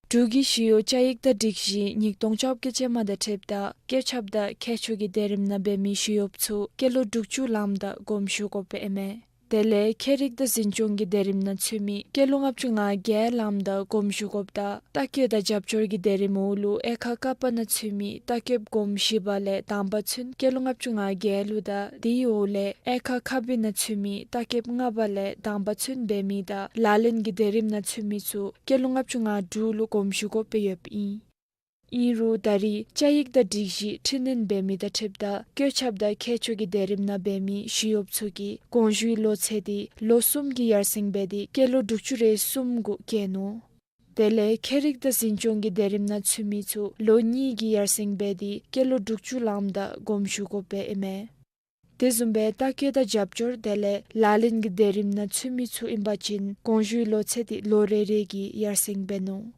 འབྲུག་གི་ཞི་གཡོག་བཅའ་ཡིག་དང་སྒྲིག་གཞི་ཉིས་སྟོང་བཅོ་བརྒྱད་ཅན་མ་དང་འཁྲིལཝ་ད་བཀོད་ཁྱབ་དང་ཁྱད་ཆོས་ཀྱི་སྡེ་རིམ་ནང་འབད་མི་ཞི་གཡོགཔ་ཚུ་སྐྱེས་ལོ་དྲུག་ཅུ་ལངམ་ད་དགོངས་ཞུ་དགོཔ་ཨིན་མས། དེ་ལས་ཁྱད་རིག་དང་འཛིན་སྐྱོང་གི་སྡེ་རིམ་ནང་ཚུད་མི་སྐྱེས་ལོ་ལྔ་བཅུ་ང་བརྒྱད་ལངམ་ད་དགོངས་ཞུ་དགོཔ་དང་ལྟ་བཀོད་དང་རྒྱབ་སྐྱོར་གྱི་སྡེ་རིམ་འོག་ལུ་དབྱེ་ཁག་ཀ་པ་ནང་ཚུད་མི་ལྟ་བཀོདཔ་གོངམ་བཞི་པ་ལས་དང་པ་ཚུན་སྐྱེས་ལོ་ལྔ་བཅུ་ང་བརྒྱད་ལུ་དང་དེའི་འོག་ལས་དབྱེ་ཁག་ཁ་བི་ནང་ཚུད་མི་ལྟ་བཀོདཔ་ལྔ་པ་ལས་དང་པ་ཚུན་འབད་མི་དང་ལག་ལེན་གྱི་སྡེ་རིམ་ནང་ཚུད་མི་ཚུ་སྐྱེས་ལོ་ལྔ་བཅུ་ང་དྲུག་ལུ་དགོངས་ཞུ་དགོཔ་སྦེ་ཡོདཔ་ཨིན། ཨིན་རུང་ད་རེས་བཅའ་ཡིག་དང་སྒྲིག་གཞི་འཕྲི་སྣོན་འབད་མི་དང་འཁྲིལཝ་ད་བཀོད་ཁྱབ་དང་ཁྱད་ཆོས་ཀྱི་སྡེ་རིམ་ནང་འབད་མི་ཞི་གཡོགཔ་ཚུ་གི་དགོངས་ཞུའི་ལོ་ཚད་དེ་ལོ་གསུམ་གྱིས་ཡར་སེང་འབད་དེ་སྐྱེས་ལོ་དྲུག་ཅུ་རེ་གསུམ་གུ་བཀལ་ནུག། དེ་ལས་ཁྱད་རིག་དང་འཛིན་སྐྱོང་གི་སྡེ་རིམ་ནང་ཚུད་མི་ཚུ་ལོ་གཉིས་ཀྱིས་ཡར་སེང་འབད་དེ་སྐྱེས་ལོ་དྲུག་ཅུ་ལངམ་ད་དགོངས་ཞུ་དགོཔ་ཨིན་མས། དེ་བཟུམ་སྦེ་ལྟ་བཀོད་དང་རྒྱབ་སྐྱོར་དེ་ལས་ལག་ལེན་གྱི་སྡེ་རིམ་ནང་ཚུད་མི་ཚུ་ཨིན་པ་ཅིན་དགོངས་ཞུའི་ལོ་ཚད་དེ་ལོ་རེ་རེ་གིས་ཡར་སེང་འབད་ནུག།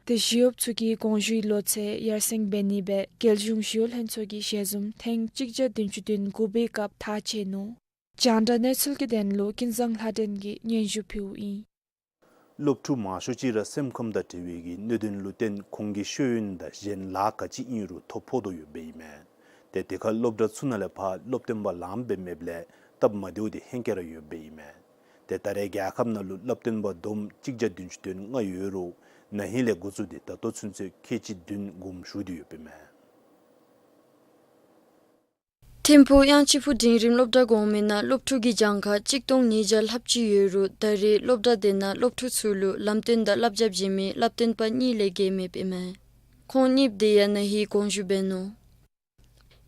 ཏེ་ཞི་གཡོགཔ་ཚུ་གི་དགོངས་ཞུའི་ལོ་ཚད་ཡར་སེང་འབད་ནི་སྦེ་རྒྱལ་གཞུང་ཞི་གཡོག་ལྷན་ཚོགས་ཀྱིས་ཞལ་འཛོམས་ཐེངས་གཅིག་བརྒྱ་བདུན་ཅུ་དོན་དགུ་པའི་སྐབས་ཐག་བཅད་ནུག། རྒྱང་བསྒྲགས་གནས་ཚུལ་གྱི་དོན་ལུ་ཀུན་བཟང་ལྷ་སྒྲོན་གྱིས་སྙན་ཞུ་ཕུལཝ་ཨིན། སློབ་ཕྲུག་མང་ཤོས་ཅིག་ར་སེམས་ཁམས་དང་འབྲེལ་བའི་གི་གནད་དོན་ལུ་བརྟེན་ཁོང་གི་ཤེས་ཡོན་དང་གཞན་ལཱ་ག་ཅི་ཨིན་རུང་ཐོ་ཕོག་དོ་ཡོདཔ་ཨིན་མས། ཏེ་དེ་ཁར་སློབ་གྲྭ་ཚུ་ནང་ལས་ཕར་སློབ་སྟོན་པ་ལངམ་སྦེ་མེདཔ་ལས་སྟབས་མ་བདེཝ་དེ་ཧེང་སྐལ་ར་ཡོདཔ་ཨིན་མས། ཏེ་ད་རེས་རྒྱལ་ཁབ་ནང་ལུ་སློབ་སྟོན་པ་བསྡོམས་གཅིག་བརྒྱ་བདུན་ཅུ་དོན་ལྔ་ཡོད་རུང་ན་ཧིང་ལས་འགོ་བཙུགས་ཏེ་ད་ལྟོ་ཚུན་ཚོད་ཁལ་གཅིག་བདུན་དགོངས་ཞུ་སྟེ་ཡོདཔ་ཨིན་མས། ཐིམ་ཕུག་གཡང་ཆི་ཕུ་འབྲིང་རིམ་སློབ་གྲྭ་གོང་མའི་ནང་སློབ་ཕྲུག་གི་གྱངས་ཁ་གཅིག་སྟོང་ཉིས་བརྒྱ་ལྷགཔ་ཅིག་ཡོད་རུང་ད་རེས་སློབ་གྲྭ་དེ་ནང་སློབ་ཕྲུག་ཚུ་ལུ་ལམ་སྟོན་དང་བསླབ་བྱ་བྱིན་མི་བསླབ་སྟོན་པ་གཉིས་ལས་བརྒལ་མེདཔ་ཨིན་མས། ཁོང་གཉིསཔོ་དེ་ཡང་ན་ཧིང་དགོངས་ཞུ་འབད་ནུག།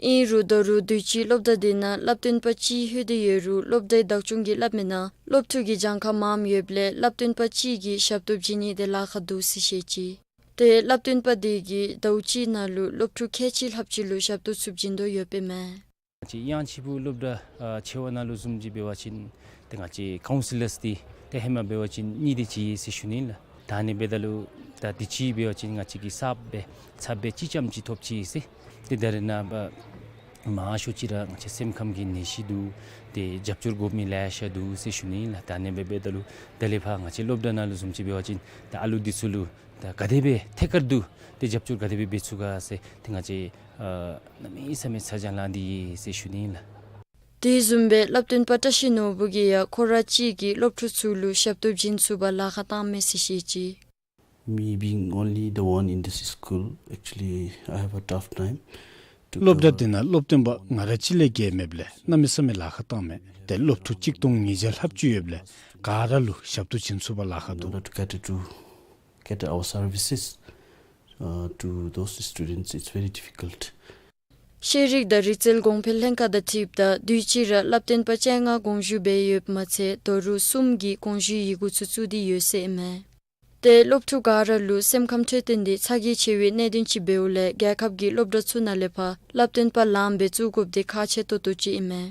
ཨིན་རུང་ད་རུང་དུས་ཅི་སློབ་གྲྭ་དེ་ནང་བསླབ་སྟོན་པ་གཅིག་ལྷོད་དེ་ཡོད་རུང་སློབ་གྲྭའི་བདག་སྐྱོང་གིས་སླབ་མིའི་ནང་སློབ་ཕྲུག་གི་གྱངས་ཁ་མངམ་ཡོདཔ་ལས་བསླབ་སྟོན་པ་གཅིག་གིས་ཞབས་ཏོག་བྱིན་ནི་དེ་ལཱ་ཁག་འདུག་ཟེར་བཤད་ཅི། ཏེ་བསླབ་སྟོན་པ་དེ་གིས་ཟླཝ་གཅིག་ནང་ལུ་སློབ་ཕྲུག་ཁལ་གཅིག་ལྷགཔ་ཅིག་ལུ་ཞབས་ཏོག་ཚུ་བྱིན་དོ་ཡོདཔ་ཨིན་མས། ང་བཅས་གཡང་ཆི་ཕུ་སློབ་གྲྭ་ཨ་ཆེ་བ་ནང་ལུ་བཟུམ་ཅིག་འབད་བ་ཅིན་ཏེ་ང་བཅས་ཀའུན་སི་ལརསི་འདི་ཏེ་ཧེ་མ་འབད་བ་ཅིན་གཉིས་དེ་ཅིག་ཡོད་ཟེར་ཞུ་ནི་ལགས། ད་ཨ་ནི་འབདཝ་ད་ལུ་ད་དུས་ཅི་འབད་བ་ཅིན་ང་བཅས་ཀྱིས་གསརཔ་སྦེ་ཚབ་སྦེ་གཅིག་རྐྱངམ་ཅིག་ཐོབ་ཅི་ཟེར། ཏེ་ད་རེས་ནངས་པ་མང་ཤོས་ཅིག་ར་ང་བཅས་སེམས་ཁམས་ཀྱི་ནད་གཞི་འདུག། ཏེ་རྒྱབ་སྐྱོར་དགོ་མི་ལེ་ཤ་འདུག་ཟེར་ཞུ་ནི་ལགས། ད་ཨ་ནི་འབདཝ་ད་ལུ་ད་ལས་ཕར་ང་བཅས་སློབ་གྲྭ་ནང་ལུ་བཟུམ་ཅིག་འབད་བ་ཅིན་ད་ཨ་ལུ་འདི་ཚུ་ལུ་ད་ག་དེ་སྦེ་ཐད་ཀར་དུ་ཏེ་རྒྱབ་སྐྱོར་ག་དེ་སྦེ་འབད་ཚུགས་ག་ཟེར་ཏེ་ང་བཅས་ཨ་གནམ་མེད་ས་མེད་ཚ་གྱང་ལང་སྟེ་ཡོད་ཟེར་ཞུ་ནི་ལགས། དེ་བཟུམ་སྦེ་བསླབ་སྟོན་པ་བཀྲ་ཤིས་ནོར་བུ་གིས་ཡང་ཁོ་ར་གཅིག་གིས་སློབ་ཕྲུག་ཚུ་ལུ་ཞབས་ཏོག་བྱིན་ཚུགས་པར་ལཱ་ཁག་བཏངམ་མས་ཟེར་བཤད་ཅི། Me being only the one in this school, actually, I have a tough time to སློབ་གྲྭ་cover འདི་ནང་སློབ་སྟོན་པ་ང་ར་གཅིག་ལས་བརྒལ་མེདཔ་ལས་གནམ་མེད་ས་མེད་ལཱ་ཁག་བཏངམ་མས། ཏེ་སློབ་ཕྲུག་གཅིག་སྟོང་ཉིས་བརྒྱ་ལྷགཔ་ཅིག་ཡོདཔ་ལས་ག་ར་ལུ་ཞབས་ཏོག་བྱིན་ཚུགས་པར་ལཱ་ཁག་འདུག། In order to cater to, cater our services, uh, to those students, it's very difficult. ཤེས་རིག་དང་རིག་རྩལ་གོང་འཕེལ་ལྷན་ཁག་དང་འཁྲིལཝ་ད་དུས་ཅི་ར་བསླབ་སྟོན་པ་བཅོ་ལྔ་དགོངས་ཞུ་འབད་ཡོདཔ་མ་ཚད་ད་རུང་གསུམ་གྱིས་དགོངས་ཞུའི་ཡི་གུ་ཚུ་བཙུགས་ཏེ་ཡོད་ཟེར་ཨིན་མས། ཏེ་སློབ་ཕྲུག་ག་ར་ལུ་སེམས་ཁམས་འཕྲོད་བསྟེན་འདི་ཚ་གྱང་ཆེ་བའི་གནད་དོན་ཅིག་འབདཝ་ལས་རྒྱལ་ཁབ་ཀྱི་སློབ་གྲྭ་ཚུ་ནང་ལས་ཕར་བསླབ་སྟོན་པ་ལངམ་སྦེ་བཙུགས་དགོཔ་འདི་ཁག་ཆེ་ཏོག་ཏོ་ཅིག་ཨིན་མས།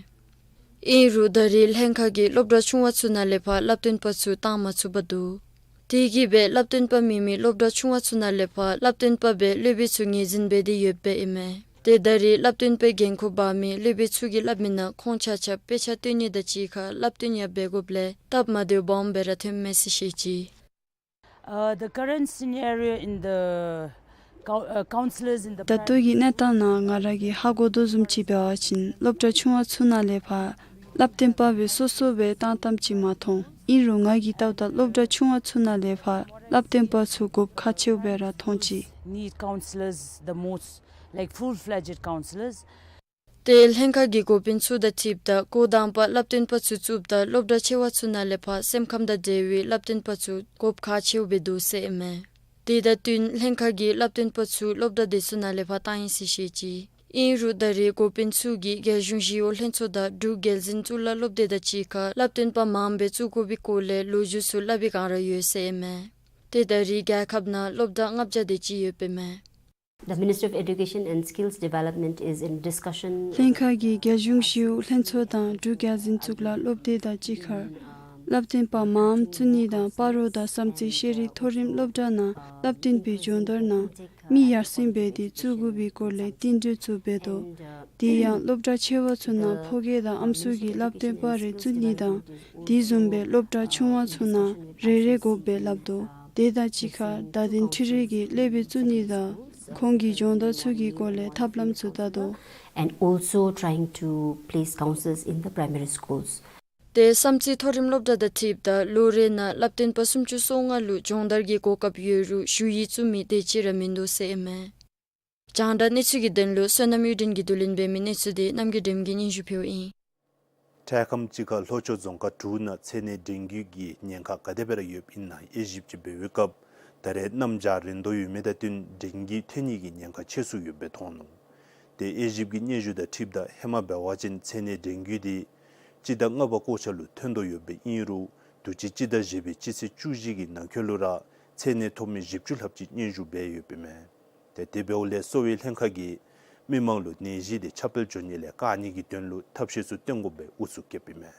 ཨིན་རུང་ད་རེས་ལྷན་ཁག་གིས་སློབ་གྲྭ་ཆུང་བ་ཚུ་ནང་ལས་ཕར་བསླབ་སྟོན་པ་ཚུ་བཏང་མ་ཚུགས་པར་འདུག། དེ་གིས་སྦེ་བསླབ་སྟོན་པ་མེད་མི་སློབ་གྲྭ་ཆུང་བ་ཚུ་ནང་ལས་ཕར་བསླབ་སྟོན་པ་སྦེ་སློབ་དཔོན་ཚུ་ངོས་འཛིན་འབད་དེ་ཡོདཔ་ཨིན་མས། ཏེ་ད་རེས་བསླབ་སྟོན་པའི་འགན་ཁུར་འབག་མི་སློབ་དཔོན་ཚུ་གིས་སླབ་མིའི་ནང་ཁོང་ཆ་ཁྱབ་དཔེ་ཆ་སྟོན་ནི་དང་གཅིག་ཁར་བསླབ་སྟོན་ཡང་འབད་དགོཔ་ལས་སྟབས་མ་བདེཝ་སྦོམ་སྦེ་ར་ཐོནམ་མས་ཟེར་བཤད་ཅི། Uh, the current scenario in the cou- uh, councillors in the ད་ལྟོ་གི་གནས་སྟངས་ནང་ང་ར་གིས་ཧ་གོ་དོ་བཟུམ་ཅིག་འབད་བ་ཅིན་སློབ་གྲྭ་ཆུང་བ་ཚུ་ནང་ལས་ཕར་བསླབ་སྟོན་པ་སྦེ་སོ་སོ་སྦེ་བཏང་བཏངམ་ཅིག་མ་མཐོང་། ཨིན་རུང་ང་གིས་བལྟཝ་ད་སློབ་གྲྭ་ཆུང་བ་ཚུ་ནང་ལས་ཕར་བསླབ་སྟོན་པ་ཚུ་དགོཔ་ཁག་ཆེཝ་སྦེ་ར་མཐོང་ཅི། Need counsellors the most, like full-fledged counsellors. ཏེ་ལྷན་ཁག་གི་འགོ་དཔོན་ཚུ་དང་འཁྲིལཝ་ད་འགོ་དང་པ་བསླབ་སྟོན་པ་ཚུ་བཙུགསཔ་ད་སློབ་གྲྭ་ཆེ་བ་ཚུ་ནང་ལས་ཕར་སེམས་ཁམས་དང་འབྲེལ་བའི་བསླབ་སྟོན་པ་ཚུ་དགོཔ་ཁག་ཆེཝ་སྦེ་འདུག་ཟེར་ཨིན་མས། དེ་དང་བསྟུན་ལྷན་ཁག་གིས་བསླབ་སྟོན་པ་ཚུ་སློབ་གྲྭ་དེ་ཚུ་ནང་ལས་ཕར་བཏང་ཡི་ཟེར་བཤད་ཅི། ཨིན་རུང་ད་རེས་འགོ་དཔོན་ཚུ་གིས་རྒྱལ་གཞུང་ཞི་གཡོག་ལྷན་ཚོགས་དང་འབྲུག་རྒྱལ་འཛིན་གཙུག་ལག་སློབ་སྡེ་དང་གཅིག་ཁར་བསླབ་སྟོན་པ་མངམ་སྦེ་བཙུགས་དགོ་པའི་སྐོར་ལས་ལོ་རྒྱུས་ཚུ་སླབ་པའི་བསྒང་ར་ཡོད་ཟེར་ཨིན་མས། ཏེ་ད་རེས་རྒྱལ་ཁབ་ནང་སློབ་གྲྭ་ལྔ་བརྒྱ་དེ་ཅིག་ཡོདཔ་ཨིན་མས། The Ministry of Education and Skills Development is in discussion. ལྷན་ཁག་གིས་རྒྱལ་གཞུང་ཞི་གཡོག་ལྷན་ཚོགས་དང་འབྲུག་རྒྱལ་འཛིན་གཙུག་ལག་སློབ་སྡེ་དང་གཅིག་ཁར་བསླབ་སྟོན་པ་མངམ་བཙུགས་ནི་དང་སྤ་རོ་དང་བསམ་རྩེ་ཤེས་རིག་མཐོ་རིམ་སློབ་གྲྭ་ནང་བསླབ་སྟོན་པའི་སྦྱོང་བརྡར་ནང་མི་ཡར་སེང་འབད་དེ་བཙུགས་དགོ་པའི་སྐོར་ལས་བསྟུན་གྲོས་ཚུ་འབད་དོ། དེ་ཡང་སློབ་གྲྭ་ཆེ་བ་ཚུ་ནང་ཕོ་སྐྱེས་དང་ཨམ་སྲུ་གི་བསླབ་སྟོན་པ་རེ་བཙུགས་ནི་དང་དེ་བཟུམ་སྦེ་སློབ་གྲྭ་ཆུང་བ་ཚུ་ནང་རེ་རེ་དགོཔ་སྦེ་སླབ་དོ། དེ་དང་གཅིག་ཁར་བརྡ་དོན་འཕྲུལ་རིག་གི་སློབ་དཔོན་བཙུགས་ནི་དང་ཁོང་གི་སྦྱོང་བརྡར་ཚུ་གི་སྐོར་ལས་ཐབས་ལམ་ཚུ་བལྟ་དོ། And also trying to place counsellors in the primary schools. ཏེ་བསམ་རྩེ་མཐོ་རིམ་སློབ་གྲྭ་དང་འཁྲིལཝ་ད་ལོ་རེ་ནང་བསླབ་སྟོན་པ་སུམ་ཅུ་སོ་ལྔ་ལུ་སྦྱོང་བརྡར་གྱི་གོ་སྐབས་ཡོད་རུང་ཞུ་ཡིག་བཙུགས་མི་དེ་ཅིག་ར་མིན་འདུག་ཟེར་ཨིན་མས། རྒྱང་བསྒྲགས་གནས་ཚུལ་གྱི་དོན་ལུ་བསོད་ནམས་གཡུ་སྒྲོན་གྱིས་བསྡུ་ལེན་འབད་མི་གནས་ཚུལ་དེ་རྣམ་རྒྱལ་སྒྲོལམ་གྱིས་སྙན་ཞུ་ཕུལཝ་ཨིན། འཕྲལ་ཁམས་ཅིག་ཁར་ལྷོ་ཕྱོགས་རྫོང་ཁག་དྲུག་ནང་ཚད་ནད་ཌེང་གུ་གི་ཉེན་ཁ་ག་དེ་སྦེ་ར་ཡོདཔ་ཨིན་ན་དབྱེ་ཞིབ་ཅིག་འབད་བའི་སྐབས་ད་རེས་གནམ་བྱཱར་རན་དོ་ཡོད་མི་དང་བསྟུན་ཌེང་གུ་ཐོན་ནི་གི་ཉེན་ཁ་ཆེ་སུ་ཡོདཔ་སྦེ་མཐོང་ནུག། ཏེ་དབྱེ་ཞིབ་ཀྱི་སྙན་ཞུ་དང་འཁྲིལཝ་ད་ཧེ་མ་འབད་བ་ཅིན་ཚད་ནད་ཌེང་གུ་དེ་སྤྱི་ཟླ་ལྔ་པ་སྐོར་ཆ་ལུ་ཐོན་དོ་ཡོདཔ་སྦེ་ཨིན་རུང་དུས་ཅི་སྤྱི་ཟླ་བཞི་པའི་སྤྱི་ཚེས་བཅུ་བཞི་གི་ནང་འཁོད་ལུ་ར་ཚད་ནད་ཐོབ་མི་བཞི་བཅུ་ལྷགཔ་ཅིག་སྙན་ཞུ་འབད་ཡོདཔ་ཨིན་མས། ཏེ་དེ་འབདཝ་ལས་གསོ་བའི་ལྷན་ཁག་གིས་མི་མང་ལུ་ནད་གཞི་དེ་ཁྱབ་སྤེལ་འགྱོ་ནི་ལས་བཀག་ནི་གི་དོན་ལུ་ཐབས་ཤེས་ཚུ་བཏོན་དགོཔ་སྦེ་ཨུ་ཚུགས་བསྐྱེདཔ་ཨིན་མས།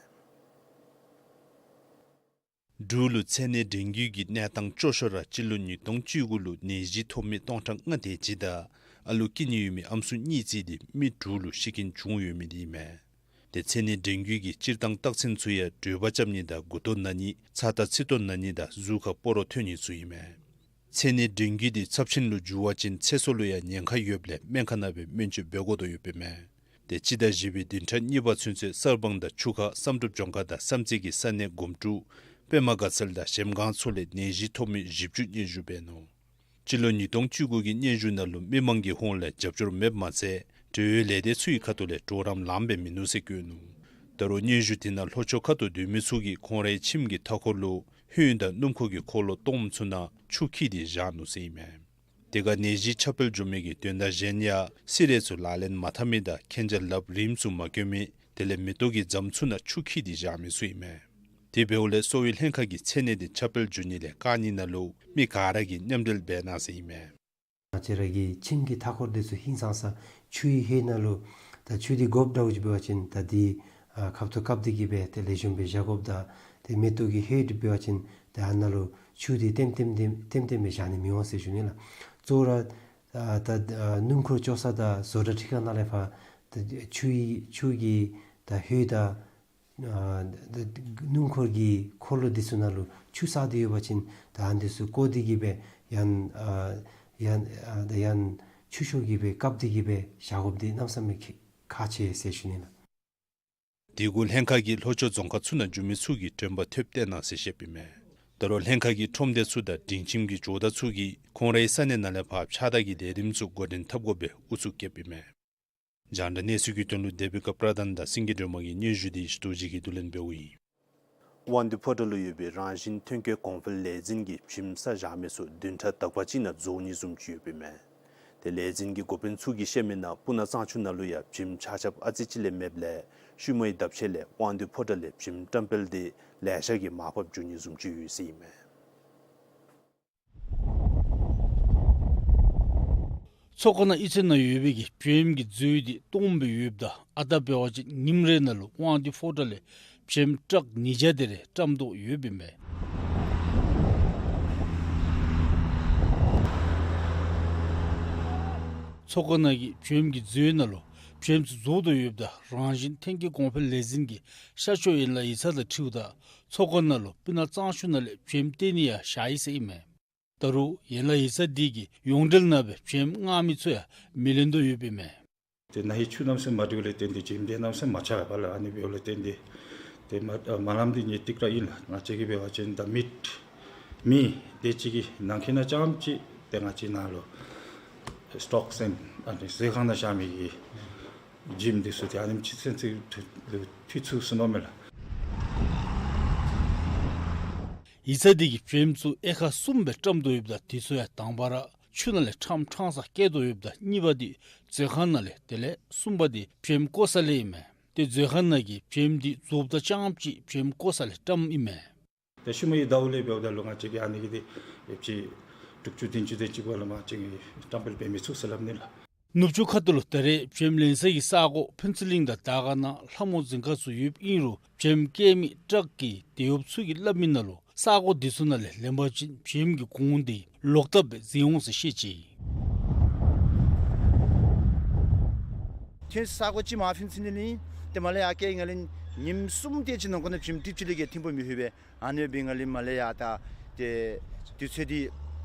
འབྲུག་ལུ་ཚད་ནད་ཌེང་གུ་གི་གནས་སྟངས་སྐྱོ་ཤོས་ར་སྤྱི་ལོ་ཉིས་སྟོང་བཅུ་དགུ་ལུ་ནད་གཞི་ཐོབ་མི་སྟོང་ཕྲག་ལྔ་དེ་ཅིག་དང་ཨ་ལོ་སྐྱེ་ནི་ཡོད་མི་ཨམ་སྲུ་གཉིས་བརྩིས་ཏེ་མི་དྲུག་ལུ་ཤི་རྐྱེན་བྱུང་ཡོད་མི་དེ་ཨིན་མས། ཏེ་ཚད་ནད་ཌེང་གུ་གི་སྤྱིར་བཏང་རྟགས་མཚན་ཚུ་ཡང་དྲོད་འབར་རྐྱབ་ནི་དང་མགུ་ཏོ་ན་ནི་ཚ་དང་ཚིགས་ཏོ་ན་ནི་དང་གཟུགས་ཁར་སྤོ་རོ་ཐོན་ནི་ཚུ་ཨིན་མས། ཚེ་ནད་མགྲོན་འགྱུར་འདི་ཚབས་ཆེན་ལུ་འགྱུར་བ་ཅིན་ཚེ་སྲོག་ལུ་ཡང་ཉེན་ཁ་ཡོདཔ་ལས་སྨན་ཁང་ནང་སྦེ་སྨན་བཅོས་འབད་དགོ་དོ་ཡོདཔ་ཨིན་མས། ཏེ་སྤྱི་ཟླ་བཞི་པའི་བདུན་ཕྲག་གཉིས་པ་ཚུན་ཚོད་གསར་སྤང་དང་ཆུ་ཁ་བསམ་གྲུབ་ལྗོངས་མཁར་དང་བསམ་རྩེ་གི་ས་གནས་སྒོམ་ཕྲུག་པདྨ་དགའ་ཚལ་དང་གཞལམ་སྒང་ཚུ་ལས་ནད་གཞི་ཐོབ་མི་བཞི་བཅུ་སྙན་ཞུ་འབད་ནུག། སྤྱི་ལོ་ཉིས་སྟོང་བཅུ་དགུ་གི་སྙན་ཞུ་ནང་ལུ་མི་མང་གི་ཧོངས་ལས་རྒྱབ་སྐྱོར་མེདཔ་མ་ཚད་འབྲེལ་ཡོད་ལས་སྡེ་ཚུ་གི་ཁ་ཐུག་ལས་གྲོགས་རམ་ལངམ་སྦེ་མིན་ནུག་ཟེར་བཀོད་ནུག། ད་རུང་སྙན་ཞུ་དེ་ནང་ལྷོ་ཕྱོགས་ཁ་ཐུག་སྡོད་མི་ཚུ་གིས་ཁོང་རའི་ཁྱིམ་གྱི་མཐའ་འཁོར་ལུ་ཧོད་དང་སྣུམ་འཁོར་གྱི་འཁོར་ལོ་སྟོངམ་ཚུ་ནང་ཆུ་འཁྱིལ་ཏེ་བཞག་ནུག་ཟེར་ཨིན་མས། དེ་ཁར་ནད་གཞི་ཁྱབ་སྤེལ་འགྱོ་མི་གི་དོན་དག་གཞན་ཡང་སི་རེ་ཚུ་ལག་ལེན་མ་འཐབ་མི་དང་མཁྱེན་རྒྱ་ལགཔ་རིངམ་ཚུ་མ་གྱོན་མི་དེ་ལས་མེ་ཏོག་གི་རྫམ་ཚུ་ནང་ཆུ་འཁྱིལ་ཏེ་བཞག་མི་ཚུ་ཨིན་མས། དེ་འབདཝ་ལས་གསོ་བའི་ལྷན་ཁག་གིས་ཚེ་ནད་དེ་ཁྱབ་སྤེལ་འགྱོ་ནི་ལས་བཀག་ནི་ནང་ལུ་མི་ག་ར་གིས་མཉམ་འབྲེལ་འབད་གནང་ཟེར་ཨིན་མས། ང་བཅས་ར་གི་ཁྱིམ་གྱི་མཐའ་འཁོར་དེ་ཚུ་ཧིང་སངས་ས་ཆུའི་ཧོད་ནང་ལུ་ད་ཆུ་དེ་དགོཔ་འདྲཝ་ཅིག་འབད་བ་ཅིན་ད་དེ་ཨ་ཁབ་ཏུ་བཀབ་སྟེ་གི་སྦེ་དེ་ལེགས་ཤོམ་སྦེ་བཞག་དགོཔ་དང་དེ་མེ་ཏོག་གི་ཧོད་འདི་འབད་བ་ཅིན་ད་ཨ་ནཱ་ལུ་ཆུ་དེ་ལྟེམ་ལྟེམ་ལྟེམ་ལྟེམ་ལྟེམ་སྦེ་བཞག་ནི་མི་འོང་ཟེར་ཞུ་ནི་ལགས། གཙོ་བོ་ར་ཨ་ད་ཨ་སྣུམ་འཁོར་བཅོ་ས་དང་བཟོ་གྲྭ་ཁྲི་ཁང་ནང་ལས་ཕར་ད་ཆུའི་ཆུ་གི་ད་ཧོད་དང་ཨ་ད་སྣུམ་འཁོར་གྱི་འཁོར་ལོ་འདི་ཚུ་ནང་ལུ་ཆུ་བསགས་ཏེ་ཡོད་པ་ཅིན་ད་ཨ་འདི་ཚུ་བཀོ་སྟེ་གི་སྦེ་ཡང་ཨ་ཡང་ཨ་ད་ཡང་ཆུ་ཤོག་གི་སྦེ་བཀབ་སྟེ་གི་སྦེ་བཞག་དགོཔ་འདི་གནམ་མེད་ས་མེད་ཁག་ཆེ་ཟེར་ཞུ་ནི་ལགས། དེ་གུ་ལྷན་ཁག་གིས་ལྷོ་ཕྱོགས་རྫོང་ཁག་ཚུ་ནང་འགྱོ་མི་ཚུ་གིས་དྲན་པ་ཐེབས་བཏོན་གནང་ཟེར་བཤདཔ་ཨིན་མས། ད་རུང་ལྷན་ཁག་གིས་ཁྲོམ་སྡེ་ཚུ་དང་སྒྲིང་ཁྱིམ་གྱི་ཇོ་བདག་ཚུ་གིས་ཁོང་རའི་ས་གནས་ནང་ལས་ཕར་ཕྱགས་བདར་གྱི་ལས་རིམ་ཚུ་འགོ་འདྲེན་འཐབ་དགོ་པའི་ཨུ་ཚུགས་བསྐྱེདཔ་ཨིན་མས། རྒྱང་བསྒྲགས་གནས་ཚུལ་གྱི་དོན་ལུ་དེ་བི་ཀ་པྲ་དཱན་དང་སེང་གེ་སྒྲོལ་མ་གི་སྙན་ཞུ་དེ་ཞི་ཏོ་ཇི་གིས་བསྡུ་ལེན་འབདཝ་ཨིན། དབང་འདུས་ཕོ་བྲང་ལུ་ཡོད་པའི་རང་བཞིན་ཐོན་སྐྱེད་གོང་འཕེལ་ལས་འཛིན་གྱིས་བྱེམ་བསག་བཞག་མི་ཚུ་བདུན་ཕྲག་དག་པ་ཅིག་ནང་རྫོགས་ནི་བཟུམ་ཅིག་ཡོདཔ་ཨིན་མས། ཏེ་ལས་འཛིན་གྱི་འགོ་དཔོན་ཚུ་གིས་བཤད་མི་ནང་སྤུ་ན་གཙང་ཆུ་ནང་ལུ་ཡང་བྱེམ་ཆ་ཁྱབ་ཨ་ཙི་ཅིག་ལས་མེདཔ་ལས་ཤུལ་མའི་ལྡབ་ཆ་ལས་དབང་འདུས་ཕོ་བྲང་ལས་བྱེམ་བཀྲམ་སྤེལ་དེ་ལེ་ཤ་གིས་མར་ཕབ་འགྱོ་ནི་བཟུམ་ཅིག་ཡོད་ཟེར་ཨིན་མས། མཚོ་ཁ་ནང་གཡུས་ཚན་ནང་ཡོད་པའི་གི་བྱེམ་གྱི་མཛོད་འདི་སྟོངམ་སྦེ་ཡོདཔ་ད་ཨ་རྟག་འབད་བ་ཅིན་ཉིནམ་རེ་ནང་ལུ་དབང་འདུས་ཕོ་བྲང་ལས་བྱེམ་ཊཱག་ཉིས་བརྒྱ་དེ་རེ་བཀྲམ་དོ་ཡོདཔ་ཨིན་མས། མཚོ་ཁ་ནང་གི་བྱེམ་གྱི་མཛོད་ནང་ལུ་བྱེམ་ཚུ་བཟོ་དོ་ཡོདཔ་ད་རང་བཞིན་ཐོན་སྐྱེད་གོང་འཕེལ་ལས་འཛིན་གྱི་ཤར་ཕྱོགས་ཡན་ལག་ཡིག་ཚང་དང་འཁྲིལཝ་ད་མཚོ་ཁ་ནང་ལུ་སྤུ་ན་གཙང་ཆུ་ནང་ལས་བྱེམ་བཏོན་ནི་ཡང་བཞག་ཡི་ཟེར་ཨིན་མས། ད་རུང་ཡན་ལག་ཡིག་ཚང་འདི་གིས་ཡོངས་འབྲེལ་ནང་སྦེ་བྱེམ་མངགས་མི་ཚུ་ཡང་མི་ལེན་དོ་ཡོདཔ་ཨིན་མས། ཏེ་ན་ཧིང་ཆུ་གནམ་མེད་ས་མེད་མ་འདྲཝ་ལས་བརྟེན་ཏེ་བྱེམ་དེ་གནམ་མེད་ས་མེད་མ་ཆགཔ་ལགས། ཨ་ནི་འབདཝ་ལས་བརྟེན་ཏེ་ཏེ་མ་ཨ་མ་ལངམ་འདི་ངེའི་ཏིག་ར་ཨིན་ལགས། ང་བཅས་ཀྱིས་འབད་བ་ཅིན་ད་མི་མི་དེ་ཅིག་གི་ནང་འཁོད་ནང་རྐྱངམ་ཅིག་ཏེ་ང་བཅས་ནང་ལུ་སི་ཊོག་ཟེར་ཨ་ནི་མཛོད་ཁང་ནང་བཞག་མི་གི་བྱེམ་འདི་ཚུ་ཏེ་ཨ་ནེམ་ཅིག་ཚུན་ཚོད་ལུ་འཐུས་ཚུགས་སོ་ནུག་མས་ལགས། ཡིག་ཚང་འདི་གིས་བྱེམ་ཚུ་དབྱེ་ཁག་གསུམ་སྦེ་བཀྲམ་དོ་ཡོདཔ་ད་དེ་ཚུ་ཡང་དང་པ་ར་ཆུ་ནང་ལས་ཕྲངམ་ཕྲང་ས་བཀལ་དོ་ཡོདཔ་ད་གཉིས་པ་འདི་མཛོད་ཁང་ནང་ལས་དེ་ལས་གསུམ་པ་འདི་བྱེམ་བཀོ་ས་ལས་ཨིན་མས། ཏེ་མཛོད་ཁང་ནང་གི་བྱེམ་འདི་རྫོགསཔ་ད་རྐྱངམ་ཅིག་བྱེམ་བཀོ་ས་ལས་བཀྲམ་ཨིན་མས། ཏེ་ཤུལ་མའི་ཟླཝ་ལས་འབདཝ་ད་ལུ་ང་བཅས་ཀྱིས་ཨ་ནི་གི་འདི་ཡོདཔ་ཅིག་དྲུག་ཅུ་བདུན་ཅུ་དེ་ཅིག་བར་ལུ་མ་ཅིག་བཀྲམ་སྤེལ་འབད་མི་ཚུགས་ཟེར་སླབ་ནི་ལགས། ནུབ་ཕྱོགས་ཁ་ཐུག་ལུ་ད་རེས་བྱེམ་ལེན་ས་གི་ས་གོ་ཕུན་ཚོགས་གླིང་དང་དར་དཀར་ནང་ལྷ་མོ་རྫིང་ཁ་ཚུ་ཡོདཔ་ཨིན་རུང་བྱེམ་བཀལ་མི་ཊཱག་གི་དེད་གཡོགཔ་ཚུ་གིས་སླབ་མི་ནང་ལུ་ས་གོ་འདི་ཚུ་ནང་ལས་ལེན་པ་ཅིན་བྱེམ་གྱི་གོང་འདི་ལོག་ལྟབ་སྦེ་འཛེགས་འོང་ཟེར་བཤད་ཅི། ཐོན་ས་གོ་ཅིག་མར་ཕུན་ཚོགས་གླིང་ལས་ཨིན། ཏེ་མར་ལས་ཡར་བསྐྱལ་ང་ལས་ཉིནམ་གསུམ་དེ་ཅིག་ནང་འཁོད་ནང་བྱེམ་ཊིབ་ཅིག་ལས་བརྒལ་ཐིམ་ཕུག་མི་ལྷོད་པས། ཨ་ནི་སྦེ་ང་ལས་མར་ལས་ཡར་ད་ཏེ་དུས་ཚོད་འདི་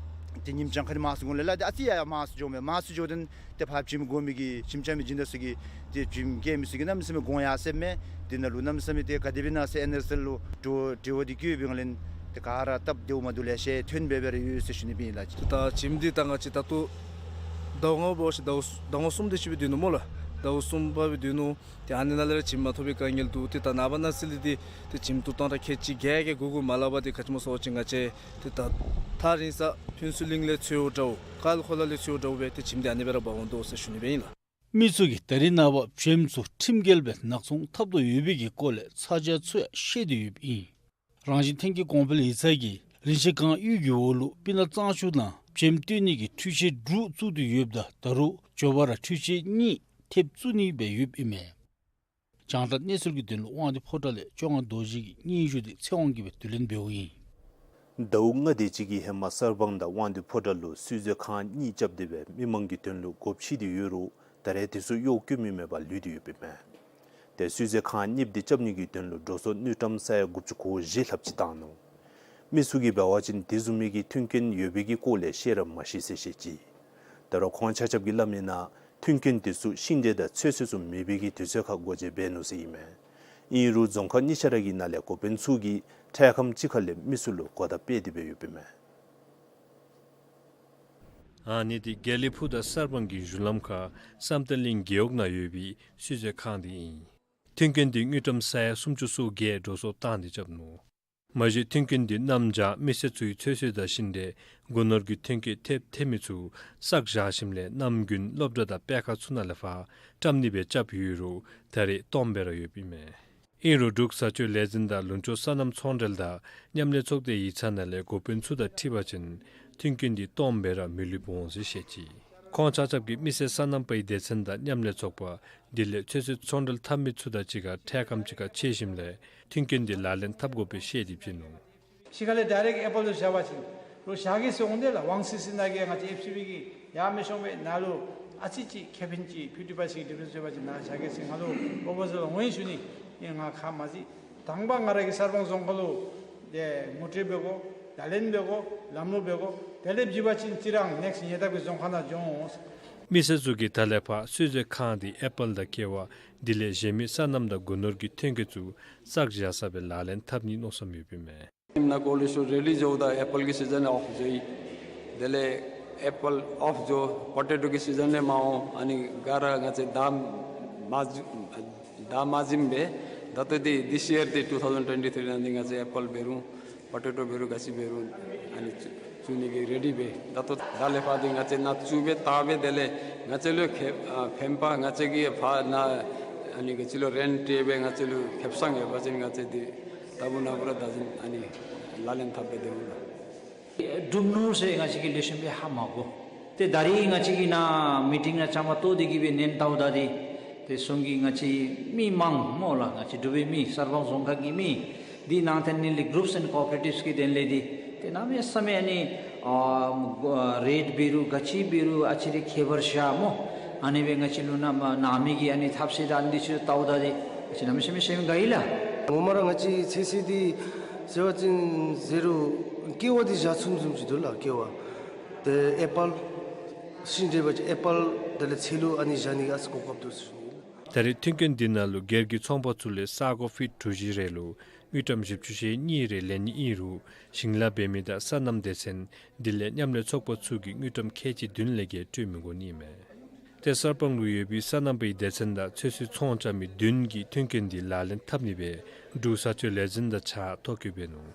ཏེ་ཉིནམ་གྱངས་ཁ་འདི་མང་སུ་འགོར་ལས་ལགས། ཏེ་ཨ་ཙི་ཡར་ཡར་མང་སུ་འགྱོཝ་མས། མང་སུ་འགྱོཝ་ད་ཏེ་ཕར་བྱེམ་བཀོ་མི་གི་བྱེམ་རྐྱབ་མི་སྦྱིན་བདག་ཚུ་གིས་ཏེ་བྱེམ་བཀལ་མི་ཚུ་གིས་གནམ་མེད་ས་མེད་གོང་ཡར་སེང་མས། དེ་ནང་ལུ་གནམ་མེད་ས་མེད་ཏེ་ག་དེ་སྦེ་ཨིན་ན་ཟེར་ཨེན་ཨེས་ཨེལ་ལུ་དྲི་དྲི་བ་འདི་བཀོད་སྦེ་ང་ལས་ཏེ་ག་ར་སྟབས་བདེཝ་མ་བདེཝ་ལེ་ཤ་ཐོན་སྦེ་སྦེ་ར་ཡོད་ཟེར་ཞུ་ནི་སྦེ་ཨིན་ལགས། ད་བྱེམ་འདི་ད་ང་བཅས་ད་ལྟོ་ཟླཝ་ལྔ་པ་འབད་ཞིནམ་ཟླཝ་ཟླཝ་ལྔ་གསུམ་དེ་ཅིག་སྦེ་སྡོད་ནུག་སྨོ་ལགས། ཟླཝ་གསུམ་པ་སྦེ་སྡོད་ནུག། ཏེ་ཨ་ནི་ནང་ལས་ར་བྱེམ་མ་ཐོབ་པའི་དཀའ་ངལ་འདུག། ཏེ་ད་ནངས་པ་གནངས་ཚེ་ལས་འདི་ཏེ་བྱེམ་བཏོག་ཐངས་ར་ཁལ་གཅིག་བརྒྱད་ཀྱིས་འགོར་འགོརཝ་མ་ལྷག་པར་ཏེ་ག་ཅི་སྨོ་ཟེར་བ་ཅིན་ང་བཅས་ཏེ་ད་ཐག་རིང་ས་ཕུན་ཚོགས་གླིང་ལས་འཚོལཝ་འདྲཝ་ཀལ་ཧོ་ལ་ལས་འཚོལཝ་འདྲཝ་སྦེ་ཏེ་བྱེམ་འདི་ཨ་ནི་སྦེ་ར་འབག་འོང་དོ་ཟེར་ཞུ་ནི་སྦེ་ཨིན་ལགས། མི་ཚུ་གིས་ད་རེས་ནངས་པ་བྱེམ་ཚུ་ཁྲིམས་འགལ་སྦེ་ནག་ཚོང་འཐབ་དོ་ཡོད་པའི་གི་སྐོར་ལས་ཚ་གྱང་ཚུ་ཡང་བཤད་དེ་ཡོདཔ་ཨིན། རང་བཞིན་ཐོན་སྐྱེད་གོང་འཕེལ་ཡིག་ཚང་གིས་རིན་ཆེན་སྒང་གཡུས་ཀྱི་འོག་ལུ་སྤུ་ན་གཙང་ཆུ་ནང་བྱེམ་བཏོན་ནི་གི་འཕྲུལ་ཆས་དྲུག་བཙུགས་ཏེ་ཡོདཔ་ད་ད་རུང་མགྱོགས་པ་ར་འཕྲུལ་ཆས་གཉིས་ཐེབས་བཙུགས་ནི་སྦེ་ཡོདཔ་ཨིན་མས། རྒྱང་བསྒྲགས་གནས་ཚུལ་གྱི་དོན་ལུ་དབང་འདུས་ཕོ་བྲང་ལས་བཅོ་ལྔ་རྡོ་རྗེ་གི་སྙན་ཞུ་འདི་ཚེ་དབང་གིས་སྦེ་བསྡུ་ལེན་འབདཝ་ཨིན། ཟླཝ་ལྔ་དེ་ཅིག་གི་ཧེ་མ་གསར་སྤང་དང་དབང་འདུས་ཕོ་བྲང་ལུ་བསིལ་མཛོད་ཁང་གཉིས་རྐྱབ་སྟེ་སྦེ་མི་མང་གི་དོན་ལུ་སྒོ་ཕྱེ་སྟེ་ཡོད་རུང་ད་རེས་དེ་ཚུ་གཡོག་བཀོལ་མི་མེད་པར་ལུས་ཏེ་ཡོདཔ་ཨིན་མས། ཏེ་བསིལ་མཛོད་ཁང་གཉིསཔ་དེ་རྐྱབ་ནི་གི་དོན་ལུ་འགྲོ་སོང་དངུལ་ཀྲམ་ས་ཡ་དགུ་བཅུ་གོ་བཞི་ལྷགཔ་ཅིག་བཏང་ནུག། མི་ཚུ་གིས་འབད་བ་ཅིན་དེ་བཟུམ་མའི་གི་མཐུན་རྐྱེན་ཡོད་པའི་གི་སྐོར་ལས་ཤེས་ར་མ་ཤེས་ཟེར་བཤད་ཅི། ད་རུང་ཁོང་ཆ་ཁྱབ་ཀྱིས་སླབ་མི་ནང་མཐུན་རྐྱེན་དེ་ཚུ་ཤིང་འབྲས་དང་ཚོད་བསྲེ་ཚུ་མེད་པའི་གི་དུས་ཚོད་ཁར་སྒོ་འབྱེད་འབད་ནུག་ཟེར་ཨིན་མས། ཨིན་རུང་རྫོང་ཁག་གཉིས་ཆ་ར་གི་ནང་ལས་འགོ་དཔོན་ཚུ་གིས་འཕྲལ་ཁམས་ཅིག་ཁར་ལས་མི་ཚུ་ལུ་གོ་བརྡ་སྤེལ་ཏེ་སྦེ་ཡོདཔ་ཨིན་མས། ཨ་ནི་འདི་དགེ་ལེགས་ཕུ་དང་གསར་སྤང་གི་གཞུང་ལམ་ཁར་བསམ་གཏན་གླིང་རྒེད་འོག་ནང་ཡོད་པའི་བསིལ་མཛོད་ཁང་འདི་ཨིན། མཐུན་རྐྱེན་འདི་དངུལ་ཀྲམ་ས་ཡ་སུམ་ཅུ་སོ་བརྒྱད་འགྲོ་སོང་བཏང་སྟེ་རྐྱབ་ནུག། མ་གཞི་མཐུན་རྐྱེན་འདི་གནམ་བྱཱར་མི་སེར་ཚུའི་ཚོད་བསྲེ་དང་ཤིང་འབྲས་སྒོ་ནོར་གྱི་ཐོན་སྐྱེད་ཐེབས་ཐེབས་མི་ཚུ་བསགས་བཞག་ཞིནམ་ལས་གནམ་དགུན་སློབ་གྲྭ་དང་སྤེལ་ཁང་ཚུ་ནང་ལས་ཕར་བཀྲམ་ནི་སྦེ་རྐྱབ་ཡོད་རུང་ད་རེས་སྟོངམ་སྦེ་ར་ཡོདཔ་ཨིན་མས། ཨིན་རུང་འབྲུག་བཟའ་སྤྱོད་ལས་འཛིན་དང་ལུང་ཕྱོགས་སོ་ནམ་ཚོང་འབྲེལ་དང་མཉམ་ལས་ཚོགས་སྡེའི་ཡིག་ཚང་ནང་ལས་འགོ་དཔོན་ཚུ་དང་འཁྲིལ་བ་ཅིན་མཐུན་རྐྱེན་འདི་སྟོངམ་སྦེ་ར་མི་ལུས་འོང་ཟེར་བཤད་ཅི། ཁོང་ཆ་ཁྱབ་ཀྱིས་མི་སེར་སོ་ནམ་པའི་སྡེ་ཚན་དང་མཉམ་ལས་ཚོགས་པ་དེ་ལས་ཚོད་བསྲེ་ཚོང་འབྲེལ་འཐབ་མི་ཚུ་དང་གཅིག་ཁར་འཕྲལ་ཁམས་ཅིག་ཁར་ཕྱད་ཞིནམ་ལས་མཐུན་རྐྱེན་འདི་ལག་ལེན་འཐབ་དགོ་པའི་བཤད་དེ་བྱིན་ནུག། ཕྱི་ཁ་ལས་ཌའི་རེཀཊ་ཨེ་པཱལ་ལུ་བཞག་པ་ཅིན་ལོ་བཞག་གེ་ཟེར་འོང་དེས་ལགས། ཝང་སི་སི་ནང་གི་ང་བཅས་ཨེཕ་སི་བི་གི་ཡང་མི་ཤོང་པས། ནཱ་ལུ་ཨ་ཙི་ཅིག་ཁེ་ཕན་ཅིག་ཕིཕ་ཊི་པར་སེནཊ་ཌིཕ་རེནསི་ཡོད་པ་ཅིན་ནཱ་བཞག་གེ་ཟེར་ང་ལུ་པོ་པོ་ཟལ་འོང་ཡི་ཞུ་ནི། ཨིན་ང་ཁ་མ་ཅིག་དང་པ་ང་ར་གིས་གསར་སྤང་རྫོང་ཁག་ལུ་ཏེ་ངོ་སྤྲོད་འབད་དགོ། ལག་ལེན་འབད་དགོ། ལམ་ལུགས་འབད་དགོ། དེ་ལས་བརྒྱུད་པ་ཅིན་རྩི་རང་ནེཀསཊ་ཉེ་འདབས་ཀྱི་རྫོང་ཁག་ནང་འགྱོ་འོང་། མི་སེར་ཚུ་གིས་ད་ལས་ཕར་བསིལ་མཛོད་ཁང་འདི་ཨེ་པཱལ་དང་ཀེ་བ་དེ་ལས་གཞན་མི་སོ་ནམ་དང་སྒོ་ནོར་གྱི་ཐོན་སྐྱེད་ཚུ་བསགས་བཞག་ས་སྦེ་ལག་ལེན་འཐབ་ནིའི་མནོ་བསམ་ཡོདཔ་ཨིན་མས། ན་ཀོ་ལི་ཤུ་རེ་ལི་འགྱོཝ་ད་ཨེ་པཱལ་གྱི་སི་ཛན་ཨོཕ་འགྱོ་ཡི། དེ་ལས་ཨེ་པཱལ་ཨོཕ་འགྱོ་པོ་ཊེ་ཊོ་གི་སི་ཛན་ལས་མ་འོང་། ཨ་ནི་ག་ར་ང་བཅས་ད་མ་བཟུམ་ད་མ་བཟུམ་སྦེ་ད་ལྟོ་འདི་ཐིས་ཡར་འདི་ཊུ་ཐའུ་ཛེནཌ་ཊོན་ཊི་ཐིརི་ནང་འདི་ང་བཅས་ཨེ་པཱལ་འབད་རུང་པོ་ཊེ་ཊོ་འབད་རུང་ག་ཅི་འབད་རུང་ཨ་ནི་བཙུགས་ནི་གི་རེ་ཌི་སྦེ། ད་ལྟོ་ད་ལས་ཕར་འདི་ང་བཅས་ནཱ་བཙུགས་སྦེ་བཏབ་སྦེ་དེ་ལས་ང་བཅས་ལུ་ཁེ་ཨ་ཕན་པ་ང་བཅས་ཀྱིས་ཕར་ནཱ་ཨ་ནི་ག་ཅི་ལོ་རེནཊ་སྤྲོད་སྦེ་ང་བཅས་ལུ་ཁེ་སང་ཡོད་པ་ཅིན་ང་བཅས་འདི་ད་བུ་ན་བུ་ར་ད་ཅིན་ཨ་ནི་ལག་ལེན་འཐབ་སྦེ་སྡོད་འོང་ལགས། སྒྲུབ་ནུག་ཟེར་ང་བཅས་ཀྱིས་ལེགས་ཤོམ་སྦེ་ཧ་མ་གོ། ཏེ་ད་རིས་ང་བཅས་ཀྱིས་ནཱ་མི་ཊིང་ནང་བཅའ་མར་གཏོགས་ཏེ་གིས་སྦེ་ཉན་བལྟཝ་ད་འདི་ཏེ་གསུང་གི་ང་བཅས་མི་མང་སྨོ་ལགས། ང་བཅས་འབྲུག་པའི་མི་གསར་སྤང་རྫོང་ཁག་གི་མི་འདི་ནང་ཐོན་ནི་ལས་གུ་རུཔས་ཨེནཌ་ཀོ་ཨོ་པ་རེ་ཊིབས་ཀྱི་དོན་ལས་འདི་ཏེ་གནམ་མེད་ས་མེད་ཨ་ནི་ཨ་རེཊ་འབད་རུང་ག་ཅི་འབད་རུང་ཨ་ཙི་རེ་ཁྱད་པར་བཞག་སྨོ། ཨ་ནི་སྦེ་ང་བཅས་ལུ་ནཱ་མ་ནང་མི་གི་ཨ་ནི་ཐབས་ཤེས་དང་ཨ་ནི་འདི་ཚུ་བལྟཝ་ད་འདི་ང་བཅས་གནམ་མེད་ས་མེད་སེམས་དགའ་ཡི་ལགས། ངོ་མ་ར་ང་བཅས་ཚོད་བསྲེ་འདི་ཟེར་བ་ཅིན་ཟེར་རུང་ཀེ་བ་འདི་བཞག་ཚུགས་ཚུགསཔ་ཅིག་འདུག་ལགས། ཀེ་བ་ཏེ་ཨེ་པཱལ་ཤིང་འབྲས་འབད་བ་ཅིན་ཨེ་པཱལ་དེ་ལས་ཚལ་ལུ་ཨ་ནི་བཞག་ནི་གི་ཨ་ཙི་གོ་སྐབས་འདུག་ཟེར་ཞུ་ནི་ལགས། ད་རེས་མཐུན་རྐྱེན་འདི་ནང་ལུ་སྒེར་གྱི་ཚོང་པ་ཚུ་ལས་ས་སྒོ་ཕིཊ་གྲུ་བཞི་རེ་ལུ་དངུལ་ཀྲམ་བཞི་བཅུ་ཞེ་གཉིས་རེ་ལེན་ནི་ཨིན་རུང་ཞིང་ལཱ་འབད་མི་དང་སོ་ནམ་སྡེ་ཚན་དེ་ལས་མཉམ་ལས་ཚོགས་པ་ཚུ་གིས་དངུལ་ཀྲམ་ཁལ་གཅིག་བདུན་ལས་བརྒལ་སྤྲོད་མི་དགོ་ནི་མས། ཏེ་གསར་སྤང་ལུ་ཡོད་པའི་སོ་ནམ་པའི་སྡེ་ཚན་དང་ཚོད་བསྲེ་ཚོང་རྐྱབ་མི་བདུན་གྱིས་མཐུན་རྐྱེན་འདི་ལག་ལེན་འཐབ་ནི་སྦེ་འབྲུག་བཟའ་སྤྱོད་ལས་འཛིན་དང་གཅིག་ཁར་ཐོ་བཀོད་འབད་ནུག།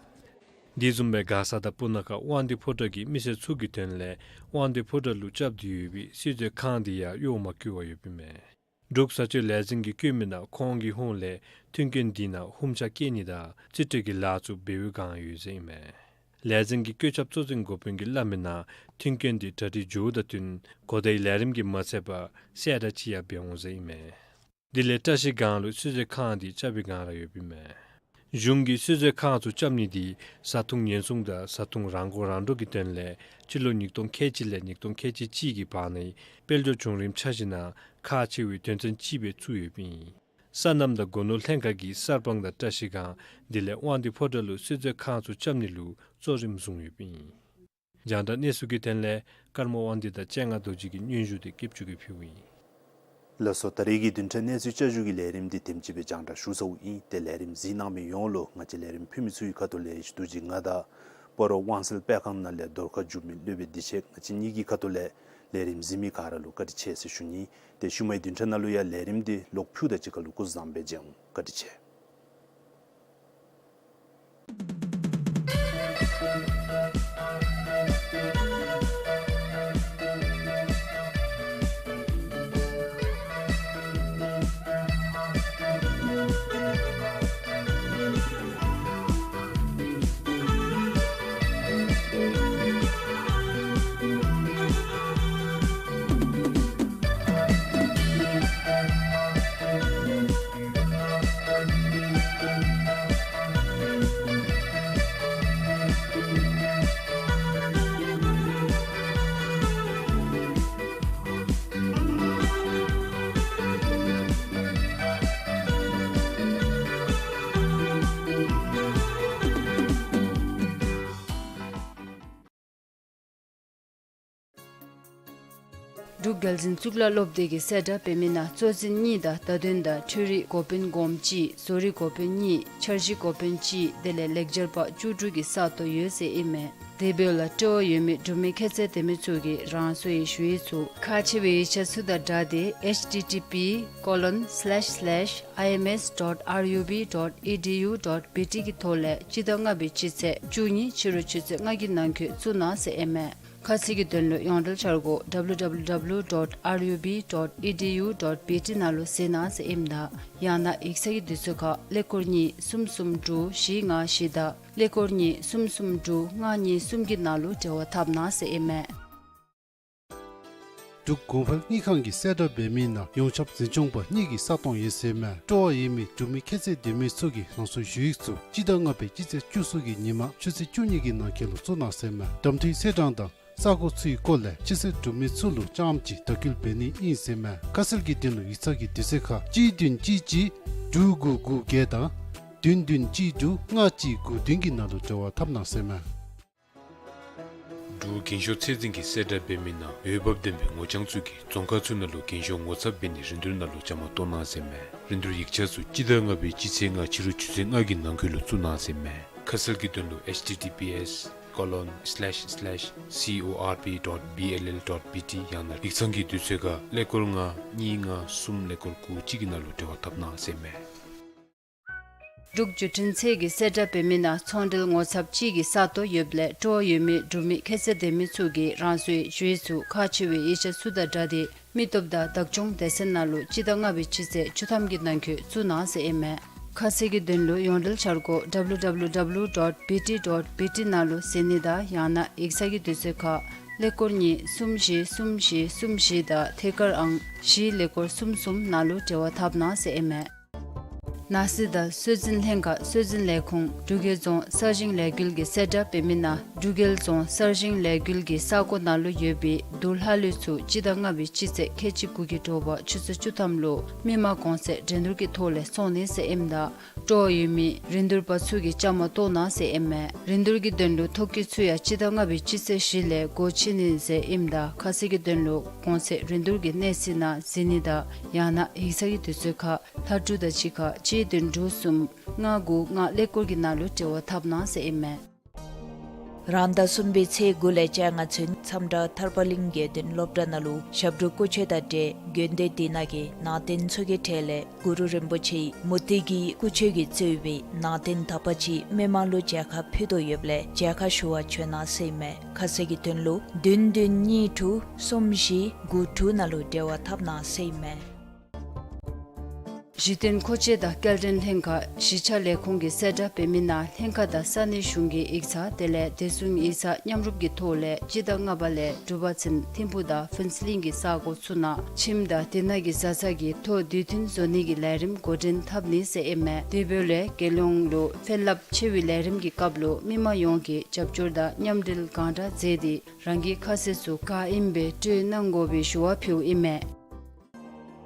དེ་བཟུམ་སྦེ་མགར་ས་དང་སྤུ་ན་ཁ་དབང་འདུས་ཕོ་བྲང་གི་མི་སེར་ཚུ་གི་དོན་ལས་དབང་འདུས་ཕོ་བྲང་ལུ་རྐྱབ་སྟེ་ཡོད་པའི་བསིལ་མཛོད་ཁང་འདི་ཡང་གཡོག་མ་བཀོལ་བར་ཡོདཔ་ཨིན་མས། འབྲུག་བཟའ་སྤྱོད་ལས་འཛིན་གྱིས་བཀོད་མི་ནང་ཁོང་གི་ཧོངས་ལས་མཐུན་རྐྱེན་འདི་ནང་ཧུམ་ཆ་བཀལ་ནི་དང་རྩིས་སྤྲོད་ཀྱི་ལཱ་ཚུ་འབད་བའི་བསྒང་ཡོད་ཟེར་ཨིན་མས། ལས་འཛིན་གྱི་བཀོད་ཁྱབ་གཙོ་འཛིན་འགོ་དཔོན་གྱིས་སླབ་མི་ནང་མཐུན་རྐྱེན་འདི་གྲ་སྒྲིག་འགྱོཝ་དང་བསྟུན་གོ་བརྡའི་ལས་རིམ་གྱིས་མ་ཚད་པར་གསལ་བསྒྲགས་ཅིག་ཡང་འབད་འོང་ཟེར་ཨིན་མས། དེ་ལས་བཀྲ་ཤིས་སྒང་ལུ་བསིལ་མཛོད་ཁང་འདི་རྐྱབ་པའི་བསྒང་ར་ཡོདཔ་ཨིན་མས། གཞུང་གིས་བསིལ་མཛོད་ཁང་ཚུ་རྐྱབ་ནི་འདི་བཟའ་འཐུང་ཉེན་སྲུང་དང་བཟའ་འཐུང་རང་མགོ་རང་འདྲོངས་ཀྱི་དོན་ལས་སྤྱི་ལོ་ཉིས་སྟོང་ཁལ་གཅིག་ལས་ཉིས་སྟོང་ཁལ་གཅིག་གཅིག་གི་བར་ནའི་དཔལ་འབྱོར་བྱུང་རིམ་ཆ་བཞག་ན་ཁག་ཆེ་བའི་དོན་ཚན་ཅིག་སྦེ་བཙུགས་ཡོདཔ་ཨིན། སོ་ནམ་དང་སྒོ་ནོར་ལྷན་ཁག་གིས་གསར་སྤང་དང་བཀྲ་ཤིས་སྒང་དེ་ལས་དབང་འདུས་ཕོ་བྲང་ལུ་བསིལ་མཛོད་ཁང་ཚུ་རྐྱབ་ནི་ལུ་གཙོ་རིམ་བཟུང་ཡོདཔ་ཨིན། རྒྱང་བསྒྲགས་གནས་ཚུལ་གྱི་དོན་ལས་ཀརྨ་དབང་འདུས་དང་སྤྱན་སྔ་རྡོ་རྗེ་གིས་སྙན་ཞུ་འདི་སྐྱབས་བཅོལ་གྱིས་ཕུལཝ་ཨིན། ལགས་སོ། ད་རེས་ཀྱི་བདུན་ཕྲག་གནས་ཚུལ་བསྐྱར་ཞུ་གི་ལས་རིམ་འདི་དེམ་ཅིག་སྦེ་རྒྱང་བསྒྲགས་ཞུ་ཚརཝ་ཨིན། ཏེ་ལས་རིམ་གཟིགས་གནང་མི་ཡོངས་ལུ་ང་བཅས་ལས་རིམ་ཕུལ་མི་ཚུ་གི་ཁ་ཐུག་ལས་ཡེ་ཤེས་རྡོ་རྗེ་ང་དང་སྤ་རོ་དབང་གསལ་སྤེལ་ཁང་ནང་ལས་རྫོང་ཁ་བསྒྱུར་མི་སློབ་དཔོན་བདེ་ཆེན་ང་བཅས་གཉིས་ཀྱི་ཁ་ཐུག་ལས་ལས་རིམ་གཟིགས་མི་ག་ར་ལུ་བཀའ་དྲིན་ཆེ་ཟེར་ཞུ་ནི། ཏེ་ཤུལ་མའི་བདུན་ཕྲག་ནང་ལུ་ཡང་ལས་རིམ་འདི་ལོག་ཕུལཝ་ད་གཅིག་ཁར་ལུ་སྐུ་བཟང་སྦེ་མཇལ་འོང་། བཀའ་དྲིན་ཆེ། འབྲུག་རྒྱལ་འཛིན་གཙུག་ལག་སློབ་སྡེ་གི་གསལ་བསྒྲགས་འབད་མི་ནང་གཙོ་འཛིན་གཉིས་དང་བརྡ་དོན་དང་འཕྲུལ་རིག་འགོ་དཔོན་འགོ་དཔོན་གཅིག་བཟོ་རིག་འགོ་དཔོན་གཉིས་འཆར་གཞི་འགོ་དཔོན་གཅིག་དེ་ལས་ལེགས་སྦྱར་པ་བཅུ་དྲུག་གི་ས་སྟོང་ཡོད་ཟེར་ཨིན་མས། དེ་འབདཝ་ལས་སྤྲོ་བ་ཡོད་མི་འབྲུག་མི་ཁྱད་ཚད་ལྡན་མི་ཚུ་གིས་རང་སོའི་ཞུ་ཡིག་ཚུ་ཁག་ཆེ་བའི་ཡིག་ཆ་ཚུ་དང་སྦྲགས་ཏེ་H T T P colon slash slash I M S dot R U B dot E D U dot B T གི་ཐོག་ལས་སྤྱི་ཟླ་ལྔ་པའི་སྤྱི་ཚེས་བཅུ་གཉིས་ཕྱི་རུ་ཆུ་ཚོད་ལྔ་གི་ནང་འཁོད་བཙུགས་གནང་ཟེར་ཨིན་མས། ཁ་གསལ་གྱི་དོན་ལུ་ཡོངས་འབྲེལ་འཆར་སྒོ་W W W dot R U B dot E D U dot B T ནང་ལུ་གཟིགས་གནང་ཟེར་ཨིནམ་ད་ཡང་ན་ཡིག་ཚང་གི་དུས་ཚོད་ཁར་ཀླད་ཀོར་གཉིས་གསུམ་གསུམ་དྲུག་བཞི་ལྔ་བཞི་དང་ཀླད་ཀོར་གཉིས་གསུམ་གསུམ་དྲུག་ལྔ་གཉིས་གསུམ་གྱི་ནང་ལུ་འབྲེལ་བ་འཐབ་གནང་ཟེར་ཨིན་མས། འབྲུག་གོང་འཕེལ་དངུལ་ཁང་གི་གསལ་བསྒྲགས་འབད་མི་ནང་ཡོངས་ཁྱབ་འཛིན་སྐྱོང་པ་གཉིས་ཀྱི་ས་སྟོང་ཡོད་ཟེར་མས། སྤྲོ་བ་ཡོད་མི་འབྲུག་མི་ཁྱད་ཚད་ལྡན་མི་ཚུ་གིས་རང་སོའི་ཞུ་ཡིག་ཚུ་སྤྱི་ཟླ་ལྔ་པའི་སྤྱི་ཚེས་བཅུ་གསུམ་གྱི་ཉིན་མ་ཆུ་ཚོད་བཅུ་གཉིས་ཀྱི་ནང་འཁོད་ལུ་བཙུགས་གནང་ཟེར་མས། གདམ་འཐུའི་ཚེས་གྲངས་དང་ས་གོ་ཚུའི་སྐོར་ལས་སྤྱི་ཚེས་འབྲུག་མི་ཚུ་ལུ་རྐྱངམ་གཅིག་བརྡ་བསྐུལ་འབད་ནི་ཨིན་ཟེར་མས། ཁ་གསལ་གྱི་དོན་ལུ་ཡིག་ཚང་གི་དུས་ཚོད་ཁར་གཅིག་བདུན་གཅིག་གཅིག་དྲུག་དགུ་དགུ་བརྒྱད་དང་བདུན་བདུན་གཅིག་དྲུག་ལྔ་གཅིག་དགུ་བདུན་གྱི་ནང་ལུ་འབྲེལ་བ་འཐབ་གནང་ཟེར་མས། འབྲུག་རྒྱན་ཤོག་ཚད་འཛིན་གྱི་གསལ་བསྒྲགས་འབད་མི་ནང་འོས་འབབ་ལྡན་པའི་ངོ་རྐྱང་ཚུ་གིས་རྫོང་ཁག་ཚུ་ནང་ལུ་རྒྱན་ཤོག་ངོ་ཚབ་འབད་ནི་རིན་བསྡུར་ནང་ལུ་བཅའ་མར་གཏོགས་གནང་ཟེར་མས། རིན་བསྡུར་ཡིག་ཆ་ཚུ་སྤྱི་ཟླ་ལྔ་པའི་སྤྱི་ཚེས་ལྔ་ཕྱི་རུ་ཆུ་ཚོད་ལྔ་གི་ནང་འཁོད་ལུ་བཙུགས་གནང་ཟེར་མས། ཁ་གསལ་གྱི་དོན་ལུ་H T T P S colon slash slash C O R P dot B L L dot B T ཡང་ན་ཡིག་ཚང་གི་དུས་ཚོད་ཁར་ཀླད་ཀོར་ལྔ་གཉིས་ལྔ་གསུམ་ཀླད་ཀོར་དགུ་གཅིག་གི་ནང་ལུ་འབྲེལ་བ་འཐབ་གནང་ཟེར་མས། འབྲུག་བརྒྱུད་འཕྲིན་ཚད་ཀྱི་གསལ་བསྒྲགས་འབད་མི་ནང་ཚོང་འབྲེལ་ངོ་ཚབ་གཅིག་གི་ས་སྟོང་ཡོདཔ་ལས་སྤྲོ་བ་ཡོད་མི་འབྲུག་མི་ཁྱད་ཚད་ལྡན་མི་ཚུ་གིས་རང་སོའི་ཞུ་ཡིག་ཚུ་ཁག་ཆེ་བའི་ཡིག་ཆ་ཚུ་དང་སྦྲགས་ཏེ་མི་སྟོབས་དང་བདག་སྐྱོང་སྡེ་ཚན་ནང་ལུ་སྤྱི་ཟླ་ལྔ་པའི་སྤྱི་ཚེས་བཅུ་ཐམ་གྱི་ནང་འཁོད་བཙུགས་གནང་ཟེར་ཨིན་མས། ཁ་གསལ་གྱི་དོན་ལུ་ཡོངས་འབྲེལ་འཆར་སྒོ་W W W dot B T dot B T ནང་ལུ་གཟིགས་ནི་དང་ཡང་ན་ཡིག་ཚང་གི་དུས་ཚོད་ཁར་ཀླད་ཀོར་གཉིས་གསུམ་བཞི་གསུམ་བཞི་གསུམ་བཞི་དང་ཐད་ཀར་ཨང་བཞི་ཀླད་ཀོར་གསུམ་གསུམ་ནང་ལུ་འབྲེལ་བ་འཐབ་གནང་ཟེར་ཨིན་མས། ནང་སྲིད་དང་སྲོལ་འཛིན་ལྷན་ཁག་སྲོལ་འཛིན་ལས་ཁུངས་འབྲུག་རྒྱལ་རྫོང་གསར་བཞེངས་ལས་འགུལ་གྱི་གསལ་བསྒྲགས་འབད་མི་ནང་འབྲུག་རྒྱལ་རྫོང་གསར་བཞེངས་ལས་འགུལ་གྱི་ས་གོ་ནང་ལུ་ཡོད་པའི་དུར་ལྷ་གླུད་ཚུ་སྤྱི་ཟླ་ལྔ་པའི་སྤྱི་ཚེས་ཁལ་གཅིག་དགུ་གི་དྲོ་པ་ཆུ་ཚོད་བཅུ་ཐམ་ལུ་མི་མང་གོང་ཚད་འགྲན་བསྡུར་གྱི་ཐོག་ལས་སོང་ནི་ཟེར་ཨིནམ་ད་སྤྲོ་བ་ཡོད་མི་རིན་བསྡུར་པ་ཚུ་གིས་བཅའ་མར་གཏོགས་གནང་ཟེར་ཨིན་མས། རིན་བསྡུར་གྱི་དོན་ལུ་ཐོ་བཀོད་ཚུ་ཡང་སྤྱི་ཟླ་ལྔ་པའི་སྤྱི་ཚེས་བཞི་ལས་སྒོ་ཕྱེ་ནི་ཟེར་ཨིནམ་ད་ཁ་གསལ་གྱི་དོན་ལུ་གོང་ཚད་རིན་བསྡུར་གྱི་གནས་ཚུལ་ནང་གཟིགས་ནི་དང་ཡང་ན་ཡིག་ཚང་གི་དུས་ཚོད་ཁར་ལྷ་འབྲུག་དང་གཅིག་ཁར་གཅིག་བདུན་དྲུག་གསུམ་ལྔ་དགུ་ལྔ་ཀླད་ཀོར་གྱི་ནང་ལུ་འབྲེལ་བ་འཐབ་གནང་ཟེར་ཨིན་མས། རང་ཟླ་གསུམ་པའི་ཚེས་དགུ་ལས་བཅོ་ལྔ་ཚུན་མཚམས་བྲག་ཐར་པ་གླིང་དགེ་འདུན་སློབ་གྲྭ་ནང་ལུ་ཞབས་དྲུང་སྐུ་མཆོད་དང་འབྲེལ་དགོན་སྡེ་དེ་ནང་གི་ནང་རྟེན་ཚུ་གི་གྲས་ལས་གུ་རུ་རིན་པོ་ཆེའི་མུ་ཏིག་གི་སྐུ་མཆོད་ཀྱིས་གཙོས་པའི་ནང་རྟེན་དག་པ་ཅིག་མི་མང་ལུ་མཇལ་ཁ་ཕུལ་དོ་ཡོདཔ་ལས་མཇལ་ཁ་ཞུ་བར་བྱོན་གནང་ཟེར་ཨིན་མས། ཁ་གསལ་གྱི་དོན་ལུ་བདུན་བདུན་གཉིས་དྲུག་གསུམ་བཞི་དགུ་དྲུག་ནང་ལུ་འབྲེལ་བ་འཐབ་གནང་ཟེར་ཨིན་མས། གཞི་རྟེན་མཁོ་ཆས་དང་སྐྱེལ་འདྲེན་ལྷན་ཁག་གཞིས་ཆགས་ལས་ཁུངས་ཀྱི་གསལ་བསྒྲགས་འབད་མི་ནང་ལྷན་ཁག་དང་ས་གནས་གཞུང་གི་ཡིག་ཚང་དེ་ལས་བདེ་སྲུང་ཡིག་ཚང་མཉམ་རུབ་ཀྱི་ཐོག་ལས་སྤྱི་ཟླ་ལྔ་པ་ལས་དྲུག་པ་ཚུན་ཐིམ་ཕུག་དང་ཕུན་ཚོགས་གླིང་གི་ས་གོ་ཚུ་ནང་ཁྱིམ་དང་དེ་ནང་གི་བཟའ་ཚང་གི་ཐོག་དུས་མཐུན་བཟོ་ནི་གི་ལས་རིམ་འགོ་འདྲེན་འཐབ་ནི་ཟེར་ཨིན་མས། དེ་འབདཝ་ལས་རྒྱལ་ཡོངས་ལུ་ཕན་རླབས་ཆེ་བའི་ལས་རིམ་གྱི་སྐབས་ལུ་མི་མང་ཡོངས་ཀྱིས་རྒྱབ་སྐྱོར་དང་མཉམ་འབྲེལ་གང་དྲག་མཛད་དེ་རང་གི་ཁ་ཟས་ཚུ་ག་ཨིནམ་སྦེ་སྤྲོད་གནང་དགོ་པའི་ཞུ་བ་ཕུལཝ་ཨིན་མས།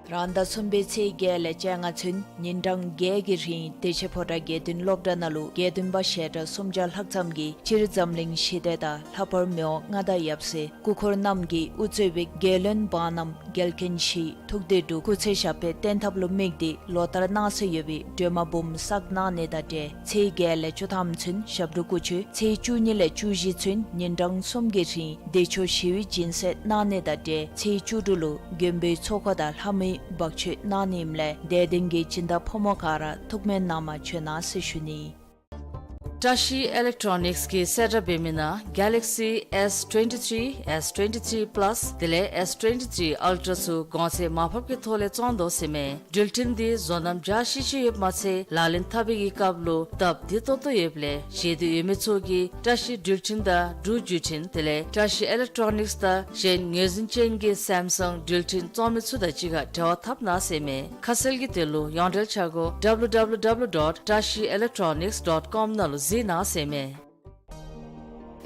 རང་ཟླ་གསུམ་པའི་ཚེས་བརྒྱད་ལས་བཅོ་ལྔ་ཚུན་ཉིན་གྲངས་བརྒྱད་ཀྱི་རིང་བདེ་ཆེན་ཕོ་བྲང་དགེ་འདུན་སློབ་གྲྭ་ནང་ལུ་དགེ་འདུན་པ་ཞལ་གྲངས་སུམ་བརྒྱ་ལྷག་ཙམ་གྱིས་སྤྱིར་འཛམ་གླིང་ཞི་བདེ་དང་ལྷག་པར་མི་དབང་མངའ་བདག་ཡབ་སྲས་སྐུ་འཁོར་རྣམས་ཀྱིས་དབུ་གཙོས་པའི་རྒྱལ་བློན་འབངས་རྣམས་རྒྱལ་མཁན་ཞི་ཐུགས་བདེ་འབྲུག་སྐུ་ཚེ་ཞབས་པད་བརྟན་ཐབས་ལུ་དམིགས་ཏེ་ལོ་ལྟར་གནང་སྲོལ་ཡོད་པའི་སྒྲོལ་མ་འབུམ་བསགས་གནང་ནི་དང་འབྲེལ་ཚེས་བརྒྱད་ལས་བཅུ་ཐམ་ཚུན་ཞབས་དྲུང་སྐུ་མཆོད་ཚེས་བཅུ་གཉིས་ལས་བཅུ་བཞི་ཚུན་ཉིན་གྲངས་གསུམ་གྱི་རིང་བདེ་མཆོག་ཞི་བའི་སྦྱིན་སྲེག་གནང་ནི་དང་འབྲེལ་ཚེས་བཅུ་དྲུག་ལུ་མགོན་པོའི་ཚོགས་འཁོར་དང་ལྷ་མོའི་འབག་མཆོད་གནང་ནི་ཨིནམ་ལས་དད་ལྡན་གྱི་སྦྱིན་བདག་ཕོ་མོ་ག་ར་ཐུགས་སྨོན་གནང་བར་བྱོན་གནང་ཟེར་ཞུ་ནི། བཀྲ་ཤིས་ཨི་ལེག་ཊོ་ནིཀསི་གི་གསལ་བསྒྲགས་འབད་མི་ནང་Galaxy S twenty-three, S twenty-three Plus དེ་ལས་S twenty-three Ultra ཚུ་གོང་ཚད་མར་ཕབ་ཀྱི་ཐོག་ལས་བཙོང་དོ་ཟེར་མས། འགྲུལ་འཕྲིན་འདི་བཟོ་རྣམ་འཇའ་ཤིས་ཤིག་ཡོདཔ་མ་ཚད་ལག་ལེན་འཐབ་པའི་སྐབས་ལུ་སྟབས་བདེ་ཏོག་ཏོ་ཡོདཔ་ལས་ཞེ་འདོད་ཡོད་མི་ཚུ་གིས་བཀྲ་ཤིས་འགྲུལ་འཕྲིན་དང་འབྲུག་བརྒྱུད་འཕྲིན་དེ་ལས་བཀྲ་ཤིས་ཨི་ལེག་ཊོ་ནིཀསི་དང་གཞན་ངོས་འཛིན་ཅན་གྱི་སེམ་སང་འགྲུལ་འཕྲིན་བཙོང་མི་ཚུ་དང་གཅིག་ཁར་འབྲེལ་བ་འཐབ་གནང་ཟེར་མས། ཁ་གསལ་གྱི་དོན་ལུ་ཡོངས་འབྲེལ་འཆར་སྒོ་W W W dot trashielectronics dot com ནང་ལུ་གཟིགས་གནང་ཟེར་མས།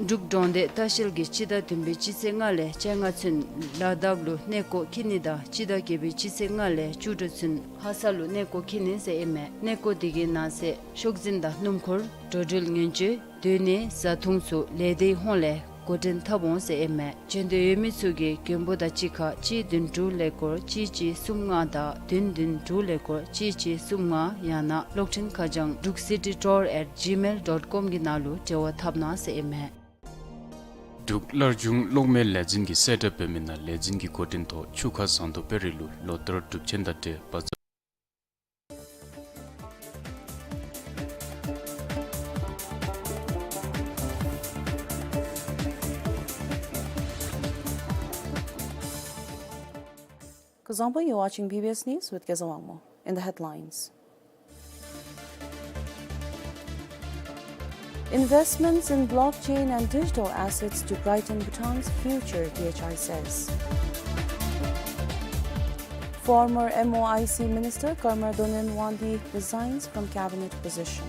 འབྲུག་འབྲོང་སྡེ་ལྟ་བཤལ་གྱིས་སྤྱི་ཟླ་བདུན་པའི་སྤྱི་ཚེས་ལྔ་ལས་བཅོ་ལྔ་ཚུན་ལ་དྭགས་ལུ་གནས་སྐོར་འཁྱིད་ནི་དང་སྤྱི་ཟླ་བརྒྱད་པའི་སྤྱི་ཚེས་ལྔ་ལས་བཅུ་དྲུག་ཚུན་ལྷ་ས་ལུ་གནས་སྐོར་འཁྱིད་ནི་ཟེར་ཨིན་མས། གནས་སྐོར་འདི་གི་ནང་གསེས་ཤོག་འཛིན་དང་སྣུམ་འཁོར་འགྲོ་འགྲུལ་ཉེན་བཅོལ་སྡོད་གནས་བཟའ་འཐུང་ཚུ་ལས་སྡེའི་ཧོངས་ལས་ འགོ་འདྲེན་འཐབ་འོང་ཟེར་ཨིན་མས། འབྱོན་འདོད་ཡོད་མི་ཚུ་གིས་མགོན་པོ་དང་གཅིག་ཁར་གཅིག་བདུན་དྲུག་ཀླད་ཀོར་གཅིག་གཅིག་གསུམ་ལྔ་དང་བདུན་བདུན་དྲུག་ཀླད་ཀོར་གཅིག་གཅིག་གསུམ་ལྔ་ཡང་ན་གློག་འཕྲིན་ཁ་བྱང་འབྲུག་སི་ཊི་ཊུར་ཨེཊ་ཇི་མེལ་ཌོཊ་ཀོམ་གྱི་ནང་ལུ་འབྲེལ་བ་འཐབ་གནང་ཟེར་ཨིན་མས། འབྲུག་སླར་འབྱུང་གློག་མེའི་ལས་འཛིན་གྱིས་གསལ་བསྒྲགས་འབད་མི་ནང་ལས་འཛིན་གྱི་འགོ་འདྲེན་ཐོག་ཆུ་ཁ་ཟངས་མདོག་དཔལ་རི་ལུ་ལོ་ལྟར་སྒྲུབ་ཆེན་དང་འབྲེལ་བ་Kuzuzangpo, you're watching B B S News with Keza Wangmo. In the headlines, investments in blockchain and digital assets to brighten Bhutan's future, D H I says. Former M O I C Minister Karma Donen Wangdi resigns from cabinet position.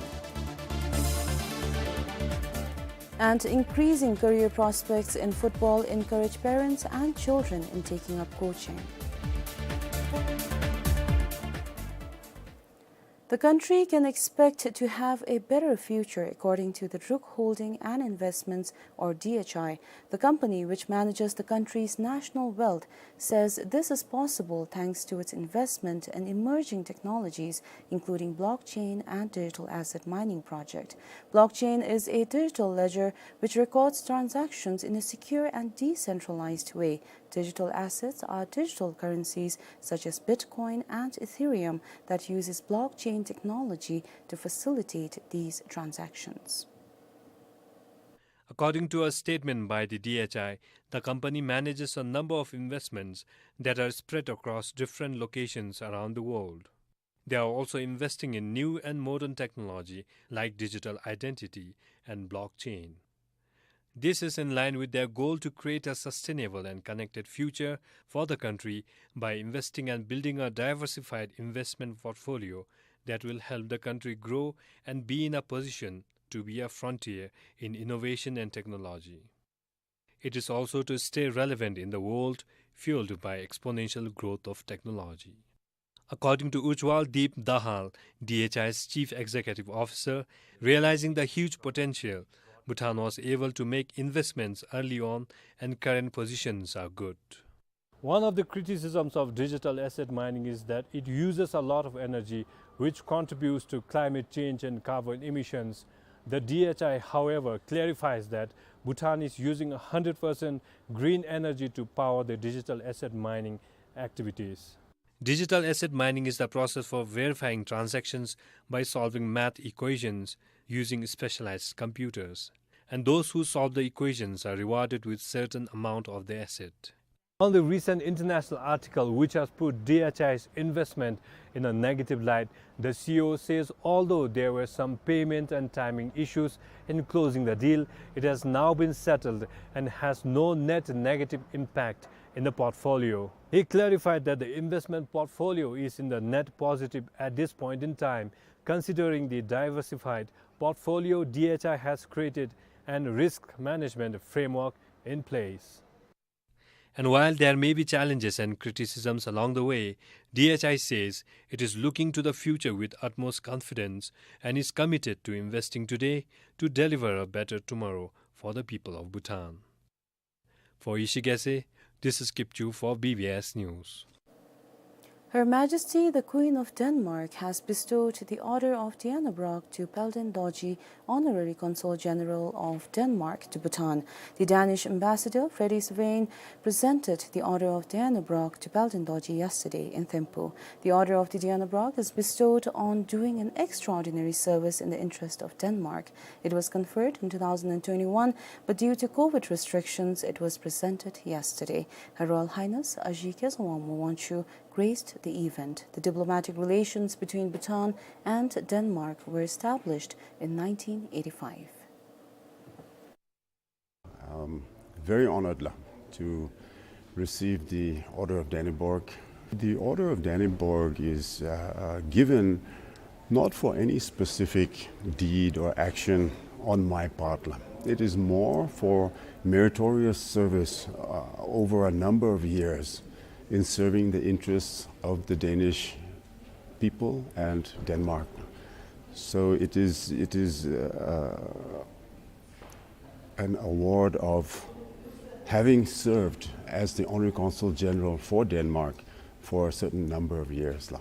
And increasing career prospects in football encourage parents and children in taking up coaching. The country can expect to have a better future, according to the Druk Holding and Investments, or D H I. The company, which manages the country's national wealth, says this is possible thanks to its investment in emerging technologies, including blockchain and digital asset mining project. Blockchain is a digital ledger which records transactions in a secure and decentralized way. Digital assets are digital currencies such as Bitcoin and Ethereum that uses blockchain technology to facilitate these transactions. According to a statement by the D H I, the company manages a number of investments that are spread across different locations around the world. They are also investing in new and modern technology like digital identity and blockchain. This is in line with their goal to create a sustainable and connected future for the country by investing and building a diversified investment portfolio that will help the country grow and be in a position to be a frontier in innovation and technology. It is also to stay relevant in the world fueled by exponential growth of technology. According to Ujjwal Deep Dahal, D H I's chief executive officer, realizing the huge potential, Bhutan was able to make investments early on and current positions are good. One of the criticisms of digital asset mining is that it uses a lot of energy, which contributes to climate change and carbon emissions. The D H I, however, clarifies that Bhutan is using a hundred percent green energy to power the digital asset mining activities. Digital asset mining is the process for verifying transactions by solving math equations using specialized computers. And those who solve the equations are rewarded with certain amount of the asset. On the recent international article which has put D H I's investment in a negative light, the C E O says although there were some payment and timing issues in closing the deal, it has now been settled and has no net negative impact in the portfolio. He clarified that the investment portfolio is in the net positive at this point in time, considering the diversified portfolio D H I has created and risk management framework in place. And while there may be challenges and criticisms along the way, D H I says it is looking to the future with utmost confidence and is committed to investing today to deliver a better tomorrow for the people of Bhutan. For Yishi Gyaltse, this is Kipchu for B B S News. Her Majesty the Queen of Denmark has bestowed the Order of Dannebrog to Paludan Dorji, Honorary Consul General of Denmark to Bhutan. The Danish ambassador, Freddy Svane, presented the Order of Dannebrog to Paludan Dorji yesterday in Thimphu. The Order of the Dannebrog is bestowed on doing an extraordinary service in the interest of Denmark. It was conferred in two thousand and twenty-one, but due to COVID restrictions, it was presented yesterday. Her Royal Highness Aji Keza Wangmo Wangchuck graced the event. The diplomatic relations between Bhutan and Denmark were established in nineteen eighty-five. I'm very honored la, to receive the Order of Dannebrog. The Order of Dannebrog is, uh, uh, given not for any specific deed or action on my part la. It is more for meritorious service, uh, over a number of years in serving the interests of the Danish people and Denmark. So it is, it is, uh, An award of having served as the Honorary Consul General for Denmark for a certain number of years. La.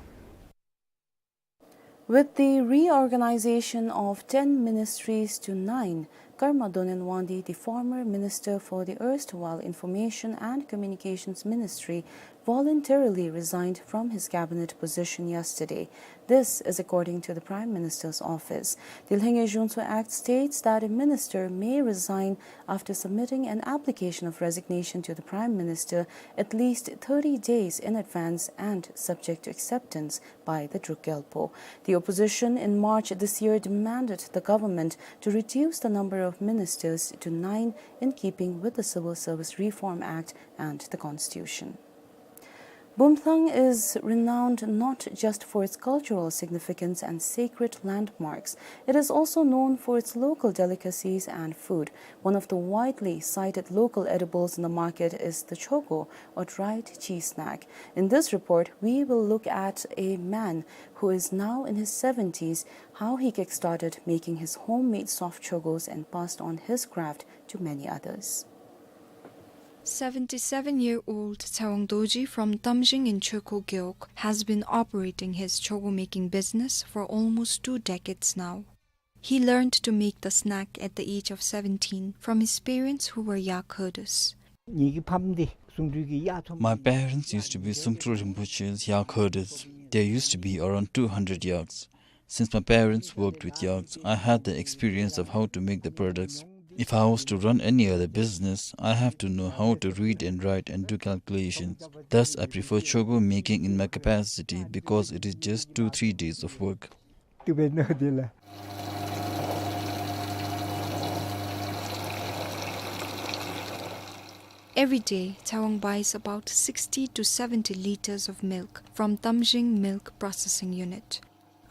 With the reorganization of ten ministries to nine, Karma Dhonianwangdi, the former minister for the erstwhile Information and Communications Ministry, voluntarily resigned from his cabinet position yesterday. This is according to the Prime Minister's office. The Lhenge Zhunso Act states that a minister may resign after submitting an application of resignation to the Prime Minister at least thirty days in advance and subject to acceptance by the Druk Gyalpo. The opposition in March this year demanded the government to reduce the number of ministers to nine, in keeping with the Civil Service Reform Act and the Constitution. Bumthang is renowned not just for its cultural significance and sacred landmarks. It is also known for its local delicacies and food. One of the widely cited local edibles in the market is the chogo, or dried cheese snack. In this report, we will look at a man who is now in his seventies, how he kickstarted making his homemade soft chogos and passed on his craft to many others. Seventy-seven-year-old Tsewang Dorji from Tamjing in Chöko Gewog has been operating his chogo making business for almost two decades now. He learned to make the snack at the age of seventeen from his parents, who were yak herders. My parents used to be Sumtru Rinpoche's yak herders. There used to be around two hundred yaks. Since my parents worked with yaks, I had the experience of how to make the products. If I was to run any other business, I have to know how to read and write and do calculations. Thus, I prefer chogo making in my capacity because it is just two, three days of work. Every day, Tsewang buys about sixty to seventy liters of milk from Tamjing Milk Processing Unit.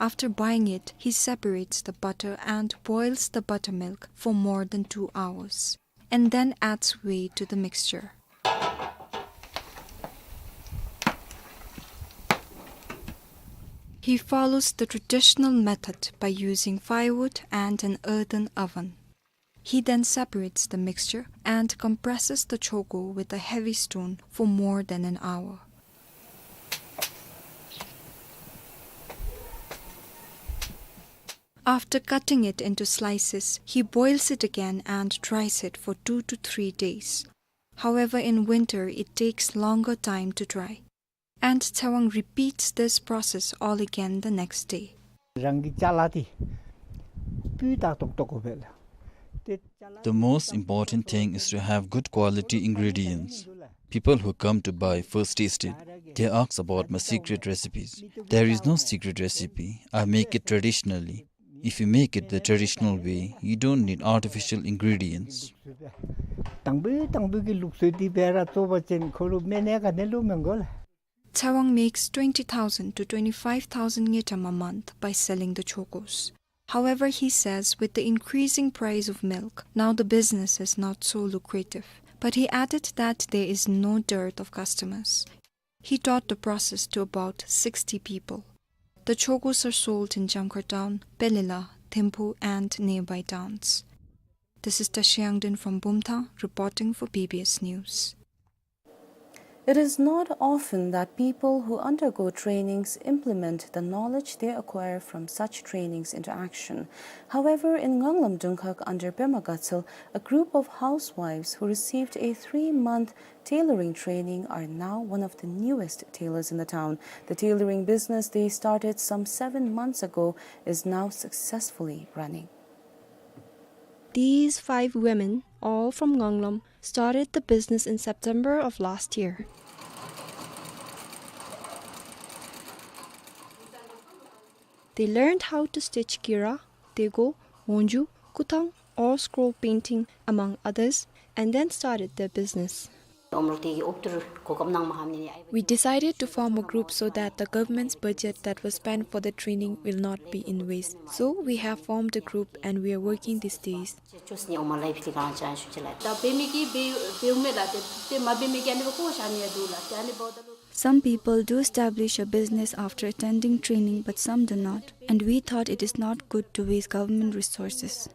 After buying it, he separates the butter and boils the buttermilk for more than two hours, and then adds whey to the mixture. He follows the traditional method by using firewood and an earthen oven. He then separates the mixture and compresses the chogo with a heavy stone for more than an hour. After cutting it into slices, he boils it again and dries it for two to three days. However, in winter, it takes longer time to dry. And Tsewang repeats this process all again the next day. རང་གི་ཅ་ལ་དེ་སྤུས་དག་ཏོག་ཏོ་དགོ་པས་ལགས། ཏེ་ཅ་ལ། The most important thing is to have good quality ingredients. People who come to buy first taste it. They ask about my secret recipes. There is no secret recipe. I make it traditionally. If you make it the traditional way, you don't need artificial ingredients. དང་པོའི་དང་པོའི་གི་ལུགས་སྲོལ་འདི་སྦེ་ར་བཙོ་བ་ཅིན་ཁོ་ལུ་སྨན་ནི་ག་ནི་ལུ་མི་དགོ་ལགས། Tsewang makes twenty thousand to twenty-five thousand ngultrum a month by selling the chogos. However, he says with the increasing price of milk, now the business is not so lucrative. But he added that there is no dearth of customers. He taught the process to about sixty people. The chogos are sold in Jamkhor town, Pelila, Thimphu and nearby towns. This is Tashi Yangden from Bumthang reporting for B B S News. It is not often that people who undergo trainings implement the knowledge they acquire from such trainings into action. However, in Nganglam Dungkhag under Pema Gatshel, a group of housewives who received a three-month tailoring training are now one of the newest tailors in the town. The tailoring business they started some seven months ago is now successfully running. These five women, all from Nganglam, started the business in September of last year. They learned how to stitch kira, tego, wonju, kuthang, or scroll painting, among others, and then started their business. We decided to form a group so that the government's budget that was spent for the training will not be in waste. So we have formed a group and we are working these days. Some people do establish a business after attending training, but some do not. And we thought it is not good to waste government resources.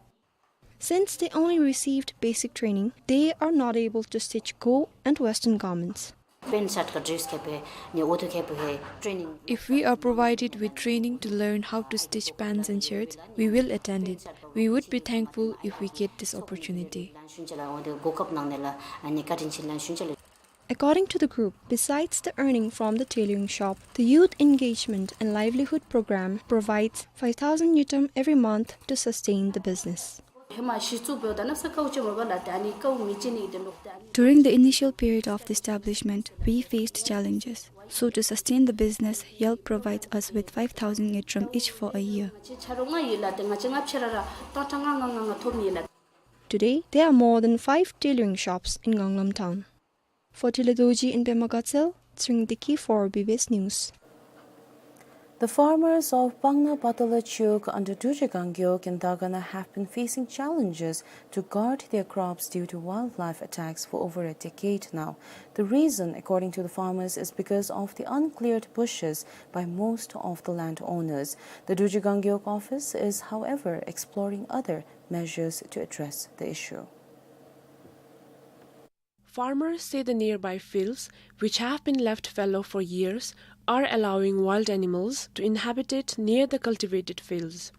Since they only received basic training, they are not able to stitch Go and Western garments. Pant shirt ག་dress ཁེ་པེ་ནི་ཨོ་ཐུ་ཁེ་པེ་ཧེ་training. If we are provided with training to learn how to stitch pants and shirts, we will attend it. We would be thankful if we get this opportunity. གོ་སྐབས་གནང་ནི་ལ་ཨ་ནི་བཀའ་དྲིན་ཆེ་ལགས་ཞུ་ཅི་ལགས། According to the group, besides the earning from the tailoring shop, the Youth Engagement and Livelihood Program provides five thousand ngultrum every month to sustain the business. ཧེ་མ་གཞི་བཙུགས་འབདཝ་ད་གནམ་ས་ཀཝ་ཅིག་མ་པ་ལགས། ད་ཨ་ནི་ཀཝ་མི་ཅིག་ནི་དེ་ལུགས་ད་ཨ་ནི། During the initial period of the establishment, we faced challenges. So to sustain the business, YELP provides us with five thousand ngultrum each for a year. ང་བཅས་ཆ་རོགས་ལྔ་ཡོད་ལགས། ཏེ་ང་བཅས་ལྔ་ཆ་ར་ར་སྟོང་ཕྲག་ལྔ་ལྔ་ལྔ་ལྔ་ཐོབ་ནི་ལགས། Today, there are more than five tailoring shops in Nganglam town. For Tila Dorji in Pema Gatshel, Tshering Deki for B B S News. The farmers of Pangna Patala Chiwog under Dorji Ganggyeok in Dagana have been facing challenges to guard their crops due to wildlife attacks for over a decade now. The reason, according to the farmers, is because of the uncleared bushes by most of the landowners. The Dorji Ganggyeok office is, however, exploring other measures to address the issue. Farmers say the nearby fields, which have been left fallow for years, are allowing wild animals to inhabit it near the cultivated fields.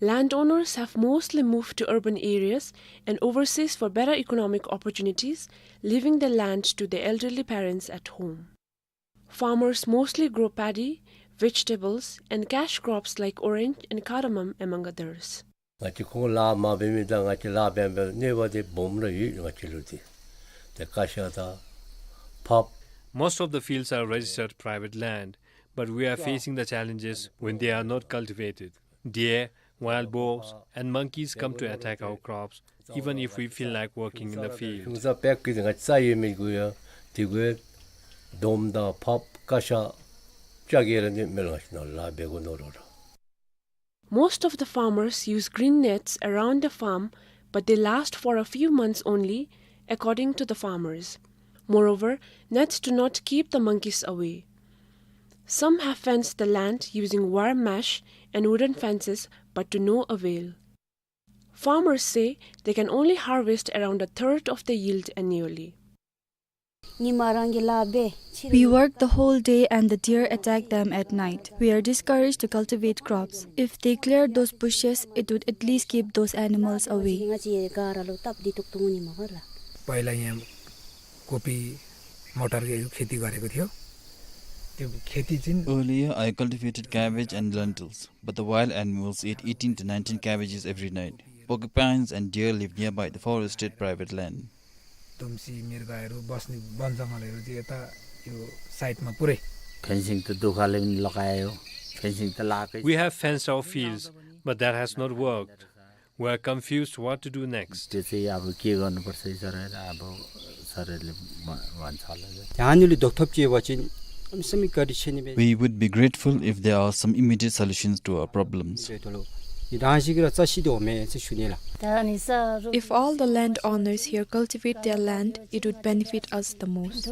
Landowners have mostly moved to urban areas and overseas for better economic opportunities, leaving the land to their elderly parents at home. Farmers mostly grow paddy, vegetables, and cash crops like orange and cardamom, among others. ང་བཅས་ཁོང་ལཱ་མ་འབད་མི་དང་ང་བཅས་ལཱ་འབད་འབད་གནོད་པ་དེ་སྦོམ་ར་ཡོད། ང་བཅས་ལུ་དེ་དེ་ཀ་ཤ་དང་ཕགཔ། Most of the fields are registered private land, but we are facing the challenges when they are not cultivated. Deer, wild boars, and monkeys come to attack our crops, even if we feel like working in the field. ཤུང་ས་པེག་གི་ང་བཅས་ཡོད་མི་གུ་ཡ་དེ་གུ་དོམ་དང་ཕགཔ་ཀ་ཤ་ཅ་གི་ར་ནི་མེ་ལ་ང་བཅས་ནང་ལཱ་འབད་དགོ་ནོ་རོ་ར། Most of the farmers use green nets around the farm, but they last for a few months only, according to the farmers. Moreover, nets do not keep the monkeys away. Some have fenced the land using wire mesh and wooden fences, but to no avail. Farmers say they can only harvest around a third of the yield annually. We work the whole day and the deer attack them at night. We are discouraged to cultivate crops. If they clear those bushes, it would at least keep those animals away. पहिला यहाँ कोपी, मटरको खेती गरेको थियो। त्यो खेती चाहिँ Earlier, I cultivated cabbage and lentils, but the wild animals ate eighteen to nineteen cabbages every night. Porcupines and deer live nearby the forested private land. दुम्सी मृगहरू बस्ने वन जङ्गलहरू चाहिँ यता यो साइडमा पुरै। Fencing त दुःखले पनि लगायो, fencing त लगाएकै छ। We have fenced our fields, but that has not worked. We are confused what to do next. त्यो चाहिँ अब के गर्नुपर्छ है सरहरूले, अब सरहरूले म-, भन्छ होला। ध्यानले धोक्थोप चाहिँ वा चाहिँ, अब समी गरी छेनी बे। We would be grateful if there are some immediate solutions to our problems. 이 당시기라 चाहिँ सिधो मे चाहिँ सुनेला। If all the landowners here cultivate their land, it would benefit us the most.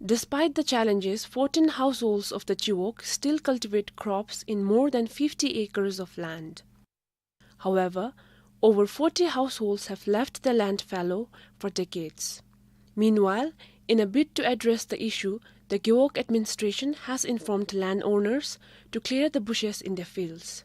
Despite the challenges, fourteen households of the Chiwog still cultivate crops in more than fifty acres of land. However, over forty households have left their land fallow for decades. Meanwhile, in a bid to address the issue, the Gewog administration has informed landowners to clear the bushes in their fields.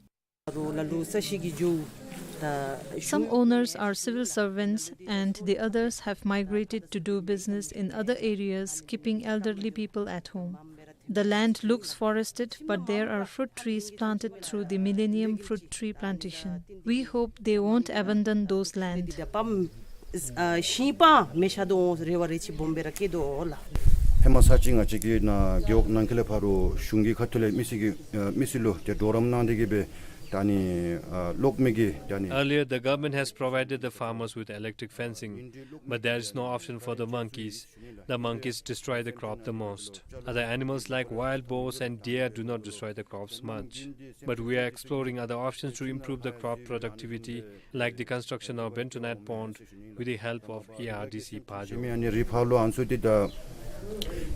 Some owners are civil servants and the others have migrated to do business in other areas, keeping elderly people at home. The land looks forested, but there are fruit trees planted through the Millennium Fruit Tree Plantation. We hope they won't abandon those land. ཧེ་མ་ས་ཅིག་ང་བཅས་ཀྱི་ནཱ་རྒེད་འོག་ནང་འཁོད་ལས་ཕར་ལུ་གཞུང་གི་ཁ་ཐུག་ལས་མི་སེར་གྱི་ཨ་མི་སེར་ལུ་ཏེ་གྲོགས་རམ་གནང་སྟེ་གི་སྦེ་ད་ནི་ཨ་གློག་མེ་གི་ད་ནི། Earlier, the government has provided the farmers with electric fencing, but there is no option for the monkeys. The monkeys destroy the crop the most. Other animals like wild boars and deer do not destroy the crops much. But we are exploring other options to improve the crop productivity, like the construction of bentonite pond with the help of A R D C Phajo. ཞི་མི་ཨ་ནི་རི་ཕག་ལུ་ཨ་ནི་ཚུ་འདི་ད་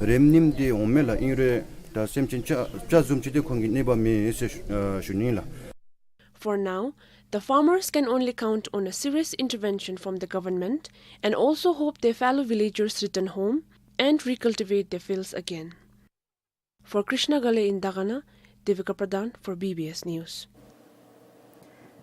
རེམ་ནེམ་འདི་འོང་མས་ལགས། ཨིན་རུང་ད་སེམས་ཅན་ཅ་ཅ་བཟུམ་ཅིག་འདི་ཁོང་གིས་གནོད་པ་མེད་ཟེར་ཞུ་ཨ་ཞུ་ནི་ལགས། For now, The farmers can only count on a serious intervention from the government and also hope their fellow villagers return home and recultivate their fields again. For Krishna Ghale in Dagana, Devika Pradhan for B B S News.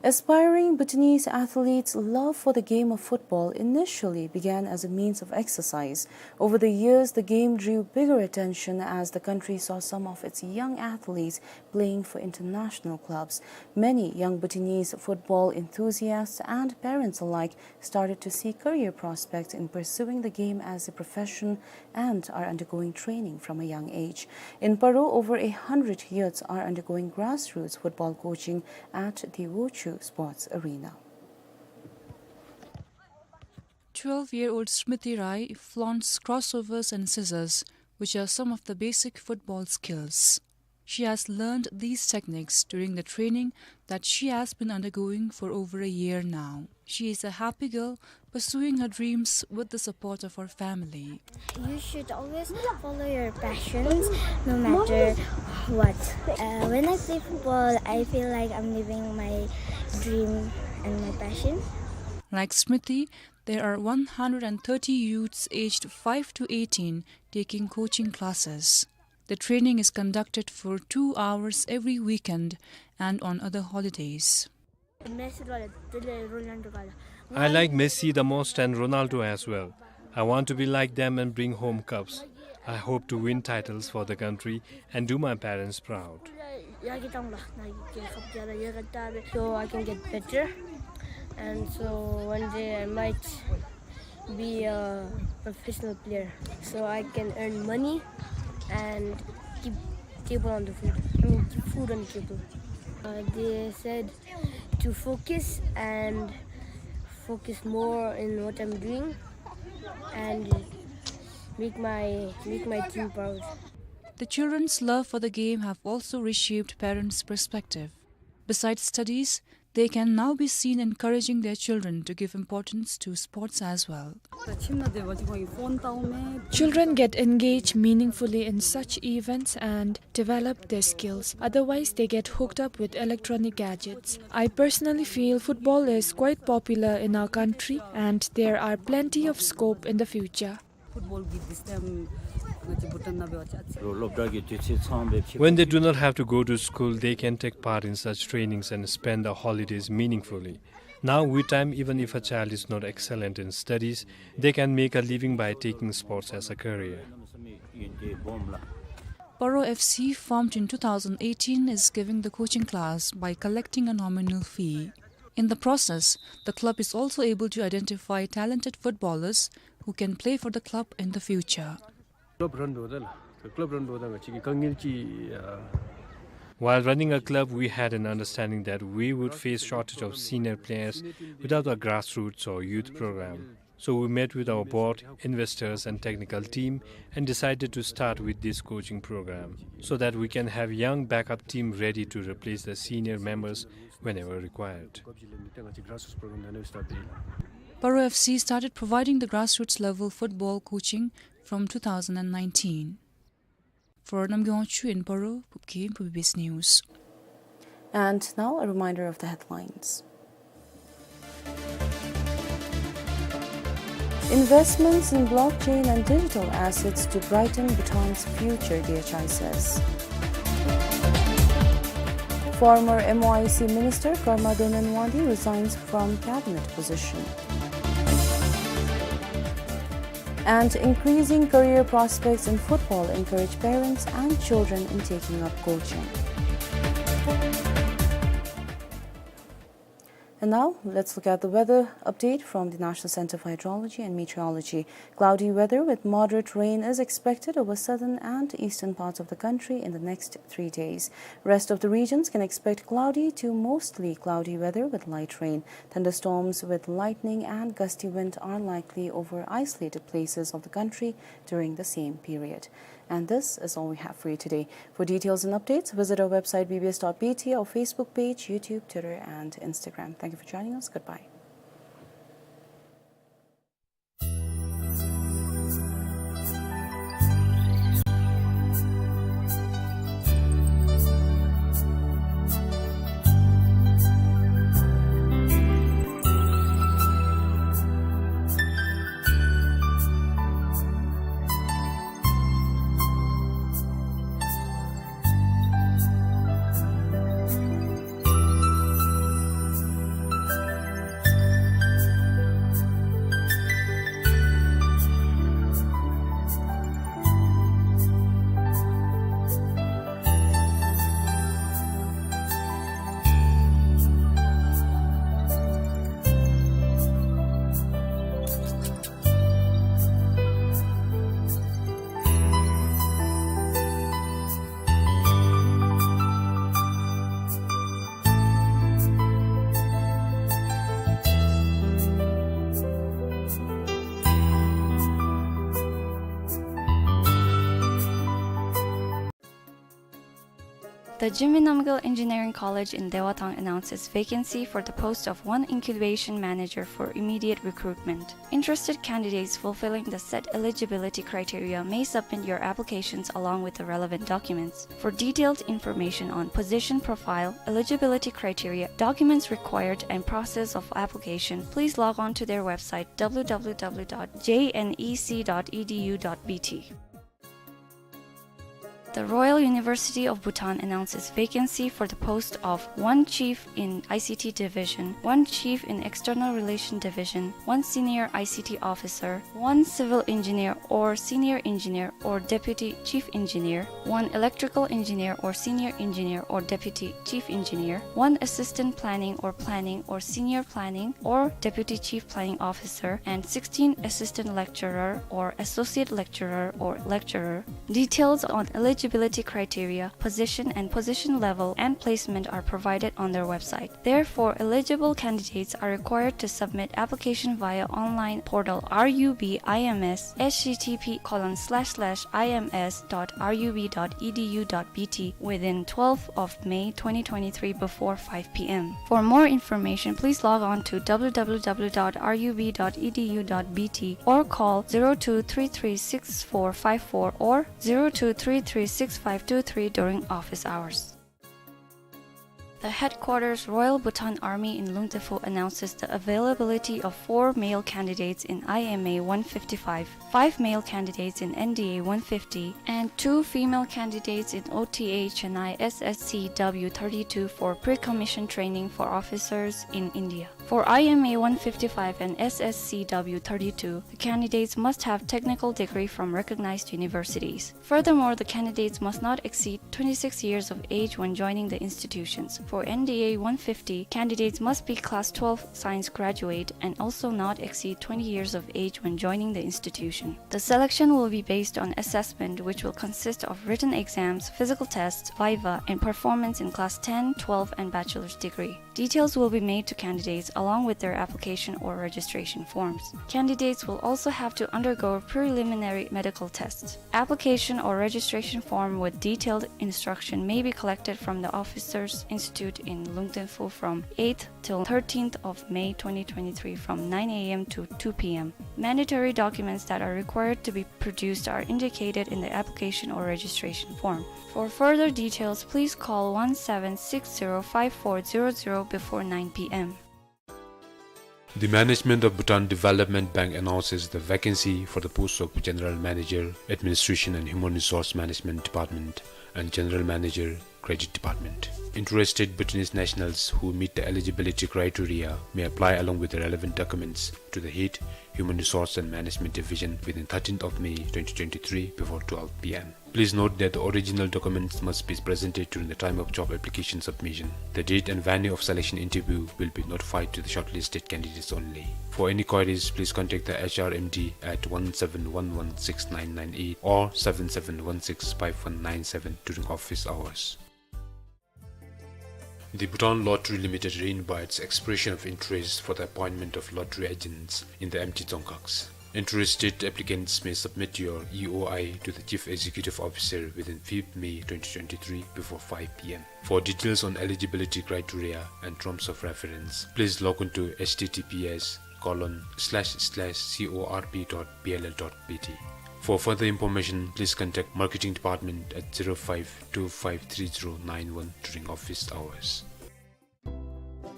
Aspiring Bhutanese athletes' love for the game of football initially began as a means of exercise. Over the years, the game drew bigger attention as the country saw some of its young athletes playing for international clubs. Many young Bhutanese football enthusiasts and parents alike started to see career prospects in pursuing the game as a profession and are undergoing training from a young age. In Paro, over a hundred youths are undergoing grassroots football coaching at the Wushu Sports Arena. Twelve-year-old Smriti Rai flaunts crossovers and scissors, which are some of the basic football skills. She has learned these techniques during the training that she has been undergoing for over a year now. She is a happy girl, pursuing her dreams with the support of her family. You should always follow your passions, no matter what. Uh, when I play football, I feel like I'm living my dream and my passion. Like Smriti, there are one hundred and thirty youths aged five to eighteen taking coaching classes. The training is conducted for two hours every weekend and on other holidays. I like Messi the most and Ronaldo as well. I want to be like them and bring home cups. I hope to win titles for the country and do my parents proud. So I can get better, and so one day I might be a professional player, so I can earn money and keep table on the food. I mean, keep food on the table. Uh, they said to focus and focus more in what I'm doing and make my, make my team proud. The children's love for the game have also reshaped parents' perspective. Besides studies, they can now be seen encouraging their children to give importance to sports as well. Children get engaged meaningfully in such events and develop their skills. Otherwise, they get hooked up with electronic gadgets. I personally feel football is quite popular in our country and there are plenty of scope in the future. When they do not have to go to school, they can take part in such trainings and spend the holidays meaningfully. Now, with time, even if a child is not excellent in studies, they can make a living by taking sports as a career. Paro F C, formed in two thousand eighteen, is giving the coaching class by collecting a nominal fee. In the process, the club is also able to identify talented footballers who can play for the club in the future. While running a club, we had an understanding that we would face shortage of senior players without a grassroots or youth program. So we met with our board, investors and technical team and decided to start with this coaching program so that we can have young backup team ready to replace the senior members whenever required. Paro F C started providing the grassroots level football coaching from two thousand and nineteen. For Namgay Wangchuk in Paro, Phub Khim, B B S News. And now a reminder of the headlines. Investments in blockchain and digital assets to brighten Bhutan's future, D H I says. Former M O I C Minister Karma Donen Wangdi resigns from cabinet position. And increasing career prospects in football encourage parents and children in taking up coaching. And now, let's look at the weather update from the National Center for Hydrology and Meteorology. Cloudy weather with moderate rain is expected over southern and eastern parts of the country in the next three days. Rest of the regions can expect cloudy to mostly cloudy weather with light rain. Thunderstorms with lightning and gusty wind are likely over isolated places of the country during the same period. And this is all we have for you today. For details and updates, visit our website B B S dot B T, our Facebook page, YouTube, Twitter, and Instagram. Thank you for joining us. Goodbye. The Jigme Namgyel Engineering College in Dewa Town announces vacancy for the post of one incubation manager for immediate recruitment. Interested candidates fulfilling the set eligibility criteria may submit your applications along with the relevant documents. For detailed information on position profile, eligibility criteria, documents required, and process of application, please log on to their website, w w w dot j n e c dot e d u dot b t. The Royal University of Bhutan announces vacancy for the post of one chief in I C T division, one chief in external relation division, one senior I C T officer, one civil engineer or senior engineer or deputy chief engineer, one electrical engineer or senior engineer or deputy chief engineer, one assistant planning or planning or senior planning or deputy chief planning officer, and sixteen assistant lecturer or associate lecturer or lecturer. Details on eligibility criteria, position and position level, and placement are provided on their website. Therefore, eligible candidates are required to submit application via online portal R U B I M S, H T T P colon slash slash I M S dot R U B dot E D U dot B T, within twelfth of May twenty twenty-three before five P M. For more information, please log on to w w w dot r u b dot e d u dot b t or call zero two three three six four five four or zero two three three six five two three during office hours. The headquarters Royal Bhutan Army in Lungtephu announces the availability of four male candidates in I M A one fifty-five, five male candidates in N D A one fifty, and two female candidates in O T A Chennai S S C W thirty-two for pre-commission training for officers in India. For I M A one fifty-five and S S C W thirty-two, the candidates must have technical degree from recognized universities. Furthermore, the candidates must not exceed twenty-six years of age when joining the institutions. For N D A one fifty, candidates must be class twelve science graduate and also not exceed twenty years of age when joining the institution. The selection will be based on assessment, which will consist of written exams, physical tests, viva, and performance in class ten, twelve, and bachelor's degree. Details will be made to candidates along with their application or registration forms. Candidates will also have to undergo preliminary medical tests. Application or registration form with detailed instruction may be collected from the Officers Institute in Lungtephu from eighth till thirteenth of May twenty twenty-three from nine A M to two P M. Mandatory documents that are required to be produced are indicated in the application or registration form. For further details, please call one seven six zero five four zero zero before nine P M. The management of Bhutan Development Bank announces the vacancy for the post of General Manager, Administration and Human Resource Management Department, and General Manager, Credit Department. Interested Bhutanese nationals who meet the eligibility criteria may apply along with the relevant documents to the Head, Human Resource and Management Division within thirteenth of May twenty twenty-three before twelve P M. Please note that the original documents must be presented during the time of job application submission. The date and venue of selection interview will be notified to the shortlisted candidates only. For any queries, please contact the H R M D at one seven one one six nine nine eight or seven seven one six five one nine seven during office hours. The Bhutan Lottery Limited reinvites expression of interest for the appointment of lottery agents in the empty dzongkhags. Interested applicants may submit your E O I to the Chief Executive Officer within fifth May twenty twenty-three before five P M. For details on eligibility criteria and terms of reference, please log on to H T T P S colon slash slash C O R P dot P L L dot B T. For further information, please contact Marketing Department at zero five two five three zero nine one during office hours.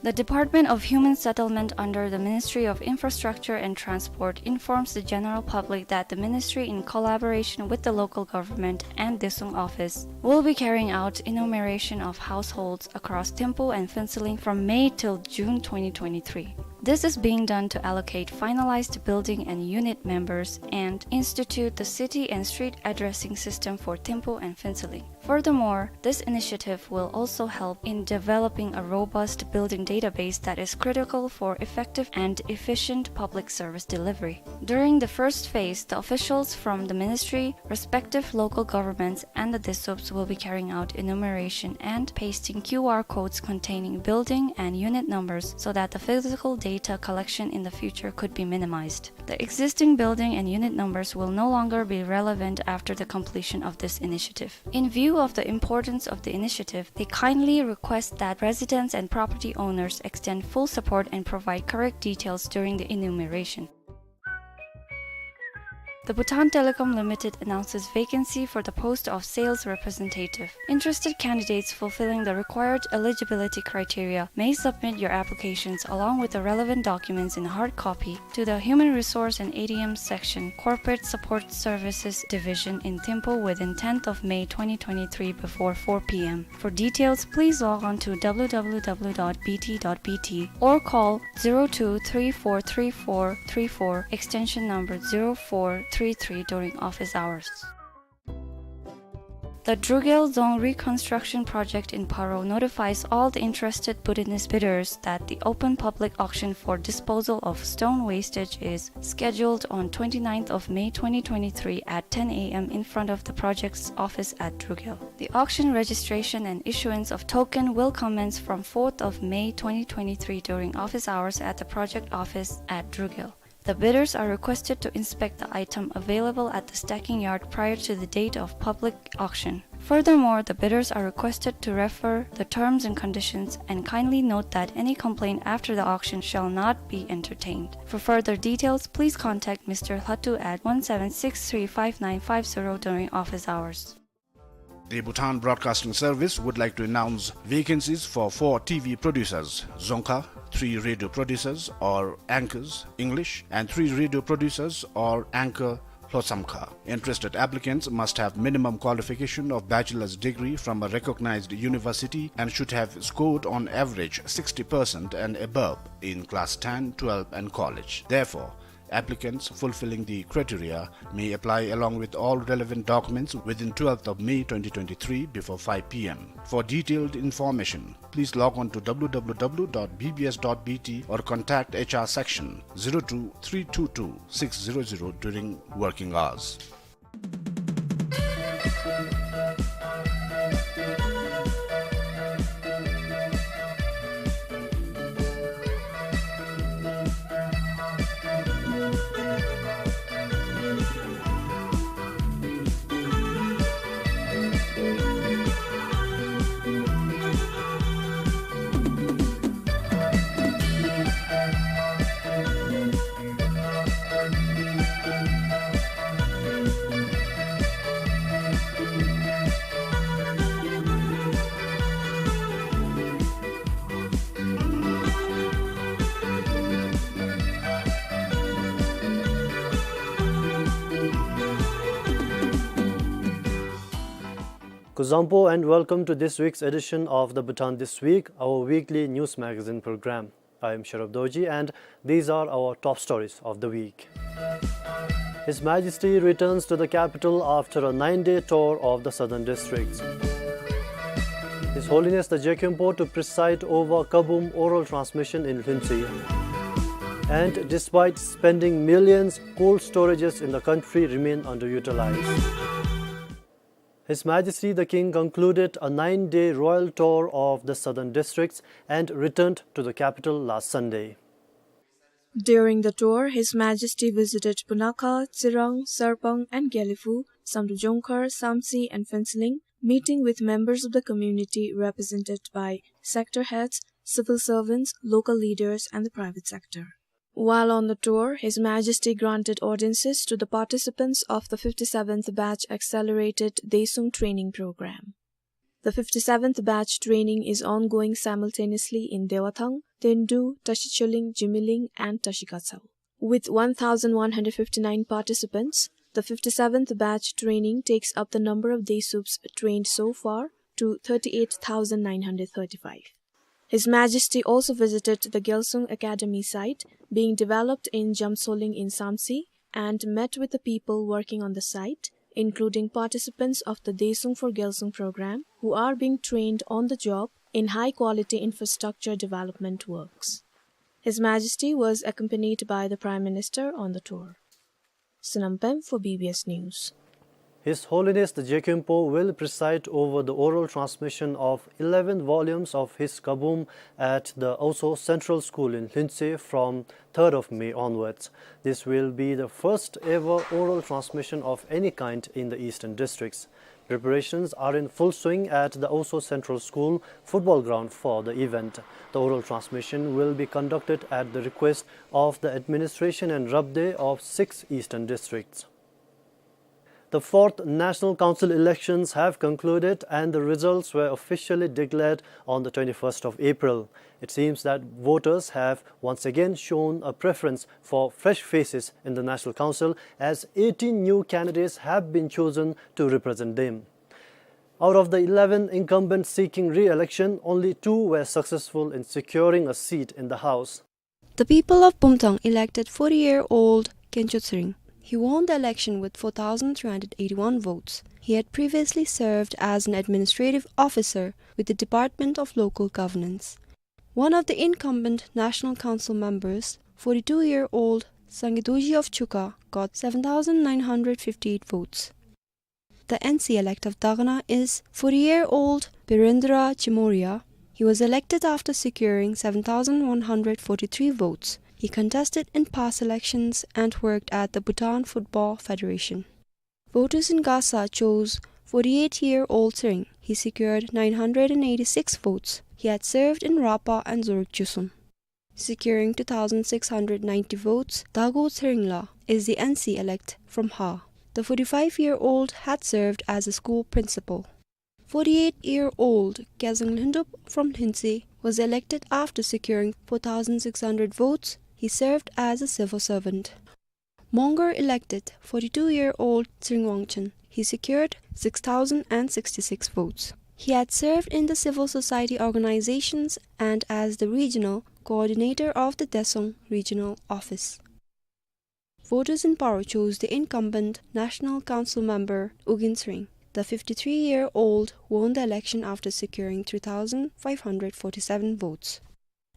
The Department of Human Settlement under the Ministry of Infrastructure and Transport informs the general public that the ministry, in collaboration with the local government and Desung office, will be carrying out enumeration of households across Thimphu and Phuentsholing from May till June twenty twenty-three. This is being done to allocate finalized building and unit members and institute the city and street addressing system for Thimphu and Phuentsholing. Furthermore, this initiative will also help in developing a robust building database that is critical for effective and efficient public service delivery. During the first phase, the officials from the ministry, respective local governments, and the DESUPs will be carrying out enumeration and pasting Q R codes containing building and unit numbers so that the physical data collection in the future could be minimized. The existing building and unit numbers will no longer be relevant after the completion of this initiative. In view of the importance of the initiative, they kindly request that residents and property owners extend full support and provide correct details during the enumeration. The Bhutan Telecom Limited announces vacancy for the post of sales representative. Interested candidates fulfilling the required eligibility criteria may submit your applications along with the relevant documents in hard copy to the Human Resource and A D M Section, Corporate Support Services Division in Thimphu within tenth of May twenty twenty-three before four p m. For details, please log on to w w w dot b t dot b t or call zero two three four three four three four, extension number zero four three three during office hours. The Drugel Dzong Reconstruction Project in Paro notifies all the interested Bhutanese bidders that the open public auction for disposal of stone wastage is scheduled on twenty-ninth of May twenty twenty-three at ten a m in front of the project's office at Drugel. The auction registration and issuance of token will commence from fourth of May twenty twenty-three during office hours at the project office at Drugel. The bidders are requested to inspect the item available at the stacking yard prior to the date of public auction. Furthermore, the bidders are requested to refer the terms and conditions and kindly note that any complaint after the auction shall not be entertained. For further details, please contact Mister Lhatu at one seven six three five nine five zero during office hours. The Bhutan Broadcasting Service would like to announce vacancies for four T V producers, Dzongkha, three radio producers or anchors, English, and three radio producers or anchor, Lhotshamkha. Interested applicants must have minimum qualification of bachelor's degree from a recognized university and should have scored on average sixty percent and above in class ten, twelve and college. Therefore, applicants fulfilling the criteria may apply along with all relevant documents within twelfth of May twenty twenty-three before five p m. For detailed information, please log on to w w w dot b b s dot b t or contact H R section zero two three two two six zero zero during working hours. Kuzuzangpo and welcome to this week's edition of the Bhutan This Week, our weekly news magazine program. I am Sharab Dorji, and these are our top stories of the week. His Majesty returns to the capital after a nine-day tour of the southern districts. His Holiness the Je Khenpo to preside over Kabum oral transmission in Lhuentse. And despite spending millions, cold storages in the country remain underutilized. His Majesty the King concluded a nine-day royal tour of the southern districts and returned to the capital last Sunday. During the tour, His Majesty visited Punakha, Tsirang, Sarpang and Gelephu, Samdrup Jongkhar, Samtse and Phuentsholing, meeting with members of the community represented by sector heads, civil servants, local leaders and the private sector. While on the tour, His Majesty granted audiences to the participants of the fifty-seventh batch accelerated Daesung training program. The fifty-seventh batch training is ongoing simultaneously in Dewathang, Tendu, Tashicholing, Jimilling and Tashikatsaw. With one thousand one hundred fifty-nine participants, the fifty-seventh batch training takes up the number of Daesups trained so far to thirty-eight thousand nine hundred thirty-five. His Majesty also visited the Gyalsung Academy site being developed in Jamtsoling in Samtse and met with the people working on the site, including participants of the Daesung for Gyalsung program, who are being trained on the job in high-quality infrastructure development works. His Majesty was accompanied by the Prime Minister on the tour. Sonam Pem for B B S News. His Holiness the Je Khenpo will preside over the oral transmission of eleven volumes of his Kabum at the Aoso Central School in Lhuentse from third of May onwards. This will be the first ever oral transmission of any kind in the Eastern Districts. Preparations are in full swing at the Aoso Central School football ground for the event. The oral transmission will be conducted at the request of the administration and rabde of six Eastern Districts. The fourth National Council elections have concluded and the results were officially declared on the twenty-first of April. It seems that voters have once again shown a preference for fresh faces in the National Council, as eighteen new candidates have been chosen to represent them. Out of the eleven incumbents seeking re-election, only two were successful in securing a seat in the House. The people of Bumthang elected forty-year-old Kencho Tshering. He won the election with four thousand three hundred eighty-one votes. He had previously served as an administrative officer with the Department of Local Governance. One of the incumbent National Council members, forty-two-year-old Sangye Dorji of Chukha, got seven thousand nine hundred fifty-eight votes. The N C elect of Dagana is forty-year-old Birendra Chimoria. He was elected after securing seven thousand one hundred forty-three votes. He contested in past elections and worked at the Bhutan Football Federation. Voters in Gasa chose forty-eight-year-old Tshering. He secured nine hundred and eighty-six votes. He had served in Rapa and Zorig Chusum. Securing two thousand six hundred ninety votes, Dago Tshering La is the N C elect from Ha. The forty-five-year-old had served as a school principal. Forty-eight-year-old Kezang Lhundup from Lhuentse was elected after securing four thousand six hundred votes. He served as a civil servant. Mongar elected forty-two-year-old Tshering Wangchen. He secured six thousand and sixty-six votes. He had served in the civil society organizations and as the regional coordinator of the Desong Regional Office. Voters in Paro chose the incumbent National Council member Ugyen Tshering. The fifty-three-year-old won the election after securing three thousand five hundred forty-seven votes.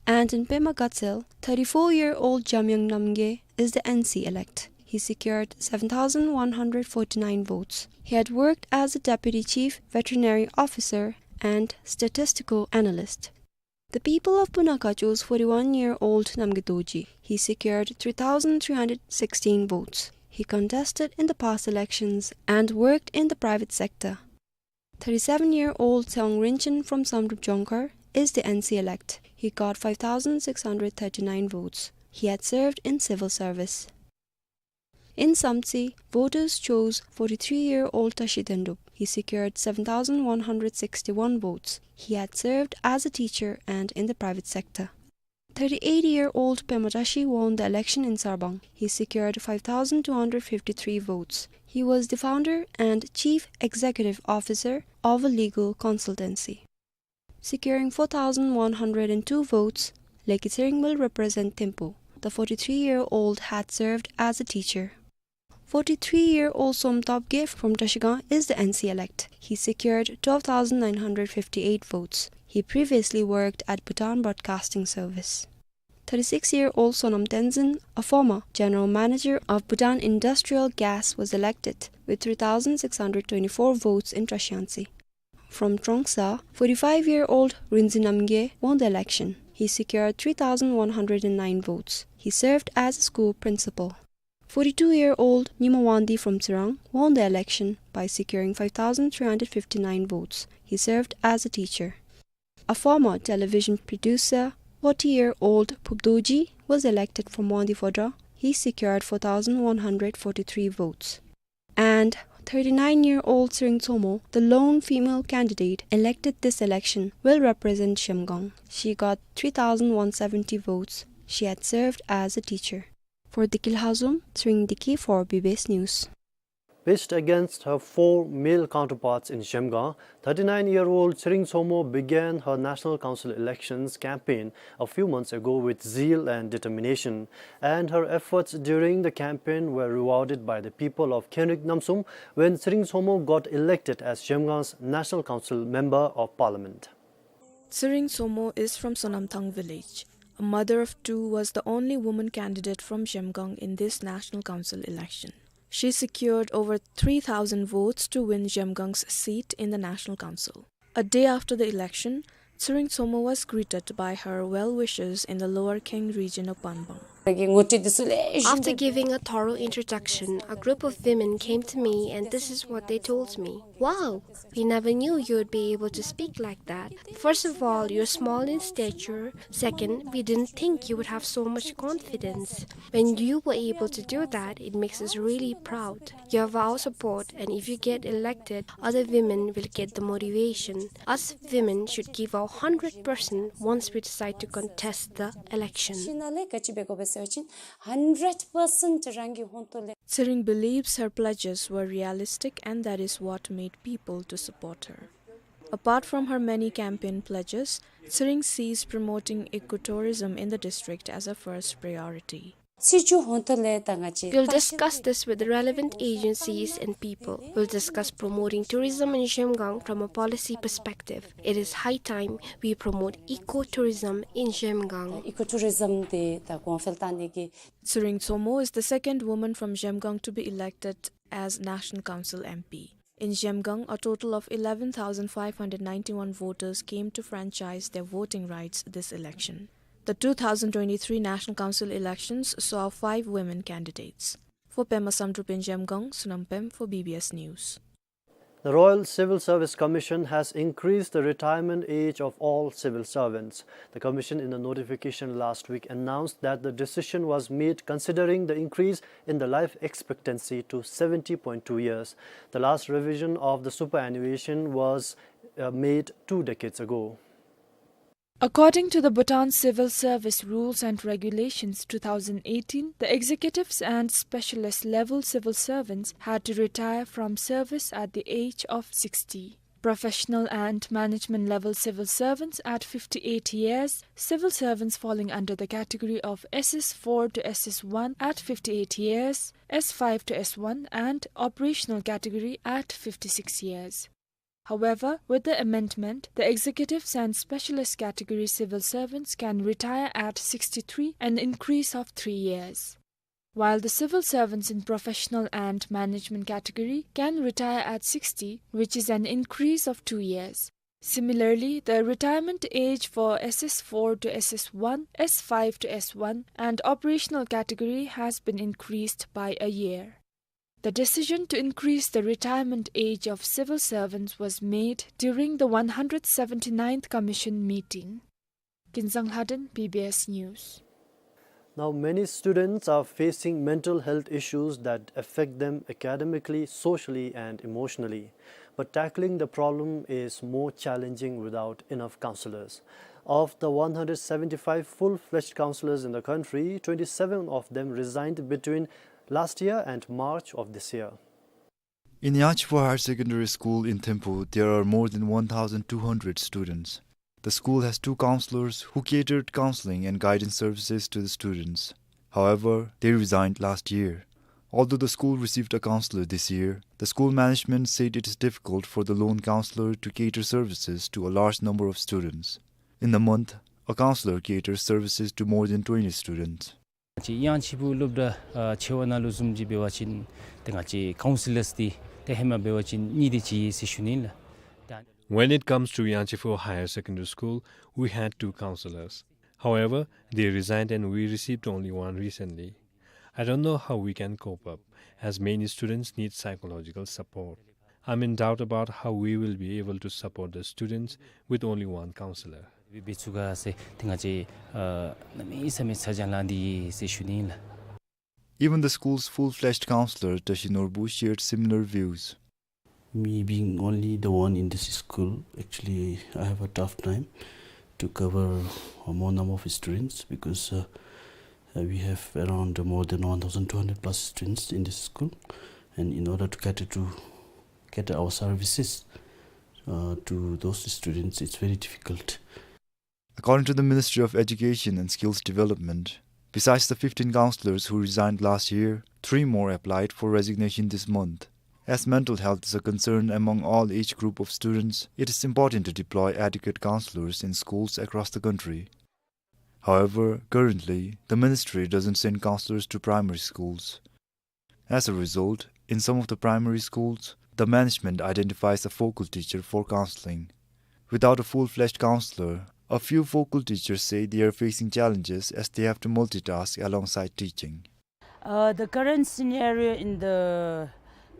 And in Pema Gatshel, thirty-four-year-old Jamyang Namgay is the N C elect. He secured seven thousand one hundred forty-nine votes. He had worked as a deputy chief veterinary officer and statistical analyst. The people of Punakha chose forty-one-year-old Namgay Dorji. He secured three thousand three hundred sixteen votes. He contested in the past elections and worked in the private sector. Thirty-seven-year-old Tshewang Rinchen from Samdrup Jongkhar is the N C elect. He got five thousand six hundred thirty-nine votes. He had served in civil service. In Samtse, voters chose forty-three-year-old Tashi Dendup. He secured seven thousand one hundred sixty-one votes. He had served as a teacher and in the private sector. Thirty-eight-year-old Pema Tashi won the election in Sarbang. He secured five thousand two hundred fifty-three votes. He was the founder and chief executive officer of a legal consultancy. Securing four thousand one hundred and two votes, Leki Tshering will represent Thimphu. The forty-three-year-old had served as a teacher. Forty-three-year-old Som Topgay from Trashigang is the N C elect. He secured twelve thousand nine hundred fifty-eight votes. He previously worked at Bhutan Broadcasting Service. Thirty-six-year-old Sonam Tenzin, a former general manager of Bhutan Industrial Gas, was elected with three thousand six hundred twenty-four votes in Trashiyangtse. From Trongsa, forty-five-year-old Rinzin Namgay won the election. He secured three thousand one hundred and nine votes. He served as a school principal. Forty-two-year-old Nyima Wangdi from Tsirang won the election by securing five thousand three hundred fifty-nine votes. He served as a teacher. A former television producer, forty-year-old Phub Dorji, was elected from Wangdi Phodrang. He secured four thousand one hundred forty-three votes. And thirty-nine-year-old Tshering Tshomho, the lone female candidate elected this election, will represent Zhemgang. She got three thousand one seventy votes. She had served as a teacher. For Deki Lhazom, Tshering Deki for B B S News. Pitched against her four male counterparts in Zhemgang, thirty-nine-year-old Tshering Tshomho began her National Council elections campaign a few months ago with zeal and determination, and her efforts during the campaign were rewarded by the people of Khenrik Namsum when Tshering Tshomho got elected as Zhemgang's National Council Member of Parliament. Tshering Tshomho is from Sonamthang village. A mother of two, was the only woman candidate from Zhemgang in this National Council election. She secured over three thousand votes to win Zhemgang's seat in the National Council. A day after the election, Tshering Tsomo was greeted by her well-wishers in the Lower Keng region of Banbang. After giving a thorough introduction, a group of women came to me and this is what they told me. "Wow, we never knew you would be able to speak like that. First of all, you're small in stature. Second, we didn't think you would have so much confidence. When you were able to do that, it makes us really proud. You have our support, and if you get elected, other women will get the motivation. Us women should give our hundred percent once we decide to contest the election." Tshering believes her pledges were realistic, and that is what made people to support her. Apart from her many campaign pledges, Tshering sees promoting ecotourism in the district as a first priority. We'll discuss this with the relevant agencies and people. We'll discuss promoting tourism in Zhemgang from a policy perspective. It is high time we promote ecotourism in Zhemgang. Ecotourism དེ་ད་གོང་འཕེལ་བཏང་ནི་གི། Tshering Tsomo is the second woman from Zhemgang to be elected as National Council M P. In Zhemgang, a total of eleven thousand five hundred ninety-one voters came to franchise their voting rights this election. The two thousand twenty-three National Council elections saw five women candidates. For Pema Samdrup in Zhemgang, Sonam Pem for B B S News. The Royal Civil Service Commission has increased the retirement age of all civil servants. The commission, in a notification last week, announced that the decision was made considering the increase in the life expectancy to seventy point two years. The last revision of the superannuation was, uh, made two decades ago. According to the Bhutan Civil Service Rules and Regulations two thousand eighteen, the executives and specialist level civil servants had to retire from service at the age of sixty. Professional and management level civil servants at fifty-eight years, civil servants falling under the category of S S four to S S one at fifty-eight years, S five to S one, and operational category at fifty-six years. However, with the amendment, the executives and specialist category civil servants can retire at sixty-three, an increase of three years. While the civil servants in professional and management category can retire at sixty, which is an increase of two years. Similarly, the retirement age for S S four to S S one, S five to S one, and operational category has been increased by a year. The decision to increase the retirement age of civil servants was made during the one hundred seventy-ninth Commission meeting. Kinzang Lhaden, B B S News. Now, many students are facing mental health issues that affect them academically, socially, and emotionally. But tackling the problem is more challenging without enough counselors. Of the one hundred seventy-five full-fledged counselors in the country, twenty-seven of them resigned between last year and March of this year. In Yangchipho Higher Secondary School in Thimphu, there are more than one thousand two hundred students. The school has two counselors who catered counseling and guidance services to the students. However, they resigned last year. Although the school received a counselor this year, the school management said it is difficult for the lone counselor to cater services to a large number of students. In the month, a counselor caters services to more than twenty students. ང་བཅས་ཡང་ཆི་བུ་སློབ་གྲྭ་ཨ་ཆེ་བ་ནང་ལུ་བཟུམ་ཅིག་འབད་བ་ཅིན་ཏེ་ང་བཅས་ཀའུན་སི་ལརསི་འདི་ཏེ་ཧེ་མ་འབད་བ་ཅིན་གཉིས་དེ་ཅིག་ཡོད་ཟེར་ཞུ་ནི་ལགས། ད། When it comes to Yangchipho Higher Secondary School, we had two counselors. However, they resigned and we received only one recently. I don't know how we can cope up, as many students need psychological support. I'm in doubt about how we will be able to support the students with only one counselor. འབད་ཚུགས་ག་ཟེར་ཏེ་ང་བཅས་ཨ་གནམ་མེད་ས་མེད་ཚ་གྱང་ལང་སྟེ་ཡོད་ཟེར་ཞུ་ནི་ལགས། Even the school's full-fledged counselor, Tashi Norbu, shared similar views. Me being only the one in this school, actually, I have a tough time to cover a more number of students because, uh, uh, we have around more than one thousand two hundred plus students in this school, and in order to cater to, cater our services, uh, to those students, it's very difficult. According to the Ministry of Education and Skills Development, besides the fifteen counselors who resigned last year, three more applied for resignation this month. As mental health is a concern among all age group of students, it is important to deploy adequate counselors in schools across the country. However, currently, the ministry doesn't send counselors to primary schools. As a result, in some of the primary schools, the management identifies a focal teacher for counseling. Without a full-fledged counselor, a few focal teachers say they are facing challenges as they have to multitask alongside teaching. Uh, the current scenario in the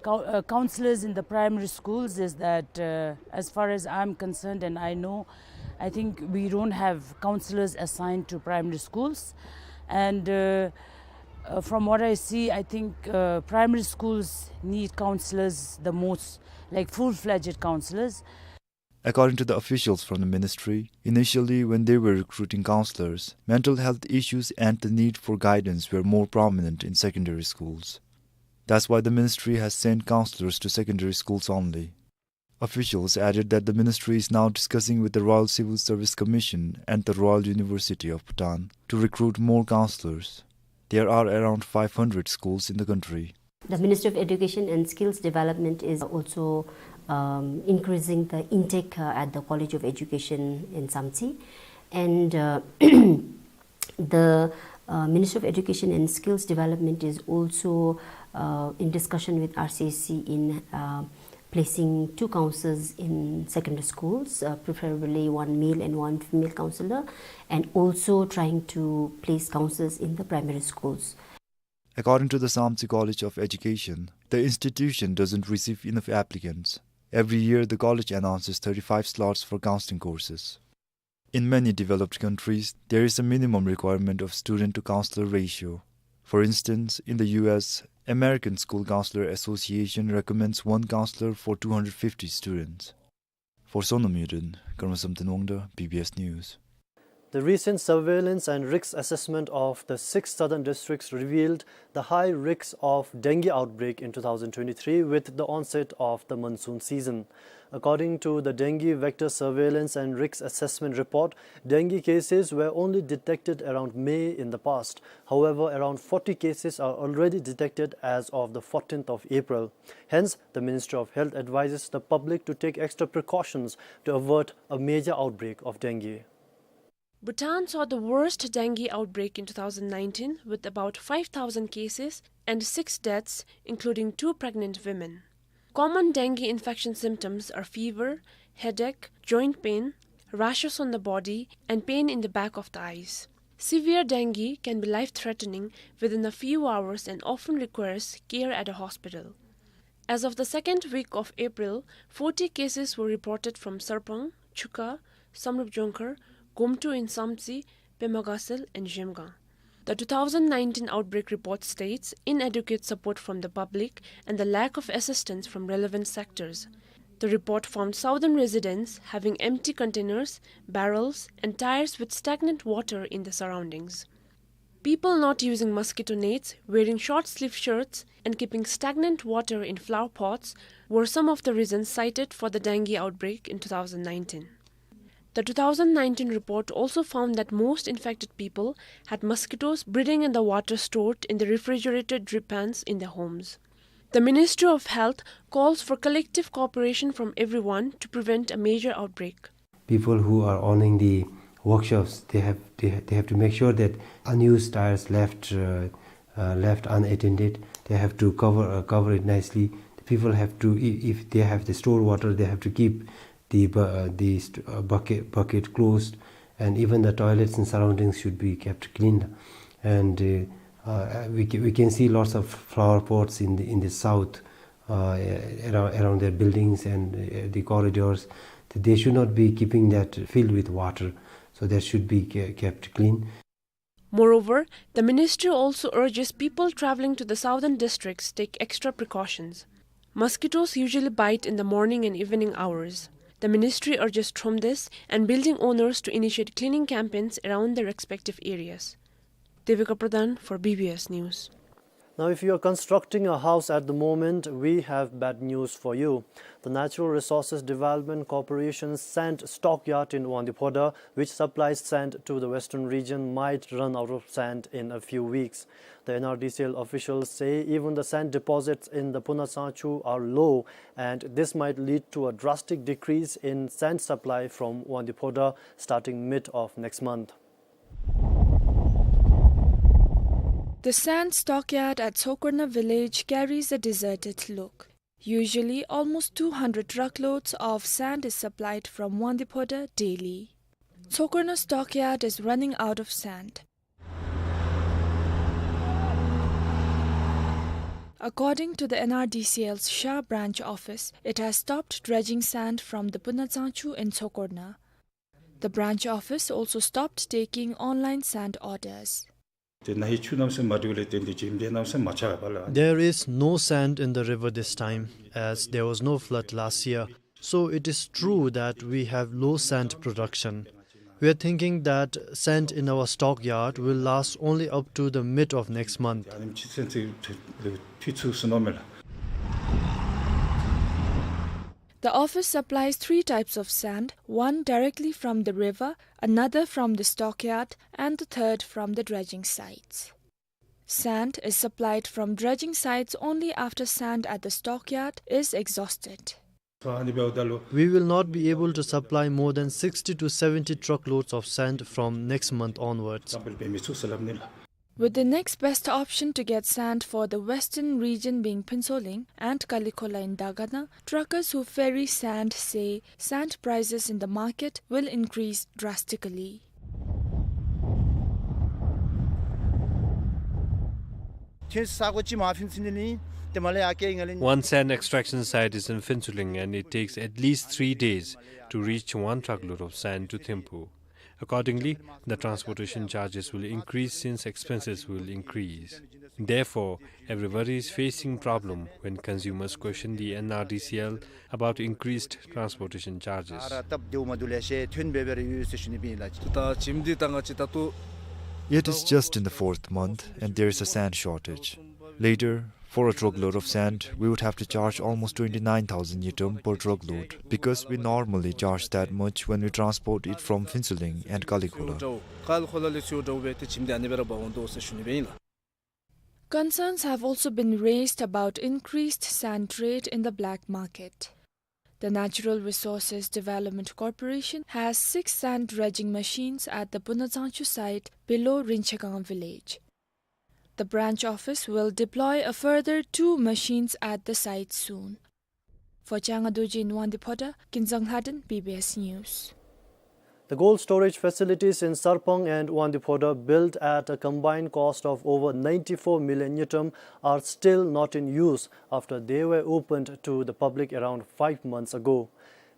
cou-, uh, counselors in the primary schools is that, uh, as far as I'm concerned and I know, I think we don't have counselors assigned to primary schools. And, uh, uh, from what I see, I think, uh, primary schools need counselors the most, like full-fledged counselors. According to the officials from the ministry, initially when they were recruiting counselors, mental health issues and the need for guidance were more prominent in secondary schools. That's why the ministry has sent counselors to secondary schools only. Officials added that the ministry is now discussing with the Royal Civil Service Commission and the Royal University of Bhutan to recruit more counselors. There are around five hundred schools in the country. The Ministry of Education and Skills Development is also, um, increasing the intake, uh, at the College of Education in Samtse. And, uh, the, uh, Ministry of Education and Skills Development is also, uh, in discussion with R C S C in, uh, placing two counselors in secondary schools, uh, preferably one male and one female counselor, and also trying to place counselors in the primary schools. According to the Samtse College of Education, the institution doesn't receive enough applicants. Every year, the college announces thirty-five slots for counseling courses. In many developed countries, there is a minimum requirement of student to counselor ratio. For instance, in the U S, American School Counselor Association recommends one counselor for two hundred fifty students. For Sonam Yuden, Karma Samten Wangda, B B S News. The recent surveillance and risk assessment of the six southern districts revealed the high risks of dengue outbreak in two thousand twenty-three with the onset of the monsoon season. According to the Dengue Vector Surveillance and Risk Assessment Report, dengue cases were only detected around May in the past. However, around forty cases are already detected as of the fourteenth of April. Hence, the Ministry of Health advises the public to take extra precautions to avert a major outbreak of dengue. Bhutan saw the worst dengue outbreak in two thousand nineteen, with about five thousand cases and six deaths, including two pregnant women. Common dengue infection symptoms are fever, headache, joint pain, rashes on the body, and pain in the back of the eyes. Severe dengue can be life-threatening within a few hours and often requires care at a hospital. As of the second week of April, forty cases were reported from Sarpang, Chuka, Samrup Jongkhar, Gomtu in Samtse, Pema Gatshel, and Zhemgang. The two thousand nineteen outbreak report states inadequate support from the public and the lack of assistance from relevant sectors. The report found southern residents having empty containers, barrels, and tires with stagnant water in the surroundings. People not using mosquito nets, wearing short-sleeved shirts, and keeping stagnant water in flower pots were some of the reasons cited for the dengue outbreak in two thousand nineteen. The two thousand nineteen report also found that most infected people had mosquitoes breeding in the water stored in the refrigerated drip pans in their homes. The Ministry of Health calls for collective cooperation from everyone to prevent a major outbreak. People who are owning the workshops, they have, they ha-, they have to make sure that unused tires left, uh, uh, left unattended, they have to cover, uh, cover it nicely. The people have to, i-, if they have the stored water, they have to keep the bu-, uh, the st-, uh, bucket, bucket closed, and even the toilets and surroundings should be kept clean. And, uh, uh, we ca-, we can see lots of flower pots in the, in the south, uh, around, around their buildings and, uh, the corridors. They should not be keeping that filled with water, so that should be ke-, kept clean. Moreover, the ministry also urges people traveling to the southern districts take extra precautions. Mosquitoes usually bite in the morning and evening hours. The ministry urges Thromdes and building owners to initiate cleaning campaigns around their respective areas. Devika Pradhan for B B S News. Now, if you are constructing a house at the moment, we have bad news for you. The Natural Resources Development Corporation's sand stockyard in Wangdue Phodrang, which supplies sand to the western region, might run out of sand in a few weeks. The N R D C L officials say even the sand deposits in the Phunatsangchu are low, and this might lead to a drastic decrease in sand supply from Wangdue Phodrang starting mid of next month. The sand stockyard at Tsokorna village carries a deserted look. Usually, almost two hundred truckloads of sand is supplied from Wangdue Phodrang daily. Tsokorna stockyard is running out of sand. According to the N R D C L's Sha branch office, it has stopped dredging sand from the Punazangchu in Tsokorna. The branch office also stopped taking online sand orders. དེ་ནཱ་ཧེ་ཆུ་གནམ་མེད་ས་མེད་མ་འདྲུལ་ལས་བརྟེན་ཏེ་བྱེམ་དེ་གནམ་མེད་ས་མེད་མ་ཆགཔ་ལགས། There is no sand in the river this time, as there was no flood last year. So it is true that we have low sand production. We are thinking that sand in our stockyard will last only up to the mid of next month. ཨ་ནེམ་ཅིག་སན་ཚིག་ཐུ་ཚུགས་སུ་ནོར་མས་ལགས། The office supplies three types of sand, one directly from the river, another from the stockyard, and the third from the dredging sites. Sand is supplied from dredging sites only after sand at the stockyard is exhausted. ཨ་ནི་འབདཝ་ད་ལུ། We will not be able to supply more than sixty to seventy truckloads of sand from next month onwards. བརྩམ་པར་འབད་མི་ཚུགས་ཟེར་སླབ་ནི་ལགས། With the next best option to get sand for the western region being Phuentsholing and Kalikhola in Dagana, truckers who ferry sand say sand prices in the market will increase drastically. One sand extraction site is in Phuentsholing, and it takes at least three days to reach one truckload of sand to Thimphu. Accordingly, the transportation charges will increase since expenses will increase. Therefore, everybody is facing problem when consumers question the N R D C L about increased transportation charges. It is just in the fourth month, and there is a sand shortage. Later, for a truckload of sand, we would have to charge almost twenty-nine thousand ngultrum per truckload, because we normally charge that much when we transport it from Phuentsholing and Kalikhola. Concerns have also been raised about increased sand trade in the black market. The Natural Resources Development Corporation has six sand dredging machines at the Punazangchu site below Rinchegang village. The branch office will deploy a further two machines at the site soon. For Changa Dorji in Wangdue Phodrang, Kinzang Lhaden, B B S News. The cold storage facilities in Sarpang and Wangdue Phodrang, built at a combined cost of over ninety-four million ngultrum, are still not in use after they were opened to the public around five months ago.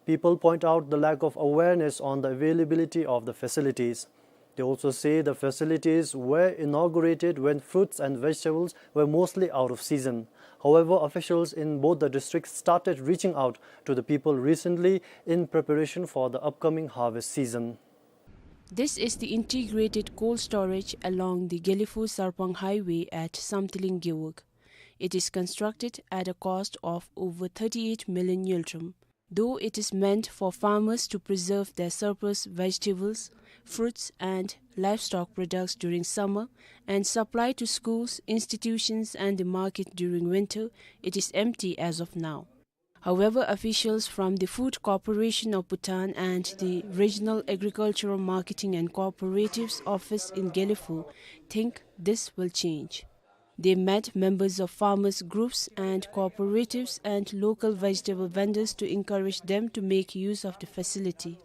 People point out the lack of awareness on the availability of the facilities. They also say the facilities were inaugurated when fruits and vegetables were mostly out of season. However, officials in both the districts started reaching out to the people recently in preparation for the upcoming harvest season. This is the integrated cold storage along the Gelephu-Sarpang highway at Samthiling Gewog. It is constructed at a cost of over thirty-eight million ngultrum. Though it is meant for farmers to preserve their surplus vegetables, fruits and livestock products during summer and supply to schools, institutions and the market during winter, it is empty as of now. However, officials from the Food Corporation of Bhutan and the Regional Agricultural Marketing and Cooperatives Office in Gelephu think this will change. They met members of farmers groups and cooperatives and local vegetable vendors to encourage them to make use of the facility.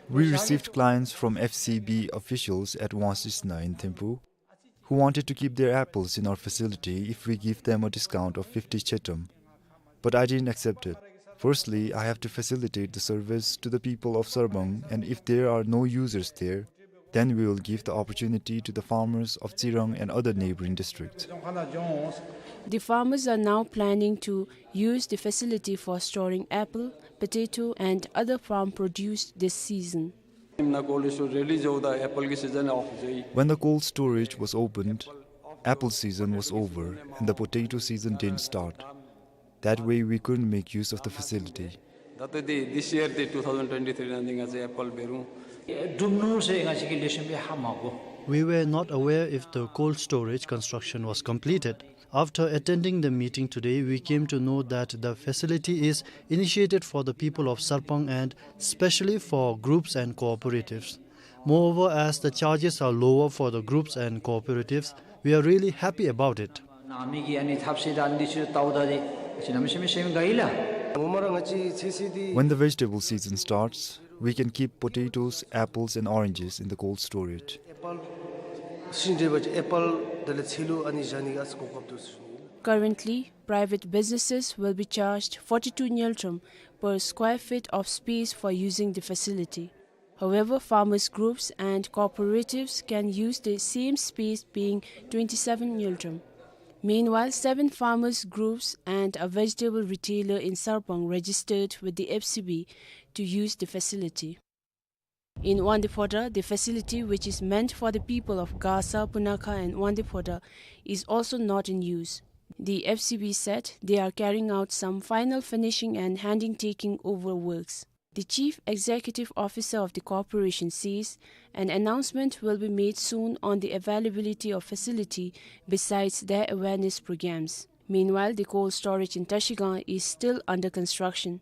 We received clients from F C B officials at Wangsisna in Thimphu, who wanted to keep their apples in our facility if we give them a discount of fifty ngultrum. But I didn't accept it. Firstly, I have to facilitate the service to the people of Sarpang, and if there are no users there, then we will give the opportunity to the farmers of Tsirang and other neighboring districts. The farmers are now planning to use the facility for storing apple, potato and other farm produce this season. When the cold storage was opened, apple season was over and the potato season didn't start. That way we couldn't make use of the facility. We were not aware if the cold storage construction was completed. After attending the meeting today, we came to know that the facility is initiated for the people of Sarpang and specially for groups and cooperatives. Moreover, as the charges are lower for the groups and cooperatives, we are really happy about it. When the vegetable season starts, we can keep potatoes, apples, and oranges in the cold storage. Currently, private businesses will be charged forty-two ngultrum per square feet of space for using the facility. However, farmers groups and cooperatives can use the same space, being twenty-seven ngultrum. Meanwhile, seven farmers groups and a vegetable retailer in Sarpang registered with the F C B to use the facility. In Wangdue Phodrang, the facility which is meant for the people of Gasa, Punakha and Wangdue Phodrang is also not in use. The F C B said they are carrying out some final finishing and handing taking over works. The Chief Executive Officer of the corporation says an announcement will be made soon on the availability of facility besides their awareness programs. Meanwhile, the cold storage in Trashigang is still under construction.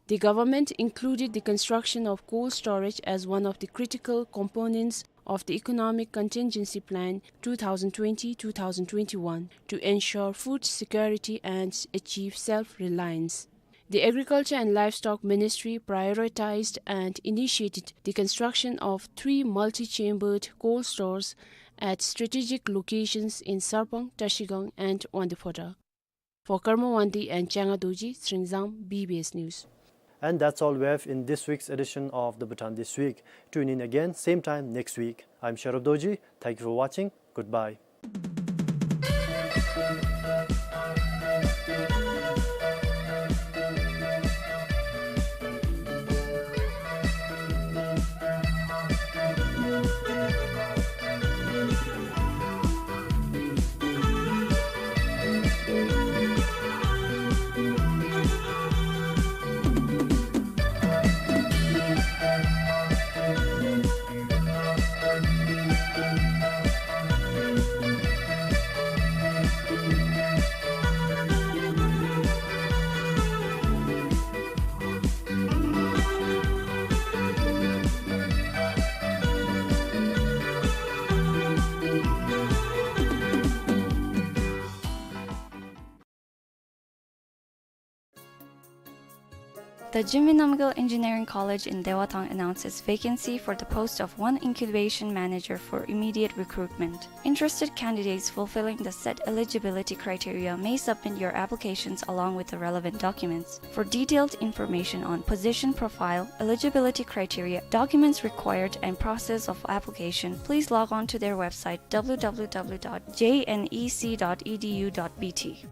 The government included the construction of cold storage as one of the critical components of the Economic Contingency Plan two thousand twenty two thousand twenty-one to ensure food security and achieve self-reliance. The Agriculture and Livestock Ministry prioritized and initiated the construction of three multi-chambered cold stores at strategic locations in Sarpang, Trashigang, and Wangdue Phodrang. For Karma Wangdi and Changa Dorji, Sringzang, B B S News. And that's all we have in this week's edition of the Bhutan This Week. Tune in again, same time next week. I'm Sharab Dorji. Thank you for watching. Goodbye. The Jigme Namgyel Engineering College in Dewathang announces vacancy for the post of one incubation manager for immediate recruitment. Interested candidates fulfilling the set eligibility criteria may submit your applications along with the relevant documents. For detailed information on position profile, eligibility criteria, documents required, and process of application, please log on to their website, W W W dot J N E C dot E D U dot B T.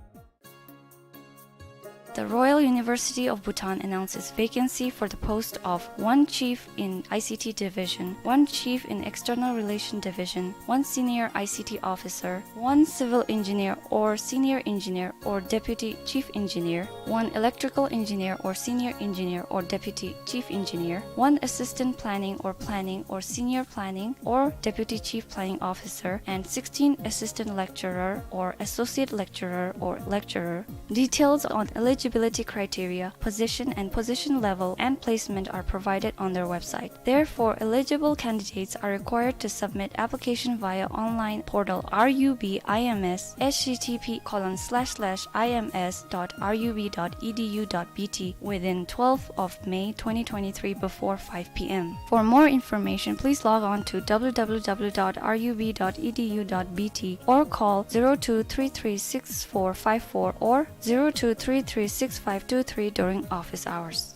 The Royal University of Bhutan announces vacancy for the post of one chief in I C T division, one chief in external relation division, one senior I C T officer, one civil engineer or senior engineer or deputy chief engineer, one electrical engineer or senior engineer or deputy chief engineer, one assistant planning or planning or senior planning or deputy chief planning officer, and sixteen assistant lecturer or associate lecturer or lecturer. Details on eligibility criteria, position and position level, and placement are provided on their website. Therefore, eligible candidates are required to submit application via online portal R U B I M S, H T T P colon slash slash I M S dot R U B dot E D U dot B T within twelfth of May twenty twenty-three before five P M. For more information, please log on to W W W dot R U B dot E D U dot B T or call zero two three three six four five four or zero two three three six five two three during office hours.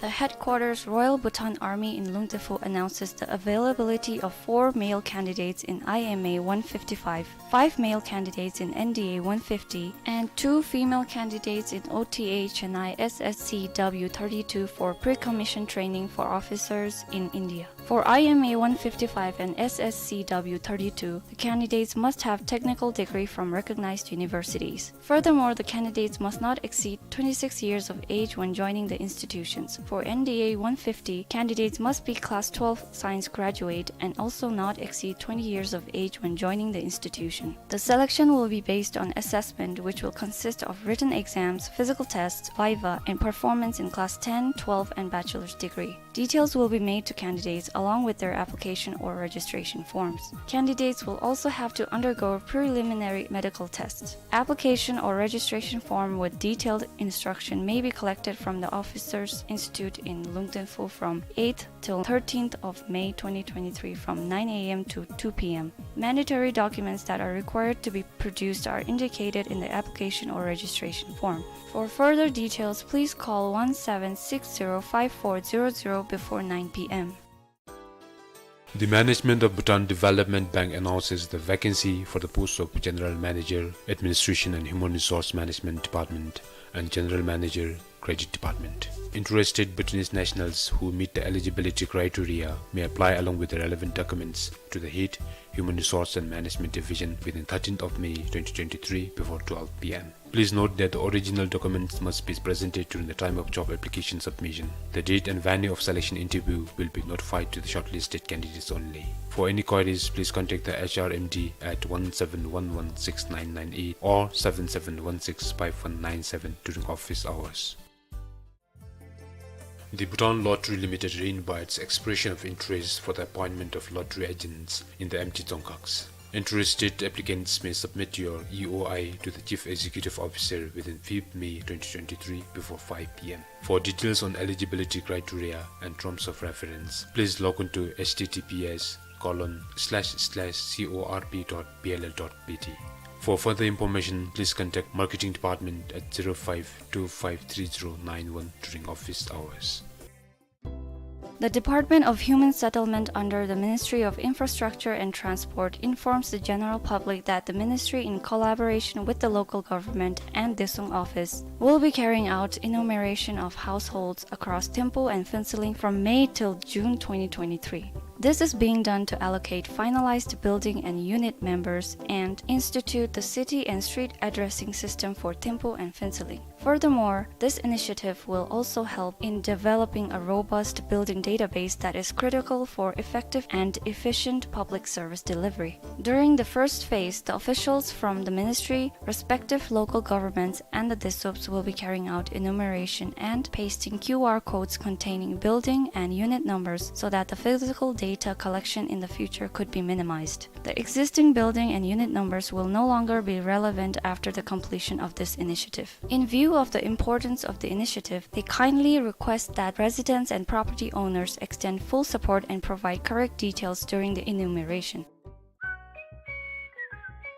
The headquarters Royal Bhutan Army in Lungtephu announces the availability of four male candidates in I M A one fifty-five, five male candidates in N D A one fifty, and two female candidates in O T A Chennai S S C W thirty-two for pre-commission training for officers in India. For I M A one fifty-five and S S C W thirty-two, the candidates must have technical degree from recognized universities. Furthermore, the candidates must not exceed twenty-six years of age when joining the institutions. For N D A one fifty, candidates must be class twelve science graduate and also not exceed twenty years of age when joining the institution. The selection will be based on assessment, which will consist of written exams, physical tests, viva, and performance in class ten, twelve, and bachelor's degree. Details will be made to candidates along with their application or registration forms. Candidates will also have to undergo preliminary medical tests. Application or registration form with detailed instruction may be collected from the Officers Institute in Lungten Phu from eighth till thirteenth of May twenty twenty-three from nine A M to two P M. Mandatory documents that are required to be produced are indicated in the application or registration form. For further details, please call one seven six zero five four zero zero before nine P M. The management of Bhutan Development Bank announces the vacancy for the post of General Manager, Administration and Human Resource Management Department and General Manager, Credit Department. Interested Bhutanese nationals who meet the eligibility criteria may apply along with the relevant documents to the head, Human Resource and Management Division, within thirteenth of May twenty twenty-three before twelve P M. Please note that the original documents must be presented during the time of job application submission. The date and venue of selection interview will be notified to the shortlisted candidates only. For any queries, please contact the H R M D at one seven one one six nine nine eight or seven seven one six five one nine seven during office hours. The Bhutan Lottery Limited re-invites expression of interest for the appointment of lottery agents in the empty dzongkhags. Interested applicants may submit your E O I to the Chief Executive Officer within fifth May twenty twenty-three before five P M. For details on eligibility criteria and terms of reference, please log on to H T T P S colon slash slash C O R P dot B L L dot B T. For further information, please contact Marketing Department at zero five two five three zero nine one during office hours. The Department of Human Settlement under the Ministry of Infrastructure and Transport informs the general public that the ministry, in collaboration with the local government and Detsong office, will be carrying out enumeration of households across Thimphu and Phuentsholing from May till June twenty twenty-three. This is being done to allocate finalized building and unit numbers and institute the city and street addressing system for Thimphu and Phuentsholing. Furthermore, this initiative will also help in developing a robust building database that is critical for effective and efficient public service delivery. During the first phase, the officials from the ministry, respective local governments, and the DESUPs will be carrying out enumeration and pasting Q R codes containing building and unit numbers so that the physical data collection in the future could be minimized. The existing building and unit numbers will no longer be relevant after the completion of this initiative. In view of the importance of the initiative, they kindly request that residents and property owners extend full support and provide correct details during the enumeration.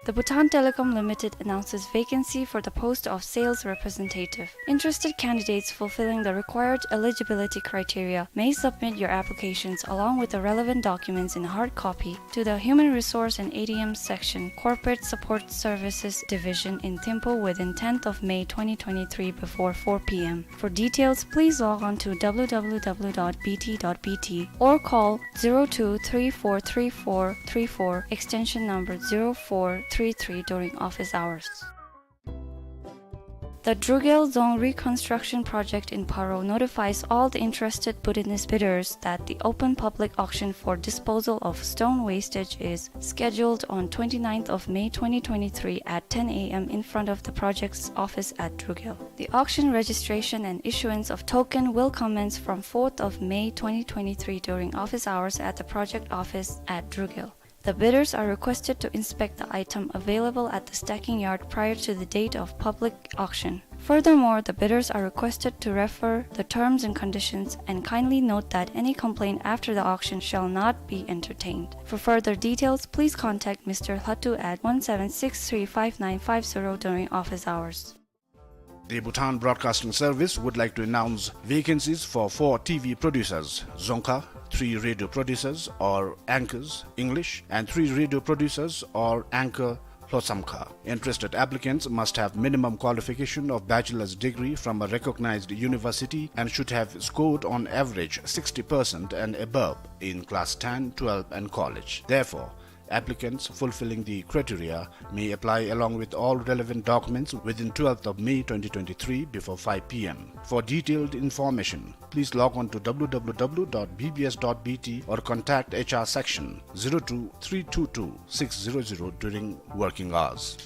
The Bhutan Telecom Limited announces vacancy for the post of sales representative. Interested candidates fulfilling the required eligibility criteria may submit your applications along with the relevant documents in hard copy to the Human Resource and A D M Section, Corporate Support Services Division in Thimphu within tenth of May twenty twenty-three before four P M. For details, please log on to W W W dot B T dot B T or call zero two three four three four three four, extension number zero four three three during office hours. The Drugel Dzong Reconstruction Project in Paro notifies all the interested Bhutanese bidders that the open public auction for disposal of stone wastage is scheduled on twenty-ninth of May twenty twenty-three at ten A M in front of the project's office at Drugel. The auction registration and issuance of token will commence from fourth of May twenty twenty-three during office hours at the project office at Drugel. The bidders are requested to inspect the item available at the stacking yard prior to the date of public auction. Furthermore, the bidders are requested to refer the terms and conditions and kindly note that any complaint after the auction shall not be entertained. For further details, please contact Mister Lhatu at one seven six three five nine five zero during office hours. The Bhutan Broadcasting Service would like to announce vacancies for four T V producers, Dzongkha, three radio producers or anchors, English, and three radio producers or anchor, Lhotshamkha. Interested applicants must have minimum qualification of bachelor's degree from a recognized university and should have scored on average sixty percent and above in class ten, twelve, and college. Therefore, applicants fulfilling the criteria may apply along with all relevant documents within twelfth of May twenty twenty-three before five P M. For detailed information, please log on to W W W dot B B S dot B T or contact H R section zero two three two two six zero zero during working hours.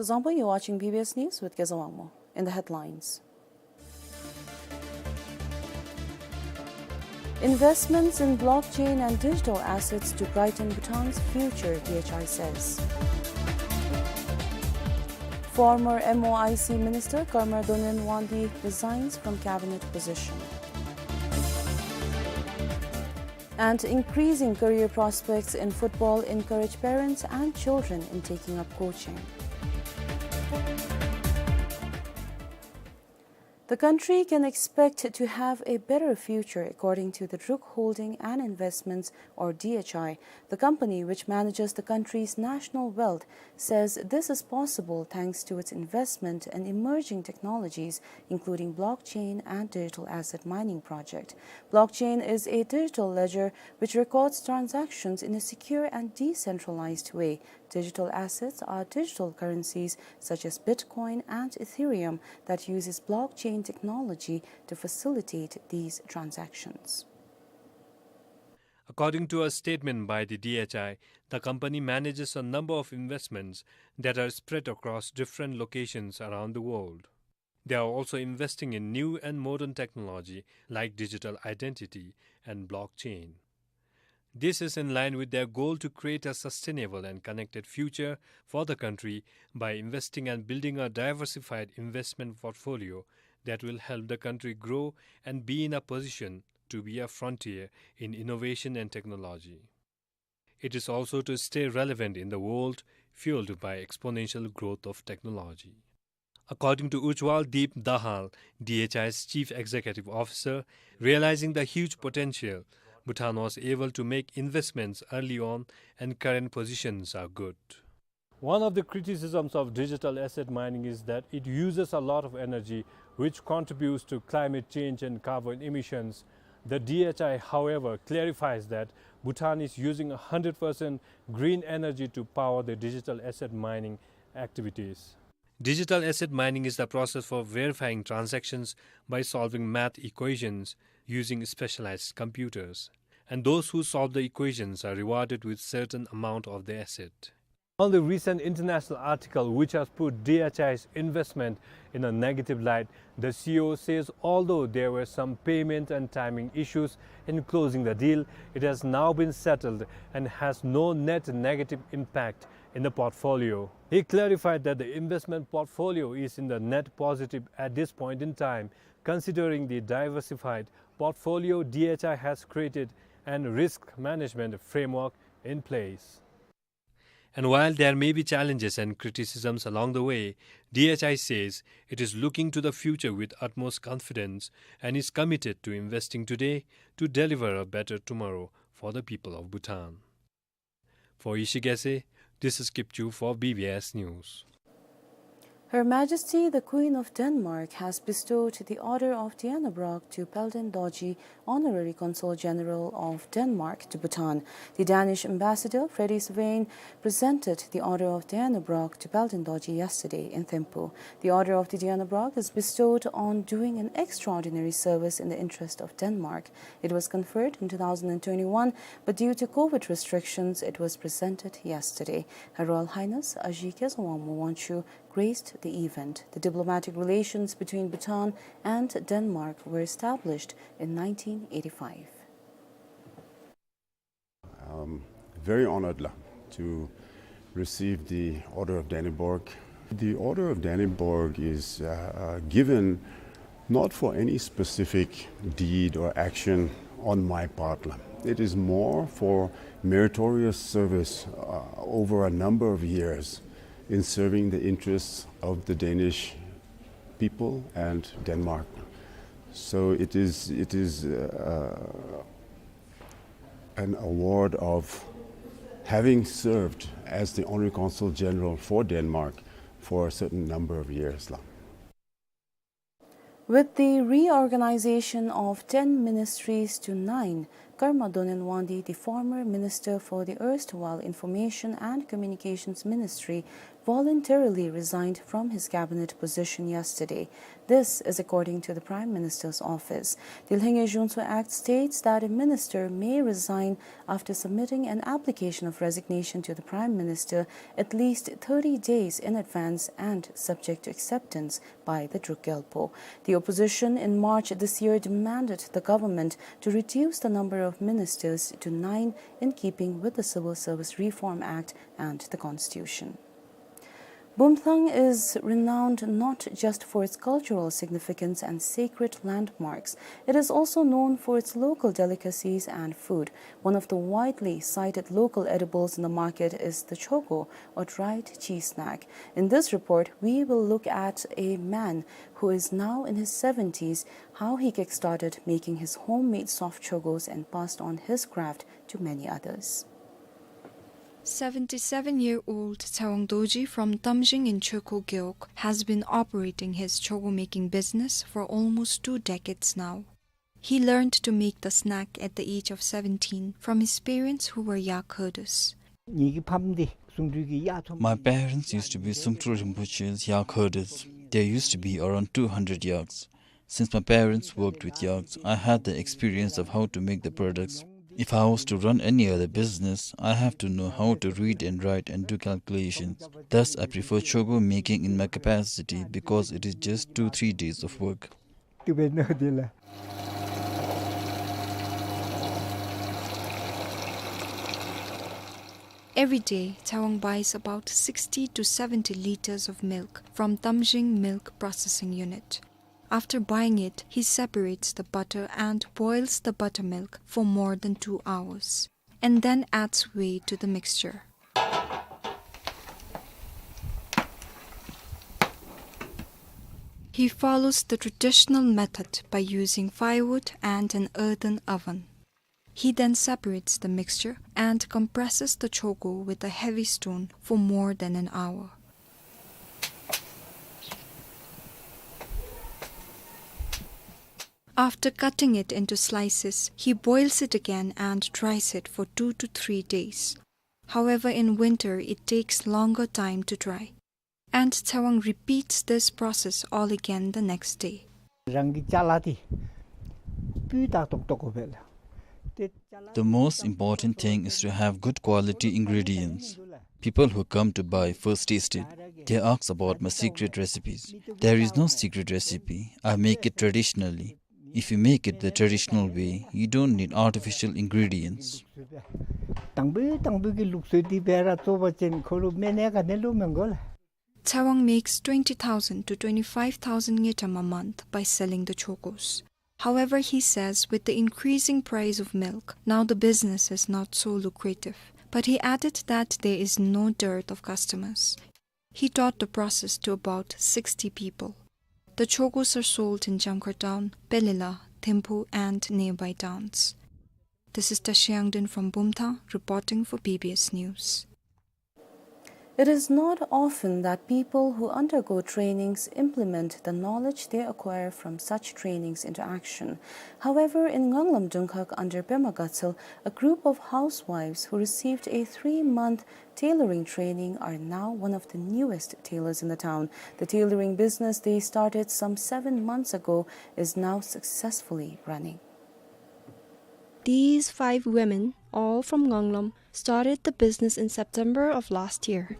Zangpo, you're watching B B S News with Keza Wangmo. In the headlines: Investments in blockchain and digital assets to brighten Bhutan's future, D H I says. Former M O I C Minister Karma Donen Wangdi resigns from cabinet position. And increasing career prospects in football encourage parents and children in taking up coaching. The country can expect to have a better future, according to the Druk Holding and Investments, or D H I. The company, which manages the country's national wealth, says this is possible thanks to its investment in emerging technologies, including blockchain and digital asset mining project. Blockchain is a digital ledger which records transactions in a secure and decentralized way. Digital assets are digital currencies such as Bitcoin and Ethereum that uses blockchain technology to facilitate these transactions. According to a statement by the D H I, the company manages a number of investments that are spread across different locations around the world. They are also investing in new and modern technology like digital identity and blockchain. This is in line with their goal to create a sustainable and connected future for the country by investing and building a diversified investment portfolio that will help the country grow and be in a position to be a frontier in innovation and technology. It is also to stay relevant in the world fueled by exponential growth of technology. According to Ujjwal Deep Dahal, D H I's Chief Executive Officer, realizing the huge potential, Bhutan was able to make investments early on and current positions are good. One of the criticisms of digital asset mining is that it uses a lot of energy, which contributes to climate change and carbon emissions. The D H I, however, clarifies that Bhutan is using one hundred percent green energy to power the digital asset mining activities. Digital asset mining is the process for verifying transactions by solving math equations using specialized computers. And those who solve the equations are rewarded with certain amount of the asset. On the recent international article which has put D H I's investment in a negative light, the C E O says although there were some payment and timing issues in closing the deal, it has now been settled and has no net negative impact in the portfolio. He clarified that the investment portfolio is in the net positive at this point in time, considering the diversified portfolio D H I has created and risk management framework in place. And while there may be challenges and criticisms along the way, D H I says it is looking to the future with utmost confidence and is committed to investing today to deliver a better tomorrow for the people of Bhutan. For Ishi Gese, this is Kipchu for B B S News. Her Majesty the Queen of Denmark has bestowed the Order of Dannebrog to Paludan Dorji, Honorary Consul General of Denmark to Bhutan. The Danish Ambassador, Freddy Svane, presented the Order of Dannebrog to Paludan Dorji yesterday in Thimphu. The Order of the Dannebrog is bestowed on doing an extraordinary service in the interest of Denmark. It was conferred in two thousand and twenty-one, but due to COVID restrictions, it was presented yesterday. Her Royal Highness Aji Keza Wangmo Wangchuck graced the event. The diplomatic relations between Bhutan and Denmark were established in nineteen eighty-five. I'm very honored la, to receive the Order of Dannebrog. The Order of Dannebrog is, uh, uh, given not for any specific deed or action on my part la. It is more for meritorious service, uh, over a number of years in serving the interests of the Danish people and Denmark. So it is, it is, uh, an award of having served as the Honorary Consul General for Denmark for a certain number of years la. With the reorganization of ten ministries to nine, Karma Donen Wangdi, the former minister for the erstwhile Information and Communications Ministry, voluntarily resigned from his cabinet position yesterday. This is according to the Prime Minister's office. The Lhenge Zhunso Act states that a minister may resign after submitting an application of resignation to the Prime Minister at least thirty days in advance and subject to acceptance by the Druk Gyalpo. The opposition in March this year demanded the government to reduce the number of ministers to nine, in keeping with the Civil Service Reform Act and the Constitution. Bumthang is renowned not just for its cultural significance and sacred landmarks. It is also known for its local delicacies and food. One of the widely cited local edibles in the market is the chogo, or dried cheese snack. In this report, we will look at a man who is now in his seventies, how he kickstarted making his homemade soft chogos and passed on his craft to many others. Seventy-seven-year-old Tsewang Dorji from Tamjing in Chöko Gewog has been operating his chogo making business for almost two decades now. He learned to make the snack at the age of seventeen from his parents, who were yak herders. ངེའི་གི་ཕམ་འདི་སུམ་ཁྲུའི་གི་ཡག་ཐོམ། My parents used to be Sumtru Rinpoche's yak herders. There used to be around two hundred yaks. Since my parents worked with yaks, I had the experience of how to make the products. If I was to run any other business, I have to know how to read and write and do calculations. Thus, I prefer chogo making in my capacity because it is just two, three days of work. དེ་སྦེ་ནི་དེ་ལས། Every day, Tsewang buys about sixty to seventy liters of milk from Tamjing Milk Processing Unit. After buying it, he separates the butter and boils the buttermilk for more than two hours, and then adds whey to the mixture. He follows the traditional method by using firewood and an earthen oven. He then separates the mixture and compresses the chogo with a heavy stone for more than an hour. After cutting it into slices, he boils it again and dries it for two to three days. However, in winter, it takes longer time to dry. And Tsewang repeats this process all again the next day. རང་གི་ཅ་ལ་དེ་སྤུས་དག་ཏོག་ཏོ་དགོ་པས་ལགས། ཏེ་ཅ་ལ། The most important thing is to have good quality ingredients. People who come to buy first taste it. They ask about my secret recipes. There is no secret recipe. I make it traditionally. If you make it the traditional way, you don't need artificial ingredients. དང་པོའི་དང་པོའི་གི་ལུགས་སྲོལ་འདི་སྦེ་ར་བཙོ་བ་ཅིན་ཁོ་ལུ་སྨན་ནི་ག་ནི་ལུ་མི་དགོ་ལགས། Tsewang makes twenty thousand to twenty-five thousand ngultrum a month by selling the chogos. However, he says with the increasing price of milk, now the business is not so lucrative. But he added that there is no dearth of customers. He taught the process to about sixty people. The chogos are sold in Jamkhar town, Pelila, Thimphu, and nearby towns. This is Tashi Yangden from Bumthang, reporting for B B S News. It is not often that people who undergo trainings implement the knowledge they acquire from such trainings into action. However, in Nganglam Dungkhag under Pema Gatshel, a group of housewives who received a three-month tailoring training are now one of the newest tailors in the town. The tailoring business they started some seven months ago is now successfully running. These five women, all from Nganglam, started the business in September of last year.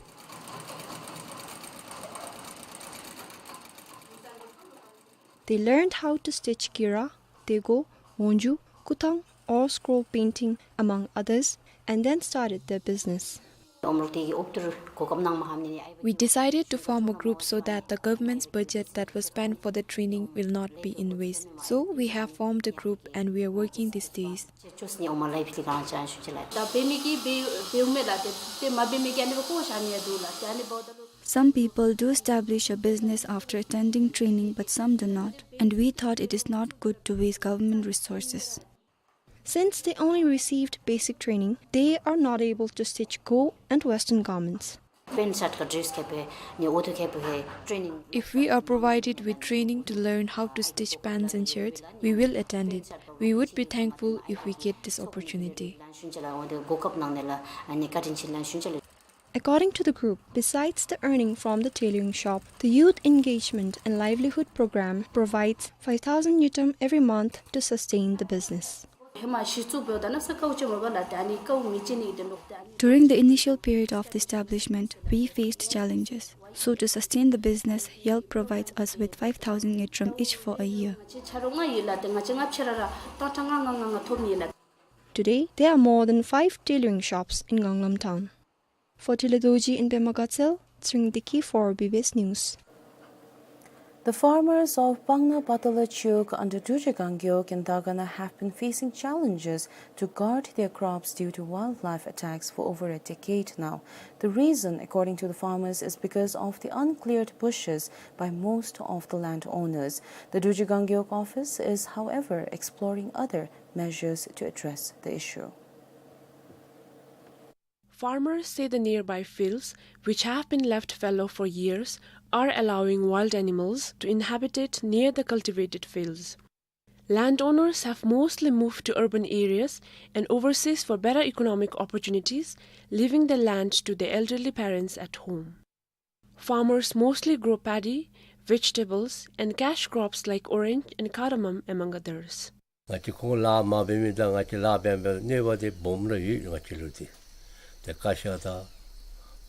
They learned how to stitch kira, tego, wonju, kuthang, or scroll painting, among others, and then started their business. We decided to form a group so that the government's budget that was spent for the training will not be in waste. So we have formed a group and we are working these days. Some people do establish a business after attending training, but some do not, and we thought it is not good to waste government resources. Since they only received basic training, they are not able to stitch Go and Western garments. If we are provided with training to learn how to stitch pants and shirts, we will attend it. We would be thankful if we get this opportunity. According to the group, besides the earning from the tailoring shop, the Youth Engagement and Livelihood Program provides five thousand ngultrum every month to sustain the business. ཧེ་མ་གཞི་བཙུགས་འབདཝ་ད་ནཱ་ས་ཀཝ་ཅིག་མེད་པས་ལགས། ཏེ་ཨ་ནི་ཀཝ་མེད་ཅི་ནི་ཨིན་ཏེ་ལོག་ཏེ་ཨ་ནི། During the initial period of the establishment, we faced challenges. So to sustain the business, Youth Engagement and Livelihood Program provides us with five thousand ngultrum each for a year. ང་བཅས་ཆ་རོགས་ལྔ་ཨིན་ལགས། ཏེ་ང་བཅས་ལྔ་ཕྱི་ར་ར་སྟོང་ཕྲག་ལྔ་ལྔ་ལྔ་ལྔ་ཐོབ་ནི་ཨིན་ལགས། Today, there are more than five tailoring shops in Nganglam town. For Tila Dorji in Pema Gatshel, Tshering Deki for B B S News. The farmers of Pangna Patala Chiwog under Dorji Ganggyeok in Dagana have been facing challenges to guard their crops due to wildlife attacks for over a decade now. The reason, according to the farmers, is because of the uncleared bushes by most of the landowners. The Dorji Ganggyeok office is, however, exploring other measures to address the issue. Farmers say the nearby fields, which have been left fallow for years, are allowing wild animals to inhabit it near the cultivated fields. Landowners have mostly moved to urban areas and overseas for better economic opportunities, leaving the land to their elderly parents at home. Farmers mostly grow paddy, vegetables, and cash crops like orange and cardamom, among others. ང་བཅས་ཁོང་ལཱ་མ་འབད་མི་དང་ང་བཅས་ལཱ་འབད་འབད་གནོད་པ་དེ་སྦོམ་ར་ཡོད། ང་བཅས་ལུ་དེ་དེ་ཀ་ཤ་དང་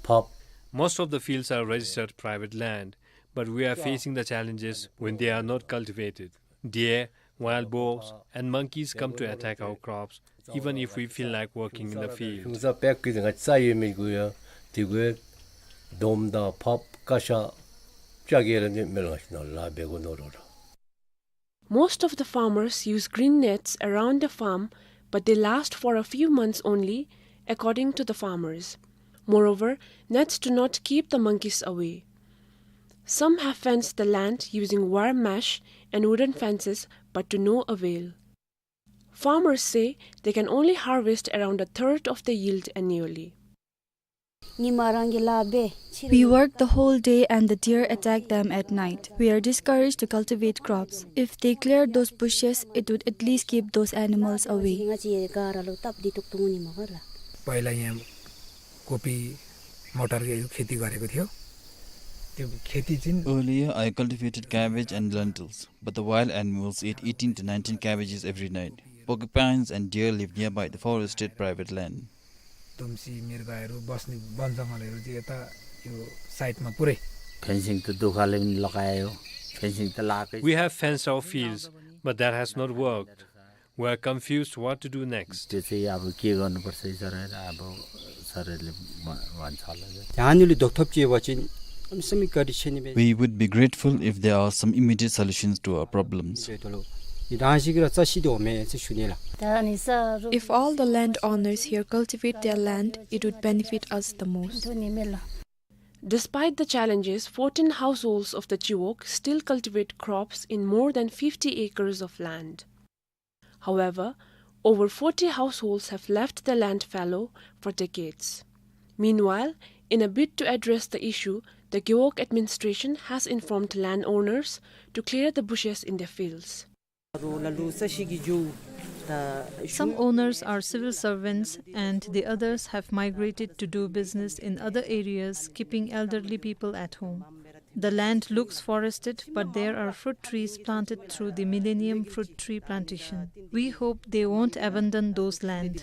ཕགཔ། Most of the fields are registered private land, but we are facing the challenges when they are not cultivated. Deer, wild boars, and monkeys come to attack our crops, even if we feel like working in the field. ཤིང་ཚ་པེག་གི་དེ་ང་བཅས་རྩྭ་ཡོད་མི་གུ་ཡང་དེ་གུ་སྡོམ་དང་ཕགཔ་ཀ་ཤ་ཅ་གི་ར་ནི་མེད་ལགས། ང་བཅས་ནཱ་ལཱ་འབད་དགོ་མནོ་རུང་ར། Most of the farmers use green nets around the farm, but they last for a few months only, according to the farmers. Moreover, nets do not keep the monkeys away. Some have fenced the land using wire mesh and wooden fences, but to no avail. Farmers say they can only harvest around a third of the yield annually. We work the whole day and the deer attack them at night. We are discouraged to cultivate crops. If they clear those bushes, it would at least keep those animals away. पहिला यहाँ कोपी, मटरको खेती गरेको थियो। त्यो खेती चाहिँ Earlier, I cultivated cabbage and lentils, but the wild animals ate eighteen to nineteen cabbages every night. Porcupines and deer live nearby the forested private land. दुम्सी मृगहरू बस्ने वन जङ्गलहरू चाहिँ यता यो साइडमा पुरै। Fencing त दुःखले पनि लगायो, fencing त लगाएकै छ। We have fenced our fields, but that has not worked. We are confused what to do next. त्यो चाहिँ अब के गर्नुपर्छ, यो सरले, अब सरले भन्छ होला। यहाँनिर ढोकथोप के भएपछि, अनि सबै गरी छेनी बे- We would be grateful if there are some immediate solutions to our problems. If all the landowners here cultivate their land, it would benefit us the most. Despite the challenges, fourteen households of the Chiwog still cultivate crops in more than fifty acres of land. However, over forty households have left the land fallow for decades. Meanwhile, in a bid to address the issue, the Gewog administration has informed landowners to clear the bushes in their fields. Some owners are civil servants and the others have migrated to do business in other areas, keeping elderly people at home. The land looks forested, but there are fruit trees planted through the Millennium Fruit Tree Plantation. We hope they won't abandon those land.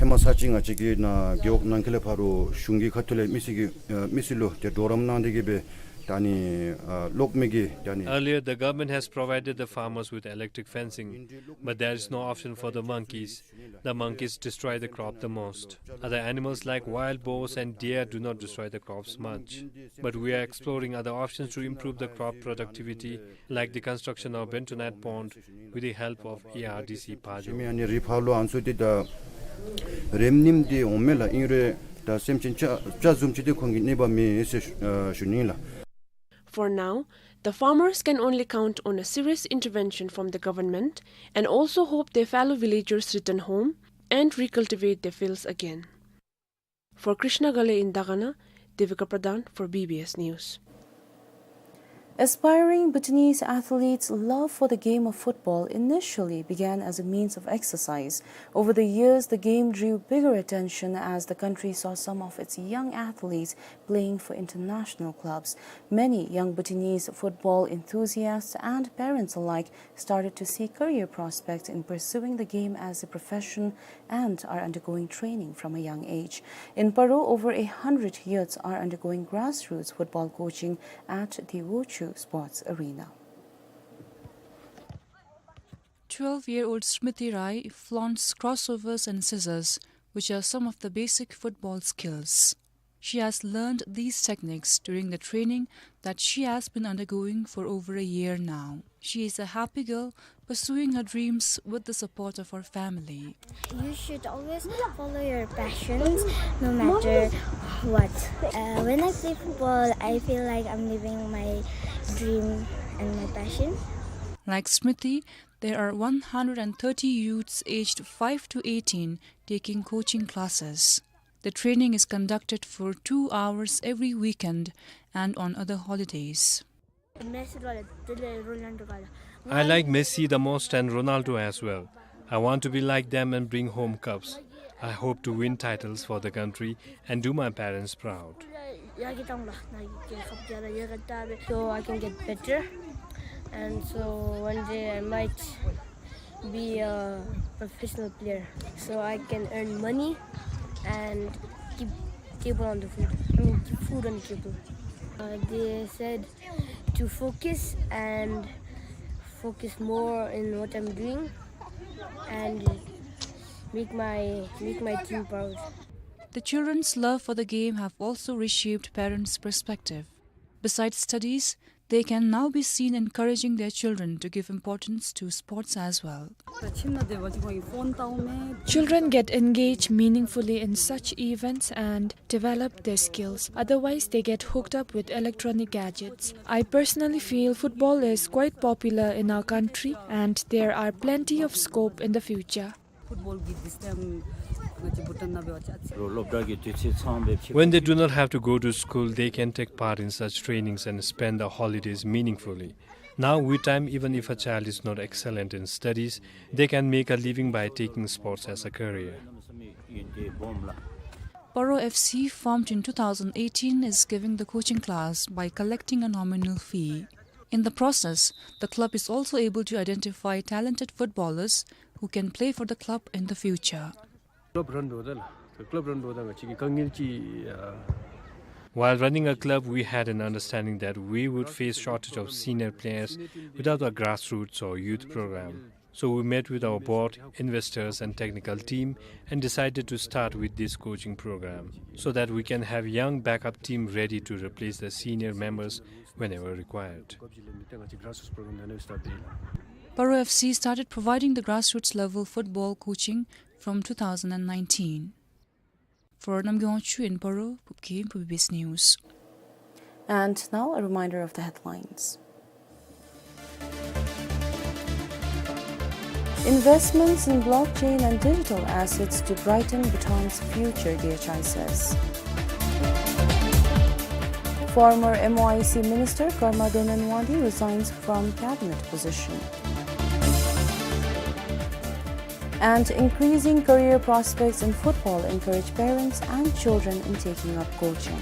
ཧེ་མ་ས་ཅིག་ང་བཅས་ཀྱི་ནཱ་རྒེད་འོག་ནང་འཁོད་ལས་ཕར་ལུ་གཞུང་གི་ཁ་ཐུག་ལས་མི་སེར་གྱི་ཨ་མི་སེར་ལུ་ཏེ་གྲོགས་རམ་གནང་སྟེ་གི་སྦེ་ད་ནི་ཨ་གློག་མེ་གི་ད་ནི། Earlier, the government has provided the farmers with electric fencing, but there is no option for the monkeys. The monkeys destroy the crop the most. Other animals like wild boars and deer do not destroy the crops much. But we are exploring other options to improve the crop productivity, like the construction of bentonite pond with the help of A R D C Phajo. ཞི་མི་ཨ་ནི་རི་ཕག་ལུ་ཨ་ནི་ཚུ་འདི་ད་རེམ་ནེམ་འདི་འོང་མས་ལགས། ཨིན་རུང་ད་སེམས་ཅན་ཅ་ཅ་བཟུམ་ཅིག་འདི་ཁོང་གིས་གནོད་པ་མེད་ཟེར་ཞུ་ཨ་ཞུ་ནི་ལགས། For now, the farmers can only count on a serious intervention from the government and also hope their fellow villagers return home and recultivate their fields again. For Krishna Ghale in Dagana, Devika Pradhan for B B S News. Aspiring Bhutanese athletes' love for the game of football initially began as a means of exercise. Over the years, the game drew bigger attention as the country saw some of its young athletes playing for international clubs. Many young Bhutanese football enthusiasts and parents alike started to see career prospects in pursuing the game as a profession and are undergoing training from a young age. In Paro, over a hundred youths are undergoing grassroots football coaching at the Wochu Sports Arena. Twelve-year-old Smriti Rai flaunts crossovers and scissors, which are some of the basic football skills. She has learned these techniques during the training that she has been undergoing for over a year now. She is a happy girl, pursuing her dreams with the support of her family. You should always follow your passions, no matter what. Uh, when I play football, I feel like I'm living my dream and my passion. Like Smriti, there are one hundred and thirty youths aged five to eighteen taking coaching classes. The training is conducted for two hours every weekend and on other holidays. I like Messi the most and Ronaldo as well. I want to be like them and bring home cups. I hope to win titles for the country and do my parents proud. So I can get better, and so one day I might be a professional player, so I can earn money and keep table on the food. I mean, keep food on the table. Uh, they said to focus and focus more in what I'm doing and make my, make my team proud. The children's love for the game have also reshaped parents' perspective. Besides studies, they can now be seen encouraging their children to give importance to sports as well. Children get engaged meaningfully in such events and develop their skills. Otherwise, they get hooked up with electronic gadgets. I personally feel football is quite popular in our country and there are plenty of scope in the future. When they do not have to go to school, they can take part in such trainings and spend the holidays meaningfully. Now, with time, even if a child is not excellent in studies, they can make a living by taking sports as a career. Paro F C, formed in two thousand eighteen, is giving the coaching class by collecting a nominal fee. In the process, the club is also able to identify talented footballers who can play for the club in the future. While running a club, we had an understanding that we would face shortage of senior players without a grassroots or youth program. So we met with our board, investors and technical team and decided to start with this coaching program so that we can have young backup team ready to replace the senior members whenever required. Paro F C started providing the grassroots level football coaching from two thousand and nineteen. For Namgay Wangchuk in Paro, Phubkhe, Phu B B S News. And now a reminder of the headlines. Investments in blockchain and digital assets to brighten Bhutan's future, D H I says. Former M O I C Minister Karma Domen Wangdi resigns from cabinet position. And increasing career prospects in football encourage parents and children in taking up coaching.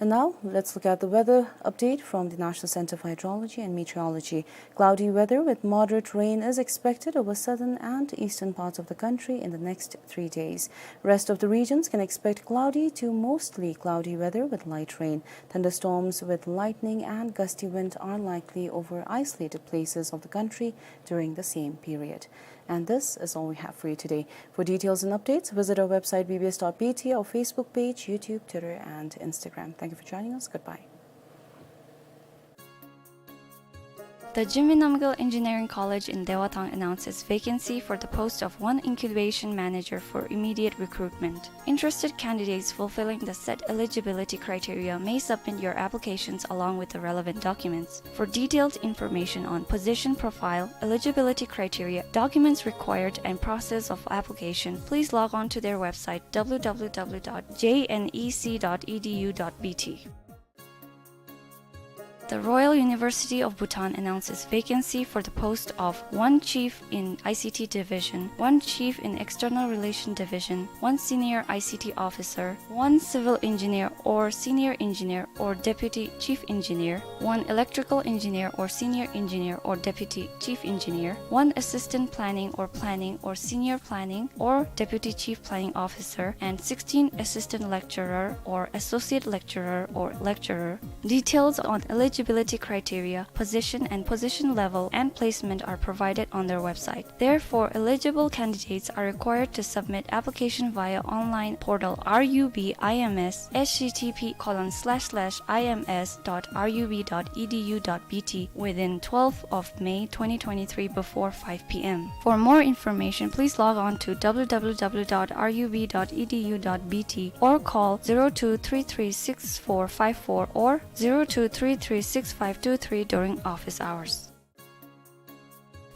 And now, let's look at the weather update from the National Center for Hydrology and Meteorology. Cloudy weather with moderate rain is expected over southern and eastern parts of the country in the next three days. Rest of the regions can expect cloudy to mostly cloudy weather with light rain. Thunderstorms with lightning and gusty wind are likely over isolated places of the country during the same period. And this is all we have for you today. For details and updates, visit our website B B S dot B T, our Facebook page, YouTube, Twitter, and Instagram. Thank you for joining us. Goodbye. The Jigme Namgyel Engineering College in Dewathang announces vacancy for the post of one incubation manager for immediate recruitment. Interested candidates fulfilling the set eligibility criteria may submit your applications along with the relevant documents. For detailed information on position profile, eligibility criteria, documents required, and process of application, please log on to their website, w w w dot j n e c dot e d u dot b t. The Royal University of Bhutan announces vacancy for the post of one chief in I C T division, one chief in external relation division, one senior I C T officer, one civil engineer or senior engineer or deputy chief engineer, one electrical engineer or senior engineer or deputy chief engineer, one assistant planning or planning or senior planning or deputy chief planning officer, and sixteen assistant lecturer or associate lecturer or lecturer. Details on eligibility criteria, position, and position level and placement are provided on their website. Therefore, eligible candidates are required to submit application via online portal R U B I M S, H T T P colon slash slash I M S dot R U B dot E D U dot B T, within twelfth of May twenty twenty-three before five P M. For more information, please log on to w w w dot r u b dot e d u dot b t or call zero two three three six four five four or zero two three three six five two three during office hours.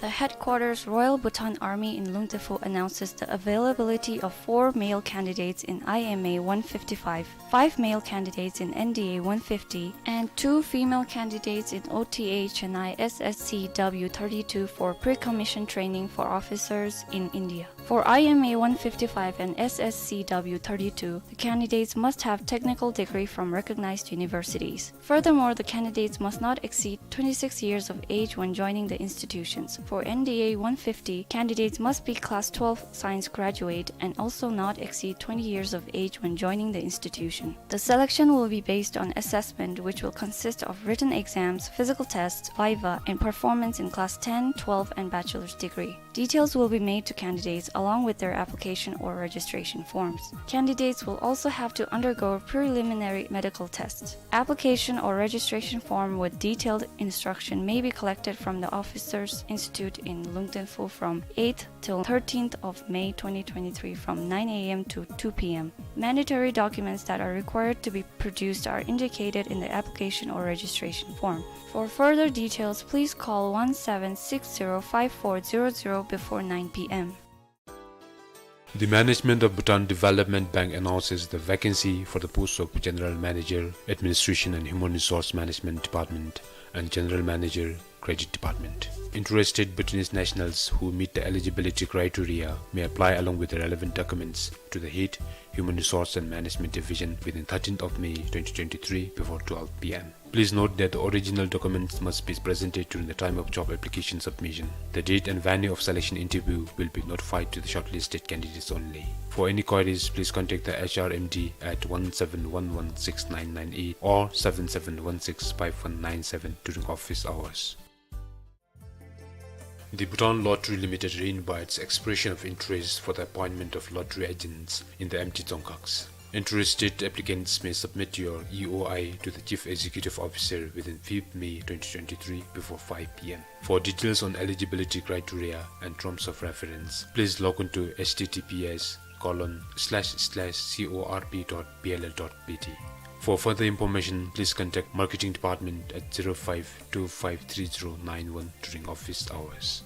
The headquarters Royal Bhutan Army in Lungtephu announces the availability of four male candidates in I M A one fifty-five, five male candidates in N D A one fifty, and two female candidates in O T H and I S S C W thirty-two for pre-commission training for officers in India. For I M A one fifty-five and S S C W thirty-two, the candidates must have technical degree from recognized universities. Furthermore, the candidates must not exceed twenty-six years of age when joining the institutions. For N D A one fifty, candidates must be class twelve science graduate and also not exceed twenty years of age when joining the institution. The selection will be based on assessment, which will consist of written exams, physical tests, viva, and performance in class ten, twelve, and bachelor's degree. Details will be made to candidates along with their application or registration forms. Candidates will also have to undergo preliminary medical tests. Application or registration form with detailed instruction may be collected from the Officers Institute in Lungtephu from eighth till thirteenth of May twenty twenty-three from nine A M to two P M. Mandatory documents that are required to be produced are indicated in the application or registration form. For further details, please call one seven six zero five four zero zero before nine P M. The management of Bhutan Development Bank announces the vacancy for the post of General Manager, Administration and Human Resource Management Department, and General Manager, Credit Department. Interested Bhutanese nationals who meet the eligibility criteria may apply along with the relevant documents to the head Human Resource and Management Division within thirteenth of May twenty twenty-three before twelve P M. Please note that the original documents must be presented during the time of job application submission. The date and venue of selection interview will be notified to the shortlisted candidates only. For any queries, please contact the H R M D at one seven one one six nine nine eight or seven seven one six five one nine seven during office hours. The Bhutan Lottery Limited re-invites expression of interest for the appointment of lottery agents in the empty dzongkhags. Interested applicants may submit your E O I to the Chief Executive Officer within fifth May twenty twenty-three before five P M. For details on eligibility criteria and terms of reference, please log on to H T T P S colon slash slash C O R P dot B L L dot B T. For further information, please contact Marketing Department at zero five two five three zero nine one during office hours.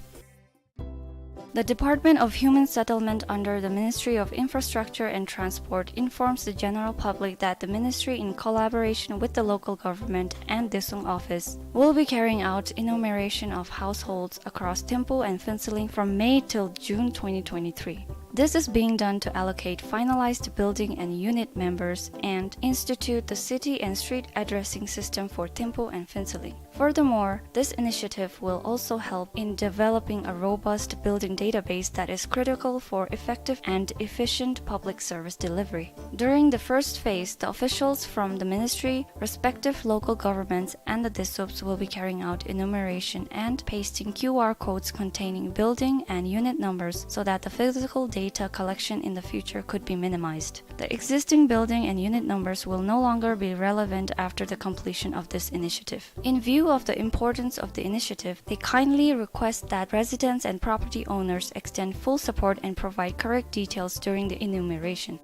The Department of Human Settlement under the Ministry of Infrastructure and Transport informs the general public that the ministry, in collaboration with the local government and Desung office, will be carrying out enumeration of households across Thimphu and Phuentsholing from May till June twenty twenty-three. This is being done to allocate finalized building and unit numbers and institute the city and street addressing system for Thimphu and Phuentsholing. Furthermore, this initiative will also help in developing a robust building database that is critical for effective and efficient public service delivery. During the first phase, the officials from the ministry, respective local governments, and the DESUPs will be carrying out enumeration and pasting Q R codes containing building and unit numbers so that the physical data collection in the future could be minimized. The existing building and unit numbers will no longer be relevant after the completion of this initiative. In view of the importance of the initiative, they kindly request that residents and property owners extend full support and provide correct details during the enumeration.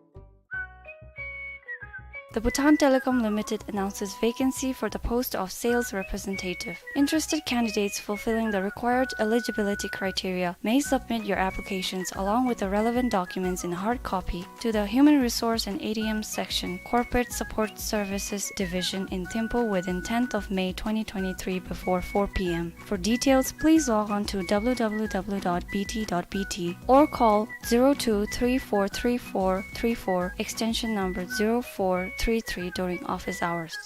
The Bhutan Telecom Limited announces vacancy for the post of sales representative. Interested candidates fulfilling the required eligibility criteria may submit your applications along with the relevant documents in hard copy to the Human Resource and A D M Section, Corporate Support Services Division in Thimphu within tenth of May twenty twenty-three before four p m. For details, please log on to w w w dot b t dot b t or call zero two three four three four three four, extension number zero four three three, during office hours.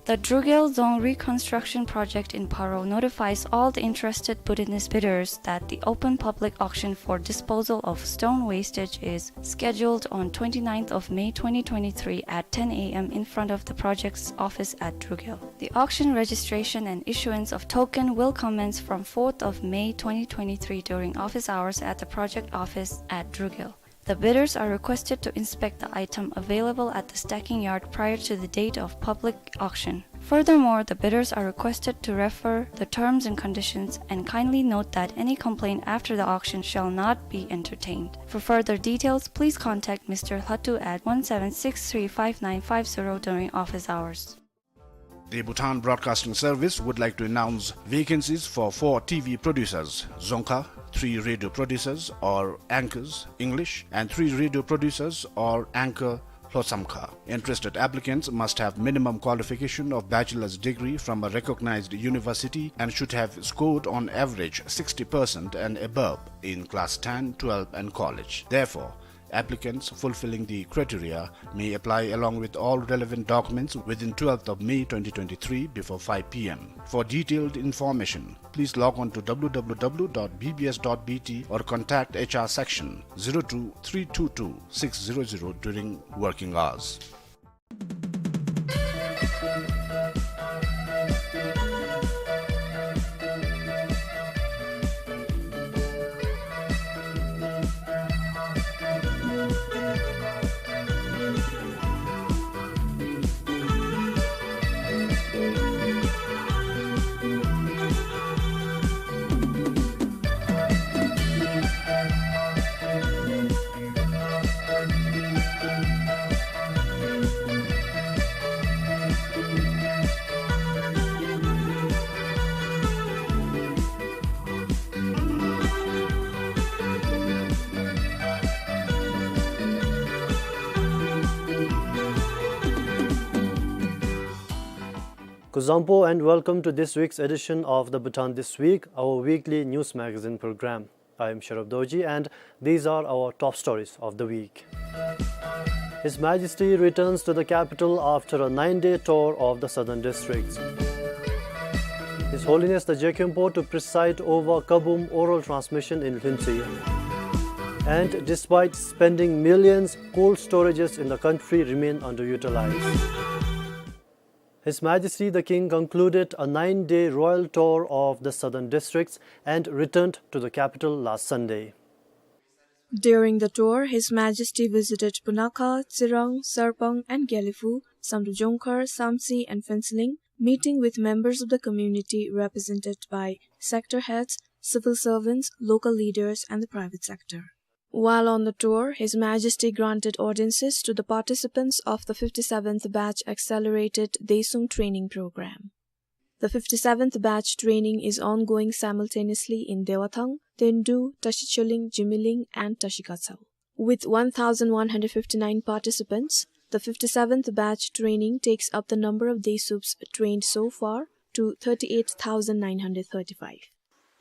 The Drugel Dzong Reconstruction Project in Paro notifies all the interested Bhutanese bidders that the open public auction for disposal of stone wastage is scheduled on twenty-ninth of May twenty twenty-three at ten a m in front of the project's office at Drugel. The auction registration and issuance of token will commence from fourth of May twenty twenty-three during office hours at the project office at Drugel. The bidders are requested to inspect the item available at the stacking yard prior to the date of public auction. Furthermore, the bidders are requested to refer the terms and conditions and kindly note that any complaint after the auction shall not be entertained. For further details, please contact Mister Lhatu at one seven six three five nine five zero during office hours. The Bhutan Broadcasting Service would like to announce vacancies for four T V producers, Dzongkha, three radio producers or anchors, English, and three radio producers or anchor, Lhotsamkha. Interested applicants must have minimum qualification of bachelor's degree from a recognized university and should have scored on average sixty percent and above in class ten, twelve, and college. Therefore, applicants fulfilling the criteria may apply along with all relevant documents within twelfth of May twenty twenty-three before five p m. For detailed information, please log on to w w w dot b b s dot b t or contact H R section zero two three two two six zero zero during working hours. Kuzuzangpo and welcome to this week's edition of the Bhutan This Week, our weekly news magazine program. I am Sharab Dorji and these are our top stories of the week. His Majesty returns to the capital after a nine-day tour of the southern districts. His Holiness the Je Khenpo to preside over Kabum oral transmission in Lhuentse. And despite spending millions, cold storages in the country remain underutilized. His Majesty the King concluded a nine-day royal tour of the southern districts and returned to the capital last Sunday. During the tour, His Majesty visited Punakha, Tsirang, Sarpang and Gelephu, Samdrup Jongkhar, Samtse and Phuentsholing, meeting with members of the community represented by sector heads, civil servants, local leaders and the private sector. While on the tour, His Majesty granted audiences to the participants of the fifty-seventh Batch Accelerated Daesung Training Program. The fifty-seventh Batch Training is ongoing simultaneously in Dewathang, Tendu, Tashicholing, Jimilling and Tashikatsaung. With one thousand one hundred fifty-nine participants, the fifty-seventh Batch Training takes up the number of Daesups trained so far to thirty-eight thousand nine hundred thirty-five.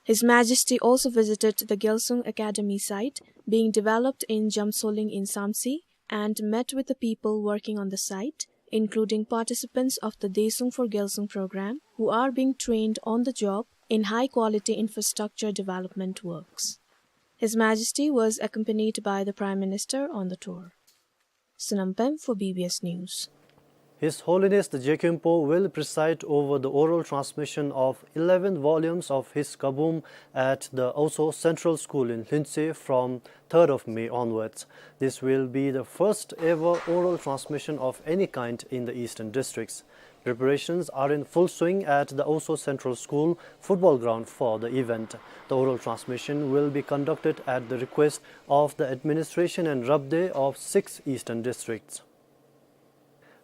His Majesty also visited the Gyalsung Academy site being developed in Jamsoling in Samtse and met with the people working on the site, including participants of the Daesung for Gyalsung program, who are being trained on the job in high-quality infrastructure development works. His Majesty was accompanied by the Prime Minister on the tour. Sonam Pem for B B S News. His Holiness the Je Khenpo will preside over the oral transmission of eleven volumes of his Kabum at the Aoso Central School in Lhuentse from third of May onwards. This will be the first ever oral transmission of any kind in the eastern districts. Preparations are in full swing at the Oso Central School football ground for the event. The oral transmission will be conducted at the request of the administration and Rabdey of six eastern districts.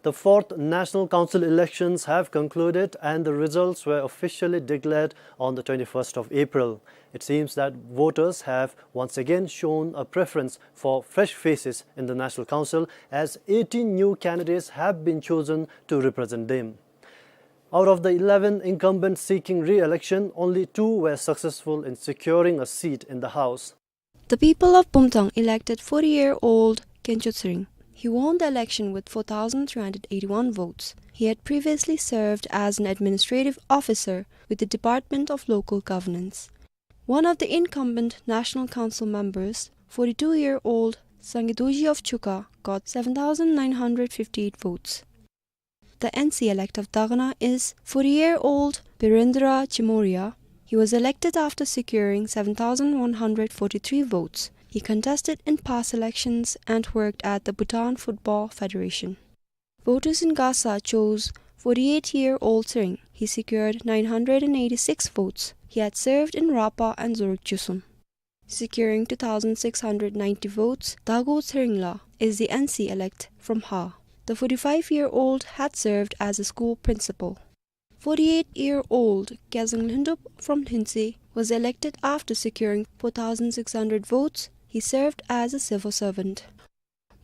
The fourth National Council elections have concluded and the results were officially declared on the twenty-first of April. It seems that voters have once again shown a preference for fresh faces in the National Council, as eighteen new candidates have been chosen to represent them. Out of the eleven incumbents seeking re-election, only two were successful in securing a seat in the House. The people of Bumthang elected forty-year-old Kencho Tsering. He won the election with four thousand three hundred eighty-one votes. He had previously served as an administrative officer with the Department of Local Governance. One of the incumbent National Council members, forty-two-year-old Sangye Dorji of Chukha, got seven thousand nine hundred fifty-eight votes. The N C elect of Dagana is forty-year-old Birendra Chimoria. He was elected after securing seven thousand one hundred forty-three votes. He contested in past elections and worked at the Bhutan Football Federation. Voters in Gasa chose forty-eight-year-old Tsering. He secured nine hundred and eighty-six votes. He had served in Rapa and Zoruk Chusum. Securing two thousand six hundred ninety votes, Dago Tseringla is the N C elect from Ha. The forty-five-year-old had served as a school principal. Forty-eight-year-old Kezang Lhundup from Lhuntse was elected after securing four thousand six hundred votes. He served as a civil servant.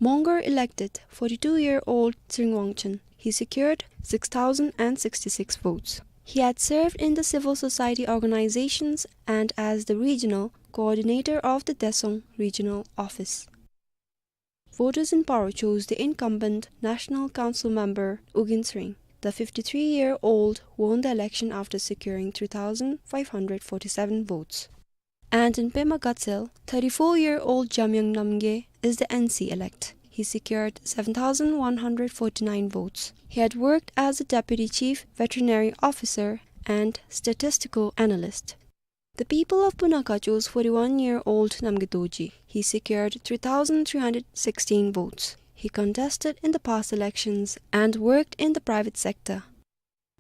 Mongar elected forty-two-year-old Tsering Wangchen. He secured six thousand and sixty-six votes. He had served in the civil society organizations and as the regional coordinator of the Desong Regional Office. Voters in Paro chose the incumbent National Council member Ugyen Tsering. The fifty-three-year-old won the election after securing three thousand five hundred forty-seven votes. And in Pema Gatshel, thirty-four-year-old Jamyang Namgay is the N C elect. He secured seven thousand one hundred forty-nine votes. He had worked as a deputy chief veterinary officer and statistical analyst. The people of Punakha chose forty-one-year-old Namgay Dorji. He secured three thousand three hundred sixteen votes. He contested in the past elections and worked in the private sector.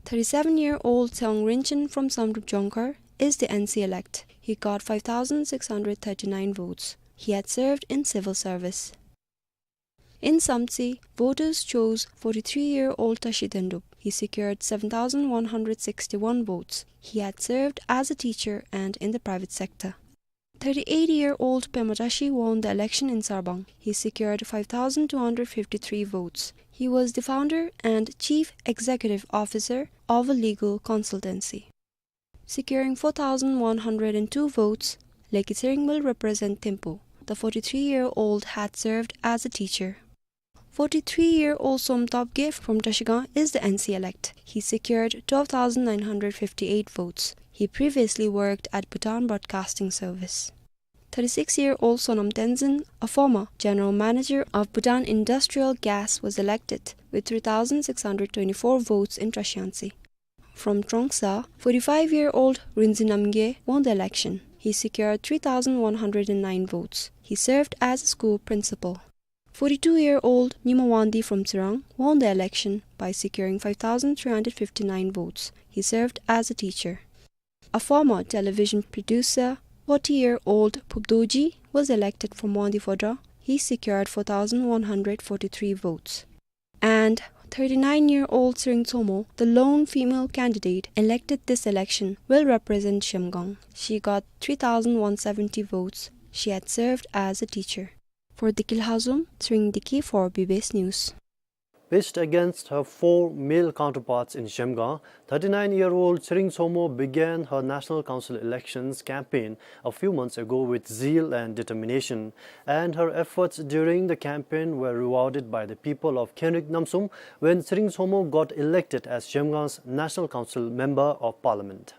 Thirty-seven-year-old Tseong Rinchen from Samdrup Jongkhar is the N C elect. He got five thousand six hundred thirty-nine votes. He had served in civil service. In Samtse, voters chose forty-three-year-old Tashi Dendup. He secured seven thousand one hundred sixty-one votes. He had served as a teacher and in the private sector. Thirty-eight-year-old Pema Tashi won the election in Sarbang. He secured five thousand two hundred fifty-three votes. He was the founder and chief executive officer of a legal consultancy. Securing four thousand one hundred and two votes, Leki Tsering will represent Thimphu. The forty-three-year-old had served as a teacher. Forty-three-year-old Som Topgay from Trashigang is the N C elect. He secured twelve thousand nine hundred fifty-eight votes. He previously worked at Bhutan Broadcasting Service. Thirty-six-year-old Sonam Tenzin, a former general manager of Bhutan Industrial Gas, was elected with three thousand six hundred twenty-four votes in Trashiyangtse. From Trongsa, forty-five-year-old Rinzin Namgay won the election. He secured three thousand one hundred and nine votes. He served as a school principal. Forty-two-year-old Nyima Wangdi from Tsirang won the election by securing five thousand three hundred fifty-nine votes. He served as a teacher. A former television producer, forty-year-old Phub Dorji was elected from Wangdi Phodrang. He secured four thousand one hundred forty-three votes. And thirty-nine-year-old Tsering Tsomo, the lone female candidate elected this election, will represent Zhemgang. She got three thousand one seventy votes. She had served as a teacher. For the Kilhazum, Tsering Diki for B B S News. Pitched against her four male counterparts in Zhemgang, thirty-nine-year-old Tsering Tsomo began her National Council elections campaign a few months ago with zeal and determination, and her efforts during the campaign were rewarded by the people of Khenrik Namsum when Tsering Tsomo got elected as Zhemgang's National Council Member of Parliament.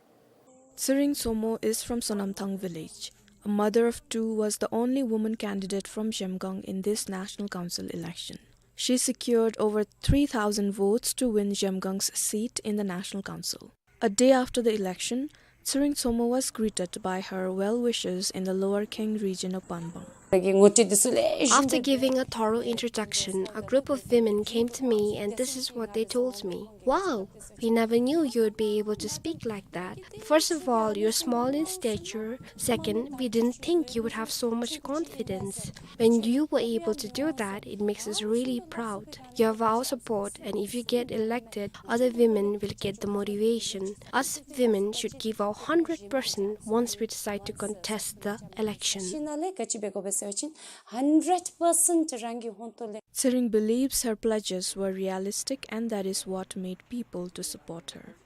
Tsering Tsomo is from Sonamthang village. A mother of two, was the only woman candidate from Zhemgang in this National Council election. She secured over three thousand votes to win Zhemgang's seat in the National Council. A day after the election, Tsering Tsomo was greeted by her well-wishers in the Lower Kheng region of Banbang. After giving a thorough introduction, a group of women came to me and this is what they told me. Wow, we never knew you would be able to speak like that. First of all, you're small in stature. Second, we didn't think you would have so much confidence. When you were able to do that, it makes us really proud. You have our support, and if you get elected, other women will get the motivation. Us women should give our hundred percent once we decide to contest the election. Hundred percent རང་གི་ཧོན་ཏོ་ལེ། Tsering believes her pledges were realistic and that is what made people to support her.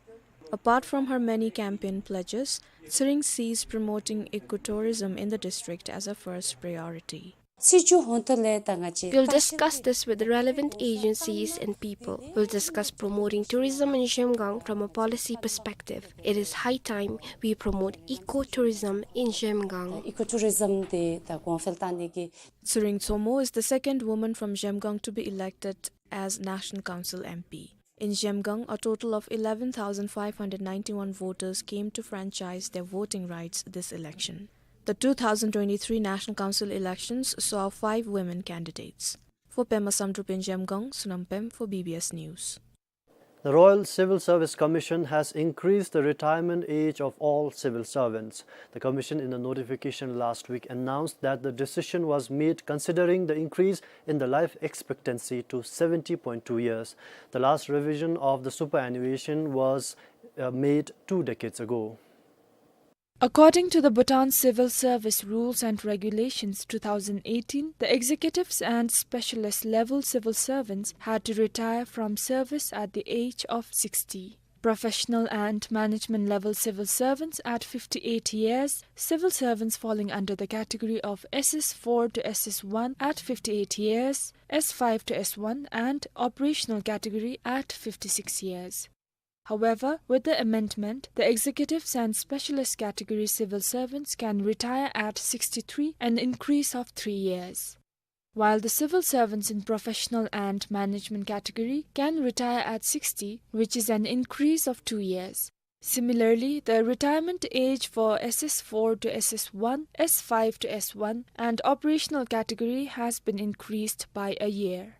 Apart from her many campaign pledges, Tsering sees promoting ecotourism in the district as a first priority. སྲིད་བྱུས་ཧོན་ཏོ་ལེ་ད་ང་བཅས། We'll discuss this with the relevant agencies and people. We'll discuss promoting tourism in Zhemgang from a policy perspective. It is high time we promote ecotourism in Zhemgang. Ecotourism དེ་ད་གོང་འཕེལ་བཏང་ནི་གི། Tsering Tsomo is the second woman from Zhemgang to be elected as National Council M P. In Zhemgang, a total of eleven thousand five hundred ninety-one voters came to franchise their voting rights this election. The two thousand twenty-three National Council elections saw five women candidates. For Pema Samdrup in Zhemgang, Sonam Pem for B B S News. The Royal Civil Service Commission has increased the retirement age of all civil servants. The commission, in a notification last week, announced that the decision was made considering the increase in the life expectancy to seventy point two years. The last revision of the superannuation was, uh, made two decades ago. According to the Bhutan Civil Service Rules and Regulations two thousand eighteen, the executives and specialist level civil servants had to retire from service at the age of sixty. Professional and management level civil servants at fifty-eight years, civil servants falling under the category of S S four to S S one at fifty-eight years, S five to S one, and operational category at fifty-six years. However, with the amendment, the executives and specialist category civil servants can retire at sixty-three, an increase of three years. While the civil servants in professional and management category can retire at sixty, which is an increase of two years. Similarly, the retirement age for S S four to S S one, S five to S one, and operational category has been increased by a year.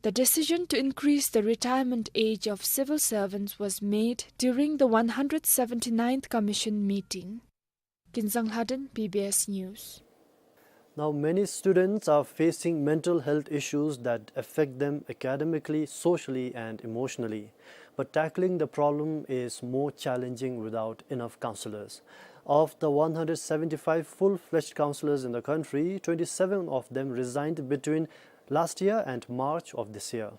The decision to increase the retirement age of civil servants was made during the one hundred seventy-ninth Commission meeting. Kinzang Lhaden, B B S News. Now, many students are facing mental health issues that affect them academically, socially, and emotionally. But tackling the problem is more challenging without enough counselors. Of the one hundred seventy-five full-fledged counselors in the country, twenty-seven of them resigned between last year and March of this year.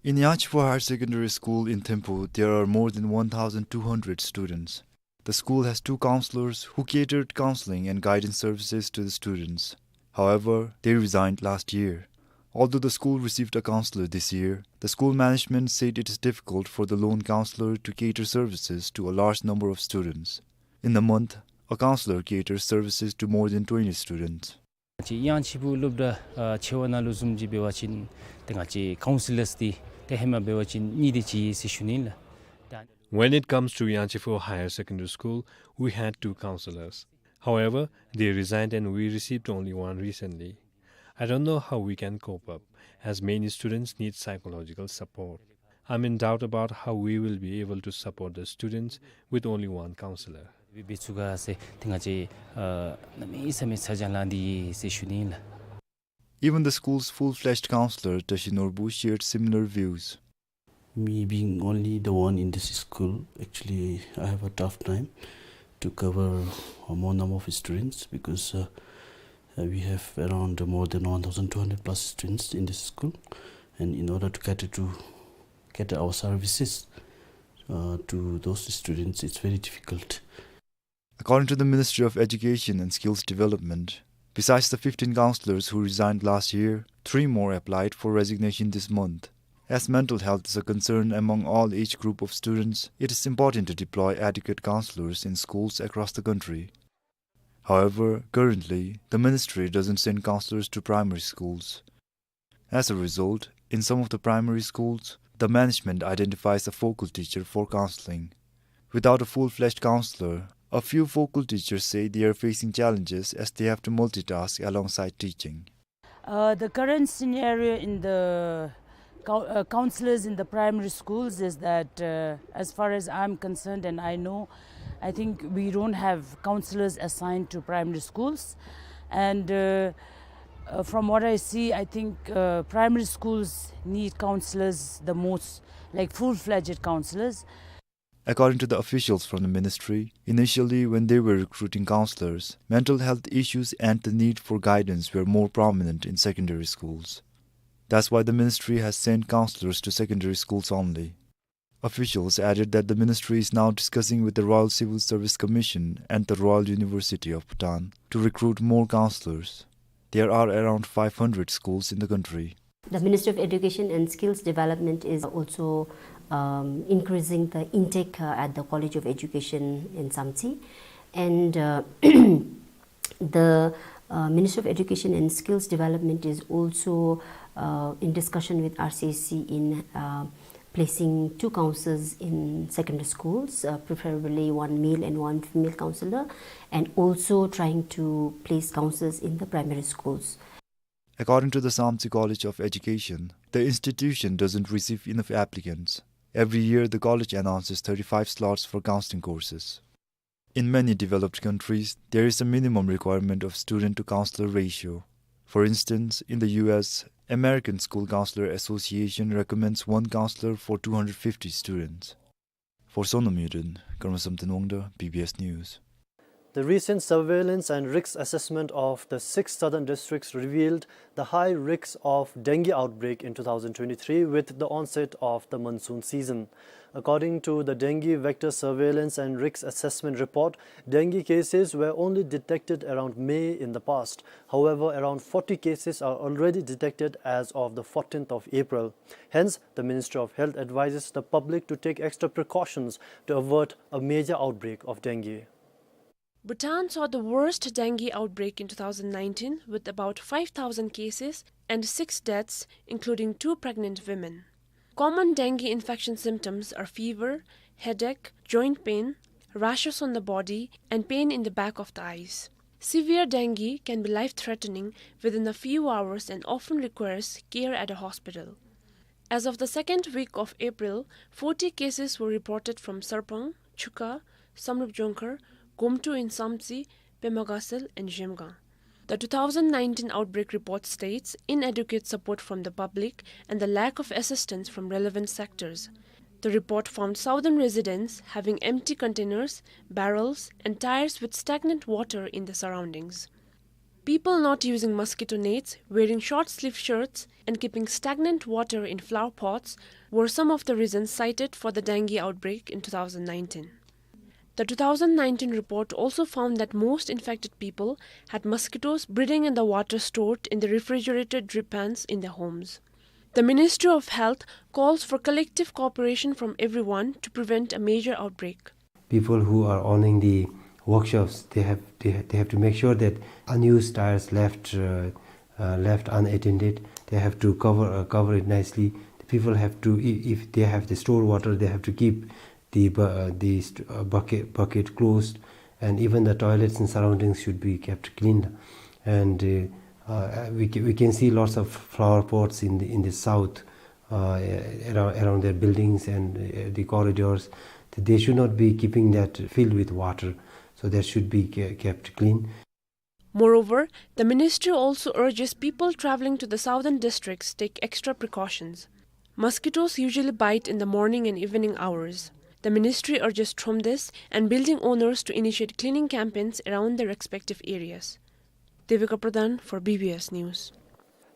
In Yangchifu Higher Secondary School in Thimphu, there are more than one thousand two hundred students. The school has two counselors who catered counseling and guidance services to the students. However, they resigned last year. Although the school received a counselor this year, the school management said it is difficult for the lone counselor to cater services to a large number of students. In a month, a counselor caters services to more than twenty students. ང་བཅས་ཡང་ཆི་ཕུ་སློབ་གྲྭ་ཨ་ཆེ་བ་ནང་ལུ་བཟུམ་ཅིག་འབད་བ་ཅིན་ཏེ་ང་བཅས་ཀའུན་སི་ལརསི་འདི་ཏེ་ཧེ་མ་འབད་བ་ཅིན་གཉིས་དེ་ཅིག་ཡོད་ཟེར་ཞུ་ནི་ལགས། ད། When it comes to Yangchifu Higher Secondary School, we had two counselors. However, they resigned and we received only one recently. I don't know how we can cope up, as many students need psychological support. I'm in doubt about how we will be able to support the students with only one counselor. འབད་ཚུགས་ག་ཟེར་ཏེ་ང་བཅས་ཨ་གནམ་མེད་ས་མེད་ཚ་གྱང་ལང་སྟེ་ཡོད་ཟེར་ཞུ་ནི་ལགས། Even the school's full-fledged counselor, Tashi Norbu, shared similar views. Me being only the one in this school, actually, I have a tough time to cover a more number of students because, uh, uh, we have around more than one thousand two hundred plus students in this school. And in order to cater to, cater our services, uh, to those students, it's very difficult. According to the Ministry of Education and Skills Development, besides the fifteen counselors who resigned last year, three more applied for resignation this month. As mental health is a concern among all age group of students, it is important to deploy adequate counselors in schools across the country. However, currently, the ministry doesn't send counselors to primary schools. As a result, in some of the primary schools, the management identifies a focal teacher for counseling. Without a full-fledged counselor, A few vocal teachers say they are facing challenges as they have to multitask alongside teaching. Uh, the current scenario in the cou-, uh, counselors in the primary schools is that, uh, as far as I'm concerned and I know, I think we don't have counselors assigned to primary schools. And, uh, uh, from what I see, I think, uh, primary schools need counselors the most, like full-fledged counselors. According to the officials from the ministry, initially when they were recruiting counselors, mental health issues and the need for guidance were more prominent in secondary schools. That's why the ministry has sent counselors to secondary schools only. Officials added that the ministry is now discussing with the Royal Civil Service Commission and the Royal University of Bhutan to recruit more counselors. There are around five hundred schools in the country. The Ministry of Education and Skills Development is also, um, increasing the intake, uh, at the College of Education in Samtse. And, uh, the, uh, Ministry of Education and Skills Development is also, uh, in discussion with R C S C in, uh, placing two counselors in secondary schools, uh, preferably one male and one female counselor, and also trying to place counselors in the primary schools. According to the Samtse College of Education, the institution doesn't receive enough applicants. Every year, the college announces thirty-five slots for counseling courses. In many developed countries, there is a minimum requirement of student to counselor ratio. For instance, in the U S, American School Counselor Association recommends one counselor for two hundred fifty students. For Sonam Yuden, Karma Samten Wangda, B B S News. The recent surveillance and risk assessment of the six southern districts revealed the high risks of dengue outbreak in two thousand twenty-three with the onset of the monsoon season. According to the Dengue Vector Surveillance and Risk Assessment Report, dengue cases were only detected around May in the past. However, around forty cases are already detected as of the fourteenth of April. Hence, the Ministry of Health advises the public to take extra precautions to avert a major outbreak of dengue. Bhutan saw the worst dengue outbreak in two thousand nineteen, with about five thousand cases and six deaths, including two pregnant women. Common dengue infection symptoms are fever, headache, joint pain, rashes on the body, and pain in the back of the eyes. Severe dengue can be life-threatening within a few hours and often requires care at a hospital. As of the second week of April, forty cases were reported from Sarpang, Chuka, Samrup Jongkhar, Gomtu in Samtse, Pema Gatshel, and Zhemgang. The two thousand nineteen outbreak report states inadequate support from the public and the lack of assistance from relevant sectors. The report found southern residents having empty containers, barrels, and tires with stagnant water in the surroundings. People not using mosquito nets, wearing short-sleeved shirts, and keeping stagnant water in flower pots were some of the reasons cited for the dengue outbreak in two thousand nineteen. The two thousand nineteen report also found that most infected people had mosquitoes breeding in the water stored in the refrigerated drip pans in their homes. The Ministry of Health calls for collective cooperation from everyone to prevent a major outbreak. People who are owning the workshops, they have, they ha-, they have to make sure that unused tires left, uh, uh, left unattended, they have to cover, uh, cover it nicely. The people have to, i-, if they have the stored water, they have to keep the bu-, uh, the st-, uh, bucket, bucket closed, and even the toilets and surroundings should be kept clean. And, uh, uh, we ca-, we can see lots of flower pots in the, in the south, uh, around, around their buildings and, uh, the corridors. They should not be keeping that filled with water, so that should be ke-, kept clean. Moreover, the ministry also urges people traveling to the southern districts take extra precautions. Mosquitoes usually bite in the morning and evening hours. The ministry urges Thromdes and building owners to initiate cleaning campaigns around their respective areas. Devika Pradhan for B B S News.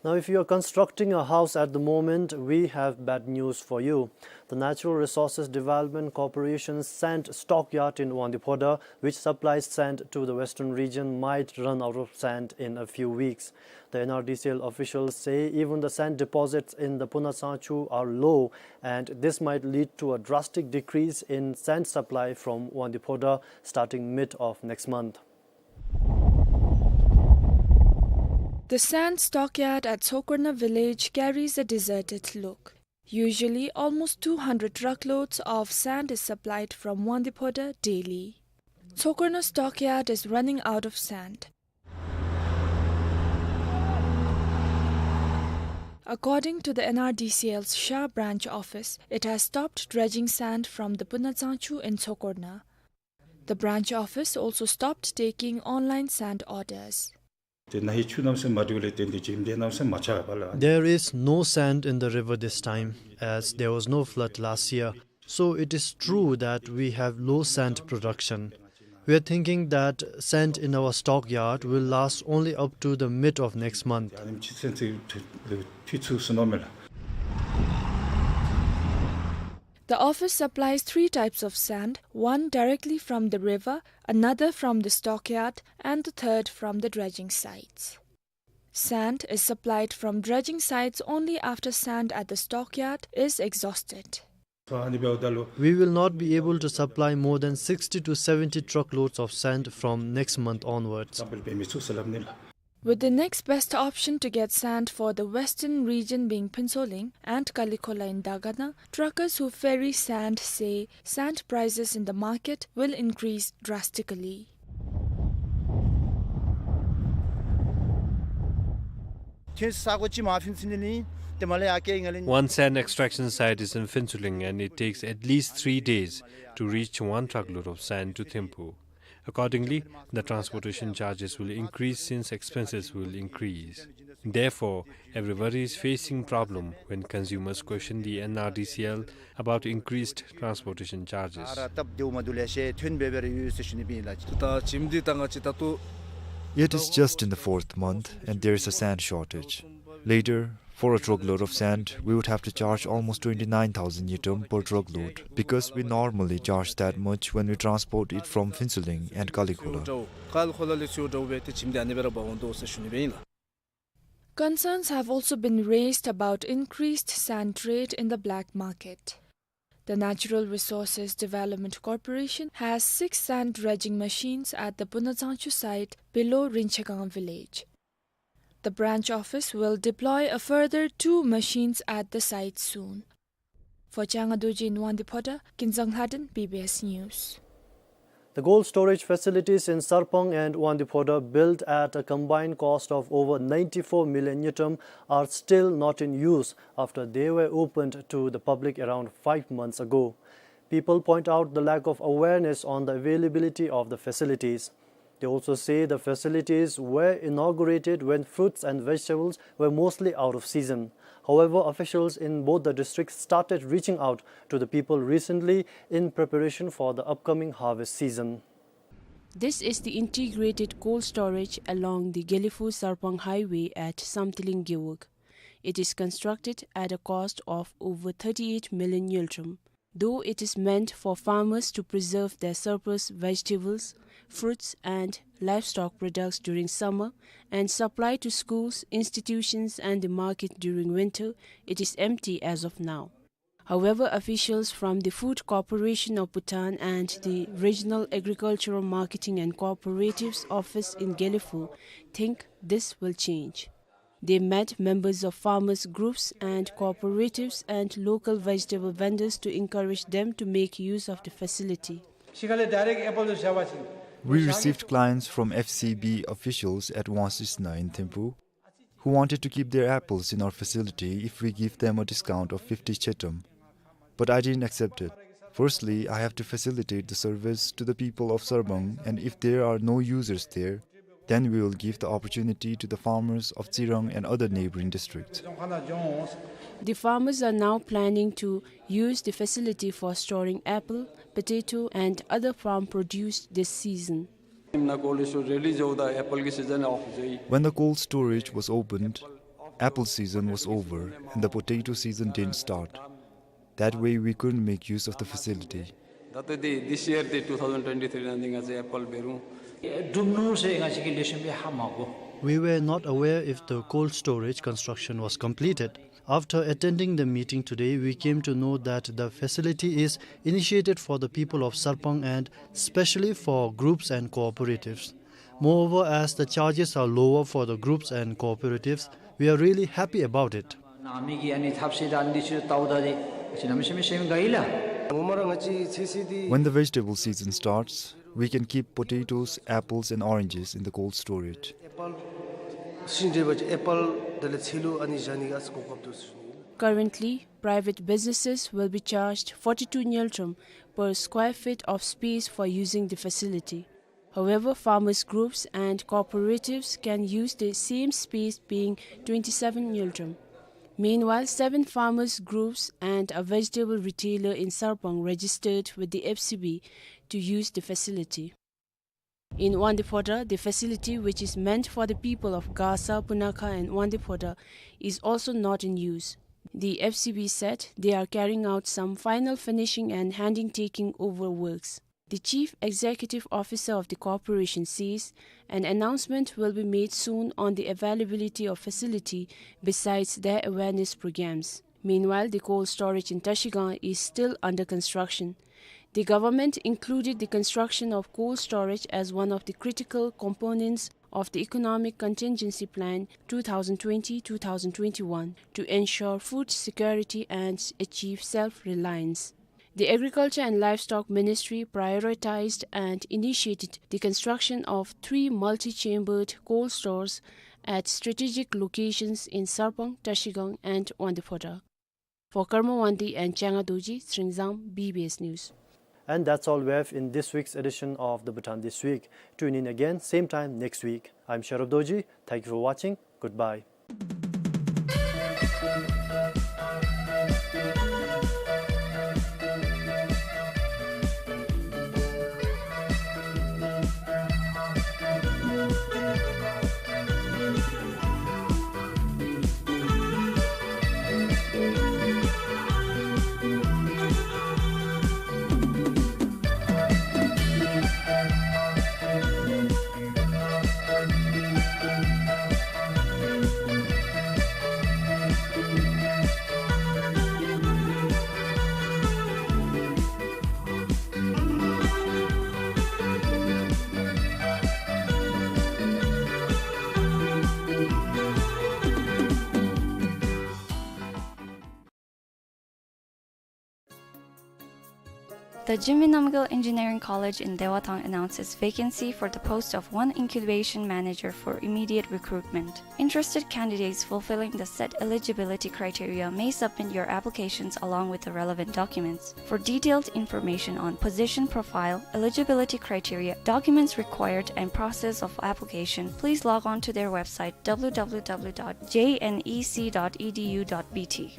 Now, if you are constructing a house at the moment, we have bad news for you. The Natural Resources Development Corporation's sand stockyard in Wangdue Phodrang, which supplies sand to the western region, might run out of sand in a few weeks. The N R D C L officials say even the sand deposits in the Punasangchu are low, and this might lead to a drastic decrease in sand supply from Wangdue Phodrang starting mid of next month. The sand stockyard at Sokurna village carries a deserted look. Usually, almost two hundred truckloads of sand is supplied from Wangdue Phodrang daily. Tsokorna stockyard is running out of sand. According to the N R D C L's Sha branch office, it has stopped dredging sand from the Punatsangchu in Tsokorna. The branch office also stopped taking online sand orders. ཏེ་ན་ཧིང་ཆུ་གནམ་མེད་མ་འདྲིཝ་ལས་བརྟེན་ཏེ་བྱེམ་ལྡན་གནམ་མེད་མ་ཆགས་པས་ལགས། There is no sand in the river this time, as there was no flood last year, so it is true that we have low sand production. We are thinking that sand in our stockyard will last only up to the mid of next month. ཨ་ནེམ་ཅིག་ཚུན་ཚོད་ལུ་ཕུལ་ཚུགས་ཟེར་མནོཝ་མས་ལགས། The office supplies three types of sand, one directly from the river, another from the stockyard, and the third from the dredging sites. Sand is supplied from dredging sites only after sand at the stockyard is exhausted. ཨ་ནི་འབདཝ་ད་ལུ། We will not be able to supply more than sixty to seventy truckloads of sand from next month onwards. བརྩམ་པར་འབད་མི་ཚུགས་ཟེར་སླབ་ནི་ལགས། With the next best option to get sand for the western region being Phuentsholing and Kalikhola in Dagana, truckers who ferry sand say sand prices in the market will increase drastically. One sand extraction site is in Phuentsholing, and it takes at least three days to reach one truckload of sand to Thimphu. Accordingly, the transportation charges will increase since expenses will increase. Therefore, everybody is facing problem when consumers question the N R D C L about increased transportation charges. It is just in the fourth month and there is a sand shortage. Later, for a truckload of sand, we would have to charge almost twenty-nine thousand ngultrum per truckload, because we normally charge that much when we transport it from Phuentsholing and Kalikhola. Concerns have also been raised about increased sand trade in the black market. The Natural Resources Development Corporation has six sand dredging machines at the Punatsangchu site below Rinchegang village. The branch office will deploy a further two machines at the site soon. For Changa Dorji in Wangdue Phodrang, Kinzang Lhaden, B B S News. The cold storage facilities in Sarpang and Wangdue Phodrang, built at a combined cost of over ninety-four million ngultrum, are still not in use after they were opened to the public around five months ago. People point out the lack of awareness on the availability of the facilities. They also say the facilities were inaugurated when fruits and vegetables were mostly out of season. However, officials in both the districts started reaching out to the people recently in preparation for the upcoming harvest season. This is the integrated cold storage along the Gelephu-Sarpang highway at Samthiling Gewog. It is constructed at a cost of over thirty-eight million ngultrum. Though it is meant for farmers to preserve their surplus vegetables, fruits and livestock products during summer and supply to schools, institutions and the market during winter, it is empty as of now. However, officials from the Food Corporation of Bhutan and the regional agricultural marketing and cooperatives office in Gelephu think this will change. They met members of farmers groups and cooperatives and local vegetable vendors to encourage them to make use of the facility. We received clients from F C B officials at Wangsisna in Thimphu, who wanted to keep their apples in our facility if we give them a discount of fifty ngultrum. But I didn't accept it. Firstly, I have to facilitate the service to the people of Sarpang, and if there are no users there, then we will give the opportunity to the farmers of Tsirang and other neighboring districts. The farmers are now planning to use the facility for storing apple, potato, and other farm produce this season. When the cold storage was opened, apple season was over and the potato season didn't start. That way we couldn't make use of the facility. We were not aware if the cold storage construction was completed. After attending the meeting today, we came to know that the facility is initiated for the people of Sarpang and specially for groups and cooperatives. Moreover, as the charges are lower for the groups and cooperatives, we are really happy about it. When the vegetable season starts, We can keep potatoes, apples, and oranges in the cold storage. Apple, shinjeba apple, དེ་ལས་ཚལ་ལུ་ཨ་ནི་བཞག་ནི་གི་གོ་སྐབས་འདུག་ཟེར་ཞུ་ནི་ལགས། Currently, private businesses will be charged forty-two ngultrum per square feet of space for using the facility. However, farmers' groups and cooperatives can use the same space, paying twenty-seven ngultrum. Meanwhile, seven farmers' groups and a vegetable retailer in Sarpang registered with the F C B to use the facility. In Wangdue Phodrang, the facility which is meant for the people of Gasa, Punakha and Wangdue Phodrang is also not in use. The F C B said they are carrying out some final finishing and handing taking over works. The Chief Executive Officer of the corporation says an announcement will be made soon on the availability of facility besides their awareness programs. Meanwhile, the cold storage in Trashigang is still under construction. The government included the construction of cold storage as one of the critical components of the Economic Contingency Plan two thousand twenty two thousand twenty-one to ensure food security and achieve self-reliance. The Agriculture and Livestock Ministry prioritized and initiated the construction of three multi-chambered cold stores at strategic locations in Sarpang, Trashigang, and Wangdue Phodrang. For Karma Wangdi and Changa Dorji, Sringzang, B B S News. And that's all we have in this week's edition of the Bhutan This Week. Tune in again, same time next week. I'm Sharab Dorji. Thank you for watching. Goodbye. The Jigme Namgyel Engineering College in Dewathang announces vacancy for the post of one incubation manager for immediate recruitment. Interested candidates fulfilling the set eligibility criteria may submit your applications along with the relevant documents. For detailed information on position profile, eligibility criteria, documents required, and process of application, please log on to their website w w w dot j n e c dot e d u dot b t.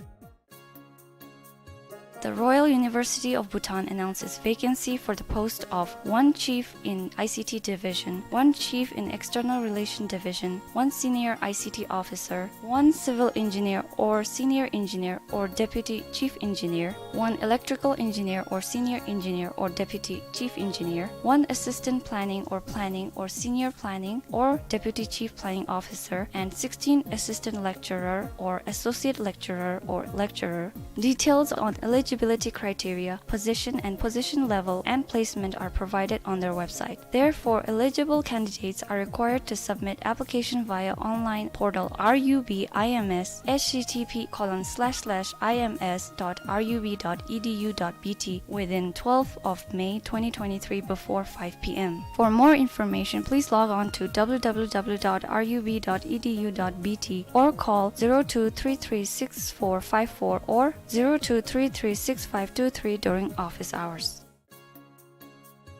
The Royal University of Bhutan announces vacancy for the post of one chief in I C T division, one chief in external relation division, one senior I C T officer, one civil engineer or senior engineer or deputy chief engineer, one electrical engineer or senior engineer or deputy chief engineer, one assistant planning or planning or senior planning or deputy chief planning officer, and sixteen assistant lecturer or associate lecturer or lecturer. Details on eligibility criteria, position and position level, and placement are provided on their website. Therefore, eligible candidates are required to submit application via online portal R U B I M S, H T T P colon slash slash I M S dot R U B dot E D U dot B T within twelfth of May twenty twenty-three before five P M. For more information, please log on to W W W dot R U B dot E D U dot B T or call zero two three three six four five four or zero two three three six five two three during office hours.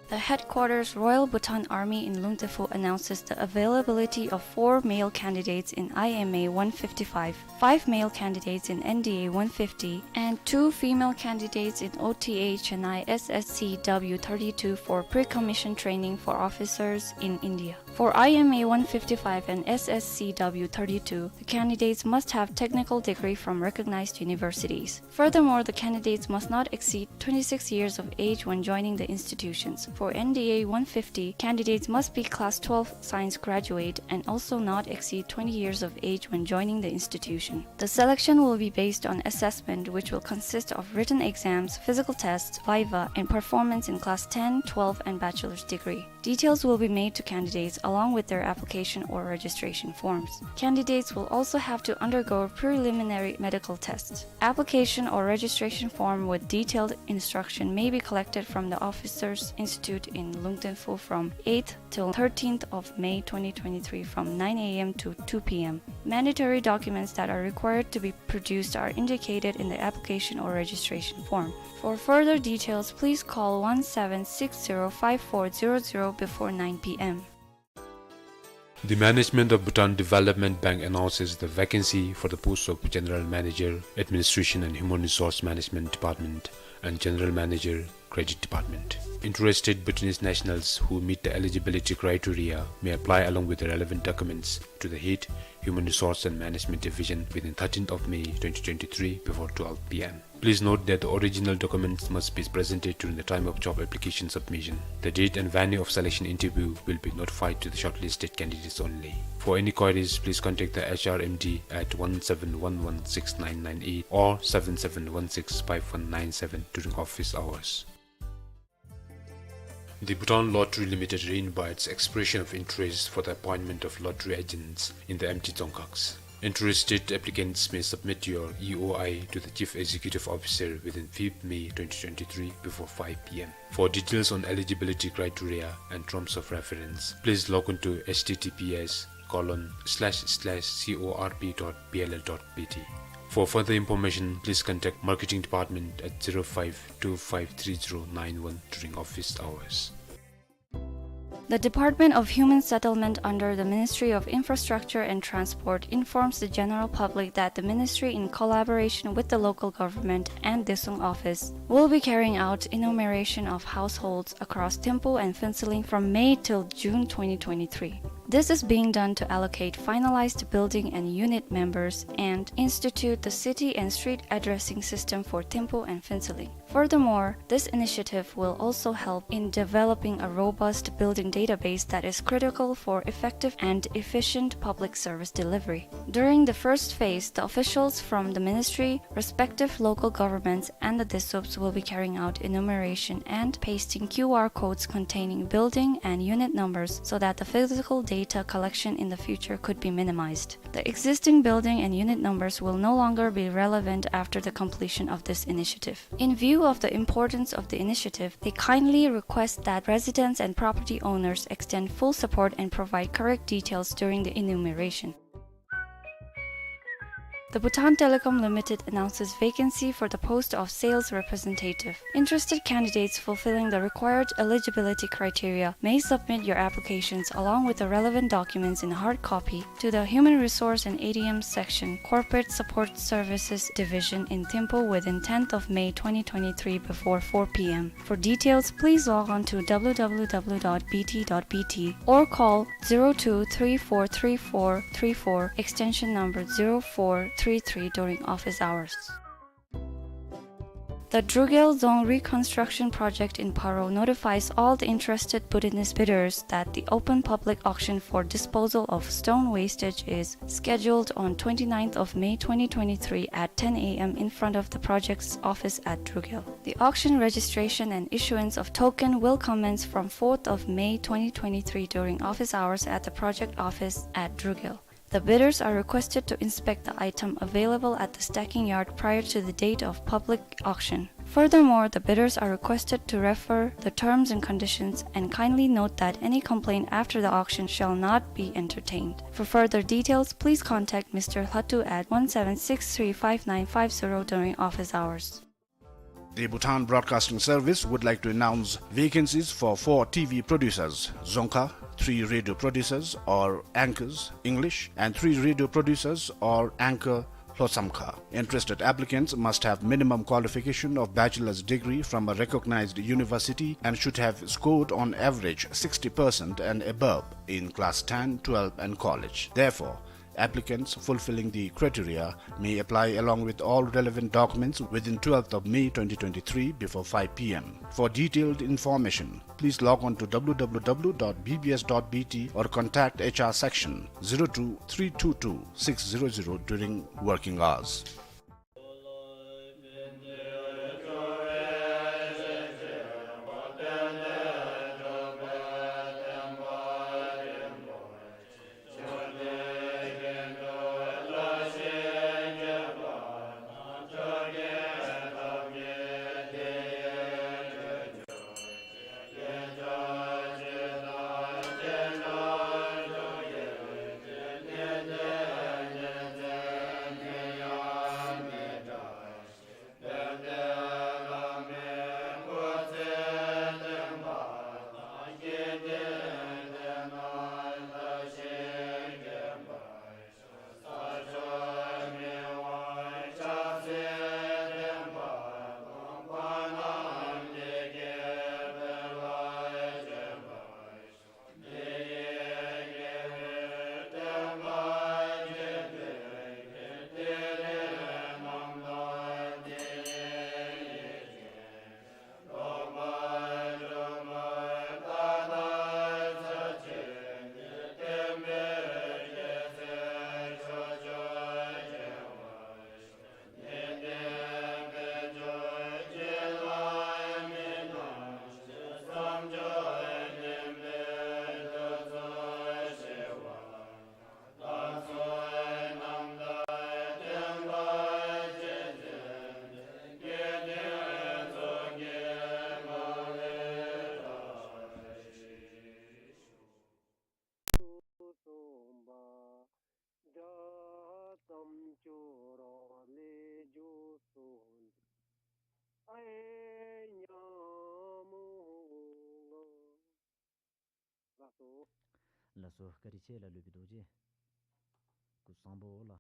The headquarters Royal Bhutan Army in Lumtephu announces the availability of four male candidates in I M A one fifty-five, five male candidates in N D A one fifty, and two female candidates in O T A Chennai S S C W thirty-two for pre-commission training for officers in India. For I M A one fifty-five and S S C W thirty-two, the candidates must have technical degree from recognized universities. Furthermore, the candidates must not exceed twenty-six years of age when joining the institutions. For N D A one fifty, candidates must be class twelve science graduate and also not exceed twenty years of age when joining the institution. The selection will be based on assessment, which will consist of written exams, physical tests, viva, and performance in class ten, twelve, and bachelor's degree. Details will be mailed to candidates along with their application or registration forms. Candidates will also have to undergo preliminary medical tests. Application or registration form with detailed instruction may be collected from the Officers Institute in Lungten Phu from eighth till thirteenth of May twenty twenty-three from nine A M to two P M. Mandatory documents that are required to be produced are indicated in the application or registration form. For further details, please call one seven six zero five four zero zero before nine P M. The management of Bhutan Development Bank announces the vacancy for the post of General Manager, Administration and Human Resource Management Department and General Manager, Credit Department. Interested Bhutanese nationals who meet the eligibility criteria may apply along with the relevant documents to the head, Human Resource and Management Division within thirteenth of May twenty twenty-three before twelve P M. Please note that the original documents must be presented during the time of job application submission. The date and venue of selection interview will be notified to the shortlisted candidates only. For any queries, please contact the H R M D at one seven one one six nine nine eight or seven seven one six five one nine seven during office hours. The Bhutan Lottery Limited re-invites expression of interest for the appointment of lottery agents in the empty dzongkhags. Interested applicants may submit your E O I to the Chief Executive Officer within fifth May twenty twenty-three before five P M. For details on eligibility criteria and terms of reference, please log on to H T T P S colon slash slash C O R P dot B L L dot B T. For further information, please contact Marketing Department at zero five two five three zero nine one during office hours. The Department of Human Settlement under the Ministry of Infrastructure and Transport informs the general public that the ministry, in collaboration with the local government and Dessung office, will be carrying out enumeration of households across Thimphu and Phuentsholing from May till June twenty twenty-three. This is being done to allocate finalized building and unit numbers and institute the city and street addressing system for Thimphu and Phuentsholing. Furthermore, this initiative will also help in developing a robust building database that is critical for effective and efficient public service delivery. During the first phase, the officials from the ministry, respective local governments, and the Desuups will be carrying out enumeration and pasting Q R codes containing building and unit numbers so that the physical data collection in the future could be minimized. The existing building and unit numbers will no longer be relevant after the completion of this initiative. In view of the importance of the initiative, they kindly request that residents and property owners extend full support and provide correct details during the enumeration. The Bhutan Telecom Limited announces vacancy for the post of sales representative. Interested candidates fulfilling the required eligibility criteria may submit your applications along with the relevant documents in hard copy to the Human Resource and A D M Section, Corporate Support Services Division in Thimphu within tenth of May twenty twenty-three before four P M. For details, please log on to W W W dot B T dot B T or call zero two three four three four three four, extension number zero four three three during office hours. The Drugel Dzong Reconstruction Project in Paro notifies all the interested Bhutanese bidders that the open public auction for disposal of stone wastage is scheduled on twenty-ninth of May twenty twenty-three at ten A M in front of the project's office at Drugel. The auction registration and issuance of token will commence from fourth of May twenty twenty-three during office hours at the project office at Drugel. The bidders are requested to inspect the item available at the stacking yard prior to the date of public auction. Furthermore, the bidders are requested to refer the terms and conditions and kindly note that any complaint after the auction shall not be entertained. For further details, please contact Mister Lhatu at one seven six three five nine five zero during office hours. The Bhutan Broadcasting Service would like to announce vacancies for four T V producers, Dzongkha, three radio producers or anchors, English, and three radio producers or anchor, Lhotshamkha. Interested applicants must have minimum qualification of bachelor's degree from a recognized university and should have scored on average sixty percent and above in class ten, twelve and college. Therefore, applicants fulfilling the criteria may apply along with all relevant documents within twelfth of May twenty twenty-three before five P M. For detailed information, please log on to W W W dot B B S dot B T or contact H R section zero two three two two six zero zero during working hours. སོ། ལགས་སོ། བཀའ་དྲིན་ཆེ་ལགས་སློབ་དཔོན་རྡོ་རྗེ། སྐུ་གཟུགས་བཟང་པོ་ལགས།